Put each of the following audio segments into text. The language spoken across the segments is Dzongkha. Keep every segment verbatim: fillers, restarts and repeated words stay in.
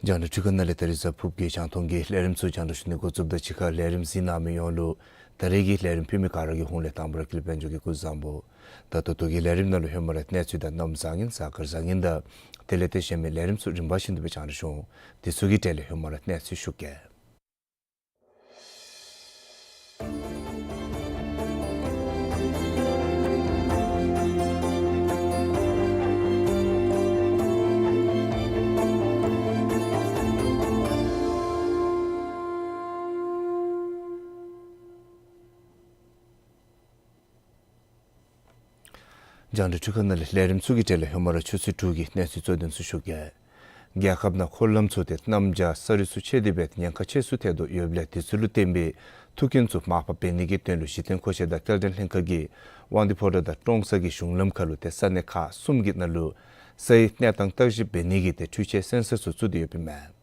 རྒྱང་བསྒྲགས་འཕྲུལ་ཁང་ནང་ལས་ད་རིས་གཟའ་ཕུར་བུ་གི་རྒྱང་མཐོང་གི་ལས་རིམ་ཚུ་རྒྱང་བསྒྲགས་ཞུ་ནི་འགོ་བཙུགསཔ་ད་གཅིག་ཁར་ལས་རིམ་གཟིགས་གནང་མི་ཡོངས་ལུ་ད་རིས་ཀྱི་ལས་རིམ་ཕུལ་མི་ག་ར་གི་ཧོངས་ལས་དང་པ་ར་ཀུན་ལེགས་དཔལ་འབྱོར་གྱིས་སྐུ་གཟུགས་བཟང་པོ། ད་ལྟོ་ད་ལྟོ་གི་ལས་རིམ་ནང་ལུ་ཧེ་མ་ར་གནས་ཚུལ་དང་གནམ་བཟང་ངན་གཟའ་སྐར་བཟང་ངན་དང་དེ་ལས་ཏེ་གཞན་མི་ལས་རིམ་ཚུ་རིམ་པ་བཞིན་དུ་སྦེ་རྒྱང་བསྒྲགས་ཞུ་འོང་། དེ་ཚུ་གི་གྲས་ལས་ཧེ་མ་ར་གནས་ཚུལ་ཞུ་གེ། རྒྱང་བསྒྲགས་འཕྲུལ་ཁང་ནང་ལས་ལས་རིམ་ཚུ་གི་གྲས་ལས་ཧེ་མ་ར་ཆུ་ཚོད་དྲུག་གི་གནས་ཚུལ་གཙོ་དོན་ཚུ་ཞུ་གེ། རྒྱལ་ཁབ་ནང་འཁོར་ལམ་ཚུ་ཏེ་གནམ་བྱཱར་ས་རུད་ཚུ་ཆད་དེ་སྦེ་ཉེན་ཁ་ཆེ་སུ་ཐལ་དོ་ཡོདཔ་ལས་དེ་ཚུ་ལུ་བརྟེན་པའི་མཐུན་རྐྱེན་ཚུ་མར་ཕབ་འབད་ནི་གི་དོན་ལུ་གཞི་རྟེན་མཁོ་ཆས་དང་སྐྱེལ་འདྲེན་ལྷན་ཁག་གིས་དབང་འདུས་ཕོ་བྲང་དང་ཀྲོང་གསར་གྱི་གཞུང་ལམ་ཁར་ལུ་ཏེ་ས་གནས་ཁག་གསུམ་གྱི་ནང་ལུ་སའི་གནས་སྟངས་བརྟག་ཞིབ་འབད་ནི་གི་ཏེ་འཕྲུལ་ཆས་སེན་སར་ཚུ་བཙུགས་ཏེ་ཡོདཔ་ཨིན་མས།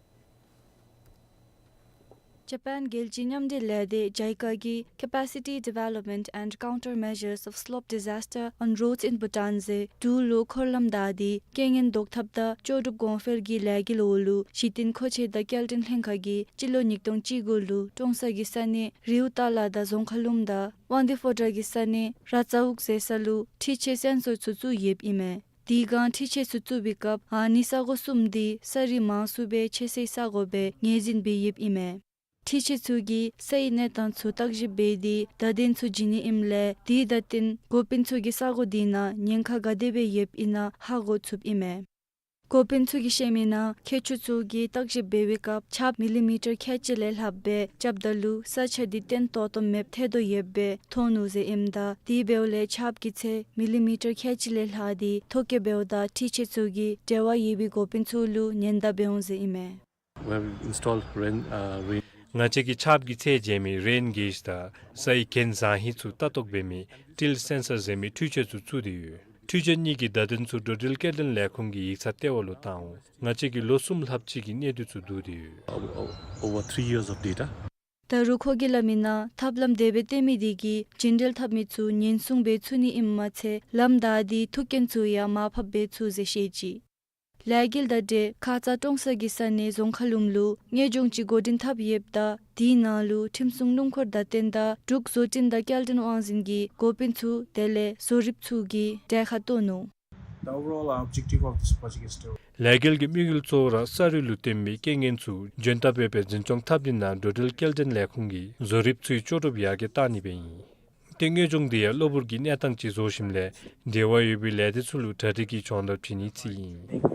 ཇ་པཱན་རྒྱལ་སྤྱིའི་མཉམ་འབྲེལ་ལས་སྡེ་ཇའི་ཀ་གིས་Capacity Development and Countermeasures of Slope Disaster on Roads in Bhutan ཟེར་འབྲུག་ལུ་འཁོར་ལམ་བདའ་སྟེ་རྐྱེན་ངན་བཟློག་ཐབས་དང་ལྕོགས་གྲུབ་གོང་འཕེལ་གྱི་ལས་འགུལ་འོག་ལུ་གཞི་རྟེན་མཁོ་ཆས་དང་སྐྱེལ་འདྲེན་ལྷན་ཁག་གིས་སྤྱི་ལོ་ཉིས་སྟོང་བཅུ་དགུ་ལུ་ཀྲོང་གསར་གྱི་ས་གནས་རིའུ་ཏཱ་ལ་དང་རྫོང་ཁ་ལུམ་དང་དབང་འདུས་ཕོ་བྲང་གི་ས་གནས་ར་ཙ་འུག་ཟེར་ས་ལུ་འཕྲུལ་ཆས་སེན་སར་ཚུ་བཙུགས་ཡོདཔ་ཨིན་མས། དེ་སྒང་འཕྲུལ་ཆས་ཚུ་བཙུགས་པའི་སྐབས་ཨ་ནི་ས་གོ་གསུམ་དེ་ས་རུད་མང་སུ་སྦེ་ཆད་སའི་ས་གོ་སྦེ་ངོས་འཛིན་འབད་ཡོདཔ་ཨིན་མས། འཕྲུལ་ཆས་ཚུ་གིས་སའི་གནས་སྟངས་ཚུ་བརྟག་ཞིབ་འབད་དེ་བརྡ་དོན་ཚུ་བྱིན་ནི་ཨིནམ་ལས་དེ་བརྡ་དོན་འགོ་དཔོན་ཚུ་གིས་ས་གོ་དེ་ནང་ཉེན་ཁ་ག་དེ་སྦེ་ཡོདཔ་ཨིན་ན་ཧ་གོ་ཚུགསཔ་ཨིན་མས། འགོ་དཔོན་ཚུ་གིས་བཤད་མི་ནང་མཁས་མཆོག་ཚུ་གིས་བརྟག་ཞིབ་འབད་བའི་སྐབས་ཆརཔ་མི་ལི་མི་ཊར་ཁལ་གཅིག་ལས་ལྷགཔ་སྦེ་རྐྱབ་ད་ལུ་ས་ཆ་དེ་བརྟན་ཏོག་ཏོ་མེདཔ་ཐལ་དོ་ཡོདཔ་སྦེ་མཐོང་ནུག་ཟེར་ཨིནམ་ད་དེ་འབདཝ་ལས་ཆརཔ་གི་ཚད་མི་ལི་མི་ཊར་ཁལ་གཅིག་ལས་ལྷག་སྟེ་ཐོ་བཀོད་འབདཝ་ད་འཕྲུལ་ཆས་ཚུ་གིས་འབྲེལ་བ་ཡོད་པའི་འགོ་དཔོན་ཚུ་ལུ་ཉེན་བརྡ་འབད་འོང་ཟེར་ཨིན་མས། We have installed rain, uh, rain. ང་བཅས་ཀྱིས་ཆརཔ་གི་ཚད་འཇལ་མི་རེན་གེཇ་དང་སའི་གྱེན་བཟང་ཧི་ཚུ་ལྟ་རྟོག་འབད་མི་ཊིལ་སེན་སར་ཟེར་མི་འཕྲུལ་ཆས་ཚུ་བཙུགས་ཏེ་ཡོད། འཕྲུལ་ཆས་གཉིས་ཀྱི་བརྡ་དོན་ཚུ་འགྲོ་འགྲུལ་སྐྱེལ་འདྲེན་ལས་ཁུངས་ཀྱི་ཡིག་ཚང་ལྟེ་བ་ལུ་བཏང་འོང་། ང་བཅས་ཀྱིས་ལོ་གསུམ་ལྷགཔ་ཅིག་གི་གནས་སྡུད་ཚུ་བསྡུ་སྟེ་ཡོད། Over, over three years of data. ད་རུང་ཁོ་གིས་སླབ་མི་ནང་ཐབས་ལམ་དེ་སྦེ་བཏོན་མི་དེ་གིས་བརྒྱུད་འབྲེལ་འཐབ་མི་ཚུ་ཉེན་སྲུང་འབད་ཚུགས་ནི་ཨིནམ་མ་ཚད་ལམ་བདའ་སྟེ་མཐུན་རྐྱེན་ཚུ་ཡང་མར་ཕབ་འབད་ཚུགས་ཟེར་བཤད་ཅི། ལས་འགུལ་དང་འབྲེལ་ཁ་ཙ་ཀྲོང་གསར་གྱི་ས་གནས་རྫོང་ཁ་ལུམ་ལུ་དངོས་སྦྱོང་ཅིག་འགོ་འདྲེན་འཐབ་ཡོདཔ་ད་དེའི་ནང་ལུ་ཁྲིམས་སྲུང་སྣུམ་འཁོར་བརྡ་སྟོན་དང་འབྲུག་བཟོ་སྐྲུན་དང་སྐྱེལ་འདྲེན་དབང་འཛིན་གྱི་འགོ་དཔོན་ཚུ་དེ་ལས་བཟོ་རིགཔ་ཚུ་གིས་གྲལ་ཁར་གཏོགས་ནུག། The overall objective of this project is to ལས་འགུལ་གྱི་དམིགས་ཡུལ་གཙོ་བོ་ར་ས་རུད་ལུ་བརྟེན་པའི་རྐྱེན་ངན་ཚུ་འཇོན་ཐང་སྦེ་འཛིན་སྐྱོང་འཐབ་ནི་ནང་འགྲོ་འགྲུལ་སྐྱེལ་འདྲེན་ལས་ཁུངས་ཀྱིས་བཟོ་རིགཔ་ཚུའི་ལྕོགས་གྲུབ་ཡར་རྒྱས་གཏང་ནི་སྦེ་ཨིན། ཏེ་དངོས་སྦྱོང་དེ་ཡང་གློ་བུར་གྱི་གནས་སྟངས་ཅིག་བཟོ་ཞིནམ་ལས་འབྲེལ་བ་ཡོད་པའི་ལས་སྡེ་ཚུ་ལུ་གྲ་སྒྲིག་གི་སྦྱོང་བརྡར་བྱིན་ནིའི་རྩིས་ཨིན།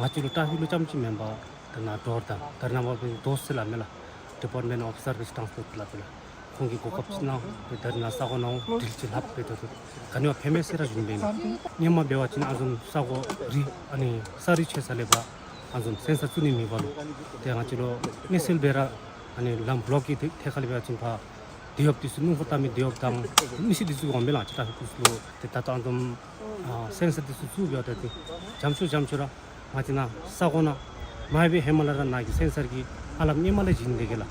ང་བཅས་ལུ་ཊ་ཕིག་ལུ་རྐྱངམ་ཅིག་མེན་པར་ད་ནཱ་ཌོར་དང་ད་རེས་ནངས་པ་སྦེ་ཌོར་ཟེར་སླབ་མས་ལགས། Department of Service Transport སླབ་པས་ལགས། ཁོང་གིས་གོ་སྐབས་ཅིག་གནང་སྦེ་ད་རེས་ནཱ་ས་གོ་ནང་འོང་འགྲུལ་ཅིག་ལྷག་སྦེ་ད་ད་ག་ནི་བ་ཕན་མས་ཟེར་ར་ཞུ་ནི་སྦེ་ཨིན། སྔོན་མ་འབད་བ་ཅིན་ཨ་བཟུམ་ས་གོ་རི་ཨ་ནི་ས་རུད་ཆད་ས་ལས་ཕར་ཨ་བཟུམ་སེན་སར་བཙུགས་ནི་མེད་པ་ལུ་ཏེ་ང་བཅས་ལུ་གནས་ཚུལ་སྦེ་ར་ཨ་ནི་ལམ་བློག་གི་ཐད་ཁར་ལས་འབད་བ་ཅིན་ཕར་ད་ དུས་ཡོདཔ་འདི་ཚུ་སྣུམ་འཁོར་བཏབ་མི་དུས་ཡོདཔ་དང་མི་སེར་འདི་ཚུ་འོང་མི་ལགས་ཅིག་ད་འདི་ཚུ་ལུ་ཏེ་ད་ལྟོ་ཨ་ནི་བཟུམ་ཨ་སེན་སར་འདི་ཚུ་བཙུགས་ཡོདཔ་ད་ཏེ་འཇམ་ཤོས་འཇམ་ཤོས་ར་ང་བཅས་ནཱ་ས་གོ་ནང་མ་ཡོད་པའི་ཧེ་མ་ལས་ར་ནཱ་གི་སེན་སར་གྱི་ཨ་ལམ་ཧེ་མ་ལས་བྱིན་ཏེ་གི་ལགས།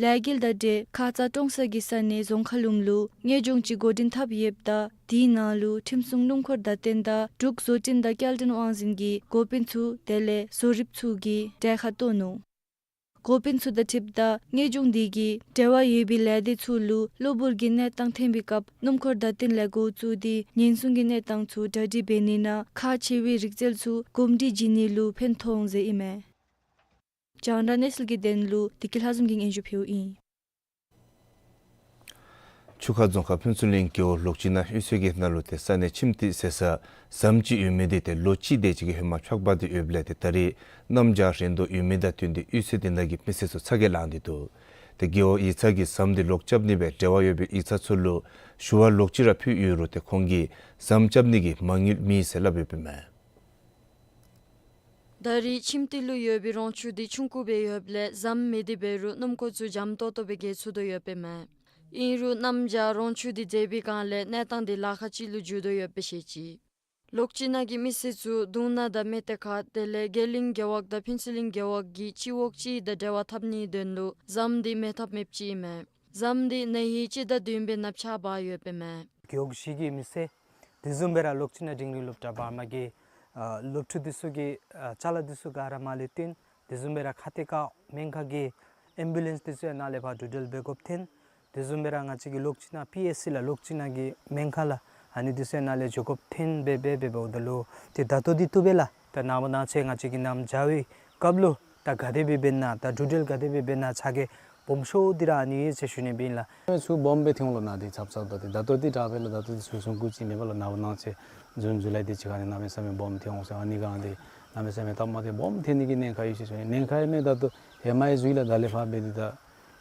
ལས་འགུལ་དང་འབྲེལ་ཁ་ཙ་ཀྲོང་གསར་གྱི་ས་གནས་རྫོང་མཁར་ལུང་ལུ་དངོས་ལྗོངས་ཀྱི་འགོ་འདྲེན་འཐབ་ཡོདཔ་ད་དེའི་ནང་ལུ་ཁྲིམས་སྲུང་སྣུམ་འཁོར་དང་རྟེན་དང་འབྲུག་བཟོ་སྐྲུན་དང་སྐྱེལ་འདྲེན་དབང་འཛིན་གྱི་འགོ་དཔོན་ཚུ་དེ་ལས་བཟོ་རིགཔ་ཚུ་གིས་གྲལ་ཁར་གཏོགས་ནུག། འགོ་དཔོན་ཚུ་དང་འཁྲིལཝ་ད་དངོས་ལྗོངས་འདི་གིས་འབྲེལ་བ་ཡོད་པའི་ལས་སྡེ་ཚུ་ལུ་གློ་བུར་གྱི་གནས་སྟངས་ཐོན་པའི་སྐབས་སྣུམ་འཁོར་དང་རྟེན་ལས་འགོ་བཙུགས་ཏེ་ཉེན་སྲུང་གི་གནས་སྟངས་ཚུ་གྲ་སྒྲིག་འབད་ནི་ནང་ཁག་ཆེ་བའི་རིག་རྩལ་ཚུ་གོམས་འདྲིས་བྱིན་ནི་ལུ་ཕན་ཐོགས་འོང་ཟེར་ཨིན་མས། རྒྱང་བསྒྲགས་གནས་ཚུལ་གྱི་དོན་ལུ་བདེ་སྐྱིད་ལྷ་འཛོམས་ཀྱིས་སྙན་ཞུ་ཕུལཝ་ཨིན། ཆུ་ཁ་རྫོང་ཁག་ཕུན་ཚོགས་གླིང་རྒེད་འོག་ལོག་སྤྱི་ནང་གཡུས་ཚན་གྱི་ནང་ལུ་ཏེ་ས་གནས་ཁྱིམ་མཐིལ་ཟེར་ས་ཟམ་ཅིག་ཡོད་མི་འདི་ཏེ་ལོ་གཅིག་དེ་ཅིག་གི་ཧེ་མ་འཕྱག་འབག་སྟེ་ཡོདཔ་ལས་ཏེ་ད་རེས་གནམ་བྱཱར་རན་དོ་ཡོད་མི་དང་བསྟུན་ཏེ་གཡུས་ཚན་འདི་ནང་གི་མི་སེར་ཚུ་ཚ་གྱང་ལངས་ཏེ་འདུག། ཏེ་རྒེད་འོག་ཡིག་ཚང་གིས་ཟམ་འདི་ལོག་རྐྱབ་ནི་སྦེ་འབྲེལ་བ་ཡོད་པའི་ཡིག་ཚང་ཚུ་ལུ་ཞུ་བ་ལོག་ཅི་ར་ཕུལ་ཡོད་རུང་ཏེ་ཁོང་གིས་ཟམ་རྐྱབ་ནི་གི་མ་དངུལ་མེད་ཟེར་སླབ་ཡོདཔ་ཨིན་མས། ད་རེས་ཁྱིམ་མཐིལ་ལུ་ཡོད་པའི་རོང་ཆུ་འདི་ཆུང་ཀུ་སྦེ་ཡོདཔ་ལས་ཟམ་མེད་དེ་འབད་རུང་སྣུམ་འཁོར་ཚུ་འཇམ་ཏོག་ཏོ་སྦེ་བརྒལ་ཚུགས་དོ་ཡོདཔ་ཨིན་མས། ཨིན་རུང་གནམ་བྱཱར་རོང་ཆུ་འདི་མཛེས་པའི་སྒང་ལས་གནས་སྟངས་འདི་ལཱ་ཁག་ཅིག་ལུ་འགྱུར་དོ་ཡོདཔ་སྦེ་བཤད་ཅི། ལོག་སྤྱི་ནང་གི་མི་སེར་ཚུ་གདུང་ནག་དང་མེ་ཏེ་ཁ་དེ་ལས་དགེ་ལིང་རྒེད་འོག་དང་ཕུན་ཚོགས་གླིང་རྒེད་འོག་གི་སྤྱི་འོག་གཅིག་དང་འབྲེལ་བ་འཐབ་ནིའི་དོན་ལུ་ཟམ་འདི་མེད་ཐབས་མེདཔ་ཅིག་ཨིན་མས། ཟམ་འདི་ན་ཧིང་སྤྱི་ཟླ་བདུན་པའི་ནང་འཕྱག་འབག་ཡོདཔ་ཨིན་མས། རྒེད་འོག་བཞི་གི་མི་སེར་དེ་བཟུམ་སྦེ་ར་ལོག་སྤྱི་ནང་འབྲིང་རིམ་སློབ་གྲྭ་བར་མ་གི་ཨ་སློབ་ཕྲུག་འདི་ཚུ་གི་ཨ་ཅ་ལ་འདི་ཚུ་ག་ར་མ་ལུ་བརྟེན། དེ་བཟུམ་སྦེ་ར་ཁ་ཐེག་ཁ་སྨན་ཁང་གི་ཨེམ་བུ་ལེནསི་འདི་ཚུ་ཡང་ནཱ་ལས་ཕར་འགྲོ་འགྲུལ་འབད་དགོཔ་ཐོན། དེ་བཟུམ་སྦེ་ར་ང་བཅས་ཀྱི་ལོག་སྤྱི་ནང་པི་ཨེཆ་སི་ལགས་ལོག་སྤྱི་ནང་གི་སྨན་ཁང་ལགས་ཨ་ནི་འདི་ཚུ་ཡང་ནཱ་ལས་འགྱོ་དགོཔ་ཐོན་སྦེ་འབད་འབདཝ་ད་ལུ་ཏེ་ད་ལྟོ་འདི་བཏུབ་པས་ལགས། ད་ནངས་པ་གནངས་ཚེ་ང་བཅས་ཀྱི་གནམ་བྱཱར་བའི་སྐབས་ལུ་ད་ག་དེ་སྦེ་འབད་ན་ད་འགྲོ་འགྲུལ་ག་དེ་སྦེ་འབད་ན་ཚ་གྱང་སྦོམ་ཤོས་འདི་ར་ཨ་ནི་ཨིན་ཟེར་ཞུ་ནི་སྦེ་ཨིན་ལགས། ཚུ་སྦོམ་སྦེ་ཐོན་འོང་ལགས། ནཱ་འདི་ཚབ་ཚབ་ད་འདི་ད་ལྟོ་འདི་དྲག་པས་ལགས། ད་ལྟོ་འདི་ཚུ་གསུང་སྐུ་ཅིག་མེད་པ་ལགས། ནངས་པ་གནངས་ཚེ་ཇུན་ཇུ་ལའི་འདི་ཅིག་ཁར་ནི་གནམ་མེད་ས་མེད་སྦོམ་ཐོན་འོང་ཟེར། ཨ་ནི་སྒང་འདི་གནམ་མེད་ས་མེད་སྟབས་མ་བདེ་སྦོམ་ཐོན་ནི་གི་ཉེན་ཁ་ཡོད་ཟེར་ཞུ་ནི། ཉེན་ཁ་ཡང་མེད། ད་ལྟོ་ཧེ་མ་ཡང་བཟུམ་ལགས། ད་ལས་ཕར་འབད་དེ་ད་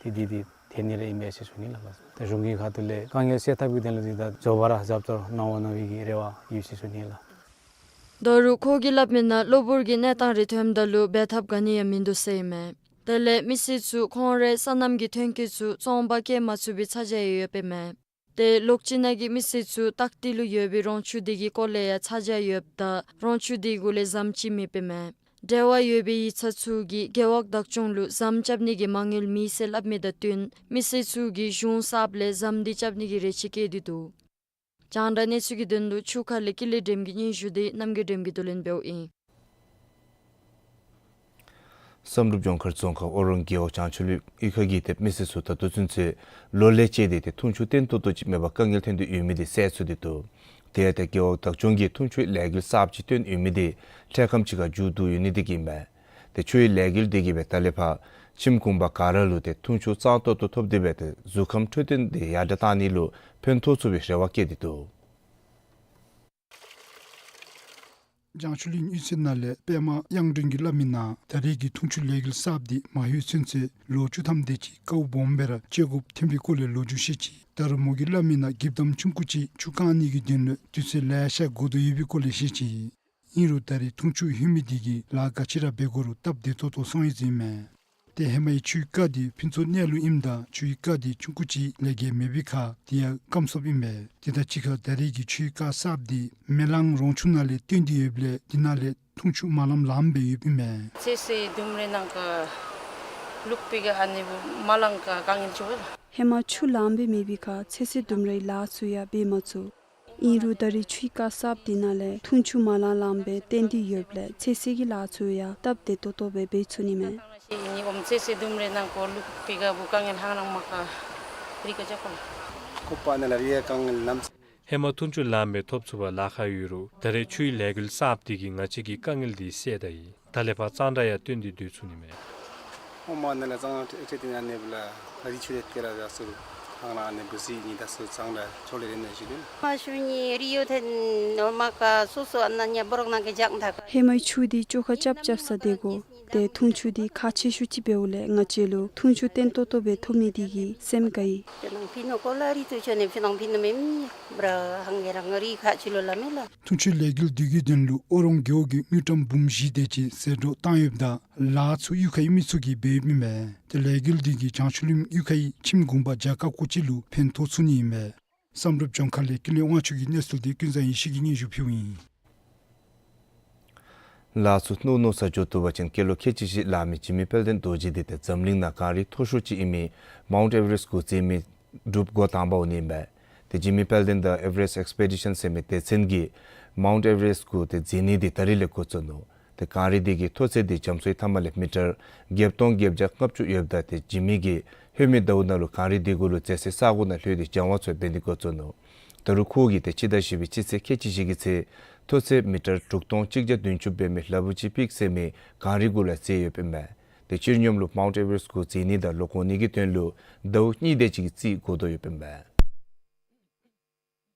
འདི་འདི་འདི་ཐོན་ནི་ར་ཨིན་པས་ཟེར་ཞུ་ནི་ལགས། ད་གཞུང་གི་ཁ་ཐུག་ལས་དཀའ་ངལ་སེལ་ཐབས་ཀྱི་དོན་ལུ་འདི་ད་མགྱོགས་པ་ར་རྒྱབ་སྐྱོར་གནང་འོང་མནོ་བའི་གི་རེ་བ་ཡོད་ཟེར་ཞུ་ནི་ལགས། ད་རུང་ཁོ་གིས་སླབ་མིའི་ནང་གློ་བུར་གྱི་གནས་སྟངས་རེ་ཐོནམ་ད་ལུ་འབད་ཐབས་ག་ནི་ཡང་མིན་འདུག་ཟེར་ཨིན་མས། དེ་ལས་མི་སེར་ཚུ་ཁོང་རའི་སོ་ནམ་གྱི་ཐོན་སྐྱེད་ཚུ་བཙོང་པར་བསྐྱལ་མ་ཚུགས་པའི་ཚ་གྱང་ཡོདཔ་ཨིན་མས། ཏེ་ལོག་སྤྱི་ནང་གི་མི་སེར་ཚུ་ལྟག་མཐིལ་ལུ་ཡོད་པའི་རོང་ཆུ་འདི་གི་སྐོར་ལས་ཡང་ཚ་གྱང་ཡོདཔ་ད་རོང་ཆུ་འདི་གུ་ལས་ཟམ་ཅིག་མེདཔ་ཨིན་མས། འབྲེལ་བ་ཡོད་པའི་ཡིག་ཚང་ཚུ་གིས་རྒེད་འོག་བདག་སྐྱོང་ལུ་ཟམ་རྐྱབ་ནི་གི་མ་དངུལ་མེད་ཟེར་སླབ་མི་དང་བསྟུན་མི་སེར་ཚུ་གིས་གཞུང་གསརཔ་ལས་ཟམ་འདི་རྐྱབ་ནི་གི་རེ་ཆེ་བསྐྱེད་དེ་འདུག། རྒྱང་བསྒྲགས་གནས་ཚུལ་གྱི་དོན་ལུ་ཆུ་ཁ་ལས་ཀུན་ལེགས་སྒྲོལམ་གྱིས་སྙན་ཞུ་འདི་རྣམ་རྒྱལ་སྒྲོལམ་གྱིས་བསྡུ་ལེན་འབདཝ་ཨིན། བསམ་གྲུབ་ལྗོངས་མཁར་རྫོང་ཁག་ཨོ་རོང་རྒེད་འོག་བྱང་ཆུ་གླིང་གཡུས་ཁ་གི་ཏེ་མི་སེར་ཚུ་ད་ལྟོ་ཚུན་ཚོད་ལོ་ལེགས་བཅད་དེ་ཏེ་འཐུང་ཆུ་བརྟན་ཏོག་ཏོ་ཅིག་མེད་པར་དཀའ་ངལ་ཐོན་ཏེ་ཡོད་མི་འདི་སེལ་ཚུགས་ཏེ་འདུག། དེ་ཡང་ཏེ་རྒེད་འོག་བདག་སྐྱོང་གིས་འཐུང་ཆུའི་ལས་འགུལ་གསརཔ་ཅིག་བཏོན་ཡོད་མི་འདི་འཕྲལ་ཁམས་ཅིག་ཁར་མཇུག་བསྡུ་ཡོད་ནི་འདི་གིས་ཨིན་མས། ཏེ་ཆུའི་ལས་འགུལ་འདི་གིས་སྦེ་ད་ལས་ཕར་ཁྱིམ་གུང་པ་ག་ར་ལུ་ཏེ་འཐུང་ཆུ་གཙང་ཏོག་ཏོ་ཐོབ་སྟེ་སྦེ་ཏེ་གཟུགས་ཁམས་འཕྲོད་བསྟེན་འདི་ཡར་དྲགས་གཏང་ནི་ལུ་ཕན་ཐོགས་ཚུགས་པའི་རེ་བ་བསྐྱེད་དེ་འདུག། བྱང་ཆུ་གླིང་གཡུས་ཚན་ནང་ལས་པདྨ་དབྱངས་སྒྲོན་གྱིས་སླབ་མིའི་ནང་ད་རེས་ཀྱི་འཐུང་ཆུ་ལས་འགུལ་གསརཔ་འདི་མ་ལྷོད་ཚུན་ཚོད་ལོ་བཅུ་ཐམ་དེ་ཅིག་དཀའཝ་སྦོམ་སྦེ་ར་སྤྱོད་དགོཔ་ཐོན་པའི་སྐོར་ལས་ལོ་རྒྱུས་བཤད་ཅི། ད་རུང་མོ་གིས་སླབ་མིའི་ནང་འགྱིབ་དམ་ཆུང་ཀུ་ཅིག་ཆུ་བཀང་ནི་གི་དོན་ལུ་དུས་ཚོད་ལེ་ཤ་འགོར་དོ་ཡོད་པའི་སྐོར་ལས་བཤད་ཅི། ཨིན་རུང་ད་རེས་འཐུང་ཆུ་ལྷོད་མི་འདི་གིས་ལཱ་ག་ཅི་ར་འབད་དགོ་རུང་སྟབས་བདེ་ཏོག་ཏོ་སོང་ཡི་ཟེར་ཨིན་མས། ཏེ་ཧེ་མའི་ཆུའི་རྐ་འདི་ཕུན་ཚོགས་གནས་ལུ་ཨིནམ་ད་ཆུའི་རྐ་འདི་ཆུང་ཀུ་ཅིག་ལས་བརྒལ་མེད་པའི་ཁར་དེ་ཡང་སྐམ་སོཔ་ཨིན་པས། དེ་དང་གཅིག་ཁར་ད་རེས་ཀྱི་ཆུའི་རྐ་གསརཔ་འདི་མེ་གླང་རོང་ཆུ་ནང་ལས་བཏོན་ཏེ་ཡོདཔ་ལས་དེ་ནང་ལས་འཐུང་ཆུ་མ་ལངམ་ལངམ་སྦེ་ཡོདཔ་ཨིན་མས། ཚོད་བསྲེ་ལྡུམ་རའི་ནང་ཁར་བླུག་པའི་སྒང་ཨ་ནི་མ་ལངམ་ཁར་དཀའ་ངལ་ཅིག་འོང་། ཧེ་མ་ཆུ་ལངམ་སྦེ་མེད་པའི་ཁར་ཚོད་བསྲེ་ལྡུམ་རའི་ལཱ་ཚུ་ཡང་འབད་མ་ཚུགས། ཨིན་རུང་ད་རེས་ཆུའི་རྐ་གསརཔ་འདི་ནང་ལས་འཐུང་ཆུ་མ་ལངམ་ལངམ་སྦེ་བཏོན་ཏེ་ཡོདཔ་ལས་ཚོད་བསྲེ་གི་ལཱ་ཚུ་ཡང་སྟབས་བདེ་ཏོག་ཏོ་སྦེ་འབད་ཚུགས་ནི་མས། ཨིན་ནི་འོང་ཚོད་བསྲེ་ལྡུམ་རའི་ནང་ཁར་བླུག་པའི་སྒང་བུ་དཀའ་ངལ་ཧང་ལང་མ་ཁར་རི་ཁར་ཅིག་ཁོ་ལགས། ཁོ་པ་ནི་ལགས་རི་ཡ་དཀའ་ངལ་ནམ། ཧེ་མ་འཐུང་ཆུ་ལངམ་སྦེ་ཐོབ་ཚུགས་པར་ལཱ་ཁག་ཡོད་རུང་ད་རེས་ཆུའི་ལས་འགུལ་གསརཔ་འདི་གིས་ང་བཅས་ཀྱི་དཀའ་ངལ་འདི་སེལ་ད་ཡི། ད་ལས་ཕར་གཙང་སྦྲ་ཡང་བཏོན་ཏེ་སྡོད་ཚུགས་ནི་མས། ཧོ་མ་ནི་ལགས་གཙང་སྦྲ་ཏེ་ཏེ་ཨ་ནི་སྦེ་ལགས་རི་ཆུ་ལས་ཏེ་ར་ཡར་སོང་ཁང་ལ་ཨ་ནི་འབུ་སི་ཉི་ཟླ་སོང་གཙང་སྦྲ་ཆོག་ལེ་རེ་ནི་ཞུ་དོ། མ་ཞུ་ནི་རི་གཡུ་ཐེན་ནོར་མ་ཁར་སོ་སོ་ཨ་ནཱ་ཉ་སྦོ་རོག་ནང་གི་ཇག་མཐའ་ཁར། ཧེ་མའི་ཆུ་འདི་བཅོ་ཁ་རྐྱབ་རྐྱབ་ས་དེ་གུ་ ཏེ་འཐུང་ཆུ་འདི་ཁག་ཆེ་ཤོས་ཅིག་འབདཝ་ལས་ང་བཅས་ལུ་འཐུང་ཆུ་བརྟན་ཏོག་ཏོ་སྦེ་ཐོབ་ནི་འདི་གིས་སེམས་དགའ་ཡི། ཕི་ནང་ཕི་ནང་ཀོ་ལ་རི་ཐུ་ཆོ་ནི་ཕི་ནང་ཕི་ནང་མེན་ནི་བྲ་ཧང་གེ་རང་རི་ཁག་ཆེ་ལོ་ལ་མེ་ལ། འཐུང་ཆུའི་ལས་འགུལ་འདི་གི་དོན་ལུ་ཨོ་རོང་རྒེད་འོག་གི་དངུལ་ཀྲམ་འབུམ་བཞི་དེ་ཅིག་ཟད་འགྲོ་བཏང་ཡོདཔ་ད་ལཱ་ཚུ་གཡུས་ཁའི་མི་ཚུ་གིས་འབད་ཡོདཔ་ཨིན་མས། ཏེ་ལས་འགུལ་འདི་གིས་བྱང་ཆུབ་གླིང་གཡུས་ཁའི་ཁྱིམ་གུང་པ་བརྒྱ་ཁ་ཀོ་གཅིག་ལུ་ཕན་ཐོགས་ཚུགས་ནི་ཨིན་མས། བསམ་གྲུབ་ལྗོངས་མཁར་ལས་ཀུན་ལེགས་དབང་ཕྱུག་གི་གནས་ཚུལ་འདི་ཀུན་བཟང་ཡེ་ཤེས་ཀྱིས་སྙན་ཞུ་ཕུལཝ་ཨིན། ལཱ་ཚུ་མནོ་མནོ་ས་འགྱོ་བཏུབ་པ་ཅིན་སྐྱེས་ལོ་ཁལ་གཅིག་བཞི་ལང་མི་འཇིགས་མེད་དཔལ་ལྡན་རྡོ་རྗེ་འདི་ཏེ་འཛམ་གླིང་ནང་གངས་རི་མཐོ་ཤོས་ཅིག་ཨིན་མི་མའུནཊ་ཨེ་ཝ་རེསཊ་འགོ་འཛིན་མི་འབྲུགཔ་འགོ་དང་པ་འོང་ནི་ཨིན་པས། ཏེ་འཇིགས་མེད་དཔལ་ལྡན་དང་ཨེ་ཝ་རེསཊ་ཨེགསི་པེ་ཌི་ཤཱན་ཟེར་མི་སྡེ་ཚན་གྱིས་མའུནཊ་ཨེ་ཝ་རེསཊ་འགོ་ཏེ་འཛིན་ནི་འདི་ད་རིས་ལས་འགོ་བཙུགས་ནུག། ཏེ་གངས་རི་འདི་གི་མཐོ་ཚད་འདི་རྒྱ་མཚོའི་མཐའ་མ་ལས་མི་ཊར་བརྒྱད་སྟོང་བརྒྱད་བརྒྱ་ལྔ་བཅུ་ཡོདཔ་ད་ཏེ་འཇིགས་མེད་ཀྱིས་ལྷོད་མི་ཟླཝ་ནང་ལུ་གངས་རི་འདི་གུ་ལུ་འཛེགས་སའི་ས་གོ་ནང་ལྷོད་དེ་སྦྱང་བ་ཚུ་འབད་ནི་འགོ་བཙུགས་ནུག། ད་རུང་ཁོ་གིས་ཏེ་སྤྱི་ཟླ་བཞི་པའི་སྤྱི་ཚེས་ཁལ་གཅིག་བཞི་གི་ཚེ་མཐོ་ཚད་མི་ཊར་དྲུག་སྟོང་གཅིག་བརྒྱ་བདུན་ཅུ་འབད་མི་ལ་བུ་ཅི་པིཀ་ཟེར་མི་གངས་རི་གུ་ལུ་འཛེགས་ཡོདཔ་ཨིན་མས། ཏེ་སྤྱིར་སྙོམས་ལུ་མའུནཊ་ཨེ་ཝ་རེསཊ་འགོ་འཛིན་ནི་དང་ལོག་འོང་ནི་གི་དོན་ལུ་ཟླཝ་གཉིས་དེ་ཅིག་གི་རྩིས་འགོར་དོ་ཡོདཔ་ཨིན་མས།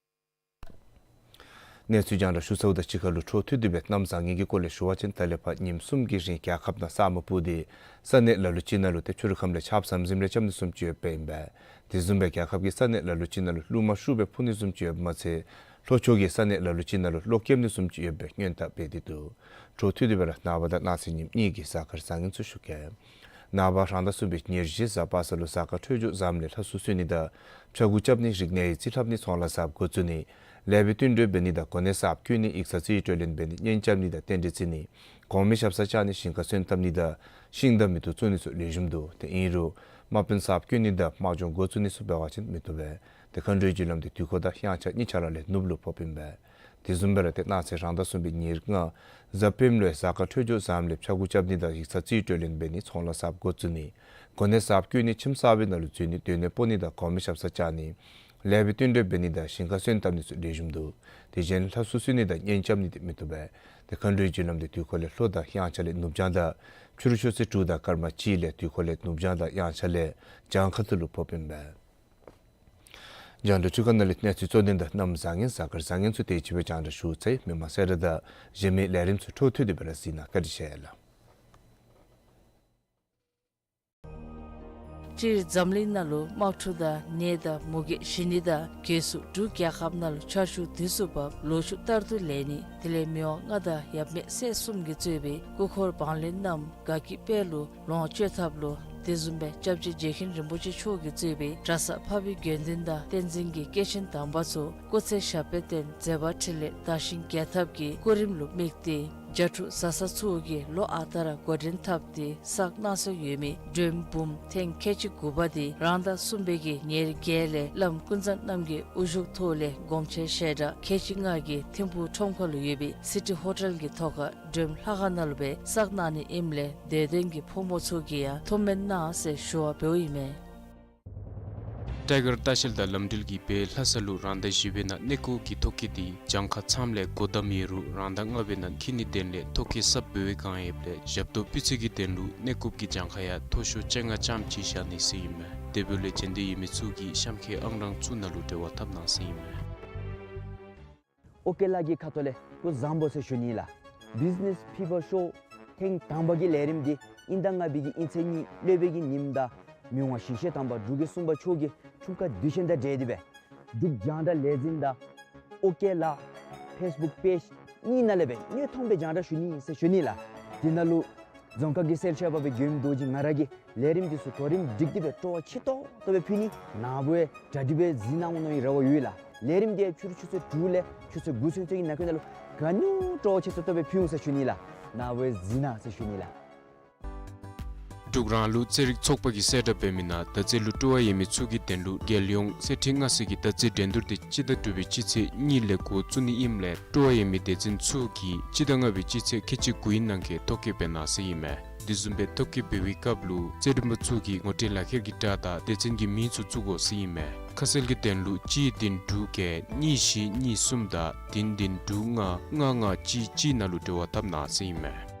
གནས་ཚུལ་རྒྱང་བསྒྲགས་ཞུ་ཚརཝ་དང་གཅིག་ཁར་ལུ་འཕྲོ་མཐུད་དེ་སྦེ་གནམ་བཟང་ངན་གྱི་སྐོར་ལས་ཞུ་བ་ཅིན་ད་ལས་ཕར་ཉིནམ་གསུམ་གྱི་རིང་རྒྱལ་ཁབ་ནང་ས་སྨུག་སྤུབས་ཏེ་ས་གནས་ལ་ལུ་ཅིག་ནང་ལུ་ཏེ་ཕྱི་རུ་ཁམས་ལས་ཆརཔ་ཟམ་ཟིམ་རེ་རྐྱབ་ནི་བཟུམ་ཅིག་ཡོདཔ་ཨིན་པས། དེ་བཟུམ་སྦེ་རྒྱལ་ཁབ་ཀྱི་ས་གནས་ལ་ལུ་ཅིག་ནང་ལུ་རླུང་མ་ཤུགས་སྦེ་འཕུ་ནི་བཟུམ་ཅིག་ཡོདཔ་མ་ཚད་ལྷོ་ཕྱོགས་ཀྱི་ས་གནས་ལ་ལུ་ཅིག་ནང་ལུ་གློག་རྐྱབ་ནི་བཟུམ་ཅིག་ཡོདཔ་སྦེ་སྔོན་དཔག་འབད་དེ་འདུག། འཕྲོ་མཐུད་དེ་སྦེ་ར་ནངས་པ་དང་གནངས་ཚེ་ཉིནམ་གཉིས་ཀྱི་གཟའ་སྐར་བཟང་ངན་ཚུ་ཞུ་གེ། ནངས་པ་རང་ཟླ་གསུམ་པའི་ཉེར་བཞི་གཟའ་པ་སངས་ལུ་གཟའ་སྐར་འཕྲོད་སྦྱོར་བཟངམ་ལས་ལྷ་གསོལ་གསོལ་ནི་དང་ཕྱྭ་འགུགས་རྐྱབ་ནི་རིག་གནས་ཡིག་རྩིས་ལྷབ་ནི་ཚོང་ལཱ་གཟབ་འགོ་བཙུགས་ནི་ལེགས་པའི་བསྟུན་གྲོས་འབད་ནི་དང་གོ་གནས་གསརཔ་བསྐོ་ནི་ཡིག་ཚང་རྩིས་སྤྲོད་ལེན་འབད་ནི་གཉེན་རྐྱབ་ནི་དང་རྟེན་འབྲེལ་བརྩི་ནི་གོང་མའི་ཞབས་སར་བཅར་ནི་ཞིང་ཁ་སོན་བཏབ་ནི་དང་ཤིང་དང་མེ་ཏོག་བཙུགས་ནི་ཚུ་ལེགས་ཤོམ་འདུག། ཏེ་ཨིན་རུང་དམག་དཔོན་གསརཔ་བསྐོ་ནི་དང་དམག་སྦྱོང་འགོ་བཙུགས་ནི་ཚུ་འབད་བ་ཅིན་མི་བཏུབ་པས། ཏེ་མཁའ་འགྲོའི་རྒྱུ་ལམ་འདི་དུས་འཁོར་དང་དབྱངས་འཆར་གཉིས་ཆ་ར་ལས་ནུབ་ལུ་ཕོགཔ་ཨིན་པས། དེ་བཟུམ་སྦེ་ར་ཏེ་གནངས་ཚེ་རང་ཟླ་གསུམ་པའི་ཉེར་ལྔ་གཟའ་སྤེནམ་ལུ་གཟའ་སྐར་འཕྲོད་སྦྱོར་བཟངམ་ལས་ཕྱྭ་འགུགས་རྐྱབ་ནི་དང་ཡིག་ཚང་རྩིས་སྤྲོད་ལེན་འབད་ནི་ཚོང་ལཱ་གཟབ་འགོ་བཙུགས་ནི་གོ་གནས་གསརཔ་བསྐོ་ནི་ཁྱིམ་གསར་པའི་ནང་ལུ་འཛུལ་ནི་སྡོད་གནས་སྤོ་ནི་དང་གོང་མའི་ཞབས་སར་བཅར་ནི་ལེགས་པའི་བསྟུན་གྲོས་འབད་ནི་དང་ཞིང་ཁ་སོན་བཏབ་ནི་ཚུ་ལེགས་ཤོམ་འདུག། དེ་གཞན་ལྷ་གསོལ་གསོལ་ནི་དང་གཉེན་རྐྱབ་ནི་འདི་མི་བཏུབ་པས། ཏེ་མཁའ་འགྲོའི་རྒྱུ་ལམ་འདི་དུས་འཁོར་ལས་ལྷོ་དང་དབྱངས་འཆར་ལས་ནུབ་བྱང་དང་ཕྱི་རུ་ཆུ་ཚོད་དྲུག་དང་སྐར་མ་གཅིག་ལས་དུས་འཁོར་ལས་ནུབ་བྱང་དང་དབྱངས་འཆར་ལས་བྱང་ཁ་ཐུག་ལུ་ཕོགཔ་ཨིན་པས། རྒྱང་བསྒྲགས་འཕྲུལ་ཁང་ནང་ལས་གནས་ཚུལ་གཙོ་དོན་དང་གནམ་བཟང་ངན་གཟའ་སྐར་བཟང་ངན་ཚུ་དེ་ཅིག་སྦེ་རྒྱང་བསྒྲགས་ཞུ་ཚར་ཡི། མི་མང་གསལ་བསྒྲགས་དང་གཞན་མི་ལས་རིམ་ཚུ་འཕྲོ་མཐུད་དེ་སྦེ་ར་གཟིགས་གནང། བཀའ་དྲིན་ཆེ་ལགས། སྤྱིར་འཛམ་གླིང་ནང་ལུ་དམག་འཁྲུག་དང་ནད་དང་མུ་གེ་ཞི་ནི་དང་སྒོས་སུ་འབྲུག་རྒྱལ་ཁབ་ནང་ལུ་ཆར་ཆུ་དུས་སུ་འབབ་ལོ་ཕྱུགས་ལྟར་དུ་ལེགས་ནི་དེ་ལས་མི་དབང་མངའ་བདག་ཡབ་མེས་སྲས་གསུམ་གྱིས་གཙོས་པའི་སྐུ་འཁོར་འབངས་ལྷན་རྣམས་དགའ་སྐྱིད་དཔལ་ལུ་ལོངས་སྤྱོད་ཐབས་ལུ་དེ་བཟུམ་སྦེ་སྐྱབས་རྗེ་རྗེ་མཁན་རིན་པོ་ཆེ་མཆོག་གིས་གཙོས་པའི་གྲྭ་ཚང་འཕགས་པའི་དགེ་འདུན་དང་བསྟན་འཛིན་གྱི་སྐྱེས་ཆེན་དམ་པ་ཚུ་སྐུ་ཚེ་ཞབས་པད་བརྟན་མཛད་པ་འཕྲིན་ལས་དར་ཞིང་རྒྱས་ཐབས་ཀྱི་སྐུ་རིམ་ལུ་དམིགས་ཏེ་བྱ་ཕྲུག་བཟའ་ཚང་ཚུ་གིས་ལོ་ཨ་རྟག་ར་འགོ་འདྲེན་འཐབ་སྟེ་བསགས་གནང་སྲོལ་ཡོད་མི་མགྲོནམ་འབུམ་ཐེངས་ཁལ་གཅིག་དགུ་པ་འདི་རང་ཟླ་གསུམ་པའི་གི་ཉེར་བརྒྱད་ལས་བླམ་ཀུན་བཟང་རྣམ་རྒྱལ་དབུ་བཞུགས་ཐོག་ལས་སྒོམ་ཆེན་ཞལ་གྲངས་ཁལ་གཅིག་ལྔ་གི་ཐིམ་ཕུག་ཁྲོམ་ཁ་ལུ་ཡོད་པའི་སི་ཊི་ཧོ་ཊེལ་གྱི་ཐོག་ཁར་མགྲོནམ་ལྷ་ཁང་ནང་ལུ་སྦེ་བསགས་གནང་ནི་ཨིནམ་ལས་དད་ལྡན་གྱི་ཕོ་མོ་ཚུ་གིས་ཡང་ཐུགས་སྨོན་གནང་ཟེར་ཞུ་བ་འབདཝ་ཨིན་མས། ཊའི་གར་ལྟ་བཤལ་དང་ལམ་འགྲུལ་གྱིས་སྦེ་ལྷ་ས་ལུ་རང་ཟླ་བཞི་པའི་ནང་གནས་སྐོར་གྱི་ཐོ་བཀོད་འདི་གྱངས་ཁ་ཙམ་ལས་སྒོ་བསྡམས་ཡོད་རུང་རང་ཟླ་ལྔ་པའི་ནང་འཁྱིད་ནི་དོན་ལས་ཐོ་བཀོད་གསརཔ་འབད་བའི་བསྒང་ཡོདཔ་ལས་ཞབས་ཏོག་སྤུས་ཚད་ཀྱི་དོན་ལུ་གནས་སྐོར་གྱི་གྱངས་ཁ་ཡང་མཐོ་ཤོས་བཅོ་ལྔ་ཙམ་ཅིག་བཞག་ནི་ཟེར་ཨིན་མས། དེ་འབདཝ་ལས་འབྱོན་འདོད་ཡོད་མི་ཚུ་གིས་གཤམ་འཁོད་ཨང་གྲངས་ཚུ་ནང་ལུ་འབྲེལ་བ་འཐབ་གནང་ཟེར་ཨིན་མས། ཨོ་ཀེ་ལགས་ཀྱི་ཁ་ཐུག་ལས་སྐུ་གཟུགས་བཟང་པོ་ཟེར་ཞུ་ནི་ལགས། བིཛ་ནེས་ཕི་བར་ཤོ་ཐེངས་དང་པ་གི་ལས་རིམ་འདི་དབྱིན་ཟླ་ལྔ་པའི་གི་དབྱིན་ཚེས་གཉིས་སློབ་དཔོན་གྱི་ཉིནམ་དང་མི་དབང་ཞིང་གཤེགས་དམ་པ་འབྲུག་རྒྱལ་གསུམ་པ་མཆོག་གི་འཁྲུངས་སྐར་དུས་ཆེན་དང་འབྲེལ་ཏེ་སྦེ་འབྲུག་རྒྱང་བསྒྲགས་ལས་འཛིན་དང་ཨོ་ཀེ་ལགས་ཕེསི་བུཀ་པེཇ་གཉིས་ནང་ལས་སྦེ་དངོས་མཐོང་སྦེ་རྒྱང་བསྒྲགས་ཞུ་ནི་ཟེར་ཞུ་ནི་ལགས། དེ་ནང་ལུ་རྫོང་ཁག་གི་སེལ་ཤ་བ་སྦེ་མགྱོནམ་རྡོ་རྗེ་ང་ར་གིས་ལས་རིམ་འདི་ཚུ་གོ་རིམ་སྒྲིག་སྟེ་སྦེ་སྤྲོ་བ་ཆེ་ཏོག་ཏོ་སྦེ་ཕུལ་ནི། ནཱ་བུ་ཡང་གྲ་སྒྲིག་སྦེ་གཟིགས་གནང་གནང་བའི་རེ་བ་ཡོད་ལགས། ལས་རིམ་འདི་ཕྱི་རུ་ཆུ་ཚོད་དྲུག་ལས་ཆུ་ཚོད་དགུ་ཚུན་ཚོད་ཀྱི་ནང་འཁོད་ནང་ལུ་ག་ནི་སྤྲོ་བ་ཆེ་ཏོག་ཏོ་སྦེ་ཕུལ་འོང་ཟེར་ཞུ་ནི་ལགས། ནཱ་བུ་ཡང་གཟིགས་གནང་ཟེར་ཞུ་ནི་ལགས། འབྲུག་རང་ལུགས་རྩེད་རིགས་ཚོགས་པ་གིས་གསལ་བསྒྲགས་འབད་མི་ནང་མདའ་རྩེད་ལུ་སྤྲོ་བ་ཡོད་མི་ཚུ་གི་དོན་ལུ་རྒྱལ་ཡོངས་རྩེད་འགྲན་ལྔ་སེ་གི་མདའ་རྩེད་འགྲན་བསྡུར་འདི་སྤྱི་ཟླ་དྲུག་པའི་སྤྱི་ཚེས་གཉིས་ལས་འགོ་བཙུགས་ནི་ཨིནམ་ལས་སྤྲོ་བ་ཡོད་མི་སྡེ་ཚན་ཚུ་གིས་སྤྱི་ཟླ་ལྔ་པའི་སྤྱི་ཚེས་ཁལ་གཅིག་དགུ་པའི་ནང་འཁོད་ཐོ་བཀོད་འབད་གནང་ཟེར་ཨིན་མས། དེ་བཟུམ་སྦེ་ཐོ་བཀོད་འབད་བའི་སྐབས་ལུ་རྩེད་འགྲན་པ་ཚུ་གིས་ངོ་སྤྲོད་ལག་ཁྱེར་གྱི་སྒྲ་དང་སྡེ་ཚན་གྱི་མིང་ཚུ་བཙུགས་དགོ་ཟེར་ཨིན་མས། ཁ་གསལ་གྱི་དོན་ལུ་གཅིག་བདུན་དྲུག་བརྒྱད་གཉིས་བཞི་གཉིས་གསུམ་དང་བདུན་བདུན་དྲུག་ལྔ་ལྔ་ལྔ་གཅིག་གཅིག་ནང་ལུ་འབྲེལ་བ་འཐབ་གནང་ཟེར་ཨིན་མས།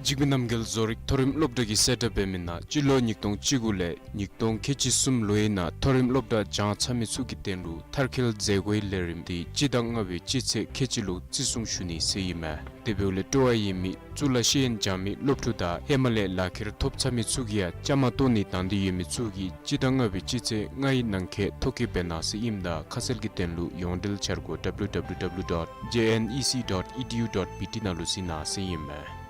འཇིགས་མེད་རྣམ་རྒྱལ་བཟོ་རིག་མཐོ་རིམ་སློབ་གྲྭ་གིས་གསལ་བསྒྲགས་འབད་མི་ནང་སྤྱི་ལོ་ཉིས་སྟོང་བཅུ་དགུ་ལས་ཉིས་སྟོང་ཁལ་གཅིག་གསུམ་ལོའི་ནང་མཐོ་རིམ་སློབ་གྲྭ་སྦྱང་ཚར་མི་ཚུ་གི་དོན་ལུ་མཐར་འཁྱོལ་མཛད་སྒོའི་ལས་རིམ་འདི་སྤྱི་ཟླ་ལྔ་པའི་སྤྱི་ཚེས་ཁལ་གཅིག་ལུ་བརྩི་སྲུང་ཞུ་ནི་ཟེར་ཨིན་མས། དེ་འབདཝ་ལས་སྤྲོ་བ་ཡོད་མི་གཙུག་ལག་ཤེས་ཡོན་སྦྱང་མི་སློབ་ཕྲུག་དང་ཧེ་མ་ལས་ལག་ཁྱེར་ཐོབ་ཚར་མི་ཚུ་གིས་ཡང་བཅའ་མར་གཏོགས་ནི་དང་འདོད་ཡོད་མི་ཚུ་གིས་སྤྱི་ཟླ་ལྔ་པའི་སྤྱི་ཚེས་ལྔའི་ནང་འཁོད་ཐོ་བཀོད་འབད་གནང་ཟེར་ཨིནམ་ད་ཁ་གསལ་གྱི་དོན་ལུ་ཡོངས་འབྲེལ་འཆར་སྒོ་W W W dot J N E C dot E D U dot B T ནང་ལུ་གཟིགས་གནང་ཟེར་ཨིན་མས།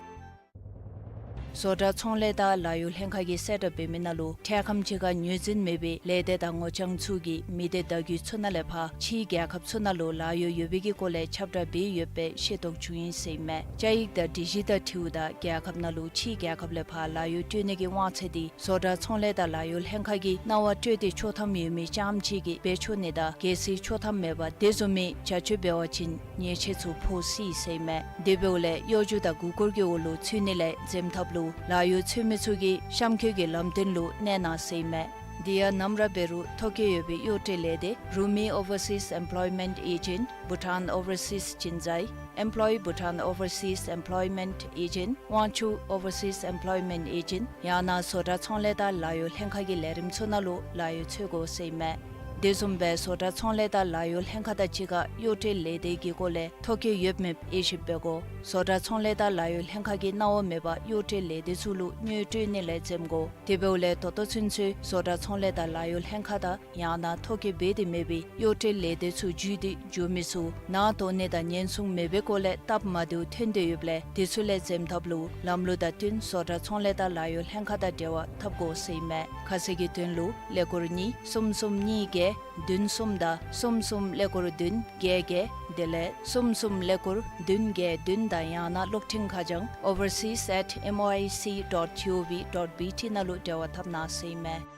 བཟོ་གྲྭ་ཚོང་ལས་དང་ལཱ་གཡོག་ལྷན་ཁག་གིས་གསལ་བསྒྲགས་འབད་མི་ནང་ལུ་འཕྲལ་ཁམས་ཅིག་ཁར་ངོས་འཛིན་མེད་པའི་ལས་སྡེ་དང་ངོ་རྐྱང་ཚུ་གིས་མི་སྡེ་བརྡ་བརྒྱུད་ཚུ་ནང་ལས་ཕར་ཕྱིའི་རྒྱལ་ཁབ་ཚུ་ནང་ལུ་ལཱ་གཡོག་ཡོད་པའི་གི་སྐོར་ལས་ཁྱབ་བསྒྲགས་འབད་ཡོད་པའི་ཤེས་རྟོགས་བྱུང་ཡི་ཟེར་ཨིན་མས། བཅའ་ཡིག་དང་སྒྲིག་གཞི་དང་འཁྲིལཝ་ད་རྒྱལ་ཁབ་ནང་ལུ་ཕྱིའི་རྒྱལ་ཁབ་ལས་ཕར་ལཱ་གཡོག་སྤྲོད་ནི་གི་དབང་ཚད་འདི་བཟོ་གྲྭ་ཚོང་ལས་དང་ལཱ་གཡོག་ལྷན་ཁག་གིས་གནང་བ་སྤྲོད་དེ་ཆོག་ཐམ་ཡོད་མི་རྐྱངམ་ཅིག་གིས་འབད་ཆོག་ནི་དང་གལ་སྲིད་ཆོག་ཐམ་མེད་པར་དེ་བཟུམ་མའི་བྱ་སྤྱོད་འབད་བ་ཅིན་ཉེས་ཆད་ཚུ་ཕོག་སྲིད་ཟེར་ཨིན་མས། དེ་འབདཝ་ལས་གཡོ་སྒྱུ་དང་མགུ་སྐོར་གྱི་འོག་ལུ་ཚུད་ནི་ལས་འཛེམ་ཐབས་ལུ་ལཱ་གཡོག་འཚོལ་མི་ཚུ་གིས་གཤམ་འཁོད་ཀྱི་ལམ་སྟོན་ལུ་གནས་གནང་ཟེར་ཨིན་མས། དེ་ཡང་ནམ་ར་འབད་རུང་ཐོ་བཀོད་ཡོད་པའི་གཡོག་བཀྲོལ་ལས་སྡེ་Rumi Overseas Employment Agent, Bhutan Overseas Jinzai, Employ Bhutan Overseas Employment Agent, Wangchuck Overseas Employment Agent ཡང་ན་བཟོ་གྲྭ་ཚོང་ལས་དང་ལཱ་གཡོག་ལྷན་ཁག་གི་ལས་རིམ་ཚུ་ནང་ལུ་ལཱ་གཡོག་འཚོལ་དགོ་ཟེར་ཨིན་མས། དེ་བཟུམ་སྦེ་བཟོ་གྲྭ་ཚོང་ལས་དང་ལཱ་གཡོག་ལྷན་ཁག་དང་གཅིག་ཁར་གཡོག་བཀྲོལ་ལས་སྡེ་གི་སྐོར་ལས་ཐོ་བཀོད་ཡོད་མེད་དབྱེ་ཞིབ་འབད་དགོ། བཟོ་གྲྭ་ཚོང་ལས་དང་ལཱ་གཡོག་ལྷན་ཁག་གིས་གནང་བ་མེད་པར་གཡོག་བཀྲོལ་ལས་སྡེ་ཚུ་ལུ་དངུལ་སྤྲོད་ནི་ལས་འཛེམ་དགོ། དེ་འབདཝ་ལས་ད་ལྟོ་ཚུན་ཚོད་བཟོ་གྲྭ་ཚོང་ལས་དང་ལཱ་གཡོག་ལྷན་ཁག་དང་ཡང་ན་ཐོ་བཀོད་འབད་དེ་མེད་པའི་གཡོག་བཀྲོལ་ལས་སྡེ་ཚུ་བརྒྱུད་དེ་འགྱོ་མི་ཚུ་ནང་ཐོན་ནི་དང་ཉེན་སྲུང་མེད་པའི་སྐོར་ལས་སྟབས་མ་བདེཝ་ཐོན་དོ་ཡོདཔ་ལས་དེ་ཚུ་ལས་འཛེམ་ཐབས་ལུ་ལམ་ལུགས་དང་བསྟུན་བཟོ་གྲྭ་ཚོང་ལས་དང་ལཱ་གཡོག་ལྷན་ཁག་དང་འབྲེལ་བ་འཐབ་དགོ་ཟེར་ཨིན་མས། ཁ་གསལ་གྱི་དོན་ལུ་ཀླད་ཀོར་གཉིས་གསུམ་གསུམ་གཉིས་བརྒྱད་བདུན་གསུམ་དང་གསུམ་གསུམ་ཀླད་ཀོར་བདུན་བརྒྱད་བརྒྱད་དེ་ལས་གསུམ་གསུམ་ཀླད་ཀོར་བདུན་བརྒྱད་བདུན་དང་ཡང་ན་གློག་འཕྲིན་ཁ་བྱང་overseas at M O I C dot G O V dot B T ནང་ལུ་འབྲེལ་བ་འཐབ་གནང་ཟེར་ཨིན་མས།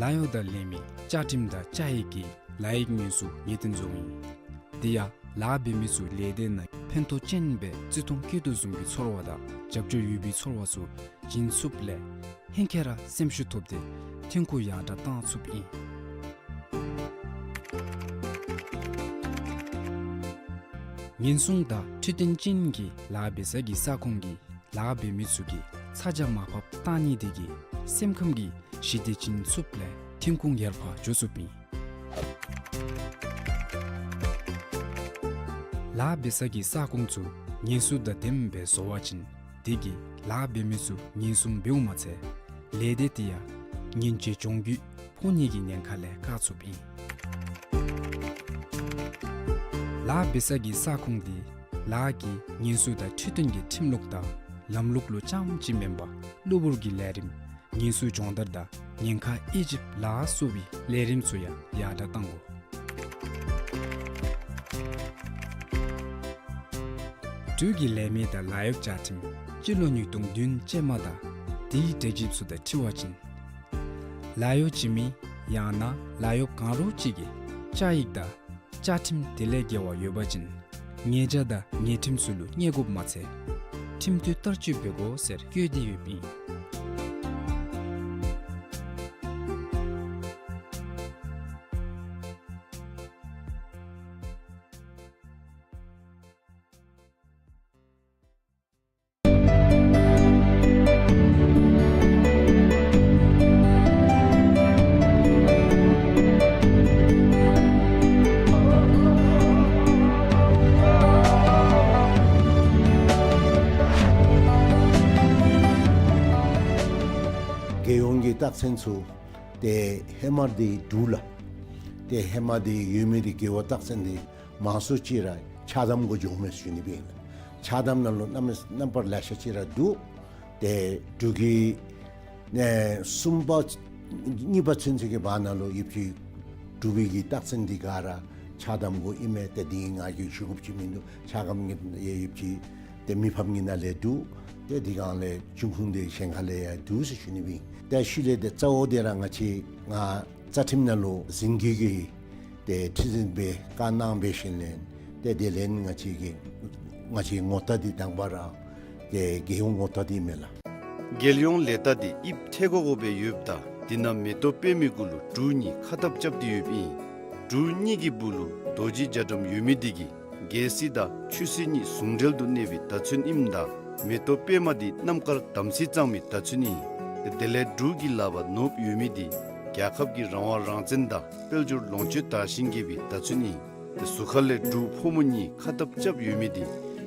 ལཱ་གཡོག་དང་ལས་མི་བཅའ་ཁྲིམས་དང་བཅའ་ཡིག་གིས་ལཱ་ཡིག་ངོས་བཟུང་ངེས་གཏན་བཟོཝ་ཨིན། དེ་ཡང་ལཱ་འབད་མི་ཚུ་ལས་སྡེ་ནང་ཕན་ཐོགས་ཅན་སྦེ་བརྩི་མཐོང་བསྐྱེད་དོ་བཟུམ་གྱི་ཚོར་བ་དང་རྒྱབ་སྐྱོར་ཡོད་པའི་ཚོར་བ་ཚུ་བྱིན་ཚུགསཔ་ལས་ཧེང་སྐལ་ར་སེམས་ཤུགས་ཐོབ་སྟེ་ཐོན་ཁུངས་ཡར་དྲག་བཏང་ཚུགསཔ་ཨིན། ཉེན་སྲུང་དང་འཕྲོད་བསྟེན་ཅན་གྱི་ལཱ་འབད་ས་གི་ས་ཁོངས་ཀྱི་ལཱ་འབད་མི་ཚུ་གིས་ཚ་གྱང་མར་ཕབ་བཏང་ནི་དེ་གིས་སེམས་ཁམས་ཀྱི་ཞི་བདེ་བྱིན་ཚུགསཔ་ལས་ཐོན་ཁུངས་ཡར་འཕར་འགྱོ་ཚུགསཔ་ཨིན། ལཱ་འབད་ས་གི་ས་ཁོངས་ཚུ་ངལ་གསོ་དང་ལྡནམ་སྦེ་བཟོ་བ་ཅིན་དེ་གིས་ལཱ་འབད་མི་ཚུ་ཉེན་སྲུང་འབདཝ་མ་ཚད་ལས་སྡེ་དེ་ཡང་ཉེན་བཅོལ་གྱོང་གུད་ཕོག་ནི་གི་ཉེན་ཁ་ལས་བཀག་ཚུགསཔ་ཨིན། ལཱ་འབད་ས་གི་ས་ཁོངས་དེ་ལཱ་གི་ཉེན་སྲུང་དང་འཕྲོད་བསྟེན་གྱི་ཁྲིམས་ལུགས་དང་ལམ་ལུགས་ལུ་རྐྱངམ་ཅིག་མེན་པར་གློ་བུར་གྱི་ལས་རིམ་ཉེན་སྲུང་སྦྱོང་བརྡར་དང་ཉེན་ཁ་དབྱེ་ཞིབ་ལ་སོགས་པའི་ལས་རིམ་ཚུ་ཡང་ཡར་དྲག་གཏང་དགོ། འབྲུག་གི་ལས་མི་དང་ལཱ་གཡོག་བཅའ་ཁྲིམས་སྤྱི་ལོ་ཉིས་སྟོང་བདུན་ཅན་མ་དང་དེའི་འབྲེལ་ཞིབ་ཚུ་དང་འཁྲིལ་བ་ཅིན་ལཱ་གཡོག་བྱིན་མི་ཡང་ན་ལཱ་གཡོག་གང་རུང་ཅིག་གིས་བཅའ་ཡིག་དང་བཅའ་ཁྲིམས་དེ་ལས་འགལ་བ་ཡོད་པ་ཅིན་ཉེས་བྱ་དང་ཉེས་ཁྲིམས་ཚུ་ལུ་བརྙས་དགོཔ་མ་ཚད་ཁྲིམས་གཏུགས་བསྟར་སྤྱོད་འབད་དགོ་ཟེར་བཀོད་དེ་ཡོདཔ་ཨིན། རྒྱལ་ཡོངས་ཀྱི་རྟགས་མཚན་ཚུ་ཏེ་ཧེ་མ་འདི་འབྲུག་ལུ་ཏེ་ཧེ་མ་འདི་ཡོད་མི་འདི་རྒེད་འོག་རྟགས་མཚན་འདི་མང་སུ་ཅིག་ར་ཆགས་དམ་གུ་འགྱོཝ་མས་ཟེར་ཞུ་ནི་སྦེ་ཨིན་ལགས། ཆགས་དམ་ནང་ལུ་གནམ་མེད་ས་མེད་རྣམ་པ་ལེ་ཤ་ཅིག་ར་འདུག། ཏེ་འབྲུག་གི་ཨེ་གསུམ་པ་གཉིས་པ་ཚུན་ཚོད་ཀྱི་བར་ན་ལུ་ཡོདཔ་ཅིག་འབྲུག་པའི་གི་རྟགས་མཚན་འདི་ག་ར་ཆགས་དམ་གུ་ཨིན་མས། ཏེ་འདི་ང་གིས་ཞུ་དགོཔ་ཅིག་མིན་འདུག། ཆགས་དམ་གྱི་ཡོདཔ་ཅིག་ཏེ་མི་ཕམ་གྱི་ནང་ལས་འདུག། ཏེ་འདི་གང་ལས་འབྱུང་ཁུངས་འདི་གཞན་ཁ་ལས་ཡང་འདུག་ཟེར་ཞུ་ནི་སྦེ་ཨིན། ཏེ་ཤུལ་ལས་ཏེ་རྩ་བོ་འདི་ར་ང་བཅས་ང་རྩ་ཁྲིམས་ནང་ལུ་འཛིན་སྐྱོང་གི་ ཏེ་ཁྲི་འཛིན་སྦེ་བཀའ་གནང་འབད་ཞིནམ་ལས་ཏེ་དེ་ལས་ང་བཅས་ཀྱི་ང་བཅས་ངོ་རྟགས་འདི་དང་པ་ར་ཏེ་རྒྱལ་ཡོངས་ངོ་རྟགས་འདི་མས་ལགས། རྒྱལ་ཡོངས་ལས་རྟགས་འདི་དབྱིབས་ཐད་ཀོ་ཀོ་སྦེ་ཡོདཔ་ད་འདི་ནང་མེ་ཏོག་པདྨའི་གུ་ལུ་འབྲུག་གཉིས་ཁ་ཐབ་རྐྱབ་སྟེ་ཡོདཔ་ཨིན། འབྲུག་གཉིས་ཀྱི་སྦུག་ལུ་རྡོ་རྗེ་རྒྱ་གྲམ་ཡོད་མི་འདི་གིས་རྒྱལ་སྲིད་དང་ཆོས་སྲིད་གཉིས་ཟུང་འབྲེལ་དུ་གནས་པའི་བརྡ་མཚོན་ཨིནམ་ད་མེ་ཏོག་པདྨ་འདི་རྣམ་དཀར་དམ་ཚིག་གཙང་མའི་བརྡ་མཚོན་ཨིན། དེ་ལས་འབྲུག་གི་ལག་པར་ནོར་བུ་ཡོད་མི་འདི་རྒྱལ་ཁབ་ཀྱི་རང་དབང་རང་བཙན་དང་དཔལ་འབྱོར་ལོངས་སྤྱོད་དར་ཞིང་རྒྱས་པའི་བརྡ་མཚོན་ཨིན། ཏེ་ཟུར་ཁ་ལས་འབྲུག་ཕོ་མོ་གཉིས་ཁ་ཐབ་རྐྱབ་ཡོད་མི་འདི་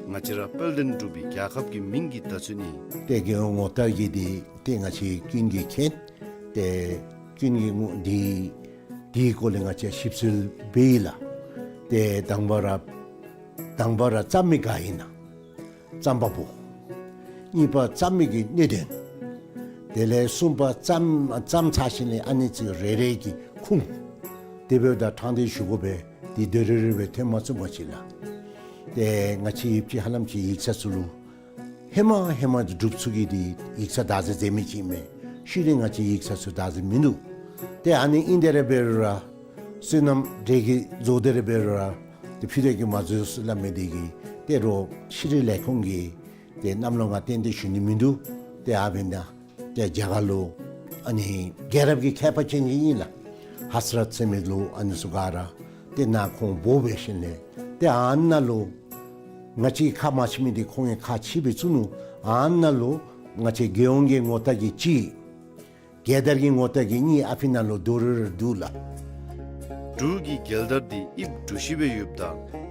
ང་བཅས་ར་དཔལ་ལྡན་འབྲུག་པའི་རྒྱལ་ཁབ་ཀྱི་མིང་གི་བརྡ་མཚོན་ཨིན། ཏེ་རྒྱལ་ཡོངས་ངོ་རྟགས་ཀྱི་འདི་ཏེ་ང་བཅས་ཀུན་གྱིས་མཁྱེན། ཏེ་ཀུན་གྱིས་ངོ་འདི་འདིའི་སྐོར་ལས་ང་བཅས་ཞིབ་འཚོལ་འབད་ཡི་ལགས། ཏེ་དང་པ་ར་དང་པ་ར་བརྩམ་མི་ག་ཨིན་ན། རྩོམ་པ་པོ། གཉིས་པ་རྩོམ་མི་གི་གནད་དོན། དེ་ལས་གསུམ་པ་རྩོམ་རྩོམ་ཚར་ཞིནམ་ལས་ཨ་ནི་ཚུ་རེ་རེ་གི་ཁུངས། དེ་འབདཝ་ད་དྲང་སྟེ་ཞུ་དགོ་པས། དེ་དེ་རེ་རེ་སྦེ་ཐོན་མ་ཚུགས་པ་ཅིན་ལགས། ཏེ་ང་བཅས་ཡིབ་ཅི་ཧ་ལམ་ཅིག་ཡིག་ཚང་ཚུ་ལུ་ཧེ་མ་ཧེ་མ་འབྲུགཔ་ཚུ་གིས་འདི་ཡིག་ཚང་བདག་འཛིན་མཛད་མི་ཅིག་མས། ཤུལ་ལས་ང་བཅས་ཡིག་ཚང་ཚུ་བདག་འཛིན་མིན་འདུག། ཏེ་ཨ་ནི་ཨིན་དེ་ར་འབད་རུང་ར་བསོད་ནམས་འདྲེ་གིས་བཟོ་དེ་ར་འབད་རུང་ར་ཏེ་ཕུད་ར་གིས་མ་བཟོ་ཟེར་སླབ་མི་འདི་གིས་ཏེ་རོགས་ཤེས་རིག་ལས་ཁུངས་ཀྱིས་ཏེ་གནམ་ལོ་ང་ཏན་ཏན་ཞུ་ནི་མིན་འདུག། ཏེ་ཨ་འབདན་ད་ཏེ་རྒྱ་གར་ལུ་ཨ་ནི་རྒྱལ་རབས་ཀྱི་མཁས་པ་ཅན་ཅིག་ཨིན་ལགས། ཧ་ཛ་རཏ་ཟེར་མི་ལུ་ཨ་ནི་ཚུ་ག་ར་ཏེ་ནཱ་ཁོང་འབོ་འབད་ཞིནམ་ལས་ཏེ་ཨ་ནཱ་ལུ་ང་བཅས་ཁ་མ་ཕྱེ་མི་འདི་ཁོང་གིས་ཁ་ཕྱེ་སྦེ་བཙུགས་ནུག། ཨ་ནཱ་ལུ་ང་བཅས་རྒྱལ་ཡོངས་ཀྱི་ངོ་རྟགས་ཀྱི་གཅིག། རྒྱལ་དར་གྱི་ངོ་རྟགས་ཀྱི་གཉིས་ཨ་ཕི་ནང་ལུ་རྡོག་རོལ་ར་འདུག་ལགས། འབྲུག་གི་རྒྱལ་དར་འདི་དབྱིབས་འབྲུ་བཞི་སྦེ་ཡོདཔ་ད་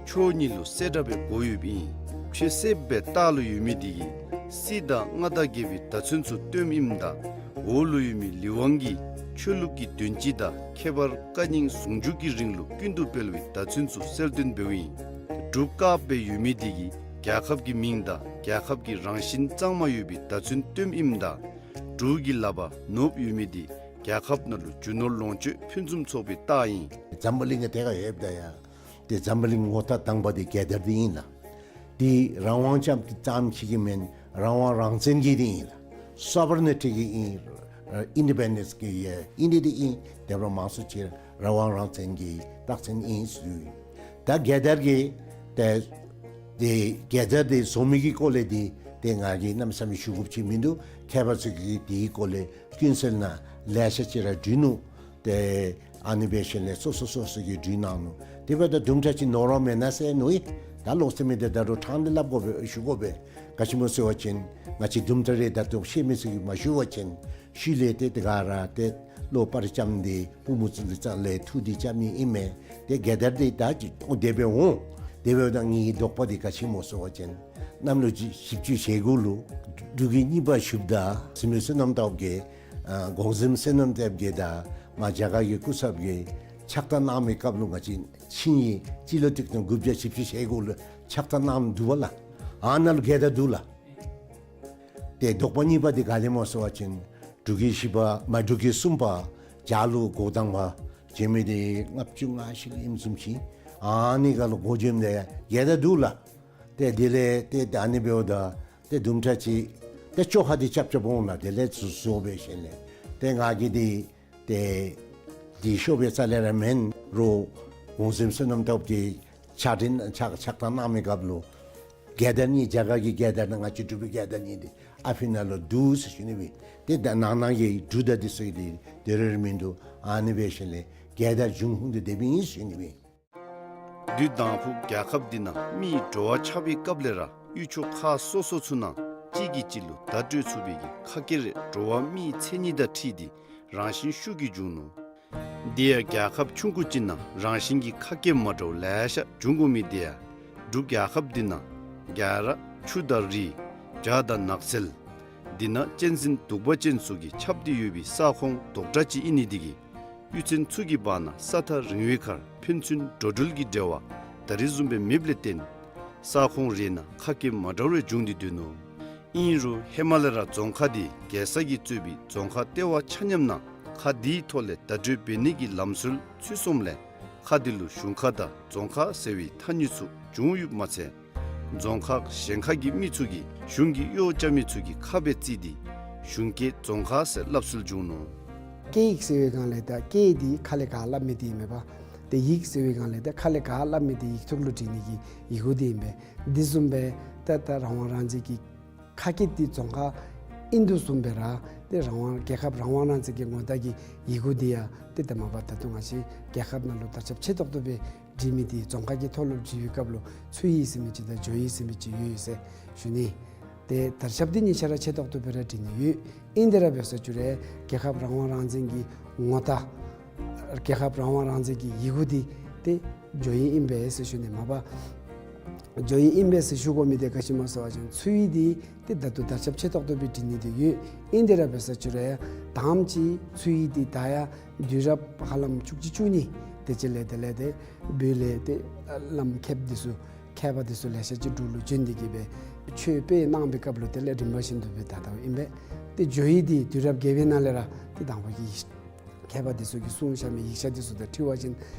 ཕྱོགས་གཉིས་ལུ་གསེར་སྒྲ་སྦེ་བགོ་ཡོདཔ་ཨིན། ཕྱེད་གསེརཔ་སྦེ་ལྟག་ལུ་ཡོད་མི་འདི་གིས་སྲིད་དང་མངའ་བདག་རྒྱལ་པོའི་བརྡ་མཚོན་ཚུ་སྟོནམ་ཨིནམ་ད་འོག་ལུ་ཡོད་མི་ལི་ཝང་གིས་ཆོས་ལུགས་ཀྱི་དོན་སྤྱི་དང་ཁྱད་པར་བཀའ་རྙིང་ཟུང་འཇུག་གི་རིང་ལུགས་ཀུན་ཏུ་སྤེལ་བའི་བརྡ་མཚོན་ཚུ་གསལ་སྟོན་འབདཝ་ཨིན། འབྲུགཔ་དཀརཔ་སྦེ་ཡོད་མི་འདི་གིས་རྒྱལ་ཁབ་ཀྱི་མིང་དང་རྒྱལ་ཁབ་ཀྱི་རང་བཞིན་གཙང་མ་ཡོད་པའི་བརྡ་མཚོན་སྟོནམ་ཨིནམ་ད་འབྲུག་གི་ལག་པར་ནོར་བུ་ཡོད་མི་འདི་རྒྱལ་ཁབ་ནང་ལུ་རྒྱུ་ནོར་ལོངས་སྤྱོད་ཕུན་སུམ་ཚོགས་པའི་རྟགས་ཨིན། འཛམ་བུ་གླིང་གི་ཐད་ཁར་ཡོདཔ་ད་ཡང་ཏེ་འཛམ་བུ་གླིང་ངོ་རྟགས་དང་པ་འདི་རྒྱལ་དར་འདི་ཨིན་ལགས། འདི་རང་དབང་ཙམ་ཙམ་ཅིག་གི་མེན། རང་དབང་རང་བཙན་གྱི་འདི་ཨིན་ལགས། སོ་བ་རེན་ཊི་གི་ཨིན། ཨིན་ཌི་པེན་ཌེནསི་གི་ཨིན་འདི་འདི་ཨིན། དེ་འབདཝ་མང་སུ་ཅིག་རང་དབང་རང་བཙན་གྱི་རྟགས་མཚན་ཨིན་ཟེར་ཞུ་ཡི། ད་རྒྱལ་དར་གྱི་ཏེ་ཏེ་རྒྱལ་དར་འདི་བཟོ་མི་གི་སྐོར་ལས་འདི་ཏེ་ང་གིས་གནམ་མེད་ས་མེད་ཞུ་དགོཔ་ཅིག་མིན་འདུག། མཁས་པ་ཚུ་གིས་འདིའི་སྐོར་ལས་ཀུན་གསལ་ནང་ལེ་ཤ་ཅིག་ར་བྲིས་ནུག། ཏེ་ཨ་ནི་འབད་ཞིནམ་ལས་སོ་སོ་སོ་སོ་གིས་བྲིས་གནང་ནུག། དེ་འབདཝ་ད་དུམ་གྲ་ཅིག་ནོར་བ་མེན་ན་ཟེར་མནོ་ཡི། ད་ལོག་སྟེ་མི་འདི་ད་རུང་དྲང་སྟེ་སླབ་དགོ་པས་ཞུ་དགོ་པས། ག་ཅི་སྨོ་ཟེར་བ་ཅིན་ང་བཅས་དུམ་གྲ་རེ་ད་ལྟོ་ཤེས་མི་ཚུ་གིས་མ་ཞུ་བ་ཅིན་ཤུལ་ལས་ཏེ་དེ་ག་ར་ཏེ་བློ་ཕར་བཅམ་སྟེ་པུས་མོ་ཚུ་ལུ་རྩ་ལས་ཐུགས་འདི་བཅམ་མི་ཨིན་མས། ཏེ་རྒྱལ་དར་འདི་ད་ཅི་འོང་དེ་སྦེ་འོང་། དེ་འབདཝ་ད་ངེའི་དོགས་པ་འདི་ག་ཅི་སྨོ་ཟེར་བ་ཅིན་གནམ་ལོ་བཞི་བཅུ་ཞེ་དགུ་ལུ་འབྲུག་རྒྱལ་གཉིས་པ་བཞུགསཔ་ད་སྲིན་མོ་བསོད་ནམས་སྟོབས་རྒྱས་ཨ་གོང་གཟིམ་བསོད་ནམས་སྟོབས་རྒྱས་དང་མ་རྒྱ་གར་གྱི་སྐུ་ཚབ་ཀྱིས་ཕྱག་བཏབ་གནང་མི་སྐབས་ལུ་ང་བཅས་ཆིངས་ཡིག་སྤྱི་ལོ་ཆིག་སྟོང་དགུ་བརྒྱ་བཞི་བཅུ་ཞེ་དགུ་ལུ་ཕྱག་བཏབ་གནངམ་འདུག་པ་ལགས། ཨ་ནཱ་ལུ་རྒྱལ་དར་འདུག་ལགས། ཏེ་དོགས་པ་གཉིས་པ་འདི་ག་ལས་སྨོ་ཟེར་བ་ཅིན་འབྲུག་རྒྱལ་བཞི་པ་མ་འབྲུག་རྒྱལ་གསུམ་པ་བྱ་ལུ་འགོ་དང་པ་བྱོན་མི་འདི་ལྔ་བཅུ་ང་བཞི་ལུ་ཨིནམ་བཟུམ་ཅིག། ཨ་ནི་ཁར་ལུ་འགོ་བྱོནམ་ད་ཡང་རྒྱལ་དར་འདུག་ལགས། ཏེ་དེ་ལས་ཏེ་ད་ཨ་ནི་འབདཝ་ད་ཏེ་དུམ་གྲ་ཅིག་ཏེ་བཅོ་ཁ་འདི་རྐྱབ་རྐྱབ་འོང་ལགས། དེ་ལས་ཚུར་བཟོ་འབད་ཞིནམ་ལས་ཏེ་ང་གིས་འདི་ཏེ་འདི་ཤོབ་སྦེ་རྩ་ལས་ར་མེན། རོགས་གོང་གཟིམ་བསོད་ནམས་སྟོབས་རྒྱས་ཕྱག་འཕྲིན་ཕྱག་ཕྱག་བཏབ་གནང་མི་སྐབས་ལུ་རྒྱལ་དར་གཉིས་རྒྱ་གར་གྱི་རྒྱལ་དར་དང་ང་བཅས་འབྲུག་པའི་རྒྱལ་དར་གཉིས་འདི་ཨ་ཕི་ནང་ལུ་འདུག་ཟེར་ཞུ་ནི་སྦེ། ཏེ་ད་ནང་ན་གི་འབྲུག་དང་འདི་ཚུ་གི་འདི་དེ་རེ་རེ་མིན་འདུག། ཨ་ནི་འབད་ཞིནམ་ལས་རྒྱལ་དར་བྱུང་ཁུངས་འདི་དེ་སྦེ་ཨིན་ཟེར་ཞུ་ནི་སྦེ། དུས་དང་ཕུ་རྒྱལ་ཁབ་འདི་ནང་མིའི་འགྲོ་བ་ཆགས་པའི་སྐབས་ལས་ར་ཡུལ་ཕྱོགས་ཁག་སོ་སོ་ཚུ་ནང་གཅིག་གིས་གཅིག་ལུ་བརྡ་སྤྲོད་ཚུགས་པའི་གི་ཁ་སྐད་རེ་འགྲོ་བ་མིའི་མཚན་ཉིད་དང་འཁྲིལ་ཏེ་རང་བཞིན་ཤུགས་ཀྱིས་བྱུང་ནུག། དེ་ཡང་རྒྱལ་ཁབ་ཆུང་ཀུ་ཅིག་ནང་རང་བཞིན་གྱི་ཁ་སྐད་མ་འདྲཝ་ལེ་ཤ་འབྱུང་དགོ་མི་དེ་ཡང་འབྲུག་རྒྱལ་ཁབ་འདི་ནང་རྒྱ་ར་ཆུ་དང་རི་བྱ་དང་ནགས་ཚལ་འདི་ནང་གཅན་གཟན་གདུག་པ་ཅན་ཚུ་གིས་ཁྱབ་སྟེ་ཡོད་པའི་ས་ཁོངས་རྡོག་ཁྲ་ཅིག་ཨིན་ནི་འདི་གིས་གཡུས་ཚན་ཚུ་གི་བར་ན་ས་ཐག་རིང་བའི་ཁར་ཕན་ཚུན་འགྲོ་འགྲུལ་གྱི་འབྲེལ་བ་ད་རིས་བཟུམ་སྦེ་མེདཔ་ལས་བརྟེན་ས་ཁོངས་རེ་ནང་ཁ་སྐད་མ་འདྲཝ་རེ་འབྱུང་སྟེ་སྡོད་ནུག། ཨིན་རུང་ཧེ་མ་ལས་ར་རྫོང་ཁག་འདི་རྒྱལ་ས་གིས་གཙོས་པའི་རྫོང་ཁག་ལྟེ་བ་ཆ་མཉམ་ནང་ཁ་འདིའི་ཐོག་ལས་བརྡ་སྤྲོད་འབད་ནི་གི་ལམ་སྲོལ་ཚུད་སོངམ་ལས་ཁ་འདི་ལུ་གཞུང་ཁ་དང་རྫོང་ཁ་ཟེར་བའི་ཐ་སྙད་ཚུ་བྱུང་ཡོདཔ་མ་ཚད་རྫོང་ཁག་གཞན་ཁ་གི་མི་ཚུ་གིས་གཞུང་གི་གཡོག་རྐྱབ་མི་ཚུ་གི་ཁ་སྦེ་བརྩིས་ཏེ་གཞུང་སྐད་རྫོང་ཁ་ཟེར་སླབ་སྲོལ་བྱུང་ནུག། སྐད་ཡིག་ཟེར་བའི་སྒང་ལས་ད་སྐད་འདི་ཁ་ལས་ག་སླབ་མི་འདི་མེན་པར་ ཏེ་ཡིག་ཟེར་བའི་སྒང་ལས་ཏེ་ཁ་ལས་ག་སླབ་མི་དེ་ཡིག་ཐོག་ལུ་བྲི་ནི་གི་ཡི་གུ་དེ་ཨིན་པས། དེ་བཟུམ་སྦེ་ད་ད་རང་དབང་རང་བཙན་གྱི་ཁ་སྐད་འདི་རྫོང་ཁ་ཨིན་དོ་བཟུམ་སྦེ་ར་ཏེ་རང་དབང་རྒྱལ་ཁབ་རང་དབང་རང་བཙན་གྱི་ངོ་རྟགས་ཀྱི་ཡི་གུ་འདི་ཡང་ཏེ་ད་མ་པ་ད་ལྟོ་ང་བཅས་རྒྱལ་ཁབ་ནང་ལུ་དར་ཁྱབ་ཆེ་ཏོག་ཏོ་སྦེ་བྲི་མི་འདི་རྫོང་ཁ་གི་ཐོག་ལུ་བྲི་བའི་སྐབས་ལུ་ཚུ་ཡི་ཟེར་མི་ཅིག་དང་ཇོ་ཡི་ཟེར་མི་ཅིག་ཡོད་ཟེར་ཞུ་ནི། ཏེ་དར་ཁྱབ་འདི་གཉིས་ཆ་ར་ཆེ་ཏོག་ཏོ་སྦེ་ར་བྲི་ནི་ཡོད། ཨིན་དེ་ར་འབད་ས་ཅིག་རུང་རྒྱལ་ཁབ་རང་དབང་རང་བཙན་གྱི་ངོ་རྟགས་རྒྱལ་ཁབ་རང་དབང་རང་བཙན་གྱི་ཡི་གུ་འདི་ཏེ་ཇོ་ཡི་ཨིན་པས་ཟེར་ཞུ་ནི། མ་པ་ཇོ་ཡི་ཨིན་པས་ཟེར་ཞུ་དགོ་མི་འདི་ག་ཅི་སྨོ་ཟེར་བ་ཅིན་ཚུ་ཡི་འདི་ཏེ་ད་ལྟོ་དར་ཁྱབ་ཆེ་ཏོག་ཏོ་སྦེ་བྲི་ནི་འདི་ཡོད། ཨིན་དེ་ར་འབད་ས་ཅིག་རུང་ཡང་དང་པ་ཅིག་ཚུ་ཡི་འདི་ད་ཡང་དུས་རབས་ཧ་ལམ་བཅུ་གཅིག་བཅུ་གཉིས་དེ་ཅིག་ལས་དེ་ལས་ཏེ་བོད་ལས་ཏེ་བླམ་མཁསཔ་འདི་ཚུ་མཁས་པ་འདི་ཚུ་ལེ་ཤ་ཅིག་འབྲུག་ལུ་བྱོན་ཏེ་གི་སྦེ་ཆོས་སྤེལ་གནང་བའི་སྐབས་ལུ་དེ་ལས་རིམ་པ་བཞིན་དུ་སྦེ་ད་ལྟོ་ཨིན་པས། ཏེ་ཇོ་ཡི་འདི་དུས་རབས་བརྒྱད་པའི་ནང་ལས་ར་ཏེ་དང་པ་གི་མཁས་པ་འདི་ཚུ་གིས་གསུངས་བཞག་མི་ཡིག་ཆ་འདི་ཚུ་དང་འཁྲིལ་བ་ཅིན་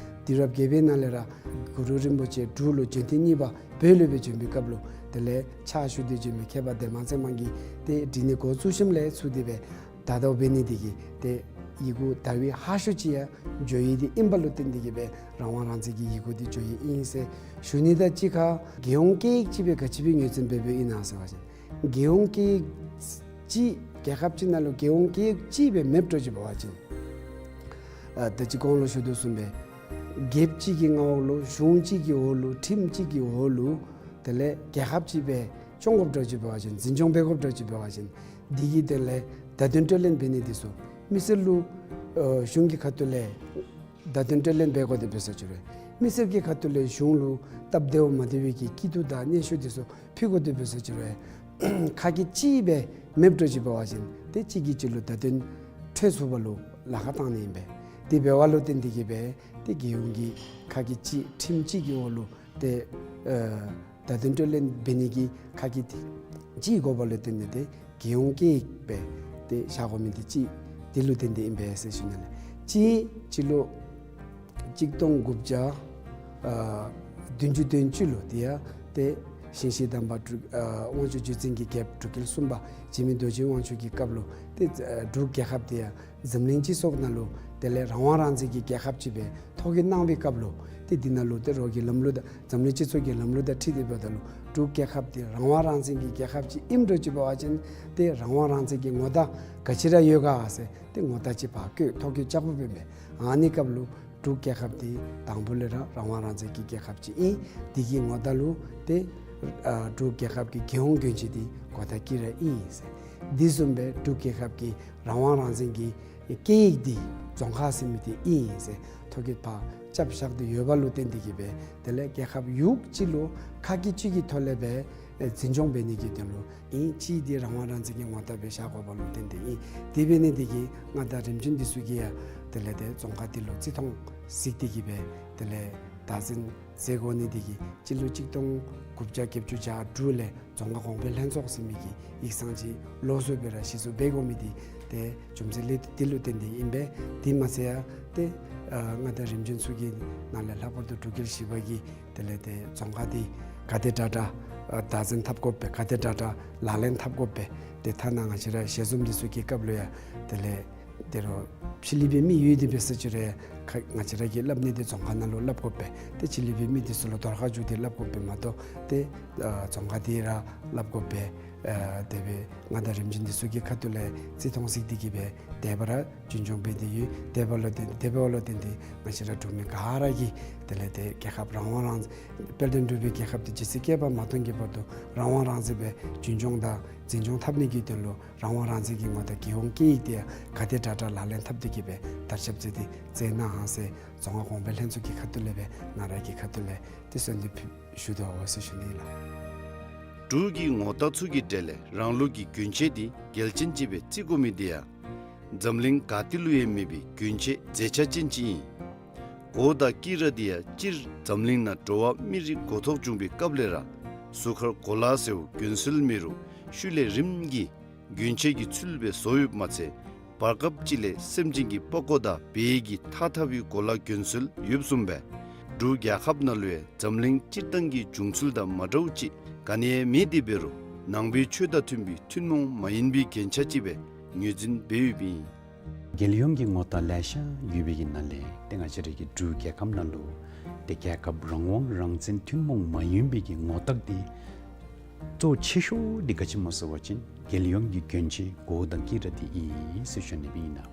དུས་རབས་བརྒྱད་པའི་ནང་ལས་ར་གུ་རུ་རིན་པོ་ཆེ་འབྲུག་ལུ་བྱོན་ཐེངས་གཉིས་པ་བོད་ལུ་སྦེ་བྱོན་པའི་སྐབས་ལུ་དེ་ལས་ཕྱག་ཞུ་སྟེ་བྱོན་མི་མཁས་པ་འདན་མ་ཚེ་དམན་གྱིས་ཏེ་བྲི་ནི་འགོ་བཙུགས་ཞིནམ་ལས་ཚུར་དེ་སྦེ་ད་ལྟོ་འབད་ནི་འདི་གིས་ཏེ་ཡི་གུ་ད་བི་ཧ་ཤོས་ཅིག་ཡང་ཇོ་ཡི་འདི་ཨིན་པ་ལུ་བརྟེན་ཏེ་གི་སྦེ་རང་དབང་རང་བཙན་གྱི་ཡི་གུ་འདི་ཇོ་ཡི་ཨིན་ཟེར་ཞུ་ནི། ད་གཅིག་ཁར་རྒྱལ་ཡོངས་སྐད་ཡིག་ཅིག་སྦེ་ག་ཅི་སྦེ་ངོས་འཛིན་འབད་འབདཝ་ཨིན་ན་ཟེར་བ་ཅིན་རྒྱལ་ཡོངས་སྐད་ཡིག་ཅིག་རྒྱལ་ཁབ་ཅིག་ནང་ལུ་རྒྱལ་ཡོངས་སྐད་ཡིག་ཅིག་སྦེ་མེདཔ་འགྱོ་ཅི་འབད་བ་ཅིན་ཨ་ད་ཅི་གོང་ལུ་ཞུ་དོ་བཟུམ་སྦེ་རྒྱལཔོ་གཅིག་གི་མངའ་འོག་ལུ་གཞུང་གཅིག་གི་འོག་ལུ་ཁྲིམས་གཅིག་གི་འོག་ལུ་དེ་ལས་རྒྱལ་ཁབ་ཅིག་སྦེ་སྐྱོང་དགོཔ་འགྱོ་ཅི་འབད་བ་ཅིན་འཛིན་སྐྱོང་འབད་དགོཔ་འགྱོ་ཅི་འབད་བ་ཅིན་འདི་གི་དོན་ལས་བརྡ་དོན་སྤྲོད་ལེན་འབད་ནི་འདི་ཚུ་མི་སེར་ལུ་ཨ་གཞུང་གི་ཁ་ཐུག་ལས་བརྡ་དོན་སྤྲོད་ལེན་འབད་དགོ་དེ་འབད་ས་ཅིག་རུང་མི་སེར་གྱི་ཁ་ཐུག་ལས་གཞུང་ལུ་སྟབས་བདེཝ་མ་བདེ་བའི་གི་སྐྱིད་སྡུག་དང་སྙན་ཞུ་འདི་ཚུ་ཕུལ་དགོ་དེ་འབད་ས་ཅིག་རུང་ཁ་སྐད་གཅིག་སྦེ་མེདཔ་འགྱོ་ཅི་འབད་བ་ཅིན་ཏེ་གཅིག་གིས་གཅིག་ལུ་བརྡ་དོན་འཕྲོད་ཚུགས་པ་ལུ་ལཱ་ཁག་བཏང་ནི་ཨིན་པས། དེ་འབད་བ་ལུ་བརྟེན་ཏེ་གི་སྦེ་ཏེ་རྒྱལ་ཡོངས་ཀྱི་ཁ་སྐད་གཅིག་ཁྲིམས་གཅིག་གི་འོག་ལུ་ཏེ་ཨ་བརྡ་དོན་སྤྲོད་ལེན་འབད་ནི་གི་ཁ་སྐད་གཅིག་དགོ་པ་ལུ་བརྟེན་ཏེ་ཏེ་རྒྱལ་ཡོངས་སྐད་ཡིག་སྦེ་ཏེ་བཞག་དགོ་མི་འདི་གཅིག་འདི་ལུ་བརྟེན་ཏེ་ཨིན་པས་ཟེར་ཞུ་ནི་ལགས། གཅིག་སྤྱི་ལོ་གཅིག་སྟོང་དགུ་བརྒྱ་ཨ་བདུན་ཅུ་དོན་གཅིག་ལུ་དེ་ཡང་ཏེ་ཞིང་གཤེགས་དམ་པ་འབྲུག་ཨ་དབང་ཕྱུག་བརྒྱུད་འཛིན་གྱི་རྒྱལཔོ་འབྲུག་རྒྱལ་གསུམ་པ་འཇིགས་མེད་རྡོ་རྗེ་དབང་ཕྱུག་གི་སྐབས་ལུ་ཏེ་ཨ་འབྲུག་རྒྱལ་ཁབ་དེ་ཡང་འཛམ་གླིང་སྤྱི་ཚོགས་ནང་ལུ་དེ་ལས་རང་དབང་རང་བཙན་གྱི་རྒྱལ་ཁབ་ཅིག་སྦེ་ཐོ་བཀོད་གནང་བའི་སྐབས་ལུ་ཏེ་འདི་ནང་ལུ་ཏེ་རོགས་ཀྱི་ལམ་ལུགས་དང་འཛམ་གླིང་སྤྱི་ཚོགས་ཀྱི་ལམ་ལུགས་དང་འཁྲིལ་ཏེ་འབདཝ་ད་ལུ་འབྲུག་རྒྱལ་ཁབ་དེ་རང་དབང་རང་བཙན་གྱི་རྒྱལ་ཁབ་ཅིག་ཨིནམ་འགྱོ་ཅི་འབད་བ་ཅིན་ཏེ་རང་དབང་རང་བཙན་གྱི་ངོ་རྟགས་ག་ཅི་ར་ཡོད་ག་ཟེར་ཏེ་ངོ་རྟགས་ཅིག་ཕར་བཀོད་ཐོ་བཀོད་རྐྱབ་དགོཔ་ཨིན་པས། ཨ་ནི་སྐབས་ལུ་འབྲུག་རྒྱལ་ཁབ་དེ་དང་པོ་ལས་ར་རང་དབང་རང་བཙན་གྱི་རྒྱལ་ཁབ་ཅིག་ཨིན། དེ་གི་ངོ་རྟགས་ལུ་ཏེ་ཨ་འབྲུག་རྒྱལ་ཁབ་ཀྱི་རྒྱལ་ཡོངས་གྱོན་ཆས་དེ་གོ་ཐ་ཀི་ར་ཨིན་ཟེར། དེ་བཟུམ་སྦེ་འབྲུག་རྒྱལ་ཁབ་ཀྱི་རང་དབང་རང་བཙན་གྱི་སྐད་ཡིག་འདི་རྫོང་ཁ་ཟེར་མི་འདི་ཨིན་ཟེར་ཐོ་བཀོད་ཕར་རྐྱབ་བཞག་སྟེ་ཡོད་པ་ལུ་བརྟེན་ཏེ་གི་སྦེ་དེ་ལས་རྒྱལ་ཁབ་ཡོངས་ཀྱི་ལུ་ཁ་སྐད་གཅིག་གི་ཐོག་ལས་སྦེ་ཨེ་འཛིན་སྐྱོང་འབད་ནི་གི་དོན་ལུ་ཨིན། གཅིག་འདི་རང་དབང་རང་བཙན་གྱི་ངོ་རྟགས་སྦེ་བཞག་དགོ་པ་ལུ་བརྟེན་ཏེ་ཨིན། དེ་འབད་ནི་འདི་གིས་མངའ་བདག་རིམ་བྱོན་འདི་ཚུ་གིས་ཡང་དེ་ལས་ཏེ་རྫོང་ཁ་འདི་ལུ་རྩིས་མཐོང་གཟིགས་ཏེ་གི་སྦེ་དེ་ལས་བདག་འཛིན་མཛད་དགོ་ནི་འདི་གིས་སྤྱི་ལོ་གཅིག་སྟོང་དགུ་བརྒྱ་བརྒྱད་ཅུ་གྱ་དྲུག་ལས་རྫོང་ཁ་གོང་འཕེལ་ལྷན་ཚོགས་ཟེར་མི་གི་ཡིག་ཚང་ཅིག་ལོགས་སུ་སྦེ་ར་གཞི་བཙུགས་འབད་དགོ་མི་འདི་ཏེ་རྒྱུ་མཚན་ལས་འདི་ལུ་བརྟེན་ཏེ་ཨིན་པས། དེ་མ་ཚད་ཡང་ཏེ་ཨ་མངའ་བདག་རིམ་བྱོན་ཚུ་གི་ནང་ལས་ལྷག་པར་དུ་འབྲུག་རྒྱལ་བཞི་པ་གིས་དེ་ལས་ཏེ་རྫོང་ཁ་འདི་ག་དེ་དྲག་དྲག་ཨ་བདག་འཛིན་འཐབ་དགོ་པས། ག་དེ་དྲག་དྲག་ལག་ལེན་འཐབ་དགོ་པས། ཏེ་ཐ་ན་ང་བཅས་ར་ཞལ་འཛོམས་འདི་ཚུ་གི་སྐབས་ལུ་ཡང་དེ་ལས་ཏེ་རོགས་ཕྱི་གླིང་པའི་མི་ཡོད་དེ་འབད་ས་ཅིག་རུང་ཁ་ང་བཅས་ར་གིས་སླབ་ནི་འདི་རྫོང་ཁ་ནང་ལུ་སླབ་དགོ་པས། ཏེ་ཕྱི་གླིང་པའི་མི་འདི་ཚུ་ལུ་དོར་ཁ་བཅུག་སྟེ་སླབ་དགོ་པས་མ་གཏོགས་ཏེ་ཨ་རྫོང་ཁ་འདི་ར་སླབ་དགོ་པས། ཨ་དེ་སྦེ་མངའ་བདག་རིམ་བྱོན་འདི་ཚུ་གི་ཁ་ཐུག་ལས་རྩིས་མཐོང་གཟིགས་ཏེ་གི་སྦེ་དེ་སྦེ་ར་རྒྱུན་སྐྱོང་འབད་དེ་ཡོད། དེ་འབདཝ་ལུ་བརྟེན་དེ་འབདཝ་ལུ་བརྟེན་ཏེ་ང་བཅས་ར་འབྲུག་མི་ག་ར་གིས་དེ་ལས་ཏེ་རྒྱལ་ཁབ་རང་དབང་རང་དཔལ་ལྡན་འབྲུག་པའི་རྒྱལ་ཁབ་འདི་ཇི་སྲིད་བསྐལ་པ་མ་སྟོངས་ཀྱི་བར་དུ་རང་དབང་རང་བཙན་སྦེ་རྒྱུན་སྐྱོང་དང་འཛིན་སྐྱོང་འཐབ་ནི་གི་དོན་ལུ་རང་དབང་རང་བཙན་གྱི་ངོ་རྟགས་རྒྱལ་ཡོངས་སྐད་ཡིག་དེ་ཡང་ག་དེ་དྲག་དྲག་ལག་ལེན་འཐབ་སྟེ་གི་སྦེ་དར་ཁྱབ་མཛད་དེ་མཛད་གནང་ཧ་ཟེར་རྫོང་ཁ་གོང་འཕེལ་ལྷན་ཚོགས་ཀྱི་ཁ་ཐུག་ལས་སྦེ་ང་ར་གི་ཁ་ཐུག་ལས་ཏེ་གསོལ་འདེབས་ཞུ་དོ་ཟེར་ཞུ་ནི་ལགས། འབྲུག་གི་ངོ་རྟགས་ཚུ་གི་གྲས་ལས་རང་ལུགས་ཀྱི་གྱོན་ཆས་འདི་གལ་ཅན་ཅིག་སྦེ་བརྩི་དགོ་མི་འདི་ཡང་འཛམ་གླིང་ག་ཏེ་ལུ་ཡང་མེད་པའི་གྱོན་ཆས་མཛེས་ཆ་ཅན་ཅིག་ཨིན། གོ་དང་དཀྱི་ར་འདི་ཡང་སྤྱིར་འཛམ་གླིང་ནང་འགྲོ་བ་མི་རིགས་འགོ་ཐོག་བྱུང་པའི་སྐབས་ལས་ར་གཟུགས་ཁར་གོ་ལ་ཟེརཝ་གྱོན་སྲོལ་མེད་རུང་ཤུལ་ལས་རིམ་གྱིས་གྱོན་ཆས་ཀྱི་ཚུལ་སྦེ་བཟོ་ཡོདཔ་མ་ཚད་བར་སྐབས་ཅིག་ལས་སེམས་ཅན་གྱི་པགས་ཀོ་དང་བལ་གྱི་ཐགས་འཐག་པའི་གོ་ལ་གྱོན་སྲོལ་ཡོདཔ་བཟུམ་སྦེ་འབྲུག་རྒྱལ་ཁབ་ནང་ལུ་ཡང་འཛམ་གླིང་སྤྱིར་བཏང་གི་བྱུང་ཚུལ་དང་མ་འདྲཝ་ཅིག་ག་ནི་ཡང་མེད་དེ་འབད་རུང་ནང་པའི་ཆོས་དང་མཐུན་པའི་ཐུན་མོང་མ་ཡིན་པའི་རྒྱན་ཆ་ཅིག་སྦེ་ངོས་འཛིན་འབད་ཡོདཔ་ཨིན། རྒྱལ་ཡོངས་ཀྱི་ངོ་རྟགས་ལེ་ཤ་ཡོད་པའི་གི་ནང་ལས་ཏེ་ང་བཅས་རའི་གི་འབྲུག་རྒྱལ་ཁབ་ནང་ལུ་ཏེ་རྒྱལ་ཁབ་རང་དབང་རང་བཙན་ཐུན་མོང་མ་ཡིན་པའི་གི་ངོ་རྟགས་འདི་གཙོ་ཆེ་ཤོས་འདི་ག་ཅི་སྨོ་ཟེར་བ་ཅིན་རྒྱལ་ཡོངས་ཀྱི་གྱོན་ཆས་གོ་བོ་དང་དཀྱི་ར་འདི་ཨིན་ཟེར་ཞུ་ནི་ཨིན་ལགས།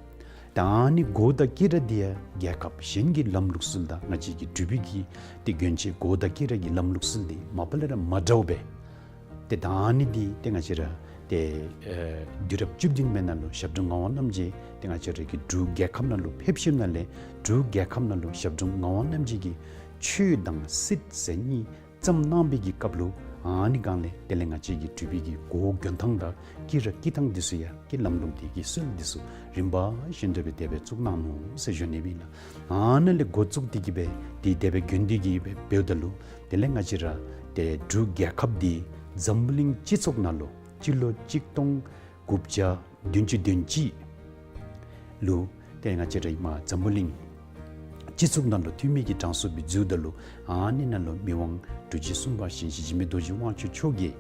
ད་ཨ་ནི་གོ་བོ་དང་དཀྱི་ར་འདི་ཡང་རྒྱལ་ཁབ་གཞན་གྱི་ལམ་ལུགས་སྲོལ་དང་ང་བཅས་ཀྱི་འབྲུག་པའི་གི་ཏེ་གྱོན་ཆས་གོ་བོ་དང་དཀྱི་ར་གི་ལམ་ལུགས་སྲོལ་འདི་མ་པ་ལས་ར་མ་འདྲཝ་སྦེ། ཏེ་ད་ཨ་ནི་འདི་ཏེ་ང་བཅས་ར་ཏེ་ཨེ་དུས་རབས་བཅུ་བདུན་པའི་ནང་ལུ་ཞབས་དྲུང་ངག་དབང་རྣམ་རྒྱལ་ཏེ་ང་བཅས་རའི་གི་འབྲུག་རྒྱལ་ཁབ་ནང་ལུ་ཕེབས་ཞིནམ་ལས་འབྲུག་རྒྱལ་ཁབ་ནང་ལུ་ཞབས་དྲུང་ངག་དབང་རྣམ་རྒྱལ་གྱིས་ཆོས་དང་སྲིད་ཟེར་གཉིས་བརྩམས་གནང་བའི་གི་སྐབས་ལུ་ཨ་ནི་སྒང་ལས་དེ་ལས་ང་བཅས་ཀྱི་འབྲུག་པའི་གི་གོ་བོ་གྱོན་ཐངས་དང་དཀྱི་ར་དཀྱི་ཐངས་འདི་ཚུ་ཡང་གི་ལམ་ལུགས་འདི་གི་སྲོལ་འདི་ཚུ་རིམ་པ་བཞིན་དུ་སྦེ་དེ་སྦེ་བཙུགས་གནང་ནུག་ཟེར་ཞུ་ནི་ཨིན་ལགས། ཨ་ནཱ་ལས་འགོ་བཙུགས་ཏེ་གི་སྦེ་འདི་དེ་སྦེ་གྱོན་ཏེ་གི་སྦེ་འབདཝ་ད་ལུ་དེ་ལས་ང་བཅས་ར་ཏེ་འབྲུག་རྒྱལ་ཁབ་འདི་འཛམ་བུ་གླིང་སྤྱི་ཚོགས་ནང་ལུ་སྤྱི་ལོ་གཅིག་སྟོང་དགུ་བརྒྱ་བདུན་ཅུ་དོན་གཅིག་ལུ་ཏེ་ང་བཅས་ར་ཨིནམ་འཛམ་བུ་གླིང་སྤྱི་ཚོགས་ནང་ལུ་འཐུས་མི་གི་གྲངས་སུ་སྦེ་འཛུལཝ་ད་ལུ་ཨ་ནི་ནང་ལུ་མི་དབང་འབྲུག་རྗེ་གསུམ་པ་ཞིང་གཤེགས་འཇིགས་མེད་རྡོ་རྗེ་དབང་ཕྱུག་མཆོག་གིས་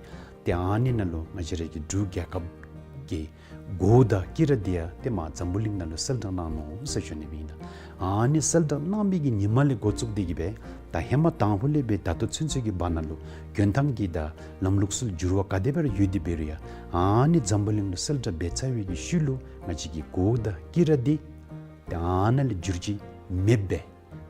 ཏེ་ཨ་ནི་ནང་ལུ་ང་བཅས་ར་གི་འབྲུག་རྒྱལ་ཁབ་ཀྱི་གོ་བོ་དང་དཀྱི་ར་འདི་ཡང་ཏེ་མར་འཛམ་བུ་གླིང་ནང་ལུ་གསལ་བསྒྲགས་གནང་ནུག་ཟེར་ཞུ་ནི་ཨིན་ལགས། ཨ་ནི་གསལ་བསྒྲགས་གནང་བའི་གི་ཉིནམ་ལས་འགོ་བཙུགས་ཏེ་གི་སྦེ་ད་ཧེ་མ་དང་ཕུ་ལས་སྦེ་ད་ལྟོ་ཚུན་ཚོད་ཀྱི་བར་ན་ལུ་གྱོན་ཐངས་ཀྱི་དང་ལམ་ལུགས་སྲོལ་འགྱུར་བ་ག་དེ་སྦེ་ར་ཡོད་དེ་འབད་རུང་ཡང་ཨ་ནི་འཛམ་བུ་གླིང་ལུ་གསལ་བསྒྲགས་འབད་ཚར་བའི་གི་ཤུལ་ལུ་ང་བཅས་ཀྱི་གོ་བོ་དང་དཀྱི་ར་འདི་ཏེ་ཨ་ནཱ་ལས་འགྱུར་བཅོས་མེདཔ་སྦེ་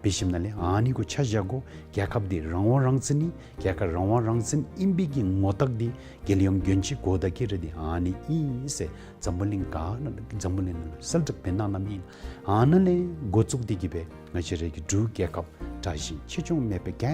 འབད་ཞིནམ་ལས་ཨ་ནི་གུ་ཆ་བཞག་དགོ། རྒྱལ་ཁབ་འདི་རང་དབང་རང་བཙན་ཨིན། རྒྱལ་ཁབ་རང་དབང་རང་བཙན་ཨིན་པའི་གི་ངོ་རྟགས་འདི་རྒྱལ་ཡོངས་གྱོན་ཆས་གོ་བོ་དང་དཀྱི་ར་འདི་ཨ་ནི་ཨིན་ཟེར་འཛམ་བུ་གླིང་ག་ནང་འཛམ་བུ་གླིང་ནང་ལུ་གསལ་བསྒྲགས་འབད་གནང་གནངམ་ཨིན། ཨ་ནཱ་ལས་འགོ་བཙུགས་ཏེ་གི་སྦེ་ང་བཅས་རའི་གི་འབྲུག་རྒྱལ་ཁབ་དྲག་ཞན་ཆེ་ཆུང་མེད་པར་ག་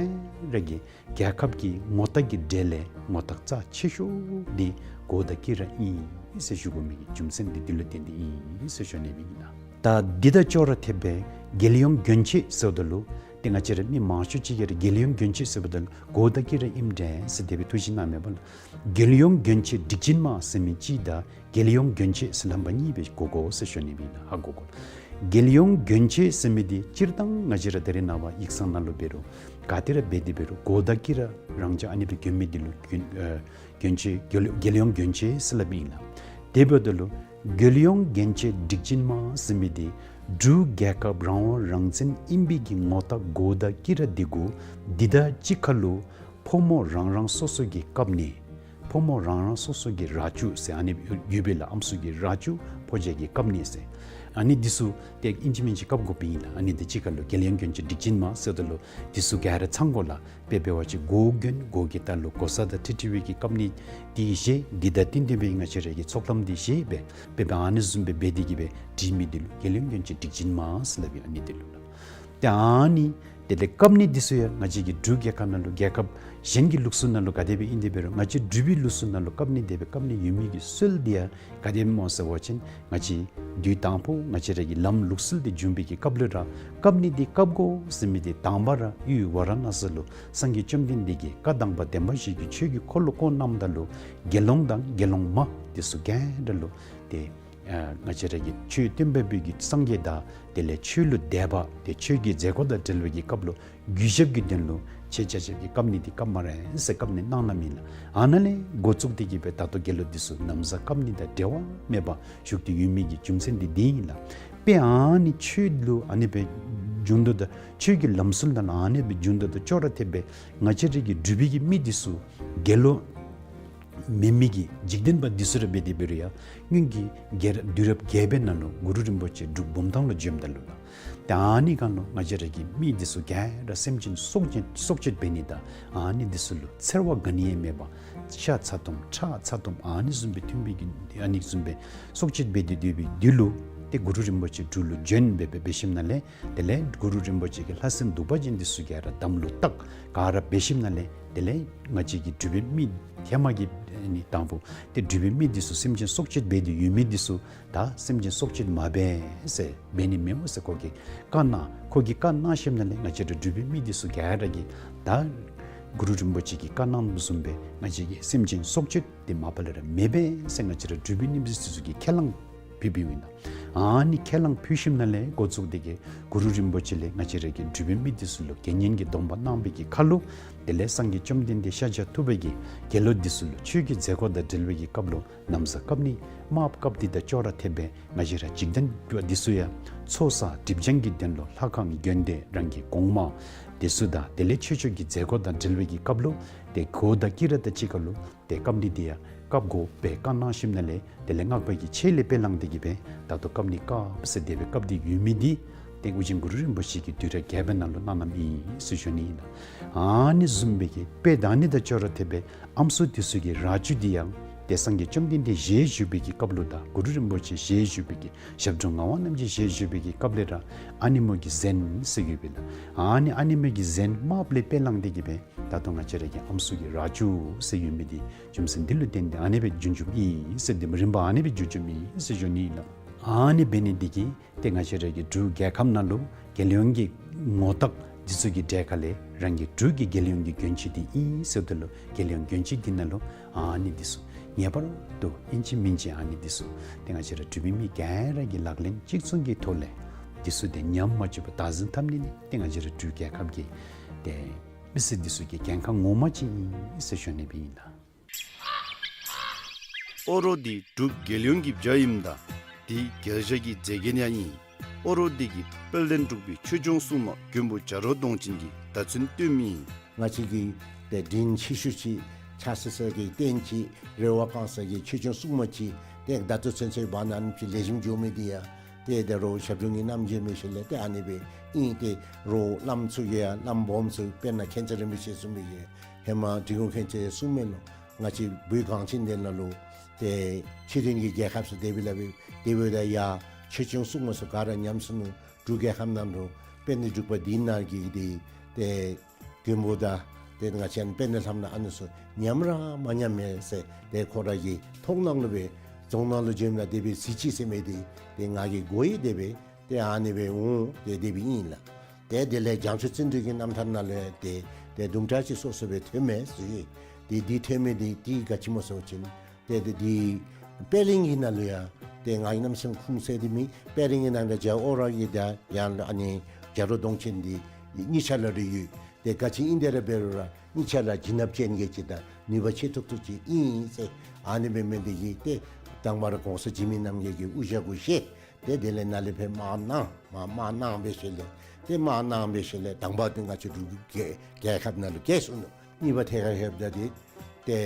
ར་གིས་རྒྱལ་ཁབ་ཀྱི་ངོ་རྟགས་ཀྱི་གྲས་ལས་ངོ་རྟགས་རྩ་ཆེ་ཤོས་འདི་གོ་བོ་དང་དཀྱི་ར་ཨིན་ཟེར་ཞུ་དགོ་མི་གི་རྒྱུ་མཚན་འདི་འདི་ལུ་བརྟེན་ཏེ་ཨིན་ཟེར་ཞུ་ནི་ཨིན་ལགས། ད་འདི་དང་ཅོག་ར་འཐདཔ་སྦེ་རྒྱལ་ཡོངས་གྱོན་ཆས་ཟེརཝ་ད་ལུ་ཏེ་ང་བཅས་ར་མི་མང་ཤོས་ཅིག་གིས་ར་རྒྱལ་ཡོངས་གྱོན་ཆས་ཟེརཝ་ད་ལུ་གོ་བོ་དང་དཀྱི་ར་ཨིནམ་འདྲས་ཟེར་དེ་སྦེ་ཐུགས་བཞེད་གནངམ་མས་པ་ལགས། རྒྱལ་ཡོངས་གྱོན་ཆས་སྒྲིག་ཅན་མ་ཟེར་མི་གཅིག་དང་རྒྱལ་ཡོངས་གྱོན་ཆས་ཟེར་ལྷམ་པ་གཉིས་སྦེ་གོ་དགོ་ཟེར་ཞུ་ནི་ཨིན་ལགས། ཧ་གོ་དགོ། རྒྱལ་ཡོངས་གྱོན་ཆས་ཟེར་མི་འདི་སྤྱིར་བཏང་ང་བཅས་ར་ད་རེས་ནངས་པ་ཡིག་ཚང་ནང་ལུ་འབད་རུང་ག་ཏེ་ར་འབད་དེ་འབད་རུང་གོ་བོ་དང་དཀྱི་ར་རང་འཇགས་ཨ་ནི་སྦེ་གྱོན་མི་འདི་ལུ་གྱོན་ཨེ་གྱོན་ཆས་རྒྱལ་རྒྱལ་ཡོངས་གྱོན་ཆས་ཟེར་སླབ་ཨིན་ལགས། དེ་འབདཝ་ད་ལུ་རྒྱལ་ཡོངས་གྱོན་ཆས་སྒྲིག་ཅན་མ་ཟེར་མི་འདི་འབྲུག་རྒྱལ་ཁབ་རང་དབང་རང་བཙན་ཨིན་པའི་གི་ངོ་རྟགས་གོ་བོ་དང་དཀྱི་ར་འདི་གུ་འདི་དང་གཅིག་ཁར་ལུ་ཕོ་མོ་རང་རང་སོ་སོ་གི་བཀབ་ནི་ཕོ་མོ་རང་རང་སོ་སོ་གི་རྭ་ཅོ་ཟེར་ཨ་ནི་ཡོད་པས་ལགས། ཨམ་སྲུ་གི་རྭ་ཅོ་ཕོ་རྒྱས་ཀྱིས་བཀབ་ནི་ཟེར། ཨ་ནི་འདི་ཚུ་ཏེ་ཨིན་ཅི་མིན་ཅི་བཀབ་དགོཔ་ཨིན་ལགས། ཨ་ནི་འདི་གཅིག་ཁར་ལུ་རྒྱལ་ཡོངས་གྱོན་ཆས་སྒྲིག་ཅན་མ་ཟེརཝ་ད་ལུ་འདི་ཚུ་ག་ར་ཚང་དགོ་ལགས། དཔེ་འབད་བ་ཅིན་གོ་གྱོན་གོ་གི་ལྟག་ལུ་གོ་ས་དང་འཁྲིལ་འཁྲིལ་བའི་གི་བཀབ་ནི་འདི་བཞེས། འདི་དང་བསྟུན་ཏེ་སྦེ་ང་བཅས་ར་གི་ཚོགས་ལམ་འདི་བཞེས་སྦེ་དཔེ་འབད་ཨ་ནི་བཟུམ་སྦེ་འབད་དེ་གི་སྦེ་བྲིས་མི་འདི་ལུ་རྒྱལ་ཡོངས་གྱོན་ཆས་སྒྲིག་ཅན་མ་ཟེར་སླབ་ཨིན། ཨ་ནི་འདི་ལུ་ལགས། ཏེ་ཨ་ནི་དེ་ལས་བཀབ་ནི་འདི་ཚུ་ཡང་ང་བཅས་ཀྱི་འབྲུག་རྒྱལ་ཁབ་ནང་ལུ་རྒྱལ་ཁབ་གཞན་གྱི་ལུགས་སྲོལ་ནང་ལུ་ག་དེ་སྦེ་ཨིན་དེ་འབད་རུང་ང་བཅས་འབྲུག་པའི་ལུགས་སྲོལ་ནང་ལུ་བཀབ་ནི་དེ་སྦེ་བཀབ་ནི་ཡོད་མི་གི་སྲོལ་འདི་ཡང་ག་དེ་སྦེ་སྨོ་ཟེར་བ་ཅིན་ང་བཅས་དུས་དང་ཕུ་ང་བཅས་ར་གི་ལམ་ལུགས་སྲོལ་འདི་བྱུང་བའི་གི་སྐབས་ལུ་ར་བཀབ་ནི་འདི་བཀབ་དགོ་ཟེར་མི་འདི་དང་པ་ར་ཡུལ་ཝཱ་ར་ཎཱ་སི་ལུ་སངས་རྒྱས་བཅོམ་ལྡན་འདས་ཀྱིས་བཀའ་དང་པ་བདེན་པ་བཞི་གི་ཆོས་ཀྱི་འཁོར་ལོ་བསྐོར་གནངམ་ད་ལུ་དགེ་སློང་དང་དགེ་སློང་མ་འདི་ཚུ་ག་ར་ལུ་ཏེ་ཨ་ང་བཅས་ར་གི་ཆོས་སྟོན་པ་པོའི་གི་སངས་རྒྱས་དང་དེ་ལས་ཆོས་ལུ་དད་པ་ཏེ་ཆོས་ཀྱི་མཛད་སྒོ་དང་འབྲེལ་བའི་གི་སྐབས་ལུ་གུས་ཞབས་ཀྱི་དོན་ལུ་ཆེ་ཆ་ཆབ་ཀྱི་བཀབ་ནི་འདི་བཀབ་སྨ་རེ་ཟེར་བཀབ་ནི་གནང་གནངམ་ཨིན་ལགས། ཨ་ནཱ་ལས་འགོ་བཙུགས་ཏེ་གི་སྦེ་ད་ལྟོ་དགེ་སློང་འདི་ཚུ་ན་བཟའ་བཀབ་ནི་དང་འབྲལ་བ་མེད་པར་བཞུགས་ཏེ་ཡོད་མི་གི་རྒྱུ་མཚན་འདི་འདི་ཨིན་ལགས། དཔེ་ཨ་ནི་ཆོས་ལུ་ཨ་ནི་སྦེ་བྱུང་དོ་ད་ཆོས་ཀྱི་ལམ་སྲོལ་ནང་ཨ་ནི་སྦེ་བྱུང་དོ་ད་ཅོག་ར་འཐདཔ་སྦེ་ང་བཅས་ར་གི་འབྲུག་པའི་གི་མི་འདི་ཚུ་དགེ་སློང་མེན་མི་གི་འཇིག་རྟེན་པ་འདི་ཚུ་ར་འབད་དེ་འབད་རུང་ཡང་སྔོན་གྱི་རྒྱལ་རབས་དུས་རབས་བརྒྱད་པའི་ནང་ལུ་གུ་རུ་རིན་པོ་ཆེ་འབྲུག་བུམ་ཐང་ལུ་བྱོནམ་ད་ལུ་ལགས། ཏེ་ཨ་ནི་སྒང་ལུ་ང་བཅས་ར་གི་མི་འདི་ཚུ་ག་ར་སེམས་ཅན་སྲོག་གཅོད་སྲོག་གཅོད་འབད་ནི་དང་ཨ་ནི་འདི་ཚུ་ལུ་འཚེར་བ་ག་ནི་ཡང་མེད་པར་ཤ་ཚ་ཏོམ་ཁྲག་ཚ་ཏོམ་ཨ་ནི་བཟུམ་སྦེ་མཐུན་པའི་གི་ཨ་ནི་བཟུམ་སྦེ་སྲོག་གཅོད་འབད་དེ་སྡོད་པའི་དུས་ལུ་ཏེ་གུ་རུ་རིན་པོ་ཆེ་འབྲུག་ལུ་བྱོན་སྦེ་སྦེ་འབད་ཞིནམ་ལས་དེ་ལས་གུ་རུ་རིན་པོ་ཆེ་གི་ལྷ་སྲིན་གདུག་པ་ཅན་འདི་ཚུ་ག་ར་དམ་ལུ་བཏགས་ག་ར་འབད་ཞིནམ་ལས་དེ་ལས་ང་བཅས་ཀྱི་འབྲུག་པའི་མི་ཧེ་མ་གི་ཨ་ནི་དང་ཕུ་ཏེ་འབྲུག་པའི་མི་འདི་ཚུ་སེམས་ཅན་སྲོག་གཅོད་འབད་དེ་ཡོད་མི་འདི་ཚུ་ད་སེམས་ཅན་སྲོག་གཅོད་མ་འབད་ཟེར་འབད་ནི་མེད་འོང་ཟེར་ཁོ་གིས་བཀའ་གནང་། ཁོ་གིས་བཀའ་གནང་ཞིནམ་ལས་ང་བཅས་ར་འབྲུག་པའི་མི་འདི་ཚུ་ག་ར་གིས་ད་གུ་རུ་རིན་པོ་ཆེ་གིས་བཀའ་གནངམ་བཟུམ་སྦེ་ང་བཅས་ཀྱིས་སེམས་ཅན་སྲོག་གཅོད་འདི་མ་པ་ལས་ར་མི་འབད་ཟེར་ང་བཅས་ར་འབྲུག་པའི་མི་འདི་ཚུ་གིས་ཁས་བླངས་ ཕུལ་བའི་ཡོད་ན། ཨ་ནི་ཁས་བླངས་ཕུལ་ཞིནམ་ལས་འགོ་བཙུགས་ཏེ་གི་གུ་རུ་རིན་པོ་ཆེ་ལས་ང་བཅས་ར་གི་འབྲུག་པའི་མི་འདི་ཚུ་ལུ་དགེ་བསྙེན་གྱི་སྡོམ་པ་གནང་བའི་གི་ཁར་ལུ། དེ་ལས་སངས་རྒྱས་བཅོམ་ལྡན་འདས་ཤཱཀྱ་ཐུབ་པ་གིས་དགེ་སློང་འདི་ཚུ་ལུ་ཆོས་ཀྱི་མཛད་སྒོ་དང་འབྲེལ་བའི་གི་སྐབས་ལུ་ན་བཟའ་བཀབ་ནི་དམརཔོ་བཀབ་སྟེ་དང་ཅོག་ར་འཐདཔ་སྦེ་ང་བཅས་ར་འཇིག་རྟེན་པ་འདི་ཚུ་ཡང་ཚོགས་བསགས་སྒྲིབ་སྦྱང་གི་དོན་ལུ་ལྷ་ཁང་དགོན་སྡེ་རང་གི་གོང་མ་འདི་ཚུ་དང་དེ་ལས་ཆོས་ཕྱོགས་ཀྱི་མཛད་སྒོ་དང་འབྲེལ་བའི་གི་སྐབས་ལུ་ཏེ་གོས་དང་དཀྱི་ར་དང་གཅིག་ཁར་ལུ་ཏེ་བཀབ་ནི་འདི་ཡང་བཀབ་དགོ་པའི་བཀའ་གནང་ཞིནམ་ལས། དེ་ལས་སྔགས་པ་གི་ཆས་ལས་དཔེ་བླངས་ཏེ་གི་སྦེ་ད་ལྟོ་བཀབ་ནི་བཀབ་ཟེར་དེ་སྦེ་བཀབ་སྟེ་ཡོད་མི་འདི་ཏེ་ཨོ་རྒྱན་གུ་རུ་རིན་པོ་ཆེ་གིས་དུས་རབས་བརྒྱད་པའི་ནང་ལུ་གནང་གནངམ་ཨིན་ཟེར་ཞུ་ནི་ཨིན་ལགས། ཨ་ནི་བཟུམ་སྦེ་གི་དཔེ་ད་ནི་དང་ཅོག་ར་འཐདཔ་སྦེ་ཨམ་སྲུ་འདི་ཚུ་གི་རྭ་ཅོ་འདི་ཡང་ཏེ་སངས་རྒྱས་བཅོམ་ལྡན་འདས་ཞལ་བཞུགས་པའི་གི་སྐབས་ལུ་དང་གུ་རུ་རིན་པོ་ཆེ་ཞལ་བཞུགས་པའི་གི་ཞབས་དྲུང་ངག་དབང་རྣམ་རྒྱལ་ཞལ་བཞུགས་པའི་གི་སྐབས་ལས་ར་ཨ་ནི་མོ་གི་གཟན་ཟེར་ཡོདཔ་ཨིན་ལགས། ཨ་ནི་ཨ་ནི་མོ་གི་གཟན་དམརཔོ་ལས་དཔེ་བླངས་ཏེ་གི་སྦེ་ད་ལྟོ་ང་བཅས་ར་གི་ཨམ་སྲུ་གི་རྭ་ཅོ་ཟེར་ཡོད་མི་འདི་རྒྱུ་མཚན་འདི་ལུ་བརྟེན་ཏེ་ཨ་ནི་སྦེ་བྱུང་བྱུངམ་ཨིན་ཟེར། དེ་མོ་རིམ་པ་ཨ་ནི་སྦེ་བྱུང་བྱུངམ་ཨིན་ཟེར་ཞུ་ནི་ཨིན་ལགས། ཨ་ནི་འབད་ནི་འདི་གིས་ཏེ་ང་བཅས་ར་གི་འབྲུག་རྒྱལ་ཁབ་ནང་ལུ་རྒྱལ་ཡོངས་ཀྱི་ངོ་རྟགས་འདི་ཚུ་གི་གྲས་ཁ་ལས་རང་གི་འབྲུག་གི་རྒྱལ་ཡོངས་ཀྱི་གྱོན་ཆས་འདི་ཨིན་ཟེརཝ་ད་ལུ་རྒྱལ་ཡོངས་གྱོན་ཆས་འདི་ནང་ལུ་ཨ་ནི་འདི་ཚུ་ངེས་པར་དུ་ཨིན་ཅི་མིན་ཅི་ཨ་ནི་འདི་ཚུ་ཏེ་ང་བཅས་ར་འབྲུག་པའི་མི་ག་ར་གིས་ལག་ལེན་གཅིག་མཚུངས་ཀྱི་ཐོག་ལས་འདི་ཚུ་ཏེ་ཉམས་མ་བཅུག་པར་བདག་འཛིན་འཐབ་ནི་ནི་ཏེ་ང་བཅས་ར་འབྲུག་རྒྱལ་ཁབ་ཀྱི་ཏེ་མི་སེར་འདི་ཚུ་གི་འགན་ཁག་ངོ་མ་ཅིག་ཨིན་ཟེར་ཞུ་ནི་སྦེ་ཨིན་ལགས། ཨོ་རོག་འདི་འབྲུག་རྒྱལ་ཡོངས་ཀྱི་བྱ་ཨིནམ་ད་འདི་རྒྱལ་བྱ་གི་མཛེས་རྒྱན་ཡང་ཨིན། ཨོ་རོག་འདི་གིས་དཔལ་ལྡན་འབྲུག་པའི་ཆོས་སྐྱོང་སྲུང་མ་མགོན་པོ་བྱ་རོག་གདོང་ཅན་གྱི་བརྡ་མཚོན་སྟོནམ་ཨིན། ང་བཅས་ཀྱི་ཏེ་དྲིན་ཆེ་ཤོས་ཅིག་ཕྱག་འཚལ་ས་གི་རྟེན་ཅིག་རེ་བ་བསྐང་ས་གི་ཆོས་སྐྱོང་སྲུང་མ་ཅིག་ཏེ་ད་ལྟོ་ཚུན་ཚོད་བར་ན་ཨ་ནི་ཅིག་ལེགས་ཤོམ་འགྱོ་མི་འདི་ཡང་ཏེ་ད་རུང་ཞབས་དྲུང་གི་རྣམ་རྒྱལ་འབད་ཞིནམ་ལས་ཏེ་ཨ་ནི་སྦེ་ཨིན། ཏེ་རོགས་བླམ་ཚུ་གིས་ཡང་བླམ་སྦོམ་ཚུ་དཔེར་ན་མཁྱེན་བརྩེ་རིན་པོ་ཆེ་གསུངས་པའི་གི་ཧེ་མ་འབྲི་གུང་མཁྱེན་བརྩེ་གསུངས་མས་ལོ། ང་བཅས་བོད་གངས་ཅན་འདི་ནང་ལུ་ཏེ་ཆོས་ལྡན་གྱི་རྒྱལ་ཁབ་ཟེར་དེ་སྦེ་སླབ་པས། དེ་འབདཝ་ད་ཡར་ཆོས་སྐྱོང་སྲུང་མ་ཚུ་ག་ར་ཉམས་སོ་ནུག། འབྲུག་རྒྱལ་ཁབ་ནང་ལུ་དཔལ་ལྡན་འབྲུག་པ་འདི་ནང་གི་འདི་ཏེ་མགོན་པོ་དང་ཏེ་ང་བཅས་དཔལ་ལྡན་ལྷ་མོ་ཨ་ནི་ཚུ་ཉམས་ར་མ་ཉམས་མས་ཟེར་ཏེ་ཁོ་ར་གི་ཐུགས་ནང་ལུ་སྦེ་རྫོང་ནང་ལུ་བྱོནམ་ད་དེ་སྦེ་གཟི་བརྗིད་ཟེར་མི་འདི་ཏེ་ང་གིས་གོ་ཡི། དེ་སྦེ་ཏེ་ཨ་ནི་སྦེ་འོང་སྟེ་དེ་སྦེ་ཨིན་ལགས། ཏེ་དེ་ལས་བྱང་ཆུབ་བརྩོན་འགྲུས་ཀྱི་རྣམ་ཐར་ནང་ལུ་ཡང་ཏེ་ཏེ་དུམ་གྲ་ཅིག་སོ་སོ་སྦེ་ཐོནམ་མས་ཟེར། ཏེ་འདི་ཐོན་མི་འདི་ཏེ་ག་ཅི་སྨོ་ཟེར་བ་ཅིན་ཏེ་ཏེ་འདི་པད་གླིང་གི་ནང་ལུ་ཡང་ཏེ་ང་གིས་གནམ་མེད་ས་མེད་ཁུངས་བཙན་ཏེ་མེད། པད་གླིང་གི་ནང་ལུ་རྒྱལ་བ་ཨོ་ར་གི་དང་ཡང་ཨ་ནི་བྱ་རོག་གདོང་ཅན་འདི་གཉིས་ཆ་ར་ར་ཡོད། ཏེ་ག་ཅི་ཨིན་དེ་ར་འབད་རུང་ར་གཉིས་ཆ་ར་བྱིན་རླབས་ཅན་གྱི་ཅིག་དང་ནུས་པ་ཆེ་ཏོག་ཏོ་ཅིག་ཨིན་ཟེར། ཨ་ནི་སྦེ་མི་འདི་གིས་ཏེ་དང་པ་ར་གོང་ས་འཇིགས་མེད་རྣམ་རྒྱལ་གྱི་དབུ་ཞྭ་གུ་བཞེས། ཏེ་དེ་ལས་ནཱ་ལས་ཕར་དམག་གནང་མ་དམག་གནང་འབད་ཞིནམ་ལས་ཏེ་དམག་གནང་འབད་ཞིནམ་ལས་དང་པ་འདི་ང་བཅས་འབྲུག་རྒྱལ་རྒྱལ་ཁབ་ནང་ལུ་བསྐྱལ་སོ་ནུག། གཉིས་པ་ཐད་ཁར་ལྷོདཔ་ད་འདི་ཏེ་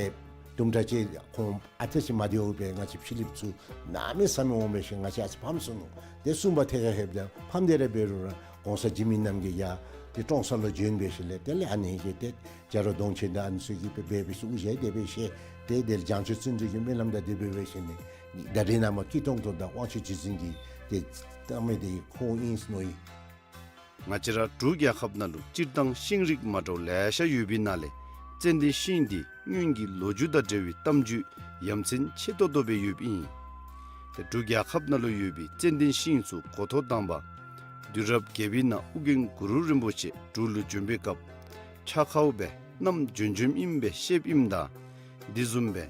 དུམ་གྲ་ཅིག་ཁོང་ཨ་ཙི་ཅིག་མ་བདེཝ་སྦེ་ང་བཅས་ཕྱི་གླིངཔ་ཚུ་གནམ་མེད་ས་མེད་འོང་འབད་ཞིནམ་ང་བཅས་ཨ་ཙི་ཕམ་སོ་ནུག། ཏེ་གསུམ་པ་ཐད་ཁར་ལྷོདཔ་ད་ཕམ་སྟེ་ར་འབད་རུང་ར་གོང་ས་འཇིགས་མེད་རྣམ་རྒྱལ་ཡར་ཏེ་ཀྲོང་གསར་ལུ་བྱོན་འབད་ཞིནམ་ལས་དེ་ལས་ཨ་ནི་གིས་ཏེ་བྱ་རོག་གདོང་ཅན་དང་ཨ་ནི་ཚུ་གིས་འབད་འབད་ཞིནམ་དབུ་ཞྭ་དེ་སྦེ་བཞེས། ཏེ་དེ་ལས་བྱང་ཆུབ་བརྩོན་འགྲུས་ཀྱི་སྨོན་ལམ་དང་དེ་སྦེ་འབད་ཞིནམ་ལས་ད་རེས་ནངས་པ་སྐྱིད་ཏོང་ཏོ་དང་དབང་ཕྱུག་རྗེ་བཙུན་གྱི་ཏེ་བཏང་མི་འདི་ཁོ་ཨིན་ཟེར་མནོ་ཡི། ང་བཅས་ར་འབྲུག་རྒྱལ་ཁབ་ནང་ལུ་སྤྱིར་བཏང་ཤིང་རིགས་མ་འདྲཝ་ལེ་ཤ་ཡོད་པའི་ནང་ལས་ཙན་དན་ཤིང་འདི་སྔོན་གྱི་ལོ་རྒྱུས་དང་འབྲེལ་བའི་གཏམ་རྒྱུད་ཡ་མཚན་ཆེ་ཏོག་ཏོ་སྦེ་ཡོདཔ་ཨིན། ཏེ་འབྲུག་རྒྱལ་ཁབ་ནང་ལུ་ཡོད་པའི་ཙན་དན་ཤིང་ཚུ་འགོ་ཐོག་དང་པ་དུས་རབས་བརྒྱད་པའི་ནང་ཨོ་རྒྱན་གུ་རུ་རིན་པོ་ཆེ་འབྲུག་ལུ་བྱོན་པའི་སྐབས་ཕྱག་ཁའུ་སྦེ་བསྣམས་བྱོན་བྱོནམ་ཨིནམ་སྦེ་བཤདཔ་ཨིནམ་ད་འདི་བཟུམ་སྦེ་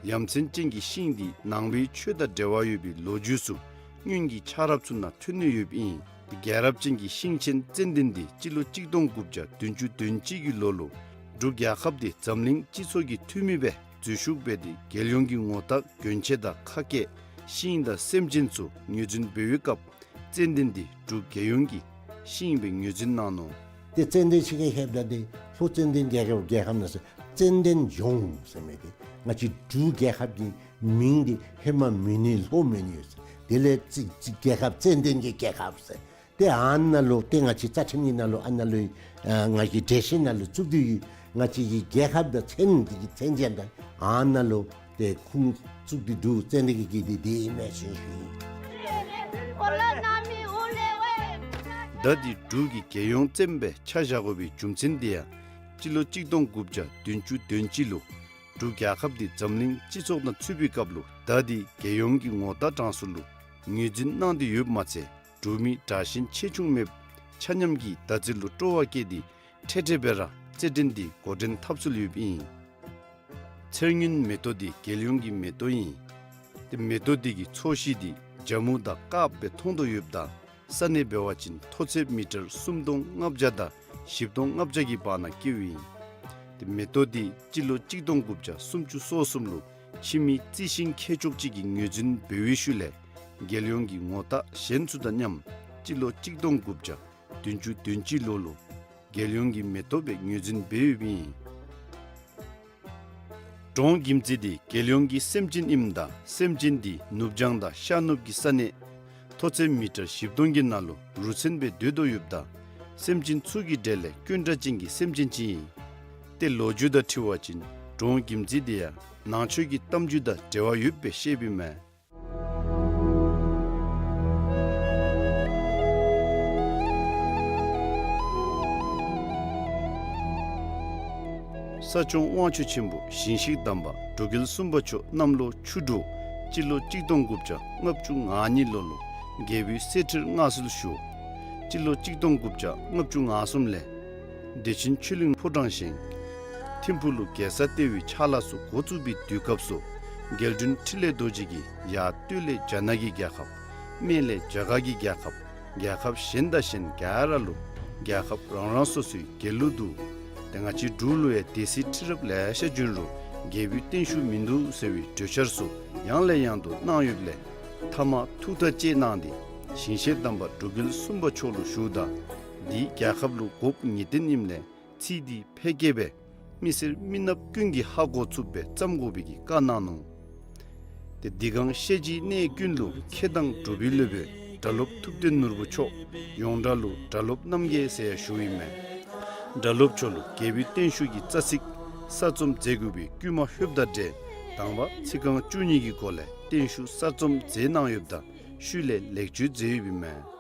ཡ་མཚན་ཅན་གྱི་ཤིང་འདི་ནང་པའི་ཆོས་དང་འབྲེལ་བ་ཡོད་པའི་ལོ་རྒྱུས་ཚུ་སྔོན་གྱི་ཆགས་རབས་ཚུ་ནང་ཐོན་ནི་ཡོདཔ་ཨིན། རྒྱལ་རབས་ཅན་གྱི་ཤིང་ཆེན་ཙན་དན་འདི་སྤྱི་ལོ་གཅིག་སྟོང་དགུ་བརྒྱ་བདུན་ཅུ་དོན་གཅིག་གི་ལོ་ལུ་འབྲུག་རྒྱལ་ཁབ་འདི་འཛམ་གླིང་སྤྱི་ཚོགས་ཀྱི་འཐུས་མི་སྦེ་འཛུལ་ཞུགས་འབད་དེ་རྒྱལ་ཡོངས་ཀྱི་ངོ་རྟགས་གྱོན་ཆས་དང་ཁ་སྐད་ཤིང་དང་སེམས་ཅན་ཚུ་ངོས་འཛིན་འབད་བའི་སྐབས་ཙན་དན་འདི་འབྲུག་རྒྱལ་ཡོངས་ཀྱི་ཤིང་སྦེ་ངོས་འཛིན་གནང་ནུག། ཏེ་ཙན་དན་ཤིང་གི་ཧེབ་ད་འདི་ལྷོ་ཙན་དན་རྒྱལ་ཁབ་རྒྱལ་ཁབ་ནང་ཟེར་ཙན་དན་ལྗོངས་ཟེར་མི་འདི་ང་བཅས་འབྲུག་རྒྱལ་ཁབ་ཀྱི་མིང་འདི་ཧེ་མ་མོན་ནི་ལྷོ་མོན་ནི་ཡོད་ཟེར། དེ་ལས་ཙི་ཙི་རྒྱལ་ཁབ་ཙན་དན་གྱི་རྒྱལ་ཁབ་ཟེར། ཏེ་ཨ་ནཱ་ལུ་ཏེ་ང་བཅས་རྩ་ཁྲིམས་ཀྱི་ནང་ལུ་ཨ་ནཱ་ལུ་ཨ་ང་བཅས་འགྲེལ་བཤད་ནང་ལུ་བཙུགས་ཏེ་ཡོད། ང་བཅས་ཀྱི་རྒྱལ་ཁབ་དང་མཚན་འདི་གི་མཚན་ཅན་དང་ཨ་ནཱ་ལུ་ཏེ་ཁུངས་བཙུགས་ཏེ་འདུག། ཙན་དན་གྱི་གི་འདི་འདི་ཨིན་མས་ཟེར་ཞུ་ཡི། ད་འདི་འབྲུག་གི་རྒྱལ་ཡོངས་ཙན་སྦེ་ཆ་བཞག་དགོ་པའི་རྒྱུ་མཚན་འདི་ཡང་སྤྱི་ལོ་གཅིག་སྟོང་དགུ་བརྒྱ་བདུན་ཅུ་དོན་གཅིག་ལུ་འབྲུག་རྒྱལ་ཁབ་འདི་འཛམ་གླིང་སྤྱི་ཚོགས་དང་ཚུད་པའི་སྐབས་ལུ་ད་འདི་རྒྱལ་ཡོངས་ཀྱི་ངོ་རྟགས་གྲངས་སུ་ལུ་ངོས་འཛིན་གནང་སྟེ་ཡོདཔ་མ་ཚད་འབྲུག་མི་དྲག་ཞན་ཆེ་ཆུང་མེདཔ་ཆ་མཉམ་གྱིས་ཟླ་རྩིས་ལུ་སྤྲོ་བ་བསྐྱེད་དེ་འཕྲལ་འཕྲལ་སྦེ་ར་རྩེད་འགྲན་འདི་འགོ་འདྲེན་འཐབ་ཚུལ་ཡོདཔ་ཨིན། ཚེར་སྔོན་མེ་ཏོག་འདི་རྒྱལ་ཡོངས་ཀྱི་མེ་ཏོག་ཨིན། ཏེ་མེ་ཏོག་འདི་གི་ཚོས་གཞི་འདི་ ཇ་མུ་དང་དཀརཔོ་སྦེ་མཐོང་དོ་ཡོདཔ་ད་ས་གནས་འབད་བ་ཅིན་མཐོ་ཚད་མི་ཊར་སུམ་སྟོང་ལྔ་བརྒྱ་དང་བཞི་སྟོང་ལྔ་བརྒྱ་གི་བར་ན་བཀལཝ་ཨིན། ཏེ་མེ་ཏོག་འདི་སྤྱི་ལོ་གཅིག་སྟོང་དགུ་བརྒྱ་སུམ་ཅུ་སོ་གསུམ་ལུ་ཕྱི་མི་རྩི་ཤིང་མཁས་མཆོག་ཅིག་གིས་ངོས་འཛིན་འབད་བའི་ཤུལ་ལས་རྒྱལ་ཡོངས་ཀྱི་ངོ་རྟགས་གཞན་ཚུ་དང་མཉམ་སྤྱི་ལོ་གཅིག་སྟོང་དགུ་བརྒྱ་བདུན་ཅུ་དོན་གཅིག་ལོ་ལུ་རྒྱལ་ཡོངས་ཀྱི་མེ་ཏོག་སྦེ་ངོས་འཛིན་འབད་ཡོདཔ་ཨིན། འབྲོང་གིམ་ཙི་འདི་རྒྱལ་ཡོངས་ཀྱི་སེམས་ཅན་ཨིནམ་ད་སེམས་ཅན་འདི་ནུབ་བྱང་དང་ཤར་ནུབ་ཀྱི་ས་གནས་མཐོ་ཚད་མི་ཊར་བཞི་སྟོང་གི་ནང་ལུ་རུ་མཚོན་སྦེ་སྡོད་དོ་ཡོདཔ་ད་སེམས་ཅན་ཚུ་གི་གྲས་ལས་དཀོན་དྲགས་ཅན་གྱི་སེམས་ཅན་ཅིག་ཨིན། ཏེ་ལོ་རྒྱུས་དང་འཁྲིལ་བ་ཅིན་འབྲོང་གིམ་ཙི་འདི་ཡང་ནང་ཆོས་ཀྱི་གཏམ་རྒྱུད་དང་འབྲེལ་བ་ཡོདཔ་སྦེ་བཤདཔ་ཨིན་མས། ས་སྐྱོང་དབང་ཕྱུག་ཆེན་པོ་ཞིང་གཤེགས་དམ་པ་འབྲུག་རྒྱལ་གསུམ་པ་མཆོག་གནམ་ལོ་ཆུ་འབྲུག་སྤྱི་ལོ་གཅིག་སྟོང་དགུ་བརྒྱ་ལྔ་བཅུ་ང་གཉིས་ལོ་ལུ་རྒྱལ་པོའི་གསེར་ཁྲིར་མངའ་གསོལ་ཞུ། སྤྱི་ལོ་གཅིག་སྟོང་དགུ་བརྒྱ་ལྔ་བཅུ་ང་གསུམ་ལས་བདེ་ཆེན་ཆོས་གླིང་ཕོ་བྲང་བཞེངས། ཐིམ་ཕུག་ལུ་རྒྱལ་ས་ལྟེ་བའི་ཕྱག་ལཱ་ཚུ་འགོ་བཙུགས་པའི་དུས་སྐབས་སུ་རྒྱལ་དྲུང་འཕྲིན་ལས་རྡོ་རྗེ་གིས་ཡར་སྟོད་ལས་རྒྱ་ནག་གི་རྒྱལ་ཁབ། སྨད་ལས་རྒྱ་གར་གྱི་རྒྱལ་ཁབ། རྒྱལ་ཁབ་གཞན་དང་གཞན་ག་ར་ལུ་རྒྱལ་ཁབ་རང་རང་སོ་སོའི་རྒྱལ་གླུ་འདུག། ཏེ་ང་བཅས་འབྲུག་ལུ་ཡང་སྡེ་སྲིད་ཁྲི་རབས་ལེ་ཤ་བྱོན་རུང་རྒྱལ་པོའི་བརྟན་བཞུགས་མིན་འདུག་ཟེར་བའི་གྲོས་འཆར་ཚུ་ཡང་ལས་ཡང་དུ་གནང་ཡོདཔ་ལས་མཐའ་མ་ཐུགས་ཐག་བཅད་གནང་སྟེ་ཞིང་གཤེགས་དམ་པ་འབྲུག་རྒྱལ་གསུམ་པ་མཆོག་ལུ་ཞུཝ་ད་འདི་རྒྱལ་ཁབ་ལུ་དགོཔ་ངེས་བརྟན་ཨིནམ་ལས་ཚིག་འདི་ཕལ་སྐད་སྦེ་མི་སེར་མི་ནགཔ་ཀུན་གྱིས་ཧ་གོ་ཚུགསཔ་སྦེ་བརྩམ་དགོ་པའི་གི་བཀའ་གནང་ནུག། ཏེ་འདི་གང་ཤེས་བྱའི་གནས་ཀུན་ལུ་མཁས་དང་གྲུབ་པའི་སློབ་དཔོན་སྒྲ་སློབ་ཐུབ་བསྟན་ནོར་བུ་མཆོག་ཡོངས་གྲགས་ལུ་སྒྲ་སློབ་རྣམ་རྒྱལ་ཟེར་ཡང་ཞུཝ་ཨིན་མས། སྒྲ་སློབ་མཆོག་ལུ་རྒྱལ་པོའི་བརྟན་བཞུགས་ཀྱི་རྩ་ཚིག་གསར་རྩོམ་མཛད་དགོ་པའི་བསྐུལ་མ་ལྷོདཔ་དང་འབྲེལ་དང་པ་ཚིག་རྐང་བཅུ་གཉིས་ཀྱི་སྒོ་ལས་བརྟན་བཞུགས་གསར་རྩོམ་མཛད་གནང་ཡོདཔ་ད་ཤུལ་ལས་ལེགས་བཅོས་མཛད་ཡོདཔ་ཨིན་མས།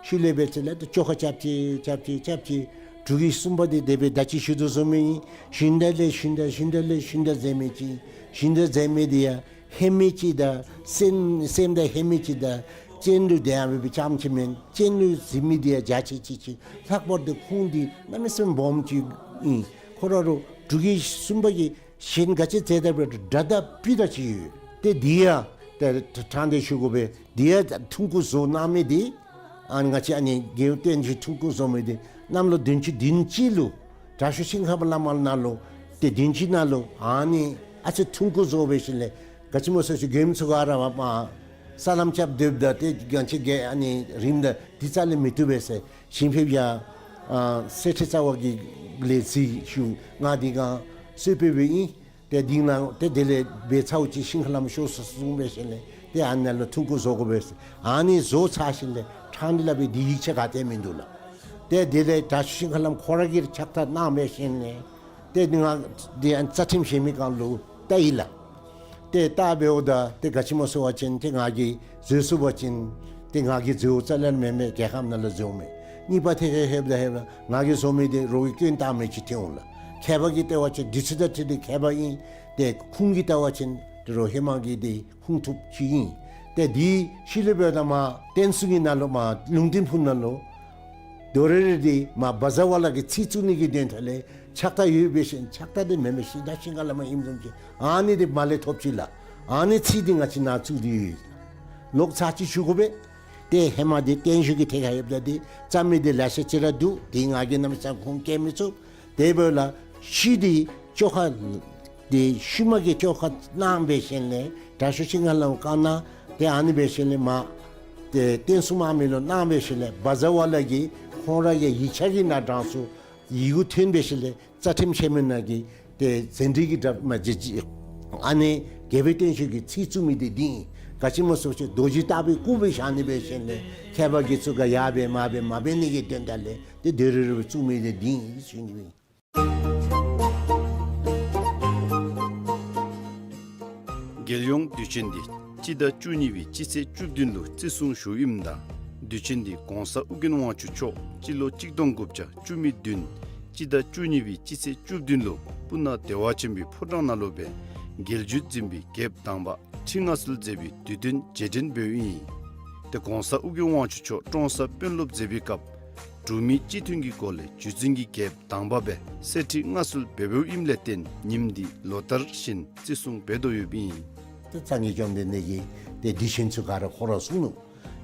ཤུལ་ལས་འབད་ཚེ་ལས་ཏེ་བཅོ་ཁ་རྐྱབ་ཅི་རྐྱབ་ཅི་རྐྱབ་ཅི། འབྲུག་གི་གསུམ་པ་འདི་དེ་སྦེ་ད་ཅི་ཞུ་དོ་བཟུམ་ཨིན། ཞུན་དག་ལས་ཞུན་དག་ཞུན་དག་ལས་ཞུན་དག་མཛད་མི་ཅིག། ཞུན་དག་མཛད་མི་འདི་ཡང་ཧེ་མའི་ཅིག་དང་སེམས་སེམས་དང་ཧེ་མའི་ཅིག་དང་སྤྱན་ལུ་དེ་ཡང་འབད་བའི་ཙམ་ཅིག་མེན། སྤྱན་ལུ་གཟིགས་མི་འདི་ཡང་རྒྱ་ཆེ་ཅིག་ཅིག། ལྷག་པར་དུ་ཁོང་འདི་གནམ་མེད་ས་མེད་སྦོམ་ཅིག་ཨིན། ཁོ་ར་རུང་འབྲུག་གི་གསུམ་པ་གི་གཞན་ག་ཅི་མཛད་ད་འབད་སྒྲ་དང་སྤུ་དང་ཅིག་ཡོད། ཏེ་འདི་ཡང་ཏེ་དྲང་སྟེ་ཞུ་དགོ་པས། འདི་ཡང་ཐུང་ཀུ་བཟོ་གནང་མི་འདི་ཨ་ནི་ང་བཅས་ཨ་ནི་རྒྱལ་བསྟན་བཞུགས་ཐུང་ཀུ་བཟོ་མི་འདི་གནམ་ལོ་བདུན་ཅུ་དོན་གཅིག་ལུ་དྲག་ཤོས་ཤིང་ཁམས་བླ་མ་ནང་ལུ་ཏེ་དོན་གཅིག་ནང་ལུ་ཨ་ནི་ཨ་ཙི་ཐུང་ཀུ་བཟོ་འབད་ཞིནམ་ལས་ག་ཅི་སྨོ་ཟེར་ཞུ་མགྱོནམ་ཚུ་ག་ར་མ་མ་ས་ལམ་རྐྱབ་སྡོདཔ་ད་ཏེ་ང་བཅས་རྒྱལ་ཨ་ནི་རིངམ་ད་འདི་རྩ་ལས་མི་བཏུབ་པས་ཟེར་ཞིང་ཕེབས་ཡར་ཨ་གསེར་ཁྲི་རྩ་བ་གི་ལས་གཟིགས་ཞུ། ང་འདི་ག་གསོལ་ཕེབས་སྦེ་ཨིན། ཏེ་འདི་ནང་ཏེ་དེ་ལས་འབད་ཚརཝ་ཅིག་ཤིང་ཁ་ལམ་ཤོར་སོ་གསུངས་འབད་ཞིནམ་ལས་ཏེ་ཨ་ནཱ་ལུ་ཐུང་ཀུ་བཟོ་དགོ་པས་ཟེར། ཨ་ནི་བཟོ་ཚར་ཞིནམ་ལས་དྲང་སྟེ་སླབ་པའི་འདི་ཡིག་ཆ་ག་ཏེ་མིན་འདུག་ལགས། ཏེ་དེ་ལས་དྲག་ཤོས་ཤིང་ཁ་ལམ་ཁོ་ར་གིས་ཕྱག་རྟགས་གནང་འབད་ཞིནམ་ལས་ཏེ་ང་འདི་ཨ་རྩ་ཁྲིམས་བཞེས་མི་སྒང་ལུ་བལྟ་ཡི་ལགས། ཏེ་བལྟ་འབདཝ་ད་ཏེ་ག་ཅི་སྨོ་ཟེར་བ་ཅིན་ཏེ་ང་གིས་བཟོ་ཚུགས་པ་ཅིན་ཏེ་ང་གིས་བཟོཝ་རྩ་ལས་མེན་མས། རྒྱལ་ཁམས་ནང་ལུ་བཟོཝ་མས། གཉིས་པ་ཐད་ཁར་ལྷོདཔ་ད་ལྷོདཔ་ད་ང་གིས་བཟོ་མི་འདི་རོགས་ཀྱིས་སྐྱོན་བཏགས་མི་ཅིག་ཐོན་འོང་ལགས། མཁས་པ་གིས་བལྟ་བ་ཅིན་འདི་ཚུ་དང་འཁྲིལ་ཏེ་མཁས་པ་ཨིན། ཏེ་ཁུངས་ཀྱིས་བལྟ་བ་ཅིན་ཏེ་རོགས་ཧེ་མ་གི་འདི་ཁུངས་ཐུབ་ཅིག་ཨིན། ཏེ་འདི་ཤུལ་ལས་འབདཝ་ད་མར་བསྟན་སྲུང་གི་ནང་ལུ་མར་ལུང་བསྟན་ཕུག་ནང་ལུ་དོ་རེ་རེ་འདི་མར་བ་ཛ་ཝ་ལ་གི་ཚིག་བཙུགས་ནི་གི་དོན་དག་ལས་ཕྱག་རྟགས་ཡོད་འབད་ཞིནམ་ཕྱག་རྟགས་འདི་མེན་མས། ཤིང་རྟ་ཤིང་ཁ་ལམ་ཨིནམ་བཟུམ་ཅིག་ཨ་ནི་འདི་མར་ལས་ཐོབ་ཅི་ལགས། ཨ་ནི་ཚིག་འདི་ང་བཅས་ནཱ་བཙུགས་ཏེ་ཡོད། ལོག་ཚར་ཅིག་ཞུ་དགོ་པས། ཏེ་ཧེ་མ་འདི་བརྟན་བཞུགས་ཀྱི་ཐད་ཁར་ཡོདཔ་ད་འདི་རྩོམ་མི་འདི་ལེ་ཤ་ཅིག་ར་འདུག། འདི་ང་གིས་གནམ་མེད་ས་མེད་ཁུངས་བཀལ་མི་ཚུགས། དེ་འབདཝ་ལས་ཤུལ་འདི་བཅོ་ཁ་འདི་ཤུལ་མ་གི་བཅོ་ཁ་གནང་འབད་ཞིནམ་ལས་དྲག་ཤོས་ཤིང་ཁ་ལམ་བཀའ་གནང་། ཏེ་ཨ་ནི་འབད་ཞིནམ་ལས་མར་ཏེ་བསྟན་སྲུང་དམག་མི་ལུ་གནང་འབད་ཞིནམ་ལས་བ་ཛ་ཝ་ལ་གིས་ཁོང་ར་གི་ཡིག་ཆ་གི་ནང་དྲངས་སོང་། ཡི་གུ་ཐོན་འབད་ཞིནམ་ལས་རྩ་ཁྲིམས་ཆེན་མོ་ནང་གི་ཏེ་ཟན་བྲིས་ཀྱི་འདྲ་མ་བྱེད་ཅིག། ཨ་ནི་རྒྱལ་པོའི་བརྟན་བཞུགས་ཀྱི་ཚིག་བཙུགས་མི་འདི་འདི་ཨིན། ག་ཅི་སྨོ་ཟེར་བ་ཅིན་རྡོ་རྗེ་ལྟ་བུའི་སྐུ་སྦེ་བཞག་ནི་འབད་ཞིནམ་ལས་མཁས་པ་གིས་ཚུ་ག་ཡར་འབད་མར་འབད་མ་འབད་ནི་གི་དོན་དག་ལས་ཏེ་དོ་རེ་རེ་སྦེ་བཙུགས་མི་འདི་འདི་ཨིན་ཞུ་ནི་ཨིན། རྒྱལ་ཡོངས་དུས་ཆེན་འདི་སྤྱི་ཟླ་བཅུ་གཉིས་པའི་སྤྱི་ཚེས་བཅུ་བདུན་ལུ་བརྩི་སྲུང་ཞུཝ་ཨིནམ་ད་དུས་ཆེན་འདི་གོང་ས་ཨོ་རྒྱན་དབང་ཕྱུག་མཆོག་སྤྱི་ལོ་གཅིག་སྟོང་དགུ་བརྒྱ་བཅུ་མེད་བདུན་སྤྱི་ཟླ་བཅུ་གཉིས་པའི་སྤྱི་ཚེས་བཅུ་བདུན་ལུ་སྤུ་ན་བདེ་བ་ཆེན་པོའི་ཕོ་བྲང་ནང་ལུ་སྦེ་རྒྱལ་བརྒྱུད་འཛིན་པའི་རྒྱལཔོ་དང་པ་ཁྲི་མངའ་གསོལ་མཛད་པའི་དུས་སྟོན་རྗེས་དྲན་འབདཝ་ཨིན། ཏེ་གོང་ས་ཨོ་རྒྱན་དབང་ཕྱུག་མཆོག་ཀྲོང་གསར་དཔོན་སློབ་མཛད་པའི་སྐབས་འབྲུག་མི་སྤྱི་མཐུན་གྱི་སྒོ་ལས་བརྒྱུད་འཛིན་གྱི་རྒྱལཔོ་དང་པ་སྦེ་གསེར་ཁྲི་མངའ་གསོལ་འབད་འབདཝ་ཨིནམ་ལས་བརྟེན་ཉིནམ་འདི་ལོ་ལྟར་བཞིན་བརྩི་སྲུང་འབད་དོ་ཡོདཔ་ཨིན། ཏེ་སངས་རྒྱས་བཅོམ་ལྡན་འདས་ཀྱི་ ཏེ་དུས་ཆེན་ཚུ་ག་ར་ཁོ་ར་གསུང་ནུག།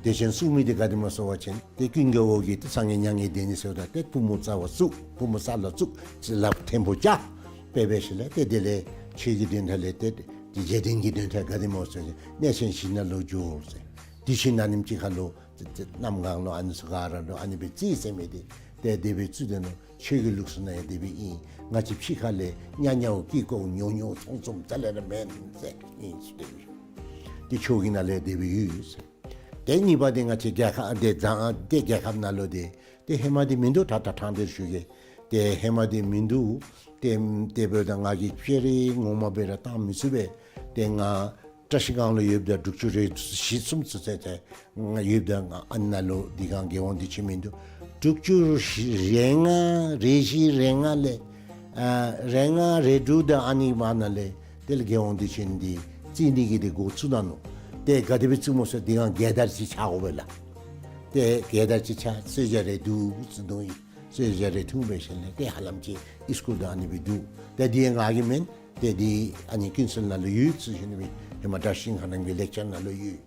དུས་ཆེན་གསུང་མི་འདི་ག་དེ་སྨོ་ཟེར་བ་ཅིན་ཏེ་ཀུན་དགའ་བོ་གིས་ཏེ་སངས་རྒྱས་མྱ་ངན་འདས་ནི་ཟེརཝ་ད་ཏེ་པུས་མོ་རྩ་བ་བཙུགས། པུས་མོ་ས་ལུ་བཙུགས། ཅིག་ལགཔ་ཐེམ་པོ་བཅག། དཔེ་འབད་ཞིནམ་ལས་ཏེ་དེ་ལས་ཆོས་ཀྱི་དོན་དག་ལས་ཏེ་འཇིག་རྟེན་གྱི་དོན་དག་ག་དེ་སྨོ་ཟེར་བ་ཅིན་གནས་ཆེན་བཞི་ནང་ལུ་འགྱོ་ཟེར། དུས་ཆེན་ཨ་ནེམ་ཅིག་ཁར་ལུ་ཏེ་ཏེ་གནམ་གང་ལུ་ཨ་ནི་ཚུ་ག་ར་ལུ་ཨ་ནི་སྦེ་རྩིས་ཟེར་མི་འདི་ཏེ་དེ་སྦེ་རྩིས་དེ་ནང་ཆོས་ཀྱི་ལུགས་སྲོལ་ནང་ཡང་དེ་སྦེ་ཨིན། ང་བཅས་ཕྱི་ཁ་ལས་ཉ་ཉའོ་ཀི་ཀོ་ཉོ་ཉོ་ཚོང་ཚོང་རྩ་ལས་ར་མེན་ཟེར་ཨིན་ཟེར་དེ་སྦེ། ཏེ་ཆོས་ཀྱི་ནང་ལས་དེ་སྦེ་ཡོད་ཟེར། ཏེ་གཉིས་པ་འདི་ང་བཅས་རྒྱལ་ཁབ་ཏེ་རྒྱལ་ཁབ་ནང་ལུ་ཏེ་ཏེ་ཧེ་མ་འདི་མིན་འདུག། ད་ད་ཐང་འདིར་ཞུ་གེ། ཏེ་ཧེ་མ་འདི་མིན་འདུག། ཏེ་དེ་འབདཝ་ད་ང་གིས་ཕྱི་རུ་ངོ་མ་སྦེ་ར་བཏང་མི་ཚུགས་པས། ཏེ་ང་བཀྲ་ཤིས་སྒང་ལུ་ཡོདཔ་ད་དྲུག་ཅུ་རེ་བཞི་གསུམ་ཚུན་ཚོད་ཏེ་ང་ཡོདཔ་ད་ང་ཨ་ནཱ་ལུ་འདི་སྒང་རྒྱལ་དབང་དུས་ཆེན་མིན་འདུག། དྲུག་ཅུ་རེ་ལྔ་རེ་བཞི་རེ་ལྔ་ལས་ཨ་རེ་ལྔ་རེ་དྲུག་དང་ཨ་ནི་བར་ན་ལས་དེ་ལས་རྒྱལ་དབང་དུས་ཆེན་འདི་རྩིས་ནི་གི་འདི་འགོ་བཙུགས་གནང་ནུག། ཏེ་ག་དེ་སྦེ་བཙུགས་སྨོ་ཟེར་འདི་སྒང་རྒྱལ་དར་ཅིག་ཆགས་དགོ་པས་ལགས། ཏེ་རྒྱལ་དར་ཅིག་ཆགས་གསོལ་ཇ་རེ་བསྡུ་ཟེར་དོ་ཡི། གསོལ་ཇ་རེ་འཐུང་འབད་ཞིནམ་ལས་ཏེ་ཧ་ལམ་ཅིག་ཨིས་ཀུལ་དང་ཨ་ནི་སྦེ་འདུག། ཏེ་འདི་ང་གི་མེན། ཏེ་འདི་ཨ་ནི་ཀུན་གསལ་ནང་ལུ་ཡོད་ཟེར་ཞུ་ནི་སྦེ་ཧེ་མ་བཀྲ་ཤིས་སྒང་ར་གི་ལེགས་སྦྱར་ནང་ལུ་ཡོད།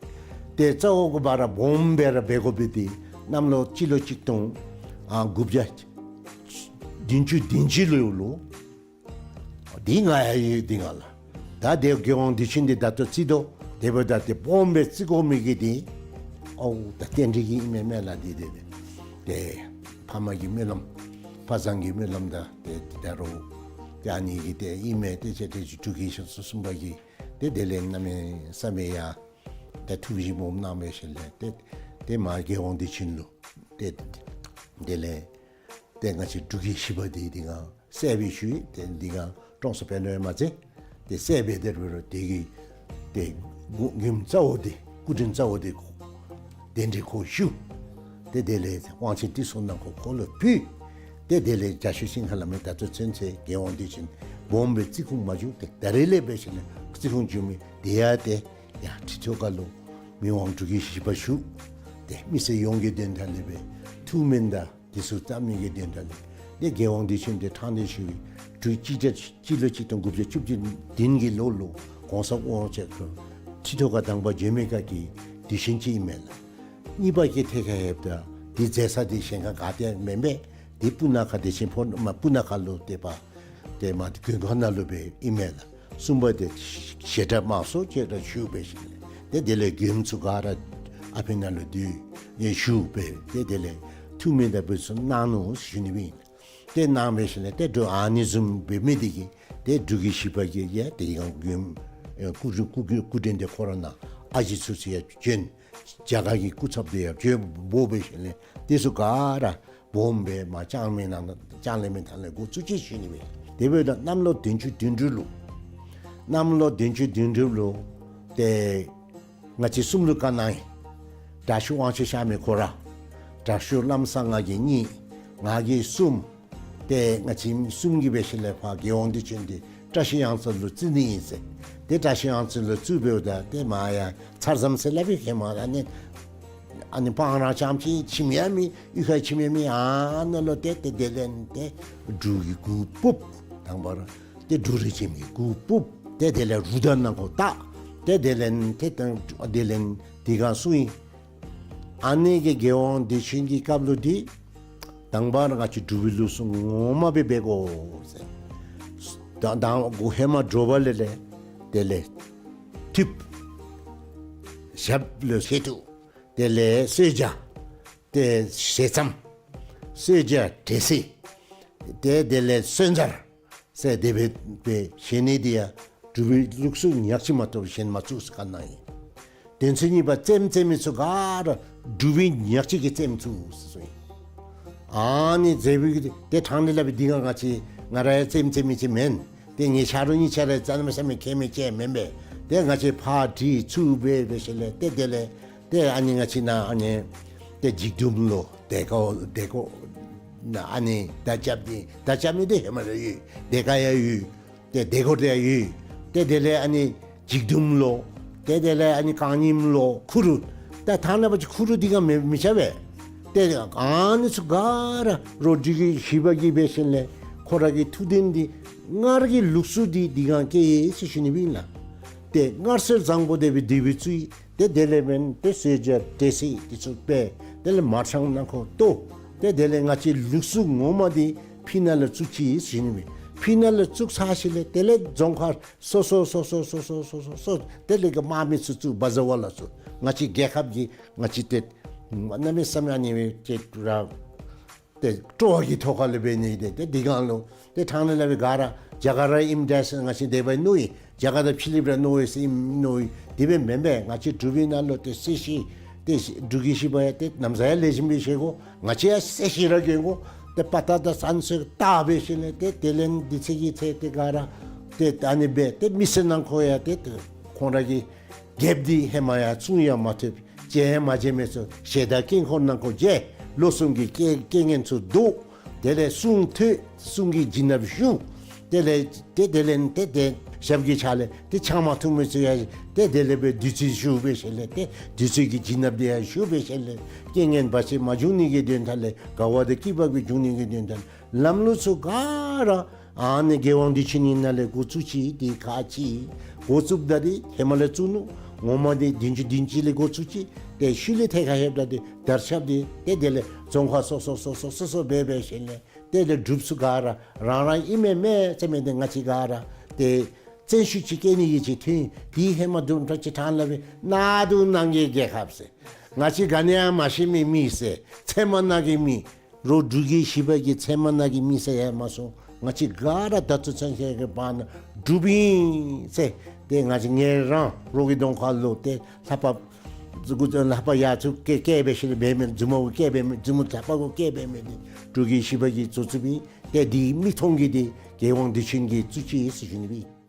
ཏེ་རྩ་བོ་གི་བར་སྦོམ་སྦེ་ར་འབད་དགོ་པའི་འདི་གནམ་ལོ་སྤྱི་ལོ་གཅིག་སྟོང་ཨ་དགུ་བརྒྱ་བདུན་ཅུ་དོན་གཅིག་ལོ་ལུ། འདི་ང་ཡང་ཡོད་འདི་སྒང་ལགས། ད་དེ་རྒྱལ་དབང་དུས་ཆེན་འདི་ད་ལྟོ་རྩིས་དོ། དེ་འབདཝ་ད་ཏེ་སྦོམ་སྦེ་རྩི་དགོ་མི་གི་འདི་ཨོ་ད་རྟེན་འབྲེལ་གྱི་ཨིན་མས་མེན་ལགས། འདི་འདི་འདི་ཏེ་ཕ་མ་གི་སྨོན་ལམ་ཕ་བཟང་གི་སྨོན་ལམ་དང་ཏེ་འདི་ད་རུང་ཏེ་ཨ་ནི་གི་ཏེ་ཨིན་མས། ཏེ་ཅེ་ཏེ་ཅིག་འབྲུག་གི་ཞིང་གསུམ་པ་གི་ཏེ་དེ་ལས་གནམ་མེད་ས་མེད་ཡ་ཏེ་ཐུགས་བཞེད་སྦོམ་གནང་འབད་ཞིནམ་ལས་ཏེ་ཏེ་མ་རྒྱལ་དབང་དུས་ཆེན་ལུ་ཏེ་དེ་ལས་ཏེ་ང་བཅས་འབྲུག་གི་བཞི་པ་འདི་འདི་སྒང་གསལ་སྦེ་ཞུ་ཡི། ཏེ་འདི་སྒང་ཀྲོང་གསར་དཔོན་སློབ་ཡང་མ་ཚད་ཏེ་གསལ་སྦེ་དེ་རུ་རུ་དེ་གི་ཏེ་མགུ་མགུནམ་རྩ་བོ་འདི་སྐུ་དྲིན་རྩ་བོ་འདི་ཁོ་གདན་འདྲེན་ཁོ་ཞུ། ཏེ་དེ་ལས་དབང་ཆེན་ཏི་སེ་ནང་ཁོ་ཁོ་ལུ་ཕུལ། ཏེ་དེ་ལས་རྒྱ་ཤོད་ཤིང་ཁ་ལ་མེ་ད་ལྟོ་ཚུན་ཚོད་རྒྱལ་དབང་དུས་ཆེན་སྦོམ་སྦེ་རྩིས་ཁུངས་མ་བྱུང་། ཏེ་ད་རེས་ལས་འབད་ཞིནམ་ལས་རྩིས་ཁུངས་བྱུང་མི་དེ་ཡང་ཏེ་ཡ་ཁྲི་ཐོག་ཁ་ལུ་མི་དབང་འབྲུག་གི་བཞི་པ་བཞུགས། ཏེ་མི་སེར་ཡོངས་ཀྱི་དོན་དག་ལས་སྦེ་ཐུགས་སྨོན་དང་དེ་ཚུ་བཏབ་མི་གི་དོན་དག་ལས་ཏེ་རྒྱལ་དབང་དུས་ཆེན་འདི་ཐང་འདི་ཞུ་བའི་དུས་ཅི་ཏེ་སྤྱི་ལོ་གཅིག་སྟོང་དགུ་བརྒྱ་བཅུ་བདུན་གྱི་ལོ་ལུ་གོང་ས་སྐུ་ངོ་ཅིག་ཁོ་ཁྲི་ཐོག་ཁར་དང་པ་བྱོན་མི་ཁ་གི་དུས་ཆེན་ཅིག་ཨིན་མས་ལགས། གཉིས་པ་གི་ཐད་ཁར་ལྷོདཔ་ད་འདི་མཛད་ས་འདི་གཞན་ཁར་ག་ཏེ་མེན་པས། འདི་སྤུ་ན་ཁ་བདེ་ཆེན་ཕོ་མ་སྤུ་ན་ཁ་ལུ་ཏེ་པ་ཏེ་མ་དགོན་ཁང་ནང་ལུ་སྦེ་ཨིན་མས་ལགས། གསུམ་པ་འདི་བཤད་གྲྭ་དམངས་སྲོལ་ཅིག་ར་ཞུ་འབད་ཞིནམ་ལས་ཏེ་དེ་ལས་མགྱོནམ་ཚུ་ག་ར་ཨ་ཕི་ནང་ལུ་འདུས་ཡོད་ཞུ་འབད། ཏེ་དེ་ལས་ཐུགས་སྨོན་དང་འབད་ཚུ་གནང་ནུག་ཞུ་ནི་སྦེ་ཨིན། ཏེ་གནང་འབད་ཞིནམ་ལས་ཏེ་འབྲུག་ཨ་ནི་བཟུམ་འབད་མི་འདི་གིས་ཏེ་འབྲུག་གི་བཞི་པ་གིས་ཡ་ཏེ་ཡང་མགྱོནམ་ཨེ་སྐུ་སྐུ་སྐུ་སྐུ་དྲིན་འདི་ཁོ་ར་གནང་། ཨ་ཞེ་ཚུ་ཚུ་ཡང་བྱོན། རྒྱ་གར་གྱི་སྐུ་ཚབ་འདི་ཡང་བྱོན་འབོ་འབད་ཞིནམ་ལས་དེ་ཚུ་ག་ར་སྦོམ་སྦེ་མ་ལྕང་མའི་ནང་ལྕང་གླིང་མའི་ཐང་ལས་འགོ་བཙུགས་ཅི་ཞུ་ནི་སྦེ། དེ་འབདཝ་ད་གནམ་ལོ་བདུན་ཅུ་དོན་དྲུག་ལུ་གནམ་ལོ་བདུན་ཅུ་དོན་དྲུག་ལུ་ཏེ་ང་བཅས་གསུམ་ལུ་བཀའ་གནང་ཡི། དྲག་ཤོས་དབང་ཕྱུག་གཤགས་མི་ཁོ་ར། དྲག་ཤོས་ལམ་བཟང་ང་གིས་གཉིས། ང་གིས་གསུམ། ཏེ་ང་བཅས་གསུམ་གྱིས་འབད་ཞིནམ་ལས་ཕར་རྒྱལ་དབང་དུས་ཆེན་འདི་བཀྲ་ཤིས་གཡང་རྩེ་ལུ་བརྩི་ནི་ཨིན་ཟེར། ཏེ་བཀྲ་ཤིས་གཡང་རྩེ་ལུ་བརྩིཝ་འབདཝ་ད་ཏེ་མ་ཡ་ཚར་ཙམ་ཟེར་སླབ་ཨིན། ཧེ་མ་ཨ་ནི་ཨ་ནི་སྤང་ར་རྐྱངམ་ཅིག་ཁྱིམ་ཡང་མེད། གཡུས་ཁར་ཁྱིམ་ཡང་མེད། ཨ་ནཱ་ལུ་ཏེ་ཏེ་དེ་ལས་ཏེ་འབྲུ་གི་གུར་ཕུབ། དང་པ་ར་ཏེ་འབྲུ་རིགས་ཅན་གྱི་གུར་ཕུབ། ཏེ་དེ་ལས་རུ་དང་ནང་ཁོ་བཏགས། ཏེ་དེ་ལས་ཏེ་དང་དེ་ལས་དེ་སྒང་སོང་ཡི། ཨ་ནི་གི་རྒྱལ་དབང་དུས་ཆེན་གྱི་སྐབས་ལུ་འདི་དང་པ་ར་ང་བཅས་འབྲུག་པའི་ལུགས་སྲོལ་ངོ་མ་སྦེ་འབད་དགོ་ཟེར། ད་དང་གུ་ཧེ་མ་དྲོ་པ་ལས་ལས་དེ་ལས་ཐུབ་ཞབས་ལུ་བཞེས་ཐུབ། དེ་ལས་གསོལ་ཇ། ཏེ་ཞལ་ཙམ། གསོལ་ཇ་འབྲས་སིལ། ཏེ་དེ་ལས་གསོལ་ཇ་ཟེར་དེ་སྦེ་སྦེ་བཞེས་ནི་འདི་ཡང་འབྲུག་པའི་ལུགས་སྲོལ་ཉག་གཅིག་མ་གཏོགས་གཞན་མ་བཙུགས་ཟེར་བཀའ་གནང་ཡི། དོན་ཚན་གཉིས་པ་རྩེདམོ་རྩེ་མི་ཚུ་ག་ར་འབྲུག་པའི་ཉག་གཅིག་གིས་རྩེདམོ་བཙུགས་ཟེར་གསུངས་ཡི། ཨ་ནི་རྩེདམོ་གི་ཏེ་ཐང་ནི་སླབ་པའི་འདི་ང་ང་བཅས་ང་ར་ཡང་རྩེདམོ་རྩེ་མི་ཅིག་མེན། ཏེ་ངེའི་ཆ་རོགས་གཉིས་ཆ་ར་རྩེདམོ་རྩེ་མི་མཁས་མི་ཅིག་མེན་པས། ཏེ་ང་བཅས་ཕར་དྲི་ཚུར་འབད་འབད་ཞིནམ་ལས་ཏེ་དེ་ལས་ཏེ་ཨ་ནི་ང་བཅས་ནཱ་ཨ་ནི་ཏེ་འཇིགས་འདུམ་ལོ་དེ་ཀ་དེ་ཀ་ནཱ་ཨ་ནི་མདའ་རྐྱབ་ནི་མདའ་རྐྱབ་ནི་འདི་ཧེ་མ་ར་ཡོད། དེ་ཀ་ཡང་ཡོད། ཏེ་དེ་ཀ་དེ་ཡང་ཡོད། ཏེ་དེ་ལས་ཨ་ནི་འཇིགས་འདུམ་ལོ། ཏེ་དེ་ལས་ཨ་ནི་རྐང་རྙིངམ་ལོ། ཁུ་རུ། ད་ཐང་ནང་པ་ཅིག་ཁུ་རུ་འདི་ག་མི་མི་ཆ་བས། ཏེ་ཨ་ནི་ཚུ་ག་ར་རོ་འབྲུག་གི་བཞི་པ་གིས་འབད་ཞིནམ་ལས་ཁོ་ར་གི་ཐུགས་དོན་འདི་སྔར་གྱི་ལུགས་སྲོལ་འདི་འདི་ག་སྐྱེས་ཡི་ཟེར་ཞུ་ནི་སྦེ་ཨིན་ལགས། ཏེ་སྔར་སྲོལ་བཟང་པོ་དེ་སྦེ་དེ་སྦེ་བཙུགས། ཏེ་དེ་ལས་འབདན་ཏེ་གསོལ་ཇ་འབྲས་སིལ་དེ་ཚུ་སྦེ་དེ་ལས་མ་ཊང་ནང་ཁོ་ལྟོ། ཏེ་དེ་ལས་ང་བཅས་ལུགས་སྲོལ་ངོ་མ་འདི་ཕི་ནཱ་ལུ་བཙུགས་ཅི་ཟེར་ཞུ་ནི་མས། ཕི་ནཱ་ལུ་བཙུགས་ཚར་ཞིནམ་ལས་དེ་ལས་རྫོང་ཁག་སོ་སོ་སོ་སོ་དེ་ལས་ཀྱི་དམག་མི་ཚུ་བཙུགས། བ་ཛ་ཝ་ལ་ཚུ་ང་བཅས་རྒྱལ་ཁབ་ཀྱི་ང་བཅས་ཏེ་གནམ་མེད་ས་མེད་ཨ་ནི་སྦེ་ཏེ་ར་ཏེ་སྤྲོ་བ་གི་ཐོག་ཁ་ལས་འབད་ནི་དེ་ཏེ་དེ་སྒང་ལུ་ཏེ་ཕྲང་ནི་ལས་འབད་ག་ར་རྒྱ་གར་ར་ཨིནམ་འདྲས་ང་བཅས་དེ་སྦེ་མནོ་ཡི། རྒྱ་གར་དང་ཕྱི་གླིངམ་ར་མནོ་ཡི་ཟེར་མནོ་ཡི། དེ་སྦེ་མེན་པས། ང་བཅས་འབྲུག་པའི་ནང་ལུ་ཏེ་གསོལ་ཞིང་ཏེ་འབྲུག་གི་ཞིང་པ་ཡང་ཏེ་ན་བཟའ་ཡང་ལེགས་ཤོམ་སྦེ་བཞེས་དགོ། ང་བཅས་ཡང་གསོལ་ཞིང་ར་གྱོན་དགོ། ཏེ་དཔའ་རྟགས་དང་བསམ་ཚུལ་བཏགས་འབད་ཞིནམ་ལས་ཏེ་དེ་ལས་དེ་ཚེ་གི་ཚེ་ཏེ་ག་ར་ཏེ་ད་ཨ་ནི་སྦེ་ཏེ་མི་སེར་ནང་ཁོ་ཡང་ཏེ་ཁོང་ར་གི་རྒྱལཔོ་འདི་ཧེ་མ་ཡང་བཙུགས་ཡང་མ་ཐུབ། བྱོན་ཡང་མ་བྱོན་མི་ཚུ་ཞལ་ཏ་དཀྱིལ་འཁོར་ནང་ཁོ་མཇལ། ལོ་གསུམ་གྱི་རྐྱེན་རྐྱེན་ངན་ཚུ་བཟློག། དེ་ལས་གསུང་ཐོས། གསུང་གི་བྱིན་རླབས་ཞུགས། དེ་ལས་ཏེ་དེ་ལས་ཏེ་ཏེ་ཞབས་ཀྱི་ཕྱག་ལས་ཏེ་ཆང་མ་འཐུང་མི་ཚུ་ཡང་ཏེ་དེ་ལས་སྦེ་བདུད་རྩི་ཞུགས་འབད་ཞིནམ་ལས་ཏེ་བདུད་རྩི་གི་བྱིན་རླབས་དེ་ཡང་ཞུགས་འབད་ཞིནམ་ལས་རྐྱེན་ངན་བར་ཆད་མ་འབྱུང་ནི་གི་དོན་དག་ལས་དགའ་བ་དང་སྐྱིད་པ་གི་འབྱུང་ནི་གི་དོན་དག་ལས་ལམ་ལུགས་ཚུ་ག་ར་ཨ་ནི་རྒྱལ་དབང་བདེ་ཆེན་ཨིན་ན་ལས་འགོ་བཙུགས་ཅི། ཏེ་ག་ཅི་འགོ་བཙུགསཔ་ད་ཏེ་ཧེ་མ་ལས་བཙུགས་ནུག། ངོ་མ་འདི་བདུན་ཅུ་བདུན་ཅུ་ལས་འགོ་བཙུགས་ཅི། ཏེ་ཤུལ་ལས་ཐད་ཁར་ལྷོདཔ་ད་ཏེ་དར་ཁྱབ་སྟེ་ཏེ་དེ་ལས་རྫོང་ཁག་སོ་སོ་སོ་སོ་སོ་སོ་སྦེ་འབད་ཞིནམ་ལས་དེ་ལས་འབྲུགཔ་ཚུ་ག་ར་རང་རང་ཨིན་མས་མས་ཟེར་མི་འདི་ང་བཅས་ག་ར་ཏེ་བཙན་ཤུགས་ཅིག་བཀལ་ནི་གི་ཅིག་ཐོན། དེ་ཧེ་མ་དུམ་གྲ་ཅིག་ཕྲང་ལ་སྦེ་གནག་དུང་ནང་གི་རྒྱལ་ཁབ་ཟེར། ང་བཅས་ག་ནི་ཡང་མ་ཤེས་མི་མི་ཟེར། ཚལ་མ་ནང་གི་མི། རོགས་འབྲུག་གི་ཞིང་པ་གི་ཚལ་མ་ནང་གི་མི་ཟེར་ཡང་མ་སོང་། ང་བཅས་ག་ར་ད་ལྟོ་ཚུན་ཚོད་ཀྱི་བར་ན་འབྲུགཔ་ཨིན་ཟེར། ཏེ་ང་བཅས་ངལ་རངས་རོགས་ཀྱི་གདོང་ཁ་ལུ་ཏེ་ལྷ་པ་ལྷ་པ་ཡར་ཚུར་བཀལ་བཀལ་འབད་ཞིནམ་ལས་འབད་མི་མཛུབ་མོ་གུ་བཀལ་འབད་མི་མཛུབ་མོ་ལྷ་པ་གུ་བཀལ་འབད་མི་འདི་འབྲུག་གི་ཞིང་པ་གིས་བཙུགས་བཙུགསཔ་ཨིན། ཏེ་འདི་མིག་མཐོང་གི་འདི་རྒྱལ་དབང་བདེ་ཆེན་གྱིས་བཙུགས་ཅི་ཟེར་ཞུ་ནི་སྦེ།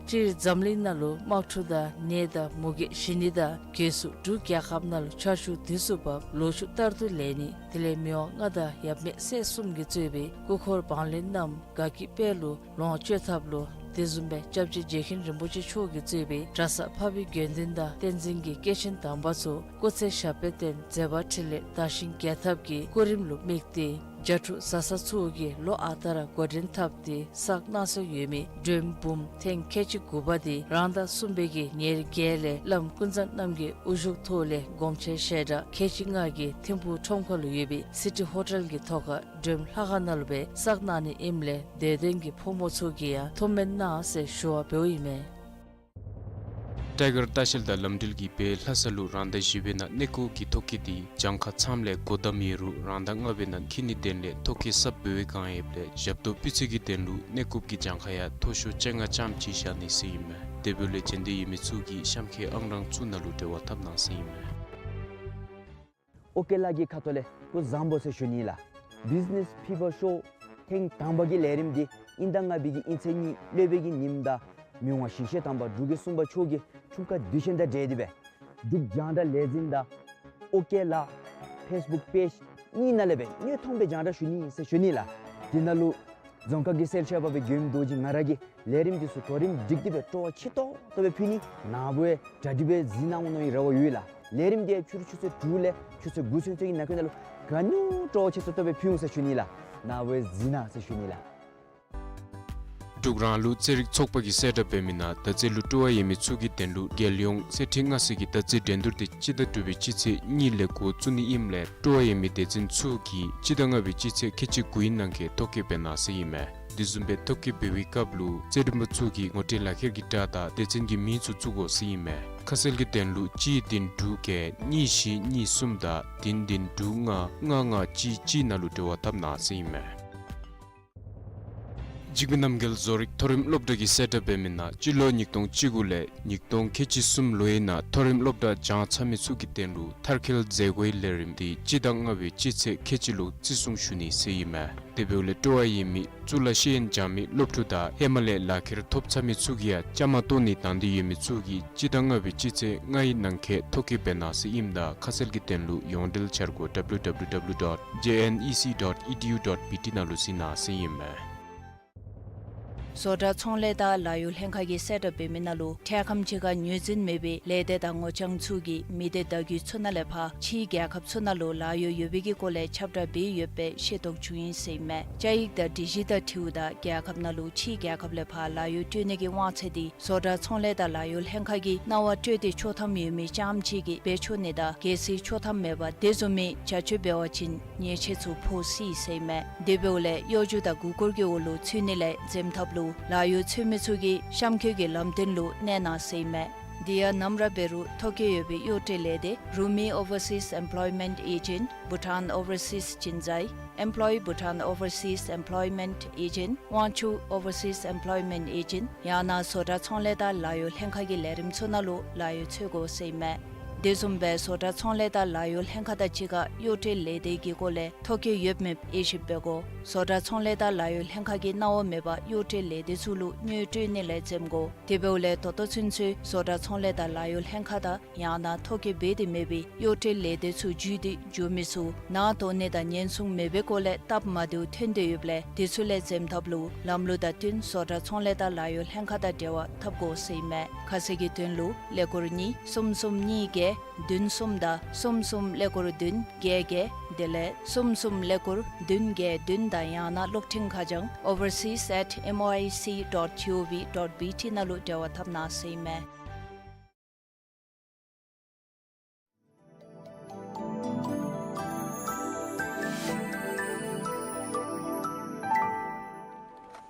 སྤྱིར་འཛམ་གླིང་ནང་ལུ་དམག་འཁྲུག་དང་ནད་དང་མུ་གེ་ཞི་ནི་དང་གྱོད་སུ་འབྲུག་རྒྱལ་ཁབ་ནང་ལུ་ཆར་ཆུ་དུས་སུ་འབབ་ལོ་ཕྱུགས་ལྟར་དུ་ལེགས་ནི་དེ་ལས་མི་དབང་མངའ་བདག་ཡབ་མེས་སྲས་གསུམ་གྱིས་གཙོས་པའི་སྐུ་འཁོར་འབངས་ལྷན་རྣམས་དགའ་སྐྱིད་དཔལ་ལུ་ལོངས་སྤྱོད་ཐབས་ལུ་དེ་བཟུམ་སྦེ་སྐྱབས་རྗེ་རྗེ་མཁན་རིན་པོ་ཆེ་མཆོག་གིས་གཙོས་པའི་གྲྭ་ཚང་འཕགས་པའི་དགེ་འདུན་དང་བསྟན་འཛིན་གྱི་སྐྱེས་ཆེན་དམ་པ་ཚུ་སྐུ་ཚེ་ཞབས་པད་བརྟན་མཛད་པ་འཕྲིན་ལས་དར་ཞིང་རྒྱས་ཐབས་ཀྱི་སྐུ་རིམ་ལུ་དམིགས་ཏེ་རྒྱ་ཕྲུག་བཟའ་ཚང་ཚུ་གིས་ལོ་ཨ་རྟག་ར་འགོ་འདྲེན་འཐབ་སྟེ་བསགས་གནང་སྲོལ་ཡོད་མི་སྒྲོལམ་འབུམ་ཐེངས་ཁལ་གཅིག་དགུ་པ་འདི་རང་ཟླ་གསུམ་པའི་གི་ཉེར་བརྒྱད་ལས་བླམ་ཀུན་བཟང་རྣམ་རྒྱལ་དབུ་བཞུགས་ཐོག་ལས་སྒོམ་ཆེན་ཞལ་གྲངས་ཁལ་གཅིག་ལྔ་གིས་ཐིམ་ཕུག་ཁྲོམ་ཁ་ལུ་ཡོད་པའི་སི་ཊི་ཧོ་ཊེལ་གྱི་ཐོག་ཁར་སྒྲོལམ་ལྷ་ཁང་ནང་ལུ་སྦེ་བསགས་གནང་ནི་ཨིནམ་ལས་དད་ལྡན་གྱི་ཕོ་མོ་ཚུ་གིས་ཡང་ཐུགས་སྨོན་གནང་ཟེར་ཞུ་བ་འབདཝ་ཨིན་མས། ཊའི་གར་ལྟ་བཤལ་དང་ལམ་འགྲུལ་གྱིས་སྦེ་ལྷ་ས་ལུ་རང་ཟླ་བཞི་པའི་ནང་གནས་སྐོར་གྱི་ཐོ་བཀོད་འདི་གྱངས་ཁ་ཚངམ་ལས་སྒོ་བསྡམ་ཡོད་རུང་རང་ཟླ་ལྔ་པའི་ནང་འཁྱིད་ནིའི་དོན་ལས་ཐོ་བཀོད་གསརཔ་འབད་བའི་བསྒང་ཡོདཔ་ལས་ཞབས་ཏོག་སྤུས་ཚད་ཀྱི་དོན་ལུ་གནས་སྐོར་གྱི་གྱངས་ཁ་ཡང་མཐོ་ཤོས་བཅོ་ལྔ་ཙམ་ཅིག་བཞག་ནི་ཟེར་ཨིན་མས། དེ་འབདཝ་ལས་བྱོན་འདོད་ཡོད་མི་ཚུ་གིས་གཤམ་འཁོད་ཨང་གྲངས་ཚུ་ནང་ལུ་འབྲེལ་བ་འཐབ་གནང་ཟེར་ཨིན་མས། ཨོ་ཀེ་ལགས་ཀྱི་ཁ་ཐུག་ལས་སྐུ་གཟུགས་བཟང་པོ་ཟེར་ཞུ་ནི་ལགས། བིཛ་ནེས་ཕི་བར་ཤོ་ཐེངས་དང་པ་གི་ལས་རིམ་འདི་དབྱིན་ཟླ་ལྔ་པའི་གི་དབྱིན་ཚེས་གཉིས་སློབ་དཔོན་གྱི་ཉིནམ་དང་མི་དབང་ཞིང་གཤེགས་དམ་པ་འབྲུག་གི་གསུམ་པ་མཆོག་གི་འཁྲུངས་སྐར་དུས་ཆེན་དང་འབྲེལ་ཏེ་སྦེ་འབྲུག་རྒྱང་བསྒྲགས་ལས་འཛིན་དང་ཨོ་ཀེ་ལགས་ཕེསི་བུཀ་པེཇ་གཉིས་ནང་ལས་སྦེ་དངོས་མཐོང་སྦེ་རྒྱང་བསྒྲགས་ཞུ་ནི་ཟེར་ཞུ་ནི་ལགས། དེ་ནང་ལུ་རྫོང་ཁག་གི་གསལ་བཤད་པ་སྦེ་མགྱོནམ་རྡོ་རྗེ་ང་ར་གིས་ལས་རིམ་འདི་ཚུ་གོ་རིམ་སྒྲིག་སྟེ་སྦེ་སྤྲོ་བ་ཆེ་ཏོག་ཏོ་སྦེ་ཕུལ་ནི། ནཱ་བུ་ཡང་གྲ་སྒྲིག་འབད་གཟིགས་གནང་འོང་མནོ་བའི་རེ་བ་ཡོད་ལགས། ལས་རིམ་འདི་ཕྱི་རུ་ཆུ་ཚོད་དྲུག་ལས་ཆུ་ཚོད་དགུ་ཚུན་ཚོད་ཀྱི་ནང་འཁོད་ནང་ལུ་ག་ནི་སྤྲོ་བ་ཆེ་ཏོག་ཏོ་སྦེ་ཕུལ་འོང་ཟེར་ཞུ་ནི་ལགས། ནཱ་བུ་ཡང་གཟིགས་གནང་ཟེར་ཞུ་ནི་ལགས། འབྲུག་རང་ལུགས་རྩེད་རིགས་ཚོགས་པ་གིས་གསལ་བསྒྲགས་འབད་མི་ནང་མདའ་རྩེད་ལུ་སྤྲོ་བ་ཡོད་མི་ཚུ་གི་དོན་ལུ་རྒྱལ་ཡོངས་རྩེད་འགྲན་སྔ་སེ་གི་མདའ་རྩེད་འགྲན་བསྡུར་འདི་སྤྱི་ཟླ་དྲུག་པའི་སྤྱི་ཚེས་གཉིས་ལས་འགོ་བཙུགས་ནི་ཨིནམ་ལས་སྤྲོ་བ་ཡོད་མི་སྡེ་ཚན་ཚུ་གིས་སྤྱི་ཟླ་ལྔ་པའི་སྤྱི་ཚེས་ཁལ་གཅིག་དགུའི་ནང་འཁོད་ཐོ་བཀོད་འབད་གནང་ཟེར་ཨིན་མས། དེ་བཟུམ་སྦེ་ཐོ་བཀོད་འབད་བའི་སྐབས་ལུ་རྩེད་འགྲན་པ་ཚུ་གིས་ངོ་སྤྲོད་ལག་ཁྱེར་གྱི་སྒྲ་དང་སྡེ་ཚན་གྱི་མིང་ཚུ་བཙུགས་དགོ་ཟེར་ཨིན་མས། ཁ་གསལ་གྱི་དོན་ལུ་གཅིག་བདུན་དྲུག་བརྒྱད་གཉིས་བཞི་གཉིས་གསུམ་དང་བདུན་བདུན་དྲུག་ལྔ་ལྔ་ལྔ་གཅིག་གཅིག་ནང་ལུ་འབྲེལ་བ་འཐབ་གནང་ཟེར་ཨིན་མས། འཇིགས་མེད་རྣམ་རྒྱལ་བཟོ་རིག་མཐོ་རིམ་སློབ་གྲྭ་གིས་གསལ་བསྒྲགས་འབད་མི་ནང་སྤྱི་ལོ་ཉིས་སྟོང་བཅུ་དགུ་ལས་ཉིས་སྟོང་ཁལ་གཅིག་གསུམ་ལོའི་ནང་མཐོ་རིམ་སློབ་གྲྭ་སྦྱང་ཚར་མི་ཚུ་གི་དོན་ལུ་མཐར་འཁྱོལ་མཛད་སྒོའི་ལས་རིམ་འདི་སྤྱི་ཟླ་ལྔ་པའི་སྤྱི་ཚེས་ཁལ་གཅིག་ལུ་བརྩི་སྲུང་ཞུ་ནི་ཟེར་ཨིན་མས། དེ་འབདཝ་ལས་སྤྲོ་བ་ཡོད་མི་གཙུག་ལག་ཤེས་ཡོན་སྦྱང་མི་སློབ་ཕྲུག་དང་ཧེ་མ་ལས་ལག་ཁྱེར་ཐོབ་ཚར་མི་ཚུ་གིས་ཡང་བཅའ་མར་གཏོགས་ནི་དང་འདོད་ཡོད་མི་ཚུ་གིས་སྤྱི་ཟླ་ལྔ་པའི་སྤྱི་ཚེས་ལྔའི་ནང་འཁོད་ཐོ་བཀོད་འབད་གནང་ཟེར་ཨིནམ་ད་ཁ་གསལ་གྱི་དོན་ལུ་ཡོངས་འབྲེལ་འཆར་སྒོ་W W W dot J N E C dot E D U dot B T ནང་ལུ་གཟིགས་གནང་ཟེར་ཨིན་མས། བཟོ་གྲྭ་ཚོང་ལས་དང་ལཱ་གཡོག་ལྷན་ཁག་གིས་གསལ་བསྒྲགས་འབད་མི་ནང་ལུ་འཕྲལ་ཁམས་ཅིག་ཁར་ངོས་འཛིན་མེད་པའི་ལས་སྡེ་དང་ངོ་རྐྱང་ཚུ་གིས་མི་སྡེ་བརྡ་བརྒྱུད་ཚུ་ནང་ལས་ཕར་ཕྱིའི་རྒྱལ་ཁབ་ཚུ་ནང་ལུ་ལཱ་གཡོག་ཡོད་པའི་གི་སྐོར་ལས་ཁྱབ་བསྒྲགས་འབད་ཡོད་པའི་ཤེས་རྟོགས་བྱུང་ཡི་ཟེར་ཨིན་མས། བཅའ་ཡིག་དང་སྒྲིག་གཞི་དང་འཁྲིལཝ་ད་རྒྱལ་ཁབ་ནང་ལུ་ཕྱིའི་རྒྱལ་ཁབ་ལས་ཕར་ལཱ་གཡོག་སྤྲོད་ནི་གི་དབང་ཚད་འདི་བཟོ་གྲྭ་ཚོང་ལས་དང་ལཱ་གཡོག་ལྷན་ཁག་གིས་གནང་བ་སྤྲོད་དེ་ཆོག་ཐམ་ཡོད་མི་རྐྱངམ་ཅིག་གིས་འབད་ཆོག་ནི་དང་གལ་སྲིད་ཆོག་ཐམ་མེད་པར་དེ་བཟུམ་མའི་བྱ་སྤྱོད་འབད་བ་ཅིན་ཉེས་ཆད་ཚུ་ཕོག་སྲིད་ཟེར་ཨིན་མས། དེ་འབདཝ་ལས་གཡོ་སྒྱུ་དང་མགུ་སྐོར་གྱི་འོག་ལུ་ཚུད་ནི་ལས་འཛེམ་ཐབས་ལུ་ལཱ་གཡོག་འཚོལ་མི་ཚུ་གིས་གཤམ་འཁོད་ཀྱི་ལམ་སྟོན་ལུ་གནས་གནང་ཟེར་ཨིན་མས། དེ་ཡང་ནམ་ར་འབད་རུང་ཐོ་བཀོད་ཡོད་པའི་གཡོག་བཀྲོལ་ལས་སྡེ་Rumi Overseas Employment Agent, Bhutan Overseas Jinzai, Employ Bhutan Overseas Employment Agent, Wangchuck Overseas Employment Agent ཡང་ན་བཟོ་གྲྭ་ཚོང་ལས་དང་ལཱ་གཡོག་ལྷན་ཁག་གི་ལས་རིམ་ཚུ་ནང་ལུ་ལཱ་གཡོག་འཚོལ་དགོ་ཟེར་ཨིན་མས། དེ་བཟུམ་སྦེ་བཟོ་གྲྭ་ཚོང་ལས་དང་ལཱ་གཡོག་ལྷན་ཁག་དང་གཅིག་ཁར་གཡོག་བཀྲོལ་ལས་སྡེ་གི་སྐོར་ལས་ཐོ་བཀོད་ཡོད་མེད་དབྱེ་ཞིབ་འབད་དགོ། བཟོ་གྲྭ་ཚོང་ལས་དང་ལཱ་གཡོག་ལྷན་ཁག་གིས་གནང་བ་མེད་པར་གཡོག་བཀྲོལ་ལས་སྡེ་ཚུ་ལུ་དངུལ་སྤྲོད་ནི་ལས་འཛེམ་དགོ། དེ་འབདཝ་ལས་ད་ལྟོ་ཚུན་ཚོད་བཟོ་གྲྭ་ཚོང་ལས་དང་ལཱ་གཡོག་ལྷན་ཁག་དང་ཡང་ན་ཐོ་བཀོད་འབད་དེ་མེད་པའི་གཡོག་བཀྲོལ་ལས་སྡེ་ཚུ་བརྒྱུད་དེ་འགྱོ་མི་ཚུ་ནང་ཐོན་ནི་དང་ཉེན་སྲུང་མེད་པའི་སྐོར་ལས་སྟབས་མ་བདེཝ་ཐོན་ཏེ་ཡོདཔ་ལས་དེ་ཚུ་ལས་འཛེམ་ཐབས་ལུ་ལམ་ལུགས་དང་བསྟུན་བཟོ་གྲྭ་ཚོང་ལས་དང་ལཱ་གཡོག་ལྷན་ཁག་དང་འབྲེལ་བ་འཐབ་དགོ་ཟེར་ཨིན་མས། ཁ་གསལ་གྱི་དོན་ལུ་ཀླད་ཀོར་གཉིས་གསུམ་གསུམ་གཉིས་བརྒྱད་བདུན་གསུམ་དང་གསུམ་གསུམ་ཀླད་ཀོར་བདུན་བརྒྱད་བརྒྱད་དེ་ལས་གསུམ་གསུམ་ཀླད་ཀོར་བདུན་བརྒྱད་བདུན་དང་ཡང་ན་གློག་འཕྲིན་ཁ་བྱང་overseas at M O I C dot G O V dot B T ནང་ལུ་འབྲེལ་བ་འཐབ་གནང་ཟེར་ཨིན་མས།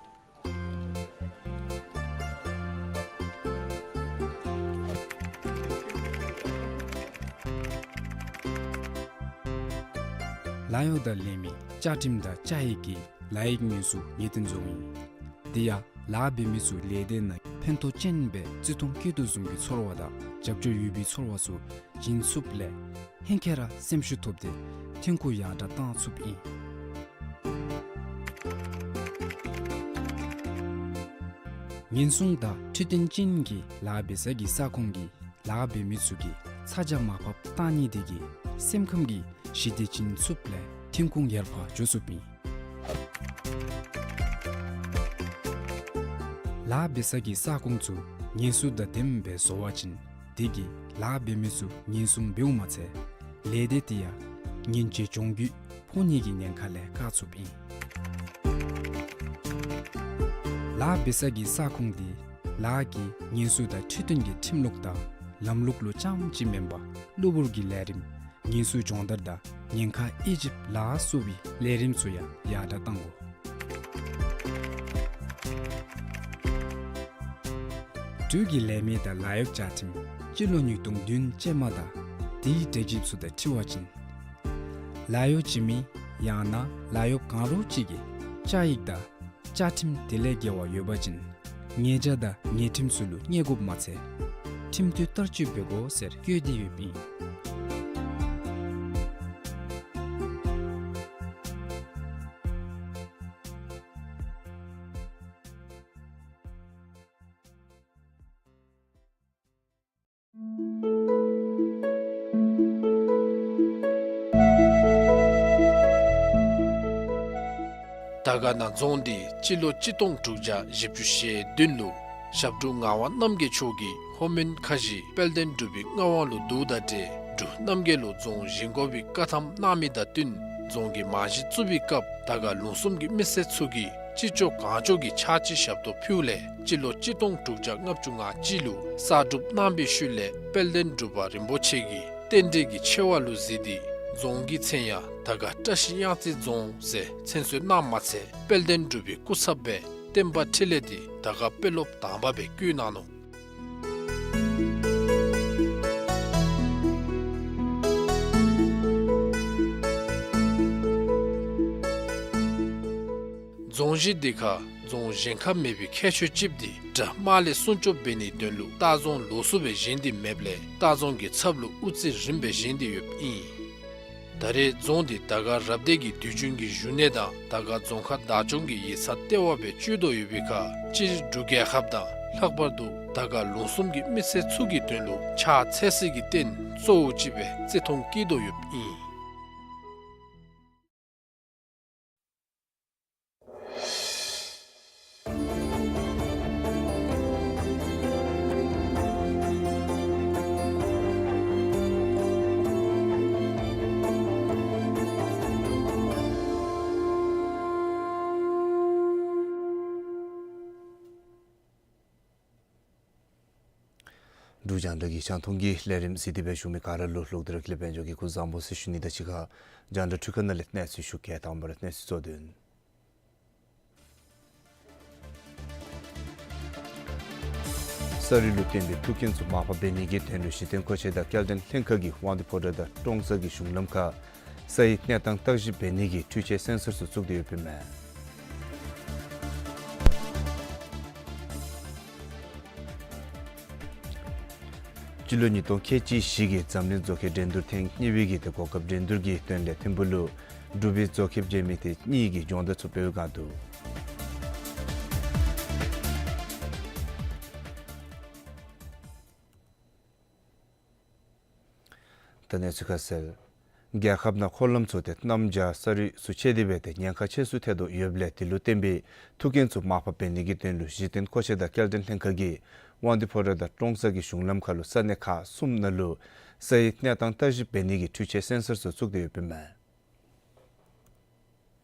ལཱ་གཡོག་དང་ལས་མི་བཅའ་ཁྲིམས་དང་བཅའ་ཡིག་གིས་ལཱ་ཡིག་ངོས་སུ་ངེས་བསྟན་བཟོཝ་ཨིན། དེ་ཡང་ལཱ་འབད་མི་ཚུ་ལས་སྡེ་ནང་ཕན་ཐོགས་ཅན་སྦེ་བརྩི་མཐོང་བསྐྱེད་དོ་བཟུམ་གྱི་ཚོར་བ་དང་རྒྱབ་སྐྱོར་ཡོད་པའི་ཚོར་བ་ཚུ་བྱིན་ཚུགསཔ་ལས་ཧེང་སྐལ་ར་སེམས་ཤུགས་ཐོབ་སྟེ་ཐོན་ཁུངས་ཡར་དྲག་བཏང་ཚུགསཔ་ཨིན། ཉེན་སྲུང་དང་འཕྲོད་བསྟེན་ཅན་གྱི་ལཱ་འབད་ས་གི་ས་ཁོངས་ཀྱི་ལཱ་འབད་མི་ཚུ་གིས་ཚ་གྱང་མ་ཕབ་བཏང་ནི་དེ་གིས་སེམས་ཁམས་ཀྱི་ཞི་བདེ་བྱིན་ཚུགསཔ་ལས་ཐོན་ཁུངས་ཡར་འཕར་འགྱོ་ཚུགསཔ་ཨིན། ལཱ་འབད་ས་གི་ས་ཁོངས་ཚུ་ངལ་གསོ་དང་ལྡནམ་སྦེ་བཟོ་བ་ཅིན་དེ་གིས་ལཱ་འབད་མི་ཚུ་ཉེན་སྲུང་འབདཝ་མ་ཚད་ལས་སྡེ་དེ་ཡང་ཉེན་བཅོལ་གྱོང་གུད་ཕོག་ནི་གི་ཉེན་ཁ་ལས་བཀག་ཚུགསཔ་ཨིན། ལཱ་འབད་ས་གི་ས་ཁོངས་དེ་ལཱ་གི་ཉེན་སྲུང་དང་འཕྲོད་བསྟེན་གྱི་ཁྲིམས་ལུགས་དང་ལམ་ལུགས་ལུ་རྐྱངམ་ཅིག་མེན་པར་གློ་བུར་གྱི་ལས་རིམ་ཉེན་སྲུང་སྦྱོང་བརྡར་དང་ཉེན་ཁ་དབྱེ་ཞིབ་ལ་སོགས་པའི་ལས་རིམ་ཚུ་ཡང་ཡར་དྲག་གཏང་དགོ། འབྲུག་གི་ལས་མི་དང་ལཱ་གཡོག་བཅའ་ཁྲིམས་སྤྱི་ལོ་ཉིས་སྟོང་བདུན་ཅན་མ་དང་དེའི་འགྲེལ་བརྗོད་ཚུ་དང་འཁྲིལ་བ་ཅིན་ལཱ་གཡོག་བྱིན་མི་ཡང་ན་ལཱ་གཡོག་གང་རུང་ཅིག་གིས་བཅའ་ཡིག་དང་བཅའ་ཁྲིམས་དེ་ལས་འགལ་བ་ཡོད་པ་ཅིན་ཉེས་བྱ་དང་ཉེས་ཁྲིམས་ཚུ་ལུ་བརྙས་དགོཔ་མ་ཚད་ཁྲིམས་གཏུགས་བསྟར་སྤྱོད་འབད་དགོ་ཟེར་བཀོད་དེ་ཡོདཔ་ཨིན། དར་དཀར་ན་རྫོང་འདི་སྤྱི་ལོ་གཅིག་སྟོང་དྲུག་བརྒྱ་བཞི་བཅུ་ཞེ་བདུན་ལུ་ཞབས་དྲུང་ངག་དབང་རྣམ་རྒྱལ་མཆོག་གིས་ལྷོ་མོན་ཁ་བཞི་དཔལ་ལྡན་འབྲུག་པའི་མངའ་དབང་ལུ་བསྡུཝ་ད་ཏེ་འབྲུག་རྣམ་རྒྱལ་ལུ་རྫོང་བཞེངས་དགོ་པའི་བཀའ་ཐམ་གནང་མི་དང་བསྟུན་རྫོང་གི་རྨང་གཞི་བཙུགས་པའི་སྐབས་དར་དཀར་ལུང་གསུམ་གྱི་མི་སེར་ཚུ་གིས་ཅི་ལྕོགས་གང་ལྕོགས་ཀྱིས་ཕྱག་ཕྱི་ཞབས་ཏོག་ཕུལཝ་ལས་སྤྱི་ལོ་གཅིག་སྟོང་དྲུག་བརྒྱ་ལྔ་བཅུ་ང་གཅིག་ལུ་གསར་སྒྲུབ་གནང་བའི་ཤུལ་ལས་དཔལ་ལྡན་འབྲུག་པ་རིན་པོ་ཆེ་གིས་རྟེན་འབྲེལ་གྱི་ཆེ་བ་ལུ་གཟིགས་ཏེ་རྫོང་གི་མཚན་ཡང་དར་དཀར་བཀྲ་ཤིས་གཡང་རྩེ་རྫོང་ཟེར་མཚན་གསོལ་གནངམ་མ་ཚད་དཔལ་ལྡན་འབྲུག་པའི་སྐུ་ཚབ་སྦེ་བསྟན་པ་འཕྲིན་ལས་འདི་དར་དཀར་དཔོན་སློབ་དང་པ་སྦེ་བསྐོ་གནང་ནུག། རྫོང་གཞི་འདི་ཁར་ རྫོང་བཞེངས་ཁ་མེད་པའི་ཁྱད་ཆོས་ཅིག་འདི་དགྲ་དམག་ལས་སྲུང་སྐྱོབ་འབད་ནིའི་དོན་ལུ་ལྟ་རྫོང་ལོགས་སུ་སྦེ་བཞེངས་ཏེ་མེདཔ་ལས་ལྟ་རྫོང་གི་ཚབ་ལུ་དབུ་རྩེ་རིངམ་སྦེ་བཞེངས་ཏེ་ཡོདཔ་ཨིན། ད་རེས་རྫོང་འདི་དར་དཀར་རབ་སྡེ་གི་དུས་རྒྱུན་གྱི་བཞུགས་གནས་དང་དར་དཀར་རྫོང་ཁག་བདག་སྐྱོང་གི་ཡིག་ཚང་ལྟེ་བ་སྦེ་སྤྱོད་དོ་ཡོད་པའི་ཁར་སྤྱིར་འབྲུག་རྒྱལ་ཁབ་དང་ལྷག་པར་དུ་དར་དཀར་ལུང་གསུམ་གྱི་མི་སེར་ཚུ་གི་དོན་ལུ་ཕྱག་འཚལ་སའི་རྟེན་གཙོ་བོ་ཅིག་སྦེ་བརྩི་མཐོང་བསྐྱེད་དོ་ཡོདཔ་ཨིན། འབྲུག་རྒྱང་བསྒྲགས་ཀྱི་རྒྱང་མཐོང་གི་ལས་རིམ་གཟིགས་ཏེ་སྦེ་བཞུགས་མི་ག་ར་ལུ་ལྷག་དོན་ར་ལས་དཔལ་འབྱོར་གྱི་སྐུ་གཟུགས་བཟང་པོ་ཟེར་ཞུ་ནི་དང་གཅིག་ཁར་རྒྱང་བསྒྲགས་འཕྲུལ་ཁང་ནང་ལས་གནས་ཚུལ་ཞུ་གེ། དང་པ་ར་གནས་ཚུལ་གཙོ་དོན། ས་རུད་ལུ་བརྟེན་པའི་ཐུག་རྐྱེན་ཚུ་མར་ཕབ་འབད་ནི་གི་དོན་ལུ་གཞི་རྟེན་མཁོ་ཆས་དང་སྐྱེལ་འདྲེན་ལྷན་ཁག་གིས་དབང་འདུས་ཕོ་བྲང་དང་ཀྲོང་གསར་གྱི་གཞུང་ལམ་ཁར་སའི་གནས་སྟངས་བརྟག་ཞིབ་འབད་ནི་གི་འཕྲུལ་ཆས་སེན་སར་ཚུ་བཙུགས་ཏེ་ཡོདཔ་ཨིན་མས། སྤྱི་ལོ་ཉིས་སྟོང་ཁལ་གཅིག་བཞི་གི་འཛམ་གླིང་མཛོག་ཁེབས་འགྲན་བསྡུར་ཐེངས་གཉིས་པའི་གི་ཏེ་གོ་སྐབས་འགྲན་བསྡུར་གྱི་དོན་ལས་ཐིམ་ཕུག་ལུ་འབྲུག་པའི་མཛོག་ཁེབས་རྗེ་མི་སྡེ་གཉིས་ཀྱིས་སྦྱོང་བརྡར་ཚུ་འབད་བའི་སྒང་དུ། ད་གནས་ཚུལ་ཁ་གསལ། རྒྱལ་ཁབ་ནང་འཁོར་ལམ་ཚུ་ཏེ་གནམ་བྱཱར་ས་རུད་ཚུ་ཆད་དེ་སྦེ་ཏེ་ཉེན་ཁ་ཆེ་སུ་ཐལ་དོ་ཡོདཔ་ལས་དེ་ལུ་བརྟེན་པའི་ཐུག་རྐྱེན་ཚུ་མར་ཕབ་འབད་ནི་གི་དོན་ལུ་གཞི་རྟེན་མཁོ་ཆས་དང་སྐྱེལ་འདྲེན་ལྷན་ཁག་གིས་དབང་འདུས་ཕོ་བྲང་དང་ཀྲོང་གསར་གྱི་གཞུང་ལམ་ཁར་ལུ་ས་གནས་ཁག་གསུམ་ནང་ལུ་སའི་གནས་སྟངས་བརྟག་ཞིབ་འབད་ནི་གི་འཕྲུལ་ཆས་སེན་སར་ཚུ་བཙུགས་ཏེ་ཡོདཔ་ཨིན་མས།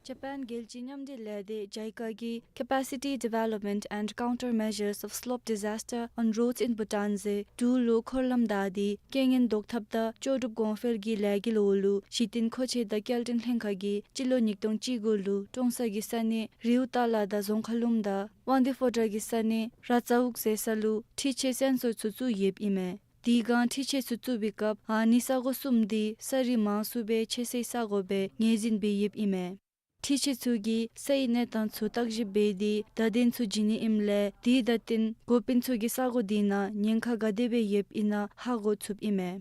ཇ་པཱན་རྒྱལ་སྤྱིའི་མཉམ་འབྲེལ་ལས་སྡེ་ཇའི་ཀ་གིས་Capacity Development and Countermeasures of Slope Disaster on Roads in Bhutan ཟེར་འབྲུག་ལུ་འཁོར་ལམ་བདའ་སྟེ་རྐྱེན་ངན་བཟློག་ཐབས་དང་ལྕོགས་གྲུབ་གོང་འཕེལ་གྱི་ལས་འགུལ་འོག་ལུ་གཞི་རྟེན་མཁོ་ཆས་དང་སྐྱེལ་འདྲེན་ལྷན་ཁག་གིས་སྤྱི་ལོ་ཉིས་སྟོང་བཅུ་དགུ་ལུ་ཀྲོང་གསར་གྱི་ས་གནས་རིའུ་ཏཱ་ལ་དང་རྫོང་མཁར་ལུང་དང་དབང་འདུས་ཕོ་བྲང་གི་ས་གནས་ར་ཙ་འུག་ཟེར་ས་ལུ་འཕྲུལ་ཆས་སེན་སར་ཚུ་བཙུགས་ཡོདཔ་ཨིན་མས། དེ་སྒང་འཕྲུལ་ཆས་ཚུ་བཙུགས་པའི་སྐབས་ཨ་ནི་ས་གོ་གསུམ་འདི་ས་རུད་མང་སུ་སྦེ་ཆད་སའི་ས་གོ་སྦེ་ངོས་འཛིན་འབད་ཡོདཔ་ཨིན་མས། འཕྲུལ་ཆས་ཚུ་གིས་སའི་གནས་སྟངས་ཚུ་བརྟག་ཞིབ་འབད་དེ་བརྡ་དོན་ཚུ་བྱིན་ནི་ཨིནམ་ལས་དེ་བརྡ་དོན་འགོ་དཔོན་ཚུ་གིས་ས་གོ་དེ་ནང་ཉེན་ཁ་ག་དེ་སྦེ་ཡོདཔ་ཨིན་ན་ཧ་གོ་ཚུགསཔ་ཨིན་མས།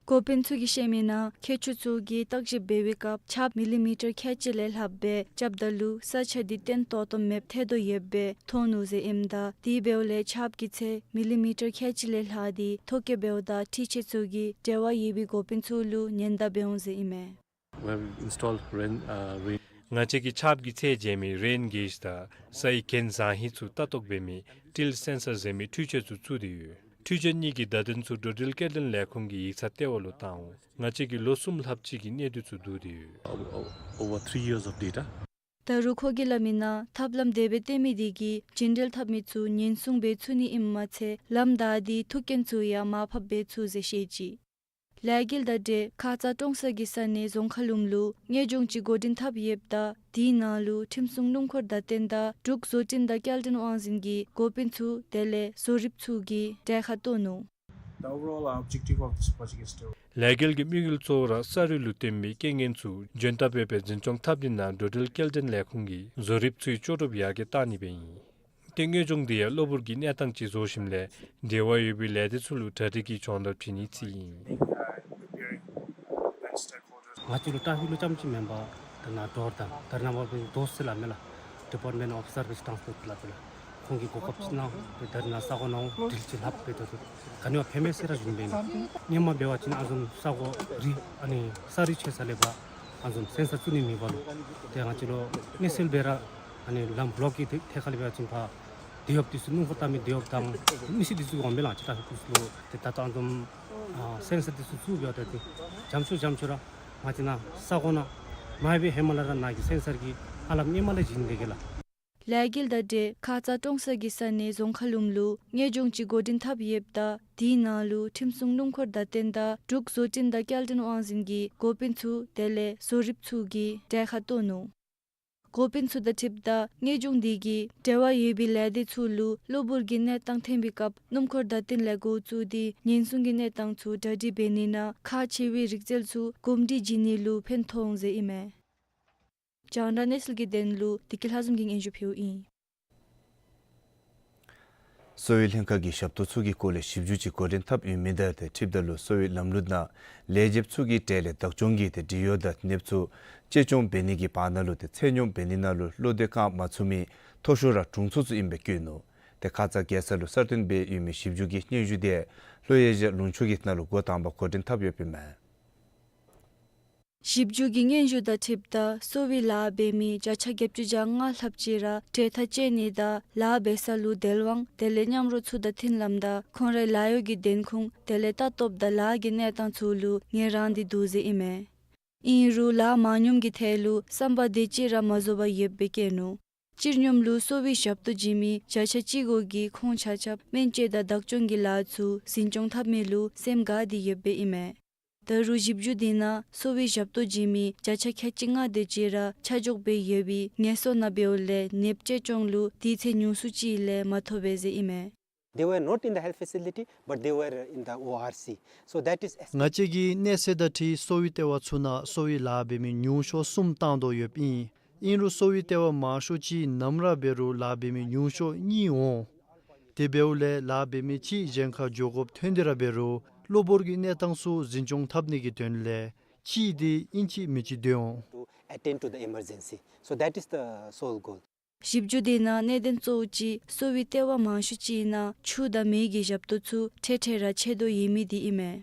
འགོ་དཔོན་ཚུ་གིས་བཤད་མི་ནང་མཁས་མཆོག་ཚུ་གིས་བརྟག་ཞིབ་འབད་བའི་སྐབས་ཆརཔ་མི་ལི་མི་ཊར་ཁལ་གཅིག་ལས་ལྷགཔ་སྦེ་རྐྱབ་ད་ལུ་ས་ཆ་དེ་བརྟན་ཏོག་ཏོ་མེདཔ་ཐལ་དོ་ཡོདཔ་སྦེ་མཐོང་ནུག་ཟེར་ཨིནམ་ད་དེ་འབདཝ་ལས་ཆརཔ་གི་ཚད་མི་ལི་མི་ཊར་ཁལ་གཅིག་ལས་ལྷག་སྟེ་ཐོ་བཀོད་འབདཝ་ད་འཕྲུལ་ཆས་ཚུ་གིས་འབྲེལ་བ་ཡོད་པའི་འགོ་དཔོན་ཚུ་ལུ་ཉེན་བརྡ་འབད་འོང་ཟེར་ཨིན་མས། We have installed rain, uh, rain. ང་བཅས་ཀྱིས་ཆརཔ་གི་ཚད་འཇལ་མི་རེན་གེཇ་དང་སའི་གྱེན་བཟང་ཧིང་ཚུ་ལྟ་རྟོག་འབད་མི་ཊིལ་སེན་སར་ཟེར་མི་འཕྲུལ་ཆས་ཚུ་བཙུགས་ཏེ་ཡོད། འཕྲུལ་ཆས་གཉིས་ཀྱི་བརྡ་དོན་ཚུ་འགྲོ་འགྲུལ་སྐྱེལ་འདྲེན་ལས་ཁུངས་ཀྱི་ཡིག་ཚང་ལྟེ་བ་ལུ་བཏང་འོང་། ང་བཅས་ཀྱིས་ལོ་གསུམ་ལྷགཔ་ཅིག་གི་གནད་དོན་ཚུ་བསྡུ་སྟེ་ཡོད། O-, o-, over three years of data. ད་རུང་ཁོ་གིས་སླབ་མི་ནང་ཐབས་ལམ་དེ་སྦེ་བཏོན་མི་དེ་གིས་རྒྱུན་འགྲུལ་འཐབ་མི་ཚུ་ཉེན་སྲུང་འབད་ཚུགས་ནི་ཨིནམ་མ་ཚད་ལམ་བདའ་སྟེ་ཐུག་རྐྱེན་ཚུ་ཡང་མར་ཕབ་འབད་ཚུགས་ཟེར་བཤད་ཅི། ལས་འགུལ་དང་འབྲེལ་ཁ་ཙ་ཀྲོང་གསར་གྱི་ས་གནས་རྫོང་མཁར་ལུང་ལུ་དངོས་སྦྱོང་ཅིག་འགོ་འདྲེན་འཐབ་ཡོདཔ་ད་དེའི་ནང་ལུ་ཁྲིམས་སྲུང་སྣུམ་འཁོར་བརྡ་སྟོན་དང་འབྲུག་བཟོ་སྐྲུན་དང་སྐྱེལ་འདྲེན་དབང་འཛིན་གྱི་འགོ་དཔོན་ཚུ་དེ་ལས་བཟོ་རིགཔ་ཚུ་གིས་གྲལ་ཁར་གཏོགས་ནུག། The overall objective of this project is to ལས་འགུལ་གྱི་དམིགས་ཡུལ་གཙོ་བོ་ར་ས་རུད་ལུ་བརྟེན་པའི་རྐྱེན་ངན་ཚུ་འཇོན་ཐང་སྦེ་འཛིན་སྐྱོང་འཐབ་ནི་ནང་འགྲོ་འགྲུལ་སྐྱེལ་འདྲེན་ལས་ཁུངས་ཀྱི་བཟོ་རིགཔ་ཚུའི་ལྕོགས་གྲུབ་ཡར་རྒྱས་གཏང་ནི་སྦེ་ཨིན། ཏེ་དངོས་སྦྱོང་འདི་ཡང་གློ་བུར་གྱི་གནས་སྟངས་ཅིག་བཟོ་ཞིནམ་ལས་འབྲེལ་བ་ཡོད་པའི་ལས་སྡེ་ཚུ་ལུ་གྲ་སྒྲིག་གི་སྦྱོང་བརྡར་བྱིན་ནི་ཨིན། ང་བཅས་ལུ་ཊ་ཕིག་ལུ་རྐྱངམ་ཅིག་མེན་པར་ད་ནཱ་ཌོར་དང་ད་རེས་ནངས་པ་སྦེ་ཌོར་ཟེར་སླབ་མས་ལགས། Department of Surface Transport སླབ་མས་ལགས། ཁོང་གིས་གོ་སྐབས་ཅིག་གནང་སྦེ་ད་རེས་ནཱ་ས་གོ་ནང་འོང་དྲིལ་ཅིག་ལྷབ་སྦེ་ད་ལྟོ་ག་ནི་བ་ཕན་མས་ཟེར་ར་ཞུ་ནི་སྦེ་ཨིན། སྔོན་མ་འབད་བ་ཅིན་ཨ་བཟུམ་ས་གོ་རི་ཨ་ནི་ས་རུད་ཆད་ས་ལས་ཕར་ཨ་བཟུམ་སེན་སར་བཙུགས་ནི་མེད་པ་ལུ་ཏེ་ང་བཅས་ལུ་གནས་ཚུལ་འབད་ར་ཨ་ནི་ལམ་བློག་གི་ཐད་ཁར་ལས་འབད་བ་ཅིན་ཕར་དེད་གཡོགཔ་འདི་ཚུ་སྣུམ་འཁོར་བཏང་མི་དེད་གཡོགཔ་དང་མི་སེར་འདི་ཚུ་འོང་མས་ལགས། ཅིག་ད་ཧུ་ཀུ་སུ་ལུ་ཏེ་ད་ལྟོ་ཨ་བཟུམ་ཨ་སེན་སར་འདི་ཚུ་བཙུགས་འབདཝ་ད་ཏེ་འཇམ་ཤོས་འཇམ་ཤོས་ར་ང་བཅས་ནཱ་ས་གོ་ནང་མ་ཡར་སྦེ་ཧེ་མ་ལས་ར་ནཱ་གི་སེན་སར་གྱི་ཧ་ལམ་སྔོན་མ་ལས་བྱིན་དེ་གི་ལགས། ལས་འགུལ་དང་འབྲེལ་ཁ་ཙ་ཀྲོང་གསར་གྱི་ས་གནས་རྫོང་མཁར་ལུང་ལུ་དངོས་སྦྱོང་ཅིག་འགོ་འདྲེན་འཐབ་ཡོདཔ་ད་དེའི་ནང་ལུ་ཁྲིམས་སྲུང་སྣུམ་འཁོར་བརྡ་སྟོན་དང་འབྲུག་བཟོ་སྐྲུན་དང་སྐྱེལ་འདྲེན་དབང་འཛིན་གྱི་འགོ་དཔོན་ཚུ་དེ་ལས་བཟོ་རིགཔ་ཚུ་གིས་གྲལ་ཁར་གཏོགས་ནུག། འགོ་དཔོན་ཚུ་དང་འཁྲིལཝ་ད་དངོས་སྦྱོང་འདི་གིས་འབྲེལ་བ་ཡོད་པའི་ལས་སྡེ་ཚུ་ལུ་གློ་བུར་གྱི་གནས་སྟངས་ཐོན་པའི་སྐབས་སྣུམ་འཁོར་བརྡ་སྟོན་ལས་འགོ་བཙུགས་ཏེ་ཉེན་སྲུང་གི་གནས་སྟངས་ཚུ་གྲ་སྒྲིག་འབད་ནི་ནང་ཁག་ཆེ་བའི་རིག་རྩལ་ཚུ་གོམས་འདྲིས་བྱིན་ནི་ལུ་ཕན་ཐོགས་འོང་ཟེར་ཨིན་མས། རྒྱང་བསྒྲགས་གནས་ཚུལ་གྱི་དོན་ལུ་བདེ་སྐྱིད་ལྷ་འཛོམས་ཀྱིས་སྙན་ཞུ་ཕུལཝ་ཨིན། གསོ་བའི་ལྷན་ཁག་གིས་ཞབས་ཏོག་ཚུ་གི་སྐོར་ལས་ཞིབ་འཇུག་ཅིག་འགོ་འདྲེན་འཐབ་ཡོད་མི་དང་དེ་འཁྲིལཝ་ད་ལུ་གསོ་བའི་ལམ་ལུགས་ནང་ལས་བྱེདཔ་ཚུ་གིས་གྲལ་ལས་བདག་སྐྱོང་གིས་ཏེ་འབྲི་གཡོག་དང་ནདཔ་ཚུ་གཅེས་སྐྱོང་འབད་ནི་གི་བར་ན་ལུ་ཏེ་ཚད་སྙོམས་འབད་ནི་ནང་ལུ་བློ་འདོད་བསྐང་མ་ཚུགས་མི་མཐོ་ཤོས་ར་དྲུང་འཚོ་ཚུ་ཨིནམ་སྦེ་བཀོད་ནུག། ཏེ་ཁ་ཙ་རྒྱལ་ས་ལུ་གསར་བཏོན་འབད་ཡོད་མི་ཞིབ་འཇུག་གི་སྙན་ཞུ་དེ་ལྷོ་ཨེ་ཤི་ཡ་ལུང་ཕྱོགས་ཀྱི་ནང་ལུ་འགོ་དང་པ་འགོ་འདྲེན་འཐབ་ཡོདཔ་ཨིན་མས། ཞིབ་འཇུག་གི་སྙན་ཞུ་དང་འཁྲིལཝ་ད་གསོ་བའི་ལཱ་འབད་མི་བརྒྱ་ཆ་བརྒྱད་ཅུ་གྱ་ལྔ་ལྷགཔ་ཅིག་ར་གྲལ་མཐའ་བཅད་ནི་དང་ལཱ་འབད་ས་ལུ་དལ་བ་དེ་ལས་མཉམ་རོགས་ཚུ་དང་མཐུན་ལམ་དང་ཁོང་རའི་ལཱ་གཡོག་གི་བདེན་ཁུངས་དེ་ལས་ལྟ་རྟོགཔ་དང་ལཱ་གི་གནས་སྟངས་ཚུ་ལུ་ངལ་རངས་ཏེ་འདུག་ཟེར་ཨིན་མས། ཨིན་རུང་ལཱ་མ་ཉམས་ཀྱི་ཐད་ལུ་བསམ་པ་དེ་ཅིག་ར་མ་བཟོ་བར་ཡོདཔ་སྦེ་བཀོད་ནུག། སྤྱིར་སྙོམས་ལུ་གསོ་བའི་ཞབས་ཏོག་བྱིན་མི་བརྒྱ་ཆ་གཅིག་གོ་གིས་ཁོང་ཆ་ཁྱབ་སྨན་བཅོས་དང་བདག་སྐྱོང་གི་ལཱ་ཚུ་འཛིན་སྐྱོང་འཐབ་མི་ལུ་སེམས་དགའ་སྟེ་ཡོདཔ་སྦེ་ཨིན་མས། ད་རུང་ཞིབ་འཇུག་དེ་ནང་གསོ་བའི་ཞབས་ཏོག་བྱིན་མི་བརྒྱ་ཆ་ཁལ་གཅིག་ལྔ་དེ་ཅིག་ར་ཆ་འཇོག་འབད་ཡོད་པའི་ངལ་གསོ་ནང་འབདཝ་ལས་ནདཔ་གཅེས་སྐྱོང་ལུ་དུས་ཚོད་ཉུང་སུ་ཅིག་ལས་མ་ཐོབ་པས་ཟེར་ཨིན་མས། They were not in the health facility, but they were in the O R C. So that is ང་བཅས་ཀྱིས་གནས་ཚད་དང་འཁྲིལ་གསོ་བའི་ལྟེ་བ་ཚུ་ནང་གསོ་བའི་ལཱ་འབད་མི་ཉུང་ཤོས་གསུམ་བཏང་དོ་ཡོདཔ་ཨིན། ཨིན་རུང་གསོ་བའི་ལྟེ་བ་མང་ཤོས་ཅིག་ནམ་ར་འབད་རུང་ལཱ་འབད་མི་ཉུང་ཤོས་གཉིས་འོང་། དེ་འབདཝ་ལས་ལཱ་འབད་མི་གཅིག་གཞན་ཁར་འགྱོ་དགོཔ་ཐོན་ཏེ་ར་འབད་རུང་གློ་བུར་གྱི་གནས་སྟངས་ཚུ་འཛིན་སྐྱོང་འཐབ་ནི་གི་དོན་ལས་གཅིག་དེ་ཨིན་ཅི་མིན་ཅི་སྡོད་འོང་། To attend to the emergency. So that is the sole goal. ཞིབ་འཇུག་དེ་ནང་གནད་དོན་གཙོ་བོ་ཅིག་གསོ་བའི་ལྟེ་བ་མང་ཤོས་ཅིག་ནང་ཆུ་དང་མེ་གི་ཞབས་ཏོག་ཚུ་འཕྲལ་འཕྲལ་ར་ཆད་དོ་ཡོད་མི་དེ་ཨིན་མས།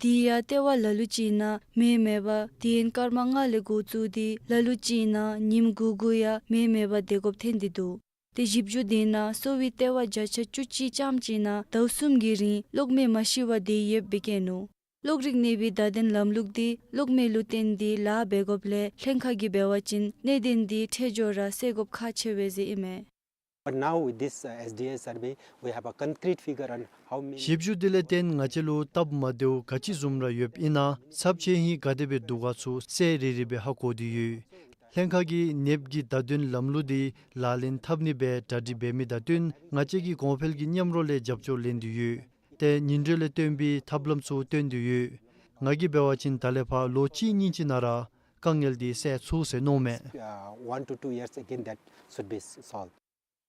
དེ་ཡང་ལྟེ་བ་ལ་ལུ་ཅིག་ནང་མེ་མེད་པར་དུས་ཡུན་སྐར་མ་ལྔ་ལས་འགོ་བཙུགས་ཏེ་ལ་ལུ་ཅིག་ནང་ཉིནམ་དགུ་དགུ་ཡང་མེ་མེད་པར་སྡོད་དགོཔ་ཐོན་ཏེ་འདུག། ཏེ་ཞིབ་འཇུག་དེ་ནང་གསོ་བའི་ལྟེ་བ་བརྒྱ་ཆ་བཅུ་གཅིག་ཙམ་ཅིག་ནང་ཟླཝ་གསུམ་གྱི་རིང་གློག་མེ་མ་ཤི་བར་སྡོད་ཡོདཔ་སྦེ་བཀོད་ནུག། གློག་རིག་གནས་པའི་བརྡ་དོན་ལམ་ལུགས་འདི་གློག་མེ་ལུ་བརྟེན་ཏེ་ལཱ་འབད་དགོཔ་ལས་ལྷན་ཁག་གིས་འབད་བ་ཅིན་གནད་དོན་འདི་འཕྲལ་མགྱོགས་ར་སེལ་དགོཔ་ཁག་ཆེ་བས་ཟེར་ཨིན་མས། But now with this, uh, S D A survey, we have a concrete figure on how many ཞིབ་འཇུག་འདི་ལས་བརྟེན་ང་བཅས་ལུ་སྟབས་མ་བདེཝ་ག་ཅི་བཟུམ་ར་ཡོདཔ་ཨིན་ན་ཚབས་ཆེ་ཧིང་ག་དེ་སྦེ་འདུག་ག་ཚུ་གསལ་རི་རི་སྦེ་ཧ་གོ་སྟེ་ཡོད། ལྷན་ཁག་གིས་ནདཔ་གི་བརྡ་དོན་ལམ་ལུགས་འདི་ལག་ལེན་འཐབ་ནི་སྦེ་གྲ་སྒྲིག་འབད་མི་དང་བསྟུན་ང་བཅས་ཀྱིས་གོང་འཕེལ་གྱི་མཉམ་རོགས་ལས་རྒྱབ་སྐྱོར་ལེན་ཏེ་ཡོད། ཏེ་ཉིན་དྲོད་ལས་བཏོན་པའི་ཐབས་ལམ་ཚུ་བཏོན་ཏེ་ཡོད། ང་གིས་འབད་བ་ཅིན་ད་ལས་ཕར་ལོ་གཅིག་གཉིས་ཅིག་ནང་ར་དཀའ་ངལ་འདི་སེལ་ཚུགས་ཟེར་མནོཝ་མས། Uh, one to two years again that should be solved.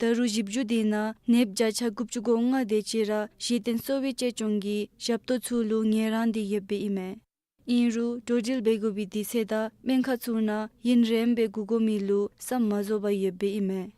ད་རུང་ཞིབ་འཇུག་དེ་ནང་ནདཔ་བརྒྱ་ཆ་དགུ་བཅུ་གོ་ལྔ་དེ་ཅིག་ར་གཞི་རྟེན་གསོ་བའི་གཅེས་སྐྱོང་གི་ཞབས་ཏོག་ཚུ་ལུ་ངལ་རངས་ཏེ་ཡོདཔ་སྦེ་ཨིན་མས། ཨིན་རུང་འགྲོ་འགྲུལ་འབད་དགོ་པའི་དུས་ཚོད་དང་སྨན་ཁང་ཚུ་ནང་ཡུན་རིངམོ་སྦེ་སྒུག་དགོ་མི་ལུ་བསམ་མ་བཟོད་པ་ཡོདཔ་སྦེ་ཨིན་མས།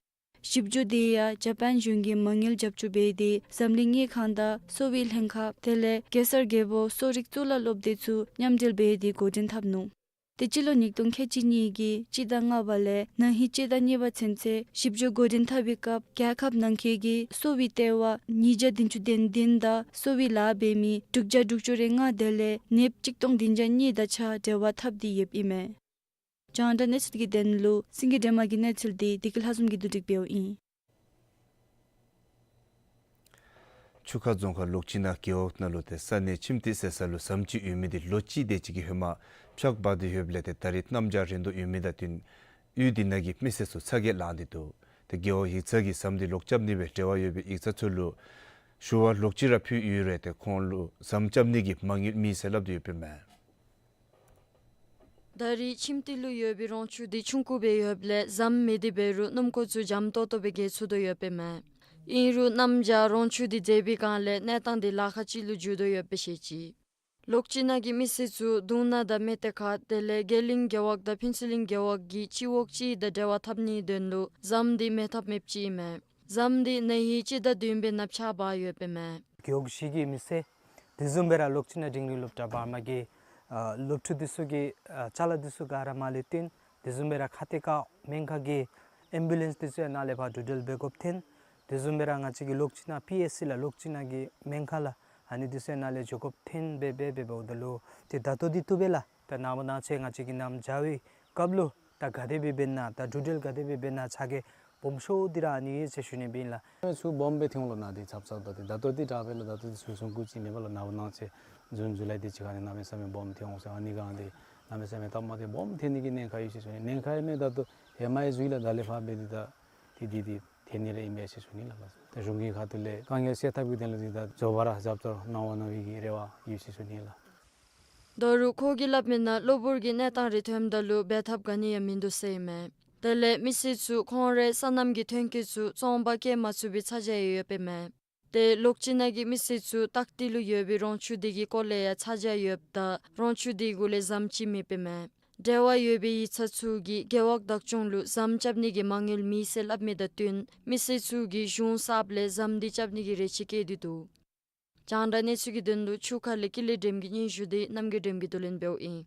ཞིབ་འཇུག་དེ་ཡང་ཇ་པཱན་གཞུང་གིས་མ་དངུལ་རྒྱབ་སྐྱོར་འབད་དེ་འཛམ་གླིང་དངུལ་ཁང་དང་གསོ་བའི་ལྷན་ཁག་དེ་ལས་གེ་སར་རྒྱལ་པོ་གསོ་རིག་གཙུག་ལག་སློབ་སྡེ་ཚུ་མཉམ་འབྲེལ་འབད་དེ་འགོ་འདྲེན་འཐབ་ནུག། ཏེ་སྤྱི་ལོ་ཉིས་སྟོང་ཁལ་གཅིག་གཉིས་ཀྱི་སྤྱི་ཟླ་ལྔ་པ་ལས་ན་ཧིང་སྤྱི་ཟླ་གཉིས་པ་ཚུན་ཚོད་ཞིབ་འཇུག་འགོ་འདྲེན་འཐབ་པའི་སྐབས་རྒྱལ་ཁབ་ནང་འཁོད་ཀྱི་གསོ་བའི་ལྟེ་བ་ཉིས་བརྒྱ་བདུན་ཅུ་དོན་བདུན་དང་གསོ་བའི་ལཱ་འབད་མི་དྲུག་བརྒྱ་དྲུག་ཅུ་རེ་ལྔ་དེ་ལས་ནདཔ་གཅིག་སྟོང་བདུན་བརྒྱ་གཉིས་དང་གཅིག་ཁར་འབྲེལ་བ་འཐབ་སྟེ་ཡོདཔ་ཨིན་མས། རྒྱང་བསྒྲགས་གནས་ཚུལ་གྱི་དོན་ལུ་སེང་གེ་སྒྲོལ་མ་གི་གནས་ཚུལ་འདི་བདེ་སྐྱིད་ལྷ་འཛོམས་ཀྱིས་བསྡུ་སྒྲིག་འབདཝ་ཨིན། ཆུ་ཁ་རྫོང་ཁག་ལོག་སྤྱི་ནང་རྒེད་འོག་ནང་ལུ་ཏེ་ས་གནས་ཁྱིམ་སྡེ་ཟེར་ས་ལུ་ཟམ་ཅིག་ཡོད་མི་འདི་ལོ་གཅིག་དེ་ཅིག་གི་ཧེ་མ་ཕྱག་འབག་སྟེ་ཡོདཔ་ལས་ཏེ་ད་རིས་གནམ་བྱཱར་རན་དོ་ཡོད་མི་དང་བསྟུན་ཡུལ་འདི་ནང་གི་མི་སེར་ཚུ་ཚ་གྱང་ལངས་ཏེ་འདུག། ཏེ་རྒེད་འོག་ཡིག་ཚང་གིས་ཟམ་འདི་ལོག་རྐྱབ་ནི་སྦེ་འབྲེལ་བ་ཡོད་པའི་ཡིག་ཚང་ཚུ་ལུ་ཞུ་བ་ལོག་ཅི་ར་ཕུལ་ཡོད་རུང་ཏེ་ཁོང་ལུ་ཟམ་རྐྱབ་ནི་གི་མ་དངུལ་མེད་ཟེར་སླབ་སྟེ་ཡོདཔ་ཨིན་མས། ད་རིས་ཁྱིམ་སྡེ་ལུ་ཡོད་པའི་རོང་ཆུ་འདི་ཆུང་ཀུ་སྦེ་ཡོདཔ་ལས་ཟམ་མེད་དེ་འབད་རུང་སྣུམ་འཁོར་ཚུ་འཇམ་ཏོག་ཏོ་སྦེ་བརྒལ་ཚུགས་དོ་ཡོདཔ་ཨིན་མས། ཨིན་རུང་གནམ་བྱཱར་རོང་ཆུ་འདི་མཛེས་པའི་སྒང་ལས་གནས་སྟངས་འདི་ལཱ་ཁག་ཅིག་ལུ་འགྱུར་དོ་ཡོདཔ་སྦེ་བཤད་ཅི། ལོག་སྤྱི་ནང་གི་མི་སེར་ཚུ་གདུང་ན་དང་མེ་ཏེ་ཁ་དེ་ལས་དགེ་ལིང་རྒེད་འོག་དང་ཕུན་ཚོགས་གླིང་རྒེད་འོག་གི་སྤྱི་འོག་གཅིག་དང་འབྲེལ་བ་འཐབ་ནིའི་དོན་ལུ་ཟམ་འདི་མེད་ཐབས་མེདཔ་ཅིག་ཨིན་མས། ཟམ་འདི་ན་ཧིང་སྤྱི་ཟླ་བདུན་པའི་ནང་ཕྱག་འབག་ཡོདཔ་ཨིན་མས། རྒེད་འོག་བཞི་གི་མི་སེར་དེ་བཟུམ་སྦེ་ར་ལོག་སྤྱི་ནང་འབྲིང་རིམ་སློབ་གྲྭ་བར་མ་གི་ཨ་སློབ་ཕྲུག་འདི་ཚུ་གི་ཨ་ཅ་ལ་འདི་ཚུ་ག་ར་མ་ལུས་བཏོན། དེ་བཟུམ་སྦེ་ར་ཁ་གཏད་བཀག་སྨན་ཁང་གི་ཨེམ་བུ་ལེནསི་འདི་ཚུ་ཡང་ནཱ་ལས་ཕར་འགྲོ་འགྲུལ་འབད་དགོཔ་ཐོན། དེ་བཟུམ་སྦེ་ར་ང་བཅས་ཀྱི་ལོག་སྤྱི་ནང་པི་ཨེཆ་སི་ལགས་ལོག་སྤྱི་ནང་གི་སྨན་ཁང་ལགས་ཨ་ནི་འདི་ཚུ་ཡང་ནཱ་ལས་འགྱོ་དགོཔ་ཐོན་སྦེ་འབད་འབདཝ་ད་ལུ་ཏེ་ད་ལྟོ་འདི་བཏུབ་པས་ལགས། ད་ནངས་པ་གནངས་ཚེ་ང་བཅས་ཀྱི་གནམ་བྱཱར་བའི་སྐབས་ལུ་ད་ག་དེ་སྦེ་འབད་ན་ད་འགྲོ་འགྲུལ་ག་དེ་སྦེ་འབད་ན་ཚ་གྱང་སྦོམ་ཤོས་འདི་ར་ཨ་ནི་ཨིན་ཟེར་ཞུ་ནི་སྦེ་ཨིན་ལགས། ཚུ་སྦོམ་སྦེ་ཐོན་འོང་ལགས། ནཱ་འདི་ཚབ་ཚབ་ད་འདི་ད་ལྟོ་འདི་དྲག་པས་ལགས། ད་ལྟོ་འདི་ཚུ་གསུང་སྐུལ་ཅིག་མེད་པས་ལགས། ནངས་པ་གནངས་ཚེ་ཇུན་ཇུ་ལའི་འདི་ཅིག་ཁར་ནི་གནམ་མེད་ས་མེད་སྦོམ་ཐོན་འོང་ཟེར། ཨ་ནི་སྒང་འདི་གནམ་མེད་ས་མེད་སྟབས་མ་བདེ་སྦོམ་ཐོན་ནི་གི་ཉེན་ཁ་ཡོད་ཟེར་ཞུ་ནི། ཉེན་ཁ་ཡོད་མི་ད་ལྟོ་ཧེ་མ་ཡང་ཞུ་ཡི་ལགས། ད་ལས་ཕར་འབད་འདི་ད་འདི་འདི་འདི་ཐོན་ནི་ར་ཨིན་པས་ཟེར་ཞུ་ནི་ལགས། ད་གཞུང་གི་ཁ་ཐུག་ལས་དཀའ་ངལ་སེལ་ཐབས་ཀྱི་དོན་ལུ་འདི་ད་མགྱོགས་པ་ར་རྒྱབ་སྐྱོར་གནང་བ་གནང་བའི་གི་རེ་བ་ཡོད་ཟེར་ཞུ་ནི་ལགས། ད་རུང་ཁོ་གིས་སླབ་མི་ནང་གློ་བུར་གྱི་གནས་སྟངས་རེ་ཐོནམ་ད་ལུ་འབད་ཐབས་ག་ནི་ཡང་མིན་འདུག་ཟེར་ཨིན་མས། དེ་ལས་མི་སེར་ཚུ་ཁོང་རའི་སོ་ནམ་གྱི་ཐོན་སྐྱེད་ཚུ་བཙོང་པར་བསྐྱལ་མ་ཚུགས་པའི་ཚ་གྱང་ཡང་ཡོདཔ་ཨིན་མས། ཏེ་ལོགས་གཅིག་ནང་གི་མི་སེར་ཚུ་སྟག་ཏི་ལུ་ཡོད་པའི་རོང་ཆུ་དེ་གི་སྐོར་ལས་ཡང་ཚ་གྱང་ཡོདཔ་ད་རོང་ཆུ་དེ་གུ་ལས་ཟམ་ཅིག་མེདཔ་ཨིན་མས། འབྲེལ་བ་ཡོད་པའི་ཡིག་ཚང་ཚུ་གིས་རྒེད་འོག་བདག་སྐྱོང་ལུ་ཟམ་རྐྱབ་ནི་གི་མ་དངུལ་མེད་ཟེར་སླབ་མི་དང་བསྟུན་མི་སེར་ཚུ་གིས་གཞུང་གསརཔ་ལས་ཟམ་དེ་རྐྱབ་ནི་གི་རེ་ཆེ་བསྐྱེད་དེ་འདུག། རྒྱང་བསྒྲགས་གནས་ཚུལ་གྱི་དོན་ལུ་ཆུ་ཁ་ལས་ཀུན་ལེགས་སྒྲོལམ་གྱི་སྙན་ཞུ་དེ་རྣམ་རྒྱལ་སྒྲོལམ་གྱིས་བསྡུ་ལེན་འབདཝ་ཨིན།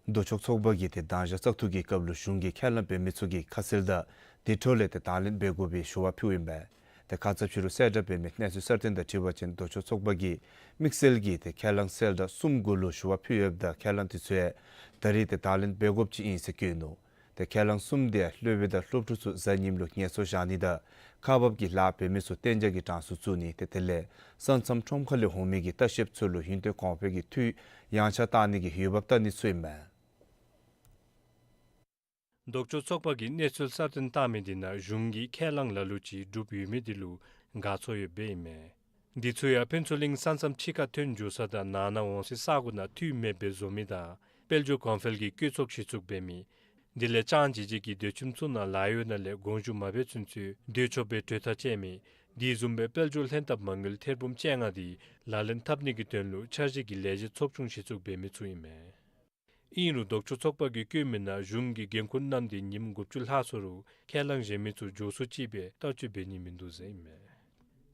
ལྡོག་ཕྱོགས་ཚོགས་པ་གིས་ཏེ་དང་ཞག་བཙག་འཐུ་གི་སྐབས་ལུ་གཞུང་གིས་ཁས་བླངས་འབད་མི་ཚུ་གི་ཁ་གསལ་དང་དེ་འཕྲོ་ལས་ཏེ་དང་ལེན་འབད་དགོ་པའི་ཞུ་བ་ཕུལཝ་ཨིན་པས། ཏེ་ཁ་ཙ་ཕྱི་རུ་གསལ་བསྒྲགས་འབད་མི་གནས་ཚུལ་གསར་བཏོན་དང་འཁྲིལ་བ་ཅིན་ལྡོག་ཕྱོགས་ཚོགས་པ་གིས་དམིགས་བསལ་གྱིས་ཏེ་ཁས་བླངས་གསལ་བསྒྲགས་གསུམ་གུ་ལུ་ཞུ་བ་ཕུལ་ཡོདཔ་ད་ཁས་བླངས་དེ་ཚུ་ཡང་ད་རེས་ཏེ་དང་ལེན་འབད་དགོཔ་ཅིག་ཨིན་ཟེར་བཀོད་ནུག། ཏེ་ཁས་བླངས་གསུམ་དེ་སློབ་དཔོན་དང་སློབ་ཕྲུག་ཚུ་གཟའ་ཉིམ་ལུ་ངལ་གསོ་བཞག་ནི་དང་ཁག་འབག་གི་ལཱ་འབད་མི་ཚུ་གཏན་འཇགས་ཀྱི་གྲངས་སུ་བཙུགས་ནི་ཏེ་དེ་ལས་ས་མཚམས་ཁྲོམ་ཁ་ལས་འོང་མི་གི་ལྟ་བཤལཔ་ཚུ་ལུ་ཡུན་བརྟན་གོང་འཕེལ་གྱི་འཐུས་ཡངས་ཆག་བཏང་ནི་གི་འོས་འབབ་བལྟ་ནི་ཚུ་ཨིན་མས། ལྡོག་ཕྱོགས་ཚོགས་པ་གིས་གནས་ཚུལ་གསར་བཏོན་བཏང་མི་དེ་ནང་གཞུང་གི་ཁས་བླངས་ལ་ལུ་ཅིག་གྲུབ་ཡོད་མི་དེ་ལུ་དགའ་ཚོར་ཡོདཔ་ཨིན་མས། འདི་ཚུ་ཡང་ཕུན་ཚོགས་གླིང་ས་མཚམས་ཕྱི་ཁར་ཐོན་འགྱོ་ས་དང་ནང་ན་འོང་སའི་ས་གོ་ནང་འཐུས་མེདཔ་སྦེ་བཟོ་མི་དང་དཔལ་འབྱོར་གོང་འཕེལ་གྱི་བཀོད་ཚོགས་གཞི་བཙུགས་འབད་མི་དེ་ལས་ཅང་ཅེ་ཅེ་གིས་སྡོད་ཁྱིམ་ཚུ་ནང་ལཱ་གཡོག་ནང་ལས་དགོངས་ཞུ་མ་འབད་ཚུན་ཚོད་སྡོད་ཆོགཔ་སྦེ་གྲོས་ཐག་བཅད་མི་དེ་བཟུམ་སྦེ་དཔལ་འབྱོར་ལྷན་ཐབས་མ་དངུལ་ཐེར་འབུམ་བཅོ་ལྔ་དེ་ལག་ལེན་འཐབ་ནི་གི་དོན་ལུ་འཆར་གཞི་གི་ལས་བྱེད་ཚོགས་ཆུང་གཞི་བཙུགས་འབད་མི་ཚུ་ཨིན་མས། ཨིན་རུང་ལྡོག་ཕྱོགས་ཚོགས་པ་གིས་བཀོད་མི་ནང་གཞུང་གི་འགན་ཁུར་གནང་སྟེ་ཉིནམ་དགུ་བཅུ་ལྷག་སོང་རུང་ཁས་བླངས་བཞེས་མི་ཚུ་མགྱོགས་སུ་ཅིག་སྦེ་ལྟ་སྤྱོད་འབད་ནི་མིན་འདུག་ཟེར་ཨིན་མས།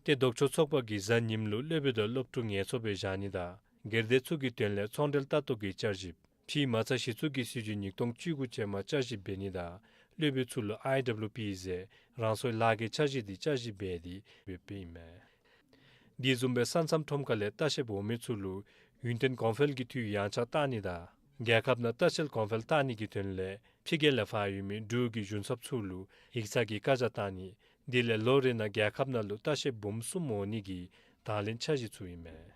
ཏེ་ལྡོག་ཕྱོགས་ཚོགས་པ་གིས་གཟའ་ཉིམ་ལུ་སློབ་དཔོན་དང་སློབ་ཕྲུག་ངལ་གསོ་སྦེ་བཞག་ནི་དང་སྒེར་སྡེ་ཚུ་གི་དོན་ལས་ཚོང་འབྲེལ་ལྟ་རྟོག་གི་བསྐྱར་ཞིབ་ཕྱི་མ་རྩ་གཞི་བཙུགས་ཀྱི་སྲིད་བྱུས་ཉིས་སྟོང་བཅུ་དགུ་ཅན་མ་བསྐྱར་ཞིབ་འབད་ནི་དང་སློབ་དཔོན་ཚུ་ལུ་ཨའི་ཌབ་ལུ་པི་ཟེར་རང་སོའི་ལཱ་གི་འཆར་གཞི་དེ་བསྐྱར་ཞིབ་འབད་དེ་ཡོདཔ་ཨིན་མས། དེ་བཟུམ་སྦེ་ས་མཚམས་ཁྲོམ་ཁ་ལས་ལྟ་བཤལཔ་འོང་མི་ཚུ་ལུ་ཡུན་བརྟན་གོང་འཕེལ་གྱི་འཐུས་ཡངས་ཆག་བཏང་ནི་དང་རྒྱལ་ཁབ་ནང་ལྟ་བཤལ་གོང་འཕེལ་བཏང་ནི་གི་དོན་ལས་ཕྱི་རྒྱལ་ལས་ཕར་ཡོད་མི་འབྲུག་གི་གཞུང་ཚབ་ཚུ་ལུ་ཡིག་ཚང་གི་བཀའ་རྒྱ་བཏང་ནི་དེ་ལས་ལོ་རེ་ནང་རྒྱལ་ཁབ་ནང་ལུ་ལྟ་བཤལཔ་འབུམ་གསུམ་འོང་ནི་གི་དང་ལེན་འཆར་གཞི་ཚུ་ཨིན་མས།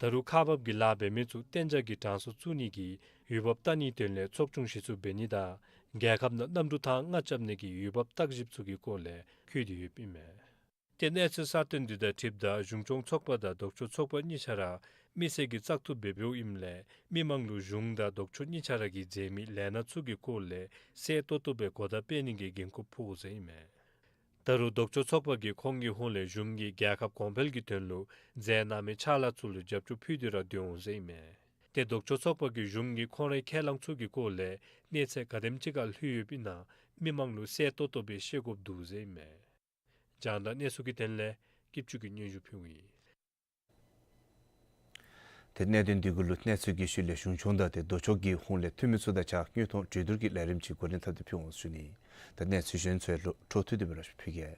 ད་རུང་ཁག་འབག་གི་ལཱ་འབད་མི་ཚུ་གཏན་འཇགས་ཀྱི་གྲངས་སུ་བཙུགས་ནི་གི་འོས་འབབ་བལྟ་ནིའི་དོན་ལས་ཚོགས་ཆུང་གཞི་བཙུགས་འབད་ནི་དང་རྒྱལ་ཁབ་ནང་གནམ་གྲུ་ཐང་ལྔ་རྐྱབ་ནི་གི་འོས་འབབ་བརྟག་ཞིབ་ཚུ་གི་སྐོར་ལས་འཁོད་དེ་ཡོདཔ་ཨིན་མས། ཏེ་གནས་ཚུལ་གསར་བཏོན་དེ་དང་འཁྲིལཝ་ད་གཞུང་སྐྱོང་ཚོགས་པ་དང་ལྡོག་ཕྱོགས་ཚོགས་པ་གཉིས་ཆ་ར་མི་སེར་གྱིས་བཙག་འཐུ་འབད་འབདཝ་ཨིནམ་ལས་མི་མང་ལུ་གཞུང་དང་ལྡོག་ཕྱོགས་གཉིས་ཆ་ར་གིས་མཛད་མི་ལས་སྣ་ཚུ་གི་སྐོར་ལས་གསལ་ཏོག་ཏོ་སྦེ་གོ་བརྡ་སྤེལ་ནི་གི་འགན་ཁུར་ཕོག་ཟེར་ཨིན་མས། ད་རུང་ལྡོག་ཕྱོགས་ཚོགས་པ་གིས་ཁོང་གི་ཧོངས་ལས་གཞུང་གིས་རྒྱལ་ཁབ་གོང་འཕེལ་གྱི་དོན་ལུ་མཛད་གནང་མི་ཕྱག་ལཱ་ཚུ་ལུ་རྒྱབ་སྐྱོར་ཕུལ་ཏེ་ར་སྡོད་འོང་ཟེར་ཨིན་མས། ཏེ་ལྡོག་ཕྱོགས་ཚོགས་པ་གིས་གཞུང་གིས་ཁོང་རའི་ཁས་བླངས་ཚུ་གི་སྐོར་ལས་གནས་ཚད་ག་དེམ་ཅིག་ཁར་ལྷོད་ཡོདཔ་ཨིན་ན་མི་མང་ལུ་གསལ་ཏོག་ཏོ་སྦེ་ཤེས་དགོཔ་འདུག་ཟེར་ཨིན་མས། རྒྱང་བསྒྲགས་གནས་ཚུལ་གྱི་དོན་ལས་སྐྱིད་ཆུ་གིས་སྙན་ཞུ་ཕུལཝ་ཨིན། ཏེ་གནད་དོན་འདི་གུ་ལུ་གནས་ཚུལ་གྱི་ཤུལ་ལས་གཞུང་སྐྱོང་དང་ཏེ་ལྡོག་ཕྱོགས་ཀྱི་ཧོངས་ལས་འཐུས་མི་ཚུ་དང་གཅིག་ཁར་དངོས་མཐོང་གྲོས་བསྡུར་གྱི་ལས་རིམ་ཅིག་འགོ་འདྲེན་འཐབ་སྟེ་ཕུལ་འོང་ཟེར་ཞུ་ནི། ཏེ་གནས་ཚུལ་གཞན་ཚུ་ལུ་འཕྲོ་མཐུད་དེ་སྦེ་ར་ཕུལ་གེ།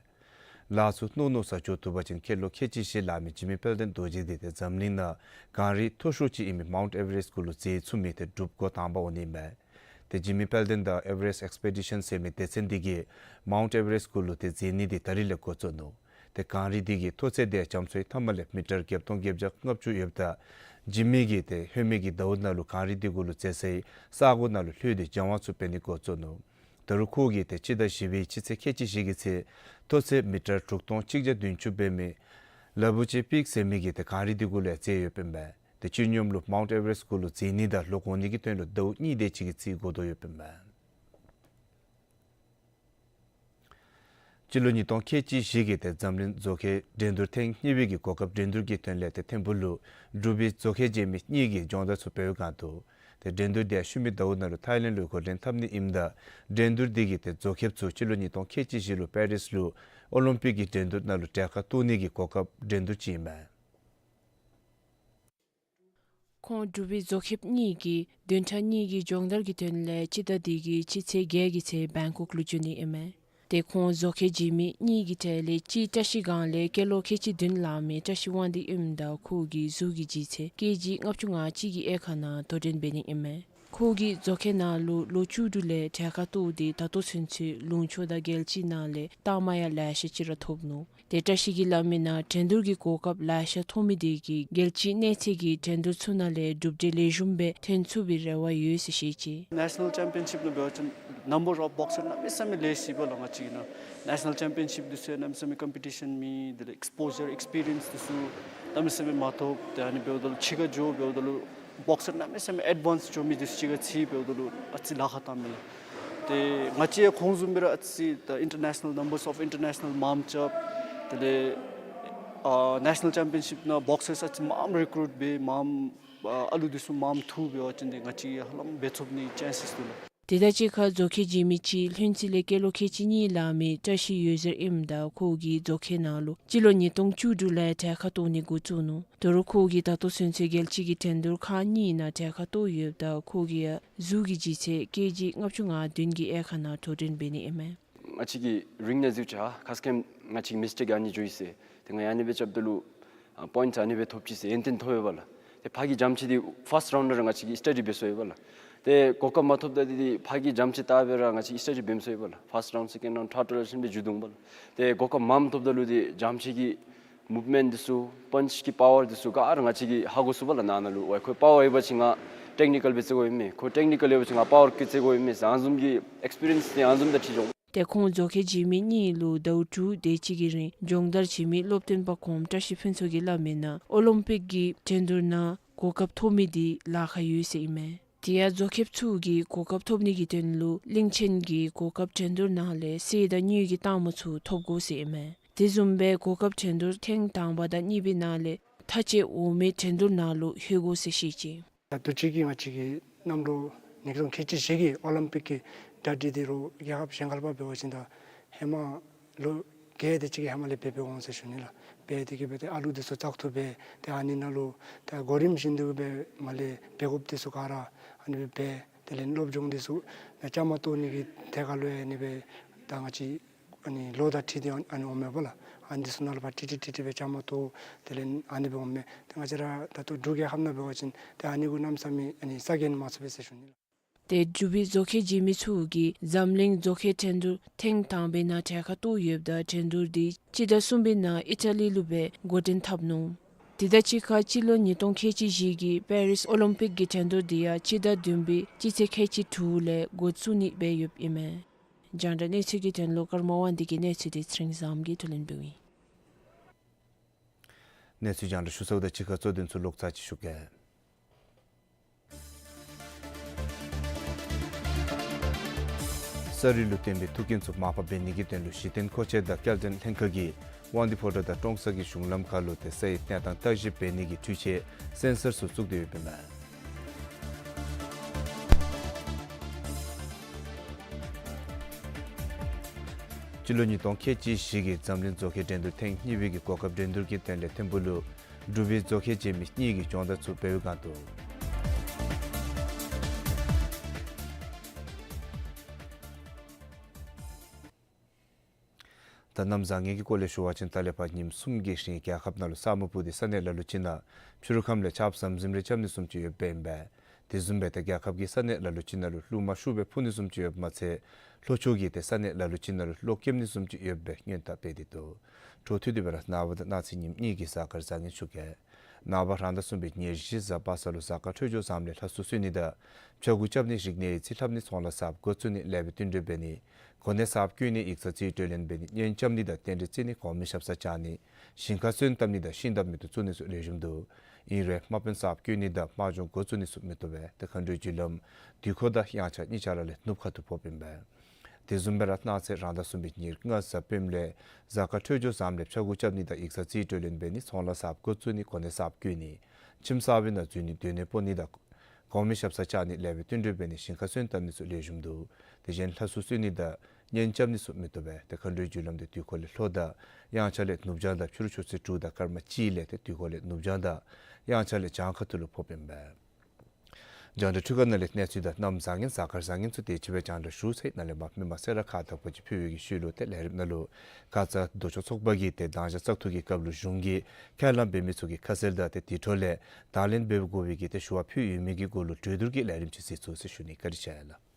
ལཱ་ཚུ་མནོ་མནོ་སར་འགྱོ་བཏུབ་པ་ཅིན་སྐྱེས་ལོ་ཁལ་གཅིག་བཞི་ལང་མི་འཇིགས་མེད་དཔལ་ལྡན་རྡོ་རྗེ་འདི་ཏེ་འཛམ་གླིང་ནང་གངས་རི་མཐོ་ཤོས་ཅིག་ཨིན་མི་མའུནཊ་ཨེ་ཝ་རེསཊ་གུ་ལུ་འཛེགས་ཚུགས་མི་ཏེ་འབྲུགཔ་འགོ་དང་པ་འོང་ནི་ཨིན་མས། ཏེ་འཇིགས་མེད་དཔལ་ལྡན་དང་ཨེ་ཝ་རེསཊ་ཨེགསི་པེ་ཌི་ཤཱན་ཟེར་མི་སྡེ་ཚན་འདི་གིས་མའུནཊ་ཨེ་ཝ་རེསཊ་གུ་ལུ་ཏེ་འཛེགས་ནི་འདི་ད་རིས་ལས་འགོ་བཙུགས་ནུག། ཏེ་གངས་རི་འདི་གི་མཐོ་ཚད་དེ་རྒྱ་མཚོའི་མཐའམ་ལས་མི་ཊར་བརྒྱད་སྟོང་བརྒྱད་བརྒྱ་ལྔ་བཅུ་ཡོདཔ་ད་འཇིགས་མེད་ཀྱིས་ཏེ་ལྷོད་མེད་ཀྱི་ཟླཝ་ནང་ལུ་གངས་རི་འདི་གུ་ལུ་འཛེགས་སའི་ས་གོ་ནང་ལུ་ལྷོད་དེ་སྦྱང་བ་ཚུ་འབད་ནི་འགོ་བཙུགས་ནུག། ད་རུང་ཁོ་གིས་ཏེ་སྤྱི་ཟླ་བཞི་པའི་སྤྱི་ཚེས་ཁལ་གཅིག་བཞི་གི་ཚེ་མཐོ་ཚད་མི་ཊར་དྲུག་སྟོང་གཅིག་བརྒྱ་བདུན་ཅུ་འབད་མི་ལ་བུ་ཅེ་པིཀ་ཟེར་མི་གིས་ཏེ་གངས་རི་འདི་གུ་ལུ་འཛེགས་ཡོདཔ་ཨིན་མས། ཏེ་སྤྱི་སྙོམས་ལུ་མའུནཊ་ཨེ་ཝ་རེསཊ་གུ་ལུ་འཛེགས་ནི་དང་ལོག་འོང་ནི་གི་དོན་ལུ་ཟླཝ་གཉིས་དེ་ཅིག་གི་རྩིས་འགོར་དོ་ཡོདཔ་ཨིན་མས། སྤྱི་ལོ་ཉིས་སྟོང་ཁལ་གཅིག་བཞི་གི་ཏེ་འཛམ་གླིང་མཛོག་ཁའི་འགྲན་བསྡུར་ཐེངས་གཉིས་པའི་གི་གོ་སྐབས་འགྲན་བསྡུར་གྱི་དོན་ལས་ཏེ་ཐིམ་ཕུག་ལུ་འབྲུག་པའི་མཛོ་ཁལ་འཇལ་མི་གཉིས་ཀྱིས་སྦྱོང་བརྡར་ཚུ་འབད་བའི་སྒང་དུ་ཏེ་འགྲན་བསྡུར་དེ་ཤུལ་མའི་ཟླཝ་ནང་ལུ་ཐའི་ལེནཌ་ལུ་འགོ་འདྲེན་འཐབ་ནི་ཨིནམ་ད་འགྲན་བསྡུར་འདི་གི་ཏེ་མཛོ་ཁེབ་ཚུ་སྤྱི་ལོ་ཉིས་སྟོང་ཁལ་གཅིག་བཞི་ལུ་པེ་རིས་ལུ་ཨོ་ལིམ་པིག་གི་འགྲན་བསྡུར་ནང་ལུ་གྲལ་ཁར་གཏོགས་ནི་གི་གོ་སྐབས་འགྲན་བསྡུར་ཅིག་ཨིན་མས། ཁོང་འབྲུག་པའི་མཛོ་ཁེབ་གཉིས་ཀྱིས་བདུན་ཕྲག་གཉིས་ཀྱི་སྦྱོང་བརྡར་གྱི་དོན་ལས་སྤྱི་ཟླ་འདི་གི་སྤྱི་ཚེས་བརྒྱད་ཀྱི་ཚེ་བེང་ཀོག་ལུ་འགྱོ་ནི་ཨིན་མས། ཏེ་ཁོང་མཛོ་ཁེབ་འཇལ་མི་གཉིས་ཀྱི་གྲས་ལས་གཅིག་བཀྲ་ཤིས་སྒང་ལས་སྐྱེས་ལོ་ཁལ་གཅིག་བདུན་ལང་མི་བཀྲ་ཤིས་དབང་འདུས་ཨིནམ་ད་ཁོ་གི་གཟུགས་ཀྱི་ལྗིད་ཚད་ཀེ་ཇི་ལྔ་བཅུ་ང་གཅིག་གི་དབྱེ་ཁག་ནང་དོ་འགྲན་འབད་ནི་ཨིན་མས། ཁོ་གིས་མཛོ་ཁེབ་ནང་ལུ་ལོ་བཅུ་དྲུག་ལས་གྲལ་ཁར་གཏོགས་ཏེ་ད་ལྟོ་ཚུན་ཚོད་ལུང་ཕྱོགས་དང་རྒྱལ་སྤྱི་ནང་ལས་རྟགས་མ་ཡང་ལེ་ཤ་ཅིག་ར་ཐོབ་ནུག། ཏེ་བཀྲ་ཤིས་ཀྱིས་སླབ་མིའི་ནང་འགྲན་བསྡུར་གྱི་གོ་སྐབས་ལེ་ཤ་ཐོབ་མི་དེ་གིས་རྒྱལ་སྤྱིའི་གནས་ཚད་ཀྱི་འགྲན་བསྡུར་ཚུ་ནང་ལས་གྲུབ་འབྲས་ལེགས་ཤོམ་སྦེ་ཐོན་ཚུགས་པའི་རེ་བ་ཡོད་ཟེར་བཤད་ཅི། ནེ་ཤ་ནཱལ་ཅེམ་པི་ཡོན་ཤིབ་ནང་འབད་བ་ཅིན་ནམ་བར་ཨོཕ་བོག་སར་གནམ་མེད་ས་མེད་ལེགས་ཤོམ་སྦེ་ལང་ང་བཅས་ཀྱི་ནང་ནེ་ཤ་ནཱལ་ཅེམ་པི་ཡོན་ཤིབ་འདི་ཚུ་གནམ་མེད་ས་མེད་ཀམ་པི་ཊི་ཤཱན་མེད། དེ་ལས་ཨེགསི་པོ་ཇར་ཨེགསི་པི་རི་ཡེནསི་འདི་ཚུ་གནམ་མེད་ས་མེད་མ་ཐོབ། ཏེ་ཨ་ནི་འབདཝ་ད་ལུ་ཕྱི་ཁར་འགྱོ་འབདཝ་ད་ལུ་བོག་སར་གནམ་མེད་ས་མེད་ཨེཌ་ཝཱནསི་འགྱོ་མི་འདི་ཚུ་ཕྱི་ཁར་འཚོལ་འབདཝ་ད་ལུ་ཨ་ཙི་ལཱ་ཁག་བཏང་མས་ལགས། ཏེ་ང་བཅས་ཁོང་བཟུམ་སྦེ་ར་ཨ་ཙི་ད་ཨིན་ཊར་ནེ་ཤ་ནཱལ་ནམ་བར་ཨོཕ་ཨིན་ཊར་ནེ་ཤ་ནཱལ་མངམ་རྐྱབ། དེ་ལས་ཨ་ནེ་ཤ་ནཱལ་ཅེམ་པི་ཡོན་ཤིཔ་ནང་བོག་སར་ཨ་ཙི་མངམ་རི་ཀུ་རུཊ་འབད་མངམ་ཨ་ཨ་ལུ་འདི་ཚུ་མངམ་འཐུ་འབད་བ་ཅིན་ཏེ་ང་བཅས་ཧ་ལམ་འབད་ཚུགས་ནིའི་ཅེནསི་འདུག་ལགས། དེ་དང་གཅིག་ཁར་མཛོག་ཁང་འཇིགས་མེད་ཅིག་ལྷུན་རྩེ་ལས་སྐྱེས་ལོ་ཁལ་གཅིག་གཉིས་ལང་མི་བཀྲ་ཤིས་འོད་ཟེར་ཨིནམ་ད་ཁོ་གིས་མཛོག་ཁང་ནང་ལུ་སྤྱི་ལོ་ཉིས་སྟོང་བཅུ་དྲུག་ལས་གྲལ་ཁར་གཏོགས་ནི་འགོ་བཙུགས་ནུག། དོ་རུང་ཁོ་གིས་ད་ལྟོ་ཚུན་ཚོད་རྒྱལ་སྤྱི་གི་འགྲན་བསྡུར་ཁག་གཉིས་ནང་གྲལ་ཁར་གཏོགས་ཡོདཔ་ད་ཁོ་གིས་ཡང་གཟུགས་ཀྱི་ལྗིད་ཚད་ཀེ་ཇི་ལྔ་བཅུ་ང་བདུན་གྱི་དབྱེ་ཁག་ནང་དོ་འགྲན་འབད་ནི་ཨིན་མས། ང་བཅས་ཀྱི་རིང་ནང་གཟིགས་ཅི་ཧ་ཁ་སྐད་ང་བཅས་ཀྱི་མིས་ཊེཀ་ཨ་ནི་འགྱོ་ཡི་ཟེར། ཏེ་ང་ཡང་ཨ་ནི་སྦེ་རྐྱབ་ད་ལུ་ཨ་པོའིནཊ་ཨ་ནི་སྦེ་ཐོབ་ཅི་ཟེར་ཡོན་ཏན་ཐོབ་ཡོདཔ་ལགས། ཏེ་ཕར་གྱི་རྒྱ་མཚོ་འདི་ཕཱསཊ་རའུནཌ་ར་ང་བཅས་ཀྱིས་སི་ཊ་ཌི་འབད་སོ་ཡོདཔ་ལགས། ཏེ་གོ་སྐབས་མ་ཐོབ་ད་འདི་ཕར་གྱི་རྒྱ་མཚོ་ལྟ་སྦེ་ར་ང་བཅས་ཀྱིས་སི་ཊ་ཌི་འབད་སོ་ཡོདཔ་ལགས། ཕཱསཊ་རའུནཌ་སེ་ཀེནཌ་རའུནཌ་ཐཱརཌ་རའུནཌ་ལ་ཤིན་སྦེ་འགྱོ་དོ་འོང་པ་ལགས། ཏེ་གོ་སྐབས་མངམ་ཐོབ་ད་ལུ་འདི་རྒྱ་མཚོ་གི་མུབ་མེནཊ་འདི་ཚུ་པཱནཆ་གི་པ་ཝར་འདི་ཚུ་ག་ར་ང་བཅས་ཀྱིས་ཧ་གོ་ཚུགས་པ་ལགས། ནང་ན་ལུ་ཝའི་ཁོ་པ་ཝར་ཡོད་པ་ཅིན་ང་ཊེཀ་ནི་ཀཱལ་སྦེ་རྩེ་དགོཔ་ཨིན་མས། ཁོ་ཊེཀ་ནི་ཀཱལ་ཡོད་པ་ཅིན་ང་པ་ཝར་གིས་རྩེ་དགོཔ་ཨིན་མས་ཟེར་ཨ་ནི་བཟུམ་གྱི་ཨེགསི་པི་རི་ཡནསི་འདི་ཨ་ནི་བཟུམ་དང་འཁྲིལ་འགྱོ་འོང་། ཏེ་ཁོང་མཛོག་ཁང་འཇིགས་མེད་གཉིས་ལུ་ཟླཝ་དྲུག་དེ་ཅིག་གི་རིང་སྦྱོང་བརྡར་བྱིན་མི་སློབ་སྟོན་པ་གོངམ་བཀྲ་ཤིས་ཕུན་ཚོགས་ཀྱིས་སླབ་མིའི་ནང་ཨོ་ལིམ་པིཀ་གི་འགྲན་བསྡུར་ནང་གོ་སྐབས་ཐོབ་མི་འདི་ལཱ་ཁག་ཡོད་ཟེར་ཨིན་མས། དེ་ཡང་མཛོག་ཁང་ཚུ་གིས་གོ་སྐབས་ཐོབ་ནི་གི་དོན་ལུ་གླིང་ཆེན་གྱི་གོ་སྐབས་འགྲན་བསྡུར་ནང་ལས་གསེར་དང་དངུལ་གྱི་རྟགས་མ་ཚུ་ཐོབ་དགོ་ཟེར་ཨིན་མས། དེ་བཟུམ་སྦེ་གོ་སྐབས་འགྲན་བསྡུར་ཐེངས་དང་པ་དང་གཉིས་པའི་ནང་ལས་མཐའ་དཔྱད་འོག་མའི་འགྲན་བསྡུར་ནང་ལུ་ལྷོད་དགོ་ཟེར་བཤད་ཅི། ད་ལྟོ་ཅིག་གི་ང་བཅས་ཀྱི་གནམ་ལོ་ཉིས་སྟོང་ཁལ་གཅིག་བཞི་གི་ཨོ་ལིམ་པིཀ་གི་གྲ་སྒྲིག་འདི་རུང་རྒྱལ་ཁབ་གཞན་ཁར་ལུ་འབད་བ་ཅིན་ད་ཧེ་མ་ལོ་བརྒྱད་དེ་ཅིག་གི་ཧེ་མ་ལས་འབད་འབདཝ་འོང་ཟེར་ཞུ་ནི་ལགས། འབད་དེ་གིས་འབད་དེ་ཨ་ལུ་འདི་ཚུ་བཙག་འཐུ་འབད་དེ་ཨ་ནི་ནང་ལུ་ད་གོ་རིམ་བཞིན་དུ་སྦེ་མར་ལས་འབད་དགོཔ་འདི་ཚུ་ག་ར་ཨ་ནི་སྦེ་འབད། དེ་ལས་སློབ་སྦྱོང་འདི་ཚུ་ནང་བཅའ་མར་གཏོགས་ནི་གི་ཐད་ཁར་ལུ་ཡང་ཨ་ནི་སྦེ་ད་ང་བཅས་ཨ་ནི་ལོ་དང་འཁྲིལ་ཏེ་ཨ་ནི་འོངམ་མས་པ་ལགས། ཨ་ནི་འདི་ཚུ་ནང་ལུ་ཕར་ཁྲིད་ཁྲིད་ཁྲིད་ཁྲིད་སྦེ་བཅའ་མར་གཏོགས་དེ་ལས་ཨ་ནི་སྦེ་འོངམ་མས། ཏེ་ང་བཅས་ར་ད་ལྟོ་འབྲུག་རྒྱལ་ཁབ་ནང་འབད་བ་ཅིན་ཏེ་ཨ་ནི་གུ་གནམ་མེད་ས་མེད་ཨ་ནི་ས་འགན་མང་སུ་སྦེ་ཟེར་ཞུ་ནི་ལགས། ཏེ་འབྲུག་པའི་མཛོག་ཁང་འཇིགས་མེད་ཚུ་གིས་འཛམ་གླིང་མཛོག་ཁང་འགྲན་བསྡུར་ཐེངས་དང་པའི་ནང་གྲལ་ཁར་གཏོགས་ཡོདཔ་ད་འགྲན་བསྡུར་འདི་སྤྱི་ཟླ་གསུམ་པའི་ནང་ཨི་ཊ་ལི་ལུ་སྦེ་འགོ་འདྲེན་འཐབ་ནུག། དེ་དང་གཅིག་ཁར་སྤྱི་ལོ་ཉིས་སྟོང་ཁལ་གཅིག་བཞི་གི་པེ་རིས་ཨོ་ལིམ་པིཀ་གི་འགྲན་བསྡུར་འདི་ཡང་སྤྱི་ཟླ་བདུན་པའི་སྤྱི་ཚེས་ཁལ་གཅིག་དྲུག་ལས་འགོ་བཙུགས་ནི་སྦེ་ཡོདཔ་ཨིན་མས། རྒྱང་བསྒྲགས་གནས་ཚུལ་གྱི་དོན་ལུ་ཀརྨ་དབང་འདུས་ཀྱི་གནས་ཚུལ་འདི་ཚེ་རིང་བཟངམོ་གིས་བསྡུ་ལེན་འབདཝ་ཨིན། གནས་ཚུལ་རྒྱང་བསྒྲགས་ཞུ་ཚརཝ་དང་གཅིག་ཁར་གཙོ་དོན་ཚུ་ལོག་ཚར་ཅིག་ཞུ་གེ། ས་རུད་ལུ་བརྟེན་པའི་མཐུན་རྐྱེན་ཚུ་མར་ཕབ་འབད་ནི་གི་དོན་ལུ་གཞི་རྟེན་མཁོ་ཆས་དང་སྐྱེལ་འདྲེན་ལྷན་ཁག་གིས་དབང་འདུས་ཕོ་བྲང་དང་ཀྲོང་གསར་གྱི་གཞུང་ལམ་ཁར་ལུ་ཏེ་སའི་གནས་སྟངས་བརྟག་ཞིབ་འབད་ནི་གི་འཕྲུལ་ཆས་སེན་སར་ཚུ་བཙུགས་ཏེ་ཡོདཔ་ཨིན་མས། སྤྱི་ལོ་ཉིས་སྟོང་ཁལ་གཅིག་བཞི་གི་འཛམ་གླིང་མཛོག་ཁང་འགྲན་བསྡུར་ཐེངས་གཉིས་པའི་གི་གོ་སྐབས་འགྲན་བསྡུར་གྱི་དོན་ལས་ཐིམ་ཕུག་ལུ་འབྲུག་པའི་མཛོག་ཁང་འཇིགས་མེད་གཉིས་ཀྱི་སྦྱོང་བརྡར་ཚུ་འབད་བའི་སྒང་དུ། ད་གནམ་བཟང་ངན་གྱི་སྐོར་ལས་ཞུ་བ་ཅིན་ད་ལས་ཕར་ཉིནམ་གསུམ་གྱི་རིང་རྒྱལ་ཁབ་ནང་ལུ་ས་སྨུག་སྤུབས་ཏེ་ས་གནས་ལ་ལུ་ཅིག་ནང་ཕྱི་རུ་ཁམས་ལས་ཆརཔ་ཟམ་ཟིམ་རེ་རྐྱབ་ནི་བཟུམ་ཅིག་ཡོདཔ་ཨིན་པས། དེ་བཟུམ་སྦེ་ད་རྒྱལ་ཁབ་ཀྱི་ས་གནས་ལ་ལུ་ཅིག་ནང་ལུ་རླུང་མ་ཤུགས་སྦེ་འཕུ་ནི་བཟུམ་ཅིག་ཡོདཔ་མ་ཚད་ལྷོ་ཕྱོགས་ཀྱི་ཏེ་ས་གནས་ལ་ལུ་ཅིག་ནང་ལུ་གློག་འཁྱུག་ནི་བཟུམ་ཅིག་ཡོདཔ་སྦེ་སྔོན་བརྡ་སྤེལ་ཏེ་འདུག། འཕྲོ་མཐུད་དེ་སྦེ་ར་ནངས་པ་དང་གནངས་ཚེ་ཉིནམ་གཉིས་ཀྱི་གཟའ་སྐར་བཟང་ངན་ཞུ་གེ། ནངས་པ་རང་ཟླ་གསུམ་པའི་ཉེར་བཞི་གཟའ་པ་སངས་ལུ་གཟའ་སྐར་འཕྲོད་སྦྱོར་བཟངམ་ལས་ལྷ་སྲུང་གསོལ་ནི་དང་ཕྱྭ་འགུགས་རྐྱབ་ནི་རིག་གནས་ཡིག་རྩིས་ལྷབ་ནི་ཚོང་ལཱ་གསརཔ་འགོ་བཙུགས་ནི་ལེགས་པའི་བསྟུན་གྲོས་འབད་ནི་གོ་གནས་གསརཔ་བསྐོ་ནི་ཡིག་ཚང་རྩིས་སྤྲོད་ལེན་འབད་ནི་གཉེན་རྐྱབ་ནི་དང་རྟེན་འབྲེལ་བརྩི་ནི་གོང་མའི་ཞབས་སར་བཅར་ནི་ཞིང་ཁར་སོན་བཏབ་ནི་དང་ཤིང་འདབས་མེ་ཏོག་བཙུགས་ནི་ཚུ་ལེགས་ཤོམ་འདུག། ཨིན་རུང་དམག་དཔོན་གསརཔ་བསྐོ་ནི་དང་དམག་སྦྱོང་འགོ་བཙུགས་ནི་ཚུ་མི་བཏུབ་པས། ཏེ་མཁའ་འགྲོའི་རྒྱུ་ལམ་དུས་འཁོར་དང་དབྱངས་འཆར་གཉིས་ཆ་ར་ལས་ནུབ་ཁ་ཐུག་ཕོགཔ་ཨིན་པས། དེ་བཟུམ་སྦེ་ར་གནངས་ཚེ་རང་ཟླ་གསུམ་པའི་ཉེར་ལྔ་གཟའ་སྤེནམ་ལས་གཟའ་སྐར་འཕྲོད་སྦྱོར་བཟངམ་ལས་ཕྱྭ་འགུགས་རྐྱབ་ནི་དང་ཡིག་ཚང་རྩིས་སྤྲོད་ལེན་འབད་ནི་ཚོང་ལཱ་གསརཔ་འགོ་བཙུགས་ནི་གོ་གནས་གསརཔ་བསྐོ་ནི་ཁྱིམ་གསར་པའི་ནང་འཛུལ་ནི་སྡོད་གནས་སྤོ་ནི་དང་གོང་མའི་ཞབས་སར་བཅར་ནི་ལེགས་པའི་བསྟུན་གྲོས་འབད་ནི་ཞིང་ཁར་སོན་བཏབ་ནི་ཚུ་ལེགས་ཤོམ་འདུག། དེ་བཞིན་ལྷ་སྲུང་གསོལ་ནི་དང་གཉེན་རྐྱབ་ནི་ཚུ་མི་བཏུབ་པས། ཏེ་མཁའ་འགྲོའི་རྒྱུ་ལམ་དེ་དུས་འཁོར་ལས་ལྷོ་དང་དབྱངས་འཆར་ལས་ནུབ་བྱང་དང་ཕྱི་རུ་ཆུ་ཚོད་དྲུག་དང་སྐར་མ་གཅིག་ལས་ཏེ་དུས་འཁོར་ལས་ནུབ་བྱང་དང་དབྱངས་འཆར་ལས་བྱང་ཁ་ཐུག་ལུ་ཕོགཔ་ཨིན་པས། རྒྱང་བསྒྲགས་འཕྲུལ་ཁང་ནང་ལས་གནས་ཚུལ་དང་གནམ་བཟང་ངན་གཟའ་སྐར་བཟང་ངན་ཚུ་དེ་ཅིག་སྦེ་རྒྱང་བསྒྲགས་ཞུ་ཚར་ཡི། ནཱ་ལས་མར་མི་མང་སེར་ཁག་དང་པོ་ཅིག་ཕུལ་བའི་གི་ཤུལ་ལུ་ཏེ་ལས་རིམ་ནང་ལུ་ཁ་ཙ་ལྡོག་ཕྱོགས་ཚོགས་པ་གིས་ཏེ་དང་ཞག་བཙག་འཐུ་གི་སྐབས་ལུ་གཞུང་གིས་ཁས་བླངས་འབད་མི་ཚུ་གི་ཁ་གསལ་དང་ཏེ་དེ་འཕྲོ་ལས་དང་ལེན་འབད་དགོ་པའི་གི་ཏེ་ཞུ་བ་ཕུལ་ཡོད་མི་གི་གུ་ལུ་གྲོས་བསྡུར་གྱི་ལས་རིམ་ཅིག་གཟིགས་ཚུགས་ཟེར་ཞུ་ནི། བཀའ་དྲིན་ཆེ་ལགས།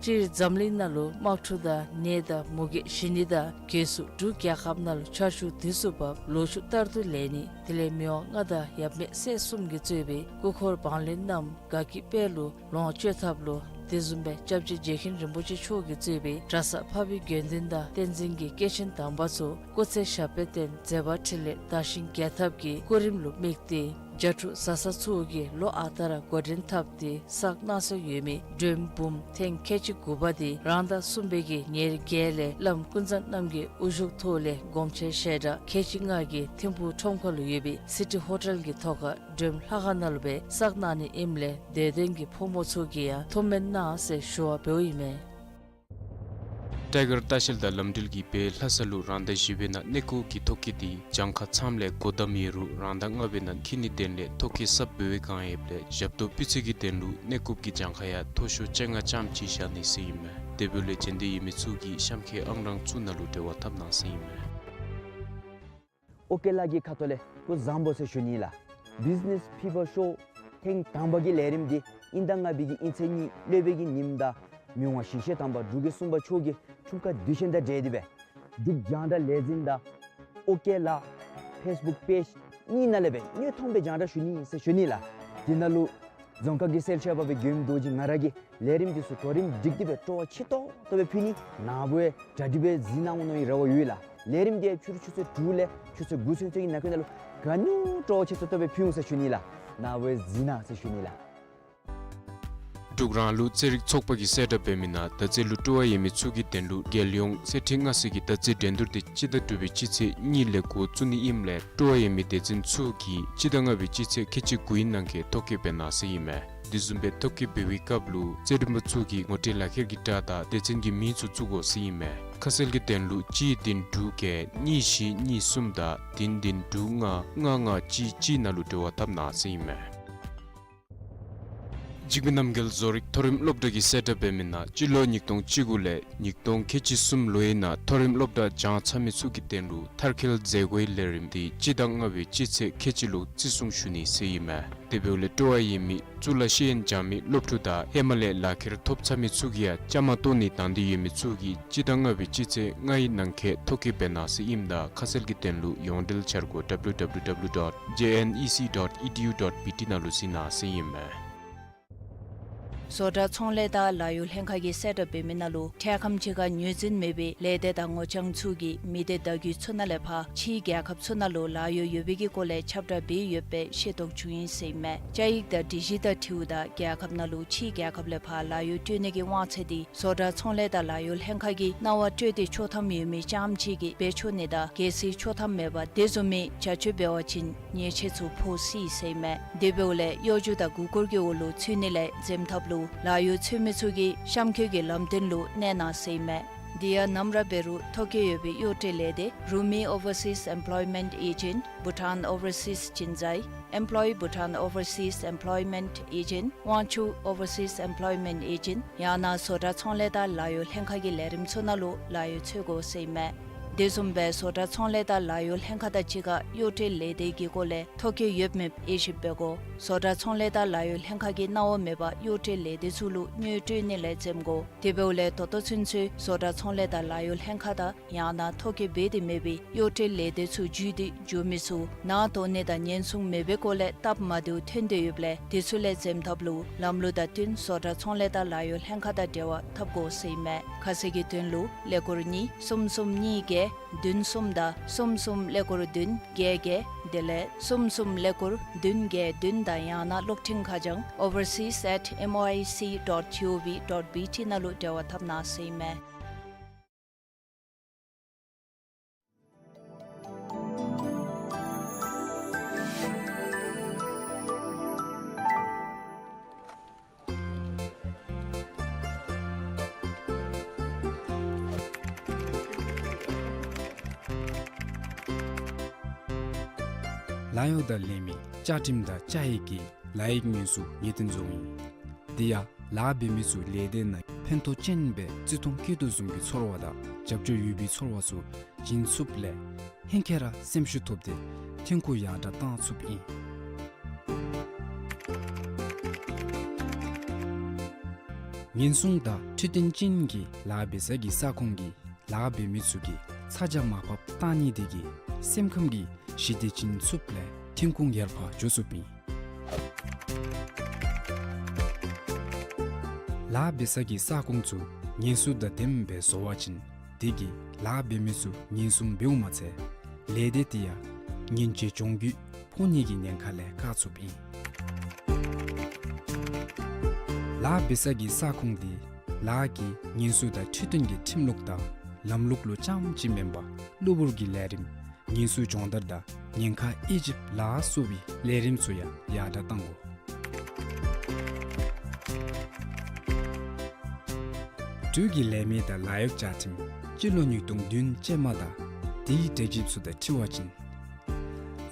སྤྱིར་འཛམ་གླིང་ནང་ལུ་དམག་འཁྲུག་དང་ནད་དང་མུ་གེ་ཞི་ནི་དང་སྒོས་སུ་འབྲུག་རྒྱལ་ཁབ་ནང་ལུ་ཆར་ཆུ་དུས་སུ་བབས་ལོ་ཕྱུགས་རྟག་ཏུ་ལེགས་ནི་དེ་ལས་མི་དབང་མངའ་བདག་ཡབ་མེས་སྲས་གསུམ་གྱིས་གཙོས་པའི་སྐུ་འཁོར་འབངས་ལྷན་རྣམས་དགའ་སྐྱིད་དཔལ་ལུ་ལོངས་སྤྱོད་ཐབས་ལུ་དེ་བཟུམ་སྦེ་སྐྱབས་རྗེ་རྗེ་མཁན་རིན་པོ་ཆེ་མཆོག་གིས་གཙོས་པའི་གྲྭ་ཚང་འཕགས་པའི་དགེ་འདུན་དང་བསྟན་འཛིན་གྱི་སྐྱེས་ཆེན་དམ་པ་ཚུ་སྐུ་ཚེ་ཞབས་པད་བརྟན་མཛད་པ་འཕྲིན་ལས་དར་ཞིང་རྒྱས་ཐབས་ཀྱི་གོ་རིམ་ལུ་དམིགས་ཏེ་རྒྱ་ཕྲུག་བཟའ་ཚང་ཚུ་གིས་ལོ་ཨ་རྟག་ར་འགོ་འདྲེན་འཐབ་སྟེ་བསགས་གནང་སྲོལ་ཡོད་མི་མགྲོནམ་འབུམ་ཐེངས་ཁལ་གཅིག་དགུ་པ་དེ་རང་ཟླ་གསུམ་པའི་གི་ཉེར་བརྒྱད་ལས་བླམ་ཀུན་བཟང་རྣམ་རྒྱལ་དབུ་བཞུགས་ཐོག་ལས་སྒོམ་ཆེན་བཤད་གྲྭ་ཁལ་གཅིག་ལྔ་གི་ཐིམ་ཕུག་ཁྲོམ་ཁ་ལུ་ཡོད་པའི་སི་ཊི་ཧོ་ཊེལ་གྱི་ཐོག་ཁར་མགྲོནམ་ལྷ་ཁང་ནང་ལུ་སྦེ་བསགས་གནང་ནི་ཨིནམ་ལས་དད་ལྡན་གྱི་ཕོ་མོ་ཚུ་གིས་ཡང་ཐུགས་སྨོན་གནང་ཟེར་ཞུ་བ་འབདཝ་ཨིན་མས། ཊའི་གར་ལྟ་བཤལ་དང་ལམ་འགྲུལ་གྱིས་སྦེ་ལྷ་ས་ལུ་རང་ཟླ་བཞི་པའི་ནང་གནས་སྐོར་གྱི་ཐོ་བཀོད་འདི་གྱངས་ཁ་ཚངམ་ལས་སྒོ་བསྡམས་ཡོད་རུང་རང་ཟླ་ལྔ་པའི་ནང་འཁྱིད་ནིའི་དོན་ལས་ཐོ་བཀོད་གསརཔ་འབད་བའི་བསྒང་ཡོདཔ་ལས་ཞབས་ཏོག་སྤུས་ཚད་ཀྱི་དོན་ལུ་གནས་སྐོར་གྱི་གྱངས་ཁ་ཡང་མཐོ་ཤོས་བཅོ་ལྔ་ཙམ་ཅིག་བཞག་ནི་ཟེར་ཨིན་མས། དེ་འབདཝ་ལས་བྱོན་འདོད་ཡོད་མི་ཚུ་གིས་གཤམ་ཁའི་ཨང་གྲངས་ཚུ་ནང་ལུ་འབྲེལ་བ་འཐབ་གནང་ཟེར་ཨིན་མས། ཨོ་ཀེ་ལགས་ཀྱི་ཁ་ཐུག་ལས་སྐུ་གཟུགས་བཟང་པོ་ཟེར་ཞུ་ནི་ལགས། བིཛ་ནེས་ཕི་བར་ཤོ་ཐེངས་དང་པ་གི་ལས་རིམ་འདི་དབྱིན་ཟླ་ལྔ་པའི་གི་དབྱིན་ཚེས་གཉིས་སློབ་དཔོན་གྱི་ཉིནམ་དང་མི་དབང་ཞིང་གཤེགས་དམ་པ་འབྲུག་རྒྱལ་གསུམ་པ་མཆོག་གི་འཁྲུངས་སྐར་དུས་ཆེན་དང་འབྲེལ་ཏེ་སྦེ་འབྲུག་རྒྱང་བསྒྲགས་ལས་འཛིན་དང་ཨོ་ཀེ་ལགས་ཕེསི་བུཀ་པེཇ་གཉིས་ནང་ལས་སྦེ་དངོས་མཐོང་སྦེ་རྒྱང་བསྒྲགས་ཞུ་ནི་ཟེར་ཞུ་ནི་ལགས། དེ་ནང་ལུ་རྫོང་ཁག་གི་གསལ་བཤད་པ་སྦེ་མགྱོནམ་རྡོ་རྗེ་ང་ར་གིས་ལས་རིམ་འདི་ཚུ་གོ་རིམ་སྒྲིག་སྟེ་སྦེ་སྤྲོ་བ་ཆེ་ཏོག་ཏོ་སྦེ་ཕུལ་ནི། ནཱ་བུ་ཡང་གྲ་སྒྲིག་སྦེ་གཟིགས་གནང་འོང་མནོ་བའི་རེ་བ་ཡོད་ལགས། ལས་རིམ་འདི་ཕྱི་རུ་ཆུ་ཚོད་དྲུག་ལས་ཆུ་ཚོད་དགུ་ཚུན་ཚོད་ཀྱི་ནང་འཁོད་ནང་ལུ་ག་ནི་སྤྲོ་བ་ཆེ་ཏོག་ཏོ་སྦེ་ཕུལ་འོང་ཟེར་ཞུ་ནི་ལགས། ནཱ་བུ་ཡང་གཟིགས་གནང་ཟེར་ཞུ་ནི་ལགས། འབྲུག་རང་ལུགས་རྩེད་རིགས་ཚོགས་པ་གིས་གསལ་བསྒྲགས་འབད་མི་ནང་མདའ་རྩེད་ལུ་སྤྲོ་བ་ཡོད་མི་ཚུ་གི་དོན་ལུ་རྒྱལ་ཡོངས་རྩེད་འགྲན་སྔ་ཟས་ཀྱི་མདའ་རྩེད་འགྲན་བསྡུར་འདི་སྤྱི་ཟླ་དྲུག་པའི་སྤྱི་ཚེས་གཉིས་ལས་འགོ་བཙུགས་ནི་ཨིནམ་ལས་སྤྲོ་བ་ཡོད་མི་སྡེ་ཚན་ཚུ་གིས་སྤྱི་ཟླ་ལྔ་པའི་སྤྱི་ཚེས་ཁལ་གཅིག་དགུའི་ནང་འཁོད་ཐོ་བཀོད་འབད་གནང་ཟེར་ཨིན་མས། དེ་བཟུམ་སྦེ་ཐོ་བཀོད་འབད་བའི་སྐབས་ལུ་རྩེད་འགྲན་པ་ཚུ་གིས་ངོ་སྤྲོད་ལག་ཁྱེར་གྱི་སྒྲ་དང་སྡེ་ཚན་གྱི་མིང་ཚུ་བཙུགས་དགོ་ཟེར་ཨིན་མས། ཁ་གསལ་གྱི་དོན་ལུ་གཅིག་བདུན་དྲུག་བརྒྱད་གཉིས་བཞི་གཉིས་གསུམ་དང་བདུན་བདུན་དྲུག་ལྔ་ལྔ་ལྔ་གཅིག་གཅིག་ནང་ལུ་འབྲེལ་བ་འཐབ་གནང་ཟེར་ཨིན་མས། འཇིགས་མེད་རྣམ་རྒྱལ་བཟོ་རིག་མཐོ་རིམ་སློབ་གྲྭ་གིས་གསལ་བསྒྲགས་འབད་མི་ནང་སྤྱི་ལོ་ཉིས་སྟོང་བཅུ་དགུ་ལས་ཉིས་སྟོང་ཁལ་གཅིག་གསུམ་ལོའི་ནང་མཐོ་རིམ་སློབ་གྲྭ་སྦྱང་ཚར་མི་ཚུ་གི་དོན་ལུ་མཐར་འཁྱོལ་མཛད་སྒོའི་ལས་རིམ་འདི་སྤྱི་ཟླ་ལྔ་པའི་སྤྱི་ཚེས་ཁལ་གཅིག་ལུ་བརྩི་སྲུང་ཞུ་ནི་ཟེར་ཨིན་མས། དེ་འབདཝ་ལས་སྤྲོ་བ་ཡོད་མི་གཙུག་ལག་ཤེས་ཡོན་སྦྱང་མི་སློབ་ཕྲུག་དང་ཧེ་མ་ལས་ལག་ཁྱེར་ཐོབ་ཚར་མི་ཚུ་གིས་ཡང་བཅའ་མར་གཏོགས་ནི་དང་འདོད་ཡོད་མི་ཚུ་གིས་སྤྱི་ཟླ་ལྔ་པའི་སྤྱི་ཚེས་ལྔའི་ནང་འཁོད་ཐོ་བཀོད་འབད་གནང་ཟེར་ཨིནམ་ད་ཁ་གསལ་གྱི་དོན་ལུ་ཡོངས་འབྲེལ་འཆར་སྒོ་W W W dot J N E C dot E D U dot B T ནང་ལུ་གཟིགས་གནང་ཟེར་ཨིན་མས། བཟོ་གྲྭ་ཚོང་ལས་དང་ལཱ་གཡོག་ལྷན་ཁག་གིས་གསལ་བསྒྲགས་འབད་མི་ནང་ལུ་འཕྲལ་ཁམས་ཅིག་ཁར་ངོས་འཛིན་མེད་པའི་ལས་སྡེ་དང་ངོ་རྐྱང་ཚུ་གིས་མི་སྡེ་བརྡ་བརྒྱུད་ཚུ་ནང་ལས་ཕར་ཕྱིའི་རྒྱལ་ཁབ་ཚུ་ནང་ལུ་ལཱ་གཡོག་ཡོད་པའི་གི་སྐོར་ལས་ཁྱབ་བསྒྲགས་འབད་ཡོདཔ་སྦེ་ཤེས་རྟོགས་བྱུང་ཡི་ཟེར་ཨིན་མས། བཅའ་ཡིག་དང་སྒྲིག་གཞི་དང་འཁྲིལཝ་ད་རྒྱལ་ཁབ་ནང་ལུ་ཕྱིའི་རྒྱལ་ཁབ་ལས་ཕར་ལཱ་གཡོག་སྤྲོད་ནི་གི་དབང་ཚད་འདི་བཟོ་གྲྭ་ཚོང་ལས་དང་ལཱ་གཡོག་ལྷན་ཁག་གིས་གནང་བ་སྤྲོད་དེ་ཆོག་ཐམ་ཡོད་མི་རྐྱངམ་ཅིག་གིས་འབད་ཆོག་ནི་དང་གལ་སྲིད་ཆོག་ཐམ་མེད་པར་དེ་བཟུམ་མའི་བྱ་སྤྱོད་འབད་བ་ཅིན་ཉེས་ཆད་ཚུ་ཕོག་སྲིད་ཟེར་ཨིན་མས། དེ་འབདཝ་ལས་གཡོ་སྒྱུ་དང་མགུ་སྐོར་གྱི་འོག་ལུ་ཚུད་ནི་ལས་འཛེམ་ཐབས་ལུ་ལཱ་གཡོག་འཚོལ་མི་ཚུ་གིས་གཤམ་འཁོད་ཀྱི་ལམ་སྟོན་ལུ་གནས་གནང་ཟེར་ཨིན་མས། དེ་ཡང་ནམ་ར་འབད་རུང་ཐོ་བཀོད་ཡོད་པའི་གཡོག་བཀྲོལ་ལས་སྡེ་Rumi Overseas Employment Agent, Bhutan Overseas Jinzai, Employ Bhutan Overseas Employment Agent, དབང་ཕྱུག་Overseas Employment Agent ཡང་ན་བཟོ་གྲྭ་ཚོང་ལས་དང་ལཱ་གཡོག་ལྷན་ཁག་གི་ལས་རིམ་ཚུ་ནང་ལུ་ལཱ་གཡོག་འཚོལ་དགོ་ཟེར་ཨིན་མས། དེ་བཟུམ་སྦེ་བཟོ་གྲྭ་ཚོང་ལས་དང་ལཱ་གཡོག་ལྷན་ཁག་དང་གཅིག་ཁར་གཡོག་བཀྲོལ་ལས་སྡེ་གི་སྐོར་ལས་ཐོ་བཀོད་ཡོདཔ་མེདཔ་དབྱེ་ཞིབ་འབད་དགོ། བཟོ་གྲྭ་ཚོང་ལས་དང་ལཱ་གཡོག་ལྷན་ཁག་གིས་གནང་བ་མེད་པར་གཡོག་བཀྲོལ་ལས་སྡེ་ཚུ་ལུ་དངུལ་སྤྲོད་ནི་ལས་འཛེམ་དགོ། དེ་འབདཝ་ལས་ད་ལྟོ་ཚུན་ཚོད་བཟོ་གྲྭ་ཚོང་ལས་དང་ལཱ་གཡོག་ལྷན་ཁག་དང་ཡང་ན་ཐོ་བཀོད་འབད་དེ་མེད་པའི་གཡོག་བཀྲོལ་ལས་སྡེ་ཚུ་བརྒྱུད་དེ་འགྱོ་མི་ཚུ་ནང་དོགས་ནི་དང་ཉེན་སྲུང་མེད་པའི་སྐོར་ལས་སྟབས་མ་བདེཝ་ཐོན་ཏེ་ཡོདཔ་ལས་དེ་ཚུ་ལས་འཛེམ་ཐབས་ལུ་ལམ་ལུགས་དང་བསྟུན་བཟོ་གྲྭ་ཚོང་ལས་དང་ལཱ་གཡོག་ལྷན་ཁག་དང་འབྲེལ་བ་འཐབ་དགོ་ཟེར་ཨིན་མས། ཁ་གསལ་གྱི་དོན་ལུ་ཀླད་ཀོར་གཉིས་གསུམ་གསུམ་གཉིས་བརྒྱད་བདུན་གསུམ་དང་གསུམ་གསུམ་ཀླད་ཀོར་བདུན་བརྒྱད་བརྒྱད་དེ་ལས་གསུམ་གསུམ་ཀླད་ཀོར་བདུན་བརྒྱད་བདུན་དང་ཡང་ན་གློག་འཕྲིན་ཁ་བྱང་overseas at M O I C dot G O V dot B T ནང་ལུ་འབྲེལ་བ་འཐབ་གནང་ཟེར་ཨིན་མས། ལཱ་གཡོག་དང་ལས་མི་བཅའ་ཁྲིམས་དང་བཅའ་ཡིག་གི་ལཱ་གཡོག་དངོས་སུ་ངེས་གཏན་བཟོ་ཡི། དེ་ཡང་ལཱ་འབད་མི་ཚུ་ལས་སྡེ་ནང་ཕན་ཐོགས་ཅན་སྦེ་བརྩི་མཐོང་བསྐྱེད་དོ་བཟུམ་གྱི་ཚོར་བ་དང་རྒྱབ་སྐྱོར་ཡོད་པའི་ཚོར་བ་ཚུ་བྱིན་ཚུགསཔ་ལས་ཧེང་སྐལ་ར་སེམས་ཤུགས་ཐོབ་སྟེ་ཐོན་ཁུངས་ཡར་དྲག་བཏང་ཚུགསཔ་ཨིན། ཉེན་སྲུང་དང་འཕྲོད་བསྟེན་ཅན་གྱི་ལཱ་འབད་ས་གི་ས་ཁོངས་ཀྱི་ལཱ་འབད་མི་ཚུ་གིས་ཚ་གྱང་མ་འབགཔ་བཏང་ནི་དེ་གིས་སེམས་ཁམས་ཀྱི་ཞི་བདེ་བྱིན་ཚུགསཔ་ལས་ཐོན་ཁུངས་ཡར་འཕར་འགྱོ་ཚུགསཔ་ཨིན། ལཱ་འབད་ས་གི་ས་ཁོངས་ཚུ་ངལ་གསོ་དང་ལྡནམ་སྦེ་བཟོ་བ་ཅིན་དེ་གིས་ལཱ་འབད་མི་ཚུ་ཉེན་སྲུང་འབདཝ་མ་ཚད་ལས་སྡེ་དེ་ཡང་ཉེན་བཅོལ་གྱོང་གུད་ཕོག་ནི་གི་ཉེན་ཁ་ལས་བཀག་ཚུགསཔ་ཨིན། ལཱ་འབད་ས་གི་ས་ཁོངས་དེ་ལཱ་གི་ཉེན་སྲུང་དང་འཕྲོད་བསྟེན་གྱི་ཁྲིམས་ལུགས་དང་ལམ་ལུགས་ལུ་རྐྱངམ་ཅིག་མེན་པར་གློ་བུར་གྱི་ལས་རིམ་ཉེན་སྲུང་སྦྱོང་བརྡར་དང་ཉེན་ཁ་དབྱེ་ཞིབ་ལ་སོགས་པའི་ལས་རིམ་ཚུ་ཡང་ཡར་དྲག་གཏང་དགོ། འབྲུག་གི་ལས་མི་དང་ལཱ་གཡོག་བཅའ་ཁྲིམས་སྤྱི་ལོ་ཉིས་སྟོང་བདུན་ཅན་མ་དང་དེའི་འབྲེལ་ཞིབ་ཚུ་དང་འཁྲིལ་བ་ཅིན་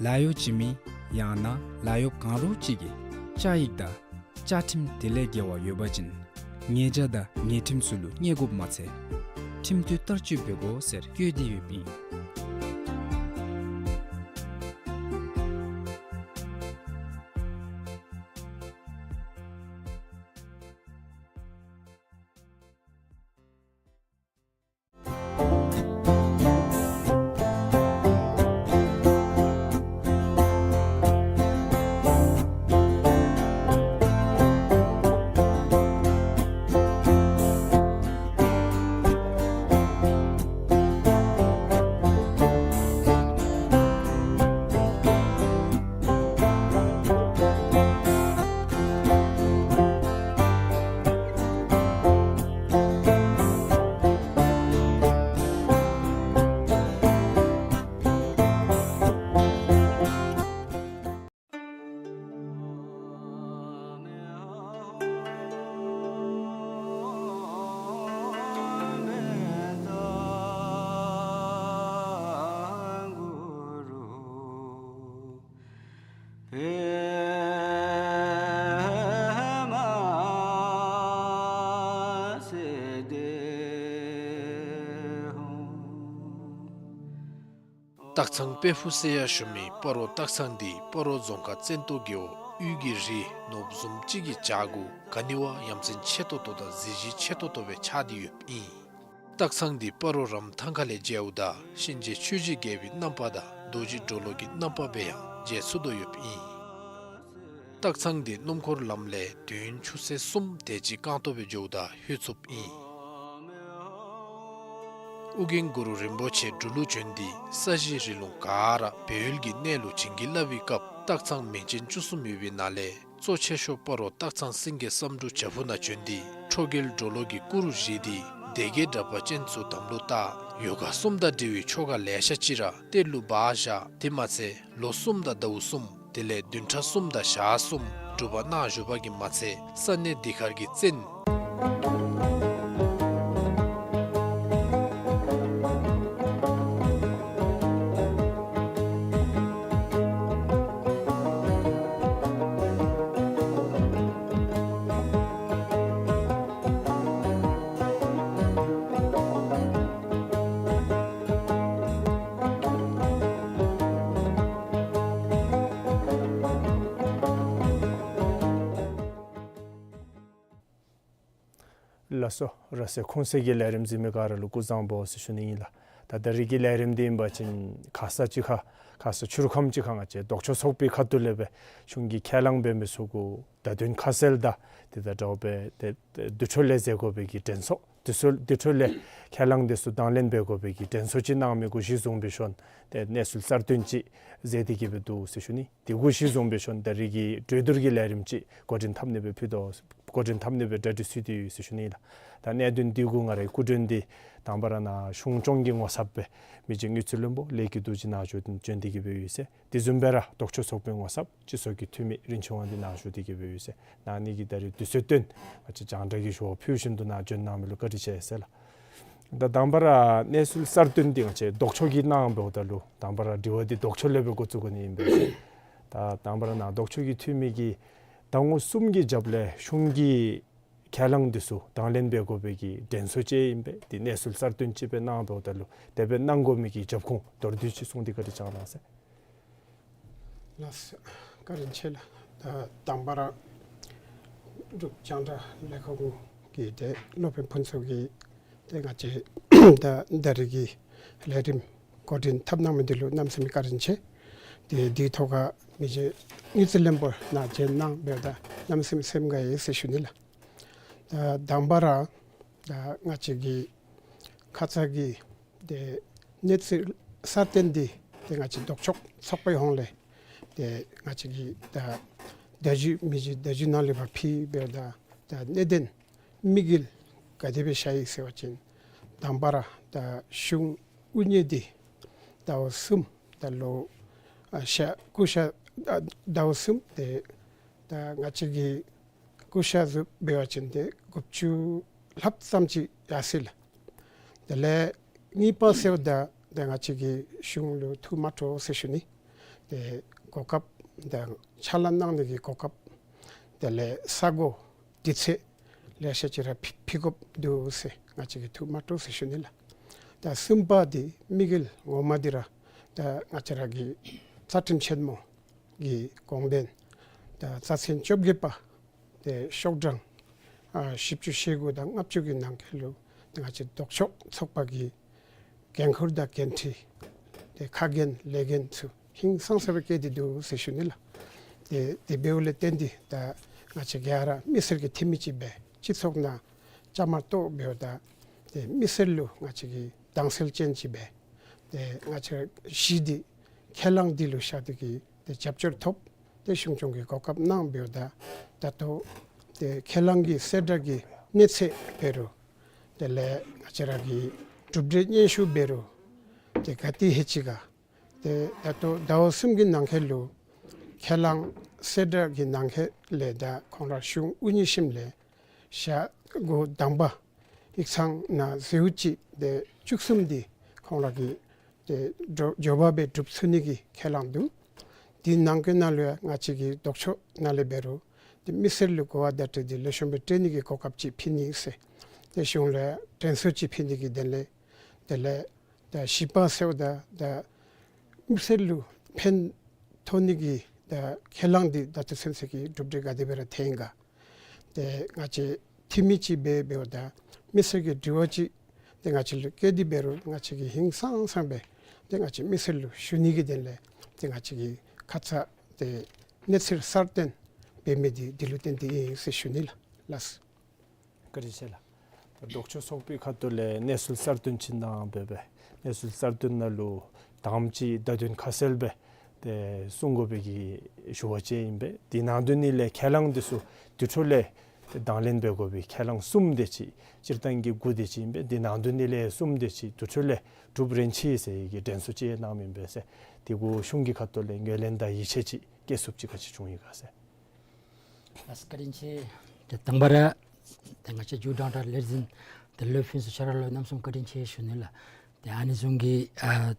ལཱ་གཡོག་བྱིན་མི་ཡང་ན་ལཱ་གཡོག་གང་རུང་ཅིག་གིས་བཅའ་ཡིག་དང་བཅའ་ཁྲིམས་དེ་ལས་འགལ་བ་ཡོད་པ་ཅིན་ཉེས་བྱ་དང་ཉེས་ཁྲིམས་ཚུ་ལུ་བརྙས་དགོཔ་མ་ཚད་ཁྲིམས་གཏུགས་བསྟར་སྤྱོད་འབད་དགོ་ཟེར་བཀོད་དེ་ཡོདཔ་ཨིན། སྟག་ཚང་དཔལ་ཕུག་ཟེར་ཡང་ཞུ་མི་སྤ་རོ་སྟག་ཚང་འདི་སྤ་རོ་རྫོང་ཁག་བཙན་ཏོ་རྒེད་འོག་དབུས་ཀྱི་རི་ནོར་བུ་བཟུམ་ཅིག་གི་བྱག་གུ་ག་ནི་བ་ཡ་མཚན་ཆེ་ཏོག་ཏོ་དང་གཟི་བརྗིད་ཆེ་ཏོག་ཏོ་སྦེ་ཆགས་ཏེ་ཡོདཔ་ཨིན། སྟག་ཚང་འདི་སྤ་རོ་རམ་ཐང་ཁ་ལས་མཇལཝ་ད་གཤིན་རྗེ་ཆོས་ཀྱི་རྒྱལ་པོའི་རྣམ་པ་དང་རྡོ་རྗེ་གྲོ་ལོད་ཀྱི་རྣམ་པ་སྦེ་ཡང་མཇལ་ཚུགས་དོ་ཡོདཔ་ཨིན། སྟག་ཚང་འདི་སྣུམ་འཁོར་ལམ་ལས་དུས་ཡུན་ཆུ་ཚོད་གསུམ་དེ་ཅིག་རྐང་སྟོང་སྦེ་འགྱོཝ་ད་ལྷོད་ཚུགསཔ་ཨིན། ཨོ་རྒྱན་གུ་རུ་རིན་པོ་ཆེ་འབྲུག་ལུ་བྱོན་ཏེ་ས་གཞི་རི་ལུང་ག་ར་སྦས་ཡུལ་གྱི་གནས་ལུ་བྱིན་གྱིས་བརླབས་པའི་སྐབས་སྟག་ཚང་མིང་ཅན་བཅུ་གསུམ་ཡོད་པའི་ནང་ལས་གཙོ་ཆེ་ཤོས་སྤ་རོ་སྟག་ཚང་སེང་གེ་བསམ་འགྲུབ་བྱག་ཕུག་ནང་བྱོན་ཏེ་ཁྲོ་རྒྱལ་གྲོ་ལོད་ཀྱི་སྐུ་རུ་བཞེངས་ཏེ་སྡེ་བརྒྱད་དྲེགས་པ་ཅན་ཚུ་དམ་ལུ་བཏགས། ཡོ་ག་གསུམ་དང་འབྲེལ་བའི་ཆོ་ག་ལེ་ཤ་ཅིག་ར་གཏེར་ལུ་སྦ་བཞག། དེ་མ་ཚད་ལོ་གསུམ་དང་ཟླཝ་གསུམ་དེ་ལས་བདུན་ཕྲག་གསུམ་དང་ཞག་གསུམ་སྒྲུབ་པ་གནང་བཞུགས་པ་གིས་མ་ཚད་ས་གནས་འདི་ཁར་གྱི་བཙན། ལགས་སོ། ར་སེ་ཁུང་སེ་གི་ལས་རིམ་གཟིགས་མི་ག་ར་ལུ་སྐུ་གཟུགས་བཟང་པོ་ཟེར་ཞུ་ནི་ཨིན་ལགས། ད་ད་རིས་ཀྱི་ལས་རིམ་འདི་ཨིན་པ་ཅིན་ཁ་ས་ཅིག་ཁར་ཁ་ས་ཕྱི་རུ་ཁམས་ཅིག་ཁར་ང་བཅས་ལྡོག་ཕྱོགས་ཚོགས་པའི་ཁ་ཐུག་ལས་སྦེ་གཞུང་གི་ཁས་བླངས་འབད་མི་ཚུ་གུ་བརྡ་དོན་ཁ་གསལ་དང་དེ་དང་འདྲཝ་སྦེ་དེ་དེ་དེ་འཕྲོ་ལས་མཛད་དགོ་པའི་གི་དྲན་གསོ་དེ་ཚུ་དེ་འཕྲོ་ལས་ཁས་བླངས་དེ་ཚུ་དང་ལེན་འབད་དགོ་པའི་གི་དྲན་གསོ་ཅིག་གནང་མི་གུ་གཞི་བཟུང་སྦེ་ཞིནམ་དེ་གནས་ཚུལ་གསར་བཏོན་ཅིག་མཛད་དེ་གི་སྦེ་འདུག་ཟེར་ཞུ་ནི། དེ་གུ་གཞི་བཟུང་སྦེ་ཞིནམ་ད་རིས་ཀྱི་གྲོས་བསྡུར་གྱི་ལས་རིམ་ཅིག་འགོ་འདྲེན་འཐབ་ནི་སྦེ་ཕུལ་དོ། འགོ་འདྲེན་འཐབ་ནི་སྦེ་གྲ་སྒྲིག་ཚུད་དེ་ཡོད་ཟེར་ཞུ་ནི་ལགས། ད་གནད་དོན་འདི་གུ་ང་རའི་སྐུ་མགྲོན་འདི་དང་པ་ར་ནཱ་གཞུང་སྐྱོང་གི་ངོ་ཚབ་སྦེ་མི་རྗེ་དངུལ་རྩིས་བློན་པོ་ལས་ཀྱི་རྡོ་རྗེ་ནཱ་བྱོན་བྱོན་ཏེ་གི་སྦེ་ཡོད་ཟེར། དེ་བཟུམ་སྦེ་ར་ལྡོག་ཕྱོགས་ཚོགས་པའི་ངོ་ཚབ་སྤྱི་ཚོགས་ཀྱི་འཐུས་མི་རིན་ཆེན་དབང་འདུས་ནཱ་བཞུགས་ཏེ་གི་སྦེ་ཡོད་ཟེར། ནཱ་ནི་གི་ད་རིས་དུས་ཚོད་བཏོན་ང་བཅས་རྒྱང་བསྒྲགས་ཀྱི་ཞུ་བ་ཕུལ་བཞིན་དུ་ནཱ་བྱོན་གནང་མི་ལུ་བཀའ་དྲིན་ཆེ་ཟེར་ལགས། ད་དང་པ་ར་གནས་ཚུལ་གསར་བཏོན་འདི་ང་བཅས་ལྡོག་ཕྱོགས་ཀྱི་གནང་འབདཝ་ད་ལུ་དང་པ་ར་དྲི་བ་འདི་ལྡོག་ཕྱོགས་ལས་སྦེ་འགོ་བཙུགས་དགོ་ནི་ཨིན་པས། ད་དང་པ་ར་ནཱ་ལྡོག་ཕྱོགས་ཀྱི་འཐུས་མི་གིས་ཟླ་ངོ་གསུམ་གྱི་རྒྱབ་ལས་གཞུང་གི་ཁས་བླངས་འདི་ཚུ་དང་ལེན་འབད་དགོ་པའི་གི་དྲན་གསོ་ཅིག་ཨིན་པས། འདི་གནས་ཚུལ་གསར་བཏོན་ཅིག་སྦེ་གནང་འབདཝ་ད་ལུ་དེ་སྦེ་གནང་དགོ་མི་གི་རྒྱབ་ཁུངས་མདོར་བསྡུས་ཅིག་གསུངས་ཏེ་བཀའ་དྲིན་བསྐྱང་གནང་ཟེར། ལགས་སོ། བཀའ་དྲིན་ཆེ་ལགས། ད་དང་པ་ར་འབྲུག་རྒྱང་བསྒྲགས་ལས་ཁང་གུ་ གི་ཏེ་སློབ་དཔོན་ཕུན་ཚོགས་ཀྱིས་ཏེ་ང་བཅས་ད་ད་རེས་ཀྱི་ལས་རིམ་འགོ་འདྲེན་འཐབ་གནང་མི་འདི་ལུ་གནམ་མེད་ས་མེད་བཀའ་དྲིན་ཆེ། ཏེ་འདི་ཐོག་ཁར་མི་རྗེ་དངུལ་རྩིས་བློན་པོ་ནཱ་བྱོན་གནང་འབདཝ་ད་གནམ་མེད་ས་མེད་སེམས་དགའ་ཡི་ཟེར་ཞུ་ནི་ལགས། ད་དང་པ་ར་ད་ང་བཅས་ཀྱི་ཁ་ཙ་གི་ཏེ་གནས་ཚུལ་གསར་བཏོན་འདི་ཏེ་ང་བཅས་ལྡོག་ཕྱོགས་ཚོགས་པའི་ཧོངས་ལས་ཏེ་ང་བཅས་ཀྱིས་ད་བརྡ་བརྒྱུད་མི་རྗེ་བརྡ་བརྒྱུད་ནང་ལས་ཕར་ཕུལ་འབདཝ་ད་ད་གནད་དོན་དམིགས་ཡུལ་ག་དེ་སྦེ་བཞག་ཡི་ཟེར་བ་ཅིན་དང་པ་ར་ད་གཞུང་དབུ་བརྙེས་འདི་ཟླཝ་གསུམ་ད་ལོ་ཨ་ཤ་སྐུ་ཤ་ཨ་ཟླཝ་གསུམ་ཏེ་ད་ང་བཅས་ཀྱི་སྐུ་ཤ་ཟེར་འབད་བ་ཅིན་ཏེ་དགུ་བཅུ་ལྷགཔ་ཙམ་ཅིག་ཡར་སོ་ཡི་ལགས། དེ་ལས་གཉིས་པ་ཟེརཝ་ད་ཏེ་ང་བཅས་ཀྱིས་གཞུང་ལུ་ཐུགས་མ་སྤྲོ་ཟེར་ཞུ་ནི། ཏེ་གོ་སྐབས་ད་ཕྱག་ལཱ་གནང་ནི་གི་གོ་སྐབས་དེ་ལས་ས་གོ་དུས་ཚོད་ལེ་ཤ་ཅིག་ར་ཕུལ་ཕུལ་དགོཔ་འདུག་ཟེར་ང་བཅས་ཀྱིས་ཐུགས་མ་སྤྲོ་ཟེར་ཞུ་ནི་ལགས། ད་གསུམ་པ་འདི་དམིགས་ཡུལ་ངོ་མ་འདི་ར་ད་ང་བཅས་ར་གི་རྩ་ཁྲིམས་ཆེན་མོ་གི་དགོངས་དོན་ད་རྩ་ཚན་བཅོ་བརྒྱད་པ་ཏེ་ཤོག་གྲངས་ཨ་བཞི་བཅུ་ཞེ་དགུ་དང་ལྔ་བཅུ་གི་ནང་འཁོད་ལུ་ཏེ་ང་བཅས་ལྡོག་ཕྱོགས་ཚོགས་པ་གི་འགན་ཁུར་དང་འགན་འཁྲི་ཏེ་ཁ་འགན་ལས་འགན་ཚུ་ཧིང་སངས་ས་སྦེ་བཀལ་ཏེ་འདུག་ཟེར་ཞུ་ནི་ལགས། ཏེ་དེ་འབདཝ་ལས་བརྟེན་ཏེ་ད་ང་བཅས་ག་ར་མི་སེར་གྱི་འཐུས་མི་ཅིག་སྦེ་སྤྱི་ཚོགས་ནང་བཅའ་མར་གཏོགས་འབདཝ་ད་ཏེ་མི་སེར་ལུ་ང་བཅས་ཀྱིས་དྭངས་གསལ་ཅན་ཅིག་སྦེ་ཏེ་ང་བཅས་གཞི་འདི་ཁས་བླངས་འདི་ལུ་བཞག་སྟེ་གིས་ཏེ་རྒྱབ་སྐྱོར་ཐོབ། ཏེ་གཞུང་སྐྱོང་གི་གོ་སྐབས་གནང་འབདཝ་ད་ད་ལྟོ་ཏེ་ཁས་བླངས་ཀྱི་གསལ་བསྒྲགས་ཀྱི་གནས་ཚད་འབད་རུང་དེ་ལས་ང་བཅས་ར་གི་གྲུབ་འབྲས་སྙན་ཞུ་འབད་རུང་ཏེ་ག་ཏེ་ལྷོད་ཅི་ག། ཏེ་ད་ལྟོ་ཟླཝ་གསུམ་གྱི་ནང་འཁོད་ལུ་ཁས་བླངས་གསལ་བསྒྲགས་ཀྱི་ནང་འཁོད་ལས་ད་ཁོང་ར་གཞུང་དབུ་བརྙེས་ཞིནམ་ལས་ཞག་འགོ་དང་པ་ཡིག་ཚང་ནང་ཟེརཝ་ཅིག་ཏེ་བཅུ་གསུམ་འདི་ཁོང་ར་གིས་ཏེ་མགྱོགས་མགྱོགས་པ་སྦེ་གྲུབ་ཚུགས་ནི་གི་ཁས་བླངས་འདུག། དེ་ནང་འཁོད་ནང་ལུ་ཡང་ང་བཅས་ཀྱི་ལྡོག་ཕྱོགས་ནང་ལས་འབད་རུང་ཏེ་མི་སེར་ལུ་གོ་བ་བརྡ་སྤྲོད་འདི་ལེགས་ཤོམ་སྦེ་སྤྲོད་ནི་གི་གོ་སྐབས་ཅིག་ཕུལ་ནི་ཟེར་ཏེ་གཞུང་ལས་དྲན་གསོ་ཅིག་ཕུལ་ནི་གི་དོན་ལས། དེ་ལས་ད་བཞི་པ་ཟེརཝ་ད་ད་མི་སེར་ལུ་ཕན་ཐོགས་ནི་གི་ད་ཁས་བླངས་འདི་ད་ལྟོ་ཚུན་ཚོད་ཀྱི་གྲུབ་འབྲས་ག་དེ་སྦེ་ར་ཐོན་ག། ཏེ་ང་བཅས་འཐུས་མི་ཅིག་སྦེ་འབདཝ་ད་མི་སེར་གྱི་དྲི་བ་ཅིག་ཏེ་ང་བཅས་ལུ་བཀོད་དེ་འབད་རུང་ང་བཅས་ཀྱིས་ཧིང་སངས་སངས་སྦེ་ཏེ་ང་བཅས་མི་སེར་ལུ་ཞུ་ནི་གི་དོན་ལས་ཏེ་ང་བཅས་ཀྱིས་ཁ་ཙ་ཏེ་གནས་ཚུལ་གསར་བཏོན་འབད་མི་འདི་འདི་ལུ་བརྟེན་ཏེ་ཨིན་ཟེར་ཞུ་ནི་ལགས། ལགས། བཀའ་དྲིན་ཆེ་ལགས། ད་ལྡོག་ཕྱོགས་ཚོགས་པའི་ཁ་ཐུག་ལས་གནས་ཚུལ་གསར་བཏོན་ཅིག་གནང་འབད་བས། གནས་ཚུལ་གསར་བཏོན་ནང་ལུ་དང་པ་ཅིག་བརྡ་དོན་ཁ་གསལ་སྦེ་ཏེ་གསུང་དགོ་པའི་གི་ཞུ་བ་ཅིག་ཨིན་པས། དེ་ནང་དོན་ནི་ལས་ཁས་བླངས་འདི་ཚུ་དེ་འཕྲོ་ལས་ཏེ་དང་ལེན་འབད་དགོ་པའི་ཁས་བླངས་གསུམ་དེ་ཅིག་སྤྱིར་བཏང་གི་དགུ་དེ་ཅིག་ཨིན་པས། དེ་ནང་དོན་ནི་ལས་གསུམ་དེ་ཅིག་དེ་འཕྲོ་ལས་གྲུབ་རན་ཅི་ཟེར་གྱི་དྲན་གསོ་ཅིག་གནངམ་ཨིན་པས་ཟེར། དེ་གུ་གཞུང་གི་ཁ་ཐུག་ལས་ངོས་ལེན་དང་ཡིད་ཆེས་ཅིག་བསྐྱེད་ཚུགསཔ་ཅིག་ག་ཅི་བྱུང་ཡི་ག་ཟེར། ལགས་བཀའ་དྲིན་ཆེ། ཏེ་དང་པ་ར་ཏེ་ང་བཅས་མཇུག་དྲང་དྲང་ལས་འཛིན་ཏེ་ལོ་ཕུན་ཚོགས་ཁྱོད་ར་ལུ་གནམ་མེད་ས་མེད་བཀའ་དྲིན་ཆེ་ཞུ་ནི་ལགས། ཏེ་ཨ་ནི་བཟུམ་གྱི་ཨ་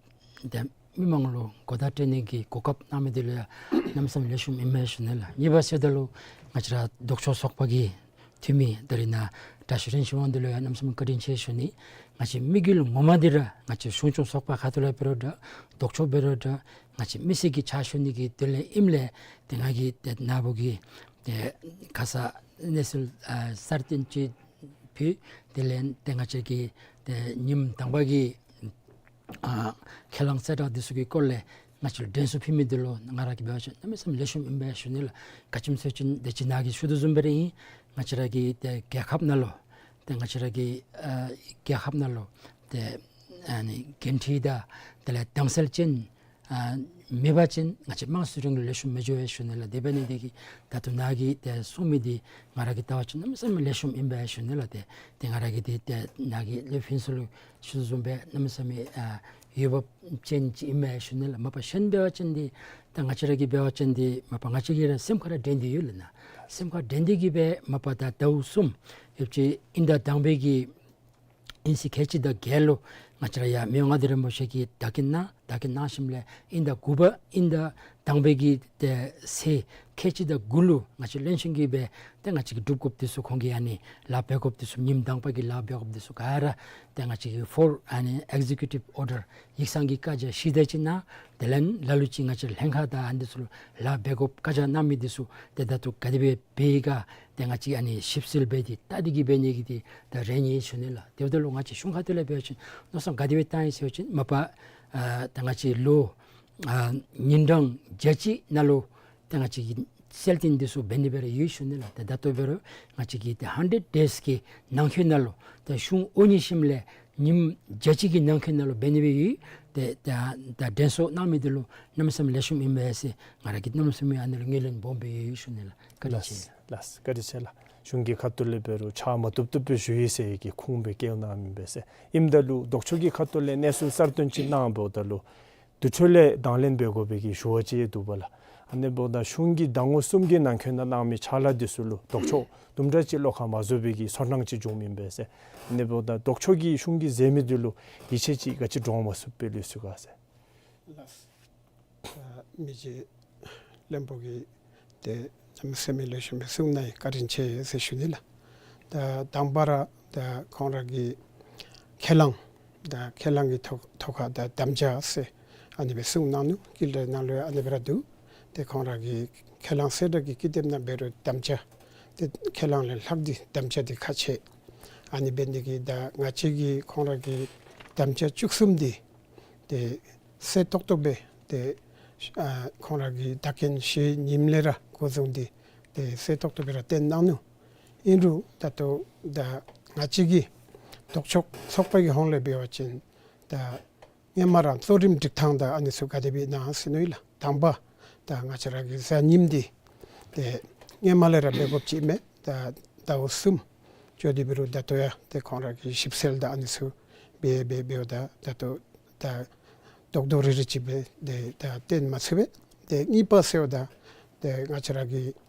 ཏེ་མི་མང་ལུ་གོ་བརྡ་སྤྲོད་ནི་གི་གོ་སྐབས་གནང་མི་འདི་ལུ་ཡང་གནམ་མེད་ས་མེད་ལེགས་ཤོམ་ཨིན་མས་ཞུ་ནི་ལགས། གཉིས་པ་ཟེརཝ་ད་ལུ་ང་བཅས་ར་ལྡོག་ཕྱོགས་ཚོགས་པ་གི་འཐུས་མི་ད་རིས་ནཱ་བཀྲ་ཤིས་རིན་ཆེན་དབང་འདུས་ལུ་ཡང་གནམ་མེད་ས་མེད་བཀའ་དྲིན་ཆེ་ཞུ་ནི། ང་བཅས་དམིགས་ཡུལ་ངོ་མ་འདི་ར་ང་བཅས་གཞུང་སྐྱོང་ཚོགས་པ་ཁ་ཐུག་ལས་འབད་རུང་འདྲ་ལྡོག་ཕྱོགས་འབད་རུང་འདྲ་ང་བཅས་མི་སེར་གྱི་ཕྱག་ཞུ་ནི་གི་དོན་ལས་ཨིནམ་ལས་ཏེ་ང་གིས་ཏེ་ནཱ་བུ་གི་ཏེ་ཁ་ཙ་གནས་ཚུལ་ཨ་གསར་བཏོན་ཅིག་ཕུལ། དེ་ལས་ཏེ་ང་བཅས་ཀྱི་ཏེ་ཉིནམ་དང་པ་གི་ཨ་ཁས་བླངས་གསལ་བསྒྲགས་འདི་ཚུ་གི་སྐོར་ལས་ང་བཅས་ལུ་དྲན་གསོ་ཕུལ་མི་འདི་ལུ་ང་ར་གིས་འབད་བ་ཅིན་གནམ་མེད་ས་མེད་ལེགས་ཤོམ་ཨིན་པས་ཞུ་ནི་ལགས། ག་ཅི་སྨོ་ཟེར་བ་ཅིན་ཏེ་ཅིག་ནཱ་གིས་ཞུ་དོ་བཟུམ་སྦེ་ར་ཨིན། ང་བཅས་ར་གི་ཏེ་རྒྱལ་ཁབ་ནང་ལུ་ཏེ་ང་བཅས་ར་གི་ཨ་རྒྱལ་ཁབ་ནང་ལུ་ཏེ་ཨ་ནི་འགན་འཁྲི་དང་དེ་ལས་དྭངས་གསལ་ཅན་ཨ་མེད་པ་ཅིན་ང་བཅས་དམངས་གཙོའི་རིང་ལུགས་ལེགས་ཤོམ་མི་འགྱོ་བས་ཞུ་ནི་ལགས། དེ་འབད་ནི་འདི་གིས་ད་ལྟོ་ནཱ་གིས་ཏེ་གསུང་མི་འདི་ང་ར་གིས་བལྟ་བ་ཅིན་གནམ་མེད་ས་མེད་ལེགས་ཤོམ་ཨིན་པས་ཞུ་ནི་ལགས། ཏེ་ཏེ་ང་ར་གིས་འདི་ཏེ་ནཱ་གིས་ལོ་ཕུན་ཚོགས་ལུ་ཞུ་དོ་བཟུམ་སྦེ་གནམ་མེད་ས་མེད་ཨ་འོས་འབབ་ཅན་ཅིག་ཨིན་མས་ཞུ་ནི་ལགས། མ་པ་གཞན་འབད་བ་ཅིན་འདི་ད་ང་བཅས་ར་གིས་འབད་བ་ཅིན་འདི་མ་པ་ང་བཅས་ཀྱིས་ར་སེམས་ཁར་ར་དྲན་ཏེ་ཡོད་ལགས་ན། སེམས་ཁར་དྲན་ཏེ་གིས་སྦེ་མ་པ་ད་ཟླཝ་གསུམ་ཡོད་ཅི་ཨིན། ད་དང་པའི་གི་ཨིན་ཟེར་ཁལ་གཅིག་དང་བརྒྱད་ལུ་ང་བཅས་ར་ཡར་མི་དབང་མངའ་བདག་རིན་པོ་ཆེ་གི་བདག་རྐྱེན་ནང་ད་ ལཱ་ཁག་གནང་ཞིནམ་ལས་དབྱིན་ཟླ་དགུ་པ་དབྱིན་ཟླ་དང་པའི་གི་ཏེ་ཚེས་ཁལ་གཅིག་དང་དགུ་ལུ་ང་བཅས་བློན་ཆེན་གྱིས་སྦེ་ཏེ་ང་བཅས་ཀྱི་སྒྲུབ་དགོཔ་འདི་ཚུ་ཁོང་གིས་ཨ་ནི་ལཱ་འབད་དགོཔ་འདི་ཚུ་ཉིནམ་དང་པ་གི་ལཱ་འབད་དགོཔ་འདི་ཚུ་ག་ར་ཏེ་ང་བཅས་ཀྱིས་ཕོར་ཨ་ནི་ཨེག་ཛི་ཀིའུ་ཊིབ་ཨོར་ཌར་ཡིག་ཚང་གི་བཀའ་རྒྱ་ཕྱི་ཟླ་གཅིག་ནང་དེ་ལས་ལ་ལུ་ཅིག་ང་བཅས་ལྷན་ཁག་དང་ཨ་ནི་འདི་ཚུ་ལུ་ལཱ་འབད་དགོཔ་བཀའ་རྒྱ་གནང་མི་འདི་ཚུ་ཏེ་ད་ལྟོ་ག་དེ་སྦེ་འབད་ཡི་ག་ཏེ་ང་བཅས་ཨ་ནི་ཞིབ་འཚོལ་འབད་དེ་ལྟ་སྟེ་གི་འབད་ནི་གི་འདི་ད་རན་ཡི་ཞུ་ནི་ལགས། དེ་འབདཝ་ད་ལུ་ང་བཅས་གཞུང་ཁ་ཐུག་ལས་འབད་བ་ཅིན་མནོ་བསམ་ག་དེ་སྦེ་བཏང་ཡི་ཟེར་བ་ཅིན་མ་པ་ཨ་ད་ང་བཅས་ལོ་ཨ་ཉིན་གྲངས་བརྒྱ་གཅིག་ནང་ལུ་ཏེ་ང་བཅས་ཀྱིས་གསལ་སྟོན་འདི་ཚུ་འབད་ནི་སྦེ་ར་ཡོད་ཞུ་ནི་ལགས། ཏེ་ད་ལྟོ་འབད་རུང་ང་བཅས་ཀྱིས་ཏེ་ཧན་ཌེཌ་ཌེསི་གི་ནང་འཁོད་ནང་ལུ་ཏེ་གཞུང་དབུ་བརྙེས་ཞིནམ་ལས་ཉིནམ་བརྒྱ་གཅིག་གི་ནང་འཁོད་ནང་ལུ་འབད་ནི་སྦེ་ཡོད། ཏེ་ད་ད་དྲན་གསོ་གནང་མི་འདི་ལུ་གནམ་མེད་ས་མེད་ལེགས་ཤོམ་ཨིན་པས་ཟེར་ང་ར་གིས་གནམ་མེད་ས་མེད་ཨ་ནི་ལུ་ངོས་ལེན་སྦོམ་སྦེ་ཡོད་ཞུ་ནི་ལགས། བཀའ་དྲིན་ཆེ། ལགས་ལགས། བཀའ་དྲིན་ཆེ་ལགས། གཞུང་གི་ཁ་ཐུག་ལས་འབད་རུང་ཕྱག་མ་བཏུབ་བཏུབ་སྦེ་ཞུ་ཡི་ཟེར་གྱི་ཁུངས་སྦེ་བཀལ་གནང་མི་ཨིན་པས་ཟེར། ཨིནམ་ད་ལུ་ལྡོག་ཕྱོགས་ཀྱི་ཁ་ཐུག་ལས་གནས་ཚུལ་གསར་བཏོན་ཅིག་གནང་འབདཝ་ད་ལུ་དེ་འཕྲོ་ལས་དང་ལེན་འབད་དགོ་པའི་གི་ཞུ་བ་ཅིག་འདུག་པ་ལགས། ཨ་ནི་འབདཝ་ད་གཞུང་གི་ཟླ་ངོ་གསུམ་གྱི་ནང་འཁོད་ནང་གནང་མི་ཕྱག་ལཱ་འདི་ཚུ་ལུ་ལྡོག་ཕྱོགས་དུམ་གྲ་ཅིག་བློ་ཁ་མ་བཟོད་པའི་གི་ཚོར་སྣང་ཅིག་བྱུངམ་ཨིན་པས་ཟེར། ཨ་ནི་འབདཝ་ད་ལྡོག་ཕྱོགས་ཀྱིས་གཞུང་གིས་མཛད་མི་འདི་ལུ་ཡིད་ཆེས་ཅིག་ག་ཅི་འདྲོངམ་སུ་སྦེ་ལུས་ཚུགས་ག་ཟེར། ལགས། ད་མི་རྗེ་བློན་པོ་གིས་ཏེ་གནམ་མེད་ས་མེད་ལེགས་ཤོམ་སྦེ་གསུངས་གནང་ཡི། བཀའ་དྲིན་ཆེ་ཟེར་ཞུ་ནི་ལགས། ད་དང་པ་ར་ད་ཁོང་ར་གི་ཁས་བླངས་ད་ཁས་བླངས་ཀྱི་ཐོག་ཐོག་ཁར་ད་དམ་བཅའ་ཟེར་ཨ་ནི་སྦེ་གསུངས་གནང་ནུག། ཀི་ལ་ནང་ལུ་ཨ་ནི་སྦེ་ར་འདུག། ཏེ་ཁོང་ར་གི་ཁས་བླངས་གསལ་བསྒྲགས་ཀྱི་ཀི་དེབ་ནང་འབད་རུང་དམ་བཅའ་ཏེ་ཁས་བླངས་ལས་ལྷག་སྟེ་དམ་བཅའ་འདི་ཁག་ཆེ། ཨ་ནི་འབད་ནི་གིས་ད་ང་བཅས་ཀྱིས་ཁོང་ར་གི་དམ་བཅའ་བཅུ་གསུམ་འདི་ཏེ་གསལ་ཏོག་ཏོ་སྦེ་ཏེ་ཨ་ཁོང་ར་གི་ད་གིན་ཞེ་ཉིནམ་ལས་ར་འགོ་བཟུང་སྟེ་ཏེ་གསལ་ཏོག་ཏོ་སྦེ་ར་བསྟན་གནང་ནུག། ཨིན་རུང་ད་ལྟོ་ད་ང་བཅས་ཀྱི་ལྡོག་ཕྱོགས་ཚོགས་པ་གི་ཧོངས་ལས་འབད་བ་ཅིན་ད་སྔོན་མ་ར་གཙོ་རིམ་སྒྲིག་ཐངས་དང་ཨ་ནི་ཚུ་ག་དེ་སྦེ་ཨིན་ན་ཟེར་མནོ་ཡི་ལགས། དང་པ་ད་ང་བཅས་ར་གི་གཟའ་ཉིམ་འདི་ཏེ་སྔོན་མ་ལས་ར་འབད་དགོཔ་ཅིག་མས། ད་ཟླཝ་གསུམ་འགྱོ་སྟེ་འབད་རུང་ད་ལྟོ་ཡང་ཏེ་ཁོང་ར་གིས་ཞིབ་འཚོལ་དང་ཨ་ནི་ཚུ་འབད་འབད་འབདཝ་ད་ད་ལྟོ་ད་རྡོག་རྡོག་རིལ་རིལ་ཅིག་སྦེ་ཏེ་ད་བསྟན་མ་ཚུགས་པས། ཏེ་གཉིས་པ་ཟེརཝ་ད་ཏེ་ང་བཅས་ར་གི་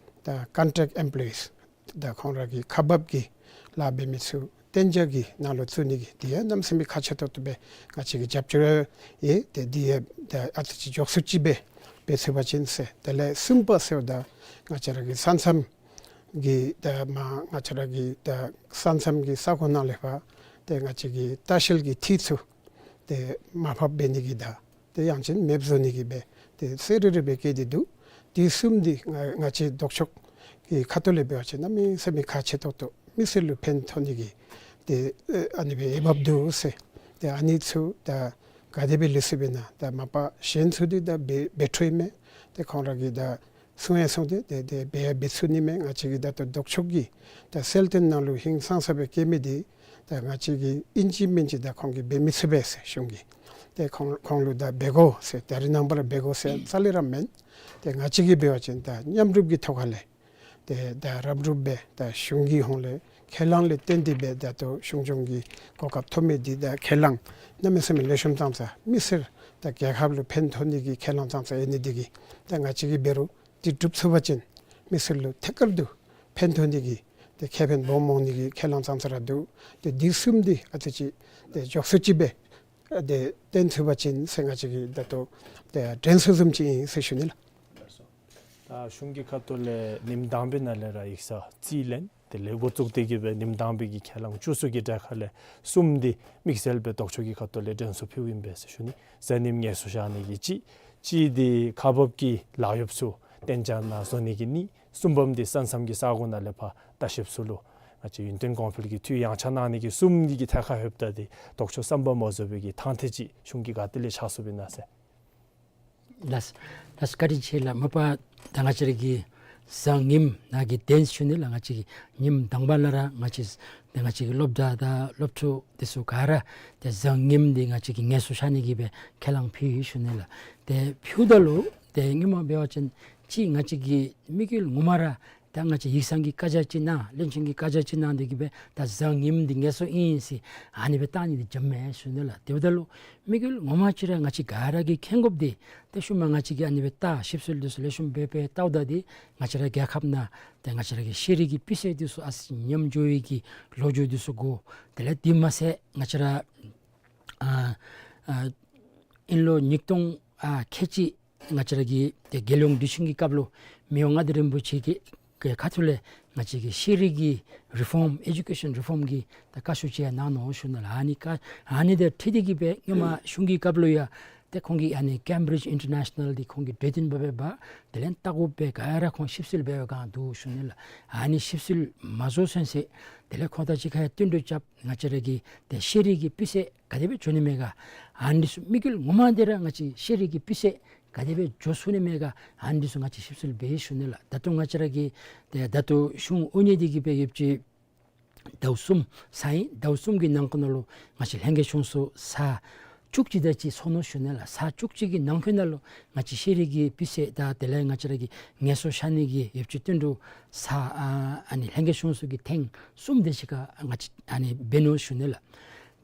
ད་ཀོན་ཊེཀཊ་ཨེམ་པོ་ལོ་ཡིསི་ད་ཁོང་ར་གི་ཁག་འབགཔ་གི་ལཱ་འབད་མི་ཚུ་གཏན་འཇགས་ཀྱི་ནང་ལུ་བཙུགས་ནི་གི་འདི་ཡང་གནམ་མེད་ས་མེད་ཁག་ཆེ་ཏོག་ཏོ་སྦེ་ང་བཅས་ཀྱིས་རྒྱབ་སྐྱོར་ཡོད། ཏེ་འདི་ཡང་ད་ཨ་ཙི་ཅིག་མགྱོགས་སུ་ཅིག་སྦེ་འབད་ཚུགས་པ་ཅིན་ཟེར། དེ་ལས་གསུམ་པ་ཟེརཝ་ད་ང་བཅས་ར་གི་ས་མཚམས་ཀྱི་ད་མ་ང་བཅས་ར་གི་ད་ས་མཚམས་ཀྱི་ས་གོ་ནང་ལས་ཕར་ཏེ་ང་བཅས་ཀྱི་ལྟ་བཤལ་གྱི་འཐུས་ཚུ་ཏེ་མར་ཕབ་འབད་ནི་གི་ད་ཏེ་ཡང་ཅིན་མེདཔ་བཟོ་ནི་གི་སྦེ་ཏེ་གསལ་རི་རི་སྦེ་བཀོད་དེ་འདུག། དེ་གསུམ་འདི་ང་ང་བཅས་ལྡོག་ཕྱོགས་ཀྱི་ཁ་ཐུག་ལས་འབད་བ་ཅིན་གནམ་མེད་ས་མེད་ཁག་ཆེ་ཏོག་ཏོ་མི་སེར་ལུ་ཕན་ཐོགས་ནི་གི་ཏེ་ཨ་ནི་སྦེ་འོས་འབབ་འདུག་ཟེར། ཏེ་ཨ་ནི་ཚུ་ད་ག་དེ་སྦེ་ལུས་སུ་སྦེ་ན་ད་མ་པ་གཞན་ཚུ་འདི་ད་འབད་འབད་འཕྲོ་ཨིན་མས། ཏེ་ཁོང་ར་གིས་ད་གསུང་ཡང་གསུངས་ཏེ་ཏེ་ཏེ་འབད་ཡང་འབད་ཚུགས་ནི་མས། ང་བཅས་ཀྱིས་ད་ལྟོ་ལྡོག་ཕྱོགས་ཀྱི་ད་གསལ་སྟོན་ནང་ལུ་ཧིང་སངས་ས་སྦེ་བཀོད་མི་འདི་ད་ང་བཅས་ཀྱིས་ཨིན་ཅི་མིན་ཅི་ད་ཁོང་གིས་འབད་མི་ཚུགས་པས་ཟེར་གཞུང་གིས། ཏེ་ཁོང་ཁོང་ལུ་ད་འབད་དགོ་ཟེར་ད་རིས་ནངས་པ་ར་འབད་དགོ་ཟེར་རྩ་ལས་ར་མེན། ཏེ་ང་བཅས་ཀྱིས་འབད་བ་ཅིན་ད་མཉམ་རུབ་ཀྱི་ཐོག་ཁ་ལས་ཏེ་ད་རབ་རུབ་སྦེ་ད་གཞུང་གི་ཧོངས་ལས་ཁས་བླངས་ལས་བརྟེན་ཏེ་སྦེ་ད་ལྟོ་གཞུང་སྐྱོང་གི་གོ་སྐབས་ཐོབ་མི་འདི་ད་ཁས་བླངས་གནམ་མེད་ས་མེད་ལེགས་ཤོམ་ཙང་ཙ་མི་སེར་ད་རྒྱལ་ཁབ་ལུ་ཕན་ཐོགས་ནི་གི་ཁས་བླངས་ཙང་ཙ་ཨིན་ནི་འདི་གིས་ད་ང་བཅས་ཀྱིས་འབད་རུང་འདི་སྒྲུབ་ཚུགས་པ་ཅིན་མི་སེར་ལུ་ཐད་ཀར་དུ་ཕན་ཐོགས་ནི་གི་ཏེ་ཁེ་ཕན་སྦོམ་འོང་ནི་གི་ཁས་བླངས་ཙང་ཙ་ར་འདུག། ཏེ་འདི་གསུམ་འདི་ཨ་ཙི་ཅིག་ཏེ་མགྱོགས་སུ་ཅིག་སྦེ་ཏེ་བསྟན་ཚུགས་པ་ཅིན་ཟེར་ང་བཅས་ཀྱིས་ད་ལྟོ་ཏེ་དྲན་གསོ་བཟུམ་ཅིག་ཨིན་ཟེར་ཞུ་ནི་ལགས། ད་གཞུང་གི་ཁ་ཐུག་ལས་ཉིནམ་དང་པའི་ནང་ལས་ར་ཡིག་ཚང་རྩིས་ལེན། དེ་ལས་འགོ་བཙུགས་ཏེ་གི་སྦེ་ཉིནམ་དང་པའི་གི་ཁས་བླངས་བཅུ་གསུམ་གྱི་གྲལ་ཁ་ལས་གསུམ་འདི་དམིགས་བསལ་སྦེ་ལྡོག་ཕྱོགས་ཀྱི་ཁ་ཐུག་ལས་དྲན་གསོ་ཕུལཝ་ཨིན་པས་ཟེར་ཞུ་ནི། གཟའ་ཉིམ་ངལ་གསོ་བཞག་ནི་གི་གཅིག། གཅིག་འདི་ཁག་འབགཔ་གི་ལཱ་གཡོགཔ་ཚུ་གཏན་འཇགས་ནང་བཟོ་ནི་གི་གཉིས། གསུམ་པམ་འདི་ས་མཚམས་ཀྱི་ས་གོ་ནང་ལས་ཕར་ལྟ་བཤལཔ་ཚུ་ལུ་ང་བཅས་ཡུན་བརྟན་གོང་འཕེལ་གྱི་འཐུས་ཡངས་ཆག་གནང་ནི་གི་གསུམ་འདི་གི་ཐད་ཁར་ལྷོདཔ་ད་འདི་ལྡོག་ཕྱོགས་བསམ་པ་མ་བཟོད་པའི་གི་ཐང་ཐད་ཅིག་གཞུང་གིས་ག་ཏེ་ལས་ཆགས་ཚུགསཔ་ཨིན་ན་ཟེར། ལགས། ལགས་བཀའ་དྲིན་ཆེ་ལགས། མ་པ་ད་ང་བཅས་ར་གི་གཟའ་ཉིམ་ནང་གི་དོན་ཞུ་ནི་ལགས། ང་བཅས་ཀྱིས་ཉིནམ་དང་པ་ལས་ར་ང་བཅས་ཏེ་ང་བཅས་ཀྱི་སློབ་གྲྭ་དང་སློབ་ཕྲུག་འདི་ཚུ་ག་ར་ཏེ་གཟའ་ཉིམ་འདི་ང་བཅས་ཀྱིས་ངལ་གསོ་བཞག་ནི་གི་སྦེ་ཁས་བླངས་ཕུལ་ཡི་ཞུ་ནི་ལགས། ཏེ་ཕུལཝ་ད་ལུ་ཏེ་སྔོན་མ་འབད་བ་ཅིན་ཅིག་ང་བཅས་ཀྱི་དམིགས་ཡུལ་ངོ་མ་ར་ད་ང་བཅས་ཡིག་ཚང་གི་བཀའ་རྒྱ་ཅིག་གནང་བློན་ཆེན་གྱི་བཀའ་རྒྱ་ཅིག་གནང་སྟེ་གི་སྦེ་ད་གཟའ་ཉིམ་འདི་ངལ་གསོ་ཨིན་ཟེར་ཨ་ནི་སྦེ་བཏང་ནི་འདི་འཇམ་མས་ཞུ་ནི་ལགས། དེ་འབདཝ་ད་ལུ་དམིགས་ཡུལ་ངོ་མ་ཅིག་ར་ང་བཅས་ག་ར་གིས་མཁྱེན་དགོཔ་འདི་ཏེ་ཤུལ་མ་ང་བཅས་ཀྱིས་ཨ་ནི་སྦེ་ད་ཞིབ་འཚོལ་འདི་ཚུ་ལེགས་ཤོམ་སྦེ་སྦེ་བལྟཝ་ད་འདི་ང་བཅས་ར་རྒྱལ་ཁབ་ནང་ཏེ་ང་བཅས་ར་གི་ཤེས་རིག་གི་སྤུས་ཚད་འདི་ཚུ་ཨ་ཙི་ཉམས་འགྱོ་བའི་གི་ལོ་རྒྱུས་འདི་ཚུ་གོ། དེ་ལས་དེ་མ་ཚད་ང་བཅས་ར་ཨ་ཨ་ དབྱིན་ལོ་ཉིས་སྟོང་ཨ་ཁལ་གཅིག་ང་བཅས་ར་གི་ཏེ་རྒྱལ་ཡོངས་དུས་ཆེན་གྱི་སྐབས་ལུ་མི་དབང་མངའ་བདག་རིན་པོ་ཆེ་གི་གི་ཁ་ཐུག་ལས་ང་བཅས་ཀྱི་ཤེས་རིག་གི་རི་ཕོམ་ཨེ་ཌུ་ཀེ་ཤཱན་རི་ཕོམ་གྱི་ད་བཀའ་ཤོག་ཅིག་ཡང་གནང་ནུག་ཞུ་ནི་ལགས། ཨ་ནི་བཀའ་ཨ་ནི་དང་འཁྲིལ་ཏེ་གི་སྦེ་སྔོན་མ་གཞུང་གི་སྐབས་ལུ་ཡང་ཏེ་ཁོང་གིས་ཨ་ནི་ཀེམ་བི་རིཇ་ཨིན་ཊར་ནེ་ཤ་ནཱལ་འདི་ཁོང་གིས་གྲོས་བསྟུན་འབད་འབདཝ་དེ་ལས་བལྟ་དགོ་པའི་ག་ར་ཁོང་ཞིབ་འཚོལ་འབད་བའི་སྒང་འདུག་ཞུ་ནི་ལགས། ཨ་ནི་ཞིབ་འཚོལ་མ་རྫོགས་ཚུན་ཚོད་དེ་ལས་ཁོང་དང་གཅིག་ཁར་བསྟུན་གྲོས་རྐྱབ། ང་བཅས་ར་གི་ཏེ་ཤེས་རིག་གི་སྤུས་ཚད་ག་དེ་སྦེ་འགྱོ་ནི་མས་ག། ཨ་ནི་ཚུ་དམིགས་ཡུལ་ངོ་མ་འདི་ར་ང་བཅས་ཤེས་རིག་གི་སྤུས་ཚད་ག་དེ་སྦེ་འགྱོ་ཚུགས་ནི་མས་ག། ཨ་ནི་ཚུ་ང་བཅས་ཞིབ་འཚོལ་འབད་ཞུ་ནི་ལགས། ད་ལྟོ་ང་བཅས་ར་གི་ཏེ་ད་ལྟོ་གཞུང་དབུ་བརྙེས་ཏེ་གི་སྦེ་ཡོདཔ་ཅིག་ཟླཝ་གསུམ་ཚར་ཡི། ཟླཝ་གསུམ་གྱི་ནང་འཁོད་ནང་ལུ་ང་བཅས་ལྷན་རྒྱས་སྐྱོང་གསོ་ས་བཅུ་གཅིག་དེ་ཅིག་ཚོགས་ནུག་ཞུ་ནི་ལགས། ས་བཅུ་གཅིག་གི་ནང་འཁོད་ནང་ལུ་ང་བཅས་ཤེས་རིག་གི་སྤུས་ཚད་དང་དེ་ལས་ང་བཅས་ར་གི་ངལ་གསོ་བཤལ་ནི་གི་ཡོདཔ་ཅིག་བསྟུན་གྲོས་ས་ཨ་ཨ་ནི་ལྷན་རྒྱས་སྐྱོང་གསོ་གི་ཐེངས་གསུམ་དེ་ཅིག་ཁར་ང་བཅས་ཨ་ནི་འབད་ནུག་ཞུ་ནི་ལགས།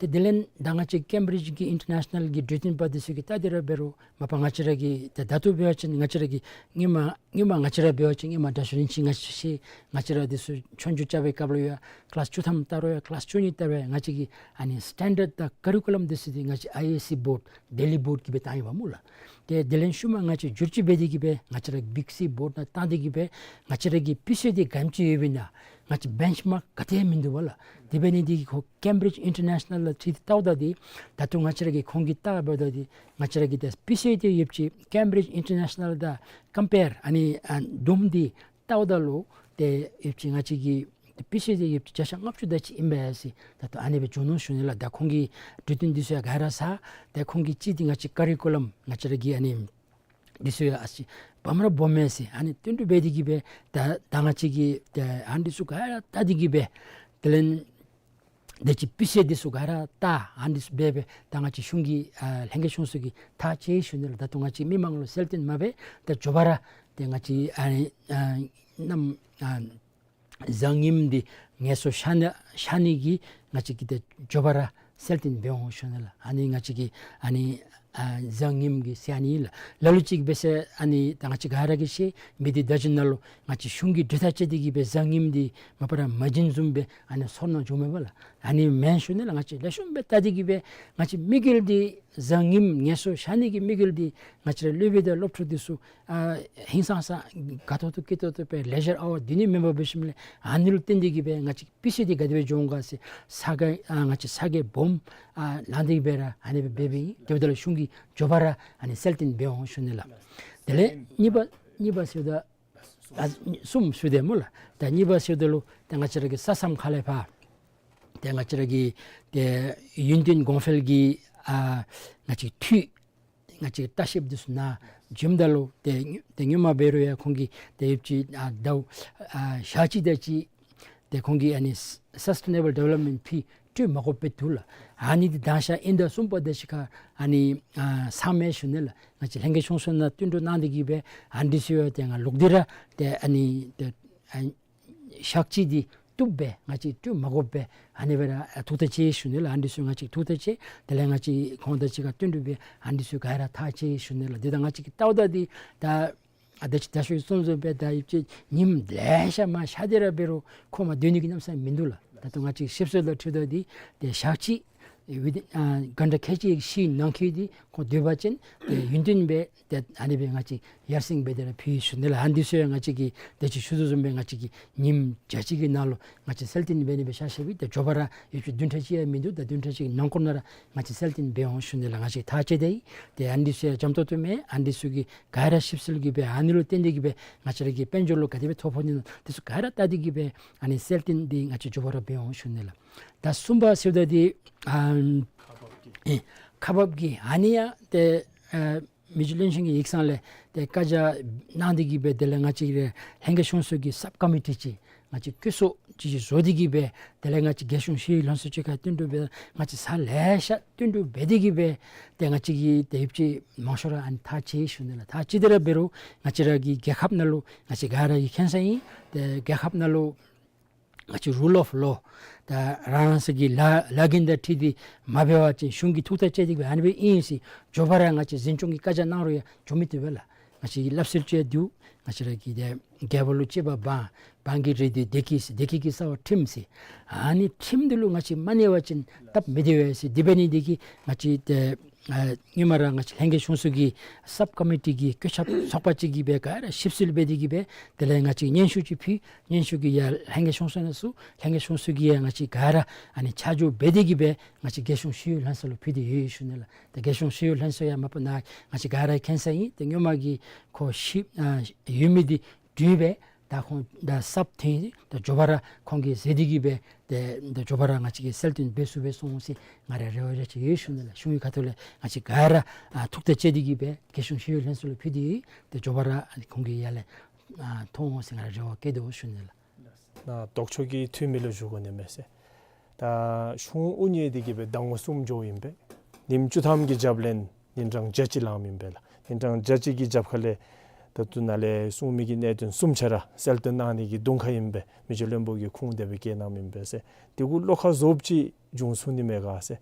ཏེ་དེ་ལས་ད་ང་བཅས་ཀེམ་བི་རིཇ་གི་ཨིན་ཊར་ནེ་ཤ་ནཱལ་གྱི་གྲོས་བསྟུན་པ་འདི་ཚུ་གིས་བལྟ་སྟེ་ར་འབད་རུང་མ་པ་ང་བཅས་ར་གི་ད་ད་ལྟོ་འབད་བ་ཅིན་ང་བཅས་ར་གི་སྔོན་མ་སྔོན་མ་ང་བཅས་ར་འབད་བ་ཅིན་སྔོན་མ་དྲག་ཤོས་རིན་ཆེན་ང་བཅས་ང་བཅས་ར་འདི་ཚུ་ཆོས་རྒྱུགས་རྐྱབ་པའི་སྐབས་ལུ་ཡང་ཀི་ལཱསི་བཅུ་ཐམ་བཏང་རུང་ཡང་ཀི་ལཱསི་བཅུ་གཉིས་བཏང་རུང་ཡང་ང་བཅས་ཀྱི་ཨ་ནི་སི་ཊེན་ཌརཌ་དང་ཀ་རི་ཀུ་ལམ་འདི་ཚུ་འདི་ང་བཅས་ཨའི་ཨེ་སི་བོརཌ་ལྡི་ལི་བོརཌ་ཀྱིས་སྦེ་བཏང་ཡོདཔ་སྨོ་ལགས། ཏེ་དེ་ལས་ཤུལ་མ་ང་བཅས་བསྒྱུར་བཅོས་འབད་དེ་གི་སྦེ་ང་བཅས་ར་བིག་སི་བོརཌ་ནང་བཏང་སྟེ་གི་སྦེ་ང་བཅས་ར་གི་སྤུས་ཚད་འདི་ག་དེམ་ཅིག་ཡོདཔ་ཨིན་ན་ང་བཅས་བེན་ཆི་མཱརཀ་ག་ཏེ་མིན་འདུག་པ་ལགས། དེ་འབད་ནི་འདི་གིས་ཁོ་ཀེམ་བི་རིཇ་ཨིན་ཊར་ནེ་ཤ་ནཱལ་ལུ་འཁྲིལ་ཏེ་བལྟཝ་ད་འདི་ད་ལྟོ་ང་བཅས་ར་གི་ཁོང་གིས་བལྟ་འབདཝ་ད་འདི་ང་བཅས་ར་གི་ཏེ་སྤུས་ཚད་འདི་ཡོདཔ་ཅིག་ཀེམ་བི་རིཇ་ཨིན་ཊར་ནེ་ཤ་ནཱལ་དང་ཀམ་པེར་ཨ་ནི་ཨ་བསྡོམས་ཏེ་བལྟཝ་ད་ལུ་ཏེ་ཡོདཔ་ཅིག་ང་བཅས་ཀྱི་སྤུས་ཚད་འདི་ཡོདཔ་ཅིག་བརྒྱ་ཆ་ལྔ་བཅུ་དེ་ཅིག་ཨིན་པས་ཟེར་ད་ལྟོ་ཨ་ནི་སྦེ་བྱུང་ནུག་ཞུ་ནི་ལགས། ད་ཁོང་གིས་གྲོས་བསྟུན་འདི་ཚུ་ཡང་ག་ར་ཚར། ཏེ་ཁོང་གིས་གཅིག་འདི་ང་བཅས་ཀ་རི་ཀུ་ལམ་ང་བཅས་ར་གི་ཨ་ནི་འདི་ཚུ་ཡང་ཨ་ཙི་སྦོམ་ར་སྦོམ་མས་ཟེར་ཨ་ནི་བསྟུན་གྲོས་འབད་དེ་གི་སྦེ་ད་ད་ང་བཅས་ཀྱིས་ཏེ་ཨ་ནི་འདི་ཚུ་ག་ར་བལྟ་སྟེ་གི་སྦེ་དེ་ལས་དེ་ཅིག་སྤུས་ཚད་འདི་ཚུ་ག་ར་བལྟ་ཨ་ནི་འདི་ཚུ་འབད་སྦེ་ད་ང་བཅས་གཞུང་གི་ཨ་ལྷན་རྒྱས་སྐྱོང་གསོ་གིས་ཐག་བཅད་ཞུ་ནི་ལགས། ད་ལྟོ་ང་བཅས་མི་མང་ལུ་གསལ་སྟོན་མ་འབད་ད་མགྱོགས་པ་ར་ཏེ་ང་བཅས་ཨ་ནི་ཨ་གནམ་ཨ་གཟའ་ཉིམ་འདི་ངལ་གསོ་བཤལ་ནི་བཤལ་ནི་གི་ང་བཅས་ཀྱིས་ཏེ་མགྱོགས་པ་ར་གསལ་སྟོན་འབད་འོང་ཞུ་ནི་ལགས། ཨ་ནི་ང་བཅས་ཀྱིས་ཨ་ནི་ཨ་གཟའ་ཉིམ་གྱི་ཚེས་ཨ་ནི་ལགས། ལ་ལུ་ཅིག་འབད་ས་ཨ་ནི་ད་ང་བཅས་ག་ར་གིས་ཤེས་མི་འདི་ད་ཅི་ནང་ལུ་ང་བཅས་གཞུང་གི་གྲོས་ཐག་བཅད་དེ་གི་སྦེ་གཟའ་ཉིམ་འདི་མ་པ་ར་མ་བྱིན་བཟུམ་སྦེ་ཨ་ནི་ཚོར་སྣང་བྱུངམ་མས་པ་ལགས། ཨ་ནི་མེན་ཞུ་ནི་ལགས། ང་བཅས་ལེགས་ཤོམ་སྦེ་བལྟ་སྟེ་གི་སྦེ་ང་བཅས་དམིགས་ཡུལ་འདི་གཟའ་ཉིམ་ངལ་གསོ་བཤལ་ནི་གི་དམིགས་ཡུལ་འདི་ང་བཅས་ར་སློབ་དཔོན་དང་སློབ་ཕྲུག་འདི་ཚུ་ཨ་ཧིང་སངས་ས་དགའ་ཏོག་ཏོ་སྐྱིད་ཏོག་ཏོ་སྦེ་ལེ་ཞར་ཨ་ཝར་སྡོད་ནི་མེན་པར་འབད་ཞིནམ་ལས་ཨ་ནི་ལུ་བརྟེན་ཏེ་གི་སྦེ་ང་བཅས་སྤུས་ཚད་འདི་ག་དེ་སྦེ་འགྱོ་འོང་ག་ཟེར་ས་ག་ཨ་ང་བཅས་ས་ག་སྦོམ་ཨ་ལང་སྟེ་གི་སྦེ་ར་ཨ་ནི་སྦེ་འབད་འབདཝ་ཨིན། དེ་འབདཝ་ད་ལུ་གཞུང་གིས་མགྱོགས་པ་ར་ཨ་ནི་གསལ་སྟོན་འབད་འོང་ཞུ་ནི་ལགས། དེ་ལས་གཉིས་པ་གཉིས་པ་ཟེརཝ་ད་ཨ་གསུམ་ཞུ་དེས་སྨོ་ལགས། ད་གཉིས་པ་ཟེརཝ་ད་ལུ་ད་ང་བཅས་ར་གི་ས་མཚམས་ཁ་ལས་ཕར་ཏེ་ང་བཅས་ར་གི་ཏེ་ཡུན་བརྟན་གོང་འཕེལ་གྱི་ཨ་ང་བཅས་འཐུས་ང་བཅས་ལྟ་བཤལཔ་འདི་ཚུ་ནཱ་འབྱོནམ་ད་ལུ་ཏེ་ཏེ་སྔོན་མ་འབད་རུང་ཡང་ཁོང་གིས་ཏེ་ཡོདཔ་ཅིག་ཨ་ཟླཝ་ཨ་ཞག་གཅིག་དེ་ཅིག་ཏེ་ཁོང་གིས་ཨ་ནི་སས་སི་ཊེ་ནེ་བཱལ་ཌི་ཝེ་ལོབ་མེནཊ་འཕེལ་འགྲིབ་མ་དགོཔ་སྦེ་འདུག་ལགས། ཨ་ནི་འདི་དང་ཞག་དབྱིན་ཟླ་གསུམ་པ་དེ་ཅིག་ཁར་ཨ་ནི་ཨ་ཚང་མས་ཞུ་ནི་ལགས། ང་བཅས་ལྷན་རྒྱས་སྐྱོང་གསོ་ནང་བསྟུན་གྲོས་གནང་སྟེ་གི་སྦེ་ཨ་ནི་འདི་ཚུ་ཡང་ཏེ་ང་ལོག་སྟེ་ར་ཏེ་ཨ་ནི་ཏེ་ཨ་ཞག་གཅིག་འདི་བཏུབ་སྦེ་ང་བཅས་འགྲིབ་མ་དགོཔ་སྦེ་ཨ་ནི་སྦེ་ར་ཨ་ཐུགས་ཐག་བཅད་ཞུ་ནི་ལགས། ཨ་ནི་འདི་ཚུ་ང་བཅས་ཐུགས་ཐག་བཅད། དེ་ལས་ང་བཅས་ཁོང་དང་གཅིག་ཁར་བསྟུན་གྲོས་འབད་ཨ་ནི་འདི་ཚུ་ག་ར་ཐག་བཅད་ཞུ་ནི་ལགས། དེ་ད་ང་བཅས་ཀྱིས་བལྟཝ་ད་འདི་ད་ཨ་ད་ཅི་ད་ཞུ་བཟུམ་བཟུམ་སྦེ་ད་ཡོདཔ་ཅིག་ཉིནམ་ལེ་ཤ་མར་ཤར་ཏེ་ར་འབད་རུང་ཁོ་མར་སྡོད་ནི་གི་གནམ་ས་མིན་འདུག་ལགས། ད་ལྟོ་ང་བཅས་ཞིབ་འཚོལ་ལུ་འཁྲིལཝ་ད་འདི་ཏེ་ཞག་གཅིག་ཨེ་ཝི་དིན་ཨ་གྷན་ཊ་ཁལ་གཅིག་ཕྱི་ནང་འཁོད་འདི་ཁོ་སྡོད་པ་ཅིན་ཏེ་ཡུན་བརྟན་སྦེ་ཏེ་ཨ་ནི་སྦེ་ང་བཅས་ཡར་སེང་འབད་དེ་ར་ཕུལ་ཞུ་ནི་ལགས། ཨ་ནི་འདི་ཚུ་ཡང་ང་བཅས་ཀྱིས་ད་ཅི་ཞུ་དོ་བཟུམ་སྦེ་ང་བཅས་ཀྱིས་ཉིནམ་བརྒྱ་གཅིག་གི་ནང་ལུ་ང་བཅས་གསལ་སྟོན་འབད་ནི་སྦེ་ཤར་ཤརཝ་ཨིན། ཏེ་མགྱོགས་པ་ར་ཡོདཔ་ཅིག་བདུན་ཕྲག་གཅིག་ཡང་མིན་འདུག། ད་བདུན་ཕྲག་གཅིག་ནང་འཁོད་ནང་ར་ང་བཅས་གསལ་སྟོན་འབད་འོང་ཞུ་ནི་ལགས། ང་བཅས་ཐག་བཅད་དེ་ཨིན། ཏེ་ཨ་ནི་འདི་ཚུ་ཡང་འཇམ་ཏོང་ཏོ་མེན། ཨ་ནི་འདི་ཚུ་གི་ག་ར་ཞིབ་འཚོལ་གྱི་སྦེ་ཨ་ནི་ལུ་བརྟེན་ཏེ་གི་སྦེ་ང་བཅས་ར་གི་དཔལ་འབྱོར་ལུ་ག་དེ་སྦེ་ཐོ་ཕོག་ནི་ཨིན་ན་འདི་ཚུ་ག་ར་བལྟ་སྟེ་གི་སྦེ་ཨ་ནི་གསལ་སྟོན་འདི་ང་བཅས་མགྱོགས་པ་ར་འབད་འོང་ཞུ་ནི་ལགས། ད་གསུམ་པ་ཟེརཝ་ད་འདི་ཨ་ཨེ་ཁག་འབག་གི་ཨ་ནི་ཡང་ཏེ་ཨ་མི་རྗེ་བློན་ཆེན་གྱི་ཡིག་ཚང་ལས་ཏེ་བཀའ་རྒྱ་གནང་སྟེ་གི་སྦེ་དེ་ལས་ང་བཅས་ར་ལྷན་རྒྱས་སྐྱོང་གསོ་གི་སབ་ཀོ་མི་ཊི་ཅིག་ང་བཅས་བཀོད་ཚོགས་ཅིག་བཟོ་སྟེ་གི་སྦེ་དེ་ལས་ང་བཅས་རྒྱལ་གཞུང་ཤེས་རིག་ལྷན་ཚོགས་ཅིག་ཁར་བསྟུན་གྲོས་འབད་ང་བཅས་ཚར་ལེ་ཤ་བསྟུན་གྲོས་འབད་དེ་གི་སྦེ་ཏེ་ང་བཅས་ཀྱིས་ཏེ་ཡོདཔ་ཅིག་མང་ཤོས་ར་ཨ་ནི་ཐག་བཅད་ཞུ་ནི་ལགས། ཐག་བཅད་དེ་ར་འབད་རུང་ང་བཅས་ར་གི་རྒྱལ་ཁབ་ནང་ལུ་ང་བཅས་ག་ར་གིས་མཁྱེན་ས་ཨིན། ཏེ་རྒྱལ་ཁབ་ནང་ལུ་ང་བཅས་རུལ་ཨོཕ་ལོ་ད་རང་རང་སོའི་གི་ལཱ་ལཱ་འགན་དང་འཁྲིལ་ཏེ་མ་འབད་བ་ཅིན་གཞུང་གིས་ཐུགས་ཐག་བཅད་དེ་གི་སྦེ་ཨ་ནི་སྦེ་ཨིན་ཟེར་མགྱོགས་པ་ར་ང་བཅས་འཛིན་སྐྱོང་གི་བཀའ་རྒྱ་གནང་རུང་ཡང་འགྱོ་མི་བཏུབ་པས་ལགས། ང་བཅས་ཀྱི་སླབ་སྲོལ་ཅིག་འདུག། ང་བཅས་ར་གི་ཏེ་རྒྱལ་པོ་ལུ་གཅེས་པར་འབག། འབངས་ཀྱིས་རེ་འདོད་བདེ་སྐྱིད་ཟེར། བདེ་སྐྱིད་ཀྱི་ས་བོན་ཁྲིམས་ཟེར། ཨ་ནི་ཁྲིམས་འདི་ལུ་ང་བཅས་མ་གནས་པ་ཅིན་སྟབས་མི་བདེ་བས་ཟེར། དེ་འབད་ནི་འདི་གིས་ང་བཅས་ཏེ་ཨ་སྔོན་མ་ར་ང་བཅས་ལྷན་རྒྱས་གཞུང་ཚོགས་ཀྱི་སབ་ཀོ་མི་ཊི་གི་བཀོད་ཁྱབ་ཚོགས་པ་ཅིག་གིས་སྦེ་ག་ར་ཞིབ་འཚོལ་འབད་དེ་གིས་སྦེ་དེ་ལས་ང་བཅས་སྙན་ཞུ་ཅིག་ཕུལ། སྙན་ཞུ་གི་ཡར་ལྷན་རྒྱས་གཞུང་ཚོགས་ནང་ཚུ་ལྷན་རྒྱས་གཞུང་ཚོགས་ཀྱིས་ཡང་ང་བཅས་ག་ར་ཨ་ནི་ཆ་འཇོག་འབད་དེ་གིས་སྦེ་ང་བཅས་རྒྱལ་གཞུང་ཞི་གཡོག་ལྷན་ཚོགས་ལུ་ཕུལ་ཏེ་ཡོད་ཞུ་ནི་ལགས། ཏེ་རྒྱལ་གཞུང་ཞི་གཡོག་ལྷན་ཚོགས་ཡང་མ་པ་ནཱ་ང་བཅས་ག་ར་མཁྱེན་ས་ཨིན། ཏེ་སྔོན་མ་གི་ཁོ་ཞི་ཨ་ཡོད་མི་འདི་གྲོལ་སྦེ་ད་ཁོང་ད་སབ་ཐོན་ཏེ་མགྱོགས་པ་ར་ཁོང་གིས་ཟེར་དེ་གིས་སྦེ་ཏེ་ད་མགྱོགས་པ་ར་ང་བཅས་ཀྱིས་གསལ་སྟོན་འབད་ཚུགས་པས་གསུངས་ཟེར་ང་ར་རེ་བ་རེ་ཅིག་ཡོད་ཞུ་ནི་ལགས། གཞུང་གི་ཁ་ཐུག་ལས་ང་བཅས་ག་ར་ཨ་ཐུགས་ཐག་བཅད་དེ་གིས་སྦེ་རྒྱལ་གཞུང་ཞི་གཡོག་ལྷན་ཚོགས་ལུ་ཕུལ་ཏེ་ཏེ་མགྱོགས་པ་ར་ཨ་ནི་ཁོང་གིས་ཡར་ལས་ཨ་མཐོང་འོང་ཟེར་ང་ར་རེ་བ་བསྐྱེད་དོ་ཞུ་ནི་ལགས། ནཱ་ལྡོག་ཕྱོགས་ཀྱི་འཐུས་མི་ལུ་ཞུ་དགོ་ནི་མས་ཟེར། ད་གཞུང་དབུ་བརྙེས་དེ་གིས་སྦེ་ཟླ་ངོ་གསུམ་འགྱོཝ་ཨིན་པས། ཉིནམ་བཅུ་ཐམ་གྱི་རྒྱབ་ལས་ཉིན་གྲངས་བརྒྱ་གཅིག་ལངམ་ཨིན་པས་ལགས། ཉིན་གྲངས་བརྒྱ་གཅིག་གི་རྒྱབ་ཁ་ལས་ད་ལྟོ་ནཱ་ལས་གསུང་མི་གི་གནད་དོན་གསུམ་ཆ་ར་གསལ་སྟོན་གནང་ནི་གི་གདོང་ཁ་ཨིན་པས། མི་རྗེ་བློན་པོ་གིས་ཁུངས་དེ་སྦེ་བཀལ་གནངམ་ཨིན་པས་ཟེར། དེ་གུ་བློ་ཁ་བཟོཝ་ཅིག་བྱུང་ཚུགས་ནི་མས་ག་ཟེར།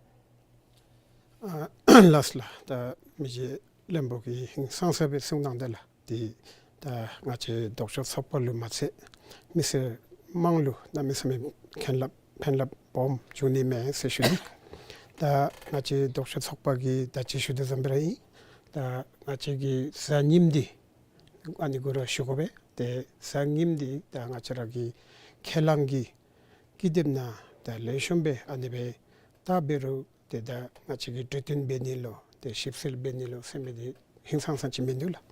ཨ་ལགས་སོ་ལགས། ད་མི་རྗེ་བློན་པོ་གིས་ཧིང་སངས་ས་སྦེ་གསུང་གནང་ད་ལགས། དེ་ད་ང་བཅས་ལྡོག་ཕྱོགས་ཚོགས་པ་ལུ་མ་ཚད་མི་སེར་དམངས་ལུ་གནམ་མེད་ས་མེད་ཕན་རླབས་ཕན་རླབས་སྦོམ་བྱུང་ནི་མས་ཟེར་ཞུ་ནི། ད་ང་བཅས་ལྡོག་ཕྱོགས་ཚོགས་པ་གིས་ད་ཅི་ཞུ་དོ་བཟུམ་སྦེ་ར་ཨིན། ད་ང་བཅས་ཀྱི་གཟའ་ཉིམ་འདི་ཨ་ནི་གུ་ར་ཞུ་དགོ་པས། ཏེ་གཟའ་ཉིམ་འདི་ད་ང་བཅས་ར་གི་ཁས་བླངས་ཀྱི་ཀི་དེབ་ནང་ད་ལེགས་ཤོམ་སྦེ་ཨ་ནི་སྦེ་ད་འབད་རུང་ཏེ་ད་ང་བཅས་ཀྱིས་གྲོས་བསྟུན་འབད་ནི་ལུ་ཏེ་ཞིབ་འཚོལ་འབད་ནི་ལུ་ཟེར་མི་འདི་ཧིང་སངས་ས་ཅིག་མིན་འདུག་ལགས།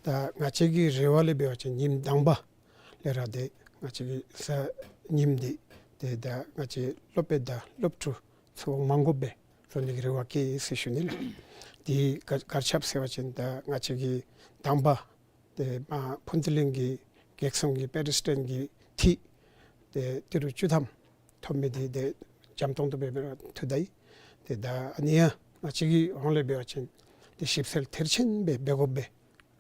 ད་ང་བཅས་ཀྱི་རེ་བ་ལས་འབད་བ་ཅིན་ཉིནམ་དང་པ་ལས་ར་ཏེ་ང་བཅས་ཀྱི་གཟའ་ཉིམ་འདི་ཏེ་ད་ང་བཅས་སློབ་དཔོན་དང་སློབ་ཕྲུག་ཚུ་མ་དགོཔ་སྦེ་བཟོ་ནི་གི་རེ་བ་བསྐྱེད་ཟེར་ཞུ་ནི་ལགས། དེ་ག་ག་ཅི་འབད་ཟེར་བ་ཅིན་ད་ང་བཅས་ཀྱི་དང་པ་ཏེ་མ་ཕུན་ཚོགས་གླིང་གི་གེགས་སྲུང་གི་པེ་རེ་སི་ཌེནཊ་གི་འཐུས་ཏེ་ཏི་རུ་བཅུ་ཐམ་ཐོབ་མི་འདི་ཏེ་འཇམ་ཏོང་ཏོ་སྦེ་འབད་རུང་ཐུགས་དགའ་ཡི། ཏེ་ད་ཨ་ནི་ཡང་ང་བཅས་ཀྱི་ཧོངས་ལས་འབད་བ་ཅིན་ཏེ་ཞིབ་འཚོལ་མཐིལ་ཕྱིན་སྦེ་འབད་དགོཔ་སྦེ་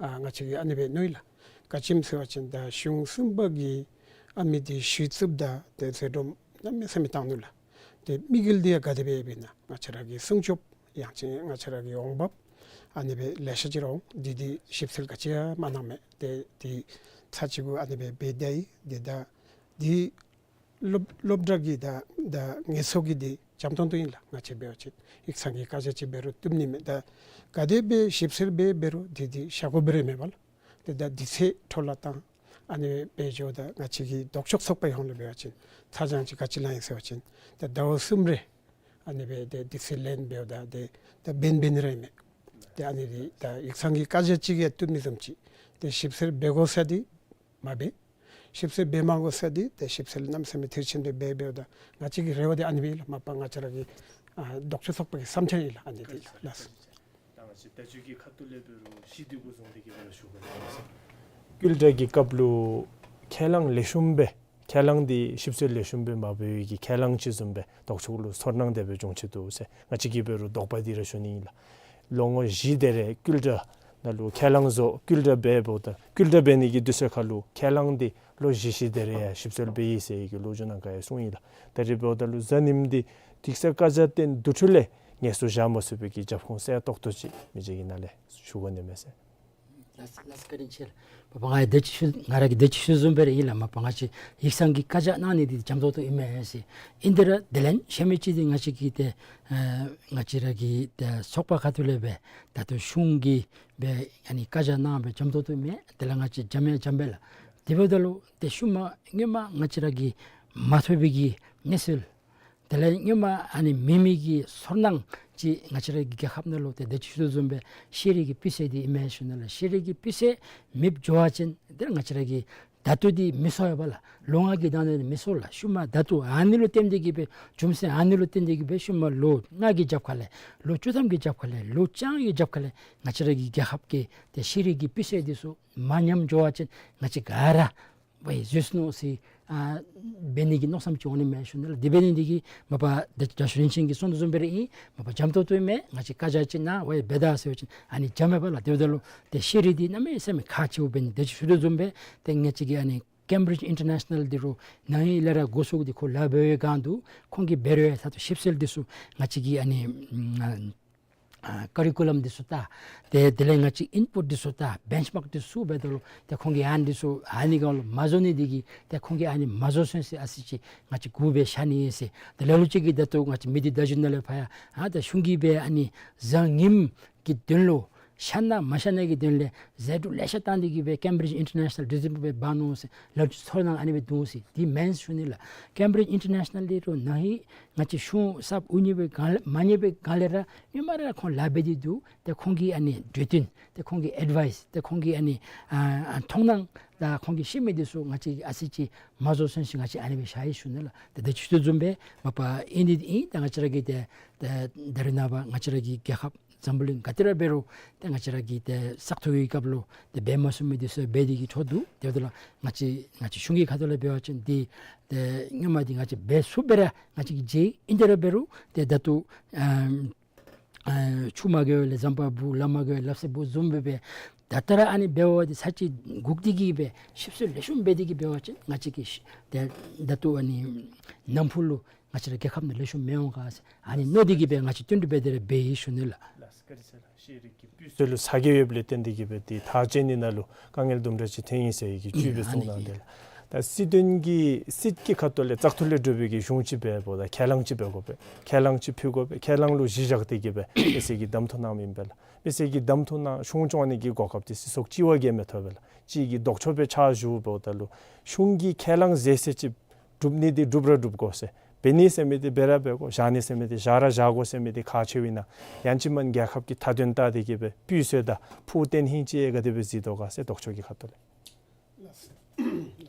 ཨ་ང་བཅས་ཀྱིས་ཨ་ནི་སྦེ་མནོ་ཡི་ལགས། ག་ཅི་སྨོ་ཟེར་བ་ཅིན་ད་གཞུང་གསུམ་པ་གི་ཨ་མི་འདི་གཞི་བཙུགསཔ་ད་ཏེ་མཛད་གྲོགས་གནམ་མེད་ས་མེད་བཏང་ནུག་ལགས། ཏེ་དམིགས་ཡུལ་འདི་ཡང་ག་དེ་སྦེ་ཨིན་ན་ང་བཅས་ར་གི་སྲུང་སྐྱོབ་ཡང་ཅིན་ང་བཅས་ར་གི་འོང་འབབ་ཨ་ནི་སྦེ་ལེ་ཤ་ཅིག་ར་འོང་། འདི་འདི་ཞིབ་འཚོལ་ག་ཅི་ཡང་མ་གནངམ་མས། ཏེ་འདི་ཚར་གཅིག་གུ་ཨ་ནི་སྦེ་འབད་ད་ཡི། འདི་ད་འདི་སློབ་སློབ་གྲྭ་གི་ད་ད་ངལ་འཚོ་གི་འདི་འཇམ་ཏོང་ཏོ་ཨིན་ལགས། ང་བཅས་འབད་བ་ཅིན་ཡིག་ཚང་གི་བཀའ་རྒྱ་ཅིག་འབད་རུང་བཏུབ་ནི་མས། ད་ག་དེ་སྦེ་ཞིབ་འཚོལ་འབད་འབད་རུང་འདི་འདི་བཞག་དགོཔ་ར་མེད་པ་ལགས། ཏེ་ད་འདི་ཚེ་འཕྲོ་བརླག་བཏང་ཨ་ནི་སྦེ་འགྱོཝ་ད་ང་བཅས་ཀྱི་ལྡོག་ཕྱོགས་ཚོགས་པའི་ཧོངས་ལས་འབད་བ་ཅིན་ཚ་གྱང་ཅིག་ག་ཅི་ལང་ཡི་ཟེར་བ་ཅིན་ད་ཟླཝ་གསུམ་རེ་ཨ་ནི་སྦེ་ཏེ་དུས་ཚོད་ལེན་འབདཝ་ད་ཏེ་ད་འབད་འབད་ནི་ར་མེད། ཏེ་ཨ་ནི་འདི་ད་ཡིག་ཚང་གི་བཀའ་རྒྱ་ཅིག་ཡང་བཏུབ་མི་བཟུམ་ཅིག་ཏེ་ཞིབ་འཚོལ་འབད་དགོ་ས་འདི་མ་འབད། ཞིབ་འཚོལ་འབད་མ་དགོ་ས་འདི་ཏེ་ཞིབ་འཚོལ་གནམ་མེད་ས་མེད་མཐིལ་ཕྱིན་སྦེ་འབད་འབདཝ་ད་ང་བཅས་ཀྱི་རེ་བ་འདི་ཨ་ནི་སྦེ་ཨིན་ལགས། མ་པ་ང་བཅས་ར་གི་ཨ་ལྡོག་ཕྱོགས་ཚོགས་པ་གི་བསམ་འཆར་ཨིན་ལགས། ཨ་ནི་འདི་ལགས། ད་ང་བཅས་ད་ཅི་གི་ཁ་ཐུག་ལས་འབད་རུང་གཞི་འདི་གུ་བཟུང་སྟེ་གིས་སྦེ་ར་ཞུ་དགོ་ནི་མས་ཟེར། བསྐུལ་བསྒྲགས་ཀྱི་སྐབས་ལུ་ཁས་བླངས་ལེགས་ཤོམ་སྦེ་ཁས་བླངས་འདི་ཞིབ་འཚོལ་ལེགས་ཤོམ་སྦེ་མ་འབད་བའི་གི་ཁས་བླངས་ཅིག་བཟུམ་སྦེ་ལྡོག་ཕྱོགས་ལུ་ཚོར་སྣང་དེ་སྦེ་འབྱུང་ཅི་འདུག་ཟེར་ང་བཅས་ཀྱིས་འབད་རུང་དོགས་པ་འདི་ར་ཞུ་ནི་ཨིན་ལགས། ལོ་ངོ་བཞི་དེ་རེ་བསྐུལ་བསྒྲགས་ནང་ལུ་ཁས་བླངས་བཟོ་བསྐུལ་བསྒྲགས་འབད་འབདཝ་ད་བསྐུལ་བསྒྲགས་འབད་ནི་གི་དུས་ཚོད་ཁར་ལུ་ཁས་བླངས་འདི་ལོ་བཞི་བཞི་དེ་རེ་ཡང་ཞིབ་འཚོལ་འབད་ཡི་ཟེར་བའི་གི་ལོ་རྒྱུས་ནང་ག་ཡང་གསུངས་ཡི་ལགས། ད་རེས་འབདཝ་ད་ལུ་གཟའ་ཉིམ་འདི་དུས་ཚོད་བཀག་ཆ་བཏོན་དོ་འཕྲོ་ལས་ངལ་གསོ་བཞག་མ་ཚུགས་པའི་གི་རྒྱབ་ཁུངས་གསལ་ཏོག་ཏོ་ཅིག་མི་རྗེ་གི་ནང་ལས་ཞུ་དགོ་ནི་མས་ཟེར། ལགས་ལགས་བཀའ་དྲིན་ཆེ་ལགས། མ་པ་ང་ཡང་དེ་ཅིག་ཞུ་ང་ར་གིས་དེ་ཅིག་ཞུ་བཟུམ་སྦེ་ར་ཨིན་ལགས། མ་པ་ང་བཅས་ཡིག་ཚང་གི་བཀའ་རྒྱ་གནང་ནི་འདི་འཇམ་ཏོང་ཏོ་ཨིན་མས་ཟེར། ཨིན་ཏེ་ར་དེ་ལས་ཤེས་མི་ཅིག་འདི་ང་བཅས་ཀྱི་ཏེ་ཨ་ང་བཅས་ར་གི་ཏེ་ཚོགས་པ་ཁ་ཐུག་ལས་སྦེ་ད་ལྟོ་གཞུང་གིས་སྦེ་ཨ་ནི་བཀའ་རྒྱ་གནངམ་སྦེ་འཇམ་ཏོང་ཏོ་ཨིན་མས། དེ་ལས་ང་བཅས་འཇམ་ཡང་འཇམ་པས་ལགས། དེ་འབདཝ་ད་ལུ་ཏེ་ཤུལ་མ་སྔོན་མ་ང་བཅས་ར་གིས་མ་ཐོབ་པའི་གི་གནས་ཚུལ་དེ་ལས་སྔོན་མ་ཨ་ནི་མེད་མི་གི་ཚོར་སྣང་ཅིག་ང་བཅས་ར་གི་རྒྱལ་ཁབ་ནང་ལུ་ཏེ་དེ་ཅིག་ཞུ་དོ་བཟུམ་སྦེ་ཤེས་རིག་གི་སྤུས་ཚད་འདི་ཨིན་མས་ཞུ་ནི་ལགས། ཤེས་རིག་གི་སྤུས་ཚད་མེདཔ་འགྱོ་བ་ཅིན་ཏེ་ང་བཅས་ར་གི་ད་ལྟོ་འདི་མི་ཚོར་བས་ལགས། ལོ་ལྔ་གི་ནང་ན་མི་ཚོར་ལགས། ཤུལ་མ་ད་ལྟོ་ཨ་ནི་ལུ་བརྟེན་ཏེ་གིས་སྦེ་རྒྱུ་མཚན་ཨ་ནི་ལུ་བརྟེན་ཏེ་གིས་སྦེ་ཤུལ་མ་ལོ་ལྔ་གི་རྒྱབ་ཁ་ལས་ལོ་བཅུ་ཐམ་གྱི་རྒྱབ་ཁ་ལས་ལོ་བཅོ་ལྔ་གི་རྒྱབ་ཁ་ལས་ང་བཅས་ར་གི་རྒྱལ་ཁབ་ཀྱི་ཏེ་ཤེས་རིག་གི་སྤུས་ཚད་འདི་ཚུ་མར་ཉམས་འགྱོ་བ་ཅིན་ང་བཅས་ག་ར་ཝའི་བཟོད་ནུག་ཟེར་ཨ་འབད་ནི་གི་མནོ་བསམ་ཅིག་འོང་ནི་མས་ཞུ་ནི་ལགས། དེ་འབད་ནི་འདི་གིས་མ་པ་དེ་རྒྱ་ཤོ་རིན་ཆེན་གྱིས་གསུངས་དོ་བཟུམ་སྦེ་ར་ཨིན། མ་པ་འཇམ་ཏོང་ཏོ་ཨིན་མས། ང་བཅས་བཀའ་རྒྱ་ཅིག་གནང་ཝའི་འབད་ད་ཟེར་བ་ཅིན་ཨ་ནི་འཇམ་མས་པ་ལགས། དེ་འབདཝ་ད་ལུ་ཏེ་ཤེས་རིག་འདི་གནམ་མེད་ས་མེད་ཁག་ཆེཝ་འབད་ནི་དེ་ཅིག་ཞུ་དོ་བཟུམ་སྦེ་ཏེ་ང་བཅས་ཀྱི་ཨ་ནི་ཀེམ་བྲིཇ་ཨིན་ཊར་ནེ་ཤ་ནཱལ་འདི་རུང་ནཱ་ཨིན་ལས་ར་འགོ་བཙུགས་ཏེ་ཁོ་ལཱ་འབད་བའི་སྒང་དུ་ཁོང་གིས་འབད་རུང་ཡང་ད་ལྟོ་ཞིབ་འཚོལ་འདི་ཚུ་ང་བཅས་ཀྱི་ཨ་ནི་ཨ་ ཨ་ཀ་རི་ཀུ་ལམ་འདི་ཚུ་བལྟ། ཏེ་དེ་ལས་ང་བཅས་ཨིན་པུཊ་འདི་ཚུ་བལྟ། བེན་ཆི་མཱརཀ་འདི་ཚུ་འབདཝ་ད་ལུ་ཏེ་ཁོང་གིས་ཨ་ནི་འདི་ཚུ་ཨ་ནི་གུ་ལུ་མ་བཟོ་ནི་འདི་གིས་ཏེ་ཁོང་གིས་ཨ་ནི་མ་བཟོ་ཚུགས་ཟེར་ཨ་ཙི་ཅིག་ང་བཅས་གུ་སྦེ་བཞག་ནི་ཨིན་ཟེར། ཏེ་ལ་ལུ་ཅིག་གིས་ད་ལྟོ་ང་བཅས་མི་སྡེ་བརྡ་བརྒྱུད་ནང་ལས་ཕར་ཡང་ཨ་ད་གཞུང་གིས་སྦེ་ཨ་ནི་གཟའ་ཉིམ་གི་དོན་ལུ་བཞག་ན་མ་བཞག་ན་གི་དོན་ལས་ཟད་འགྲོ་ལེ་ཤ་བཏང་སྟེ་གིས་སྦེ་ཀེམ་བི་རིཇ་ཨིན་ཊར་ནེ་ཤ་ནལ་ཌི་སེམ་བར་སྦེ་འབག་ནུག་ཟེར་ལ་ལུ་ཅིག་ཚོར་སྣང་ཨ་ནི་སྦེ་འདུག་ཟེར། འདི་མེན་ཟེར་ཞུ་ནི་ལགས། ཀེམ་བི་རིཇ་ཨིན་ཊར་ནེ་ཤ་ནལ་འདི་རུང་ནཱ་ཧེ་ང་བཅས་གཞུང་གསརཔ་དབུ་བརྙེས་པའི་སྒང་ལས་མ་བརྙེས་པའི་སྒང་ལས་ར་ཨིན་མས་ར་ཁོང་ལཱ་འབད་དེ་འདུག། ཏེ་ཁོང་གི་ཨ་ནི་གྲོས་བསྟུན་ཏེ་ཁོང་གི་ཨེཌ་ཝའིས་ཏེ་ཁོང་གི་ཨ་ནི་ཨ་མཐོང་སྣང་ད་ཁོང་གིས་བཤད་མི་འདི་ཚུ་ང་བཅས་ཨ་ཙི་ཅིག་མ་བཟོ་ཚུགས་ཟེར་ང་བཅས་ཨ་ནི་སྦེ་བཞག་ཡི་ཟེར་ཞུ་ནི་ལགས། ཏེ་དེ་ཚུ་དེ་བཟུམ་སྦེ་མ་པ་ཨིན་ནི་ཨིན། ད་ང་བཅས་ར་གི་ཏེ་ཏེ་ད་རེས་ནངས་པ་ང་བཅས་ར་གི་རྒྱལ་ཁབ་འཛམ་བུ་གླིང་ག་ཏེ་ར་འབད་རུང་ཏེ་ང་བཅས་ར་གི་ཏེ་ས་ཐོག་གི་སྐབས་ལུ་ཏེ་འབད་མ་ཚུགས་མི་འདི་ཚུ་འབད་དེ་གིས་འཕྲོ་འདུག། དེ་འབདཝ་ད་ལུ་ང་བཅས་ང་བཅས་གཞུང་གི་ཁ་ཐུག་ལས་འབད་བ་ཅིན་འདི་ཏེ་སྔོན་མ་འདི་ང་བཅས་འབད་ཚུགསཔ་སྦེ་ར་ང་བཅས་ཀྱིས་མཇལ་ཡི། ཨིན་ཏེ་ར་འབད་རུང་ཏེ་ད་ལྟོ་ཨ་ཨ་ཆུ་མ་གོ་བ་ལས་ཟམ་པ་འབུ་ལ་མ་གོ་བ་ལས་ལགཔ་སེར་འབུ་བཟུམ་སྦེ་འབད་ད་ལྟོ་ར་ཨ་ནི་འབད་བ་འདི་ཚར་གཅིག་སྒུག་སྟེ་གིས་སྦེ་ཞིབ་འཚོལ་ལེགས་ཤོམ་འབད་དེ་གིས་འབད་བ་ཅིན་ང་བཅས་ཀྱིས་ཤེས། ཏེ་ད་ལྟོ་ཨ་ནི་ནམ་ཕུགས་ལུ་ང་བཅས་ར་རྒྱལ་ཁབ་ནང་ལེགས་ཤོམ་མི་འོང་ག་ཟེར་ཨ་ནི་མནོ་སྟེ་གིས་སྦེ་ང་བཅས་བསྟུན་གྲོས་འབད་དེ་ར་འབད་ཡི་ཟེར་ཞུ་ནི་ལགས། ལགས་སོ། བཀའ་དྲིན་ཆེ་ལགས། ཤེས་རིག་གི་སྤུས་ཚད་ལུ་ཚ་གྱང་ཡོདཔ་ལས་བརྟེན་ཏེ་གིས་སྦེ་ཏེ་ཐག་བཅད་ནི་ནང་ལུ་དཀའ་ངལ་དུམ་གྲ་ཅིག་ཐོན་ཡི་ཟེར་བའི་གི་བཅུད་སྦེ་གསུངས་གནང་དེ་ལགས། ད་སྲིད་དོན་གྱི་སྲིད་ཀྱི་ཁ་ཐུག་ལས་བཙག་འཐུ་ལས་གྲུབ་པའི་གི་གཞུང་ཅིག་འབདཝ་ད་ཁས་བླངས་ཅིག་འབད་དགོ་པས། ཁས་བླངས་ཅིག་ཕུལ་དགོ་པས། ཁས་བླངས་ལུ་གཞི་བཞག་སྟེ་གིས་སྦེ་མི་སེར་གྱིས་གདམ་འཐུ་གནངམ་ཨིན་པས་ལགས། མི་སེར་གྱིས་གདམ་འཐུ་གནང་གཞུང་སྐྱོང་ནི་གི་གོ་སྐབས་འདི་སྲིད་ཚོགས་གཅིག་པ་གིས་མི་ཐོབ་པས་ལགས། གཅིག་གིས་ལྡོག་ཕྱོགས་སྦེ་ཕྱག་ཞུཝ་འབདཝ་ད་ལུ་གཞུང་གིས་ཁས་བླངས་མཛད་ཚད་ཅིག་སྒྲུབ་ནི་འདི་སྒྲུབ་ར་སྒྲུབ་དགོ་ཟེར། འབད་ནི་ཟེར་མི་འདི་འབད་ར་འབད་དགོ། བཞག་ནི་ཟེར་མི་འདི་བཞག་ར་བཞག་དགོ་ཟེར་མི་འདི་ཁག་ཆེཝ་ཨིན་ན། ཡང་ཅིན་མ་རྒྱལ་ཁབ་ཀྱི་མཐའ་དོན་བལྟ་སྟེ་གིས་སྦེ་སྤུས་ཚད་དང་ཕུགས་བརྟན་ཧིང་ཅིག་ག་དེ་སྦེ་གཟིགས་དོ་ག་ཟེར་ལྡོག་ཕྱོགས་ཀྱི་ཁ་ཐུག་ལས། ལགས་སོ།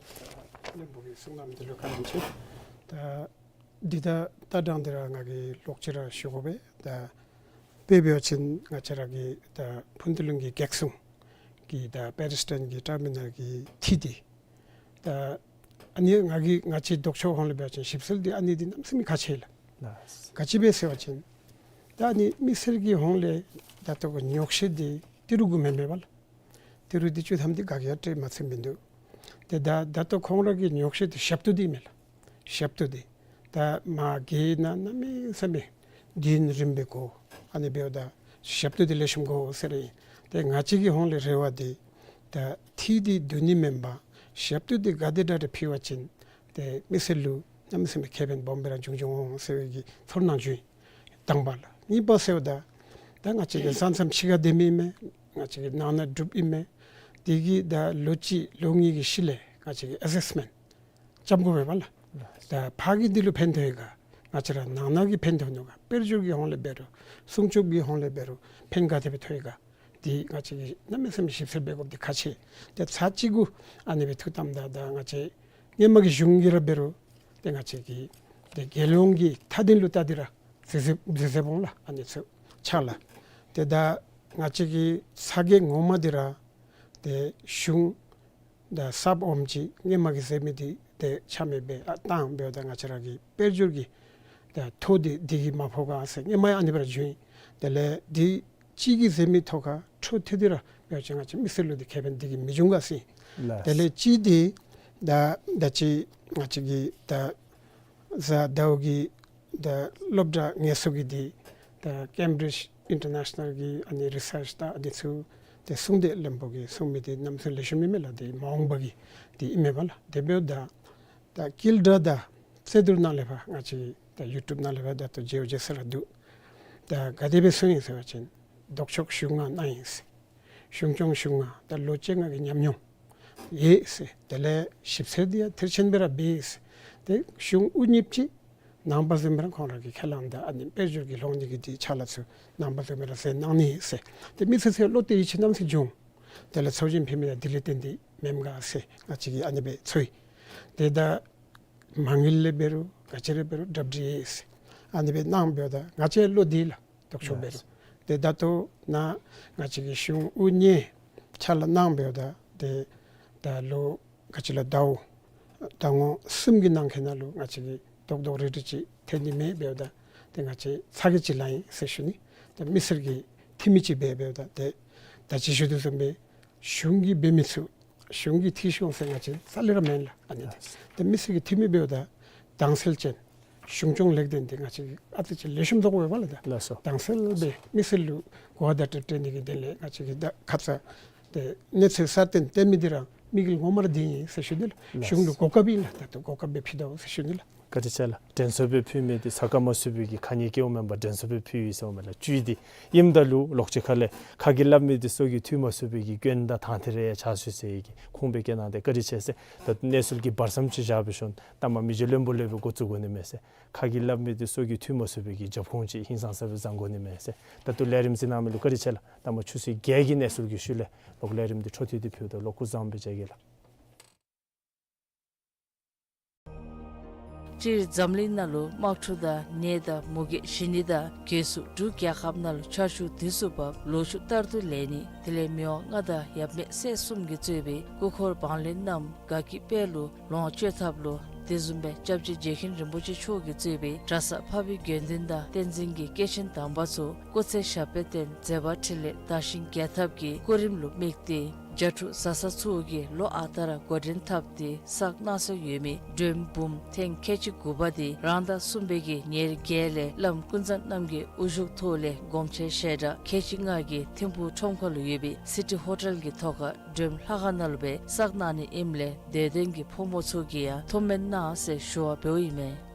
བློན་པོ་གི་གསུང་གནང་མི་འདི་ལུ་བཀའ་དྲིན་ཆེ། ད་འདི་ད་ལྟ་དྲང་སྟེ་ར་ང་གིས་ལོག་ཅིག་ར་ཞུ་དགོ་པས། ད་དཔེ་འབད་བ་ཅིན་ང་བཅས་ར་གི་ད་ཕུན་ཚོགས་གླིང་གི་གེགས་སྲུང་གི་ད་པེ་རི་སི་ཌེནཊ་གི་ཊར་མི་ནཱལ་གྱི་འཐུས་འདི་ད་ཨ་ནི་ང་གིས་ང་བཅས་ལྡོག་ཕྱོགས་ཧོང་ལས་འབད་བ་ཅིན་ཞིབ་འཚོལ་འདི་ཨ་ནི་འདི་གནམ་མེད་ས་མེད་ཁག་ཆེ་ལགས། ལགས། ག་ཅི་སྦེ་ཟེར་བ་ཅིན་ད་ཨ་ནི་མི་སེར་གྱི་ཧོང་ལས་ད་ལྟོ་གི་ཉོག་བཤད་འདི་ཏི་རུ་གུ་མེན་མེན་པ་ལགས། ཏི་རུ་འདི་བཅུད་ཐམ་འདི་ག་གིས་ཡང་སྤྲོད་མ་ཚུགས་མི་འདུག། ཏེ་ད་ད་ལྟོ་ཁོང་ར་གི་ཉོག་བཤད་འདི་ཞབས་ཏོག་འདི་མས་ལགས། ཞབས་ཏོག་འདི་ད་མ་གི་ན་གནམ་མེད་ས་མེད་འདི་རིམ་པས་གོ། ཨ་ནི་འབདཝ་ད་ཞབས་ཏོག་འདི་ལེགས་ཤོམ་དགོ་ཟེར་ར་ཨིན། ཏེ་ང་བཅས་ཀྱི་ཧོང་ལས་རེ་བ་འདི་ད་འཐུས་འདི་བསྡུ་ནི་མེན་པར་ཞབས་ཏོག་འདི་ག་དེ་དྲག་དྲག་ཕུལ་བ་ཅིན་ཏེ་མི་སེར་ལུ་གནམ་མེད་ས་མེད་ཁེ་ཕན་སྦོམ་སྦེ་ར་འབྱུང་འབྱུང་འོང་ཟེར་བའི་གི་ཚོར་སྣང་བྱུང་ཡི། དང་པ་ལགས། གཉིས་པ་ཟེརཝ་ད་ད་ང་བཅས་ཀྱི་ས་མཚམས་ཕྱི་ཁར་སྡོད་མི་ཨིན་མས། ང་བཅས་ཀྱི་ནང་ན་འབྲུགཔ་ཨིན་མས། དེ་གིས་ད་ལོ་གཅིག་ལོ་གཉིས་ཀྱི་ཤུལ་ལས་ང་བཅས་ཀྱིས་ཨེ་སེསི་མེནཊ་རྐྱབ་དགོ་པས་པ་ལགས། ད་ཕར་གྱི་འདི་ལུ་ཕན་ཐོགས་ཡི་ག། ང་བཅས་ར་ནང་ན་གི་ཕན་ཐོགས་ནུག་ག། དཔལ་འབྱོར་གྱི་ཧོང་ལས་འབད་རུང་སྲུང་སྐྱོབ་ཀྱི་ཧོང་ལས་འབད་རུང་ཕན་ག་དེ་སྦེ་ཐོགས་ཡི་ག། འདི་ང་བཅས་ཀྱིས་གནམ་མེད་ས་མེད་ཞིབ་འཚོལ་འབད་དགོཔ་འདི་ཁག་ཆེ། ཏེ་ཚར་གཅིག་གུ་ཨ་ནི་སྦེ་ཐུགས་དམ་དང་ད་ང་བཅས་སྔོན་མ་གི་གཞུང་གིས་ར་འབད་རུང་ཏེ་ང་བཅས་ཀྱི་ཏེ་རྒྱལ་ཡོངས་ཀྱི་མཐའ་དོན་ལུ་བལྟ་སྟེ་ར་མཛད་མཛད་མཛདཔ་འོང་ལགས། ཨ་ནི་ཚུ་ཕྱག་ལཱ་ཏེ་ད་ང་བཅས་ཀྱི་ཚ་གྱང་ངོ་མ་འདི་ར་ཏེ་གཞུང་ད་གསརཔ་འོངམ་ཅིག་སྔོན་མ་གི་མཛད་མི་འདི་ཏེ་ཆ་མེད་སྦེ་ཨ་བཏང་འབདཝ་ད་ང་བཅས་ར་གི་དཔལ་འབྱོར་གྱི་ད་ཐོ་འདི་འདི་གིས་མ་ཕོག་ག་ཟེར་སྔོན་མ་ཡང་ཨ་ནི་སྦེ་ར་བྱུང་ཡི། དེ་ལས་འདི་གཅིག་གི་མཛད་མི་ཐོག་ཁར་འཕྲོ་མཐུད་དེ་ར་འབད་བ་ཅིན་ང་བཅས་མི་སེར་ལུ་འདི་ཁེ་ཕན་འདི་གིས་མི་འབྱུང་ག་ཟེར། ལགས། དེ་ལས་གཅིག་འདི་ད་ད་ཅི་ང་བཅས་ཀྱི་ད་གཟའ་ཟླཝ་གི་ད་སློབ་གྲྭ་ངལ་གསོ་གི་འདི་ད་ཀེམ་བི་རིཇ་ཨིན་ཊར་ནེ་ཤ་ནཱལ་གྱི་ཨ་ནི་རི་སརཆ་དང་ཨ་ནི་ཚུ་ཏེ་གསུང་སྟེ་བློན་པོ་གིས་གསུང་མི་འདི་གནམ་མེད་ས་མེད་ལེགས་ཤོམ་ཨིན་མས་ལགས། འདི་མ་འོངས་པ་གི་འདི་ཨིན་མས་པ་ལགས། དེ་འབདཝ་ད་ད་བསྐྱེད་རྫོགས་དང་རྩོད་བསྡུར་ནང་ལས་ཕར་ང་བཅས་ད་ཡུ་ཊུབ་ནང་ལས་ཕར་ད་ལྟོ་མཇལ་མཇལ་ས་ར་འདུག། ད་ག་དེ་སྦེ་གསུངས་ཡི་ཟེར་བ་ཅིན་ལྡོག་ཕྱོགས་གཞུང་ང་གནང་ཡི་ཟེར། གཞུང་སྐྱོང་གཞུང་ང་ད་ལོ་བཅོ་ལྔ་གི་ཉམས་མྱོང་ཡོད་ཟེར། དེ་ལས་ཞིབ་འཚོལ་འདི་ཡང་མཐིལ་ཕྱིན་སྦེ་ར་འབད་ཡི་ཟེར། ཏེ་གཞུང་དབུ་བརྙེསཔ་ཅིག་གནང་པ་བཟུམ་སྦེ་ར་ཁོང་ར་གི་ཁས་བླངས་དང་ཨ་ནི་དཔལ་འབྱོར་གྱི་ལོག་ནི་གི་འདི་ཕྱག་ལཱ་ཚུ་གནང་པ་བཟུམ་སྦེ་ར་མཛད་གནང་ནི་ཟེར། ཏེ་མི་སེར་ཚུ་བློ་གཏད་ཡིད་ཆེས་གནམ་མེད་ས་མེད་བྱུང་། དེ་ལས་ཚོགས་ཆེན་ཕུལ་མི་ཡང་དེ་ལས་བརྟེན་ཏེ་མེནམ་ག་ཟེར་ང་བཅས་ཀྱིས་ཨ་ནི་སྦེ་ཚོར་ཡི། ཏེ་ད་མ་དངུལ་ལས་འབད་རུང་ག་ཅི་ལས་འབད་རུང་གྲ་སྒྲིག་ཡོད་ཟེར། ཨ་ནི་སྦེ་གནང་འབདཝ་ད་ང་བཅས་བློ་བདེ་ལགས། ལྡོག་ཕྱོགས་འབད་རུང་། ཏེ་ད་ལྟོ་ནཱ་ང་བཅས་ཀྱི་གཞུང་དབུ་བརྙེས་ཕྱག་ལཱ་གནང་འབདཝ་ད་ཏེ་ད་ལོ་ག་ཅི་ལོ་ཟླཝ་ཟླ་ངོ་གསུམ་གྱི་ནང་འཁོད་ནང་ལུ་ང་བཅས་ཀྱིས་རྡོག་རྡོག་རིལ་རིལ་ཅིག་ཐོན་ནི་མས་འབདཝ་ད་ཏེ་ང་བཅས་ཚ་གྱང་ཅིག་ལང་ཡི་ཟེར་ཞུ་ནི། ཏེ་མི་སེར་གྱི་འཐུས་མི་ཅིག་འབད་འབདཝ་ད་ཏེ་ད་ཅི་ཞུ་དོ་བཟུམ་སྦེ་གཞུང་གིས་འབད་མི་ཚུགས། གཞུང་གིས་འཐུས་ཤོག་ཟེར་ང་བཅས་རྩ་ལས་ར་མེན་ལགས། ཨ་ནི་ཏེ་མི་སེར་གྱི་འཐུས་མི་འབདཝ་ད་དྭངས་གསལ་ཅན་ གཞུང་སྐྱོང་ལེགས་ལྡན་འདི་ང་བཅས་ཀྱིས་ཨ་ཙི་ཅིག་ལེགས་ཤོམ་བཟོ་དགོ་པས་ལགས། ལགས་སོ། དྭངས་གསལ་སྦེ་མི་སེར་ལུ་གོ་བ་བརྡ་སྤྲོད་སྤྲོད་ནི་གི་དོན་ལས་ང་བཅས་ཀྱིས་ད་ཁ་ཙ་ཏེ་གནས་ཚུལ་གསར་བཏོན་སྟོན་མི་འདི་ར་དམིགས་ཡུལ་ངོ་མ་ར་འདི་ཨིན་ཟེར་ཞུ་ནི་ལགས། ལགས། གཞུང་ལུ་གོ་སྐབས་ཨིན་ལགས། ད་ལྟོ་གོ་སྐབས་སྦེ་ཕུལ་དོ་ཟེར་ཞུ་ནི་ལགས། བཀའ་དྲིན་ཆེ་ལགས། དྲན་གསོ་སྦེ་ཕུལ་མི་འདི་ས་ཁ་མ་ཚུད་པའི་གི་ཁ་ཉེས་སྐྱེ་བོ་མེན་པར་དྲན་གསོ་སྦེ་ཕུལ་ཡི་ཟེརཝ་མས་ལགས། བཅུད་འདི་ཨིནམ་ད་ལུ་ལོགས་ཅིག་ཁ་ལས་ཁ་གིས་སླབ་མི་འདི་སོ་གིས་ཐོས་མ་ཚུགས་པའི་གི་སྐྱོན་དང་དང་འདོད་རེ་ཡང་ཆགས་སོ་ཡི་ཟེར་གི་ཁུངས་སྦེ་བཀལ་གནང་སྟེ་བཀའ་དྲིན་ཆེ་ཟེར། ད་གནས་ཚུལ་གྱི་བར་མཚམས་ཅིག་བཞག་སྦེ་ཞིནམ་ལས་མི་རྗེ་བློན་པོ་ལས་སྦེ་འགོ་བཙུགས་དགོ་ནི་མས་ཟེར། ཁ་གིས་སླབ་མི་འདི་སོ་གིས་ཐོས་མ་ཚུགས་པའི་གི་རྒྱབ་ཁུངས་ཅིག་ཧིང་སངས་ས་སྦེ་བཟང་དགོ་ནི་མས་ཟེར། ད་ལྟོ་ལས་རིམ་གཟིགས་གནང་མི་ལུ་བཀའ་དྲིན་ཆེ་ལགས། ད་མ་ཆུ་ཚོད་བརྒྱད་ཀྱི་གནས་ཚུལ་གྱི་ཤུལ་ལས་ལོག་ལས་རིམ་འདི་འཕྲོ་མཐུད་དེ་ཕུལཝ་ད་ལུ་སྐུ་གཟུགས་བཟང་པོ་སྦེ་མཇལ་གེ་ལགས། སྤྱིར་འཛམ་གླིང་ནང་ལུ་དམག་འཁྲུག་དང་ནད་དང་མུ་གེ་ཞི་ནི་དང་གྱོད་སུ་འབྲུག་རྒྱལ་ཁབ་ནང་ལུ་ཆར་ཆུ་དུས་སུ་འབབ། ལོ་ཕྱུགས་ལྟར་དུ་ལེགས་ནི། དེ་ལས་མི་དབང་མངའ་བདག་ཡབ་མེས་སྲས་གསུམ་གྱིས་གཙོས་པའི་སྐུ་འཁོར་འབངས་ལྷན་རྣམས་དགའ་སྐྱིད་དཔལ་ལུ་ལོངས་སྤྱོད་ཐབས་ལུ་དེ་བཟུམ་སྦེ་སྐྱབས་རྗེ་རྗེ་མཁན་རིན་པོ་ཆེ་མཆོག་གིས་གཙོས་པའི་གྲྭ་ཚང་འཕགས་པའི་དགེ་འདུན་དང་བསྟན་འཛིན་གྱི་སྐྱེས་ཆེན་དམ་པ་ཚུ་སྐུ་ཚེ་ཞབས་པད་བརྟན་མཛད་པ་འཕྲིན་ལས་དར་ཞིང་རྒྱས་ཐབས་ཀྱི་སྐུ་རིམ་ལུ་དམིགས་ཏེ་རྒྱ་ཕྲུག་བཟའ་ཚང་ཚུ་གིས་ལོ་ཨ་རྟག་ར་འགོ་འདྲེན་འཐབ་སྟེ་བསགས་གནང་སྲོལ་ཡོད་མི་སྒྲོལམ་འབུམ་ཐེངས་ཁལ་གཅིག་དགུ་པ་འདི་རང་ཟླ་གསུམ་པའི་གི་ཉེར་བརྒྱད་ལས་བླམ་ཀུན་བཟང་རྣམ་རྒྱལ་དབུ་བཞུགས་ཐོག་ལས་སྒོམ་ཆེན་ཞལ་གྲངས་ཁལ་གཅིག་ལྔ་གིས་ཐིམ་ཕུག་ཁྲོམ་ཁ་ལུ་ཡོད་པའི་སི་ཊི་ཧོ་ཊེལ་གྱི་ཐོག་ཁར་སྒྲོལམ་ལྷ་ཁང་ནང་ལུ་སྦེ་བསགས་གནང་ནི་ཨིནམ་ལས་དད་ལྡན་གྱི་ཕོ་མོ་ཚུ་གིས་ཡང་ཐུགས་སྨོན་གནང་ཟེར་ཞུ་བ་འབདཝ་ཨིན་མས།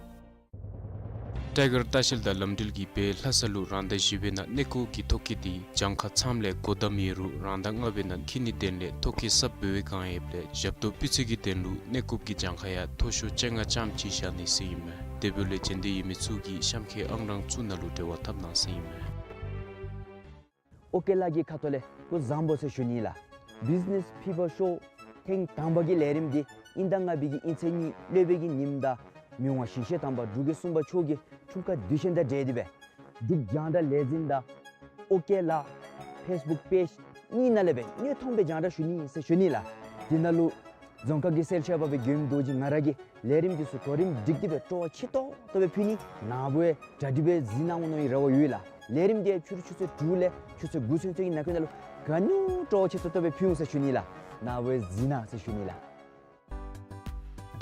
ཊའི་གར་ལྟ་བཤལ་དང་ལམ་འགྲུལ་གྱིས་སྦེ་ལྷ་ས་ལུ་རང་ཟླ་བཞི་པའི་ནང་གནས་སྐོར་གྱི་ཐོ་བཀོད་འདི་གྱངས་ཁ་ཙམ་ལས་སྒོ་བསྡམས་ཡོད་རུང་རང་ཟླ་ལྔ་པའི་ནང་འཁེལ་ནི་དོན་ལས་ཐོ་བཀོད་གསརཔ་འབད་བའི་བསྒང་ཡོདཔ་ལས་ཞབས་ཏོག་སྤུས་ཚད་ཀྱི་དོན་ལུ་གནས་སྐོར་གྱི་གྱངས་ཁ་ཡང་མཐོ་ཤོས་བཅོ་ལྔ་ཙམ་ཅིག་བཞག་ནི་ཟེར་ཨིན་མས། དེ་འབདཝ་ལས་འབྱོན་འདོད་ཡོད་མི་ཚུ་གིས་གཤམ་འཁོད་ཨང་གྲངས་ཚུ་ནང་ལུ་འབྲེལ་བ་འཐབ་གནང་ཟེར་ཨིན་མས། ཨོ་ཀེ་ལགས་ཀྱི་ཁ་ཐུག་ལས་སྐུ་གཟུགས་བཟང་པོ་ཟེར་ཞུ་ནི་ལགས། བིཛ་ནེས་ཕི་བར་ཤོ་ཐེངས་དང་པ་གི་ལས་རིམ་འདི་དབྱིན་ཟླ་ལྔ་པའི་གི་དབྱིན་ཚེས་གཉིས་སློབ་དཔོན་གྱི་ཉིནམ་དང་མི་དབང་ཞིང་གཤེགས་དམ་པ་འབྲུག་རྒྱལ་གསུམ་པ་མཆོག་གི་འཁྲུངས་སྐར་དུས་ཆེན་དང་འབྲེལ་ཏེ་སྦེ་འབྲུག་རྒྱང་བསྒྲགས་ལས་འཛིན་དང་ཨོ་ཀེ་ལགས་ཕེསི་བུཀ་པེཇ་གཉིས་ནང་ལས་སྦེ་དངོས་མཐོང་སྦེ་རྒྱང་བསྒྲགས་ཞུ་ནི་ཟེར་ཞུ་ནི་ལགས། དེ་ནང་ལུ་རྫོང་ཁག་གི་གསལ་བཤད་པ་སྦེ་མགོནམ་རྡོ་རྗེ་ང་ར་གིས་ལས་རིམ་འདི་ཚུ་གོ་རིམ་སྒྲིག་སྟེ་སྦེ་སྤྲོ་བ་ཆེ་ཏོག་ཏོ་སྦེ་ཕུལ་ནི། ནཱ་བུ་ཡང་གྲ་སྒྲིག་སྦེ་གཟིགས་གནང་གནང་བའི་རེ་བ་ཡོད་ལགས། ལས་རིམ་འདི་ཕྱི་རུ་ཆུ་ཚོད་དྲུག་ལས་ཆུ་ཚོད་དགུ་ཚུན་ཚོད་ཀྱི་ནང་འཁོད་ནང་ལུ་ག་ནི་སྤྲོ་བ་ཆེ་ཏོག་ཏོ་སྦེ་ཕུལ་འོང་ཟེར་ཞུ་ནི་ལགས། ནཱ་བུ་ཡང་གཟིགས་གནང་ཟེར་ཞུ་ནི་ལགས།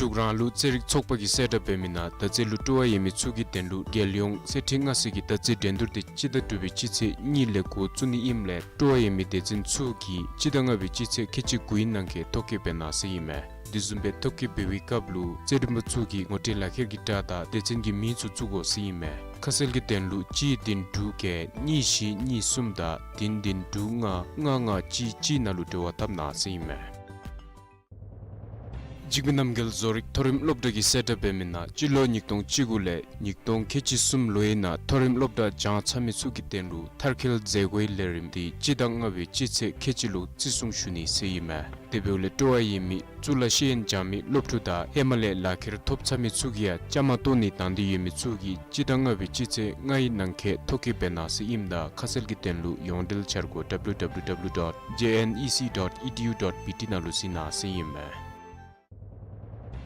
འབྲུག་རང་ལུགས་རྩེད་རིགས་ཚོགས་པ་གིས་གསལ་བསྒྲགས་འབད་མི་ནང་མདའ་རྩེད་ལུ་སྤྲོ་བ་ཡོད་མི་ཚུ་གི་དོན་ལུ་རྒྱལ་ཡོངས་རྩེད་འགྲན་སྔ་སེ་གི་མདའ་རྩེད་འགྲན་བསྡུར་འདི་སྤྱི་ཟླ་དྲུག་པའི་སྤྱི་ཚེས་གཉིས་ལས་འགོ་བཙུགས་ནི་ཨིནམ་ལས་སྤྲོ་བ་ཡོད་མི་སྡེ་ཚན་ཚུ་གིས་སྤྱི་ཟླ་ལྔ་པའི་སྤྱི་ཚེས་ཁལ་གཅིག་དགུའི་ནང་འཁོད་ཐོ་བཀོད་འབད་གནང་ཟེར་ཨིན་མས། དེ་བཟུམ་སྦེ་ཐོ་བཀོད་འབད་བའི་སྐབས་ལུ་རྩེད་འགྲན་པ་ཚུ་གིས་ངོ་སྤྲོད་ལག་ཁྱེར་གྱི་སྒྲ་དང་སྡེ་ཚན་གྱི་མིང་ཚུ་བཙུགས་དགོ་ཟེར་ཨིན་མས། ཁ་གསལ་གྱི་དོན་ལུ་གཅིག་བདུན་དྲུག་བརྒྱད་གཉིས་བཞི་གཉིས་གསུམ་དང་བདུན་བདུན་དྲུག་ལྔ་ལྔ་ལྔ་གཅིག་གཅིག་ནང་ལུ་འབྲེལ་བ་འཐབ་གནང་ཟེར་ཨིན་མས། འཇིགས་མེད་རྣམ་རྒྱལ་བཟོ་རིག་མཐོ་རིམ་སློབ་གྲྭ་གིས་གསལ་བསྒྲགས་འབད་མི་ནང་སྤྱི་ལོ་ཉིས་སྟོང་བཅུ་དགུ་ལས་ཉིས་སྟོང་ཁལ་གཅིག་གསུམ་ལོའི་ནང་མཐོ་རིམ་སློབ་གྲྭ་སྦྱང་ཚར་མི་ཚུ་གི་དོན་ལུ་མཐར་འཁྱོལ་མཛད་སྒོའི་ལས་རིམ་འདི་སྤྱི་ཟླ་ལྔ་པའི་སྤྱི་ཚེས་ཁལ་གཅིག་ལུ་བརྩི་སྲུང་ཞུ་ནི་ཟེར་ཨིན་མས། དེ་འབདཝ་ལས་སྤྲོ་བ་ཡོད་མི་གཙུག་ལག་ཤེས་ཡོན་སྦྱང་མི་སློབ་ཕྲུག་དང་ཧེ་མ་ལས་ལག་ཁྱེར་ཐོབ་ཚར་མི་ཚུ་གིས་ཡང་བཅའ་མར་གཏོགས་ནི་དང་འདོད་ཡོད་མི་ཚུ་གིས་སྤྱི་ཟླ་ལྔ་པའི་སྤྱི་ཚེས་ལྔའི་ནང་འཁོད་ཐོ་བཀོད་འབད་གནང་ཟེར་ཨིནམ་ད་ཁ་གསལ་གྱི་དོན་ལུ་ཡོངས་འབྲེལ་འཆར་སྒོ་W W W dot J N E C dot E D U dot B T ནང་ལུ་གཟིགས་གནང་ཟེར་ཨིན་མས།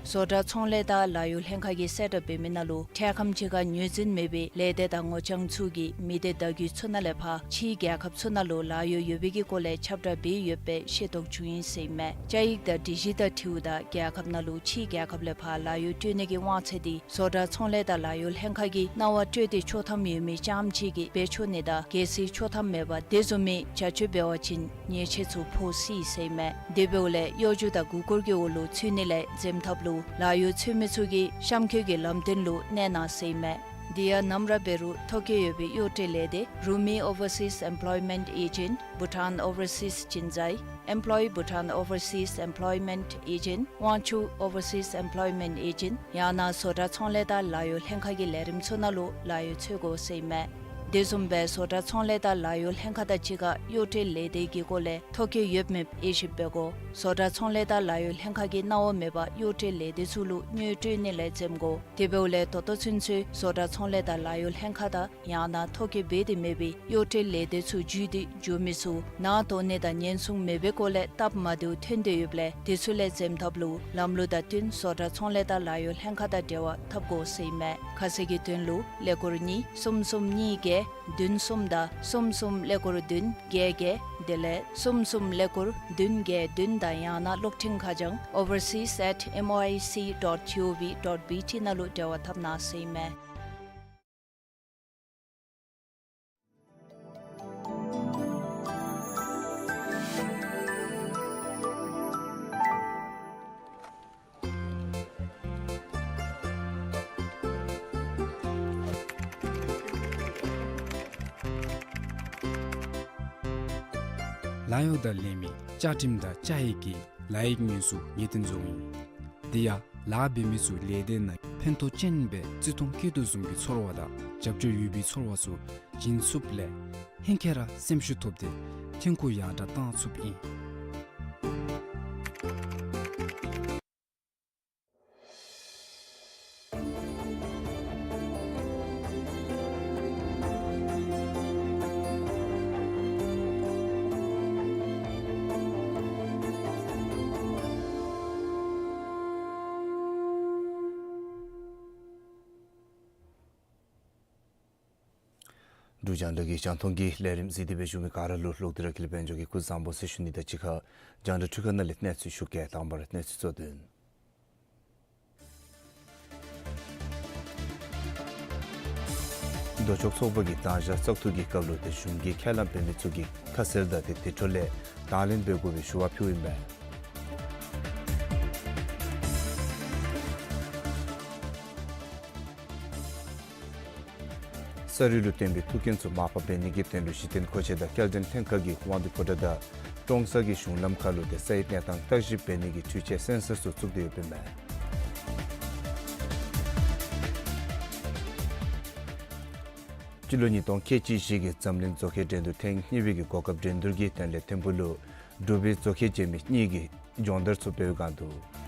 བཟོ་གྲྭ་ཚོང་ལས་དང་ལཱ་གཡོག་ལྷན་ཁག་གིས་གསལ་བསྒྲགས་འབད་མི་ནང་ལུ་འཕྲལ་ཁམས་ཅིག་ཁར་ངོས་འཛིན་མེད་པའི་ལས་སྡེ་དང་ངོ་རྐྱང་ཚུ་གིས་མི་སྡེ་བརྡ་བརྒྱུད་ཚུ་ནང་ལས་ཕར་ཕྱིའི་རྒྱལ་ཁབ་ཚུ་ནང་ལུ་ལཱ་གཡོག་ཡོད་པའི་གི་སྐོར་ལས་ཁྱབ་བསྒྲགས་འབད་ཡོདཔ་སྦེ་ཤེས་རྟོགས་བྱུང་ཡི་ཟེར་ཨིན་མས། བཅའ་ཡིག་དང་སྒྲིག་གཞི་དང་འཁྲིལཝ་ད་རྒྱལ་ཁབ་ནང་ལུ་ཕྱིའི་རྒྱལ་ཁབ་ལས་ཕར་ལཱ་གཡོག་སྤྲོད་ནི་གི་དབང་ཚད་འདི་བཟོ་གྲྭ་ཚོང་ལས་དང་ལཱ་གཡོག་ལྷན་ཁག་གིས་གནང་བ་སྤྲོད་དེ་ཆོག་ཐམ་ཡོད་མི་རྐྱངམ་ཅིག་གིས་འབད་ཆོག་ནི་དང་གལ་སྲིད་ཆོག་ཐམ་མེད་པར་དེ་བཟུམ་མའི་བྱ་སྤྱོད་འབད་བ་ཅིན་ཉེས་ཆད་ཚུ་ཕོག་སྲིད་ཟེར་ཨིན་མས། དེ་འབདཝ་ལས་གཡོ་སྒྱུ་དང་མགུ་སྐོར་གྱི་འོག་ལུ་ཚུད་ནི་ལས་འཛེམ་ཐབས་ལུ་ལཱ་གཡོག་འཚོལ་མི་ཚུ་གིས་གཤམ་འཁོད་ཀྱི་ལམ་སྟོན་ལུ་གནས་གནང་ཟེར་ཨིན་མས། དེ་ཡང་ནམ་ར་འབད་རུང་ཐོ་བཀོད་ཡོད་པའི་གཡོག་སྤྲོད་ལས་སྡེ་Rumi Overseas Employment Agent, Bhutan Overseas Jinzai, Employee Bhutan Overseas Employment Agent, དབང་ཕྱུག་Overseas Employment Agent ཡང་ན་བཟོ་གྲྭ་ཚོང་ལས་དང་ལཱ་གཡོག་ལྷན་ཁག་གི་ལས་རིམ་ཚུ་ནང་ལུ་ལཱ་གཡོག་འཚོལ་དགོ་ཟེར་ཨིན་མས། དེ་བཟུམ་སྦེ་བཟོ་གྲྭ་ཚོང་ལས་དང་ལཱ་གཡོག་ལྷན་ཁག་དང་གཅིག་ཁར་གཡོག་སྤྲོད་ལས་སྡེ་གི་སྐོར་ལས་ཐོ་བཀོད་ཡོདཔ་མེདཔ་དབྱེ་ཞིབ་འབད་དགོ། བཟོ་གྲྭ་ཚོང་ལས་དང་ལཱ་གཡོག་ལྷན་ཁག་གིས་གནང་བ་མེད་པར་གཡོག་སྤྲོད་ལས་སྡེ་ཚུ་ལུ་དངུལ་སྤྲོད་ནི་ལས་འཛེམ་དགོ། དེ་འབདཝ་ལས་ད་ལྟོ་ཚུན་ཚོད་བཟོ་གྲྭ་ཚོང་ལས་དང་ལཱ་གཡོག་ལྷན་ཁག་དང་ཡང་ན་ཐོ་བཀོད་འབད་དེ་མེད་པའི་གཡོག་སྤྲོད་ལས་སྡེ་ཚུ་བརྒྱུད་དེ་འགྱོ་མི་ཚུ་ནང་དོགས་ནི་དང་ཉེན་སྲུང་མེད་པའི་སྐོར་ལས་སྟབས་མ་བདེཝ་ཐོན་དོ་ཡོདཔ་ལས་དེ་ཚུ་ལས་འཛེམ་ཐབས་ལུ་ལམ་ལུགས་དང་བསྟུན་བཟོ་གྲྭ་ཚོང་ལས་དང་ལཱ་གཡོག་ལྷན་ཁག་དང་འབྲེལ་བ་འཐབ་དགོ་ཟེར་ཨིན་མས། ཁ་གསལ་གྱི་དོན་ལུ་ཀླད་ཀོར་གཉིས་གསུམ་གསུམ་གཉིས་བརྒྱད་བདུན་གསུམ་དང་གསུམ་གསུམ་ཀླད་ཀོར་བདུན་བརྒྱད་བརྒྱད་ དེ་ལས་གསུམ་གསུམ་ཀླད་ཀོར་བདུན་བརྒྱད་བདུན་དང་ཡང་ན་གློག་འཕྲིན་ཁ་བྱང་overseas at M O I C dot G O V dot B T ནང་ལུ་འབྲེལ་བ་འཐབ་གནང་ཟེར་ཨིན་མས། ལཱ་གཡོག་དང་ལས་མི་བཅའ་ཁྲིམས་དང་བཅའ་ཡིག་གི་ལཱ་ཡིག་ཉེས་འཛུགས་ངེས་བསྟན་བཟོཝ་ཨིན། དེ་ཡང་ལཱ་འབད་མི་ཚུ་ལས་སྡེ་ནང་ཕན་ཐོགས་ཅན་སྦེ་བརྩི་མཐོང་བསྐྱེད་དོ་བཟུམ་གྱི་ཚོར་བ་དང་རྒྱབ་སྐྱོར་ཡོད་པའི་ཚོར་བ་ཚུ་བྱིན་ཚུགསཔ་ལས་ཧེང་སྐལ་ར་སེམས་ཤུགས་ཐོབ་སྟེ་འཐེན་ཁུངས་ཡར་དྲག་བཏང་ཚུགསཔ་ཨིན། འབྲུག་རྒྱང་བསྒྲགས་ཀྱི་རྒྱང་མཐོང་གི་ལས་རིམ་གཟིགས་ཏེ་སྦེ་བཞུགས་མི་ག་ར་ལུ་ལོག་སྟེ་ར་ཀུན་ལེགས་དཔལ་འབྱོར་གྱིས་སྐུ་གཟུགས་བཟང་པོ་ཟེར་ཞུ་ནི་དང་གཅིག་ཁར་རྒྱང་བསྒྲགས་འཕྲུལ་ཁང་ནང་ལས་གནས་ཚུལ་ཞུ་གེ། དང་པ་ར་གནས་ཚུལ་གཙོ་དོན། ལྡོག་ཕྱོགས་ཚོགས་པ་གིས་དང་ཞག་བཙག་འཐུ་གི་སྐབས་ལུ་ཏེ་གཞུང་གིས་ཁས་བླངས་འབད་མི་ཚུ་གི་ཁ་གསལ་དང་ཏེ་དེ་འཕྲོ་ལས་དང་ལེན་འབད་དགོ་པའི་ཞུ་བ་ཕུལཝ་ཨིན་པས། ས་རུད་ལུ་བརྟེན་པའི་མཐུན་རྐྱེན་ཚུ་མར་ཕབ་འབད་ནི་གི་དོན་ལུ་གཞི་རྟེན་མཁོ་ཆས་དང་སྐྱེལ་འདྲེན་ལྷན་ཁག་གིས་དབང་འདུས་ཕོ་བྲང་དང་ཀྲོང་གསར་གྱི་གཞུང་ལམ་ཁར་ལུ་ཏེ་སའི་གནས་སྟངས་བརྟག་ཞིབ་འབད་ནི་གི་འཕྲུལ་ཆས་སེན་སར་ཚུ་བཙུགས་ཏེ་ཡོདཔ་ཨིན་མས། སྤྱི་ལོ་ཉིས་སྟོང་ཁལ་གཅིག་བཞི་གི་འཛམ་གླིང་མཛོག་ཁའི་འགྲན་བསྡུར་ཐེངས་གཉིས་པའི་གི་གོ་སྐབས་འགྲན་བསྡུར་གྱི་དོན་ལས་ཐིམ་ཕུག་ལུ་འབྲུག་པའི་མཛོག་ཁའི་རྗེས་མི་གཉིས་ཀྱིས་སྦྱོང་བརྡར་ཚུ་འབད་བའི་སྒང་དུ།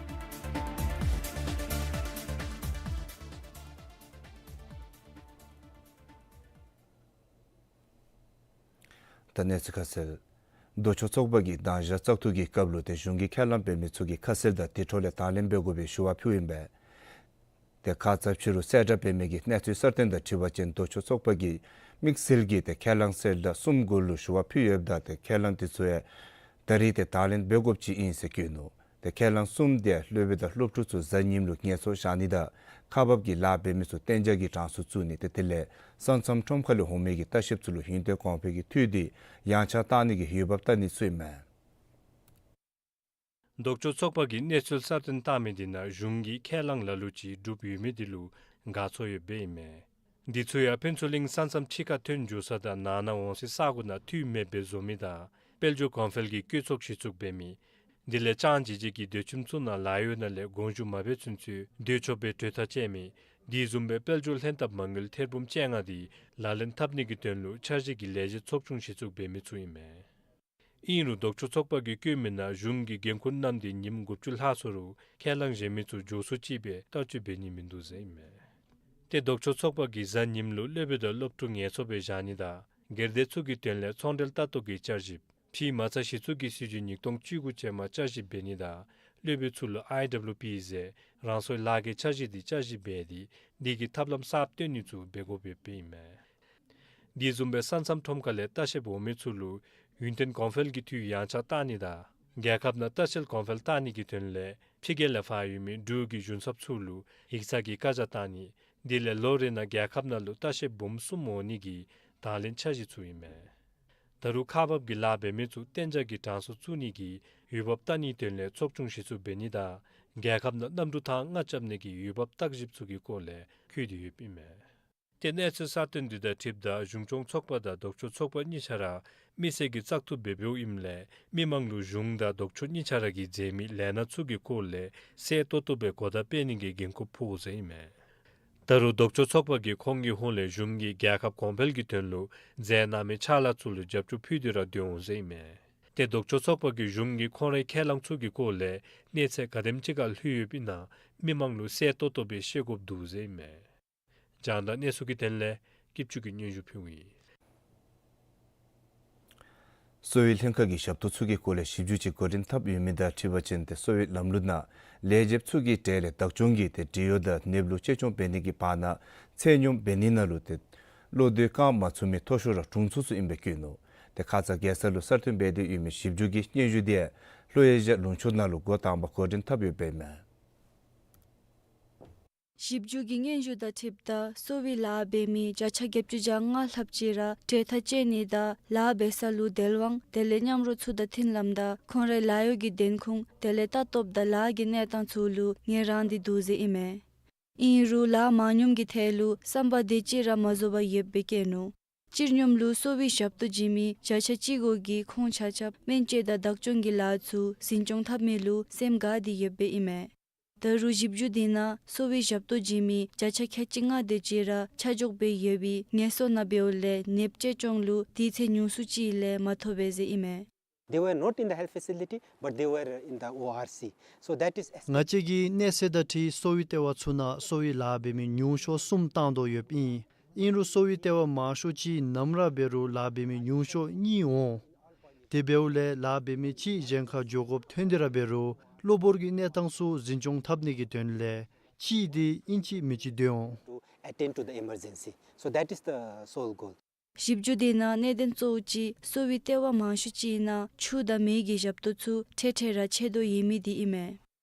ད་གནས་ཚུལ་ཁ་གསལ། ལྡོག་ཕྱོགས་ཚོགས་པ་གིས་དང་ཞག་བཙག་འཐུ་གི་སྐབས་ལུ་ཏེ་གཞུང་གིས་ཁས་བླངས་འབད་མི་ཚུ་གི་ཁ་གསལ་དང་དེ་འཕྲོ་ལས་དང་ལེན་འབད་དགོ་པའི་ཞུ་བ་ཕུལཝ་ཨིན་པས། ཏེ་ཁ་ཙ་ཕྱི་རུ་གསལ་བསྒྲགས་འབད་མི་གི་གནས་ཚུལ་གསར་བཏོན་དང་འཁྲིལ་བ་ཅིན་ལྡོག་ཕྱོགས་ཚོགས་པ་གིས་དམིགས་བསལ་གྱིས་ཏེ་ཁས་བླངས་གསལ་བསྒྲགས་གསུམ་གུ་ལུ་ཞུ་བ་ཕུལ་ཡོདཔ་ད་ཏེ་ཁས་བླངས་དེ་ཚུ་ཡང་ད་རིས་ཏེ་དང་ལེན་འབད་དགོཔ་ཅིག་ཨིན་ཟེར་བཀོད་ནུག། ཏེ་ཁས་བླངས་གསུམ་དེ་སློབ་དཔོན་དང་སློབ་ཕྲུག་ཚུ་གཟའ་ཉིམ་ལུ་ངལ་གསོ་བཞག་ནི་དང་ཁག་འབག་གི་ལཱ་འབད་མི་ཚུ་གཏན་འཇགས་ཀྱི་གྲངས་སུ་བཙུགས་ནི་ཏེ་དེ་ལས་ས་མཚམས་ཁྲོམ་ཁ་ལས་འོང་མི་གི་ལྟ་བཤལཔ་ཚུ་ལུ་ཡུན་བརྟན་གོང་འཕེལ་གྱི་འཐུས་དེ་ཡངས་ཆག་བཏང་ནི་གི་འོས་འབབ་བལྟ་ནི་ཚུ་ཨིན་མས། ལྡོག་ཕྱོགས་ཚོགས་པ་གིས་གནས་ཚུལ་གསར་བཏོན་བཏང་མི་དེ་ནང་གཞུང་གིས་ཁས་བླངས་ལ་ལུ་ཅིག་གྲུབ་ཡོད་མི་དེ་ལུ་དགའ་ཚོར་ཡོདཔ་ཨིན་མས། འདི་ཚུ་ཡང་ཕུན་ཚོགས་གླིང་ས་མཚམས་ཕྱི་ཁར་ཐོན་འགྱོ་ས་དང་ནང་ན་འོང་སའི་ས་གོ་ནང་འཐུས་མེདཔ་སྦེ་བཟོ་མི་དང་དཔལ་འབྱོར་གོང་འཕེལ་གྱི་བཀོད་ཚོགས་གཞི་བཙུགས་འབད་མི། དེ་ལས་ཅང་ཅེ་ཅེ་གི་སྡོད་ཁྱིམ་ཚུ་ནང་ལཱ་གཡོག་ནང་ལས་དགོངས་ཞུ་མ་འབད་ཚུན་ཚོད་སྡོད་ཆོགཔ་སྦེ་གྲོས་ཐག་བཅད་མི། དེ་བཟུམ་སྦེ་དཔལ་འབྱོར་ལྷན་ཐབས་མ་དངུལ་ཐེར་འབུམ་བཅོ་ལྔ་དེ་ལག་ལེན་འཐབ་ནི་གི་དོན་ལུ་འཆར་གཞི་གི་ལས་བྱེད་ཚོགས་ཆུང་གཞི་བཙུགས་འབད་མི་ཚུ་ཨིན་མས། ཨིན་རུང་ལྡོག་ཕྱོགས་ཚོགས་པ་གིས་བཀོད་མི་ནང་གཞུང་གི་འགན་ཁུར་བསྣམས་ཏེ་ཉིནམ་དགུ་བཅུ་ལྷག་སོང་རུང་ཁས་བླངས་བཞེས་མི་ཚུ་མགྱོགས་སུ་ཅིག་སྦེ་བསྟར་སྤྱོད་འབད་ནི་མིན་འདུག་ཟེར་ཨིན་མས། ཏེ་ལྡོག་ཕྱོགས་ཚོགས་པ་གིས་གཟའ་ཉིམ་ལུ་སློབ་དཔོན་དང་སློབ་ཕྲུག་ངལ་གསོ་སྦེ་བཞག་ནི་དང་སྒེར་སྡེ་ཚུ་གི་དོན་ལས་ཚོང་འབྲེལ་ལྟ་རྟོག་གི་བསྐྱར་ཞིབ་ཕྱི་མ་རྩ་གཞི་བཙུགས་ཀྱི་སྲིད་བྱུས་ཉིས་སྟོང་བཅུ་དགུ་ཅན་མ་བསྐྱར་ཞིབ་འབད་ནི་དང་སློབ་དཔོན་ཚུ་ལུ་ཨའི་ཌབ་ལུ་པི་ཟེར་རང་སོའི་ལཱ་གི་འཆར་གཞི་དེ་བསྐྱར་ཞིབ་འབད་དེ་དེ་གི་ཐབས་ལམ་གསརཔ་སྟོན་ནི་ཚུ་འབད་དགོཔ་ཡོདཔ་ཨིན་མས། དེ་བཟུམ་སྦེ་ས་མཚམས་ཁྲོམ་ཁ་ལས་ལྟ་བཤལཔ་འོང་མི་ཚུ་ལུ་ཡུན་བརྟན་གོང་འཕེལ་གྱི་འཐུས་ཡངས་ཆག་བཏང་ནི་དང་རྒྱལ་ཁབ་ནང་ལྟ་བཤལ་གོང་འཕེལ་བཏང་ནི་གི་དོན་ལས་ཕྱི་རྒྱལ་ལས་ཕར་ཡོད་མི་འབྲུག་གི་གཞུང་ཚབ་ཚུ་ལུ་ཡིག་ཚང་གི་བཀའ་རྒྱ་བཏང་ནི། དེ་ལས་ལོ་རེ་ནང་རྒྱལ་ཁབ་ནང་ལུ་ལྟ་བཤལཔ་འབུམ་གསུམ་འོང་ནི་གི་དང་ལེན་འཆར་གཞི་ཚུ་ཨིན་མས། ད་རུང་ཁག་འབག་གི་ལཱ་འབད་མི་ཚུ་གཏན་འཇགས་ཀྱི་གྲངས་སུ་བཙུགས་ནི་གི་འོས་འབབ་བལྟ་ནིའི་དོན་ལས་ཚོགས་ཆུང་གཞི་བཙུགས་འབད་ནི་དང་རྒྱལ་ཁབ་ནང་གནམ་གྲུ་ཐང་ལྔ་རྐྱབ་ནི་གི་འོས་འབབ་བརྟག་ཞིབ་ཚུ་གི་སྐོར་ལས་འཁོད་དེ་ཡོདཔ་ཨིན་མས། ཏེ་གནས་ཚུལ་གསར་བཏོན་འདི་དང་འཁྲིལཝ་ད་གཞུང་སྐྱོང་ཚོགས་པ་དང་ལྡོག་ཕྱོགས་ཚོགས་པ་གཉིས་ཆ་ར་མི་སེར་གྱིས་བཙག་འཐུ་འབད་འབདཝ་ཨིནམ་ལས་མི་མང་ལུ་གཞུང་དང་ལྡོག་ཕྱོགས་གཉིས་ཆ་ར་གིས་མཛད་མི་ལས་སྣ་ཚུ་གི་སྐོར་ལས་གསལ་ཏོག་ཏོ་སྦེ་གོ་བརྡ་སྤེལ་ནི་གི་འགན་ཁུར་ཕོག་ཟེར་ཨིན་མས། ད་རུང་ལྡོག་ཕྱོགས་ཚོགས་པ་གིས་ཁོང་གི་ཧོངས་ལས་གཞུང་གིས་རྒྱལ་ཁབ་གོང་འཕེལ་གྱི་དོན་ལུ་མཛད་གནང་མི་ཕྱག་ལཱ་ཚུ་ལུ་རྒྱབ་སྐྱོར་ཕུལ་ཏེ་ར་སྡོད་འོང་ཟེར་ཨིན་མས། ཏེ་ལྡོག་ཕྱོགས་ཚོགས་པ་གིས་གཞུང་གིས་ཁོང་རའི་ཁས་བླངས་ཚུ་གི་སྐོར་ལས་གནས་ཚད་ག་དེམ་ཅིག་ཁར་ལྷོད་ཡོདཔ་ཨིན་ན་མི་མང་ལུ་གསལ་ཏོག་ཏོ་སྦེ་ཤེས་དགོཔ་འདུག་ཟེར་ཨིན་མས། རྒྱང་བསྒྲགས་གནས་ཚུལ་གྱི་དོན་ལས་སྐྱིདཔ་ཆོས་ཀྱིས་སྙན་ཞུ་ཕུལཝ་ཨིན། གསོ་བའི་ལྷན་ཁག་གིས་ཞབས་ཏོག་ཚུ་གི་སྐོར་ལས་ཞིབ་འཇུག་ཅིག་འགོ་འདྲེན་འཐབ་ཡོད་མི་དང་འཁྲིལ་བ་ཅིན་ཏེ་གསོ་བའི་ལམ་ལུགས་ནང་ལས་བྱེདཔ་ཚུ་གི་གྲས་ལས་བདག་སྐྱོང་གིས་ཏེ་འབྲེལ་ཡོད་དང་ནདཔ་ལུ་གཅེས་སྐྱོང་འབད་ནི་གི་བར་ན་ཚད་སྙོམས་འབད་ནི་ནང་ལུ་ཏེ་བློ་འདོད་བསྐང་མ་ཚུགས་མི་མཐོ་ཤོས་ར་གྲོངས་ཚུགས་ཚུགས་ཨིནམ་སྦེ་བཀོད་ནུག། ཏེ་ཁ་ཙ་གེ་སར་ལུ་གསར་ཐོན་འབད་དེ་ཡོད་མི་ཞིབ་འཇུག་གི་སྙན་ཞུ་དེ་ལྷོ་ཨེ་ཤི་ཡ་ལུང་ཕྱོགས་ནང་ལུ་འགོ་དང་པ་འགོ་འདྲེན་འཐབ་ཡོདཔ་ཨིན་མས། ཞིབ་འཇུག་གི་སྙན་ཞུ་དང་འཁྲིལཝ་ད་གསོ་བའི་ལཱ་འབད་མི་བརྒྱ་ཆ་བརྒྱད་ཅུ་གྱ་ལྔ་ལྷགཔ་ཅིག་ར་གྲོས་ཐག་བཅད་ནི་དང་ལཱ་འབད་ས་ལུ་དལ་དབང་དེ་ལས་མཉམ་རོགས་ཚུ་དང་མཐུན་ལམ་དང་ཁོང་རའི་ལཱ་གཡོག་གི་དན་ཁུངས་དེ་ལས་ལྟ་རྟོགཔ་དང་ལཱ་གི་གནས་སྟངས་ཚུ་ལུ་ངལ་རངས་ཏེ་འདུག་ཟེར་ཨིན་མས། ཨིན་རུང་ལཱ་མང་ཉུང་གི་ཐད་ལུ་བསམ་པ་དེ་ཅིག་ར་མ་བཟོ་བར་ཡོདཔ་སྦེ་བཀོད་ནུག། སྤྱིར་སྙོམས་ལུ་གསོ་བའི་ཞབས་ཏོག་བྱིན་མི་བརྒྱ་ཆ་གཅིག་གོ་གིས་ཁོང་ཆ་ཁྱབ་སྨན་བཅོས་དང་བདག་སྐྱོང་གི་ལཱ་ཚུ་འཛིན་སྐྱོང་འཐབ་མི་ལུ་སེམས་དགའ་སྟེ་ཡོདཔ་ཨིན་མས། ད་རུང་ཞིབ་འཇུག་དེ་ནང་གསོ་བའི་ཞབས་ཏོག་བྱིན་མི་བརྒྱ་ཆ་ཁལ་གཅིག་ལྔ་དེ་ཅིག་ར་ཆ་འཇོག་འབད་ཡོད་པའི་ངལ་གསོ་ནང་འབདཝ་ལས་ནདཔ་གཅེས་སྐྱོང་ལུ་དུས་ཚོད་ཉུང་སུ་ཅིག་ལས་མ་ཐོབ་པས་ཟེར་ཨིན་མས། They were not in the health facility, but they were in the O R C. So that is ང་བཅས་ཀྱིས་གནས་ཚད་དང་འཁྲིལ་གསོ་བའི་ལྟེ་བ་ཚུ་ནང་གསོ་བའི་ལཱ་འབད་མི་ཉུང་ཤོས་གསུམ་བཏང་དོ་ཡོདཔ་ཨིན། ཨིན་རུང་གསོ་བའི་ལྟེ་བ་མང་ཤོས་ཅིག་ནམ་ར་འབད་རུང་ལཱ་འབད་མི་ཉུང་ཤོས་གཉིས་འོང་། དེ་འབདཝ་ལས་ལཱ་འབད་མི་གཅིག་གཞན་ཁར་འགྱོ་དགོཔ་ཐོན་ཏེ་ར་འབད་རུང་གློ་བུར་གྱི་གནས་སྟངས་ཚུ་འཛིན་སྐྱོང་འཐབ་ནི་གི་དོན་ལས་གཅིག་དེ་ཨིན་ཅི་མིན་ཅི་སྡོད་འོང་། To attend to the emergency. So that is the sole goal. ཞིབ་འཇུག་དེ་ནང་གནད་དོན་གཙོ་བོ་ཅིག་གསོ་བའི་ལྟེ་བ་མང་ཤོས་ཅིག་ནང་ཆུ་དང་མེ་གི་ཞབས་ཏོག་ཚུ་འཕྲལ་འཕྲལ་ར་ཆད་དོ་ཡོད་མི་དེ་ཨིན་མས།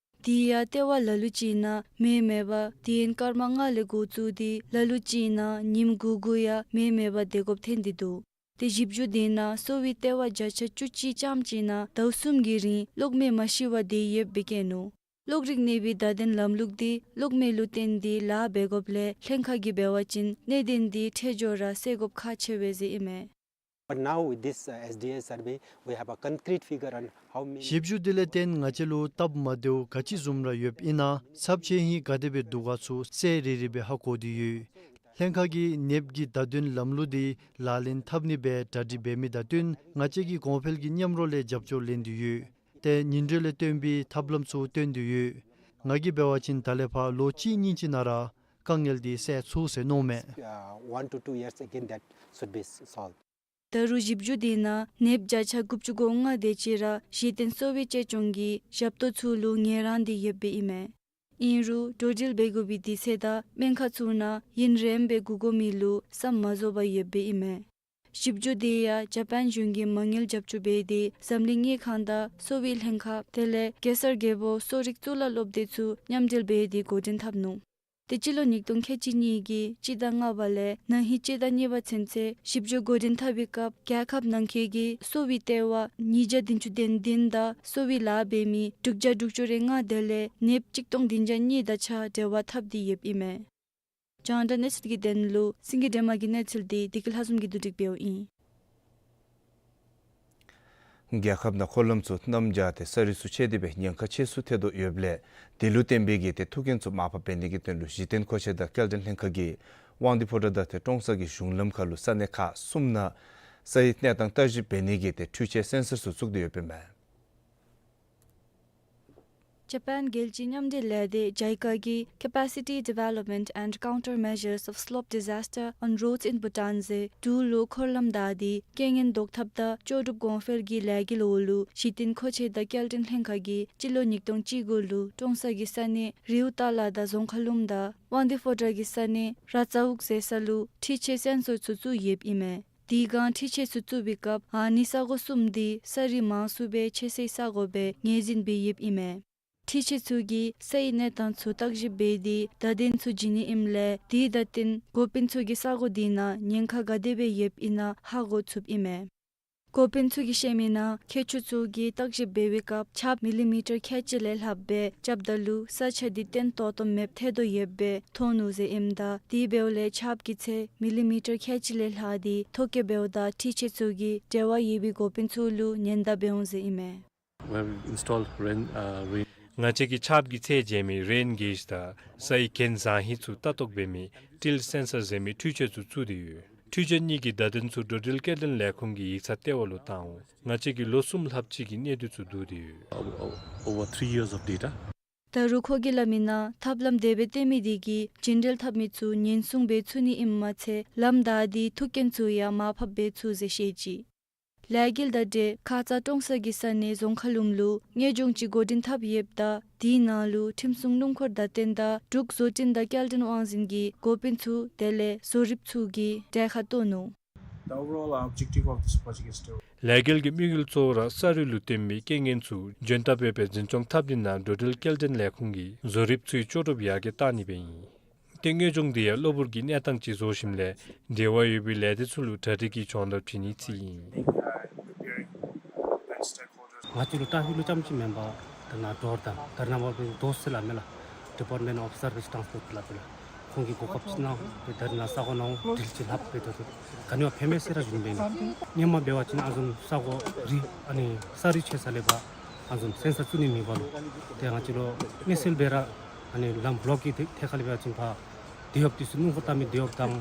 དེ་ཡང་ལྟེ་བ་ལ་ལུ་ཅིག་ནང་མེ་མེད་པར་དུས་ཡུན་སྐར་མ་ལྔ་ལས་འགོ་བཙུགས་ཏེ་ལ་ལུ་ཅིག་ནང་ཉིནམ་དགུ་དགུ་ཡང་མེ་མེད་པར་སྡོད་དགོཔ་ཐོན་ཏེ་འདུག། ཏེ་ཞིབ་འཇུག་དེ་ནང་གསོ་བའི་ལྟེ་བ་བརྒྱ་ཆ་བཅུ་གཅིག་ཙམ་ཅིག་ནང་ཟླཝ་གསུམ་གྱི་རིང་གློག་མེ་མ་ཤི་བར་སྡོད་ཡོདཔ་སྦེ་བཀོད་ནུག། གློག་རིག་གནས་པའི་བརྡ་དོན་ལམ་ལུགས་དེ་གློག་མེ་ལུ་བརྟེན་ཏེ་ལཱ་འབད་དགོཔ་ལས་ལྷན་ཁག་གིས་འབད་བ་ཅིན་གནད་དོན་དེ་འཕྲལ་མགྱོགས་ར་སེལ་དགོཔ་ཁག་ཆེ་བས་ཟེར་ཨིན་མས། But now with this, uh, S D A survey, we have a concrete figure on how many. ཞིབ་འཇུག་དེ་ལས་བརྟེན་ང་བཅས་ལུ་སྟབས་མ་བདེཝ་ག་ཅི་བཟུམ་ར་ཡོདཔ་ཨིན་ན་ཚབས་ཆེ་ཧིང་ག་དེ་སྦེ་འདུག་ག་ཚུ་གསལ་རི་རི་སྦེ་ཧ་གོ་སྟེ་ཡོད། ལྷན་ཁག་གིས་ནདཔ་གི་བརྡ་དོན་ལམ་ལུགས་དེ་ལག་ལེན་འཐབ་ནི་སྦེ་གྲ་སྒྲིག་འབད་མི་དང་བསྟུན་ང་བཅས་ཀྱིས་གོང་འཕེལ་གྱི་མཉམ་རོགས་ལས་རྒྱབ་སྐྱོར་ལེན་ཏེ་ཡོད། ཏེ་ཉིན་རེ་ལས་བཏོན་པའི་ཐབས་ལམ་ཚུ་བཏོན་ཏེ་ཡོད། ང་གིས་འབད་བ་ཅིན་ད་ལས་ཕར་ལོ་གཅིག་གཉིས་ཀྱི་ནང་ར་དཀའ་ངལ་དེ་སེལ་ཚུགས་ཟེར་མནོཝ་མས། Uh, one to two years again that should be s-, solved. ད་རུང་ཞིབ་འཇུག་དེ་ནང་ནདཔ་བརྒྱ་ཆ་དགུ་བཅུ་གོ་ལྔ་དེ་ཅིག་ར་གཞི་རྟེན་གསོ་བའི་གཅེས་སྐྱོང་གི་ཞབས་ཏོག་ཚུ་ལུ་ངལ་རངས་ཏེ་ཡོདཔ་སྦེ་ཨིན་མས། ཨིན་རུང་འགྲོ་འགྲུལ་འབད་དགོ་པའི་དུས་ཚོད་དང་སྨན་ཁང་ཚུ་ནང་ཡུན་རིངམོ་སྦེ་སྒུག་དགོ་མི་ལུ་བསམ་མ་བཟོ་བར་ཡོདཔ་སྦེ་ཨིན་མས། ཞིབ་འཇུག་དེ་ཡང་ཇ་པཱན་གཞུང་གིས་མ་དངུལ་རྒྱབ་སྐྱོར་འབད་དེ་འཛམ་གླིང་དངུལ་ཁང་དང་གསོ་བའི་ལྷན་ཁག་དེ་ལས་གེ་སར་རྒྱལ་པོ་གསོ་རིག་གཙུག་ལག་སློབ་སྡེ་ཚུ་མཉམ་འབྲེལ་འབད་དེ་འགོ་འདྲེན་འཐབ་ནུག། ཏེ་སྤྱི་ལོ་ཉིས་སྟོང་ཁལ་གཅིག་གཉིས་ཀྱི་སྤྱི་ཟླ་ལྔ་པ་ལས་ན་ཧིང་སྤྱི་ཟླ་གཉིས་པ་ཚུན་ཚོད་ཞིབ་འཇུག་འགོ་འདྲེན་འཐབ་པའི་སྐབས་རྒྱལ་ཁབ་ནང་འཁོད་ཀྱི་གསོ་བའི་ལྟེ་བ་ཉིས་བརྒྱ་བདུན་ཅུ་དོན་བདུན་དང་གསོ་བའི་ལཱ་འབད་མི་དྲུག་བརྒྱ་དྲུག་ཅུ་རེ་ལྔ་དེ་ལས་ནདཔ་གཅིག་སྟོང་བདུན་བརྒྱ་གཉིས་དང་གཅིག་ཁར་འབྲེལ་བ་འཐབ་སྟེ་ཡོདཔ་ཨིན་མས། རྒྱང་བསྒྲགས་གནས་ཚུལ་གྱི་དོན་ལུ་སེང་གེ་སྒྲོལ་མ་གི་གནས་ཚུལ་དེ་བདེ་སྐྱིད་ལྷ་འཛོམས་ཀྱིས་བསྡུ་སྒྲིག་འབདཝ་ཨིན། རྒྱལ་ཁབ་ནང་འཁོར་ལམ་ཚུ་གནམ་བྱཱར་ཏེ་ས་རུད་ཚུ་ཆད་དེ་སྦེ་ཉེན་ཁ་ཆེ་སུ་ཐལ་དོ་ཡོདཔ་ལས་དེ་ལུ་བརྟེན་པའི་གི་ཏེ་ཐུག་རྐྱེན་ཚུ་མར་ཕབ་འབད་ནི་གི་དོན་ལུ་གཞི་རྟེན་མཁོ་ཆས་དང་སྐྱེལ་འདྲེན་ལྷན་ཁག་གིས་དབང་འདུས་ཕོ་བྲང་དང་ཏེ་ཀྲོང་གསར་གྱི་གཞུང་ལམ་ཁར་ལུ་ས་གནས་ཁག་གསུམ་ནང་ས་ཡི་གནས་སྟངས་བརྟག་ཞིབ་འབད་ནི་གི་ཏེ་འཕྲུལ་ཆས་སེན་སར་ཚུ་བཙུགས་ཏེ་ཡོདཔ་ཨིན་མས། ཇ་པཱན་རྒྱལ་སྤྱིའི་མཉམ་འབྲེལ་ལས་སྡེ་ཇའི་ཀ་གིས་Capacity Development and Countermeasures of Slope Disaster on Roads in Bhutan ཟེར་འབྲུག་ལུ་འཁོར་ལམ་བདའ་སྟེ་རྐྱེན་ངན་བཟློག་ཐབས་དང་ལྕོགས་གྲུབ་གོང་འཕེལ་གྱི་ལས་འགུལ་འོག་ལུ་གཞི་རྟེན་མཁོ་ཆས་དང་སྐྱེལ་འདྲེན་ལྷན་ཁག་གིས་སྤྱི་ལོ་ཉིས་སྟོང་བཅུ་དགུ་ལུ་ཀྲོང་གསར་གྱི་ས་གནས་རིའུ་ཏཱ་ལ་དང་རྫོང་ཁ་ལུམ་དང་དབང་འདུས་ཕོ་བྲང་གི་ས་གནས་ར་ཙ་འུག་ཟེར་ས་ལུ་འཕྲུལ་ཆས་སེན་སར་ཚུ་བཙུགས་ཡོདཔ་ཨིན་མས། དེ་སྒང་འཕྲུལ་ཆས་ཚུ་བཙུགས་པའི་སྐབས་ཨ་ནི་ས་གོ་གསུམ་དེ་ས་རུད་མང་སུ་སྦེ་ཆད་སའི་ས་གོ་སྦེ་ངོས་འཛིན་འབད་ཡོདཔ་ཨིན་མས། འཕྲུལ་ཆས་ཚུ་གིས་ས་ཡི་གནས་སྟངས་ཚུ་བརྟག་ཞིབ་འབད་དེ་བརྡ་དོན་ཚུ་བྱིན་ནི་ཨིནམ་ལས་དེ་དང་བསྟུན་འགོ་དཔོན་ཚུ་གིས་ས་གོ་དེ་ནང་ཉེན་ཁ་ག་དེ་སྦེ་ཡོདཔ་ཨིན་ན་ཧ་གོ་ཚུགསཔ་ཨིན་མས། འགོ་དཔོན་ཚུ་གིས་བཤད་མི་ནང་མཁས་མཆོག་ཚུ་གིས་བརྟག་ཞིབ་འབད་བའི་སྐབས་ཆརཔ་མི་ལི་མི་ཊར་ཁལ་གཅིག་ལས་ལྷགཔ་སྦེ་རྐྱབ་ད་ལུ་ས་ཆ་དེ་བརྟན་ཏོག་ཏོ་མེདཔ་ཐལ་དོ་ཡོདཔ་སྦེ་མཐོང་ནུག་ཟེར་ཨིནམ་ད་དེ་འབདཝ་ལས་ཆརཔ་གི་ཚད་མི་ལི་མི་ཊར་ཁལ་གཅིག་ལས་ལྷག་སྟེ་ཐོ་བཀོད་འབདཝ་ད་འཕྲུལ་ཆས་ཚུ་གིས་འབྲེལ་བ་ཡོད་པའི་འགོ་དཔོན་ཚུ་ལུ་ཉེན་བརྡ་འབད་འོང་ཟེར་ཨིན་མས། We have installed rain, uh, rain. ང་བཅས་ཀྱིས་ཆརཔ་གི་ཚད་འཇལ་མི་རེན་གེཇ་དང་ས་ཡི་གྱེན་བཟང་ཧིང་ཚུ་ལྟ་རྟོག་འབད་མི་ཊིལཊ་སེན་སར་ཟེར་མི་འཕྲུལ་ཆས་ཚུ་བཙུགས་ཏེ་ཡོད། འཕྲུལ་ཆས་གཉིས་ཀྱི་བརྡ་དོན་ཚུ་འགྲོ་འགྲུལ་སྐྱེལ་འདྲེན་ལས་ཁུངས་ཀྱི་ཡིག་ཚང་ལྟེ་བ་ལུ་བཏང་འོང་། ང་བཅས་ཀྱིས་ལོ་གསུམ་ལྷགཔ་ཅིག་གི་གནས་སྡུད་ཚུ་བསྡུ་སྟེ་ཡོད། Over, over three years of data. ད་རུང་ཁོ་གིས་སླབ་མི་ནང་ཐབས་ལམ་དེ་སྦེ་བཏོན་མི་དེ་གིས་བརྒྱུད་འབྲེལ་འཐབ་མི་ཚུ་ཉེན་སྲུང་འབད་ཚུགས་ནི་ཨིནམ་མ་ཚད་ལམ་བདའ་སྟེ་ཐུག་རྐྱེན་ཚུ་ཡང་མར་ཕབ་འབད་ཚུགས་ཟེར་བཤད་ཅི། ལས་འགུལ་དང་འབྲེལ་ཁ་ཙ་ཀྲོང་གསར་གྱི་ས་གནས་རྫོང་ཁ་ལུམ་ལུ་དངོས་སྦྱོང་ཅིག་འགོ་འདྲེན་འཐབ་ཡོདཔ་ད་དེའི་ནང་ལུ་ཁྲིམས་སྲུང་སྣུམ་འཁོར་བརྡ་སྟོན་དང་འབྲུག་བཟོ་སྐྲུན་དང་སྐྱེལ་འདྲེན་དབང་འཛིན་གྱི་འགོ་དཔོན་ཚུ་དེ་ལས་བཟོ་རིགཔ་ཚུ་གིས་གྲལ་ཁར་གཏོགས་ནུག། The overall objective of this project is to ལས་འགུལ་གྱི་དམིགས་ཡུལ་གཙོ་བོ་ར་ས་རུད་ལུ་བརྟེན་པའི་རྐྱེན་ངན་ཚུ་འཇོན་ཐབས་འབད་བའི་འཛིན་སྐྱོང་འཐབ་ནི་ནང་འགྲོ་འགྲུལ་སྐྱེལ་འདྲེན་ལས་ཁུངས་ཀྱི་བཟོ་རིག་ཚུའི་ལྕོགས་གྲུབ་ཡར་རྒྱས་གཏང་ནི་སྦེ་ཨིན། ཏེ་དངོས་སྦྱོང་འདི་ཡང་གློ་བུར་གྱི་གནས་སྟངས་ཅིག་བཟོ་ཞིནམ་ལས་འབྲེལ་བ་ཡོད་པའི་ལས་སྡེ་ཚུ་ལུ་གྲ་སྒྲིག་གི་སྦྱོང་བརྡར་བྱིན་ནིའི་རྩིས་ཨིན། ང་བཅས་ལུ་ཊ་ཕིག་ལུ་རྐྱངམ་ཅིག་མེན་པར་ད་ནཱ་འདྲོག་ད་ད་རེས་ནངས་པ་འབད་འདྲོག་ཟེར་སླབ་མས་ལགས། Department of Service Transport ལགས་འབད་ལགས། ཁོང་གིས་གོ་སྐབས་ཅིག་གནང་སྦེ་ད་རེས་ནཱ་ས་གོ་ནང་འོང་འགྲུལ་ཅིག་ལྷག་སྦེ་ད་ལྟོ་ག་ནི་བ་ཕན་མས་ཟེར་ར་ཞུ་ནི་སྦེ་ཨིན། སྔོན་མ་འབད་བ་ཅིན་ཨ་བཟུམ་ས་གོ་རི་ཨ་ནི་ས་རི་ཆད་ས་ལས་ཕར་ཨ་བཟུམ་སེན་སར་བཙུགས་ནི་མེད་པ་ལུ་ཏེ་ང་བཅས་ལུ་མི་སེར་སྦེ་ར་ཨ་ནི་ལམ་བློག་གི་ཐད་ཁར་ལས་འབད་བ་ཅིན་ཕར་དེད་གཡོགཔ་འདི་ཚུ་སྣུམ་འཁོར་བཏང་མི་དེད་གཡོགཔ་དང་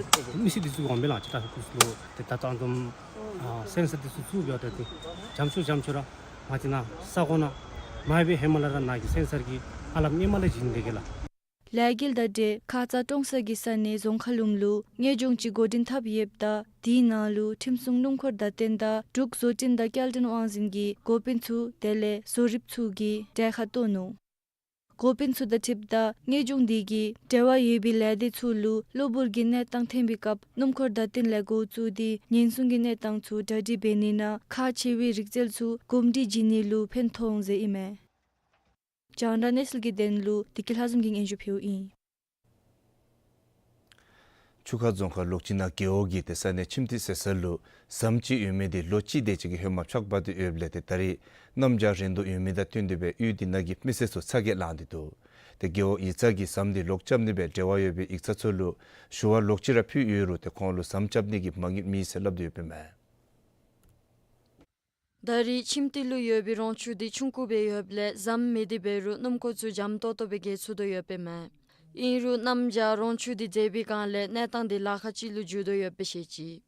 མི་སེར་འདི་ཚུ་འོང་མས་ལགས། ཅིག་ཊ་ཕིག་ཀུ་སི་ལུ་ཏེ་ད་ལྟོ་ཨ་བཟུམ་ཨ་སེན་སར་འདི་ཚུ་བཙུགས་འབདཝ་ད་ཏེ་འཇམ་ཤོས་འཇམ་ཤོས་ར་ང་བཅས་ནཱ་ས་གོ་ནང་མ་འབད་ཧེ་མ་ལས་ར་ནཱ་གི་སེན་སར་གྱི་ཨ་ལམ་སྔོན་མ་ལས་བྱིན་དེས་གེ་ལགས། ལས་འགུལ་དང་འབྲེལ་ཁ་ཙ་ཀྲོང་གསར་གྱི་ས་གནས་རྫོང་མཁར་ལུངམ་ལུ་དངོས་སྦྱོང་ཅིག་འགོ་འདྲེན་འཐབ་ཡོདཔ་ད་དེའི་ནང་ལུ་ཁྲིམས་སྲུང་སྣུམ་འཁོར་དང་རྟེན་དང་འབྲུག་བཟོ་སྐྲུན་དང་སྐྱེལ་འདྲེན་དབང་འཛིན་གྱི་འགོ་དཔོན་ཚུ་དེ་ལས་བཟོ་རིག་ཚུ་གིས་གྲལ་ཁར་གཏོགས་ནུག། འགོ་དཔོན་ཚུ་དང་འཁྲིལཝ་ད་དངོས་སྦྱོང་འདི་གིས་འབྲེལ་བ་ཡོད་པའི་ལས་སྡེ་ཚུ་ལུ་གློ་བུར་གྱི་གནས་སྟངས་ཐོན་པའི་སྐབས་སྣུམ་འཁོར་དང་རྟེན་ལས་འགོ་བཙུགས་ཏེ་ཉེན་སྲུང་གི་གནས་སྟངས་ཚུ་གྲ་སྒྲིག་འབད་ནི་ནང་ཁག་ཆེ་བའི་རིག་རྩལ་ཚུ་གོམས་འདྲིས་བྱིན་ནི་ལུ་ཕན་ཐོགས་འོང་ཟེར་ཨིན་མས། རྒྱང་བསྒྲགས་གནས་ཚུལ་གྱི་དོན་ལུ་བདེ་སྐྱིད་ལྷ་འཛོམས་ཀྱིས་སྙན་ཞུ་ཕུལཝ་ཨིན། ཆུ་ཁ་རྫོང་ཁག་ལོག་སྤྱི་ནང་རྒེད་འོག་གིས་ཏེ་ས་གནས་ཁྱིམ་མཐུད་ཟེར་ས་ལུ་ཟམ་ཅིག་ཡོད་མི་འདི་ལོ་གཅིག་དེ་ཅིག་གི་ཧེ་མ་ཕྱག་འབག་སྟེ་ཡོདཔ་ལས་ཏེ་ད་རེས་གནམ་བྱཱར་རན་དོ་ཡོད་མི་དང་བསྟུན་ཏེ་སྦེ་ཡུལ་འདི་ནང་གི་མི་སེར་ཚུ་ཚ་གྱང་ལང་སྟེ་འདུག། ཏེ་རྒེད་འོག་ཡིག་ཚང་གིས་ཟམ་འདི་ལོག་རྐྱབ་ནི་སྦེ་འབྲེལ་བ་ཡོད་པའི་ཡིག་ཚང་ཚུ་ལུ་ཞུ་བ་ལོག་ཅི་ར་ཕུལ་ཡོད་རུང་ཏེ་ཁོང་ལུ་ཟམ་རྐྱབ་ནི་གི་མ་དངུལ་མེད་ཟེར་སླབ་སྟེ་ཡོདཔ་ཨིན་མས། ད་རེས་ཁྱིམ་མཐུད་ལུ་ཡོད་པའི་རོང་ཆུ་འདི་ཆུང་ཀུ་སྦེ་ཡོདཔ་ལས་ཟམ་མེད་དེ་འབད་རུང་སྣུམ་འཁོར་ཚུ་འཇམ་ཏོག་ཏོ་སྦེ་འགྱོ་ཚུགས་དོ་ཡོདཔ་ཨིན་མས། ཨིན་རུང་གནམ་བྱཱར་རོང་ཆུ་འདི་མཛེས་པའི་སྒང་ལས་གནས་སྟངས་འདི་ལཱ་ཁག་ཅིག་ལུ་འགྱུར་དོ་ཡོདཔ་སྦེ་བཤད་ཅི།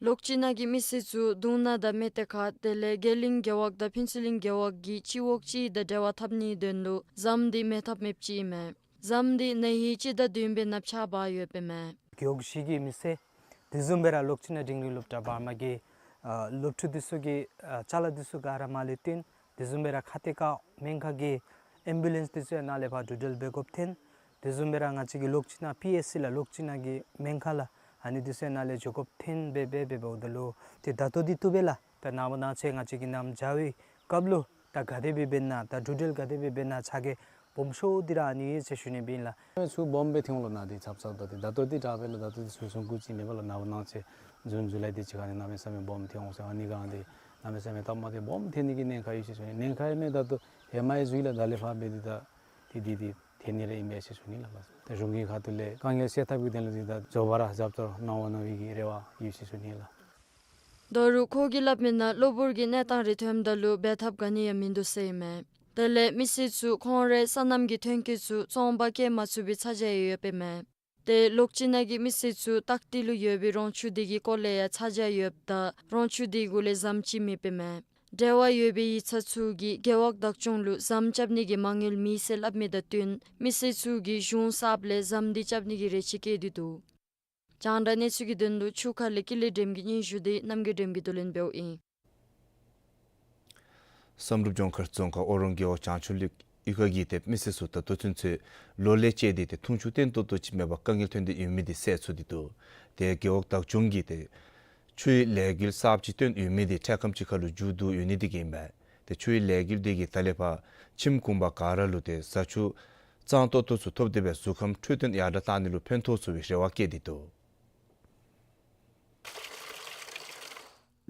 ལོག་སྤྱི་ནང་གི་མི་སེར་ཚུ་གདུང་ནག་དང་སྨད་གཏེར་ཁ་དེ་ལས་དགེ་གླིང་རྒེད་འོག་དང་ཕུན་ཚོགས་གླིང་རྒེད་འོག་གི་སྤྱི་འོག་གཅིག་དང་འབྲེལ་བ་འཐབ་ནིའི་དོན་ལུ་ཟམ་འདི་མེད་ཐབས་མེདཔ་ཅིག་ཨིན་མས། ཟམ་འདི་ན་ཧིང་སྤྱི་ཟླ་བདུན་པའི་ནང་ཕྱག་འབག་ཡོདཔ་ཨིན་མས། རྒེད་འོག་བཞི་གི་མི་སེར་དེ་བཟུམ་སྦེ་ར་ལོག་སྤྱི་ནང་འབྲིང་རིམ་སློབ་གྲྭ་བར་མ་གི་ཨ་སློབ་ཕྲུག་འདི་ཚུ་གི་ཨ་ཅ་ལ་འདི་ཚུ་ག་ར་མར་ལས་བཏོན། དེ་བཟུམ་སྦེ་ར་ཁ་གཏད་ཁ་སྨན་ཁང་གི་ཨེམ་བུ་ལེནསི་འདི་ཚུ་ཡང་ནཱ་ལས་ཕར་འགྲོ་འགྲུལ་འབད་དགོཔ་ཐོན། དེ་བཟུམ་སྦེ་ར་ང་བཅས་ཀྱི་ལོག་སྤྱི་ནང་པི་ཨེཆ་སི་ལགས་ལོག་སྤྱི་ནང་གི་སྨན་ཁང་ལགས་ཨ་ནི་འདི་ཚུ་ཡང་ནཱ་ལས་འགྱོ་དགོཔ་ཐོན་སྦེ་སྦེ་འབདཝ་ད་ལུ་ཏེ་ད་ལྟོ་འདི་བཏུབ་པས་ལགས། ད་ནངས་པ་གནངས་ཚེ་ང་བཅས་ཀྱི་གནམ་བྱཱར་བའི་སྐབས་ལུ་ད་ག་དེ་སྦེ་འབད་ན་ད་འགྲོ་འགྲུལ་ག་དེ་སྦེ་འབད་ན་ཚ་གྱང་སྦོམ་ཤོས་འདི་ར་ཨ་ནི་ཨིན་ཟེར་ཞུ་ནི་སྦེ་ཨིན་ལགས། ཚུར་སྦོམ་སྦེ་ཐོན་འོང་ལོ་ནཱ་འདི་ཚབ་ཚབ་ད་འདི་ད་ལྟོ་འདི་དྲག་པས་ལགས། ད་ལྟོ་འདི་ཚུར་སོང་ཀུ་ཅིག་མེད་པས་ལགས། ནངས་པ་གནངས་ཚེ་ཇུན་ཇུ་ལའི་འདི་ཅིག་ཁར་ནི་གནམ་མེད་ས་མེད་སྦོམ་ཐོན་འོང་ཟེར། ཨ་ནི་སྒང་འདི་གནམ་མེད་ས་མེད་སྟབས་མ་བདེ་སྦོམ་ཐོན་ནི་གི་ཉེན་ཁ་ཡོད་ཟེར་ཞུ་ནི། ཉེན་ཁ་ཡོད་མི་ད་ལྟོ་ཧེ་མ་ཡང་ཞུ་ཡི་ལགས། ད་ལས་ཕར་འབད་འདི་ད་འདི་འདི་འདི་ཐོན་ནི་ར་ཨིན་པས་ཟེར་ཞུ་ནི་ལགས། ད་གཞུང་གི་ཁ་ཐུག་ལས་དཀའ་ངལ་སེལ་ཐབས་ཀྱི་དོན་ལུ་འདི་ད་མགྱོགས་པ་ར་རྒྱབ་སྐྱོར་གནང་འོང་མནོ་བའི་གི་རེ་བ་ཡོད་ཟེར་ཞུ་ནི་ལགས། ད་རུང་ཁོ་གིས་སླབ་མི་ནང་གློ་བུར་གྱི་གནས་སྟངས་རེ་ཐོནམ་ད་ལུ་འབད་ཐབས་ག་ནི་ཡང་མིན་འདུག་ཟེར་ཨིན་མས། དེ་ལས་མི་སེར་ཚུ་ཁོང་རའི་སོ་ནམ་གྱི་ཐོན་སྐྱེད་ཚུ་བཙོང་པར་བསྐྱལ་མ་ཚུགས་པའི་ཚ་གྱང་ཡོདཔ་ཨིན་མས། ཏེ་ལོག་སྤྱི་ནང་གི་མི་སེར་ཚུ་སྟག་ཏི་ལུ་ཡོད་པའི་རོང་ཆུ་འདི་གི་སྐོར་ལས་ཡང་ཚ་གྱང་ཡོདཔ་ད་རོང་ཆུ་འདི་གུ་ལས་ཟམ་ཅིག་མེདཔ་ཨིན་མས། འབྲེལ་བ་ཡོད་པའི་ཡིག་ཚང་ཚུ་གིས་རྒེད་འོག་བདག་སྐྱོང་ལུ་ཟམ་རྐྱབ་ནི་གི་མ་དངུལ་མེད་ཟེར་སླབ་མི་དང་བསྟུན་མི་སེར་ཚུ་གིས་གཞུང་གསརཔ་ལས་ཟམ་འདི་རྐྱབ་ནི་གི་རེ་ཆེ་བསྐྱེད་དེ་འདུག། རྒྱང་བསྒྲགས་གནས་ཚུལ་གྱི་དོན་ལུ་ཆུ་ཁ་ལས་ཀུན་ལེགས་སྒྲོལམ་གྱི་སྙན་ཞུ་འདི་རྣམ་རྒྱལ་སྒྲོལམ་གྱིས་བསྡུ་ལེན་འབདཝ་ཨིན། བསམ་གྲུབ་ལྗོངས་མཁར་རྫོང་ཁག་ཨོ་རོང་རྒེད་འོག་བྱང་ཆུབ་གླིང་གཡུས་ཁ་གི་ཏེ་མི་སེར་ཚུ་ད་ལྟོ་ཚུན་ཚོད་ལོ་ལས་བཅད་དེ་ཏེ་འཐུང་ཆུ་བརྟན་ཏོག་ཏོ་ཅིག་མེད་པར་དཀའ་ངལ་ཐོན་ཏེ་ཡོད་མི་འདི་སེལ་ཚུགས་ཏེ་འདུག། ཏེ་རྒེད་འོག་བདག་སྐྱོང་གིས་ཏེ་ཆུའི་ལས་འགུལ་གསརཔ་ཅིག་བཏོན་ཡོད་མི་འདི་འཕྲལ་ཁམས་ཅིག་ཁར་ལུ་མཇུག་བསྡུ་ཡོད་ནི་འདི་གིས་ཨིན་པས། ཏེ་ཆུའི་ལས་འགུལ་འདི་གིས་ད་ལས་ཕར་ཁྱིམ་གུང་པ་ག་ར་ལུ་ཏེ་བཟའ་ཆུ་གཙང་ཏོག་ཏོ་ཚུ་ཐོབ་སྟེ་སྦེ་གཟུགས་ཁམས་འཕྲོད་བསྟེན་ཡར་དྲག་གཏང་ནི་ལུ་ཕན་ཐོགས་ཚུགས་པའི་རེ་བ་བསྐྱེད་དེ་འདུག།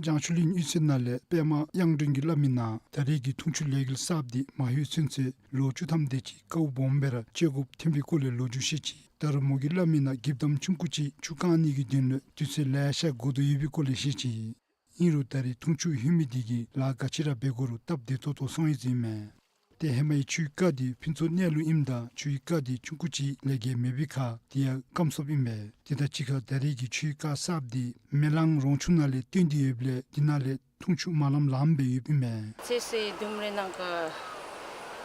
བྱང་ཆུབ་གླིང་གཡུས་ཚན་ནང་ལས་པདྨ་དབྱངས་སྒྲོན་གྱིས་སླབ་མི་ནང་ད་རེས་ཀྱི་འཐུང་ཆུ་ལས་འགུལ་གསརཔ་འདི་མ་ལྷོད་ཚུན་ཚོད་ལོ་བཅུ་ཐམ་དེ་ཅིག་དཀའཝ་སྦོམ་སྦེ་ར་སྤྱོད་དགོཔ་ཐོན་པའི་སྐོར་ལས་ལོ་རྒྱུས་བཤད་ཅི། ད་རུང་མོ་གིས་སླབ་མི་ནང་འགྱིབ་དམ་ཆུང་ཀུ་ཅིག་ཆུ་བཀང་ནི་གི་དོན་ལུ་དུས་ཚོད་ལེ་ཤ་འགོར་དོ་ཡོད་པའི་སྐོར་ལས་བཤད་ཅི། ཨིན་རུང་ད་རེས་འཐུང་ཆུ་ལྷོད་མི་འདི་གིས་ལཱ་ག་ཅི་ར་འབད་དགོ་རུང་སྟབས་བདེ་ཏོག་ཏོ་སོང་ཡི་ཟེར་ཨིན་མས། ཏེ་ཧེ་མའི་ཆུའི་རྐ་འདི་ཕུན་ཚོགས་གནས་ལུ་ཨིནམ་ད་ཆུའི་རྐ་འདི་ཆུང་ཀུ་ཅིག་ལས་བརྒལ་མེད་པའི་ཁར་དེ་ཡང་སྐམ་སོཔ་ཨིན་པས། དེ་དང་གཅིག་ཁར་ད་རེས་ཀྱི་ཆུའི་རྐ་གསརཔ་འདི་མེ་གླང་རོང་ཆུ་ནང་ལས་བཏོན་ཏེ་ཡོདཔ་ལས་དེ་ནང་ལས་འཐུང་ཆུ་མ་ལངམ་ལངམ་སྦེ་ཡོདཔ་ཨིན་མས། ཚོད་བསྲེ་ལྡུམ་རའི་ནང་ཁར་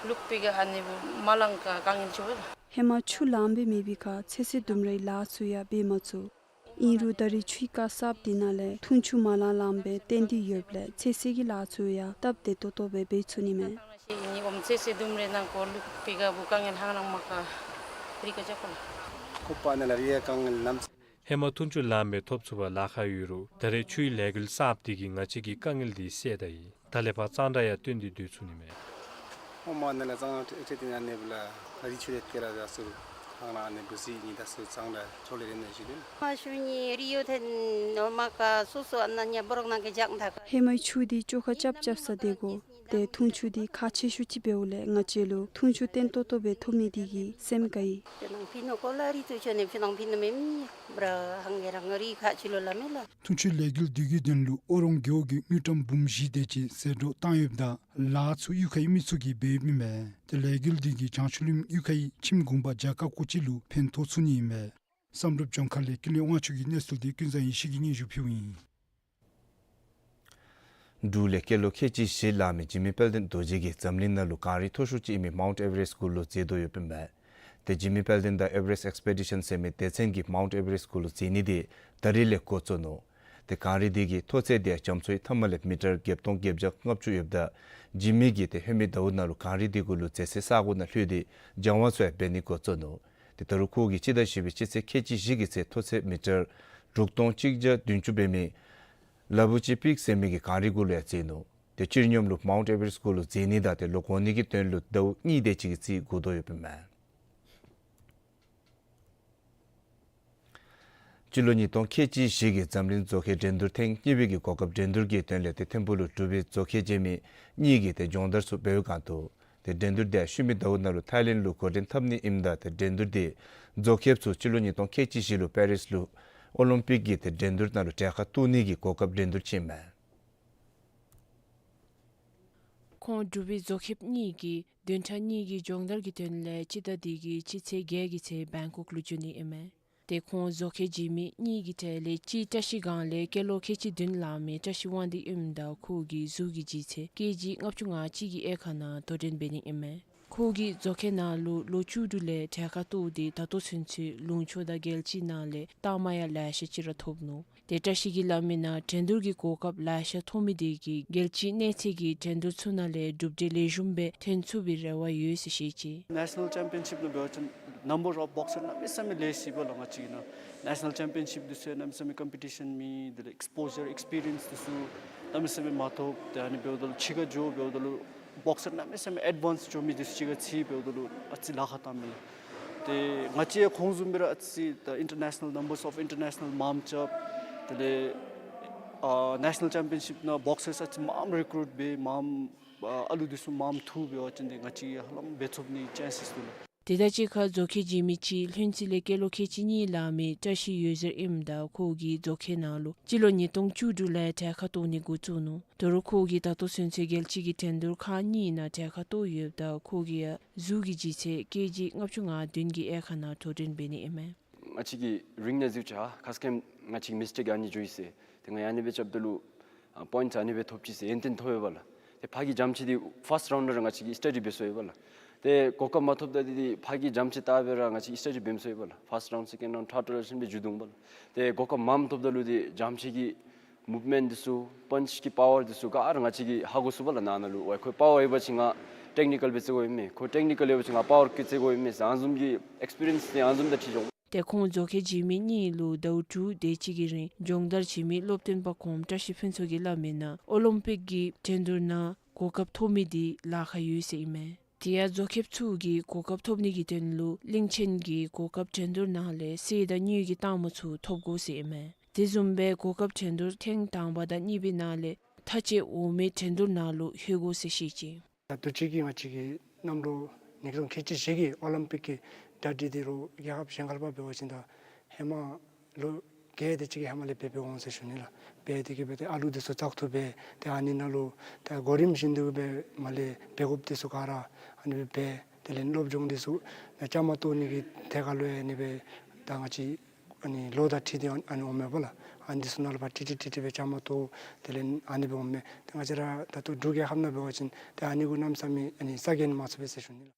བླུག་པའི་སྒང་ཨ་ནི་མ་ལང་ཁར་དཀའ་ངལ་ཅིག་འོང་། ཧེ་མ་ཆུ་ལངམ་སྦེ་མེད་པའི་ཁར་ཚོད་བསྲེ་ལྡུམ་རའི་ལཱ་ཚུ་ཡང་འབད་མ་ཚུགས། ཨིན་རུང་ད་རེས་ཆུའི་རྐ་གསརཔ་འདི་ནང་ལས་འཐུང་ཆུ་མ་ལང་ལངམ་སྦེ་བཏོན་ཏེ་ཡོདཔ་ལས་ཚོད་བསྲེ་གི་ལཱ་ཚུ་ཡང་སྟབས་བདེ་ཏོག་ཏོ་སྦེ་འབད་ཚུགས་ནི་མས། ཨིན་ནི་ཨོམ་ཚོད་བསྲེ་ལྡུམ་རའི་ནང་ཁར་བླུག་པའི་སྒང་བུ་དཀའ་ངལ་ཧང་ལང་མ་ཁར་རི་ཁར་ཅིག་ཁོ་ལགས། ཁོ་པ་ནཱ་ལས་རི་ཡང་དཀའ་ངལ་ནམ། ཧེ་མ་འཐུང་ཆུ་ལངམ་སྦེ་ཐོབ་ཚུགས་པར་ལཱ་ཁག་ཡོད་རུང་ད་རེས་ཆུའི་ལས་འགུལ་གསརཔ་འདི་གིས་ང་བཅས་ཀྱི་དཀའ་ངལ་འདི་སེལ་ད་ཡི། ད་ལས་ཕར་གཙང་སྦྲ་ཡང་བཏོན་ཏེ་སྡོད་ཚུགས་ནི་མས། ཧོ་མ་ནཱ་ལས་གཙང་སྦྲ་ཁྲིད་དེ་ཨ་ནི་སྦེ་ལཱ་རི་ཆུ་རེ་ཏེ་ར་ཡ་སུ་རུ་ཁང་ར་ཨ་ནི་འབུ་སི་ནི་ད་སུ་གཙང་སྦྲ་ཆོ་ལེ་རེ་ནི་ཞུ་དོ། མ་ཤུ་ནི་རི་ཡོ་ཐེན་ནོ་མ་ཀ་སུ་སུ་ཨ་ན་ཉ་བོ་རོག་ནང་གི་ཇག་མཐའ་ཀ། ཧེ་མའི་ཆུ་འདི་བཅོ་ཁ་རྐྱབ་རྐྱབ་ས་དེ་གོ། ཏེ་འཐུང་ཆུ་འདི་ཁག་ཆེ་ཤོས་ཅིག་འབདཝ་ལས་ང་བཅས་ལུ་འཐུང་ཆུ་བརྟན་ཏོག་ཏོ་སྦེ་ཐོབ་ནི་འདི་གིས་སེམས་དགའ་ཡི། ཕི་ནང་ཕི་ནོ་ཀོ་ལ་རི་ཏུ་ཆོ་ནི་ཕི་ནང་ཕི་ནོ་མེ་མི་བྲ་ཧང་གེ་རང་རི་ཁག་ཆེ་ལོ་ལ་མེ་ལ། འཐུང་ཆུའི་ལས་འགུལ་འདི་གི་དོན་ལུ་ཨོ་རོང་རྒེད་འོག་གི་དངུལ་ཀྲམ་འབུམ་བཞི་དེ་ཅིག་ཟད་འགྲོ་བཏང་ཡོདཔ་ད་ལཱ་ཚུ་གཡུས་ཁའི་མི་ཚུ་གིས་འབད་ཡོདཔ་ཨིན་མས། ཏེ་ལས་འགུལ་འདི་གིས་བྱང་ཆུབ་གླིང་གཡུས་ཁའི་ཁྱིམ་གུང་པ་བརྒྱ་ཀ་ཀོ་ཅིག་ལུ་ཕན་ཐོགས་ཚུགས་ནི་ཨིན་མས། བསམ་གྲུབ་ལྗོངས་མཁར་ལས་ཀུན་ལེགས་དབང་ཕྱུག་གི་གནས་ཚུལ་འདི་ཀུན་བཟང་ཡེ་ཤེས་ཀྱིས་སྙན་ཞུ་ཕུལཝ་ཨིན། འབྲུག་ལས་སྐྱེས་ལོ་ཁལ་གཅིག་བཞི་ལང་མི་འཇིགས་མེད་དཔལ་ལྡན་རྡོ་རྗེ་གིས་འཛམ་གླིང་ནང་ལུ་གངས་རི་མཐོ་ཤོས་ཅིག་ཨིན་མི་མའུནཊ་ཨེ་ཝ་རེསཊ་གུ་ལུ་འཛེགས་དོ་ཡོདཔ་ཨིན་མས། ཏེ་འཇིགས་མེད་དཔལ་ལྡན་དང་ཨེ་ཝ་རེསཊ་ཨེགསི་པེ་ཌི་ཤཱན་ཟེར་མི་སྡེ་ཚན་གྱིས་མའུནཊ་ཨེ་ཝ་རེསཊ་གུ་ལུ་འཛེགས་ནི་འདི་ད་རིས་ལས་འགོ་བཙུགས་ནུག། ཏེ་གངས་རི་འདི་གི་མཐོ་ཚད་འདི་རྒྱ་མཚོའི་མཐའམ་ལས་མི་ཊར་བརྒྱད་སྟོང་བརྒྱད་བརྒྱ་ལྔ་བཅུ་ཡོདཔ་ད་འཇིགས་མེད་ཀྱིས་ཏེ་ཧེ་མའི་ཟླཝ་ནང་ལུ་གངས་རི་འདི་གུ་ལུ་འཛེགས་སའི་ས་གོ་ནང་ལྷོད་དེ་སྦྱང་བ་ཚུ་ཡང་འབད་ནི་འགོ་བཙུགས་ནུག། ཏེ་ད་རུང་ཁོ་གིས་སྤྱི་ཟླ་བཞི་པའི་སྤྱི་ཚེས་ཁལ་གཅིག་བཞི་གི་ཚེ་མཐོ་ཚད་མི་ཊར་དྲུག་སྟོང་གཅིག་བརྒྱ་བདུན་ཅུ་འབད་མི་ལ་བུ་ཅི་པིཀ་ཟེར་མི་གི་གངས་རི་གུ་ལུ་ཡང་འཛེགས་ནུག། ཏེ་སྤྱིར་སྙོམས་ལུ་མའུནཊ་ཨེ་ཝ་རེསཊ་གུ་ལུ་འཛེགས་ནི་དང་ཏེ་ལོག་འོང་ནི་གི་དོན་ལུ་ཟླཝ་གཉིས་དེ་ཅིག་གི་རྩིས་འགོར་དོ་ཡོདཔ་ཨིན་མས། སྤྱི་ལོ་ཉིས་སྟོང་ཁལ་གཅིག་བཞི་གི་འཛམ་གླིང་མཛོག་ཁའི་འགྲན་བསྡུར་ཐེངས་གཉིས་པའི་གི་གོ་སྐབས་འགྲན་བསྡུར་གྱི་དོན་ལས་ཏེ་ཐིམ་ཕུག་ལུ་འབྲུག་པའི་མཛོག་ཁའི་རྗེས་མི་གཉིས་ཀྱིས་ཏེ་སྦྱོང་བརྡར་ཚུ་འབད་བའི་སྒང་དུ་ཏེ་འགྲན་བསྡུར་འདི་ཤུལ་མའི་ཟླཝ་ནང་ལུ་ཐའི་ལེནཌ་ལུ་འགོ་འདྲེན་འཐབ་ནི་ཨིནམ་ད་ཏེ་འགྲན་བསྡུར་འདི་མཛོག་ཁའི་ཕྱོགས་སྤྱི་ལོ་ཉིས་སྟོང་ཁལ་གཅིག་བཞི་ལུ་པེ་རིས་ལུ་ཨོ་ལིམ་པིཀ་གི་ཏེ་འགྲན་བསྡུར་ནང་ལུ་གྲལ་ཁར་གཏོགས་ནི་གི་གོ་སྐབས་འགྲན་བསྡུར་ཅིག་ཨིན་མས། ཁོང་འབྲུག་པའི་མཛོག་ཁྱིཔ་གཉིས་ཀྱིས་བདུན་ཕྲག་གཉིས་ཀྱི་སྦྱོང་བརྡར་གྱི་དོན་ལས་སྤྱི་ཟླ་འདི་གི་སྤྱི་ཚེས་བརྒྱད་ཀྱི་ཚེ་བེང་ཀོག་ལུ་འགྱོ་ནི་ཨིན་མས། ཏེ་ཁོང་མཛོག་ཁའི་འཇིགས་མེད་གཉིས་ཀྱི་གྲས་ལས་གཅིག་བཀྲ་ཤིས་སྒང་ལས་སྐྱེས་ལོ་ཁལ་གཅིག་བདུན་ལང་མི་བཀྲ་ཤིས་དབང་འདུས་ཨིནམ་ད་ཁོ་གིས་གཟུགས་ཀྱི་ལྗིད་ཚད་ཀེ་ཇི་ལྔ་བཅུ་ང་གཅིག་གི་དབྱེ་ཁག་ནང་དོ་འགྲན་འབད་ནི་ཨིན་མས། ཁོ་གིས་མཛོག་ཁའི་ནང་ལུ་ལོ་བཅུ་དྲུག་ལས་གྲལ་ཁར་གཏོགས་ཏེ་ད་ལྟོ་ཚུན་ཚོད་ལུང་ཕྱོགས་དང་རྒྱལ་སྤྱིའི་ནང་ལས་རྟགས་མ་ཡང་ལེ་ཤ་ཅིག་ར་ཐོབ་ནུག། ཏེ་བཀྲ་ཤིས་ཀྱིས་སླབ་མིའི་ནང་འགྲན་བསྡུར་གྱི་གོ་སྐབས་ལེ་ཤ་ཐོབ་མི་དེ་གིས་རྒྱལ་སྤྱིའི་གནས་ཚད་ཀྱི་འགྲན་བསྡུར་ཚུ་ནང་ལས་གྲུབ་འབྲས་ལེགས་ཤོམ་སྦེ་ཐོན་ཚུགས་པའི་རེ་བ་ཡོད་ཟེར་བཤད་ཅི། ནེ་ཤ་ནཱལ་ཅེམ་པི་ཡན་ཤིཔ་ནང་འབད་བ་ཅིན་ནམ་བར་ཨོཕ་བོག་སར་གནམ་མེད་ས་མེད་ལེགས་ཤོམ་ཡོད་པས་ལགས། ང་བཅས་ཀྱི་ནང་ནེ་ཤ་ནཱལ་ཅེམ་པི་ཡན་ཤིཔ་འདི་ཚུ་གནམ་མེད་ས་མེད་ཀམ་པི་ཊི་ཤཱན་མེད། དེ་ལས་ཨེགསི་པོ་ཇར་ཨེགསི་པི་རི་ཡནསི་འདི་ཚུ་གནམ་མེད་ས་མེད་མ་ཐོབ། ཏེ་ཨ་ནི་འབདཝ་ད་ལུ་ཕྱི་ཁར་འགྱོ་འབདཝ་ད་ལུ་བོག་སར་གནམ་མེད་ས་མེད་ཨེཌ་ཝན་སི་འགྱོ་མི་འདི་ཚུ་གཅིག་ཁར་འཚོལ་འབདཝ་ད་ལུ་ཨ་ཙི་ལཱ་ཁག་བཏངམ་མས། ཏེ་ང་བཅས་ཁོང་བཟུམ་སྦེ་ར་ཨ་ཙི་ད་ཨིན་ཊར་ནེ་ཤ་ནཱལ་ནམ་བར་ཨོཕ་ཨིན་ཊར་ནེ་ཤ་ནཱལ་མངམ་རྐྱབ། དེ་ལས་ཨ་ནེ་ཤ་ནཱལ་ཅེམ་པི་ཡན་ཤིཔ་ནང་བོག་སར་ཨ་ཙི་མངམ་རི་ཀུ་རུཊ་འབད་མངམ་ཨ་ཨ་ལུ་འདི་ཚུ་མངམ་འཐུ་འབད་བ་ཅིན་ཏེ་ང་བཅས་ཧ་ལམ་འབད་ཚུགས་ནིའི་ཅེན་སེས་འདུག་ལགས། དེ་དང་གཅིག་ཁར་མཛོག་ཁའི་འཇིགས་མེད་གཅིག་ལྷུན་རྩེ་ལས་སྐྱེས་ལོ་ཁལ་གཅིག་གཉིས་ལང་མི་བཀྲ་ཤིས་འོད་ཟེར་ཨིནམ་ད་ཁོ་གིས་མཛོག་ཁའི་ནང་ལུ་སྤྱི་ལོ་ཉིས་སྟོང་བཅུ་དྲུག་ལས་གྲལ་ཁར་གཏོགས་ནི་འགོ་བཙུགས་ནུག། ད་རུང་ཁོ་གིས་ད་ལྟོ་ཚུན་ཚོད་རྒྱལ་སྤྱི་གི་འགྲན་བསྡུར་ཁག་གཉིས་ནང་གྲལ་ཁར་གཏོགས་ཡོདཔ་ད་ཁོ་གི་ཡང་གཟུགས་ཀྱི་ལྗིད་ཚད་ཀེ་ཇི་ལྔ་བཅུ་ང་བདུན་གྱི་དབྱེ་ཁག་ནང་དོ་འགྲན་འབད་ནི་ཨིན་མས། ང་བཅས་ཀྱིས་རིང་ནང་གཟིགས་ཅི་ཧ་ཁ་ཙ་ཁ་ཉིནམ་ང་བཅས་ཀྱིས་མིས་ཊེཀ་ཨ་ནི་འགྱོ་ཡི་ཟེར། ཏེ་ང་ཡང་ཨ་ནི་སྦེ་རྐྱབ་ད་ལུ་ཨ་པོའིནཊ་ཨ་ནི་སྦེ་ཐོབ་ཅི་ཟེར་ཡོན་ཏན་ཐོབ་ཡོདཔ་ལགས། ཏེ་ཕར་གྱི་རྒྱ་མཚོ་འདི་ཕཱསཊ་རའུནཌ་ར་ང་བཅས་ཀྱིས་སི་ཊ་ཌི་འབད་སོ་ཡོདཔ་ལགས། ཏེ་གོ་སྐབས་མ་ཐོབ་ད་འདི་འདི་ཕར་གྱི་རྒྱ་མཚོ་ལྟ་སྦེ་ར་ང་བཅས་ཀྱིས་སི་ཊ་ཌི་འབད་མི་ཚུགས་པས་ལགས། ཕཱསཊ་རའུནཌ་སེ་ཀེནཌ་རའུནཌ་ཐཱརཌ་རའུནཌ་ལེ་ཤ་སྦེ་འགྱོ་དོ་འོང་པས་ལགས། ཏེ་གོ་སྐབས་མངམ་ཐོབ་ད་ལུ་འདི་རྒྱ་མཚོ་གི་མུབ་མེནཊ་འདི་ཚུ་པཱན་ཆི་གི་པ་ཝར་འདི་ཚུ་ག་ར་ང་བཅས་ཀྱིས་ཧ་གོ་ཚུགས་པས་ལགས། ནང་ན་ལུ་ཝའི་ཁོ་པ་ཝར་ཡོད་པ་ཅིན་ང་ཊེཀ་ནི་ཀཱལ་སྦེ་རྩེད་དགོ་ཨིན་མས། ཁོ་ཊེཀ་ནི་ཀཱལ་ཡོད་པ་ཅིན་ང་པ་ཝར་གིས་རྩེད་དགོ་ཨིན་མས་ཟེར་ཨ་ནི་བཟུམ་གྱི་ཨེགསི་པི་རི་ཡནསི་འདི་ཨ་ནི་བཟུམ་དང་འཁྲིལ་འགྱོ་འོང་། ཏེ་ཁོང་མཛོག་ཁའི་འཇིགས་མེད་གཉིས་ལུ་ཟླཝ་དྲུག་དེ་ཅིག་གི་རིང་སྦྱོང་བརྡར་བྱིན་མི་སློབ་སྟོན་པ་གོངམ་བཀྲ་ཤིས་ཕུན་ཚོགས་ཀྱིས་སླབ་མིའི་ནང་ཨོ་ལིམ་པིཀ་གི་འགྲན་བསྡུར་ནང་གོ་སྐབས་ཐོབ་མི་འདི་ལཱ་ཁག་ཡོད་ཟེར་ཨིན་མས། དེ་ཡང་མཛོག་ཁྱིཔ་ཚུ་གིས་གོ་སྐབས་ཐོབ་ནི་གི་དོན་ལུ་གླིང་ཆེན་གྱི་གོ་སྐབས་འགྲན་བསྡུར་ནང་ལས་གསེར་དང་དངུལ་གྱི་རྟགས་མ་ཚུ་ཐོབ་དགོ་ཟེར་ཨིན་མས། དེ་བཟུམ་སྦེ་གོ་སྐབས་འགྲན་བསྡུར་ཐེངས་དང་པ་དང་གཉིས་པའི་ནང་ལས་མཐའ་དཔྱད་འོག་མའི་འགྲན་བསྡུར་ནང་ལུ་ལྷོད་དགོ་ཟེར་བཤད་ཅི། ད་ལྟོ་ཅིག་གི་ང་བཅས་ཀྱི་གནམ་ལོ་ཉིས་སྟོང་ཁལ་གཅིག་བཞི་གི་ཨོ་ལིམ་པིཀ་གི་གྲ་སྒྲིག་འདི་རུང་རྒྱལ་ཁབ་གཞན་ཁར་ཕར་འབད་བ་ཅིན་ད་ཧེ་མ་ལོ་བརྒྱད་དེ་ཅིག་གི་ཧེ་མ་ལས་འབད་འབདཝ་འོང་ཟེར་ཞུ་ནི་ལགས། འབད་དེ་གིས་འབད་དེ་ཨ་ལུ་འདི་ཚུ་བཙག་འཐུ་འབད་དེ་ཨ་ནི་ནང་ལུ་ད་གོ་རིམ་བཞིན་དུ་སྦེ་མར་ལས་འབད་དགོཔ་འདི་ཚུ་ག་ར་ཨ་ནི་སྦེ་འབད། དེ་ལས་སློབ་སྦྱོང་འདི་ཚུ་བཅའ་མར་གཏོགས་ནི་གི་ཐད་ཁར་ལུ་ཡང་ཨ་ནི་སྦེ་ད་ང་བཅས་ཨ་ནི་ལོ་དང་འཁྲིལ་ཏེ་ཨ་ནི་འོངམ་མས་པ་ལགས། ཨ་ནི་འདི་ཚུ་ནང་ལུ་ཕར་ཁྲིད་ཁྲིད་ཁྲིད་ཁྲིད་སྦེ་བཅའ་མར་གཏོགས་དེ་ལས་ཨ་ནི་སྦེ་འོངམ་མས། ཏེ་ང་བཅས་ར་ད་ལྟོ་འབྲུག་རྒྱལ་ཁབ་ནང་འབད་བ་ཅིན་ཏེ་ཨ་ནི་གུ་གནམ་མེད་ས་མེད་ཨ་ནི་ས་གནས་མ་ཚུད་པས་ཟེར་ཞུ་ནི་ལགས།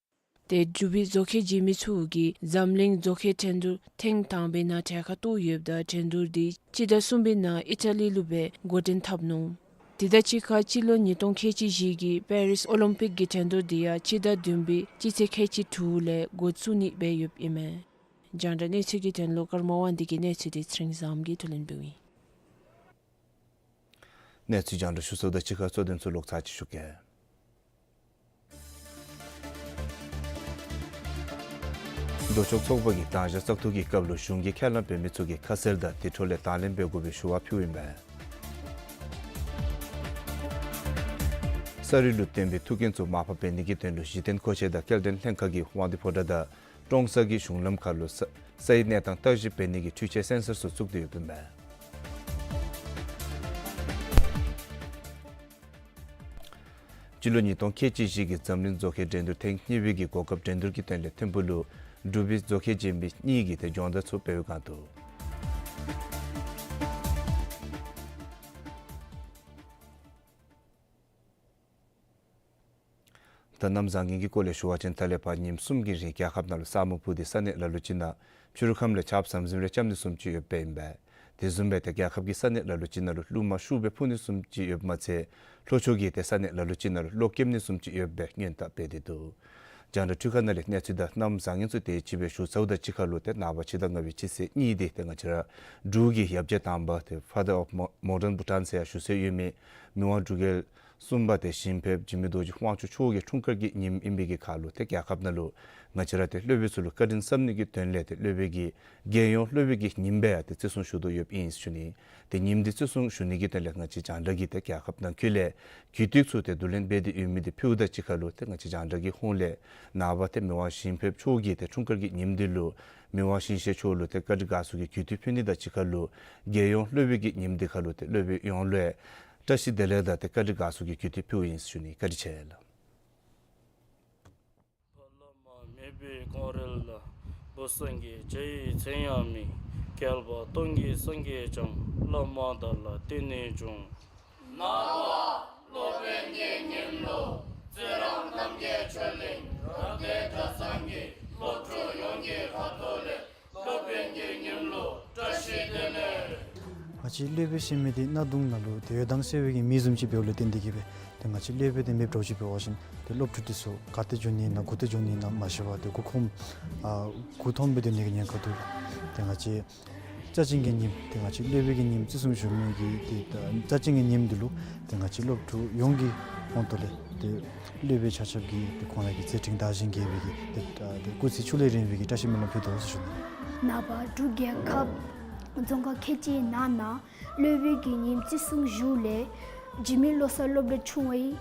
ཏེ་འབྲུག་པའི་མཛོག་ཁའི་འཇིགས་མེད་ཚུ་གིས་འཛམ་གླིང་མཛོག་ཁའི་འགྲན་བསྡུར་ཐེངས་དང་པའི་ནང་གྲལ་ཁར་གཏོགས་ཡོདཔ་ད་འགྲན་བསྡུར་འདི་སྤྱི་ཟླ་གསུམ་པའི་ནང་ཨི་ཊ་ལི་ལུ་སྦེ་འགོ་འདྲེན་འཐབ་ནུག། དེ་དང་གཅིག་ཁར་སྤྱི་ལོ་ཉིས་སྟོང་ཁལ་གཅིག་བཞི་གི་པེ་རིས་ཨོ་ལིམ་པིཀ་གི་འགྲན་བསྡུར་འདི་ཡང་སྤྱི་ཟླ་བདུན་པའི་སྤྱི་ཚེས་ཁལ་གཅིག་དྲུག་ལས་འགོ་བཙུགས་ནི་སྦེ་ཡོདཔ་ཨིན་མས། རྒྱང་བསྒྲགས་གནས་ཚུལ་གྱི་དོན་ལུ་ཀརྨ་དབང་འདུས་ཀྱི་གནས་ཚུལ་དེ་ཚེ་རིང་བཟངམོ་གིས་བསྡུ་ལེན་འབདཝ་ཨིན། གནས་ཚུལ་རྒྱང་བསྒྲགས་ཞུ་ཚརཝ་ད་གཅིག་ཁར་གཙོ་དོན་ཚུ་ལོག་ཚར་ཅིག་ཞུ་གེ། ལྡོག་ཕྱོགས་ཚོགས་པ་གིས་དང་ཞག་བཙག་འཐུ་གི་སྐབས་ལུ་གཞུང་གིས་ཁས་བླངས་འབད་མི་ཚུ་གི་ཁ་གསལ་དང་དེ་འཕྲོ་ལས་དང་ལེན་འབད་དགོ་པའི་ཞུ་བ་ཕུལཝ་ཨིན་པས། ས་རུད་ལུ་བརྟེན་པའི་མཐུན་རྐྱེན་ཚུ་མར་ཕབ་འབད་ནི་གི་དོན་ལུ་གཞི་རྟེན་མཁོ་ཆས་དང་སྐྱེལ་འདྲེན་ལྷན་ཁག་གིས་དབང་འདུས་ཕོ་བྲང་དང་ཀྲོང་གསར་གྱི་གཞུང་ལམ་ཁར་ལུ་ས་སའི་གནས་སྟངས་བརྟག་ཞིབ་འབད་ནི་གི་འཕྲུལ་ཆས་སེན་སར་ཚུ་བཙུགས་ཏེ་ཡོདཔ་ཨིན་པས། སྤྱི་ལོ་ཉིས་སྟོང་ཁལ་གཅིག་བཞི་གི་འཛམ་གླིང་མཛོག་ཁའི་འགྲན་བསྡུར་ཐེངས་གཉིས་པའི་གི་གོ་སྐབས་འགྲན་བསྡུར་གྱི་དོན་ལས་ཐིམ་ཕུག་ལུ་འབྲུག་པའི་མཛོག་ཁའི་རྗེན་པའི་གཉིས་ཀྱིས་ཏེ་སྦྱོང་བརྡར་ཚུ་འབད་བའི་སྒང་དུ། ད་གནམ་བཟང་ངན་གྱི་སྐོར་ལས་ཞུ་བ་ཅིན་ད་ལས་ཕར་ཉིནམ་གསུམ་གྱི་རིང་རྒྱལ་ཁབ་ནང་ལུ་ས་སྨུག་སྤུབས་ཏེ་ས་གནས་ལ་ལུ་ཅིག་ནང་ཕྱི་རུ་ཁམས་ལས་ཆརཔ་ཟམ་ཟིམ་རེ་རྐྱབ་ནི་བཟུམ་ཅིག་ཡོདཔ་ཨིན་པས། དེ་བཟུམ་སྦེ་ཏེ་རྒྱལ་ཁབ་ཀྱི་ས་གནས་ལ་ལུ་ཅིག་ནང་ལུ་རླུང་མ་ཤུགས་སྦེ་འཕུ་ནི་བཟུམ་ཅིག་ཡོདཔ་མ་ཚད་ལྷོ་ཕྱོགས་ཀྱི་ཏེ་ས་གནས་ལ་ལུ་ཅིག་ནང་ལུ་གློག་འཁྱུག་ནི་བཟུམ་ཅིག་ཡོདཔ་སྦེ་སྔོན་བརྡ་འབད་དེ་འདུག། རྒྱང་བསྒྲགས་འཕྲུལ་ཁང་ནང་ལས་གནས་ཚུལ་དང་གནམ་བཟང་ངན་ཚུ་དེ་ཅིག་སྦེ་ཞུ་ཚརཝ་ད་གཅིག་ཁར་ལུ་ཏེ་ནངས་པ་ཕྱི་ཟླ་ལྔ་པའི་སྤྱི་ཚེས་གཉིས་དེ་ཏེ་ང་བཅས་ར་འབྲུག་གི་ཡབ་རྗེ་དམ་པ་ཏེ་Father of Mo- Modern Bhutan ཟེར་ཡང་ཞུ་སྲོལ་ཡོད་མི་མི་དབང་འབྲུག་རྒྱལ་གསུམ་པ་ཏེ་ཞིང་ཕེབས་འཇིགས་མེད་རྡོ་རྗེ་དབང་ཕྱུག་མཆོག་གི་འཁྲུངས་སྐར་གྱི་ཉིནམ་ཨིན་པའི་གི་ཁར་ལུ་ཏེ་རྒྱལ་ཁབ་ནང་ལུ་ང་བཅས་ར་ཏེ་སློབ་དཔོན་ཚུ་ལུ་བཀའ་དྲིན་བསམ་ནི་གི་དོན་ལས་ཏེ་སློབ་དཔོན་གྱི་རྒྱལ་ཡོངས་སློབ་དཔོན་གྱི་ཉིནམ་སྦེ་ཡང་ཏེ་བརྩི་སྲུང་ཞུ་དོ་ཡོདཔ་ཨིན་ཟེར་ཞུ་ནི། ཏེ་ཉིནམ་འདི་བརྩི་སྲུང་ཞུ་ནི་གི་དོན་ལས་ང་བཅས་རྒྱང་བསྒྲགས་ཀྱིས་ཏེ་རྒྱལ་ཁབ་ནང་འཁོད་ལས་གུས་བཏུད་ཚུ་ཏེ་བསྡུ་ལེན་འབད་དེ་ཡོད་མི་འདི་ཕུལཝ་ད་གཅིག་ཁར་ལུ་ཏེ་ང་བཅས་རྒྱང་བསྒྲགས་ཀྱི་ཧོངས་ལས་ནངས་པ་ཏེ་མི་དབང་ཞིང་ཕེབས་མཆོག་གི་ཏེ་འཁྲུངས་སྐར་གྱི་ཉིནམ་འདི་ལུ་མི་དབང་ཞིང་གཤེགས་མཆོག་ལུ་ཏེ་བཀའ་དྲིན་དགའ་ཚོར་གྱི་གུས་བཏུད་ཕུལ་ནི་དང་གཅིག་ཁར་ལུ་རྒྱལ་ཡོངས་སློབ་དཔོན་གྱི་ཉིནམ་འདི་ཁར་ལུ་ཏེ་སློབ་དཔོན་ཡོངས་ལུ་ཡང་བཀྲ་ཤིས་བདེ་ལེགས་དང་ཏེ་བཀའ་དྲིན་དགའ་ཚོར་གྱི་གུས་བཏུད་ཕུལཝ་ཨིན་ཟེར་ཞུ་ནི། བཀའ་དྲིན་ཆེ་ལགས། ཕ་བླ་མ་མེད་པའི་ཁོང་རེ་ལ། བུ་སངས་རྒྱས་བྱ་ཡི་མཚན་ཡང་མེད། བསྐལ་པ་སྟོང་གི་སངས་རྒྱས་ཀྱང་། བླ་མ་དག་ལ་བརྟེན་ནས་བྱུང་། ནངས་པ་སློབ་དཔོན་གྱི་ཉིནམ་ལུ་རྩི་རང་རྣམ་རྒྱལ་ཆོས་གླིང་རབ་སྡེ་གྲྭ་ཚང་གི་སློབ་ཕྲུག་ཡོངས་ཀྱི་ཁ་ཐུག་ལས་སློབ་དཔོན་གྱི་ཉིནམ་ལུ་བཀྲ་ཤིས་བདེ་ལེགས། ང་བཅས་སློབ་དཔོན་ཟེར་མི་འདི་གནག་དུང་ནང་ལུ་ཏེ་འོད་མདངས་གསལ་བའི་གི་མེ་བཟུམ་ཅིག་འབདཝ་ལས་བརྟེན་ཏེ་གིས་སྦེ་ཏེ་ང་བཅས་སློབ་དཔོན་འདི་མེདཔ་འདྲཝ་ཅིག་འབད་བ་ཅིན་ཏེ་སློབ་ཕྲུག་འདི་ཚུ་ག་ཏེ་འགྱོ་ནི་ཨིན་ན་གུ་ཏེ་འགྱོ་ནི་ཨིན་ན་མ་ཤེས་པར་ཏེ་མགུ་འཁོམས་ཨ་མགུ་འཐོམས་སྦེ་སྡོད་ནི་གི་ཉེན་ཁ་འདུག། ཏེ་ང་བཅས་རྩ་ཅན་གྱི་ཉིནམ་ཏེ་ང་བཅས་སློབ་དཔོན་གྱི་ཉིནམ་བརྩི་སྲུང་ཞུ་མི་གི་ཏེ་ད་རྩ་ཅན་གྱི་ཉིནམ་འདི་ལུ་ཏེ་ང་བཅས་སློབ་ཕྲུག་ཡོངས་ཀྱི་དབང་དུ་ལས་ཏེ་སློབ་དཔོན་ཆ་ཁྱབ་ཀྱིས་ཏེ་ཁོང་ར་གི་མཛད་འཕྲིན་དར་ཞིང་རྒྱས་པའི་གི་ཏེ་ད་ཏེ་སྐུ་ཚེ་ཕྱུགས་ལས་རིང་བའི་གི་བཀྲ་ཤིས་སྨོན་ལམ་ཕུལ་དོ་ཟེར་ཞུ་ནི། ནངས་པ་འབྲུག་རྒྱལ་ཁབ་རྫོང་ཁག་ཁལ་གཅིག་ནང་ན་སློབ་དཔོན་གྱི་ཉིནམ་བརྩི་སྲུང་ཞུཝ་ལས་འཇིགས་མེད་བློ་གསར་སློབ་གྲྭ་ཆུང་བའི་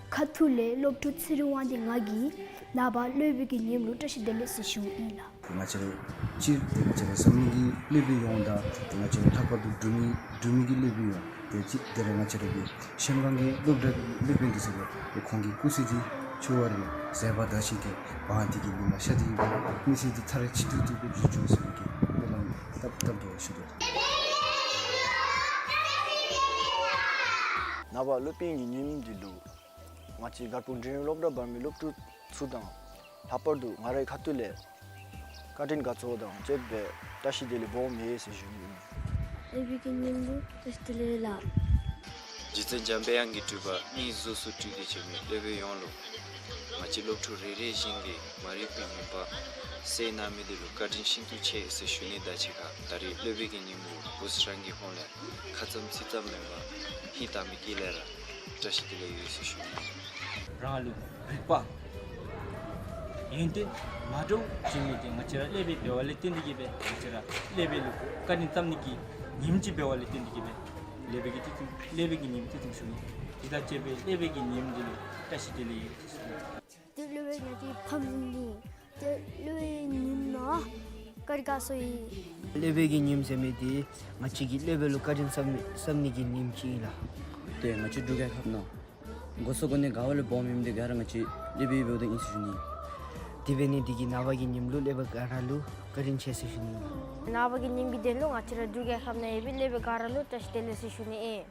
ཁ་ཐུག་ལས་སློབ་ཕྲུག་ཚེ་རིང་དབང་འདུས་ང་གིས་ནངས་པ་སློབ་དཔོན་གྱི་ཉིནམ་ལུ་བཀྲ་ཤིས་བདེ་ལེགས་ཟེར་ཞུཝ་ཨིན་ལགས། ང་བཅས་ར་སྤྱིར་ཏེ་ང་བཅས་ར་འཛམ་གླིང་གི་སློབ་དཔོན་ཡོངས་དང་ཏེ་ང་བཅས་ར་ལྷག་པར་དུ་འབྲུག་མི་འབྲུག་མི་གི་སློབ་དཔོན་ཡོངས་ཏེ་ཅིག་ཏེ་ར་ང་བཅས་ར་གི་གཞལམ་སྒང་གི་སློབ་གྲྭ་གི་སློབ་དཔོན་འདི་ཚུ་ལུ་ཏེ་ཁོང་གི་སྐུ་ཚེ་འདི་ཕྱུག་པོ་རེ་མཛད་པ་དར་ཞིང་རྒྱས་པ་འདི་གི་ཉིནམ་ལུ་ཤར་ཏེ་གིས་སྦེ་མི་ཚེ་འདི་མཐར་ཕྱིན་དྲུག་ཏུ་སྦེ་འགྱོ་བཅུག་ཟེར་བའི་གི་སྨོན་ལམ་བཏབ་བཏབ་དོ་ཞུ་དོ། ནངས་པ་སློབ་དཔོན་གྱི་ཉིནམ་འདི་ལུ་ང་བཅས་སྒར་སྤུངས་འབྲིང་རིམ་སློབ་གྲྭ་བར་མའི་སློབ་ཕྲུག་ཚུ་དང་ལྷག་པར་དུ་ང་རའི་ཁ་ཐུག་ལས་བཀའ་དྲིན་དགའ་ཚོར་དང་བཅས་པའི་བཀྲ་ཤིས་བདེ་ལེགས་སྦོམ་ཡོད་ཟེར་ཞུ་ནི་ཨིན། སློབ་དཔོན་གྱི་ཉིནམ་ལུ་བཀྲ་ཤིས་བདེ་ལེགས་ལགས། རྗེ་བཙུན་འཇམ་དཔལ་དབྱངས་ཀྱི་སྤྲུལ་པ་མི་གཟུགས་སུ་སྤྲུལ་ཏེ་བྱོན་མི་སློབ་དཔོན་ཡོངས་ལུ་ང་བཅས་སློབ་ཕྲུག་རེ་རེ་བཞིན་གྱིས་མ་རིག་པའི་མུན་པ་བསལ་གནང་མི་འདི་ལུ་བཀའ་དྲིན་ཤིན་ཏུ་ཆེ་ཟེར་ཞུ་ནི་དང་གཅིག་ཁར་ད་རིས་སློབ་དཔོན་གྱི་ཉིནམ་ལུ་བུ་ཚ་རང་གི་ཧོངས་ལས་ཁ་ཙམ་ཚིག་ཙམ་མེན་པར་ཧིང་དྭངས་པའི་དཀྱིལ་ལས་ར་བཀྲ་ཤིས་བདེ་ལེགས་ཡོད་ཟེར་ཞུ་ནི། རང་ལུ་རིག་པ་ཡོན་ཏན་མ་འདྲཝ་ཅིག་མི་འདི་ང་བཅས་ར་སློབ་དཔོན་འབདཝ་ལས་བརྟེན་ཏེ་གིས་སྦེ་ང་བཅས་ར་སློབ་དཔོན་ལུ་བཀའ་དྲིན་བསམ་ནི་གི་ཉིནམ་ཅིག་འབདཝ་ལས་བརྟེན་ཏེ་གིས་སྦེ་སློབ་དཔོན་གྱི་བརྩི་སྲུང་སློབ་དཔོན་གྱི་ཉིནམ་བརྩི་སྲུང་ཞུ་ནི། དེ་དང་བཅས་པའི་སློབ་དཔོན་གྱི་ཉིནམ་འདི་ལུ་བཀྲ་ཤིས་བདེ་ལེགས་ཡོད་ཟེར་ཞུ་ནི། ཏེ་སློབ་དཔོན་ང་བཅས་ཕམ་ཨིན། ཏེ་སློབ་དཔོན་ཉིནམ་ནང་བཀའ་དྲིན་དགའ་ཚོར་ཡོད། སློབ་དཔོན་གྱི་ཉིནམ་ཟེར་མི་འདི་ང་བཅས་ཀྱིས་སློབ་དཔོན་ལུ་བཀའ་དྲིན་བསམ་བསམ་ནི་གི་ཉིནམ་ཅིག་ཨིན་ལགས། ཏེ་ང་བཅས་འབྲུག་རྒྱལ་ཁབ་ནང་འགོ་གཙོ་གོ་གནས་ག་བ་ལས་སྦོམ་ཨིནམ་འདི་ག་ར་ང་བཅས་སློབ་དཔོན་འབདཝ་ད་ཨིན་ཟེར་ཞུ་ནི། དེ་འབད་ནི་འདི་གིས་ནངས་པ་གི་ཉིནམ་ལུ་སློབ་དཔོན་ག་ར་ལུ་བཀའ་དྲིན་ཆེ་ཟེར་ཞུ་ནི། ནངས་པ་གི་ཉིནམ་གྱི་དོན་ལུ་ང་བཅས་ར་འབྲུག་རྒྱལ་ཁབ་ནང་ཡོད་པའི་སློབ་དཔོན་ག་ར་ལུ་བཀྲ་ཤིས་བདེ་ལེགས་ཟེར་ཞུ་ནི་ཨིན།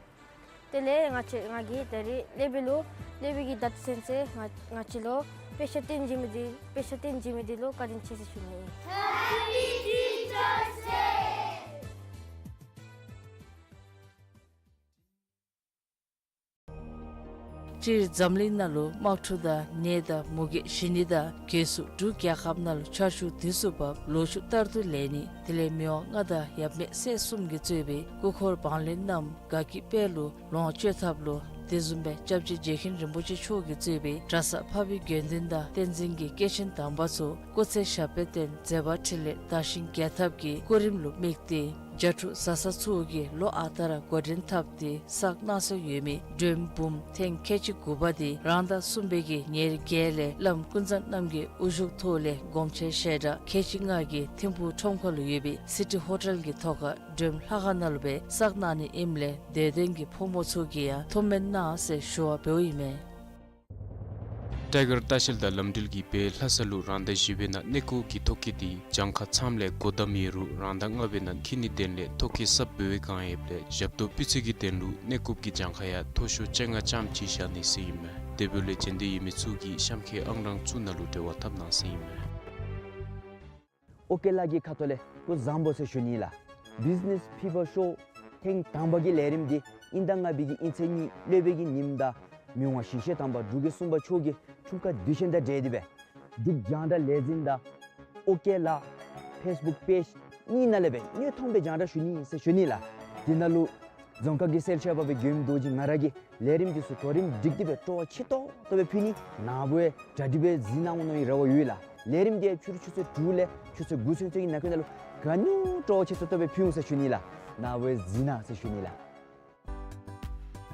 དེ་ལས་ང་བཅས་ང་གིས་ད་རིས་སློབ་དཔོན་ལུ་སློབ་དཔོན་གྱི་ད་ལྟོ་ཚུན་ཚོད་ང་ང་བཅས་ལུ་དཔེ་ཆ་སྟོན་བྱིན་མི་འདི་དཔེ་ཆ་སྟོན་བྱིན་མི་འདི་ལུ་བཀའ་དྲིན་ཆེ་ཟེར་ཞུ་ནི་ཨིན། Happy Teachers' Day! སྤྱིར་འཛམ་གླིང་ནང་ལུ་དམག་འཁྲུག་དང་ནད་དང་མུ་གེ་ཞི་ནི་དང་སྒོས་སུ་འབྲུག་རྒྱལ་ཁབ་ནང་ལུ་ཆར་ཆུ་དུས་སུ་བབས་ལོ་ཕྱུགས་བསྟར་དུ་ལེགས་ནི་དེ་ལས་མི་དབང་མངའ་བདག་ཡབ་མེས་སྲས་གསུམ་གྱིས་གཙོས་པའི་སྐུ་འཁོར་བང་ལེན་རྣམས་དགའ་སྐྱིད་དཔལ་ལུ་ལོངས་སྤྱོད་ཐབས་ལུ་དེ་བཟུམ་སྦེ་སྐྱབས་རྗེ་རྗེ་མཁན་རིན་པོ་ཆེ་མཆོག་གིས་གཙོས་པའི་གྲྭ་ཚང་འཕགས་པའི་དགེ་འདུན་དང་བསྟན་འཛིན་གྱི་སྐྱེས་ཆེན་དམ་པ་ཚུ་སྐུ་ཚེ་ཞབས་པད་བརྟན་མཛད་པ་འཕྲིན་ལས་དར་ཞིང་རྒྱས་ཐབས་ཀྱི་གོ་རིམ་ལུ་དམིགས་ཏེ་རྒྱ་ཕྲུག་བཟའ་ཚང་ཚུ་གིས་ལོ་ཨ་རྟག་ར་འགོ་འདྲེན་འཐབ་སྟེ་བསགས་གནང་སྲོལ་ཡོད་མི་མགྲོནམ་འབུམ་ཐེངས་ཁལ་གཅིག་དགུ་པ་དེ་རང་ཟླ་གསུམ་པའི་གི་ཉེར་བརྒྱད་ལས་བླམ་ཀུན་བཟང་རྣམ་རྒྱལ་དབུ་བཞུགས་ཐོག་ལས་སྒོམ་ཆེན་བཤད་གྲྭ་ཁལ་གཅིག་ལྔ་གི་ཐིམ་ཕུག་ཁྲོམ་ཁ་ལུ་ཡོད་པའི་སི་ཊི་ཧོ་ཊེལ་གྱི་ཐོག་ཁར་མགྲོནམ་ལྷ་ཁང་ནང་ལུ་སྦེ་བསགས་གནང་ནི་ཨིནམ་ལས་དད་ལྡན་གྱི་ཕོ་མོ་ཚུ་གིས་ཡང་ཐུགས་སྨོན་གནང་ཟེར་ཞུ་བ་འབདཝ་ཨིན་མས། ཊའི་གར་ལྟ་བཤལ་དང་ལམ་འགྲུལ་གྱིས་སྦེ་ལྷ་ས་ལུ་རང་ཟླ་བཞི་པའི་ནང་གནས་སྐོར་གྱི་ཐོ་བཀོད་འདི་གྱངས་ཁ་ཙམ་ལས་སྒོ་བསྡམས་ཡོད་རུང་རང་ཟླ་ལྔ་པའི་ནང་འཁྱིད་ནིའི་དོན་ལས་ཐོ་བཀོད་གསརཔ་འབད་བའི་བསྒང་ཡོདཔ་ལས་ཞབས་ཏོག་སྤུས་ཚད་ཀྱི་དོན་ལུ་གནས་སྐོར་གྱི་གྱངས་ཁ་ཡང་མཐོ་ཤོས་བཅོ་ལྔ་ཙམ་ཅིག་བཞག་ནི་ཟེར་ཨིན་མས། དེ་འབདཝ་ལས་འབྱོན་འདོད་ཡོད་མི་ཚུ་གིས་གཤམ་ཁའི་ཨང་གྲངས་ཚུ་ནང་ལུ་འབྲེལ་བ་འཐབ་གནང་ཟེར་ཨིན་མས། ཨོ་ཀེ་ལགས་ཀྱི་ཁ་ཐུག་ལས་སྐུ་གཟུགས་བཟང་པོ་ཟེར་ཞུ་ནི་ལགས། བིཛ་ནེས་ཕི་བར་ཤོ་ཐེངས་དང་པ་གི་ལས་རིམ་འདི་དབྱིན་ཟླ་ལྔ་པའི་གི་དབྱིན་ཚེས་གཉིས་སློབ་དཔོན་གྱི་ཉིནམ་དང་མི་དབང་ཞིང་གཤེགས་དམ་པ་འབྲུག་རྒྱལ་གསུམ་པ་མཆོག་གི་འཁྲུངས་སྐར་དུས་ཆེན་དང་འབྲེལ་ཏེ་སྦེ་འབྲུག་རྒྱང་བསྒྲགས་ལས་འཛིན་དང་ཨོ་ཀེ་ལགས་ཕེསི་བུཀ་པེཇ་གཉིས་ནང་ལས་སྦེ་དངོས་མཐོང་སྦེ་རྒྱང་བསྒྲགས་ཞུ་ནི་ཟེར་ཞུ་ནི་ལགས། དེ་ནང་ལུ་རྫོང་ཁག་གི་གསལ་བཤད་པ་སྦེ་མགྱོནམ་རྡོ་རྗེ་ང་ར་གིས་ལས་རིམ་འདི་ཚུ་གོ་རིམ་སྒྲིག་སྟེ་སྦེ་སྤྲོ་བ་ཆེ་ཏོག་ཏོ་སྦེ་ཕུལ་ནི། ནཱ་བུ་ཡང་གྲ་སྒྲིག་སྦེ་གཟིགས་གནང་གནང་བའི་རེ་བ་ཡོད་ལགས། ལས་རིམ་འདི་ཕྱི་རུ་ཆུ་ཚོད་དྲུག་ལས་ཆུ་ཚོད་དགུ་ཚུན་ཚོད་ཀྱི་ནང་འཁོད་ནང་ལུ་ག་ནི་སྤྲོ་བ་ཆེ་ཏོག་ཏོ་སྦེ་ཕུལ་འོང་ཟེར་ཞུ་ནི་ལགས། ནཱ་བུ་ཡང་གཟིགས་གནང་ཟེར་ཞུ་ནི་ལགས།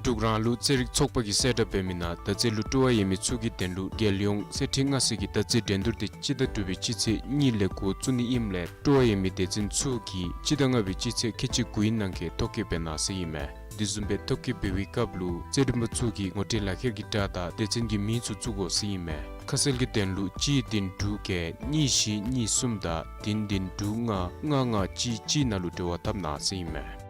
འབྲུག་རང་ལུགས་རྩེད་རིགས་ཚོགས་པ་གིས་གསལ་བསྒྲགས་འབད་མི་ནང་མདའ་རྩེད་ལུ་སྤྲོ་བ་ཡོད་མི་ཚུ་གི་དོན་ལུ་རྒྱལ་ཡོངས་རྩེད་འགྲན་ལྔ་ཚིགས་ཀྱི་མདའ་རྩེད་འགྲན་བསྡུར་འདི་སྤྱི་ཟླ་དྲུག་པའི་སྤྱི་ཚེས་གཉིས་ལས་འགོ་བཙུགས་ནི་ཨིནམ་ལས་སྤྲོ་བ་ཡོད་མི་སྡེ་ཚན་ཚུ་གིས་སྤྱི་ཟླ་ལྔ་པའི་སྤྱི་ཚེས་ཁལ་གཅིག་དགུའི་ནང་འཁོད་ཐོ་བཀོད་འབད་གནང་ཟེར་ཨིན་མས། དེ་བཟུམ་སྦེ་ཐོ་བཀོད་འབད་བའི་སྐབས་ལུ་རྩེད་འགྲན་པ་ཚུ་གིས་ངོ་སྤྲོད་ལག་ཁྱེར་གྱི་སྒྲ་དང་སྡེ་ཚན་གྱི་མིང་ཚུ་བཙུགས་དགོ་ཟེར་ཨིན་མས། ཁ་གསལ་གྱི་དོན་ལུ་གཅིག་བདུན་དྲུག་བརྒྱད་གཉིས་བཞི་གཉིས་གསུམ་དང་བདུན་བདུན་དྲུག་ལྔ་ལྔ་ལྔ་གཅིག་གཅིག་ནང་ལུ་འབྲེལ་བ་འཐབ་གནང་ཟེར་ཨིན་མས།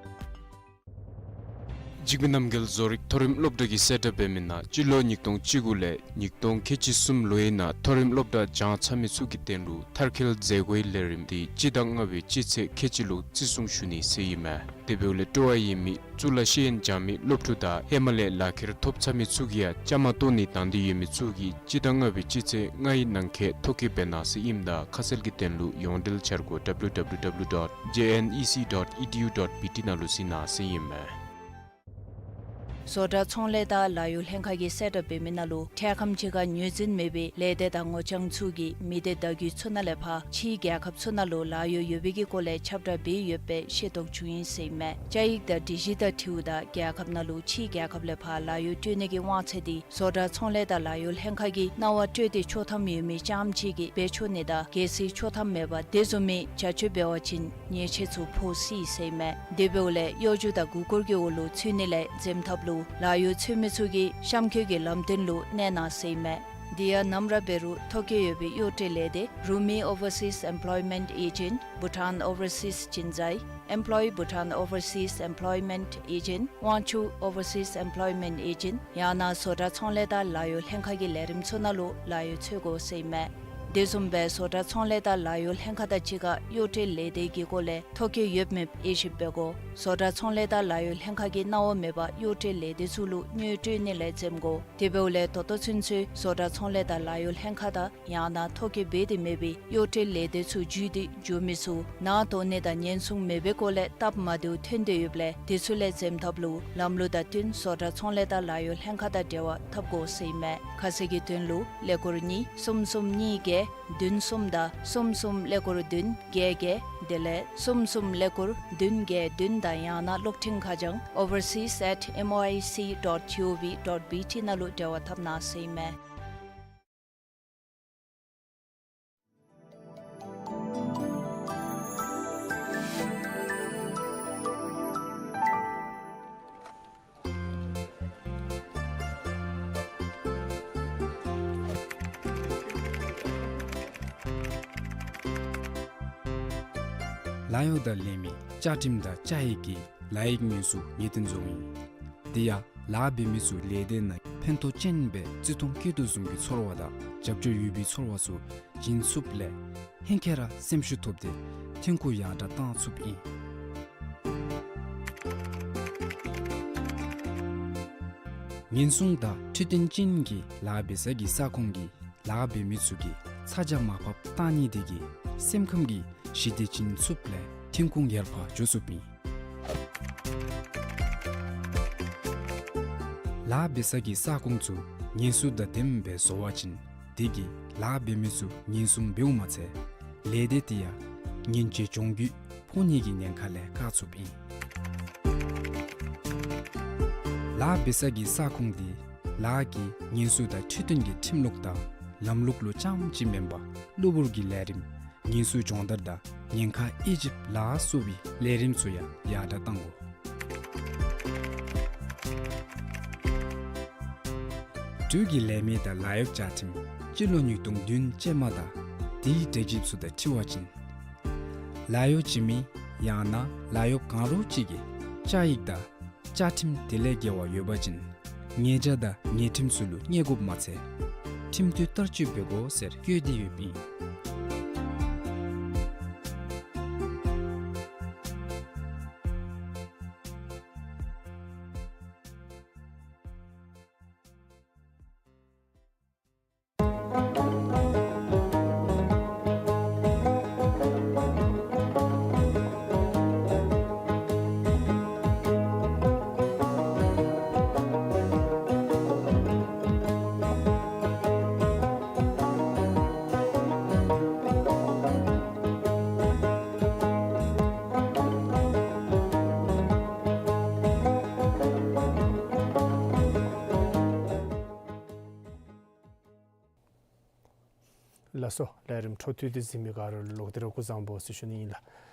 འཇིགས་མེད་རྣམ་རྒྱལ་བཟོ་རིག་མཐོ་རིམ་སློབ་གྲྭ་གིས་གསལ་བསྒྲགས་འབད་མི་ནང་སྤྱི་ལོ་ཉིས་སྟོང་བཅུ་དགུ་ལས་ཉིས་སྟོང་ཁལ་གཅིག་གསུམ་ལོའི་ནང་མཐོ་རིམ་སློབ་གྲྭ་སྦྱང་ཚར་མི་ཚུ་གི་དོན་ལུ་མཐར་འཁྱོལ་མཛད་སྒོའི་ལས་རིམ་འདི་སྤྱི་ཟླ་ལྔ་པའི་སྤྱི་ཚེས་ཁལ་གཅིག་ལུ་བརྩི་སྲུང་ཞུ་ནི་ཟེར་ཨིན་མས། དེ་འབདཝ་ལས་སྤྲོ་བ་ཡོད་མི་གཙུག་ལག་ཤེས་ཡོན་སྦྱང་མི་སློབ་ཕྲུག་དང་ཧེ་མ་ལས་ལག་ཁྱེར་ཐོབ་ཚར་མི་ཚུ་གིས་ཡང་བཅའ་མར་གཏོགས་ནི་དང་འདོད་ཡོད་མི་ཚུ་གིས་སྤྱི་ཟླ་ལྔ་པའི་སྤྱི་ཚེས་ལྔའི་ནང་འཁོད་ཐོ་བཀོད་འབད་གནང་ཟེར་ཨིནམ་ད་ཁ་གསལ་གྱི་དོན་ལུ་ཡོངས་འབྲེལ་འཆར་སྒོ་W W W dot J N E C dot E D U dot B T ནང་ལུ་གཟིགས་གནང་ཟེར་ཨིན་མས། བཟོ་གྲྭ་ཚོང་ལས་དང་ལཱ་གཡོག་ལྷན་ཁག་གིས་གསལ་བསྒྲགས་འབད་མི་ནང་ལུ་འཕྲལ་ཁམས་ཅིག་ཁར་ངོས་འཛིན་མེད་པའི་ལས་སྡེ་དང་ངོ་རྐྱང་ཚུ་གིས་མི་སྡེ་བརྡ་བརྒྱུད་ཚུ་ནང་ལས་ཕར་ཕྱིའི་རྒྱལ་ཁབ་ཚུ་ནང་ལུ་ལཱ་གཡོག་ཡོད་པའི་གི་སྐོར་ལས་ཁྱབ་བསྒྲགས་འབད་ཡོདཔ་སྦེ་ཤེས་རྟོགས་བྱུང་ཡི་ཟེར་ཨིན་མས། བཅའ་ཡིག་དང་སྒྲིག་གཞི་དང་འཁྲིལཝ་ད་རྒྱལ་ཁབ་ནང་ལུ་ཕྱིའི་རྒྱལ་ཁབ་ལས་ཕར་ལཱ་གཡོག་སྤྲོད་ནི་གི་དབང་ཚད་འདི་བཟོ་གྲྭ་ཚོང་ལས་དང་ལཱ་གཡོག་ལྷན་ཁག་གིས་གནང་བ་སྤྲོད་དེ་ཆོག་ཐམ་ཡོད་མི་རྐྱངམ་ཅིག་གིས་འབད་ཆོག་ནི་དང་གལ་སྲིད་ཆོག་ཐམ་མེད་པར་དེ་བཟུམ་མའི་བྱ་སྤྱོད་འབད་བ་ཅིན་ཉེས་ཆད་ཚུ་ཕོག་སྲིད་ཟེར་ཨིན་མས། དེ་འབདཝ་ལས་གཡོ་སྒྱུ་དང་མགུ་སྐོར་གྱི་འོག་ལུ་ཚུད་ནི་ལས་འཛེམ་ཐབས་ལུ་ལཱ་གཡོག་འཚོལ་མི་ཚུ་གིས་གཤམ་འཁོད་ཀྱི་ལམ་སྟོན་ལུ་གནས་གནང་ཟེར་ཨིན་མས། དེ་ཡང་ནམ་ར་འབད་རུང་ཐོ་བཀོད་ཡོད་པའི་གཡོག་བཀྲོལ་ལས་སྡེ་Rumi Overseas Employment Agent, Bhutan Overseas Jinzai, Employ Bhutan Overseas Employment Agent, Wangchuck Overseas Employment Agent ཡང་ན་བཟོ་གྲྭ་ཚོང་ལས་དང་ལཱ་གཡོག་ལྷན་ཁག་གི་ལས་རིམ་ཚུ་ནང་ལུ་ལཱ་གཡོག་འཚོལ་དགོ་ཟེར་ཨིན་མས། དེ་བཟུམ་སྦེ་བཟོ་གྲྭ་ཚོང་ལས་དང་ལཱ་གཡོག་ལྷན་ཁག་དང་གཅིག་ཁར་གཡོག་བཀྲོལ་ལས་སྡེ་གི་སྐོར་ལས་ཐོ་བཀོད་ཡོདཔ་མེདཔ་དབྱེ་ཞིབ་འབད་དགོ། བཟོ་གྲྭ་ཚོང་ལས་དང་ལཱ་གཡོག་ལྷན་ཁག་གིས་གནང་བ་མེད་པར་གཡོག་བཀྲོལ་ལས་སྡེ་ཚུ་ལུ་དངུལ་སྤྲོད་ནི་ལས་འཛེམ་དགོ། དེ་འབདཝ་ལས་ད་ལྟོ་ཚུན་ཚོད་བཟོ་གྲྭ་ཚོང་ལས་དང་ལཱ་གཡོག་ལྷན་ཁག་དང་ཡང་ན་ཐོ་བཀོད་འབད་དེ་མེད་པའི་གཡོག་བཀྲོལ་ལས་སྡེ་ཚུ་བརྒྱུད་དེ་འགྱོ་མི་ཚུ་ནང་དོགས་ནི་དང་ཉེན་སྲུང་མེད་པའི་སྐོར་ལས་སྟབས་མ་བདེཝ་ཐོན་དོ་ཡོདཔ་ལས་དེ་ཚུ་ལས་འཛེམ་ཐབས་ལུ་ལམ་ལུགས་དང་བསྟུན་བཟོ་གྲྭ་ཚོང་ལས་དང་ལཱ་གཡོག་ལྷན་ཁག་དང་འབྲེལ་བ་འཐབ་དགོ་ཟེར་ཨིན་མས། ཁ་གསལ་གྱི་དོན་ལུ་ཀླད་ཀོར་གཉིས་གསུམ་གསུམ་གཉིས་བརྒྱད་བདུན་གསུམ་དང་གསུམ་གསུམ་ཀླད་ཀོར་བདུན་བརྒྱད་བརྒྱད་དེ་ལས་གསུམ་གསུམ་ཀླད་ཀོར་བདུན་བརྒྱད་བདུན་དང་ཡང་ན་གློག་འཕྲིན་ཁ་བྱང་overseas at M O I C dot gov dot B T ནང་ལུ་འབྲེལ་བ་འཐབ་གནང་ཟེར་ཨིན་མས། ལཱ་གཡོག་དང་ལས་མི་བཅའ་ཁྲིམས་དང་བཅའ་ཡིག་གི་ལཱ་ཡིག་དངོས་སུ་ངེས་གཏན་བཟོཝ་ཨིན། དེ་ཡང་ལཱ་འབད་མི་ཚུ་ལས་སྡེ་ནང་ཕན་ཐོགས་ཅན་སྦེ་བརྩི་མཐོང་བསྐྱེད་དོ་བཟུམ་གྱི་ཚོར་བ་དང་རྒྱབ་སྐྱོར་ཡོད་པའི་ཚོར་བ་ཚུ་བྱིན་ཚུགསཔ་ལས་ཧེང་སྐལ་ར་སེམས་ཤུགས་ཐོབ་སྟེ་ཐོན་ཁུངས་ཡར་དྲག་བཏང་ཚུགསཔ་ཨིན། ཉེན་སྲུང་དང་འཕྲོད་བསྟེན་ཅན་གྱི་ལཱ་འབད་ས་གི་ས་ཁོངས་ཀྱི་ལཱ་འབད་མི་ཚུ་གིས་ཚ་གྱང་མ་ཕབ་བཏང་ནི་དེ་གིས་སེམས་ཁམས་ཀྱི་ཞི་བདེ་བྱིན་ཚུགསཔ་ལས་ཐོན་ཁུངས་ཡར་འཕར་འགྱོ་ཚུགསཔ་ཨིན། ལཱ་འབད་ས་གི་ས་ཁོངས་ཚུ་ཉེན་སྲུང་དང་ལྡནམ་སྦེ་བཟོ་བ་ཅིན་དེ་གིས་ལཱ་འབད་མི་ཚུ་ཉེན་སྲུང་འབདཝ་མ་ཚད་ལས་སྡེ་དེ་ཡང་ཉེན་བཅོལ་གྱོང་གུད་ཕོག་ནི་གི་ཉེན་ཁ་ལས་བཀག་ཚུགསཔ་ཨིན། ལཱ་འབད་ས་གི་ས་ཁོངས་དེ་ལཱ་གི་ཉེན་སྲུང་དང་འཕྲོད་བསྟེན་གྱི་ཁྲིམས་ལུགས་དང་ལམ་ལུགས་ལུ་རྐྱངམ་ཅིག་མེན་པར་གློ་བུར་གྱི་ལས་རིམ་ཉེན་སྲུང་སྦྱོང་བརྡར་དང་ཉེན་ཁ་དབྱེ་ཞིབ་ལ་སོགས་པའི་ལས་རིམ་ཚུ་ཡང་ཡར་དྲག་གཏང་དགོ། འབྲུག་གི་ལས་མི་དང་ལཱ་གཡོག་བཅའ་ཁྲིམས་སྤྱི་ལོ་ཉིས་སྟོང་བདུན་ཅན་མ་དང་དེའི་འབྲེལ་ཞིབ་ཚུ་དང་འཁྲིལ་བ་ཅིན་ལཱ་གཡོག་བྱིན་མི་ཡང་ན་ལཱ་གཡོག་གང་རུང་ཅིག་གིས་བཅའ་ཡིག་དང་བཅའ་ཁྲིམས་དེ་ལས་འགལ་བ་ཡོད་པ་ཅིན་ཉེས་བྱ་དང་ཉེས་ཁྲིམས་ཚུ་ལུ་བརྙས་དགོཔ་མ་ཚད་ཁྲིམས་མཐུན་བསྟར་སྤྱོད་འབད་དགོ་ཟེར་བཀོད་དེ་ཡོདཔ་ཨིན། ལགས་སོ། ལས་རིམ་འཕྲོ་མཐུད་དེ་གཟིགས་མི་ག་ར་ལུ་ལོག་སྟེ་ར་སྐུ་གཟུགས་བཟང་པོ་ཟེར་ཞུ་ནི་ཨིན་ལགས།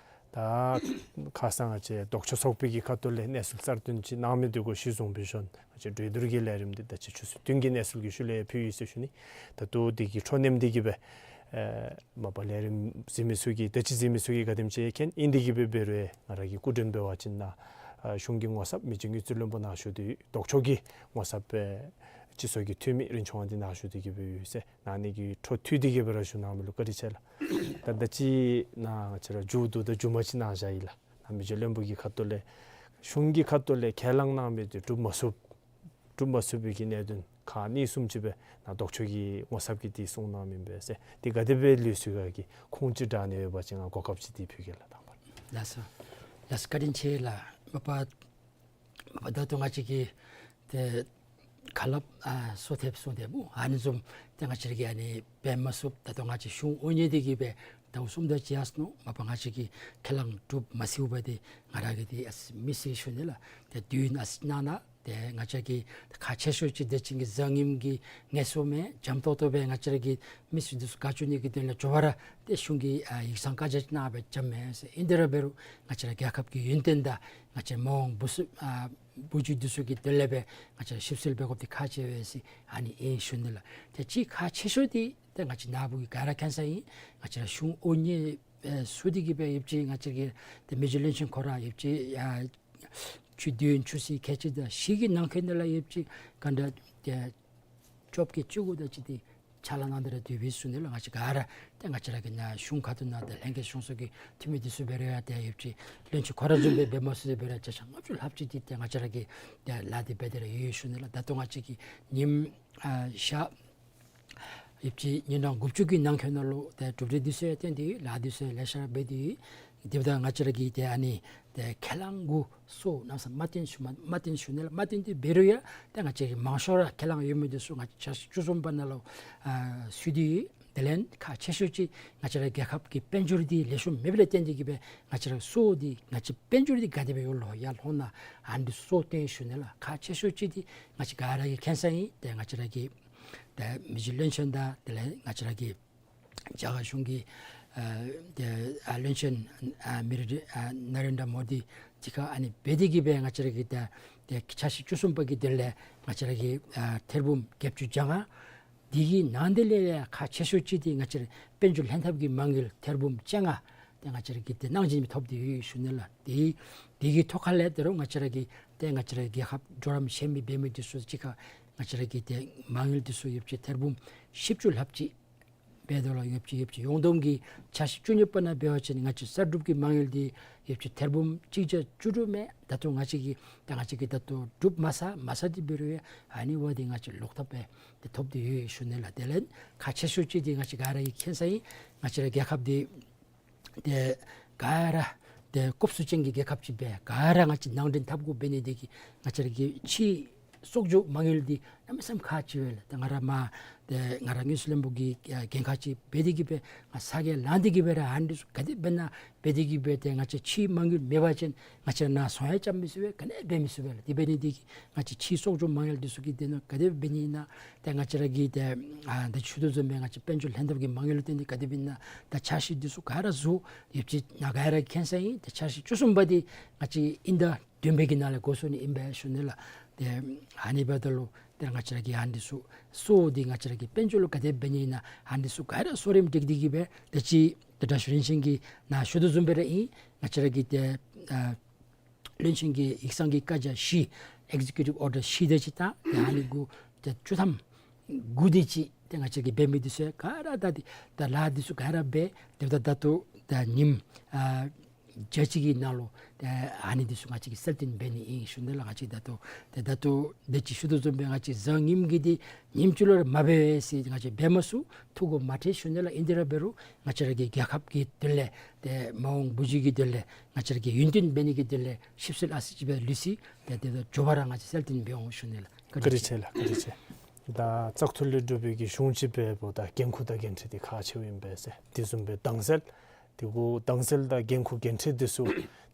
ད་ཁ་སང་ང་བཅས་ལྡོག་ཕྱོགས་ཚོགས་པའི་གི་ཁ་ཐུག་ལས་གནས་ཚུལ་གསར་བཏོན་ཅིག་གནང་མི་འདི་གུ་གཞི་བཟུང་འབད་ཞིནམ་ང་བཅས་གྲོས་བསྡུར་གྱི་ལས་རིམ་འདི་ད་ཅི་ཆུ་ཚོད་བདུན་གྱི་གནས་ཚུལ་གྱི་ཤུལ་ལས་ཕུལ་ཡི་ཟེར་ཞུ་ནི། ད་ལྟོ་འདི་གི་འཕྲོ་མཐུད་དེ་གི་སྦེ་ཨེ་མ་པ་ལས་རིམ་གཟིགས་མི་ཚུ་གིས་ད་ཅི་གཟིགས་མི་ཚུ་གིས་ག་དེམ་ཅིག་མཁྱེན་ཨིན་དེ་གི་སྦེ་འབད་རུང་ང་ར་གིས་སྐུ་མགྲོན་འབད་བ་ཅིན་ནཱ་ཨ་གཞུང་གི་ངོ་ཚབ་མི་རྗེ་དངུལ་རྩིས་བློན་པོ་ནཱ་བཞུགས་ཏེ་ལྡོག་ཕྱོགས་ཀྱི་ངོ་ཚབ་སྦེ་སྤྱི་ཚོགས་ཀྱི་འཐུས་མི་རིན་ཆེན་དབང་འདུས་ནཱ་བཞུགས་ཏེ་གི་སྦེ་ཡོད་ཟེར། ཨ་ནི་གི་འཕྲོ་མཐུད་དེ་གི་སྦེ་ར་ཞུ་ནི་ཨིན་ལགས། བཀའ་དྲིན་ཆེ་ལགས། ད་ད་ཅི་ནཱ་ང་བཅས་ར་མཇུག་བསྡུ་ད་མཇུག་མ་ཅིག་གནང་བཞག་ཡི་ལགས། ནཱ་མི་རྗེ་བློན་པོ་གི་ཁ་ཐུག་ལས་གཞུང་གི་ཁ་ཐུག་ལས་ཁས་བླངས་གནང་མི་འདི་འགྲུབ་མ་ཚུགས་འགྲུབ་མ་ཚུགས་པའི་གི་གནད་དོན་ཁག་གཉིས་གསུམ་ཅིག་སྦེ་ནཱ་ལྡོག་ཕྱོགས་ཀྱི་ངོ་ཚབ་ཀྱིས་འདི་གསུངས་གནང་མི་ཨིན་པས་ཟེར། འདི་ག་དེ་སྦེ་ལུས་སོ་ག་གི་ཁུངས་ཅིག་དྲང་ནི་ཡོད་པ་ཅིན་ང་གོ་སྐབས་ཅིག་འདི་ཕུལ་གེ་ལགས། དང་པ་ར། ལགས་སོ། ལགས་སོ། བཀའ་དྲིན་ཆེ་ལགས། མ་པ་མ་པ་ད་ལྟོ་ང་བཅས་ཀྱིས་ཏེ་ཁ་སླབ་ཨ་གསོལ་འདེབས་གསུངས་ཏེ་སྨོ། ཨ་ནི་བཟུམ་ཏེ་ང་བཅས་ར་གིས་ཨ་ནི་འབད་མ་ཚུགསཔ་ད་ལྟོ་ང་བཅས་གཞུང་དབུ་བརྙེས་ཏེ་གི་སྦེ་ཟླཝ་གསུམ་དེ་ཅིག་ཡར་སོ་ནུག། མ་པ་ང་བཅས་ཀྱིས་ཁས་བླངས་འགྲུབ་མ་ཚུགས་པ་འདི་ང་ར་གིས་འདི་ཨ་ཙི་མི་སེར་ཞུ་ནི་ལགས། ཏེ་དུས་ཡུན་ཨ་ཙི་གནང་གནང་། ཏེ་ང་བཅས་ཀྱི་ཁག་ཆེ་ཤོས་ཅིག་དེ་ཅིག་གི་བཟང་ངན་གྱི་ངལ་གསོ་མེད། འཇམ་ཏོག་ཏོ་སྦེ་ང་བཅས་ར་གི་མི་སེར་འདི་ཚུ་བཀའ་བཀྱོན་ནི་གི་དོན་ལས་མགྱོགས་པ་ར་ཏེ་གཞུང་གི་ཨ་ཡིག་ཚང་བཀའ་རྒྱ་གནང་སྦེ་འཇམ་མས་ཟེར། ཨིན་དེ་ར་འབད་རུང་ང་བཅས་ར་རྒྱལ་ཁབ་ཀྱི་ཡུན་བརྟན་དང་ང་བཅས་ར་མ་འོངས་བུ་ཚུ་ཨ་བུ་བརྒྱུད་འདི་ཚུ་གི་དོན་ལས་སྦེ་ང་བཅས་ར་ཞིབ་འཚོལ་འབད་དགོཔ་འདི་ཁག་ཆེ་བས་ཟེར་ཨ་ནི་ཨིན་ཞུ་ནི་ལགས། ཏེ་གཅིག་ཁག་ཆེ་ཤོས་འདི་ཏེ་ང་བཅས་ནཱ་བུ་གིས་ག་ར་མཁྱེན་ས་ཨིན། ང་བཅས་ར་གཞུང་དབུ་བརྙེས་ཨེ་ཚུགས་ཏེ་གི་སྦེ་ཡོདཔ་ཅིག་ང་བཅས་ར་གི་ཏེ་མི་རྗེ་བློན་ཆེན་ཁོ་ར་ཡོདཔ་ཅིག་ཡ་ཆུ་དུས་ཡུན་ཆུ་ཚོད་ཁལ་གཅིག་དང་བཞི་གི་ནང་འཁོད་ནང་ལུ་ཡོདཔ་ཅིག་ག་འདྲ་ཏེ་བཅོ་བརྒྱད་བཅུ་དགུ་དེ་ཅིག་འདི་ཕྱག་ལཱ་གནང་སྟེ་ར་སྡོད་པས་ཟེར་ཞུ་ནི་ལགས། ང་བཅས་ག་ར་ཏེ་ང་བཅས་ར་གི་ནཱ་གཞུང་ཁ་ཐུག་ནང་ཏེ་ལྷན་རྒྱས་གཞུང་ཚོགས་ཀྱི་འཐུས་མི་འདི་ཚུ་འབད་རུང་ཡང་ཏེ་ཡོདཔ་ཅིག་བློན་ཆེན་ཁོ་ར་བཟུམ་སྦེ་འབད་མ་ཚུགས་ཏེ་འབད་རུང་བརྒྱ་ཆ་ལྔ་བཅུ་ལྷགཔ་ཅིག་འདི་ཏེ་ང་བཅས་ར་གིས་ཏེ་ལཱ་འདི་འབད་དེ་ར་ཡོད་ཡོད་ཞུ་ནི་ལགས། ད་ལྟོ་ང་བཅས་ཀྱིས་ཉིནམ་ཨ་ཞག་ཡོདཔ་ཅིག་ཉིན་གྲངས་དགུ་བཅུ་གི་ནང་འཁོད་ནང་ལུ་ཏེ་གྲུབ་འབྲས་འདི་ཚུ་ཡང་ཐོན་ཏེ་ལཱ་འདི་ཚུ་ཡང་ལེ་ཤ་ར་འབད་དེ་ཡོད། དེ་འབདཝ་ད་ང་བཅས་ར་གིས་ཏེ་ཨ་ནི་ཏེ་ཁས་བླངས་གུ་སོང་གནམ་མེད་ས་མེད་མ་བཏོན་ཞུ་མ་མ་བཏོན་ཞུ་ནི་ལགས། མ་བཏོན་ཏེ་འབད་རུང་ཡང་ཏེ་ང་བཅས་ཀྱི་མང་ཤོས་ར་ཁས་བླངས་ཡོད་མི་འདི་ཚུ་ང་བཅས་ཆ་ཤས་བཅུ་གསུམ་པ་ནང་ལུ་ཨ་ཚུད་དེ་ཡོད། དེ་ལས་ཁག་ཆེ་ཤོས་ཅིག་ང་བཅས་ར་རྒྱལ་ཁབ་ཀྱི་དཔལ་འབྱོར་འདི་ལེགས་ཤོམ་མེདཔ་ལས་བརྟེན་ཏེ་གི་སྦེ་ང་བཅས་ར་སོ་འདི་ང་བཅས་དཔལ་འབྱོར་འདི་ག་དེ་སྦེ་ཡར་ལྷོ་ཡར་ལྷོ་ནི་ཨ་ནི་འདི་ཚུ་སྟོན་ཞུ་ནི་ལགས། ཁག་ཆེ་ཤོས་ཅིག་འདི་ང་བཅས་ག་ར་གིས་མཁྱེན་ས་ཨིན། ཏེ་ང་བཅས་ར་གི་ཏེ་མི་རྗེ་བློན་ཆེན་དང་དེ་ལས་ང་བཅས་ར་གི་རྒྱ་གར་གཞུང་གི་ཨ་ཏེ་ཨ་བློན་ཆེན་ཨ་མི་རི་ཨ་ན་རེན་དྲ་མོ་དི་འདི་ཁར་ཨ་ནི་འབད་དེ་གི་སྦེ་ང་བཅས་ར་གི་ཏེ་ཏེ་ཆ་ཤས་བཅུ་གསུམ་པ་གི་དོན་ལས་ང་བཅས་ར་གི་ཨ་ཐེར་འབུམ་བརྒྱད་ཅུ་གྱ་ལྔ། དེ་གི་ནང་དེ་ལས་ཡང་ཁག་ཆེ་ཤོས་ཅིག་འདི་ང་བཅས་ར་དཔལ་འབྱོར་ལྷན་ཐབས་ཀྱི་མ་དངུལ་ཐེར་འབུམ་བཅོ་ལྔ་ཏེ་ང་བཅས་ར་གིས་ཏེ་གནང་སྦྱིན་ཐོབ་སྟེ་ཡོད་ཞུ་ནི་ལགས། དེ་དེ་གི་ཐོག་ཁ་ལས་ད་རུང་ང་བཅས་ར་གིས་ཏེ་ང་བཅས་ར་རྒྱལ་ཁབ་གྲོགས་རམ་ཆེ་མི་འབད་མི་འདི་ཚུ་གཅིག་ཁར་ང་བཅས་ར་གིས་ཏེ་མ་དངུལ་འདི་ཚུ་ཡོདཔ་ཅིག་ཐེར་འབུམ་བཞི་བཅུ་ལྷགཔ་ཅིག་ འབད་དོ་ལགས། ཡོདཔ་ཅིག་ཡོདཔ་ཅིག་ཡོངས་བསྡོམས་ཀྱི་འཆར་གཞི་བཅུ་གཉིས་པ་ནང་འབད་བ་ཅིན་ང་བཅས་གསར་སྒྲུབ་ཀྱི་མ་དངུལ་འདི་ཡོདཔ་ཅིག་ཐེར་འབུམ་གཅིག་བརྒྱ་བཅུ་དྲུག་མས། ད་ལྟོ་ང་བཅས་ཀྱིས་ད་ང་བཅས་ཀྱིས་ད་ལྟོ་སྒྲུབ་མ་ཚར་མ་ཚར་འདི་འབད་རུང་ཡང་ཨ་ནི་བ་འདི་ང་བཅས་ལོག་ཐབས་འབད་དེ་ཐོབ་སྟེ་ཡོད་ཞུ་ནི་ལགས། དེ་ལས་ཁག་ཆེ་ཤོས་ཅིག་འདི་ང་བཅས་ག་ར་གིས་མཁྱེན་ས་ཨིན། ང་བཅས་ར་རྒྱལ་ཁབ་འདི་ཏེ་ག་ར་ཏེ་སྐོབ་སུ་ཅན་གྱི་རྒྱལ་ཁབ་ཅིག་འབད་ག་ར་ང་བཅས་ནང་འདྲེན་འཐབ་དགོཔ་འབད་ནི་འདི་གིས་ང་བཅས་ར་གི་ཕྱིའི་གསོག་འཇོག་མ་དངུལ་འདི་གནམ་མེད་ས་མེད་ཁག་ཆེ་བས་ལགས། ཏེ་ང་ར་མ་ཏེ་ང་ར་དངུལ་རྩིས་བློན་པོ་གི་འགན་ཁག་ཅིག་འབད་དེ་གིས་འབད་ང་ས་ག་ལངས་ཏེ་གིས་འབད་ར་ཨ་ནི་འདི་ཚུ་ག་དེ་འབད་ན་འབད་དེ་གིས་འབད་ཏེ་ང་བཅས་ཕྱིའི་མ་དངུལ་མེད་པ་ཅིན་ང་བཅས་ནཱ་ཚོང་ཡང་རྐྱབ་མི་ཚུགས་པས། ག་ནི་འབད་མི་ཚུགས་པས་ལགས། དེ་འབད་ནི་འདི་གིས་ང་བཅས་ཕྱིའི་གསོག་འཇོག་མ་དངུལ་འདི་ཚུ་གིས་དེ་ནང་ག་དེ་འབད་ནི་ཨིན་ན། ཏེ་ང་བཅས་ར་གིས་ཏེ་ཨ་ད་ཞུ་དོ་བཟུམ་སྦེ་ང་བཅས་དཔལ་འབྱོར་ལྷན་ཐབས་ཀྱི་མ་དངུལ་ལུ་བརྟེན་ཏེ་ག་དེ་འབད་ན་ད་འཆར་གཞི་འདི་ཚུ་ག་ར་བཟོ་ཡོདཔ་ཅིག་ནཱ་ག་ར་མཁྱེན་ས་ཨིན། ཏེ་འཆར་གཞི་བཅུ་གསུམ་པ་འདི་ང་བཅས་དབྱིན་ཟླ་བདུན་པའི་གི་ནང་ལས་འགོ་བཙུགས་ནི་ཨིན་པས་ཞུ་ནི་ལགས། ཏེ་ཨ་ནི་འབདཝ་ད་ལུ་ཏེ་ང་བཅས་ར་གིས་ཨ་ནི་འདི་ཚུ་གཙོ་བོ་འདི་ང་བཅས་ར་གིས་དཔལ་འབྱོར་ལུ་ག་དེ་འབད་ནི་ཨིན་ན་ཨ་ནི་འདི་ཚུ་ག་ར་གཙོ་རིམ་སྒྲིག་སྟེ་གིས་འབད་ད་ཅི་ད་དྲག་ཤོས་བློན་ཆེན་གྱིས་ནཱ་ཞུ་དོ་བཟུམ་སྦེ་ར་ཨིན། ང་བཅས་ར་གི་ཏེ་ཨ་བློན་ཆེན་གྱི་ཡིག་ཚང་གི་བཀའ་རྒྱ་བཞི་ཨེག་ཛི་ཀིའུ་ཊིབ་ཨོར་ཌར་བཞི་དེ་ཅིག་དང་ཏེ་ཨ་ནི་དགུ་ཏེ་བཅུ་ཐམ་དགུ་དེ་ཅིག་ཏེ་ང་བཅས་ཀྱིས་འབད་མི་འདི་ཚུ་ག་ར་ད་འདི་ད་ལཱ་འདི་ཚུ་ག་ར་འབད་དེ་ད་ད་ལྟོ་ད་ཉིནམ་ཨ་བརྒྱ་ཅིག་གི་ནང་ལུ་ཏེ་ཨ་ནི་འདི་ཚུ་ང་བཅས་ཀྱིས་གསལ་སྟོན་འབད་ནི་ཨིན་ཞུ་ནི་ལགས། ང་བཅས་ད་ལྟོ་ཏེ་ད་ལྟོ་དེ་ཅིག་ཞུ་དོ་བཟུམ་སྦེ་ང་བཅས་གཟའ་ཉིམ་གི་འདི་ཉིནམ་གཅིག་ལུ་ར་མ་འབད་བས་ཟེར་ང་བཅས་འབད་མ་ཚུགས། ཐུགས་དགོངས་མ་ཁྲེལ་ཞུ་ནི་ལགས། ཨིན་དེ་ར་འབད་རུང་ང་བཅས་ར་གི་རྒྱལ་ཁབ་ཀྱི་དོན་ལས་ཏེ་མ་འོངས་བུ་བརྒྱུད་ཀྱི་དོན་ལས་ང་བཅས་ར་གི་ཡུན་བརྟན་འབད་ནི་གི་དོན་ལས་ཆིབས་སྲིད་ཨ་ཙི་ཅིག་སྦེ་ལུས་ཅི། ཏེ་དེ་ཚུ་མགྱོགས་པ་ར་ང་བཅས་གསལ་སྟོན་འབད་འོང་ཞུ་ནི་ལགས། བཀའ་དྲིན་ཆེ་ལགས། བཀའ་དྲིན་ཆེ། ད་བཙག་འཐུ་ལས་གྲུབ་པའི་གི་གཞུང་ཅིག་འབདཝ་ད་འགན་ཁུར་དང་འགན་འཁྲི་འདི་ཁག་ཆེཝ་ཨིན་པས་ཟེར། དེ་བཟུམ་སྦེ་དྭངས་གསལ་དེ་གུ་དྭངས་གསལ་དང་འགན་ཁུར་འགན་འཁྲི་འདི་ཚུ་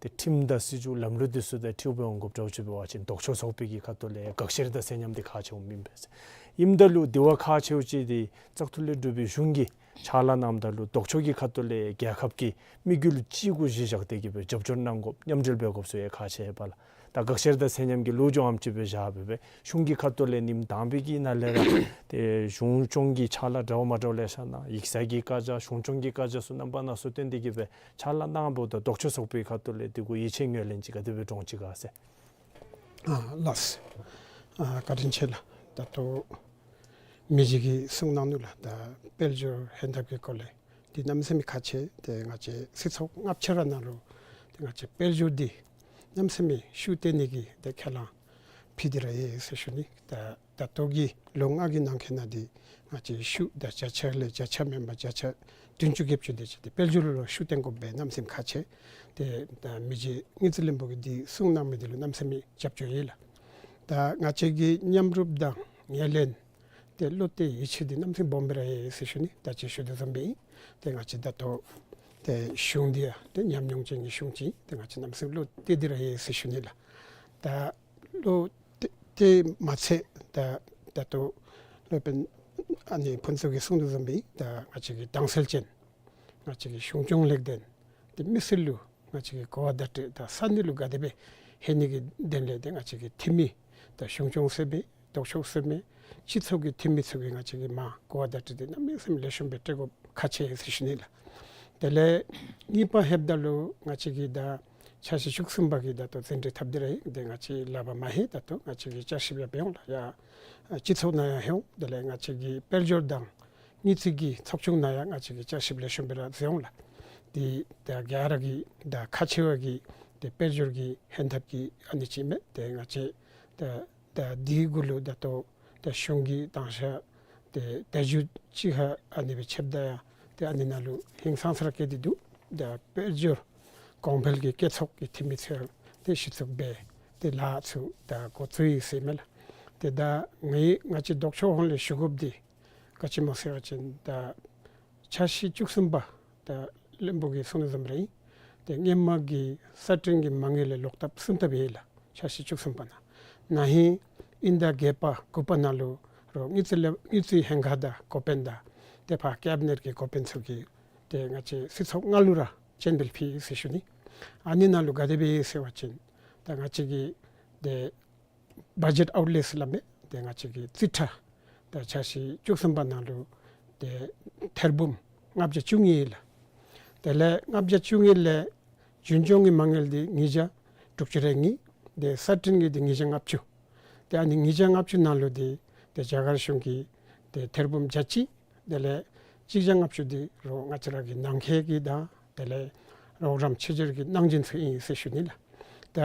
ཏེ་ཁྲིམས་དང་སྲིད་བྱུས་ལམ་ལུགས་འདི་ཚུ་དང་འཁྲིལཝ་འབད་འོང་དགོཔ་འདྲཝ་ཅིག་འབད་བ་ཅིན་ལྡོག་ཕྱོགས་ཚོགས་པའི་གི་ཁ་ཐུག་ལས་དགག་བཤེར་དང་ཚད་མཉམ་འདི་ཁག་ཆེཝ་ཨིན་པས་ཟེར། ཨིནམ་ད་ལུ་དེ་བ་ཁག་ཆེཝ་ཅིག་འདི་བཙག་འཐུ་ལས་གྲུབ་པའི་གཞུང་གིས་ཕྱག་ལཱ་གནངམ་ད་ལུ་ལྡོག་ཕྱོགས་ཀྱི་ཁ་ཐུག་ལས་རྒྱལ་ཁབ་ཀྱི་དམིགས་ཡུལ་གཅིག་གུ་གཞི་བཞག་སྟེ་གིས་སྦེ་རྒྱབ་སྐྱོར་གནང་དགོཔ་མཉམ་འབྲེལ་འབད་དགོཔ་ཚུ་ཡང་ཁག་ཆེ་བས་ལགས། ད་དགག་བཤེར་དང་ཚད་མཉམ་གྱི་ལུགས་སྦྱོང་ཨམ་ཅིག་སྦེ་བཞག་སྦེ་སྦེ་གཞུང་གི་ཁ་ཐུག་ལས་ཉིནམ་དང་པའི་གི་ནང་ལས་ར་ཏེ་གཞུང་སྐྱོང་གི་ཕྱག་ལཱ་འདྲཝ་མ་འདྲཝ་ལེ་ཤ་གནང་། ཡིག་ཚང་གི་བཀའ་རྒྱ་གཞུང་སྐྱོང་གི་བཀའ་རྒྱ་ཚུ་རྣམ་པ་སྣ་ཚོགས་བཏོན་ཏེ་གིས་སྦེ་ཕྱག་ལཱ་གནངམ་ད་ལྡོག་ཕྱོགས་ཚོགས་པའི་ཁ་ཐུག་ལས་དེ་གུ་ཡིད་ཆེས་ངོས་ལེན་ཅིག་ག་དེ་སྦེ་འདྲོངས་ཅི་ག་ཟེར། ཨ་ལགས། ཨ་བཀའ་དྲིན་ཆེ་ལགས། ད་ལྟོ་མི་རྗེ་གིས་གསུང་གནང་ནུག་ལགས། ད་དཔལ་འབྱོར་ཧན་ཐབས་ཀྱི་སྐོར་ལས་འདི་གནམ་མེད་ས་མེད་ཁག་ཆེ། ཏེ་ང་བཅས་སྲིད་ཚོགས་ལྔ་ཆ་ར་ནང་ལུ་ཏེ་ང་བཅས་དཔལ་འབྱོར་འདི་གནམ་མེད་ས་མེད་ཤུགས་བཏོན་ནི་གི་ཏེ་ཁས་བླངས་ཕུལ་ཏེ་ར་ཡོད་ཟེར་ཞུ་ནི། ད་ད་ལྟོ་གི་ལོ་ལྔ་གི་ནང་འཁོད་ནང་འདི་ང་བཅས་ཤུགས་ད་བརྒྱ་ཆ་ལས་བརྒྱ་ཆ་མེན་པར་བརྒྱ་ཆ་བདུན་ཅུ་བརྒྱད་ཅུ་དེ་ཅིག་ཏེ་དཔལ་འབྱོར་ལུ་ཤུགས་བཏོན་དགོཔ་སྦེ་གནམ་མེད་ས་མེད་ཁག་ཆེ། ཏེ་ད་མི་རྗེ་དངུལ་རྩིས་བློན་པོ་གིས་འདི་གསུང་གནང་མི་འདི་ལུ་གནམ་མེད་ས་མེད་རྒྱབ་སྐྱོར་ཡོད་ལགས། ད་ང་བཅས་ཀྱི་མཉམ་རུབ་དང་ངོས་ལེན་ཏེ་བློ་གཏད་ཡིད་ཆེས་འདི་གནམ་མེད་ས་མེད་སྦོམ་སྦེ་ར་ཡོད་ཟེར་ཞུ་ནི། ད་ཅི་ཞུ་དོ་བཟུམ་སྦེ་ཨིན། ཏེ་ང་བཅས་ད་ལྟོ་ཏེ་གཞུང་འདི་ཡང་ཏེ་ཉམས་མྱོང་ཅན་གྱི་གཞུང་ཅིག་ཏེ་ང་བཅས་གནམ་མེད་ས་མེད་བློ་གཏད་དེ་ར་ཡོད་ཟེར་ཞུ་ནི་ལགས། ད་བློ་གཏད་དེ་མ་ཚད་ད་ད་ལྟོ་སློབ་དཔོན་ཨ་ནི་ཕུན་ཚོགས་ཀྱིས་གསུང་དོ་བཟུམ་སྦེ་ད་ང་བཅས་ཀྱི་དྭངས་གསལ་ཅན་ང་བཅས་ཀྱི་གཞུང་སྐྱོང་ལེགས་ལྡན་ཏེ་མི་སེར་ལུ་ང་བཅས་ཀྱིས་གོ་བ་བརྡ་སྤྲོད་ད་ས་གནས་ལུ་ག་དེ་སྦེ་ལྷོད་ནི་གི་དོན་ལས་ཏེ་ང་བཅས་ཀྱི་འཐུས་མི་ད་གཞུང་སྐྱོང་ཟེར་མི་ལྡོག་ཕྱོགས་ཟེར་མི་སྤྱི་ཚོགས་ཀྱི་འཐུས་མི་ཚུ་གིས་ང་བཅས་ཀྱིས་མ་གོ་བ་བརྡ་སྤྲོད་འདི་གནམ་མེད་ས་མེད་ལེགས་ཤོམ་སྦེ་སྤྲོད་དགོཔ་ཁག་ཆེ་ཟེར་ཞུ་ནི་ལགས། དེ་ལས་གཉིས་པ་ལྷོདཔ་ད་ལུ་ང་བཅས་ཀྱིས་ད་འཆར་གཞི་བཅུ་གསུམ་པ་གི་ད་ལྟོ་ཟིན་བྲིས་བཏབ་སྟེ་ར་ཡོད། ཏེ་ང་བཅས་ལག་པར་མ་ལྷོད། ད་ལྟོ་ང་བཅས་ཀྱིས་བསྐྱར་ཞིབ་ཡང་འབད་འོང་ལགས། ཡར་སྤྱི་ཚོགས་ནང་ཡང་ལྷོད་འོང་། དེ་ལས་ང་བཅས་ཀྱི་དཔལ་འབྱོར་དང་དངུལ་རྩིས་ཀྱི་ཚོགས་ཆུང་ནང་ཡང་ང་བཅས་ཀྱིས་བསྐྱར་ཞིབ་ལེགས་ཤོམ་སྦེ་ར་མཛད་འོང་ལགས། ཏེ་ད་ག་ར་གིས་ད་ཁག་ཆེ་བ་གི་ཏེ་དཔལ་འབྱོར་གྱི་ཧན་ཐབས་ཀྱི་ཨ་ནི་ཅིག་མས། ཏེ་ང་བཅས་ད་ད་འདི་གུ་ལུ་ད་ལྟོ་ད་གཞུང་གི་དང་ཤ་ཏེ་ད་ཞུ་ཅིག་ཧ་ཨ་ནི་སྦེ་ཆེབ་ད་ཡང་ཏེ་ཨ་ནི་ནང་ལུ་ཧིང་སངས་ས་ར་བཀལ་ཏེ་འདུག། ད་དཔལ་འབྱོར་གོང་འཕེལ་གྱི་སྐྱེད་ཚོགས་ཀྱི་འཐུས་མི་ཚུ་ཡང་ཏེ་གཞི་བཙུགས་འབད་ཏེ་ལཱ་ཚུ་ད་འགོ་བཙུགས་ཡི་ཟེར་མས་ལགས། ཏེ་ད་ངེའི་ང་བཅས་ལྡོག་ཕྱོགས་ཧོང་ལས་ཞུ་དགོཔ་འདི་ག་ཅི་སྨོ་ཟེར་བ་ཅིན་ད་འཆར་གཞི་བཅུ་གསུམ་པ་ད་བློན་པོ་གིས་གསུང་དོ་བཟུམ་ར་ཨིན། ཏེ་སྔོན་མ་གི་གསར་སྐྲུན་གྱི་མ་དངུལ་ལས་ལོག་ཐབས་གསུམ་ཐབས་ཡོད་ལགས། འཆར་གཞི་བཅུ་གསུམ་པ་ནང་ན་ཧིང་དབྱིན་ཟླ་བརྒྱད་པ་དགུ་པ་ནང་ལུ་རོགས་དངུལ་རྩིས་ལས་དངུལ་རྩིས་ལྷན་ཁག་དང་འགོ་དཔོན་དང་ཏེ་ཕར་ཀེ་བི་ནེཊ་ཀྱི་འགོ་དཔོན་ཚུ་གིས་ཏེ་ང་བཅས་སྲིད་ཚོགས་ལྔ་ལུ་ར་སྤྱན་འབུལ་ཕུལ་ཡི་ཟེར་ཞུ་ནི། ཨ་ནི་ནང་ལུ་ག་དེ་སྦེ་ཡོད་ཟེར་བ་ཅིན་ད་ང་བཅས་ཀྱི་ཏེ་བ་ཇེཊ་ཨའུཊ་ལེ་ཟེར་སླབ་མས། ཏེ་ང་བཅས་ཀྱི་རྩིས་ཁྲ་ད་འཆར་གཞི་བཅུ་གསུམ་པ་ནང་ལུ་ཏེ་ཐེར་འབུམ་ལྔ་བརྒྱ་བཅུ་གཉིས་ཡོད་ལགས། དེ་ལས་ལྔ་བརྒྱ་བཅུ་གཉིས་ལས་རྒྱུན་སྐྱོང་གི་མ་དངུལ་འདི་ཉིས་བརྒྱ་དྲུག་ཅུ་རེ་གཉིས། ཏེ་གསར་སྐྲུན་གྱི་འདི་ཉིས་བརྒྱ་ལྔ་བཅུ། ཏེ་ཨ་ནི་ཉིས་བརྒྱ་ལྔ་བཅུ་ནང་ལུ་འདི་ཏེ་རྒྱ་གར་གཞུང་གིས་ཏེ་ཐེར་འབུམ་བརྒྱ་གཅིག། དེ་ལས་ གཅིག་བརྒྱ་ལྔ་བཅུ་འདི་རོགས་ང་བཅས་ར་གི་ནང་འཁོད་ཀྱི་དང་དེ་ལས་རོགས་རམ་ཆེད་སྦྱོར་གྱི་གནང་སྦྱིན་ཚུ་ཨིན་ཟེར་ཞུ་ནི་ལགས། ད་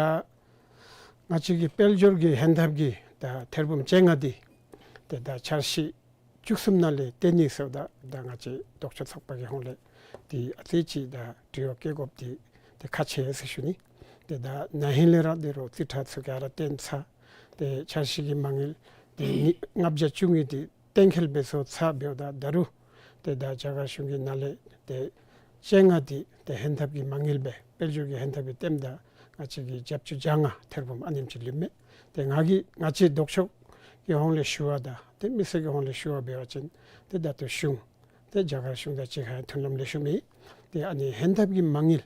ང་བཅས་ཀྱི་དཔལ་འབྱོར་གྱི་ཧེང་ཐབས་ཀྱི་ད་ཐེར་འབུམ་བཅོ་ལྔ་འདི་ཏེ་ད་འཆར་གཞི་བཅུ་གསུམ་ནང་ལས་བཏོན་ནི་ཟེརཝ་ད་ད་ང་བཅས་ལྡོག་ཕྱོགས་ཚོགས་པ་གི་ཧོངས་ལས་ཏེ་ཨ་ཙི་ཅིག་ད་དྲི་བ་བཀོད་དགོཔ་འདི་ཏེ་ཁག་ཆེ་ཟེར་ཞུ་ནི། ཏེ་ད་ན་ཧིང་ལས་ར་འདི་རོགས་རྩིས་ཁྲ་ཚུ་ག་ར་བཏོན་ཚར། ཏེ་འཆར་གཞི་གི་མ་དངུལ་ཏེ་ཉི་ལྔ་བརྒྱ་བཅུ་གཉིས་འདི་གཏན་འཁེལ་འབད་སོང་ཚར་འབདཝ་ད་ད་རུང་ཏེ་ད་རྒྱ་གར་གཞུང་གི་ནང་ལས་ཏེ་བཅོ་ལྔ་འདི་ཏེ་ཧེང་ཐབས་ཀྱི་མ་དངུལ་སྦེ་དཔལ་འབྱོར་གྱི་ཧེང་ཐབས་ཀྱི་བཏོནམ་ད་ང་བཅས་ཀྱི་བརྒྱད་ཅུ་གྱ་ལྔ་ཐེར་འབུམ་ཨ་ནེམ་ཅིག་ལུས་མས། ཏེ་ང་གིས་ང་བཅས་ལྡོག་ཕྱོགས་ཀྱི་ཧོངས་ལས་ཞུ་བ་དང་ཏེ་མི་སེར་གྱི་ཧོངས་ལས་ཞུ་བ་འབད་བ་ཅིན་ཏེ་ད་ལྟོ་གཞུང་ཏེ་རྒྱ་གར་གཞུང་དང་གཅིག་ཁར་མཐུན་ལམ་ལེགས་ཤོམ་ཨིན། ཏེ་ཨ་ནི་ཧེང་ཐབས་ཀྱི་མ་དངུལ་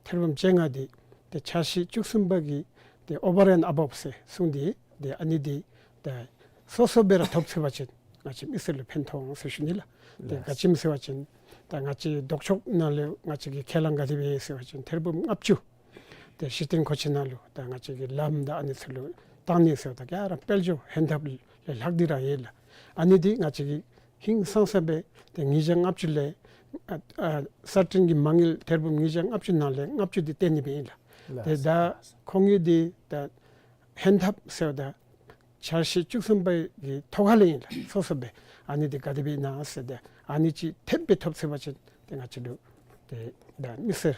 ཐེར་འབུམ་བཅོ་ལྔ་འདི་ཏེ་འཆར་གཞི་བཅུ་གསུམ་པ་གི་ཏེ་over and above ཟེར་གསུངས་ཏེ་ཏེ་ཨ་ནི་འདི་ད་སོ་སོ་སྦེ་ར་ཐོབ་ཚུགས་པ་ཅིན་ང་བཅས་མི་སེར་ལུ་ཕན་ཐོགས་འོང་ཟེར་ཞུ་ནི་ལགས། ཏེ་ལགས། ག་ཅི་སྨོ་ཟེར་བ་ཅིན་ད་ང་བཅས་ལྡོག་ཕྱོགས་ནང་ལས་ང་བཅས་ཀྱི་ཁས་བླངས་ག་དེ་སྦེ་ཡོད་ཟེར་བ་ཅིན་ཐེར་འབུམ་ལྔ་བཅུ་ཏེ་གཞི་རྟེན་མཁོ་ཆས་ནང་ལུ་ད་ང་བཅས་ཀྱི་ལམ་དང་ཨ་ནི་ཚུ་ལུ་བཏང་ནི་ཟེརཝ་ད་ག་ར་དཔལ་འབྱོར་ཧེང་ཐབས་ལས་ལྷག་སྟེ་ར་ཡོད་ལགས། ཨ་ནི་འདི་ང་བཅས་ཀྱིས་ཧིང་སངས་ས་སྦེ་ཏེ་ཉིས་བརྒྱ་ལྔ་བཅུ་ལས་ཨ་ཨ་གསར་སྐྲུན་གྱི་མ་དངུལ་ཐེར་འབུམ་ཉིས་བརྒྱ་ལྔ་བཅུ་ནང་ལས་ལྔ་བཅུ་འདི་བཏོན་ནི་སྦེ་ཨིན་ལགས། ལགས། ཏེ་ད་ཁོང་གི་འདི་ད་ཧེང་ཐབས་ཟེརཝ་ད་འཆར་གཞི་བཅུ་གསུམ་པའི་གི་ཐོག་ཁ་ལས་ཨིན་ལགས། སོ་སོ་སྦེ་ཨ་ནི་འདི་ག་དེ་སྦེ་ཨིན་ན་ཟེར་ཏེ་ཨ་ནི་ཅིག་ཐེབས་སྦེ་ཐོབ་ཚུགས་པ་ཅིན་ཏེ་ང་བཅས་ལུ་ཏེ་ད་མི་སེར་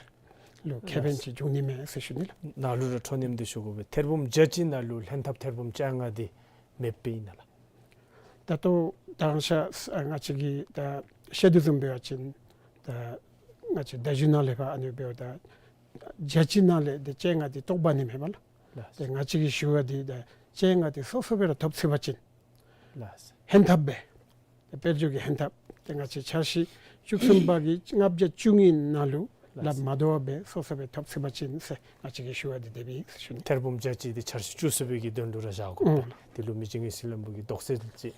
ལུ་ཁེ་ཕན་ཅིག་འབྱུང་ནི་མས་ཟེར་ཞུ་ནི་ལགས། ནཱ་ལུ་ར་འཕྲོ་མཉམ་འདི་ཞུ་དགོ་པས། ཐེར་འབུམ་བརྒྱད་ཅུ་ནང་ལུ་ལྷན་ཐབས་ཐེར་འབུམ་བཅོ་ལྔ་འདི་མེདཔ་ཨིན་ན་ལགས། ད་ལྟོ་ད་ང་བཅས་ང་བཅས་ཀྱིས་ད་ཤེས་དོ་བཟུམ་འབད་བ་ཅིན་ད་ང་བཅས་ད་གཞུང་ནང་ལས་ཕར་ཨ་ནི་འབདཝ་ད་བརྒྱད་ཅུ་ནང་ལས་ཏེ་བཅོ་ལྔ་འདི་བཏོག་འབག་ནི་མེན་པ་ལགས། ལགས། ཏེ་ང་བཅས་ཀྱིས་ཞུ་བ་འདི་ད་བཅོ་ལྔ་འདི་སོ་སོ་སྦེ་ར་ཐོབ་ཚུགས་པ་ཅིན་ལགས། ཧེང་ཐབས་སྦེ་ཏེ་དཔལ་འབྱོར་གྱི་ཧེང་ཐབས་ཏེ་ང་བཅས་འཆར་གཞི་བཅུ་གསུམ་པ་གི་ལྔ་བརྒྱ་བཅུ་གཉིས་ནང་ལུ་ལགས། ལགཔ་མ་དོ་བར་སྦེ་སོ་སོ་སྦེ་ཐོབ་ཚུགས་པ་ཅིན་ཟེར་ང་བཅས་ཀྱིས་ཞུ་བ་འདི་དེ་སྦེ་ཨིན་ཟེར་ཞུ་ནི། ཐེར་འབུམ་བརྒྱད་ཅུ་འདི་འཆར་གཞི་བཅུ་གསུམ་པའི་གི་དོན་ལུ་ར་བཞག་དགོ་པས། ཨུམ། དེ་ལུ་མི་རྗེ་ངེས་ཤེས་ལྷུན་པོ་གིས་དོགས་སེལ་ཅིག་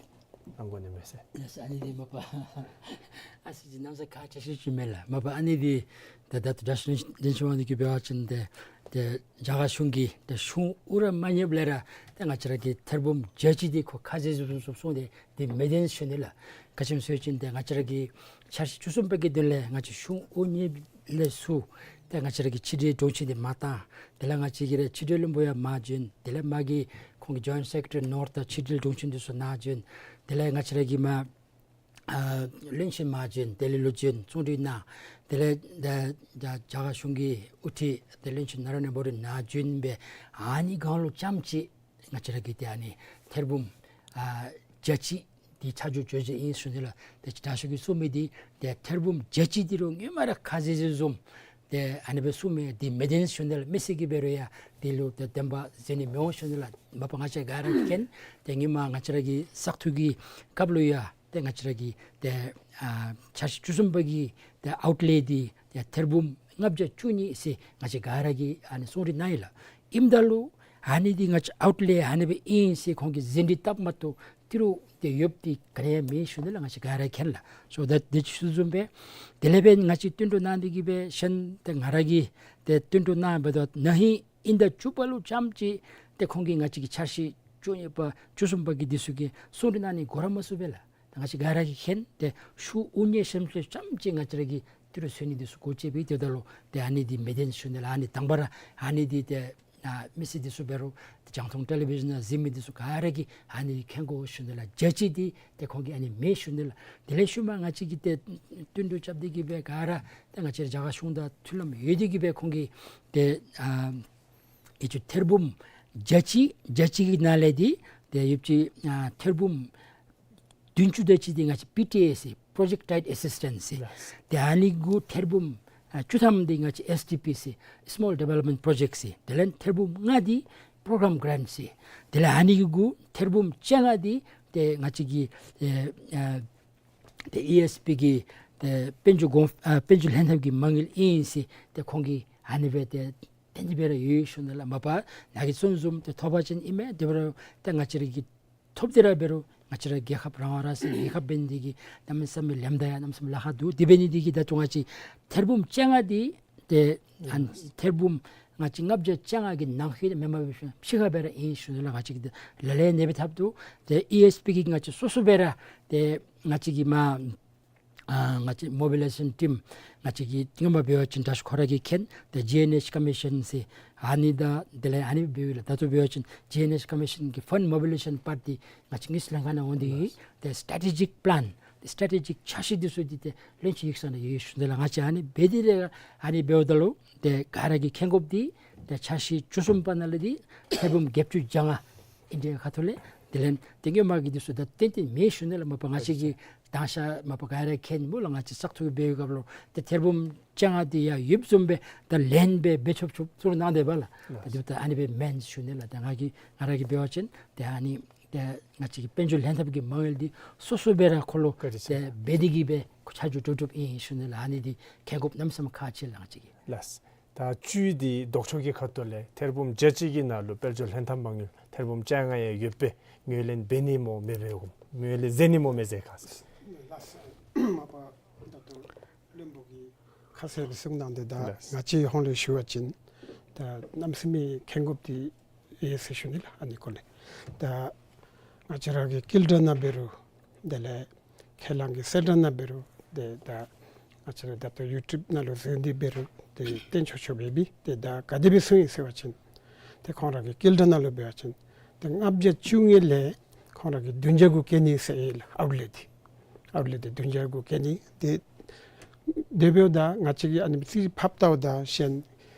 གནང་དགོ་ནི་མས་ཟེར། ལགས། ཨ་ནི་འདི་མ་པ་ཨ་ཙི་ཅིག་གནམ་ས་ཁག་ཆེ་ཤོས་ཅིག་མས་ལགས། མ་པ་ཨ་ནི་འདི་ད་ད་ལྟོ་དྲག་ཤོས་བློན་ཆེན་དབང་འདུས་ཀྱིས་འབད་བ་ཅིན་ཏེ་ཏེ་རྒྱ་གར་གཞུང་གིས་ཏེ་གཞུང་དབུ་ར་མ་བརྙེསཔ་ལས་ར་ཏེ་ང་བཅས་ར་གི་ཐེར་འབུམ་བརྒྱད་ཅུ་འདི་ཁོ་ཁ་ཟེར་ཟེར་གསུངས་ཏེ་འདི་མེདཔ་ཨིན་ཟེར་ཞུ་ནི་ལགས། ག་ཅི་སྨོ་ཟེར་བ་ཅིན་ཏེ་ང་བཅས་ར་གི་འཆར་གཞི་བཅུ་གསུམ་པའི་གི་དོན་ལས་ང་བཅས་གཞུང་དབུ་བརྙེས་ལས་ཚུར་ཏེ་ང་བཅས་ར་གི་ཕྱི་འབྲེལ་དྲུང་ཆེན་འདི་མར་བཏང་། དེ་ལས་ང་བཅས་ཀྱི་ར་ཕྱི་འབྲེལ་བློན་པོ་ཡང་མར་བྱོན། དེ་ལས་མ་གི་ཁོང་གི་ཇོའིནཊ་སེཀ་རེ་ཊི་ནོརཐ་དང་ཕྱི་འབྲེལ་དྲུང་ཆེན་འདི་ཚུ་ནཱ་བྱོན། དེ་ལས་ང་བཅས་ར་གི་མ་ཨ་བློན་ཆེན་མར་བྱོན། ལྡི་ལི་ལུ་བྱོན། བཙོན་འཁྲུག་ནང་དེ་ལས་ད་ད་རྒྱ་གར་གཞུང་གི་དབུ་ཁྲིད་ཏེ་བློན་ཆེན་ན་རེནྡྲ་མོ་དི་ནཱ་བྱོན་སྦེ་ཨ་ནི་སྒང་ལུ་རྐྱངམ་ཅིག་ང་བཅས་ར་གི་ཏེ་ཨ་ནི་ཐེར་འབུམ་ཨ་བརྒྱད་ཅུ་འདི་ཆ་འཇོག་འགྱོ་ཡི་ཨིན་ཟེར་ཞུ་ནི་ལགས། ཏེ་དྲག་ཤོས་ཀྱིས་གསུངས་མི་འདི་ཏེ་ཐེར་འབུམ་བརྒྱད་ཅུ་འདི་རོགས་སྔོན་མ་ར་ཁ་ཟེར་ཟེར་བཟུམ་ཏེ་ཨ་ནི་སྦེ་གསུངས་མི་འདི་མེདཔ་ཨིན་ཟེར་ཞུ་ནི་ལགས། མི་སེར་གྱིས་འབད་རུང་ཡང་འདི་ལུ་ཏེ་བདེན་པ་བཟོ་ནི་མི་འོང་ཟེར་ཞུ་ནི་ལགས། མ་པ་ང་བཅས་ག་ར་གིས་མཁྱེན། ཏེ་སྔོན་མ་ང་བཅས་ར་གི་བཙག་འཐུ་གི་སྐབས་ལུ་ཡང་ཏེ་ང་བཅས་ར་གི་ཏེ་ཨ་འཆར་གཞི་བཅུ་གསུམ་པ་གི་ཏེ་ཨའུཊ་ལེ་འདི་ཏེ་ཐེར་འབུམ་ལྔ་བརྒྱ་བཅུ་གཉིས་ཟེར་ང་བཅས་ག་ར་གིས་ཨ་ནི་གསུང་རེ་གནང་ཡི་ལགས། ཨིནམ་ད་ལུ་ཨ་ནི་འདི་ང་བཅས་ཨའུཊ་ལེ་ཨ་ནི་སྦེ་ཨིན་ཟེར་ཁོང་གིས་ཟིན་བྲིས་བཏབ་མ་གཏོགས་ཏི་རུ་ཏེ་ཡོདཔ་འདི་ག་ནི་ཡང་མེད་ཞུ་ནི་ལགས། ང་བཅས་ག་ར་མཁྱེན་ལགས། སོ་ད་དེ་ཚུ་བཟུམ་སྦེ་དེ་ལས་འབད་ང་བཅས་བསྟུན་གྲོས་གནང་སྟེ་གིས་སྦེ་ཤན་ཏེ་ང་ར་གིས་ཏེ་བསྟུན་གྲོས་གནང་འབདཝ་ད་ན་ཧིང་དབྱིན་ཟླ་བཅུ་པ་ལུ་རྐྱངམ་ཅིག་ཏེ་ཁོང་གིས་ང་བཅས་ཀྱི་འཆར་གཞི་བཅུ་གཉིས་པ་བཅུ་གསུམ་པ་གི་འདི་ཚུ་གི་གསུང་རེ་གནང་ནི་འགོ་ར་མ་བཙུགས་པས་ལགས། ད་ང་བཅས་ག་ར་གིས་མཁྱེན། ཏེ་གཞུང་དབུ་བརྙེས་ཞིནམ་ལས་རྐྱངམ་ཅིག་ང་བཅས་ར་གིས་ཏི་རུ་འཚོལ་ནི་འདི་ཚུ་སྒོ་ཕྱེ་སྦེ་ཏེ་ད་ལུ་ཏེ་ཨ་ནི་འདི་མེདཔ་ཨིན་ཟེར་ཞུ་ནི་ལགས། ཨ་ནི་དང་པ་ར་ཨ་ནི་འདི་ཏེ་ཨ་མི་སེར་འདི་ཚུ་འབད་རུང་ཏེ་རྒྱང་མཐོང་ཊེ་ལི་བི་ཞཱན་ནང་གཟིགས་མི་འདི་ཚུ་ག་ར་གིས་ཨ་ནི་མཁྱེན་དགོ་ཞུ་ནི་ལགས། བརྒྱད་ཅུ་འདི་ཏེ་ཁོང་གིས་ཨ་ནི་མེད་ཞུ་ནི་ལགས། དེ་ལས་ཤུལ་མ་ང་བཅས་ཀྱིས་ཏེ་བསྟུན་གྲོས་རྐྱབ་སྟེ་གིས་སྦེ་ག་ར་ཏེ་ང་བཅས་རྒྱ་གར་གཞུང་དང་མཐུན་ལམ་ཡོད་དེ་གིས་སྦེ་ཁོང་གིས་ཏེ་ཨ་ཨེ་ཅིག་ཐེར་འབུམ་བརྒྱད་ཅུ་བརྒྱད་ཅུ་གི་ནང་ལས་འདི་ཏེ་ཡོད་ཅི་ཨ་ཐེར་འབུམ་བདུན་ཅུ་དེ་ཅིག་འདི་ང་བཅས་པི་ཊི་ཨེ་ཟེར་པྲོ་ཇེཀཊ་ཊའིཊ་ཨེ་སིས་ཊེནསི་ཟེར། ལགས། ཏེ་ཨ་ནི་གུ་ཐེར་འབུམ་ཨ་བཅུ་ཐམ་འདི་ང་བཅས་ཨེསི་ཌི་པི་ཟེར་སི་མོལ་ཌི་ཝེ་ལོབ་མེནཊ་པྲོ་ཇེཀཊ་ཟེར། དེ་ལས་ཐེར་འབུམ་ལྔ་འདི་པྲོ་གྲམ་གྲཱནཊ་ཟེར། དེ་ལས་ཨ་ནི་གུ་ཐེར་འབུམ་བཅོ་ལྔ་འདི་ཏེ་ང་བཅས་ཀྱི་ཨེ་ཨ་ཏེ་ཨི་ཨེསི་པི་གི་ཏེ་དཔལ་འབྱོར་གོང་ཨ་དཔལ་འབྱོར་ལྷན་ཐབས་ཀྱི་མ་དངུལ་ཨིན་ཟེར་ཏེ་ཁོང་གིས་ཨ་ནི་སྦེ་ཏེ་ཏན་ཏིག་སྦེ་ར་ཡོད་ཞུ་ནི་ལགས། མ་པ་ནཱ་གིས་གསུངས་བཟུམ་ཏེ་ཐོབ་པ་ཅིན་ཨིན་མས། དེ་འབད་རུང་ཏེ་ང་བཅས་ར་གིས་ཐོབ་སྟེ་ར་འབད་རུང་ང་བཅས་ར་རྒྱལ་ཁབ་རང་དབང་ར་ཟེར་རྒྱལ་ཁབ་འབད་ནི་འདི་གིས་གནམ་མེད་ས་མེད་ལེགསམ་དང་ཡང་གནམ་མེད་ས་མེད་ལཱ་ཁག་འདུག། དེ་འབད་ནི་འདི་གིས་ད་ལྟོ་ང་བཅས་ཐེར་འབུམ་བཅོ་ལྔ་འདི་ཏེ་ཨ་ཐེར་འབུམ་ང་བཅས་ལྔ་བརྒྱ་བཅོ་ལྔ་གི་ནང་འཁོད་མེན་པར་སྦེ་ཕྱི་ཁར་སྦེ་ར་ཨིན་ཞུ་ནི་ལགས། ང་བཅས་ཀྱིས་ལག་ལེན་འབད་བའི་ཐབས་ཏེ་ཨི་ཨེསི་པི་གིས་ང་བཅས་སོ་སོ་སྦེ་ར་ཏེ་ང་བཅས་ཀྱི་མ་ ཨ་ང་བཅས་མོ་བི་ལའི་ཟེ་ཤཱན་ཊིམ་ང་བཅས་ཀྱིས་སྔོན་མ་འབད་བ་ཅིན་དྲག་ཤོས་ཁོ་ར་གིས་མཁྱེན། ཏེ་ཇི་ཨེན་ཨེཆ་ཀོ་མི་ཤཱན་ཟེར་ཨ་ནི་དང་དེ་ལས་ཨ་ནི་འབདཝ་ལས་ད་ལྟོ་འབད་བ་ཅིན་ཇི་ཨེན་ཨེཆ་ཀོ་མི་ཤཱན་གྱི་ཕཱནཌ་མོ་བི་ལའི་ཟེ་ཤཱན་པརཊ་འདི་ང་བཅས་དངུལ་རྩིས་ལྷན་ཁག་ནང་འོང་སྟེ་ཡོད། ཏེ་སི་ཊེ་ཊེ་ཇིག་པི་ལཱན་ཏེ་སི་ཊེ་ཊེ་ཇིག་འཆར་གཞི་འདི་ཚུ་འདི་ཏེ་བློན་ཆེན་ཡིག་ཚང་ནང་ཡོད་ཞུ་ནི་ལགས། ང་བཅས་ཨ་ནི་འབད་དེ་ར་ཨ་ནི་འབདཝ་ད་ལུ་ཏེ་ག་ར་གིས་མཁྱེན་དགོཔ་འདི་ཏེ་འཆར་གཞི་བཅུ་གསུམ་པ་ནང་ལས་འདི་ཐེར་འབུམ་བརྒྱད་ཅུ་གྱ་ལྔ་ཨིན་ཏེ་ཁ་ཐུག་ལས་དེ་ལས་ཏེ་སྔོན་མ་གི་འདི་ཚུ་ད་ཏན་ཏན་མེད་ཞུ་ནི་ལགས། མ་པ་ང་བཅས་ཀྱིས་དང་ཤ་མ་པ་ག་ར་མཁྱེན་སྨོ་ལགས། ང་བཅས་བཙག་འཐུ་འབད་བའི་སྐབས་ལུ་ཏེ་ཐེར་འབུམ་བཅོ་ལྔ་འདི་ཡང་ཡོདཔ་བཟུམ་སྦེ་ད་ལེན་སྦེ་འབད་ཆོག་ཆོགཔ་ཚུར་གནང་སྟེ་འབདཝ་ལགས། ལགས། ད་ད་ཨ་ནི་སྦེ་མེན་ཞུ་ནི་ལགས། ད་ང་གིས་ང་ར་གིས་འབད་བ་ཅིན་ཏེ་ཨ་ནི་ཏེ་ང་བཅས་ཀྱི་དཔལ་འབྱོར་ལྷན་ཐབས་ཀྱི་མ་དངུལ་འདི་སོ་སོ་སྦེ་ར་ཁོ་ལུ་བཀའ་དྲིན་ཆེ། ཏེ་འབད་དེ་གིས་སྦེ་ཁོ་ཆ་འཇོག་གྲུབ་གྲུབ་ཨིན་ཞུ་ནི་ལགས། ཨ་ནི་འདི་མཁྱེན་དགོཔ་གནམ་མེད་ས་མེད་ཁག་ཆེ་ལགས་ང་བཅས་ཀྱིས། ལགས། ད་བཅུད་འདི་ལྡོག་ཕྱོགས་ཀྱི་ཁ་ཐུག་ལས་ཐེར་འབུམ་བརྒྱད་ཅུ་གི་ནང་ལུ་དཔལ་འབྱོར་ལྷན་ཐབས་མ་དངུལ་ཐེར་འབུམ་བཅོ་ལྔ་ཡང་ཡོད་པའི་ངོས་ལེན་འབད་ནི་སྨོ་མི་འབད་སྨོ་ངོས་ལེན་མཛད་ནི་སྨོ་མི་མཛད་ག་ཟེར། ལགས་སོ། མ་པ་ད་ལྟོ་བློན་པོ་གིས་ཁ་གསལ་སྦེ་གསུངས་གནང་སྟེ་ད་ལགས། ང་བཅས་ཧོང་ལས་ཞུ་བ་ཅིན་ད་གནམ་མེད་ས་མེད་མཁྱེན་དགོཔ་འདི་ཡོད་ཟེར་ཞུ་ནི་ལགས། ཨ་ནི་སྐོར་ལས་ད་ང་བཅས་ར་གི་བསྐྱིལ་ཌ་ནང་འབད་རུང་དེ་ལས་ཁས་བླངས་ཀྱི་གསལ་བསྒྲགས་ནང་འབད་རུང་ཏེ་ད་ང་བཅས་ར་ད་ལྟོ་ཡུ་ཊུབ་ནང་ལུ་གཟིགས་ཏེ་འབད་རུང་ཏེ་སྟོན་ཆོག་ཆོག་སྦེ་འབད་ཏེ་ད་ག་དེ་སྦེ་གསུངས་ཡི་ཟེར་བ་ཅིན་ཏེ་ཁོང་ར་གི་བསྐྱིལ་ཌ་ནང་ལུ་འབད་བ་ཅིན་ཏེ་ལྔ་བརྒྱ་བཅུ་གཉིས་ལས་ཁོང་ར་གིས་བདུན་བརྒྱ་གུ་བཀལ་ནི་ཟེར་ཡོད་ལགས། ཨའུཊ་ལེ་འདི་ཨའུཊ་ལེ་འདི་བདུན་བརྒྱ་གུ་བཀལ་ནི་ཏེ་དེ་འབདཝ་ད་ང་བཅས་ཀྱིས་ཨ་ནི་རྩིས་ཕབ་བལྟཝ་ད་གཞན་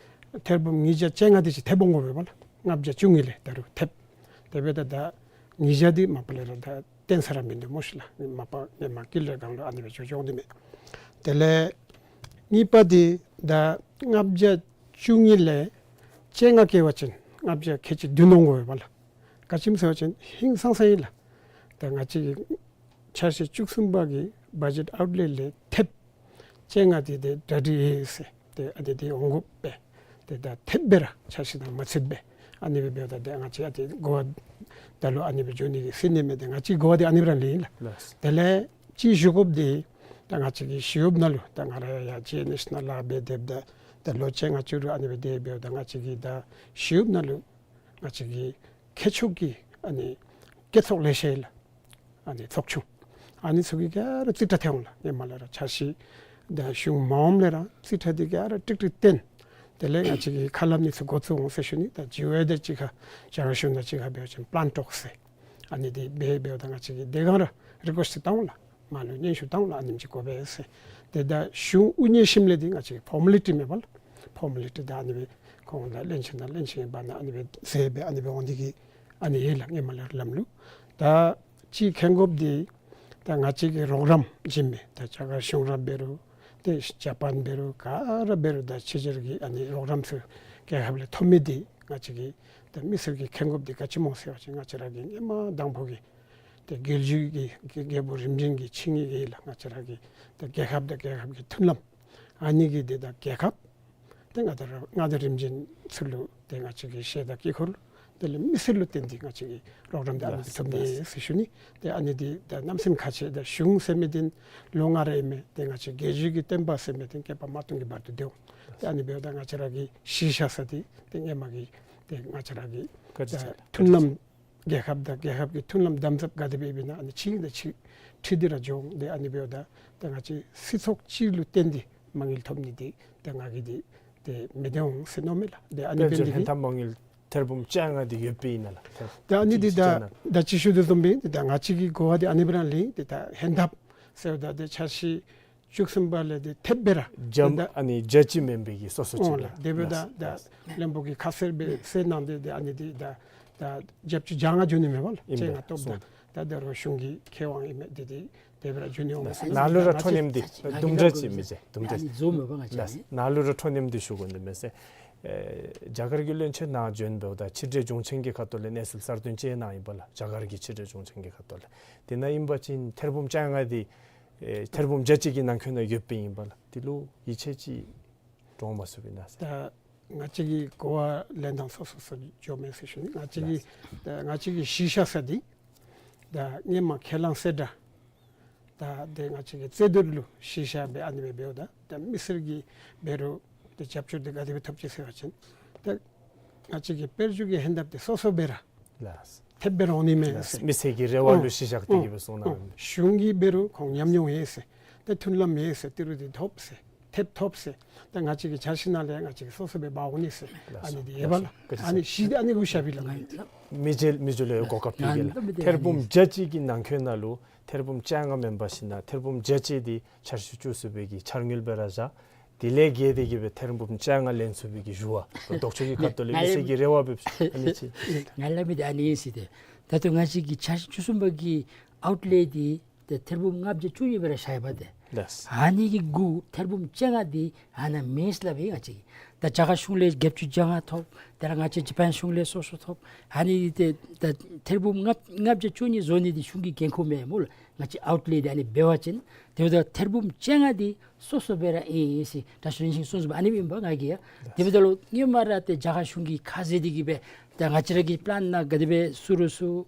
ཐེར་འབུམ་ཉིས་བརྒྱ་བཅོ་ལྔ་འདི་ཅིག་ཐེབས་འོང་དགོ་པས་ལགས། ལྔ་བརྒྱ་བཅུ་གཉིས་ལས་ད་རུང་ཐེབས། དེ་འབདཝ་ད་ད་ཉིས་བརྒྱ་འདི་མ་པ་ལས་ར་ད་བཏོན་ས་ར་མིན་འདུག་སྨོ་ཤིག་ལགས། མ་པ་ངོ་མ་བསྐྱིལ་ཌ་སྒང་ལུ་ཨ་ནི་སྦེ་འགྱོ་འགྱོ་འོང་ནི་མས། དེ་ལས་གཉིས་པ་འདི་ད་ལྔ་བརྒྱ་བཅུ་གཉིས་ལས་བཅོ་ལྔ་བཀལ་བ་ཅིན་ལྔ་བརྒྱ་ཁལ་གཅིག་བདུན་འོང་དགོ་པས་ལགས། ག་ཅི་སྨོ་ཟེར་བ་ཅིན་ཧིང་སང་ས་ཨིན་ལགས། ད་ང་བཅས་ཀྱི་འཆར་གཞི་བཅུ་གསུམ་པ་གི་བ་ཇེཊ་ཨའུཊ་ལེ་ལས་ཐེབས་བཅོ་ལྔ་འདི་ཏེ་གྲ་སྒྲིག་ཡོད་ཟེར་ཏེ་ཨ་ནི་འདི་འོང་དགོ་པས། ཏེ་ད་ཐེབས་སྦེ་ར་འཆར་གཞི་དང་མ་ཚུད་པས། ཨ་ནི་སྦེ་འབདཝ་ད་ཏེ་ང་བཅས་ཨ་ཏེ་གོ་བ་ད་ལུ་ཨ་ནི་སྦེ་འགྱོ་ནི་གི་སྲིད་ནི་མས། ཏེ་ང་བཅས་གོ་བ་འདི་ཨ་ནི་སྦེ་ར་ལེན་ལགས། ལགས། དེ་ལས་ཅིག་ཞུ་དགོཔ་འདི་ད་ང་བཅས་ཀྱི་ཞི་གཡོགཔ་ནང་ལུ་ད་ང་ར་ཡང་ཇི་ཨེན་ཨེཆ་ནང་ལཱ་འབད་སྡོདཔ་ད་ད་ལོ་བཅོ་ལྔ་བཅུ་དྲུག་ཨ་ནི་སྦེ་སྡོད་འབདཝ་ད་ང་བཅས་ཀྱི་ད་ཞི་གཡོགཔ་ནང་ལུ་ང་བཅས་ཀྱི་ཁྱད་ཆོས་ཀྱི་ཨ་ནི་སྐྱེད་ཚོགས་ལེ་ཤ་ཡོད་ལགས། ཨ་ནི་ཚོགས་ཆུང་ཨ་ནི་ཚུ་གིས་ག་ར་རྩིས་ཁྲ་འཐེན་འོང་ལགས། ཧེ་མ་ལས་ར་འཆར་གཞི་ད་གཞུང་མ་འོངམ་ལས་ར་རྩིས་ཁྲ་འདི་ག་ར་ཀྲིག་ཀྲི་བཏོན། དེ་ལས་ང་བཅས་ཀྱིས་ཁ་སླབ་ནི་ཚུ་འགོ་བཙུགས་འོང་ཟེར་ཞུ་ནི། ད་ཇི་ཝའི་དང་གཅིག་ཁར་རྒྱ་གར་གཞུང་དང་གཅིག་ཁར་འབད་བ་ཅིན་པླཱན་ཊོག་ཟེར་ཨ་ནི་འདི་འབད་འབདཝ་ད་ང་བཅས་ཀྱིས་དེ་སྒང་ར་རི་ཀུ་ཝེསཊ་བཏང་འོང་ལགས། མར་ལུ་སྙན་ཞུ་བཏང་འོང་ལགས། ཨ་ནེམ་ཅིག་དགོ་པས་ཟེར། ཏེ་ད་གཞུང་དབུ་བརྙེས་ཞིནམ་ལས་འདི་ང་བཅས་ཕོར་མ་ལི་ཊི་མེན་པ་ལགས། ཕོར་མ་ལི་ཊི་ད་ཨ་ནི་སྦེ་ཁོང་དང་བློན་ཆེན་དང་བློན་ཆེན་བར་ན་ཨ་ནི་སྦེ་མཛད་སྦེ་ཨ་ནི་སྦེ་འོང་ནི་གི་ཨ་ནི་ཡོད་ལགས། ཧེ་མ་ལས་ར་ལམ་ལུགས། ད་ཅིག་མཁྱེན་དགོཔ་འདི་ད་ང་བཅས་ཀྱི་རོགས་རམ་བྱིན་མི་ད་རྒྱ་གར་གཞུང་ར་འབད་རུང་ཏེ་ཇ་པཱན་འབད་རུང་ག་ར་འབད་རུང་ད་ཕྱི་རྒྱལ་གྱི་ཨ་ནི་རོགས་རམ་ཚུ་རྒྱལ་ཁབ་ལས་ཐོབ་མི་འདི་ང་བཅས་ཀྱིས་ད་མི་སེར་གྱིས་མཁྱེན་དགོཔ་འདི་ག་ཅི་སྨོ་ཟེར་བ་ཅིན་ང་བཅས་ར་གི་ཧེ་མ་དང་ཕུ་གི་ཏེ་རྒྱལ་བརྒྱུད་ཀྱི་རྒྱལ་པོ་རིམ་བྱོན་གྱི་ཆིངས་ཡིག་ཡོད་ལགས། ང་བཅས་ར་གི་ཏེ་རྒྱལ་ཁབ་དང་རྒྱལ་ཁབ་ཀྱི་མཐུན་ལམ་ཨ་ནི་གི་འདི་ད་རྒྱལ་ཁབ་ཏེ་མངའ་བདག་མངའ་བདག་རིམ་བྱོན་ཚུ་ལུ་ཏེ་ང་བཅས་ཀྱི་བཤད་དང་དཀྱིལ་འཁོར་དེ་ལས་མི་སེར་ལུ་བརྟེན་ཏེ་ང་བཅས་ཀྱི་རོགས་རམ་འདི་ཨ་ནི་ལགས་ཐོབ་ནི་ཟེར་ཞུ་ནི། ཏེ་ཨ་ནི་འདི་ད་གནམ་མེད་ས་མེད་ཁག་ཆེ། ད་གཞུང་ཟེར་མི་འདི་ལོ་ལྔ་རེ་ཨིན་མས། ཏེ་ང་བཅས་རྒྱལ་བརྒྱུད་ཀྱི་བསྟན་པ་ཟེར་མི་འདི་བསྐལ་པ་མ་སྟོང་གི་བར་དུ་སྡོད་འོང་། ཏེ་ཨ་ནི་འབདཝ་ད་ང་བཅས་ར་གི་གཞིས་ཆགས་ས་འདི་ཏེ་ཧེ་མ་གི་ཏེ་ང་བཅས་ར་གི་ད་མཐུན་ལམ་རྒྱལ་ཁབ་དང་རྒྱལ་ཁབ་ཀྱི་མཐུན་ལམ་དམ་ཟབ་ག་དེ་སྦེ་ཨིན་ན་ཨ་ནི་གཅིག་དང་གཅིག་འཁྲིལ་ཏེ་ར་འགྱོ་འོང་། ཏེ་ཨ་ནི་འབདཝ་ད་ད་ང་བཅས་སྲིད་ཚོགས་གཅིག་ལུ་བརྟེན་ཏེ་མ་དངུལ་ཐོབ་ནི་འདི་ད་ང་གིས་འདི་ཏེ་མི་བདེན་འོང་ཟེར་མནོཝ་མས་ལགས། ཏེ་ཨ་ནི་དཔལ་འབད་འབད་འདི་ཧན་ཐབས་མ་དངུལ་ཐེར་འབུམ་བཅོ་ལྔ་འདི་ཡོདཔ་ཨིན་ན་ལགས། ད་ཨ་ནི་འདི་ད་ད་ཅི་ཞུ་དོ་བཟུམ་སྦེ་ད་ང་བཅས་ཀྱི་གོ་བ་འདི་ཨ་ནི་སྦེ་ར་ལེན། ཏེ་ད་ཧན་ཐབས་ཟེརཝ་ད་ཏེ་འཆར་གཞི་བཅུ་གསུམ་པ་ལས་འདི་ཐེབས་སྦེ་ར་འཇམ་ད་ཨ་ནི་རྒྱ་ཆེ་མེན་པའི་གི་སོ་སོ་ཅིག་ཨོ་ལགས། ལགས། དེ་འབདཝ་ད་ལགས། ད་བློན་པོ་གིས་ཁ་གསལ་སྦེ་གསལ་གནང་སྟེ་ཏེ་ཨ་ནི་འདི་ད་ད་བརྒྱད་ཅུ་གྱ་ལྔ་འགྱོ་ནི་མས་པ་ལགས། ཨིན་པས། བཅོ་ལྔ་ཐོབ་ད། ད་ད་རུང་གཞུང་གི་ཁེ་དབང་ཨིན་མས། འདི་འདི་དེ་སྦེ་ར་འགྱོ་ནི་འོང་ཟེར། ནཱ་ལུ་ར་འཕྲོ་མཐུད་དེ་དུམ་གྲ་ཅིག་མི་ཟེར་དུམ་གྲ་ཅིག་ཨ་ནི་རྫོགས་མེད་པ་ང་བཅས་ལགས། ནཱ་ལུ་ར་འཕྲོ་མཐུད་དེ་ཞུ་དགོ་ནི་མས་ཟེར། ཨེ་རྒྱ་གར་གྱི་བློན་ཆེན་ནཱ་བྱོན་འབདཝ་ད་ཕྱི་འབྲེལ་དྲུང་ཆེན་གྱི་ཁ་ཐུག་ལས་གནས་ཚུལ་གསར་བཏོན་ཅིག་གནང་ཡི་པ་ལགས། རྒྱ་གར་གྱི་ཕྱི་འབྲེལ་དྲུང་ཆེན་གྱི་ཁ་ཐུག་ལས། དེ་ནང་ཨིན་པ་ཅིན་ཐེར་འབུམ་བཅོ་ལྔ་འདི་ཨེ་ཐེར་འབུམ་བརྒྱ་ཅིག་གི་ནང་འཁོད་ནང་ཡོདཔ་ཨིན་པ་ལགས། དེ་ལུ་ཡིད་ཆེས་ཅིག་འདྲོངས་མ་ཚུགས་པས་ན་ཟེར། ད་ང་བཅས་ཀྱི་གོ་བ་ལེན་ཐངས་སོ་སོ་སོ་འགྱོཝ་མས་ཟེར་ཞུ་ནི། ང་བཅས་ཀྱི་ལགས། ད་ང་བཅས་ཀྱི་གཞིས་ཆགས་ས་འདི་ད་ཧེ་མ་ཁས་བླངས་གསལ་བསྒྲགས་ད་ཏེ་ང་བཅས་ཀྱི་རྩོད་བསྡུར་ལུ་གཞིར་བཞག་སྦེ་ཨ་ནི་སྦེ་འབདཝ་ད་ད་མི་སེར་གྱིས་འབད་རུང་ཏེ་རྒྱབ་སྐྱོར་འདི་ག་དེ་སྦེ་ཐོབ་ཅི་ཟེར་བ་ཅིན་ད་ང་བཅས་ཀྱི་དཔལ་འབྱོར་གྱི་ཧན་ཐབས་འདི་སོ་སོ་སྦེ་ར་ལགས། ཐེབས་སྦེ་ར་འོང་ནི་མས་ལགས། ཟེར། མི་སེར་གྱི་རེ་བ་ལུ་ཨོ་གཞི་བཞག་སྟེ་ཨོ་གི་སྦེ་གསུངས་གནང་ཨོ་ཡི། གཞུང་གིས་འབད་རུང་ཁོང་ཉམས་མྱོང་ཡོད་ཟེར། མཐུན་ལམ་མེད་ཟེར། ཏི་རུ་འདི་ཐོབ་ཟེར། ཐེབས་ཐོབ་ཟེར། ད་ང་བཅས་ཀྱི་འཆར་གཞི་ནང་ལས་ང་བཅས་ཀྱིས་སོ་སོ་སྦེ་འབག་འོང་ནི་ཟེར། ལགས་སོ། ཨ་ནི་འདི་ཡོད་པ་ལགས། ལགས་སོ། ཨ་ནི་བཞི་འདི་ཨ་ནི་གུ་བཞག་པའི་ལགས། མི་རྗེ་མི་རྗེ་ལུ་གོ་སྐབས་ཕུལ་གེ་ལགས། ཨ་ནི་ཐེར་འབུམ་བརྒྱད་ཅུ་གི་ནང་འཁོད་ནང་ལུ་ཐེར་འབུམ་བཅོ་ལྔ་མེན་པར་ཞིན་ན་ཐེར་འབུམ་བརྒྱད་ཅུ་འདི་འཆར་གཞི་བཅུ་གསུམ་པའི་གི་འཆར་དངུལ་སྦེ་ར་བཞག། དེ་ལས་བརྒལ་ཏེ་གི་སྦེ་ཐེར་འབུམ་བཅོ་ལྔ་ལེན་ཚུགས་པའི་གི་ཞུ་བ་ལྡོག་ཕྱོགས་ཀྱི་ཁ་ཐུག་ལས་མི་སེར་གྱིས་རེ་བ་འབད་ཨ་ནི་ཅིག། ང་སླབ་མི་འདི་ཨ་ནི་ཨིན་ཟེར་ཏེ། ད་ལྟོ་ང་བཅས་ཀྱི་འཆར་གཞི་བཅུ་གསུམ་པ་གི་ཨའུཊ་ལེ་འདི་ཏེ་ཐེར་འབུམ་ལྔ་བརྒྱ་བཅུ་གཉིས་སྦེ་ར་བཞག་པ་ཏེ། ལགས། ཨ་ནི་གི་གུ་ཐེར་འབུམ་བཅོ་ལྔ་འདི་ཨ་ནཱ་མེད་ཟེར་སླབ་ཨིན། ང་བཅས་ཀྱིས་ད་རྒྱ་གར་གཞུང་ལས་བརྒྱད་ཅུ་གྱ་ལྔ་ཐོབ། དེ་ལས་ང་བཅས་ཇ་པཱན་གཞུང་ལས་སོ་སོ་ཐོབ། ཨ་ནི་ཏེ་ད་ཐེར་འབུམ་ལྔ་ལྔ་བརྒྱ་བཅུ་གཉིས་བཟོ་ནི་འདི་གཞུང་གི་འགན་ཁུར་མེན་སྨོ་ལགས། ང་བཅས་ཨའུཊ་ལེ་འདི་ཨ་ནི་འབད་བ་ཅིན་དེ་འབདཝ་ད་ཐེར་འབུམ་བཅོ་ལྔ་འདི་སོ་སོ་སྦེ་ར་ཨིན་ཟེར་དྲག་ཤོས་རིན་ཆེན་གསུངས་སོ་ཨ་ནི་ཨིན་པས་ང་གིས་ཡ། དེ་འབདཝ་ད་ལུ་སྔོན་མ་ར་ཏེ་རྒྱ་གར་གཞུང་གིས་ཁ་བཟེད་དེ་གི་སྦེ་ད་ང་བཅས་ར་གི་པི་ལཱན་ནང་ག་དེ་སྦེ་ཚུད་རུང་ཚུད།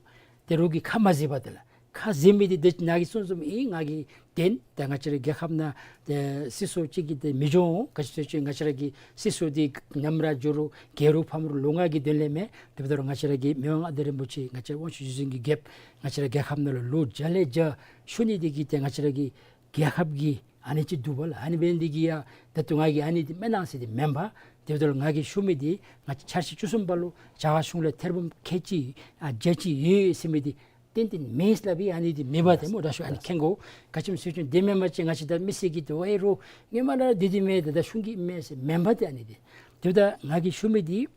ཏེ་རོགས་ཀྱིས་ཁ་མ་བཟེད་པར་ཏེ་ལགས། ཁ་བཟེད་མི་འདི་ཏེ་ནཱ་གིས་གསུངས་གསུངསམ་ཨིན། ང་གིས་བདེན། ད་ང་བཅས་ར་རྒྱལ་ཁབ་ནང་ཏེ་སྲིད་ཚོགས་གཅིག་གིས་ཏེ་མི་འགྱོ་འོང་། ག་ཅི་ཟེར་ཅིག་ང་བཅས་ར་གི་སྲིད་ཚོགས་འདི་ཉམས་ར་འགྱོ་རུང་རྒྱས་རུང་ཕམ་རུང་ལོ་ལྔ་གི་དོན་ལས་མེན། དེ་འབདཝ་ད་ར་ང་བཅས་ར་གི་མི་དབང་མངའ་བདག་རིན་པོ་ཆེ་ང་བཅས་དབང་ཕྱུག་རྗེ་བཙུན་གྱི་རྒྱལཔོ་ང་བཅས་ར་རྒྱལ་ཁབ་ནང་ལུ་ལོ་བརྒྱ་ལས་བརྒྱ་བཞུགས་ནི་འདི་གིས་ཏེ་ང་བཅས་ར་གི་རྒྱལ་ཁབ་ཀྱི་ཨ་ནི་ཅིག་འདུག་པ་ལགས། ཨ་ནི་འབད་ནི་འདི་གིས་ཡ་ད་ལྟོ་ང་གིས་ཨ་ནི་འདི་མེན་ན་ཟེར་འདི་མེན་པས། དེ་འབདཝ་ད་ལུ་ང་གིས་ཞུ་མི་འདི་ང་བཅས་འཆར་གཞི་བཅུ་གསུམ་པ་ལུ་རྒྱ་གར་གཞུང་ལས་ཐེར་འབུམ་ཁལ་གཅིག་ཨ་བརྒྱད་ཅུ་ཡོད་ཟེར་མི་འདི་ཏན་ཏན་མེད་ཟེར་སླབ་ཨིན། ཨ་ནི་འདི་མེད་པ་ཏེ་སྨོ་དྲག་ཤོས་ཨ་ནི་མཁྱེན་དགོ། ག་ཅི་སྨོ་ཟེར་བ་ཅིན་དེ་མེན་པ་ཅིན་ང་བཅས་ད་མི་སེར་གྱིས་ཏེ་ཝའི་རོགས་སྔོན་མ་ལས་འདི་འདི་མེད་ད་ད་གཞུང་གིས་མེད་ཟེར་མེན་པ་ཏེ་ཨ་ནི་འདི། དེ་འབདཝ་ད་ང་གིས་ཞུ་མི་འདི་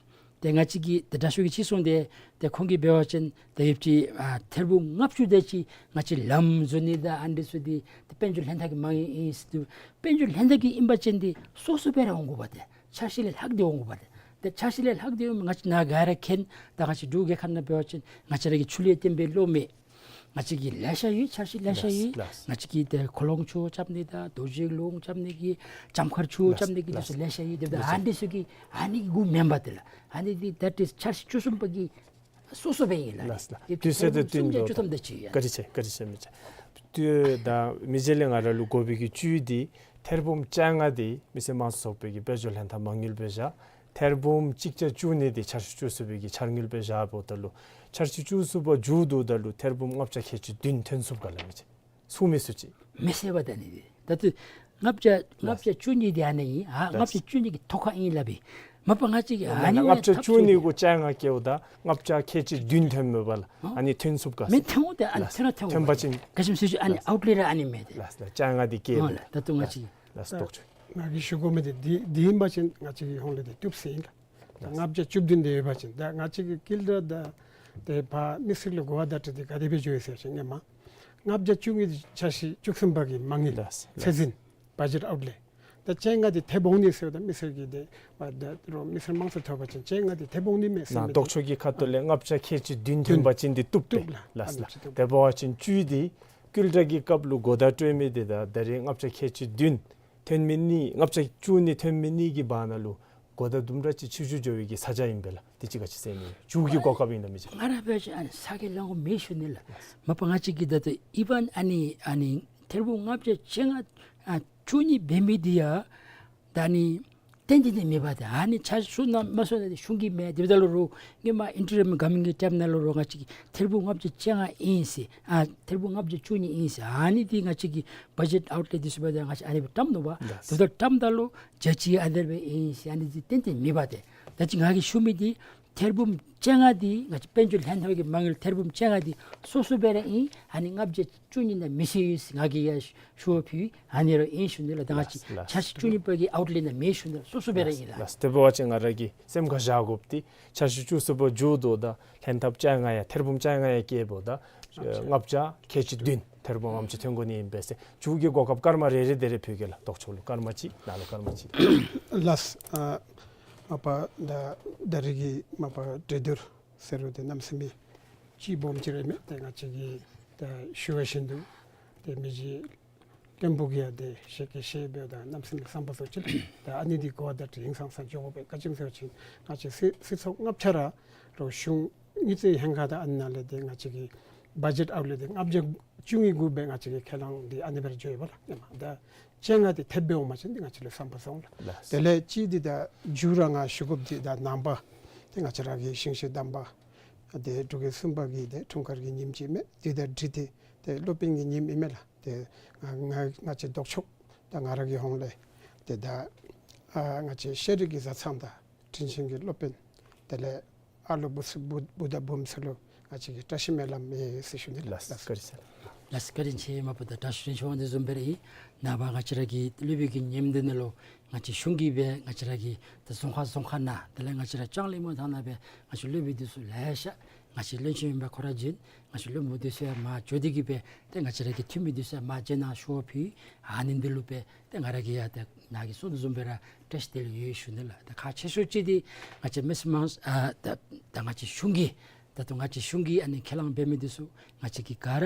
ཏེ་ང་བཅས་ཀྱིས་ཏེ་དྲག་ཤོས་ཀྱིས་ཅིག་གསུངས་ཏེ་ཏེ་ཁོང་གིས་འབད་བ་ཅིན་ཏེ་ཡོདཔ་ཅིག་ཨ་ཐེར་འབུམ་ལྔ་བཅུ་དེ་ཅིག་ང་བཅས་ལམ་བཟོ་ནི་དང་ཨ་ནི་ཚུ་འདི་ཏེ་དཔལ་འབྱོར་ལྷན་ཐབས་ཀྱི་མ་དངུལ་ཨིན་ཟེར་དུས་དཔལ་འབྱོར་ལྷན་ཐབས་ཀྱི་ཨིན་པ་ཅིན་འདི་སོ་སོ་སྦེ་ར་འོང་དགོ་པ་ཏེ་འཆར་གཞི་ལས་ལྷག་སྟེ་འོང་དགོ་པ་ཏེ། ཏེ་འཆར་གཞི་ལས་ལྷག་སྟེ་འོང་མི་ང་བཅས་ནཱ་ག་ར་མཁྱེན། ད་ང་བཅས་འབྲུག་རྒྱལ་ཁབ་ནང་འབད་བ་ཅིན་ང་བཅས་ར་གི་ཆུ་ལས་བརྟེན་པའི་གློག་མེ་ང་བཅས་ཀྱི་ལེ་ཤ་ཡོད། འཆར་གཞི་ལེ་ཤ་ཡོད། ལགས། ང་བཅས་ཀྱི་ཏེ་ཁོ་ལོང་ཆུ་རྐྱབ་ནི་དང་རྡོ་རྗེ་ལུང་རྐྱབ་ནི་གི་ལྕམ་མཁར་ཆུ་རྐྱབ་ནི་གི་ལགས། འདི་ཚུ་ལེ་ཤ་ཡོད། དེ་འབདཝ་ད་ཨ་ནི་ཚུ་གི་ཨ་ནི་གི་གུ་མེན་པ་ཏེ་ལགས། ཨ་ནི་འདི་ད་ཏེ་འཆར་གཞི་བཅུ་གསུམ་པ་གི་སོ་སོ་སྦེ་ཨིན་ལགས། ལགས་ལགས། དུས་ཚོད་དང་བསྟུན་དགོ། བཅུ་གསུམ་བཅུ་གསུམ་དེ་ཅིག་ཡ། བཀའ་དྲིན་ཆེ། བཀའ་དྲིན་ཆེ་མི་ཆེ། དུས་ད་མི་རྗེ་ལས་ང་ར་ལུ་དགོ་པའི་གི་བཅུད་འདི་ཐེར་འབུམ་བཅོ་ལྔ་འདི་མི་སེར་དམངས་གཙོ་ཚོགས་པའི་གི་དཔལ་འབྱོར་ལྷན་ཐབས་མ་དངུལ་སྦེ་བཞག། ཐེར་འབུམ་གཅིག་བརྒྱ་བཅུ་གཉིས་འདི་འཆར་གཞི་བཅུ་གསུམ་པའི་གི་འཆར་དངུལ་སྦེ་བཞགཔ་ད་ལུ་འཆར་གཞི་བཅུ་གསུམ་པ་མཇུག་བསྡུཝ་ད་ལུ་ཐེར་འབུམ་ལྔ་བརྒྱ་ཁལ་གཅིག་བདུན་ཐོན་ཚུགསཔ་ག་ལགས་མི་ཆེ། ཚུགས་མི་ཚུགས་ཅིག། མི་ཤེས་པ་ད་ནི་འདི། ད་ལྟོ་ལྔ་བརྒྱ་ལྔ་བརྒྱ་བཅུ་གཉིས་འདི་ཨ་ནི་ཨིན། ཨ་ལགས། ལྔ་བརྒྱ་བཅུ་གཉིས་ཀྱི་ཐོག་ཁར་ཨིན་སླབ་ཨིན། མ་པ་ང་བཅས་ཀྱིས་ཨ་ནི་ལྔ་བརྒྱ་བཅུ་གཉིས་གུ་བཅོ་ལྔ་བཀལཝ་ད་ལྔ་བརྒྱ་ཁལ་གཅིག་བདུན་ཐོནམ་མས་པ་ལགས། ཨ་ནི་ཐོན་ཚུགསཔ་ག་མི་ཐོན་འོང་ཏེ་ཨ་ནི་ལགས། ཐོན་ན་ཐོན་འོང་། ཐོན་པ་ཅིན་ག་ཅི་སྨོ་ཟེར་བ་ཅིན་ཨ་ནི་ལགས། ཨའུཊ་ལེ་ར་ཨ་ནི་མས་ཏེ། ལགས་ལགས། བཅོ་ལྔ་འདི་བཀལ། ཨོ་ལགས། ད་ལྟོ་ང་བཅས་ལགས་ལགས། ལགས་ལགས། ལྡོག་ཕྱོགས། ང་གིས་ཞུ་དགོ་མི་འདི་འདི་འདི་ཨིན་པ་ཅིན་ང་བཅས་ཀྱི་ཧོང་ལས་འདི་བཏུབ་ཟེར་ཨིན་ལགས། ལགས། ལྔ་བརྒྱ་བཅུ་བདུན་འདི་ཡོད་པ་ཅིན་ད་ང་བཅས་ཀྱི་ཀིལ་ཌ་དང་ཏེ་ཕར་མི་སེར་ལུ་གོ་བ་བརྡ་སྤྲོད་འདི་ག་དེ་སྦེ་འགྱོ་ཡི་ཟེར་བ་ཅིན་ཧེ་མ་ལྔ་བརྒྱ་བཅུ་གཉིས་འདི་འཆར་གཞི་བཅུ་གསུམ་པ་གི་མ་དངུལ། ལགས་ལགས། ཚད་འཛིན་བ་ཇེཊ་ཨའུཊ་ལེ། ད་བཅོ་ལྔ་འདི་ཐེབས་འོང་ནི་ཟེརཝ་ད་མི་སེར་གྱིས་ཏེ་མ་ད་རོགས་མི་སེར་དམངས་གཙོ་ཐོབ་པ་ཅིན་བཅོ་ལྔ་འདི་ཐེབས་འོང་ནི་མས་ཟེར་ནཱ་མི་ལྡོག་ཕྱོགས་ཀྱི་ཁ་ཐུག་ལས་ལྔ་བརྒྱ་ཁལ་གཅིག་བདུན་ཐོན་པ་ཅིན་འདི་བཏུབ་པས། བཏུབ་ལགས། ལགས་ལགས། ཨ་ནི་ཅིག་བཏུབ། དེ་འབད་བ་ཅིན་བཅུད་འདི་ཀིལ་ཌ་གི་སྐབས་ལུ་གོ་བརྡ་སྤྲོད་མི་འདི་དང་ད་རེས་ལྔ་བརྒྱ་ཁལ་གཅིག་བདུན་ཐོན་མི་གཉིས་ལྔ་བརྒྱ་བཅུ་གཉིས་ཐོན་མི་གཉིས་ཀྱི་བར་ན་ལུ་གོ་བརྡ་དུམ་གྲ་ཅིག་ཆུང་ཆུང་འགྱོ་བའི་གི་ས་ཆ་ཨིན་པས་ལགས། དེ་ཅིག་ག་ཅི་ཟེར་ནི་མཇུག་གི་གོ་སྐབས་ཨིན་ན་མི་ཆེ། ང་ར་འབད་བ་ཅིན་ཨ་ནི་ས་གི་ལང་གོ་མེད་ཞུ་ནི་ལགས། མ་པ་ང་བཅས་ཀྱིས་ད་ལྟོ་ཨི་ཝན་ཨ་ནི་ཨ་ནི་ཐེར་འབུམ་ལྔ་བརྒྱ་བཅོ་ལྔ་ཨ་བཅུ་གཉིས་འབད་མི་འདི་ཡང་ད་ཨ་ནི་ཏན་ཏན་འདི་མེད་པ་ཏེ། ཨ་ནི་ཆ་བཞག་ན་མ་བཞག་ན་འདི་གཞུང་གི་མེད། དེ་འབདཝ་ད་ལུ་རོགས་ཧེ་མ་ཨིན་ཊི་རིམ་གོ་ཝར་མེནཊ་གི་ཊའིམ་ནང་ལུ་རོགས་ང་བཅས་ཀྱིས་ཐེར་འབུམ་ལྔ་བརྒྱ་བཅོ་ལྔ་ཨིན་ཟེར་ཨ་ཐེར་འབུམ་ལྔ་བརྒྱ་བཅུ་གཉིས་ཨིན་ཟེར་ཨ་ནི་འདི་ང་བཅས་ཀྱི་བ་ཇེཊ་ཨའུཊ་ལེ་འདི་ཚུ་འབདཝ་ད་ང་བཅས་ཨ་ནི་སྦེ་བཀྲམ་ནུག་པ། ལགས། དེ་འབདཝ་ད་བཀྲམ་ད་ལུ་བརྒྱ་ཆ་ཨ་ནི་སྦེ་ཨིན་ཟེར་ཨ་ནི་འདི་ཏན་ཏན་མེད་པ་ཏེ། ད་ཅི་ང་གིས་ཞུ་མི་འདི་ཐེར་འབུམ་བཅོ་ལྔ་འདི་ང་བཅས་དཔལ་འབྱོར་ལྷན་ཐབས་ཀྱི་མ་དངུལ་ཐེར་འབུམ་བཅོ་ལྔ་འདི་སོ་སོ་སྦེ་ར་ཨིན། ཨ་ནི་ལྔ་བརྒྱ་བཅུ་གཉིས་ནང་མི་ཤེས་ཡོད་ཟེར་ང་གིས་ཡང་ཞུ་བ་ཕུལ་ཡི། ཨ་ནི་ར་ཨིན་ཞུ་ནི་ལགས། ད་ང་བཅས་ལགས་ལགས། འཆར་གཞི་བཅུ་གཉིས་པ་གི་ཨའུཊ་ལེ་ནང་མེད་ཞུ་ནི་ལགས། སོ་སོ་སྦེ་ར་ཨིན་ལགས། ལགས་ལགས། དེ་འབད་བ་ཅིན་ང་ར་གིས་སེམས་ཁར་བཞག་དགོཔ་འདི་འཆར་གཞི་བཅུ་གསུམ་པ་མཇུག་བསྡུཝ་ད་ལྷན་ཐབས་བཅོ་ལྔ་ཡང་ཐེར་འབུམ་བཅོ་ལྔ་ཡང་བཀལཝ་ད་ལྔ་བརྒྱ་ཁལ་གཅིག་བདུན་ཐེར་འབུམ་ལྔ་བརྒྱ་ཐོན་དགོ་ནི་ཨིན་པས་ཟེར། མཇུག་གི་གོ་སྐབས་སྐར་མ་རེ་རེ་དེ་རེ་ཕུལ་གེ་ལགས། ལྡོག་ཕྱོགས་ལུ་སྐར་མ་གཅིག། ནཱ་ལུ་སྐར་མ་གཅིག། ལགས། ཨ་མ་པ་ད་ད་རེས་ཀྱི་མ་པ་གྲོས་བསྡུར་ཟེར་རུང་ཏེ་གནམ་མེད་ས་མེད་ཅིག་སྦོམ་ཅིག་ར་མེད། ཏེ་ང་བཅས་ཀྱིས་ད་ཞུ་བ་བཞིན་དུ་ཏེ་མི་རྗེ་བློན་པོ་གིས་ཡང་ཏེ་ཞལ་གྱིས་བཞེས་འབདཝ་ད་གནམ་མེད་ས་མེད་བསམ་པ་སོར་ཅིག་ལགས། ད་ཨ་ནི་འདི་གོ་བ་བརྡ་སྤྲོད་ཧིང་སངས་ས་འགྱོ་དགོ་པས། ག་ཅི་སྨོ་ཟེར་བ་ཅིན་ང་བཅས་སྲིད་སྲིད་ཚོགས་ལྔ་ཆ་ར་རོགས་གཞུང་དངུལ་རྩིས་ལྷན་ཁག་དང་ཨ་ནི་ནང་ལས་ཏེ་ང་བཅས་ཀྱི་བ་ཇེཊ་ཨའུཊ་ལེ་འདི་ལྔ་བརྒྱ་བཅུ་གཉིས་གུ་སྦེ་ང་བཅས་ཀྱི་ཁས་བླངས་འདི་ཨ་ནི་སྦེ་ར་འགྱོ་ཡོད་པ་ལགས། ཨེ་མ་ད་བཅོ་ལྔ་འདི་ཐེབས་སྦེ་འོང་པ་ཅིན་འདི་ང་བཅས་ལུ་བསམ་པ་སོར་འོང་ལགས། ལགས། དེ་ལས་གཅིག་འདི་ད་མཇུག་ར་ང་ཞུ་དགོཔ་འདི་ད་ནངས་པ་ཏེ་ང་བཅས་ར་གི་ཞིང་གཤེགས་དམ་པ་ཏེ་འབྲུག་རྒྱལ་གསུམ་པ་གི་ཏེ་འཁྲུངས་སྐར་གྱི་ཉིནམ་ཅིག་མས། འདི་དང་འཁྲིལ་ཏེ་ཏེ་སློབ་དཔོན་གྱི་ཉིནམ་ཨིན་མས་ལགས། ཏེ་ང་ང་ང་བཅས་ལྡོག་ཕྱོགས་དང་ང་ར་གི་ཧོངས་ལས་ཏེ་ད་ཨ་ང་བཅས་ཤེས་རིག་གི་བཟའ་ཚང་དང་དྲིན་ཆེན་གྱི་སློབ་དཔོན་དེ་ལས་ཨ་ལོ་བུ་ཚ་བུ་བུ་དང་བུམོ་ཚུ་ལུ་ང་བཅས་ཀྱིས་བཀྲ་ཤིས་སྨོན་ལམ་ཡོད་ཟེར་ཞུ་ནི་ལགས། ལགས་བཀའ་དྲིན་ཆེ་ལགས། ལགས་བཀའ་དྲིན་ཆེ། མ་པ་ད་དྲག་ཤོས་རིན་ཆེན་དབང་འདུས་བཟུམ་སྦེ་ར་ཨིན། ནངས་པ་ང་བཅས་ར་གི་སློབ་དཔོན་གྱི་ཉིནམ་འདི་ནང་ལུ་ང་བཅས་གཞུང་གིས་སྦེ་ང་བཅས་ར་གི་ད་རྫོང་ཁག་རྫོང་ཁག་ནང་དེ་ལས་ང་བཅས་ར་ལྕང་གླིང་མོ་ཐང་ནང་སྦེ་ང་བཅས་སློབ་དཔོན་འདི་ཚུ་ལེ་ཤ་ང་བཅས་བློན་ཆེན་ཨིན་པ་ཁོ་ར་བྱོན། ང་བཅས་བློན་པོ་འདི་ཚུ་ཡང་མར་འགྱོ་སྟེ་གིས་སྦེ་ཏེ་ང་བཅས་ར་གི་འཐུས་མི་འདི་ཚུ་ཡང་མར་རྗེས་གནང་ཞུ་བ་ཕུལ། ཨ་ནི་འདི་ལུ་སྦེ་ཏེ་ང་ར་གིས་ཡང་ཏེ་ནཱ་གིས་གསུངས་དོ་བཟུམ་སྦེ་ར་བཀྲ་ཤིས་བདེ་ལེགས་ཡོད་ཞུ་ནི་ལགས། ཏེ་ཁག་ཆེ་ཤོས་ཅིག་འདི་ང་བཅས་མི་སེར་དམངས་ཨ་ད་ད་ང་བཅས་གཞུང་གིས་ད་ལྟོ་ང་བཅས་གཞུང་གིས་ཨ་ནི་ཁས་བླངས་འབད་མི་འདི་ཚུ་ང་བཅས་ཀྱིས་ག་ར་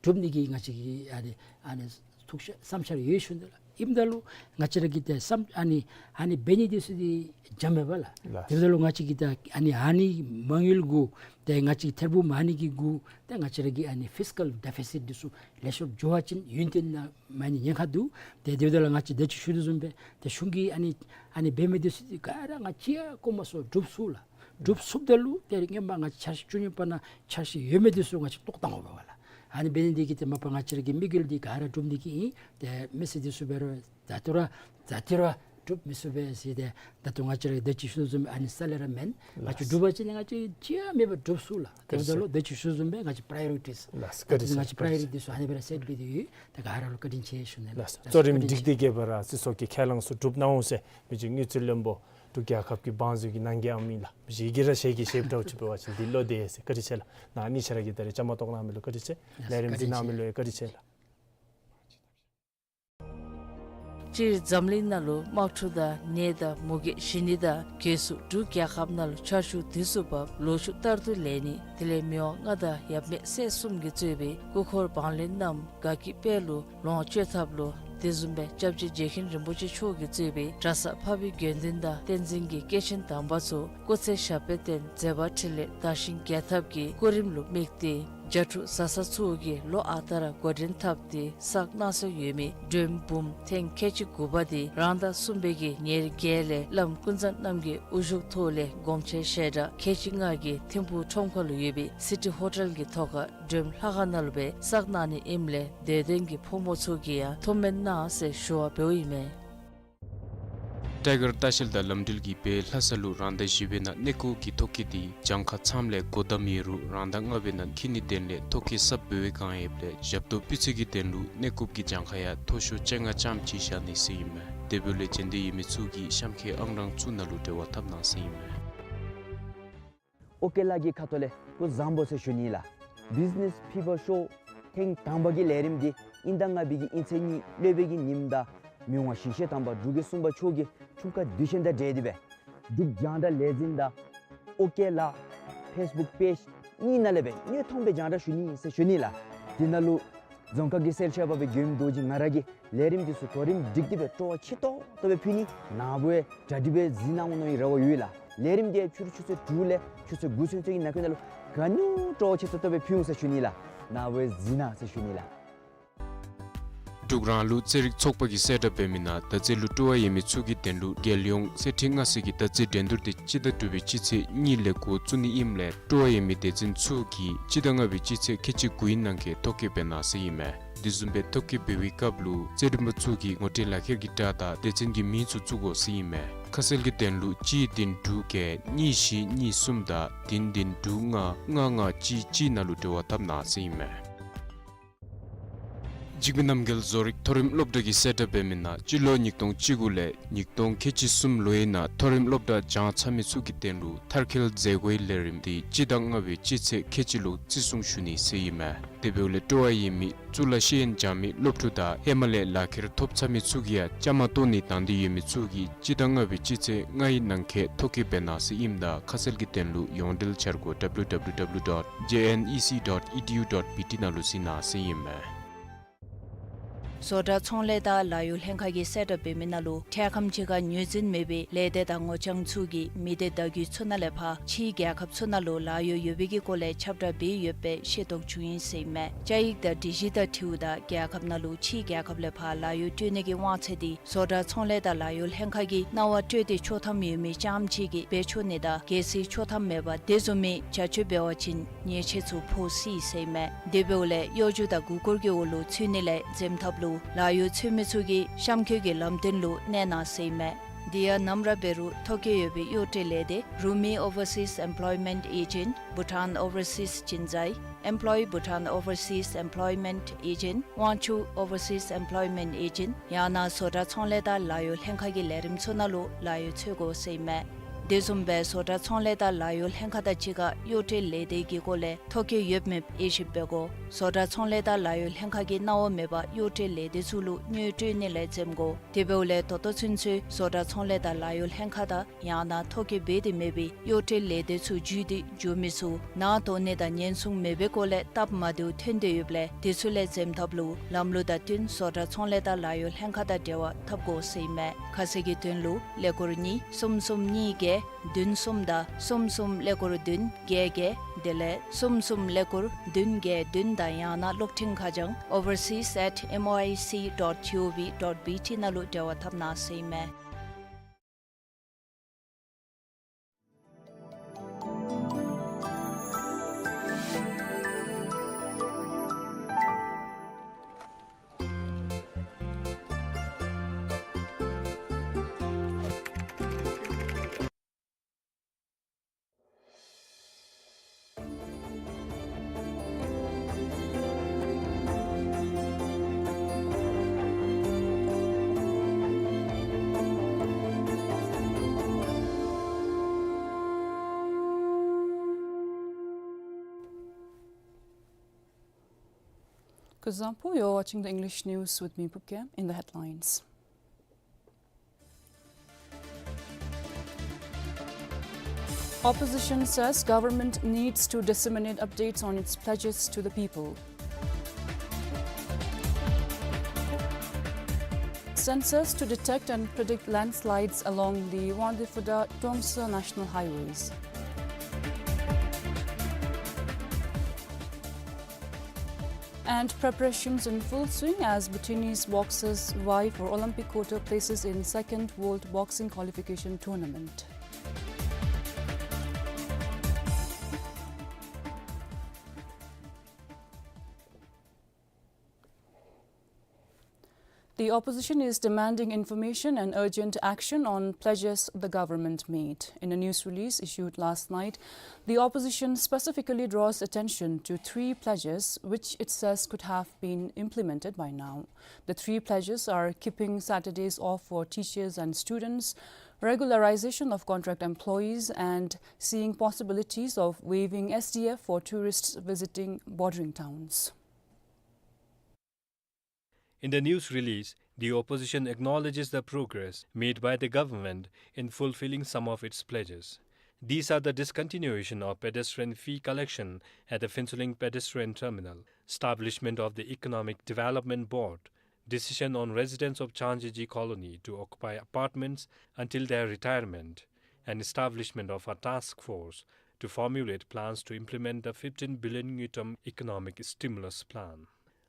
སྒྲུབ་ནི་གི་ང་བཅས་ཀྱི་ཨ་ནི་ཨ་ནི་ཐུགས་བསམ་འཆར་ཡོད་ཞུ་ནི་ལགས། ཨིནམ་ད་ལུ་ང་བཅས་ར་གིས་ཏེ་བསམ་ཨ་ནི་ཨ་ནི་འབད་ནི་འདི་ཚུ་འདི་འཇམ་མེད་པས་ལགས། ལགས། དེ་འབདཝ་ད་ལུ་ང་བཅས་ཀྱིས་ད་ཨ་ནི་ཨ་ནི་མ་དངུལ་གུ་ཏེ་ང་བཅས་ཀྱིས་ཐེར་འབུམ་ཨ་ནི་གི་གུ་ཏེ་ང་བཅས་ར་གི་ཨ་ནི་ཕིས་ཀཱལ་ཌེ་ཕི་སིཊ་འདི་ཚུ་ལེགས་ཤོམ་འགྱོ་བ་ཅིན་ཡུན་བརྟན་ནང་མ་ནི་ཉེན་ཁ་འདུག། ཏེ་དེ་འབདཝ་ད་ལུ་ང་བཅས་ད་ཅི་ཞུ་དོ་བཟུམ་སྦེ་ཏེ་གཞུང་གིས་ཨ་ནི་ཨ་ནི་འབད་མི་འདི་ཚུ་ག་ར་ང་བཅས་ཡང་དཀོན་མ་སོང་སྒྲུབ་ཚུགས་ལགས། སྒྲུབ་ཚུགསཔ་ད་ལུ་ཏེ་སྔོན་མ་ང་བཅས་འཆར་གཞི་བཅུ་གཉིས་པ་ནང་འཆར་གཞི་ཡོད་མི་འདི་ཚུ་ང་བཅས་བཟློག་བཏང་དགོ་པས་ལགས། ཨ་ནི་འབད་ནི་འདི་གིས་ཏེ་མ་པ་ང་བཅས་ར་གི་དམིགས་ཡུལ་འདི་ག་ར་སྒྲུབ་ནི་གི་ཨིན། ཏེ་མི་སེར་འདི་ཚུ་འབད་རུང་ད་ལྟོ་ར་ད་ལྟོ་ར་སྒྲུབ་མི་ཚུགས་པས་ཟེར་ཏེ་ད་ལྟོ་ང་བཅས་ར་ད་ཅི་ཞུ་དོ་བཟུམ་ཨ་ནི་ས་ལས་ར་མེན། ང་བཅས་ལགས། སྒྲུབ་པ་ཅིན་ང་བཅས་ཅི་ཡང་མེད་པར་སྒྲུབ་ཚུགས་ལགས། དེ་འབདཝ་ད་ལུ་ད་ཅི་ཞུ་དོ་བཟུམ་སྦེ་ང་བཅས་པ་ར་ཡོ་རི་ཊིས་ད་ལྟོ་ང་བཅས་པ་ར་ཡོ་རི་ཊིས་འདི་ཚུ་ཨ་ནི་སྦེ་ར་སེཊ་འབད་དེ་ཡོད། ད་ག་ར་ལུ་བཀའ་དྲིན་ཆེ་ཞུ་ནི་ལགས། ལགས། གཙོ་རིམ་སྒྲིག་སྟེ་གི་སྦེ་ར་སྤྱི་ཚོགས་ཀྱི་ཁས་བླངས་ཚུ་སྒྲུབ་གནང་འོང་ཟེར་མི་རྗེ་དངུལ་རྩིས་བློན་པོ་འབྲུག་རྒྱལ་ཁབ་ཀྱི་བང་མཛོད་ཀྱི་ནང་གི་ཨམ་ཨིན་ལགས། མི་རྗེ་གིས་ར་ཞལ་གྱིས་བཞེས་འདྲཝ་ཅིག་འབད་བ་ཅིན་འདི་བློ་བདེ་ཟེར། བཀའ་དྲིན་ཆེ་ལགས། ནཱ་གཉིས་ཆ་ར་གིས་ད་རེས་བཅའ་མར་གཏོགས་གནང་མི་ལུ་བཀའ་དྲིན་ཆེ། ལས་རིམ་གཟིགས་གནང་མི་ལུ་ཡང་བཀའ་དྲིན་ཆེ་ལགས། སྤྱིར་འཛམ་གླིང་ནང་ལུ་དམག་འཁྲུག་དང་ནད་དང་མུ་གེ་ཞི་ནི་དང་གྱོད་སུ་འབྲུག་རྒྱལ་ཁབ་ནང་ལུ་ཆར་ཆུ་དུས་སུ་བབས། ལོ་ཕྱུགས་རྟག་ཏུ་ལེགས་ནི། དེ་ལས་མི་དབང་མངའ་བདག་ཡབ་མེས་སྲས་གསུམ་གྱིས་གཙོས་པའི་སྐུ་འཁོར་འབངས་ལྷན་རྣམས་དགའ་སྐྱིད་དཔལ་ལུ་ལོངས་སྤྱོད་ཐབས་ལུ་དེ་བཟུམ་སྦེ་སྐྱབས་རྗེ་རྗེ་མཁན་རིན་པོ་ཆེ་མཆོག་གིས་གཙོས་པའི་གྲྭ་ཚང་འཕགས་པའི་དགེ་འདུན་དང་བསྟན་འཛིན་གྱི་སྐྱེས་ཆེན་དམ་པ་ཚུ་སྐུ་ཚེ་ཞབས་པད་བརྟན་མཛད་པ་འཕྲིན་ལས་དར་ཞིང་རྒྱས་ཐབས་ཀྱི་སྐུ་རིམ་ལུ་དམིགས་ཏེ་རྒྱ་ཕྲུག་བཟའ་ཚང་ཚུ་གིས་ལོ་ཨ་རྟག་ར་འགོ་འདྲེན་འཐབ་སྟེ་བསགས་གནང་སྲོལ་ཡོད་མི་མགྲོནམ་འབུམ་ཐེངས་ཁལ་གཅིག་དགུ་པ་དེ་རང་ཟླ་གསུམ་པའི་གི་ཉེར་བརྒྱད་ལས་བླམ་ཀུན་བཟང་རྣམ་རྒྱལ་དབུ་བཞུགས་ཐོག་ལས་སྒོམ་ཆེན་ཞལ་གྲངས་ཁལ་གཅིག་ལྔ་གིས་ཐིམ་ཕུག་ཁྲོམ་ཁ་ལུ་ཡོད་པའི་སི་ཊི་ཧོ་ཊེལ་གྱི་ཐོག་ཁར་མགྲོནམ་ལྷ་ཁང་ནང་ལུ་སྦེ་བསགས་གནང་ནི་ཨིནམ་ལས་དད་ལྡན་གྱི་ཕོ་མོ་ཚུ་གིས་ཡང་ཐུགས་སྨོན་གནང་ཟེར་ཞུ་བ་འབདཝ་ཨིན་མས། ཊའི་གར་ལྟ་བཤལ་དང་ལམ་འགྲུལ་གྱིས་སྦེ་ལྷ་ས་ལུ་རང་ཟླ་བཞི་པའི་ནང་གནས་སྐོར་གྱི་ཐོ་བཀོད་འདི་གྱངས་ཁ་ཚངམ་ལས་སྒོ་བསྡམ་ཡོད་རུང་རང་ཟླ་ལྔ་པའི་ནང་འཁྱིད་ནིའི་དོན་ལས་ཐོ་བཀོད་གསརཔ་འབད་བའི་བསྒང་ཡོདཔ་ལས་ཞབས་ཏོག་སྤུས་ཚད་ཀྱི་དོན་ལུ་གནས་སྐོར་གྱི་གྱངས་ཁ་ཡང་མཐོ་ཤོས་བཅོ་ལྔ་ཙམ་ཅིག་བཞག་ནི་ཟེར་ཨིན་མས། དེ་འབདཝ་ལས་འབྱོན་འདོད་ཡོད་མི་ཚུ་གིས་གཤམ་འཁོད་ཨང་གྲངས་ཚུ་ནང་ལུ་འབྲེལ་བ་འཐབ་གནང་ཟེར་ཨིན་མས། ཨོ་ཀེ་ལགས་ཀྱི་ཁ་ཐུག་ལས་སྐུ་གཟུགས་བཟང་པོ་ཟེར་ཞུ་ནི་ལགས། བིཛ་ནེས་ཕི་བར་ཤོ་ཐེངས་དང་པ་གི་ལས་རིམ་འདི་དབྱིན་ཟླ་ལྔ་པའི་གི་དབྱིན་ཚེས་གཉིས་སློབ་དཔོན་གྱི་ཉིནམ་དང་མི་དབང་ཞིང་གཤེགས་དམ་པ་འབྲུག་རྒྱལ་གསུམ་པ་མཆོག་གི་འཁྲུངས་སྐར་དུས་ཆེན་དང་འབྲེལ་ཏེ་སྦེ་འབྲུག་རྒྱང་བསྒྲགས་ལས་འཛིན་དང་ཨོ་ཀེ་ལགས་ཕེས་བུཀ་པེཇ་གཉིས་ནང་ལས་སྦེ་དངོས་མཐོང་སྦེ་རྒྱང་བསྒྲགས་ཞུ་ནི་ཟེར་ཞུ་ནི་ལགས། དེ་ནང་ལུ་རྫོང་ཁག་གི་གསལ་བཤད་པ་སྦེ་མགྱོནམ་རྡོ་རྗེ་ང་ར་གིས་ལས་རིམ་འདི་ཚུ་གོ་རིམ་སྒྲིག་སྟེ་སྦེ་སྤྲོ་བ་ཆེ་ཏོག་ཏོ་སྦེ་ཕུལ་ནི། ནཱ་བུ་གྲ་སྒྲིག་སྦེ་གཟིགས་གནང་འོང་མནོ་བའི་རེ་བ་ཡོད་ལགས། ལས་རིམ་འདི་ཕྱི་རུ་ཆུ་ཚོད་དྲུག་ལས་ཆུ་ཚོད་དགུ་ཚུན་ཚོད་ཀྱི་ནང་འཁོད་ནང་ལུ་ག་ནི་སྤྲོ་བ་ཆེ་ཏོག་ཏོ་སྦེ་ཕུལ་འོང་ཟེར་ཞུ་ནི་ལགས། ནཱ་བུ་གཟིགས་གནང་ཟེར་ཞུ་ནི་ལགས། འབྲུག་རང་ལུགས་རྩེད་རིགས་ཚོགས་པ་གིས་གསལ་བསྒྲགས་འབད་མི་ནང་མདའ་རྩེད་ལུ་སྤྲོ་བ་ཡོད་མི་ཚུ་གི་དོན་ལུ་རྒྱལ་ཡོངས་རྩེད་འགྲན་ལྔ་ཚན་གྱི་མདའ་རྩེད་འགྲན་བསྡུར་འདི་སྤྱི་ཟླ་དྲུག་པའི་སྤྱི་ཚེས་གཉིས་ལས་འགོ་བཙུགས་ནི་ཨིནམ་ལས་སྤྲོ་བ་ཡོད་མི་སྡེ་ཚན་ཚུ་གིས་སྤྱི་ཟླ་ལྔ་པའི་སྤྱི་ཚེས་ཁལ་གཅིག་དགུའི་ནང་འཁོད་ཐོ་བཀོད་འབད་གནང་ཟེར་ཨིན་མས། དེ་བཟུམ་སྦེ་ཐོ་བཀོད་འབད་བའི་སྐབས་ལུ་རྩེད་འགྲན་པ་ཚུ་གིས་ངོ་སྤྲོད་ལག་ཁྱེར་གྱི་སྒྲ་དང་སྡེ་ཚན་གྱི་མིང་ཚུ་བཙུགས་དགོ་ཟེར་ཨིན་མས། ཁ་གསལ་གྱི་དོན་ལུ་གཅིག་བདུན་དྲུག་བརྒྱད་གཉིས་བཞི་གཉིས་གསུམ་དང་བདུན་བདུན་དྲུག་ལྔ་ལྔ་ལྔ་གཅིག་གཅིག་ནང་ལུ་འབྲེལ་བ་འཐབ་གནང་ཟེར་ཨིན་མས། འཇིགས་མེད་རྣམ་རྒྱལ་བཟོ་རིག་མཐོ་རིམ་སློབ་གྲྭ་གིས་གསལ་བསྒྲགས་འབད་མི་ནང་སྤྱི་ལོ་ཉིས་སྟོང་བཅུ་དགུ་ལས་ཉིས་སྟོང་ཁལ་གཅིག་གསུམ་ལོའི་ནང་མཐོ་རིམ་སློབ་གྲྭ་སྦྱང་ཚར་མི་ཚུ་གི་དོན་ལུ་མཐར་འཁྱོལ་མཛད་སྒོའི་ལས་རིམ་འདི་སྤྱི་ཟླ་ལྔ་པའི་སྤྱི་ཚེས་ཁལ་གཅིག་ལུ་བརྩི་སྲུང་ཞུ་ནི་ཟེར་ཨིན་མས། དེ་འབདཝ་ལས་སྤྲོ་བ་ཡོད་མི་གཙུག་ལག་ཤེས་ཡོན་སྦྱང་མི་སློབ་ཕྲུག་དང་ཧེ་མ་ལས་ལག་ཁྱེར་ཐོབ་ཚར་མི་ཚུ་གིས་ཡང་བཅའ་མར་གཏོགས་ནི་དང་འདོད་ཡོད་མི་ཚུ་གིས་སྤྱི་ཟླ་ལྔ་པའི་སྤྱི་ཚེས་ལྔའི་ནང་འཁོད་ཐོ་བཀོད་འབད་གནང་ཟེར་ཨིནམ་ད་ཁ་གསལ་གྱི་དོན་ལུ་ཡོངས་འབྲེལ་འཆར་སྒོ་W W W dot J N E C dot E D U dot B T ནང་ལུ་གཟིགས་གནང་ཟེར་ཨིན་མས། བཟོ་གྲྭ་ཚོང་ལས་དང་ལཱ་གཡོག་ལྷན་ཁག་གིས་གསལ་བསྒྲགས་འབད་མི་ནང་ལུ་འཕྲལ་ཁམས་ཅིག་ཁར་ངོས་འཛིན་མེད་པའི་ལས་སྡེ་དང་ངོ་རྐྱང་ཚུ་གིས་མི་སྡེ་བརྡ་བརྒྱུད་ཚུ་ནང་ལས་ཕར་ཕྱིའི་རྒྱལ་ཁབ་ཚུ་ནང་ལུ་ལཱ་གཡོག་ཡོད་པའི་གི་སྐོར་ལས་ཁྱབ་བསྒྲགས་འབད་ཡོད་པའི་ཤེས་རྟོགས་བྱུང་ཡི་ཟེར་ཨིན་མས། བཅའ་ཡིག་དང་སྒྲིག་གཞི་དང་འཁྲིལཝ་ད་རྒྱལ་ཁབ་ནང་ལུ་ཕྱིའི་རྒྱལ་ཁབ་ལས་ཕར་ལཱ་གཡོག་སྤྲོད་ནི་གི་དབང་ཚད་འདི་བཟོ་གྲྭ་ཚོང་ལས་དང་ལཱ་གཡོག་ལྷན་ཁག་གིས་གནང་བ་སྤྲོད་དེ་ཆོག་ཐམ་ཡོད་མི་རྐྱངམ་ཅིག་གིས་འབད་ཆོག་ནི་དང་གལ་སྲིད་ཆོག་ཐམ་མེད་པར་དེ་བཟུམ་མའི་བྱ་སྤྱོད་འབད་བ་ཅིན་ཉེས་ཆད་ཚུ་ཕོག་སྲིད་ཟེར་ཨིན་མས། དེ་འབདཝ་ལས་གཡོ་སྒྱུ་དང་མགུ་སྐོར་གྱི་འོག་ལུ་ཚུད་ནི་ལས་འཛེམ་ཐབས་ལུ་ལཱ་གཡོག་འཚོལ་མི་ཚུ་གིས་གཤམ་འཁོད་ཀྱི་ལམ་སྟོན་ལུ་གནས་གནང་ཟེར་ཨིན་མས། དེ་ཡང་ནམ་ར་འབད་རུང་ཐོ་བཀོད་ཡོད་པའི་གཡོག་བཀྲལ་ལས་སྡེ་Rumi Overseas Employment Agent, Bhutan Overseas Jinzai, Employ Bhutan Overseas Employment Agent, Wangchuck Overseas Employment Agent ཡང་ན་བཟོ་གྲྭ་ཚོང་ལས་དང་ལཱ་གཡོག་ལྷན་ཁག་གི་ལས་རིམ་ཚུ་ནང་ལུ་ལཱ་གཡོག་འཚོལ་དགོ་ཟེར་ཨིན་མས། དེ་བཟུམ་སྦེ་བཟོ་གྲྭ་ཚོང་ལས་དང་ལཱ་གཡོག་ལྷན་ཁག་དང་གཅིག་ཁར་གཡོག་བཀྲལ་ལས་སྡེ་གི་སྐོར་ལས་ཐོ་བཀོད་ཡོད་མེད་དབྱེ་ཞིབ་འབད་དགོ། བཟོ་གྲྭ་ཚོང་ལས་དང་ལཱ་གཡོག་ལྷན་ཁག་གིས་གནང་བ་མེད་པར་གཡོག་བཀྲལ་ལས་སྡེ་ཚུ་ལུ་དངུལ་སྤྲོད་ནི་ལས་འཛེམ་དགོ། དེ་འབདཝ་ལས་ད་ལྟོ་ཚུན་ཚོད་བཟོ་གྲྭ་ཚོང་ལས་དང་ལཱ་གཡོག་ལྷན་ཁག་དང་ཡང་ན་ཐོ་བཀོད་འབད་དེ་མེད་པའི་གཡོག་བཀྲལ་ལས་སྡེ་ཚུ་བརྒྱུད་དེ་འགྱོ་མི་ཚུ་ནང་དོགས་ནི་དང་ཉེན་སྲུང་མེད་པའི་སྐོར་ལས་སྟབས་མ་བདེཝ་ཐོན་ཏེ་ཡོདཔ་ལས་དེ་ཚུ་ལས་འཛེམ་ཐབས་ལུ་ལམ་ལུགས་དང་བསྟུན་བཟོ་གྲྭ་ཚོང་ལས་དང་ལཱ་གཡོག་ལྷན་ཁག་དང་འབྲེལ་བ་འཐབ་དགོ་ཟེར་ཨིན་མས། ཁ་གསལ་གྱི་དོན་ལུ་ཀླད་ཀོར་གཉིས་གསུམ་གསུམ་གཉིས་བརྒྱད་བདུན་གསུམ་དང་གསུམ་གསུམ་ཀླད་ཀོར་བདུན་བརྒྱད་བརྒྱད་དེ་ལས་གསུམ་གསུམ་ཀླད་ཀོར་བདུན་བརྒྱད་བདུན་དང་ཡང་ན་གློག་འཕྲིན་ཁ་བྱང་overseas at M O I C dot G O V dot B T ནང་ལུ་འབྲེལ་བ་འཐབ་གནང་ཟེར་ཨིན་མས། Kuzuzangpo, you're watching the English news with me, Phuket. In the headlines. Opposition says government needs to disseminate updates on its pledges to the people. Sensors to detect and predict landslides along the Wangdue-Phuthar-Tuensang National Highways. And preparations in full swing as Bhutanese boxers vie for Olympic quota places in second World Boxing Qualification Tournament. The opposition is demanding information and urgent action on pledges the government made. In a news release issued last night, the opposition specifically draws attention to three pledges which it says could have been implemented by now. The three pledges are keeping Saturdays off for teachers and students, regularization of contract employees, and seeing possibilities of waiving S D F for tourists visiting bordering towns. In the news release, the opposition acknowledges the progress made by the government in fulfilling some of its pledges. These are the discontinuation of pedestrian fee collection at the Phuentsholing pedestrian terminal, establishment of the Economic Development Board, decision on residents of Changjeji Colony to occupy apartments until their retirement, and establishment of a task force to formulate plans to implement the fifteen billion ngultrum economic stimulus plan.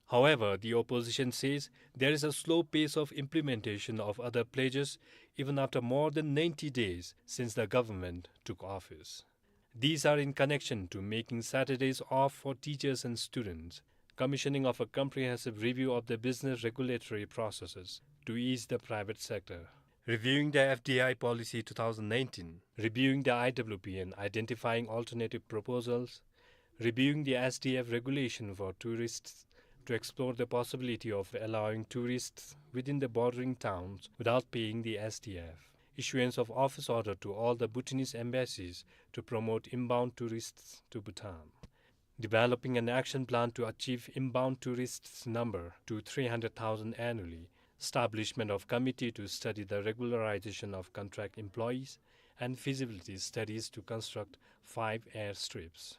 However, the opposition says there is a slow pace of implementation of other pledges even after more than ninety days since the government took office. These are in connection to making Saturdays off for teachers and students, commissioning of a comprehensive review of the business regulatory processes to ease the private sector, reviewing the F D I policy two thousand nineteen, reviewing the I W P and identifying alternative proposals, reviewing the S D F regulation for tourists to explore the possibility of allowing tourists within the bordering towns without paying the S D F, issuance of office order to all the Bhutanese embassies to promote inbound tourists to Bhutan, developing an action plan to achieve inbound tourists number to three hundred thousand annually, establishment of committee to study the regularization of contract employees, and feasibility studies to construct five airstrips.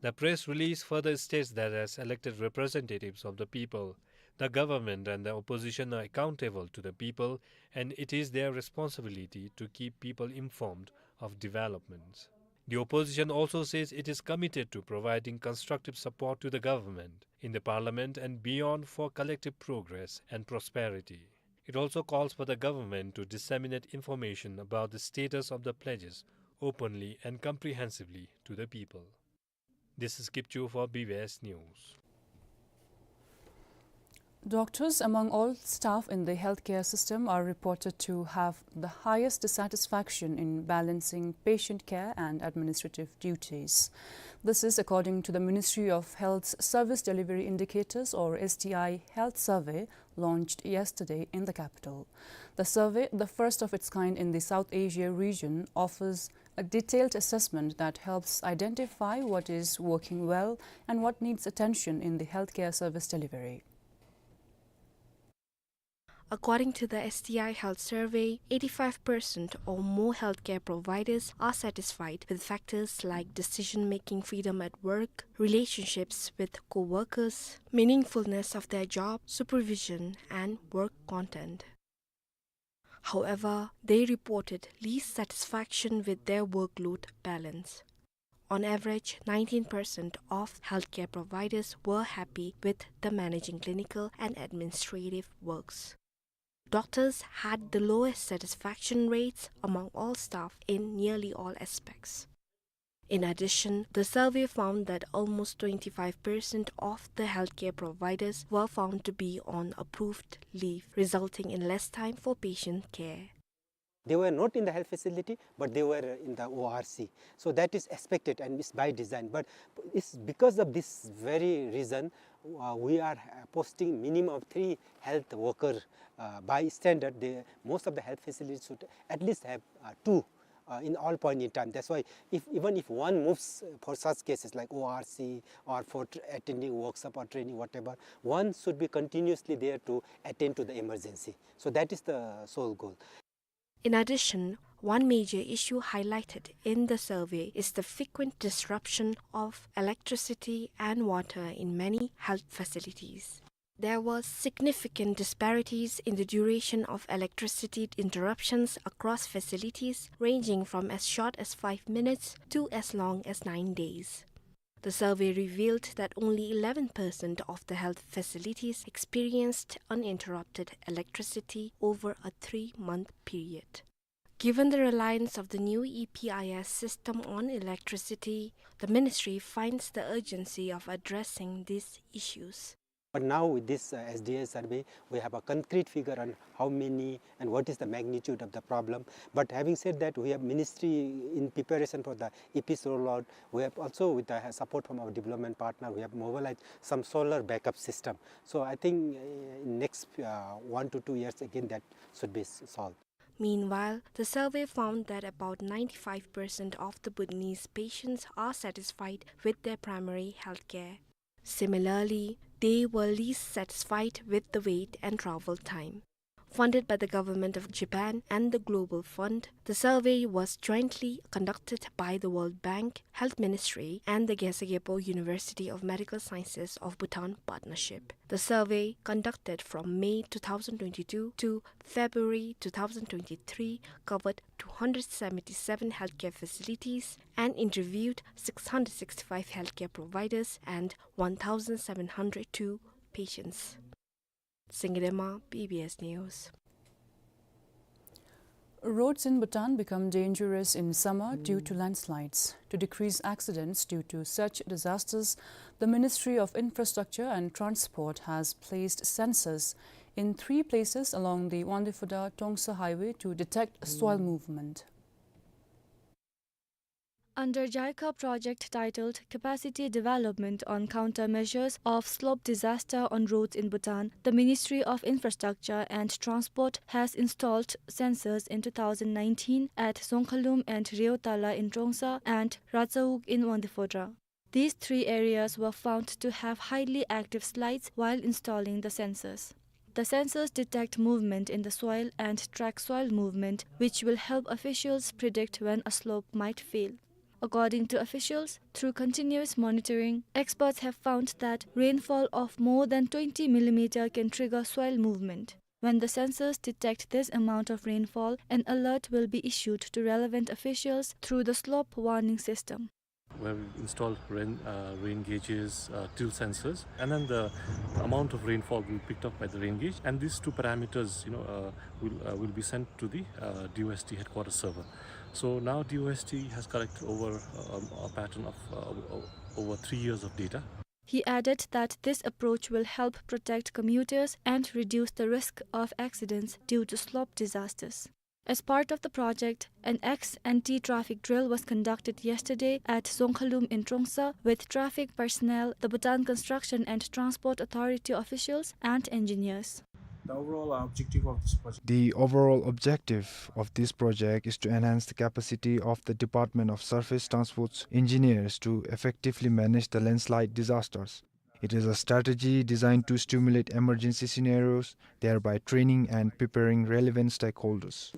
The press release further states that as elected representatives of the people, The government and the opposition are accountable to the people, and it is their responsibility to keep people informed of developments. The opposition also says it is committed to providing constructive support to the government in the parliament and beyond for collective progress and prosperity. It also calls for the government to disseminate information about the status of the pledges openly and comprehensively to the people. This is Kipchu for B B S News. Doctors, among all staff in the healthcare system, are reported to have the highest dissatisfaction in balancing patient care and administrative duties. This is according to the Ministry of Health's Service Delivery Indicators, or S D I Health Survey, launched yesterday in the capital. The survey, the first of its kind in the South Asia region, offers a detailed assessment that helps identify what is working well and what needs attention in the healthcare service delivery. According to the S D I Health Survey, eighty-five percent or more healthcare providers are satisfied with factors like decision-making freedom at work, relationships with co-workers, meaningfulness of their job, supervision, and work content. However, they reported least satisfaction with their workload balance. On average, nineteen percent of healthcare providers were happy with the managing clinical and administrative works. Doctors had the lowest satisfaction rates among all staff in nearly all aspects. In addition, the survey found that almost twenty-five percent of the healthcare providers were found to be on approved leave, resulting in less time for patient care. They were not in the health facility, but they were in the O R C. So that is expected and it's by design. But it's because of this very reason, uh, we are, uh, posting minimum of three health worker, uh, by standard. They, most of the health facilities should at least have, uh, two, uh, in all point in time. That's why if, even if one moves for such cases like O R C or for tr-, attending workshop or training, whatever, one should be continuously there to attend to the emergency. So that is the sole goal. In addition, one major issue highlighted in the survey is the frequent disruption of electricity and water in many health facilities. There were significant disparities in the duration of electricity interruptions across facilities, ranging from as short as five minutes to as long as nine days. The survey revealed that only eleven percent of the health facilities experienced uninterrupted electricity over a three-month period. Given the reliance of the new E P I S system on electricity, the ministry finds the urgency of addressing these issues. But now with this, uh, S D I survey, we have a concrete figure on how many and what is the magnitude of the problem. But having said that, we have ministry in preparation for the E P S rollout. We have also, with the support from our development partner, we have mobilized some solar backup system. So I think, uh, in next, uh, one to two years, again, that should be s-, solved. Meanwhile, the survey found that about ninety-five percent of the Bhutanese patients are satisfied with their primary health care. Similarly, they were least satisfied with the wait and travel time. Funded by the Government of Japan and the Global Fund, the survey was jointly conducted by the World Bank, Health Ministry, and the Gyaltsagye Pho University of Medical Sciences of Bhutan Partnership. The survey, conducted from May two thousand twenty-two to February two thousand twenty-three, covered two hundred seventy-seven healthcare facilities and interviewed six hundred sixty-five healthcare providers and one thousand seven hundred two patients. Singye Dema, B B S News. Roads in Bhutan become dangerous in summer due to landslides. To decrease accidents due to such disasters, the Ministry of Infrastructure and Transport has placed sensors in three places along the Wangdue Phodrang Trongsa highway to detect soil movement. Under JICA project titled Capacity Development on Countermeasures of Slope Disaster on Roads in Bhutan, the Ministry of Infrastructure and Transport has installed sensors in two thousand nineteen at Zongkhalum and Reotala in Trongsa and Ratsauk in Wangdue Phodrang. These three areas were found to have highly active slides while installing the sensors. The sensors detect movement in the soil and track soil movement, which will help officials predict when a slope might fail. According to officials, through continuous monitoring, experts have found that rainfall of more than twenty millimeter can trigger soil movement. When the sensors detect this amount of rainfall, an alert will be issued to relevant officials through the slope warning system. We have installed rain, uh, rain gauges, uh, till sensors, and then the amount of rainfall will be picked up by the rain gauge, and these two parameters, you know, uh, will, uh, will be sent to the, uh, D O S T headquarters server. So now D O S T has collected over, um, a pattern of, uh, o-, over three years of data. He added that this approach will help protect commuters and reduce the risk of accidents due to slope disasters. As part of the project, an ex-ante traffic drill was conducted yesterday at Dzongkhalum in Trongsa with traffic personnel, the Bhutan Construction and Transport Authority officials, and engineers. The overall objective of this project The overall objective of this project is to enhance the capacity of the Department of Surface Transport's engineers to effectively manage the landslide disasters. It is a strategy designed to stimulate emergency scenarios, thereby training and preparing relevant stakeholders.